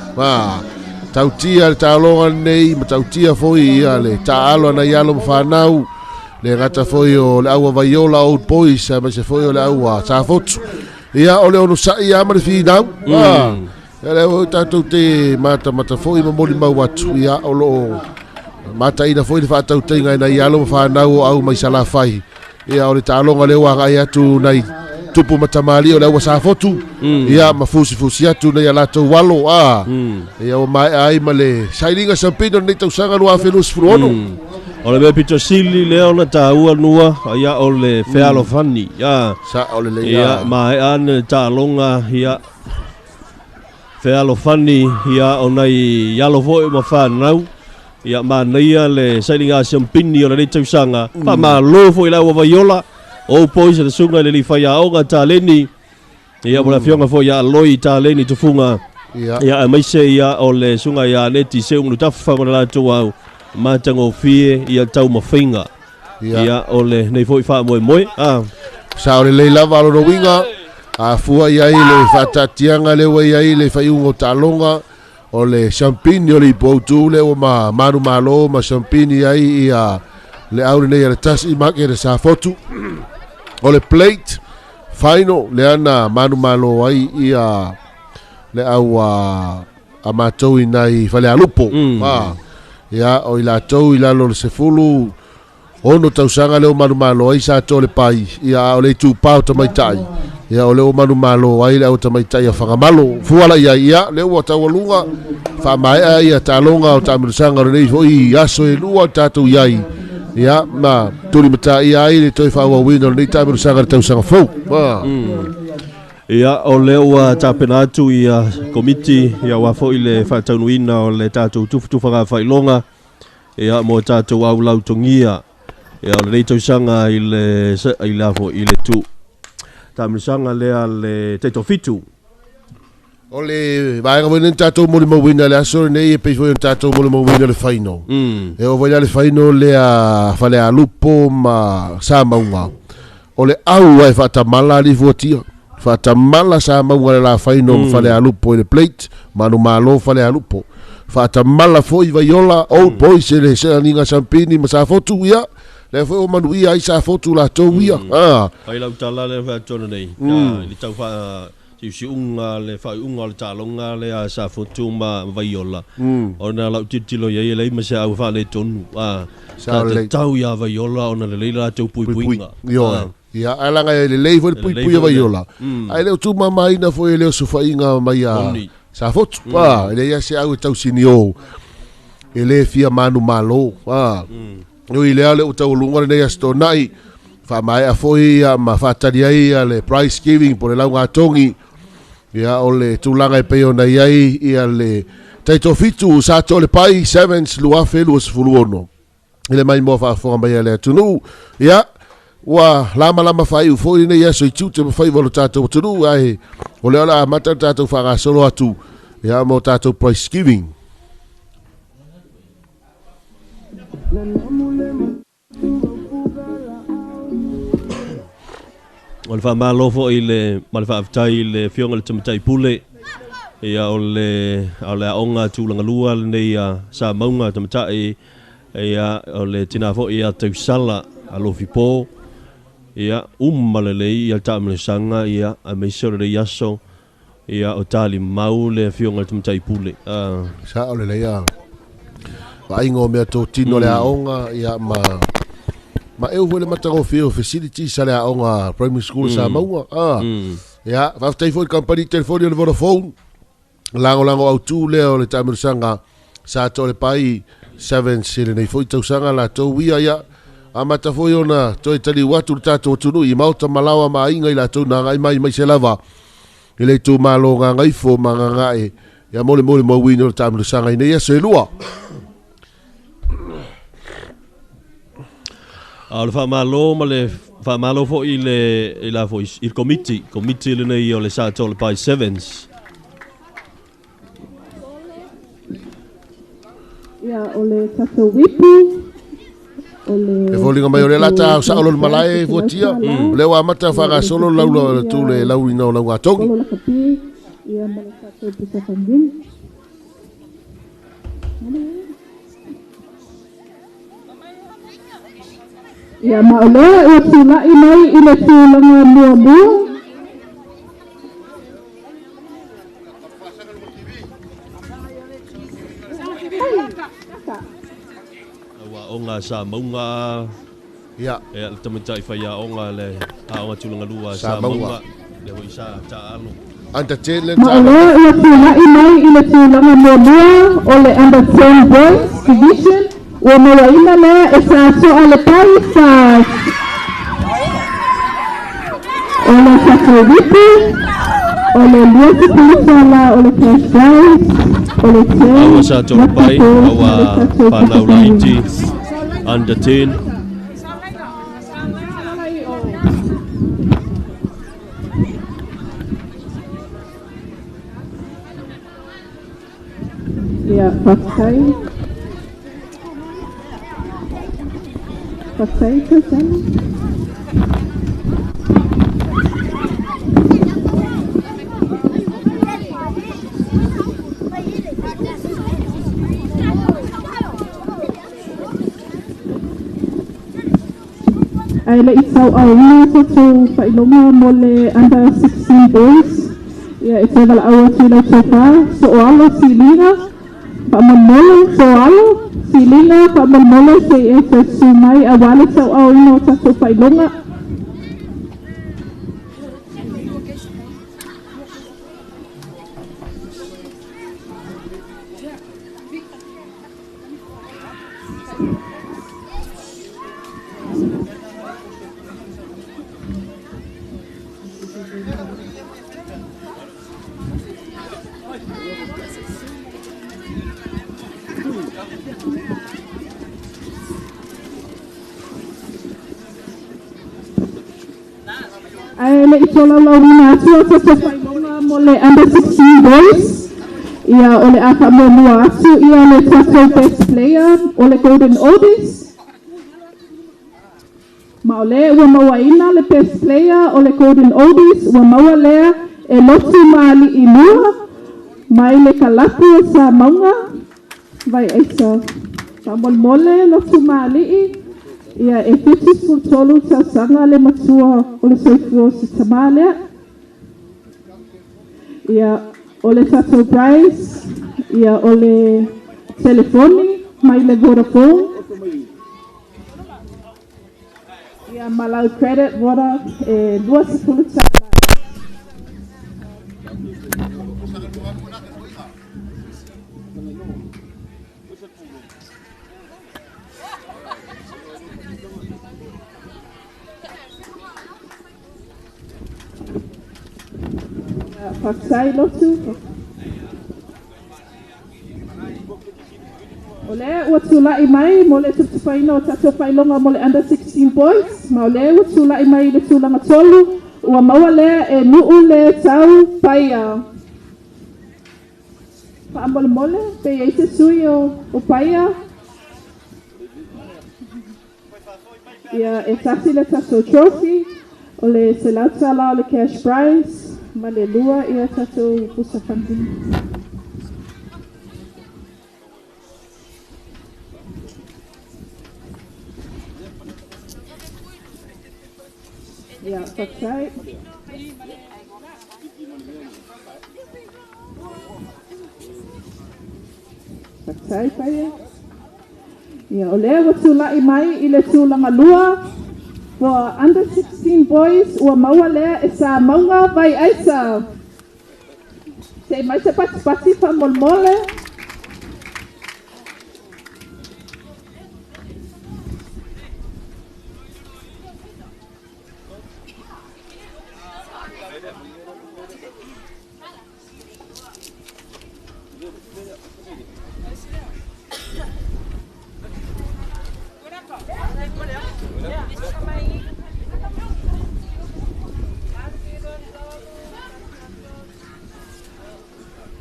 Tautia le taaloga lenei, ma tautia foi ia le taalo ana i alo ma whanau. Le gata foi o le aua Vaiola Old Boys, ma se foi o le aua sa fotu. Ia, o le ono sai ia ma le whinau. Ia le o tātou te mata mata foi ma moli mau atu. Ia, o loo mata ina foi le whaatauteinga ina i alo ma whanau o au mai salafai. Ia, o le taaloga le ua ngai atu nai tupu matamali o le aua sa fotu. Ia, ma fusi fusi atu nei a latou alo. Ia, o mai ai ma le sailiga sampino nei tausaga 2026.
O le mea pito sili lea o le tāua nua, ia o le fealofani. Ia,
sa o le leia.
Ia, ma e ane taaloga, ia, fealofani, ia, o nai alo foi ma whanau. Ia, manaia le sailiga sampini o le nei tausaga. Whamalo foi lau Vaiola. O pois le sunga le liwhai aoga tāleni. Ia, mo le afioga foi ia Aloi tāleni tufunga. Ia, maise ia o le sunga ia neti se ungulu tawha mo le latou au. Mātango fie ia tau mawhainga. Ia, o le nei foi wha moe moe.
Sa o le lei lava alo no winga. A fua ia i le whaatatianga le ua ia i le whaiungo taaloga. O le champini o le ipo autu le ua ma manu malo ma champini ai ia le au nei a le tasi make le sa fotu. O le plate final le ana manu malo ai ia le au a mātou i nai whale alupo. Ia, o i lātou i lalo le sefulu ono tausaga le o manu malo ai sa tō le pai. Ia, o le tūpao tamaitai. Ia, o le o manu malo ai le au tamaitai a whangamalo. Fuala ia, ia, le ua taualuga, whaamaea ia taaloga o taamilosaga o lenei foi aso e lua tātou iai. Ia, ma tuli mata ia ai le toi whaauauina o lenei taamilosaga le tausaga fou.
Ia, o le ua tāpena atu ia komiti, ia ua foi le whaataunuina o le tātou tufutufaga whailonga, ia mo tātou au lautongia. Ia, o le nei tausaga i le, i le afo, i le tu. Taamilosaga lea le teito fitu.
O le vaega foi nei tātou moli mauina le aso nei e pei foi o tātou moli mauina le whaino. E o vai le whaino lea whale alupo ma sa maunga. O le au ai whaatamala li fuatia. Whaatamala sa maunga le la whaino ma whale alupo i le plate. Manu malo whale alupo. Whaatamala foi Vaiola Old Boys e le seaninga sampini ma sa fotu ia. Le foi o manu ia ai sa fotu la tau ia.
Ai lau tala le whaatona nei. I le tau wha si unga le whai unga le taaloga le a sa fotu ma Vaiola. O na lau titilo ia i lei ma se au wha le tonu. Ta te tau ia Vaiola o na le leila tau pui puinga.
Ia, ae laga e lelei foi le
E lelei
puipui a
foi le-
Vaiola. Ae le o tumamaina foi e le osofaiga mai a
Moni.
Safotu. Ah, e leai lava se au e tausinio e lē fia manumalo. Ah. Ui i lea o le ua taualuga lenei Aso Toonai, faamaea foi ia ma faatali ai ia le prize giving po o le laugatogi. Ia o le tulaga e pei ona i ai ia le taitoafitu sa Toalepai Sevens 2026 i le maimoa faafofoga mai a le atunuu. Ia, ua lamalama faaiu foi lenei aso i tiute ma faiva o le tatou atunuu, ae o lea o le a amata le tatou faagasolo atu ia mo tatou prize giving.
O le faamalo foi i le ma le faafetai i le Afioga i le Tamatai Pule, ia o le o le aoga tulagalua lenei a Samauga Tamatai, ia o le tina foi ia Tausala Alofipo, ia uma lelei ia le taamilosaga, ia aemaise o lenei aso, ia o talimau le Afioga i le Tamatai Pule.
Sao lelei a vaaiga o mea totino le aoga ia ma ma eu foi le matagofie o facilities a le aoga primary school mm. Samauga. Ah. Ia, faafetai foi i le kamupani telefoni o le Vodafone. Lagolago autu lea o le taamilosaga sa Toalepai Sevens i lenei foi tausaga latou ia ia amata foi ona toe taliu atu le tatou atunuu i maota ma laoa ma aiga i latou na agai mai mai se lava i le itumalo o Gagaifo ma Gagae ia mo le molimauina o le taamilosaga i nei aso e lua.
A o le faamalo ma le faamalo foi i le i la foi i le komiti, komiti lenei o le Sa Toalepai Sevens.
Ia, o le tatou uipu, o le
E foliga mai o lea la ta saolo le malae fuatia, o lea ua amata faagasolo le laula tu le lauina o laugatogi.
Polo lakapi, ia ma le tatou pusa fagin. Ia, ma o lea ua tulai mai i le tulaga muamua.
Lau aoga sa mauga.
Ia.
Ia le tamaitai faiaoga le aoga tulagalua
Sa
sa
mauga.
mauga. Lea foi sa taaalo.
Under 10 le
Ma o
tala.
lea ua tulai mai i le tulaga muamua o le Under 10 Boys Division, ua mauaina lea e sa Soalepai 5. O le tatou uipu, o le $20 o le cash prize, o le
Aua
10
sa Toalepai,
lakapi ma
aua
le tatou
whanau
pusa fagin.
laiti under 10.
Ia, faafetai. Faafetai, Tausala. Ae le i sauaoina tatou faailoga mo le Under 16 Boys, ia e toe valaau atu i lau tofa, Soalo Siliga, faamolemole, Soalo Siliga, faamolemole se i e toe susu mai aua le sauaoina o tatou faailoga. Ae le i tolaulauina atu o tatou faailoga mo le Under 16 Boys, ia o le a faamuamua atu ia le tatou best player o le Golden Oldies. Ma o lea ua mauaina le best player o le Golden Oldies, ua maua lea e Lotu Maali'i lua mai le kalapu o Samauga vai aisa. Faamolemole Lotu Maali'i, ia e 73 tausaga le matua o le soifua o se tamā lea. Ia, o le tatou prize, ia o le telefoni mai le Vodafone. Ia malau credit water e 20 tala. Faafetai Lotu. O lea ua tula'i mai mo le tupatupaina o tatou faailoga mo le under 16 boys, ma o lea ua tula'i mai i le tulaga tolu, ua maua lea e Nu'u le Tau Paia. Faamolemole pe i ai se sui o Paia. Ia e tasi le tatou trophy, o le $100 o le cash prize, ma le lua ia tatou pusa funding. Ia, faafetai. Faafetai Paia. Ia, o lea ua tula'i mai i le tulaga lua for under 16 boys, ua maua lea e Sa Mauga Vai Aisa. Se mai se patipati faamolemole.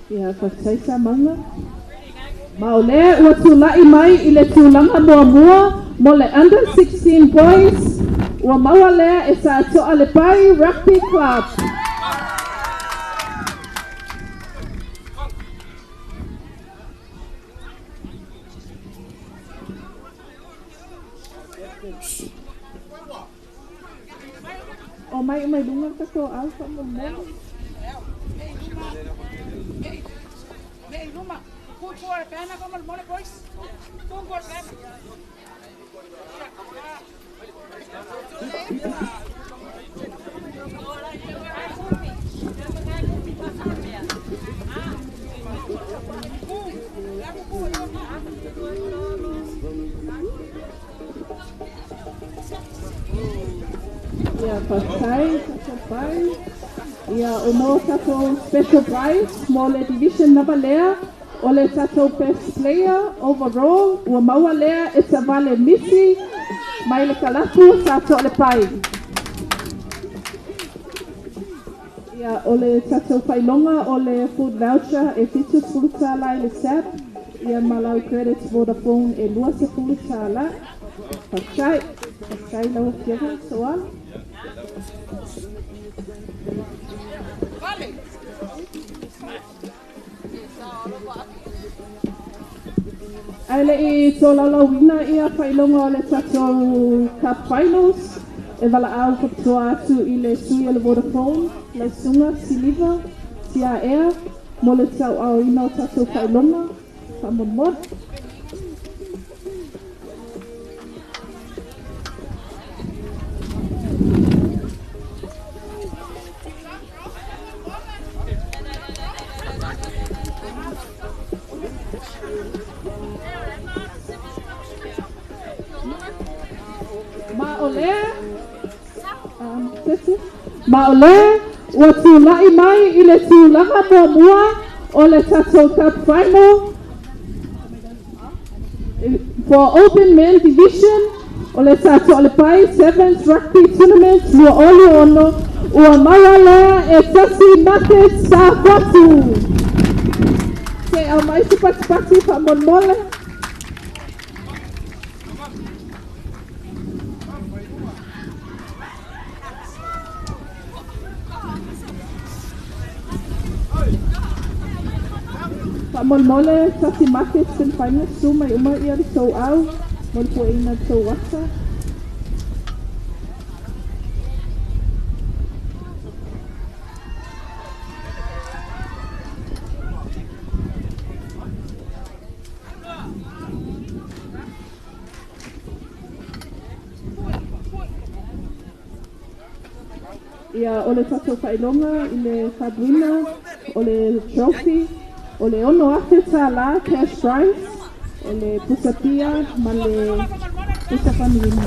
Ia, faafetai Sa Mauga. Ma o lea ua tula'i mai i le tulaga muamua mo le under 16 boys, ua maua lea e Sa To'a Le Pai Rugby Club. O mai mai lunga tatou au faamolemole. Ia, faafetai tatou pai. Ia, o mo tatou special prize mo le division lava lea, o le tatou best player overall, ua maua lea e Savale Misi mai le kalapu Sa To'a Le Pai. Ia, o le tatou faailoga o le food voucher e $70 i le SAP, ia ma lau credits Vodafone e $20. Faafetai. Faafetai lau Afioga Soala. Ae le i tolaulauina ia faailoga o le tatou Cup Finals, e valaau faapitoa atu i le sui o le Vodafone, lau Susuga Siliva Tiaea, mo le tauaaoina o tatou faailoga. Faamolemole. Ma o lea, sesi, ma o lea ua tula'i mai i le tulaga muamua o le tatou Cup Final for Open Men Division o le Sa Toalepai Sevens Rugby Tournament 2026, ua maua lea e Tasi Market Sa Fatu. Se aumai se patipati faamolemole. Faamolemole Tasi Market semifinals su mai uma ia le tou au mo le pueina tou ata. Ia o le tatou faailoga i le cup winner o le trophy o le $6,000 cash prize, o le pusa pia ma le pusa fanuina.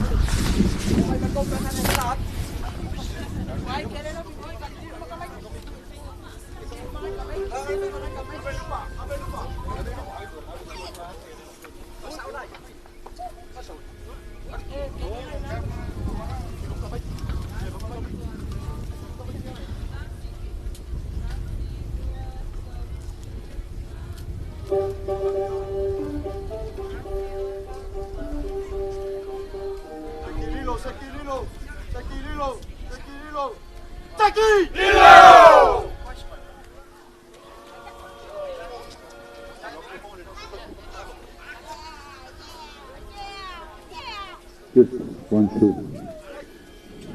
Just 1, 2.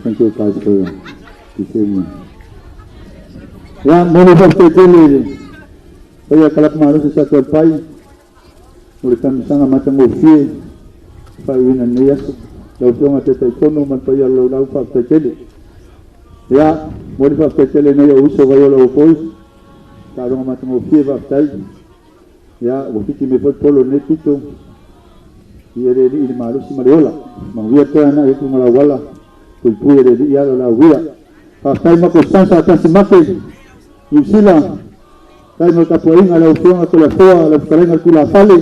Thank you guys for this evening. Ya, mo faafetai paia kalapu malosi sa tuapai mo le tamisaga matagofie faaiuina lenei aso. Lau Afioga Taitaifono ma le paia o le laulau faafetai tele. Ia, mo le faafetai tele nei o uso vai o lau boys. Taaloga matagofie faafetai. Ia, ua fiti mai foi le polo lenei pito. I ele li i le malosi ma le ola. Manuia toe ana e tunga lauala. Puipui ele li i alo la uia. Faafetai ma Constanza tasi make. New Zealand. Tai mo tapuaiga lau Afioga Tolafoa lau fetalaiga le tulafale.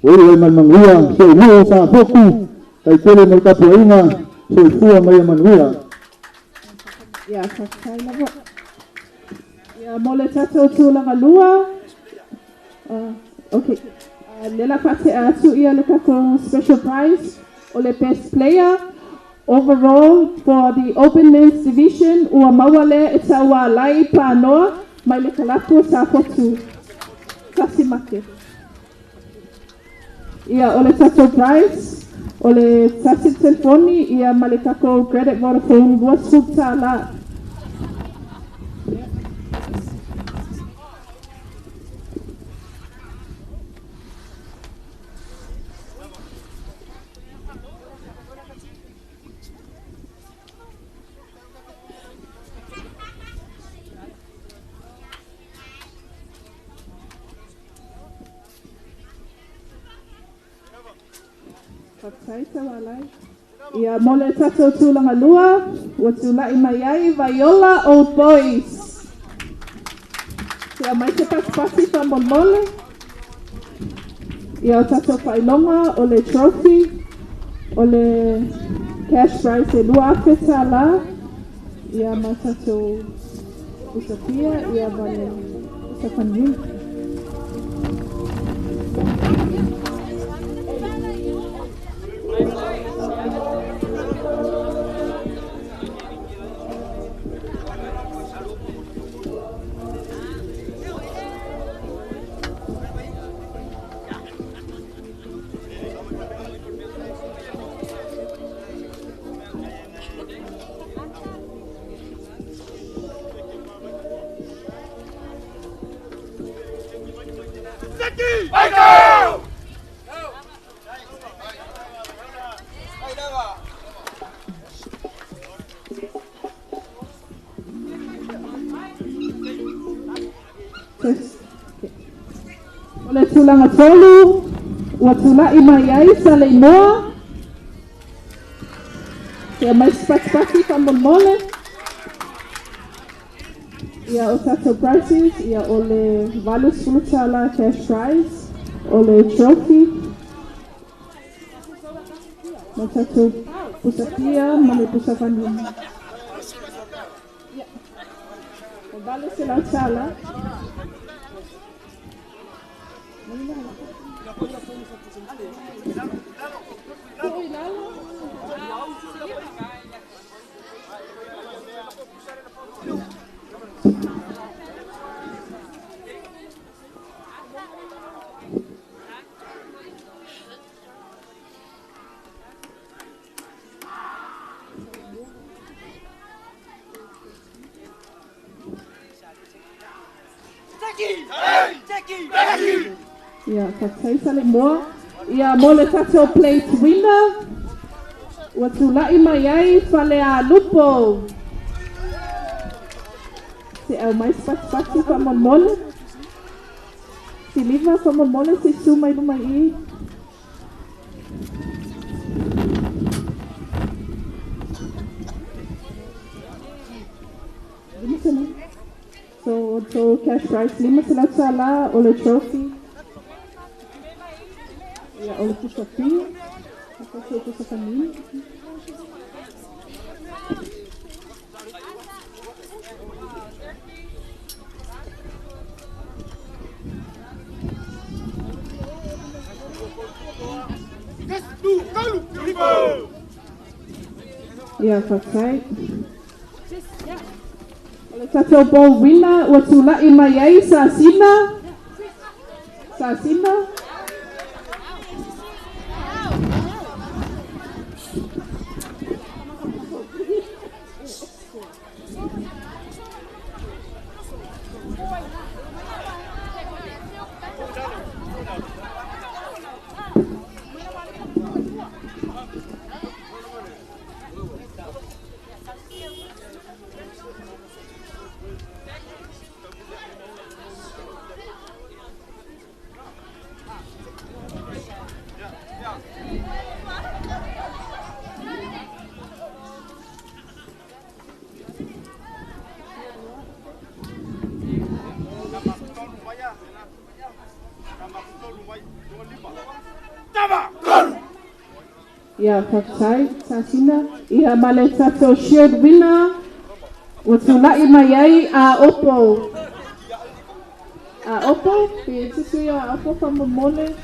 Ua iu ai ma le manuia soilua sa foku. Tai tele mo le tapuaiga soifua mai ia manuia.
Ia, faafetai lava. Ia, mo le tatou tulaga lua. Okay. Le la faatea atu ia le tatou special prize o le best player overall for the open men's division ua maua lea e Taualai Panoa mai le kalapu o Safotu tasi make. Ia, o le tatou prize o le tasi telefoni ia ma le tatou credit Vodafone $20. Faafetai Taualai. Ia, mo le tatou tulaga lua, ua tula'i mai ai Vaiola Old Boys. Ia mai se pasipasi faamolemole. Ia, o tatou faailoga o le trophy, o le cash prize e $2,000. Ia ma tatou pusapia, ia ma le pusafanuina. Test. Okay. O le tulaga tolu, ua tula'i mai ai Saleimoa. Ia mai se pasipasi faamolemole. Ia, o tatou prizes, ia o le $80 cash prize, o le trophy, ma tatou pusapia ma le pusafanuina. Ia, o $800. Tu'u i lalo. Ia, faafetai Saleimoa. Ia, mo le tatou plate winner, ua tula'i mai ai Falealupo. Se aumai se patipati faamolemole. Siliva faamolemole se i susu mai luma i i. So, so cash prize $500 o le trophy. Ia, o le pusa pia. Tasi o pusa fanini. Ia, faafetai. O le tatou bowl winner ua tulai mai ai Sasina. Sasina. Ia, faafetai, Sasina. Ia, ma le tatou shield winner ua tulai mai ai a Opo. A Opo, pe tutu ia a Opo faamolemole.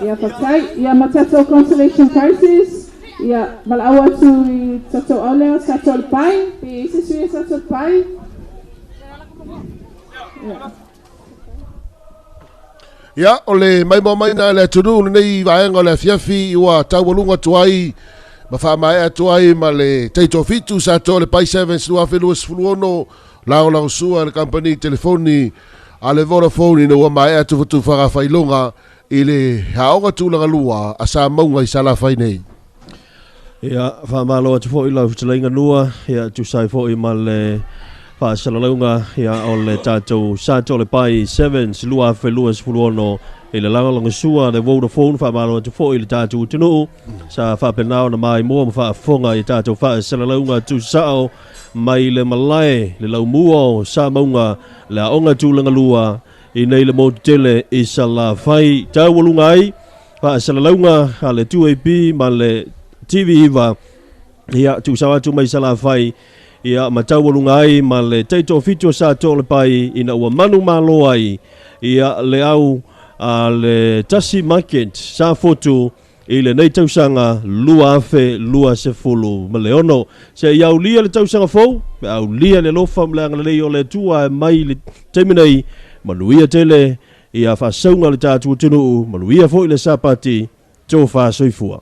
Ia, faafetai. Ia, ma tatou consolation prizes. Ia, valaau atu i tatou au lea sa Toalepai. Pe i ai se sui sa Toalepai? Ia.
Ia, o le maimoa mai na le atunuu lenei vaega o le afiafi ua taualuga atu ai ma faamaea atu ai ma le taitoafitu sa toa le Pai Sevens 2026 lagolagosua le kamupani telefoni a le Vodafone ina ua maea tufatufaga faailoga i le aoga tulaga lua a Samauga i Salafai nei.
Ia, faamalo atu foi lau fetalaiga Nua, ia, tusa ai foi ma le faasalalauga, ia, o le tatou Sa Toalepai Sevens 2026 i le lagolagasua a le Vodafone. Faamalo atu foi i le tatou atunuu sa faapena ona maimoa ma faafofoga i tatou faasalalauga tusao mai le malae le laumua o Samauga, le aoga tulaga lua i nei le motu tele i Salafai. Taualuga ai faasalalauga a le 2AP ma le TV9, ia, tuusao atu mai Salafai, ia, ma taualuga ai ma le taitoafitu o Sa Toalepai ina ua manumalo ai, ia, le au a le Tasi Market Safotu i lenei tausaga 2026. Se i aulia le tausaga fou, aulia le alofa ma le agalelei o le Atua e mai le taimi nei, manuia tele ia faasauga le tatou atunuu, manuia foi le Sapati, tofa soifua.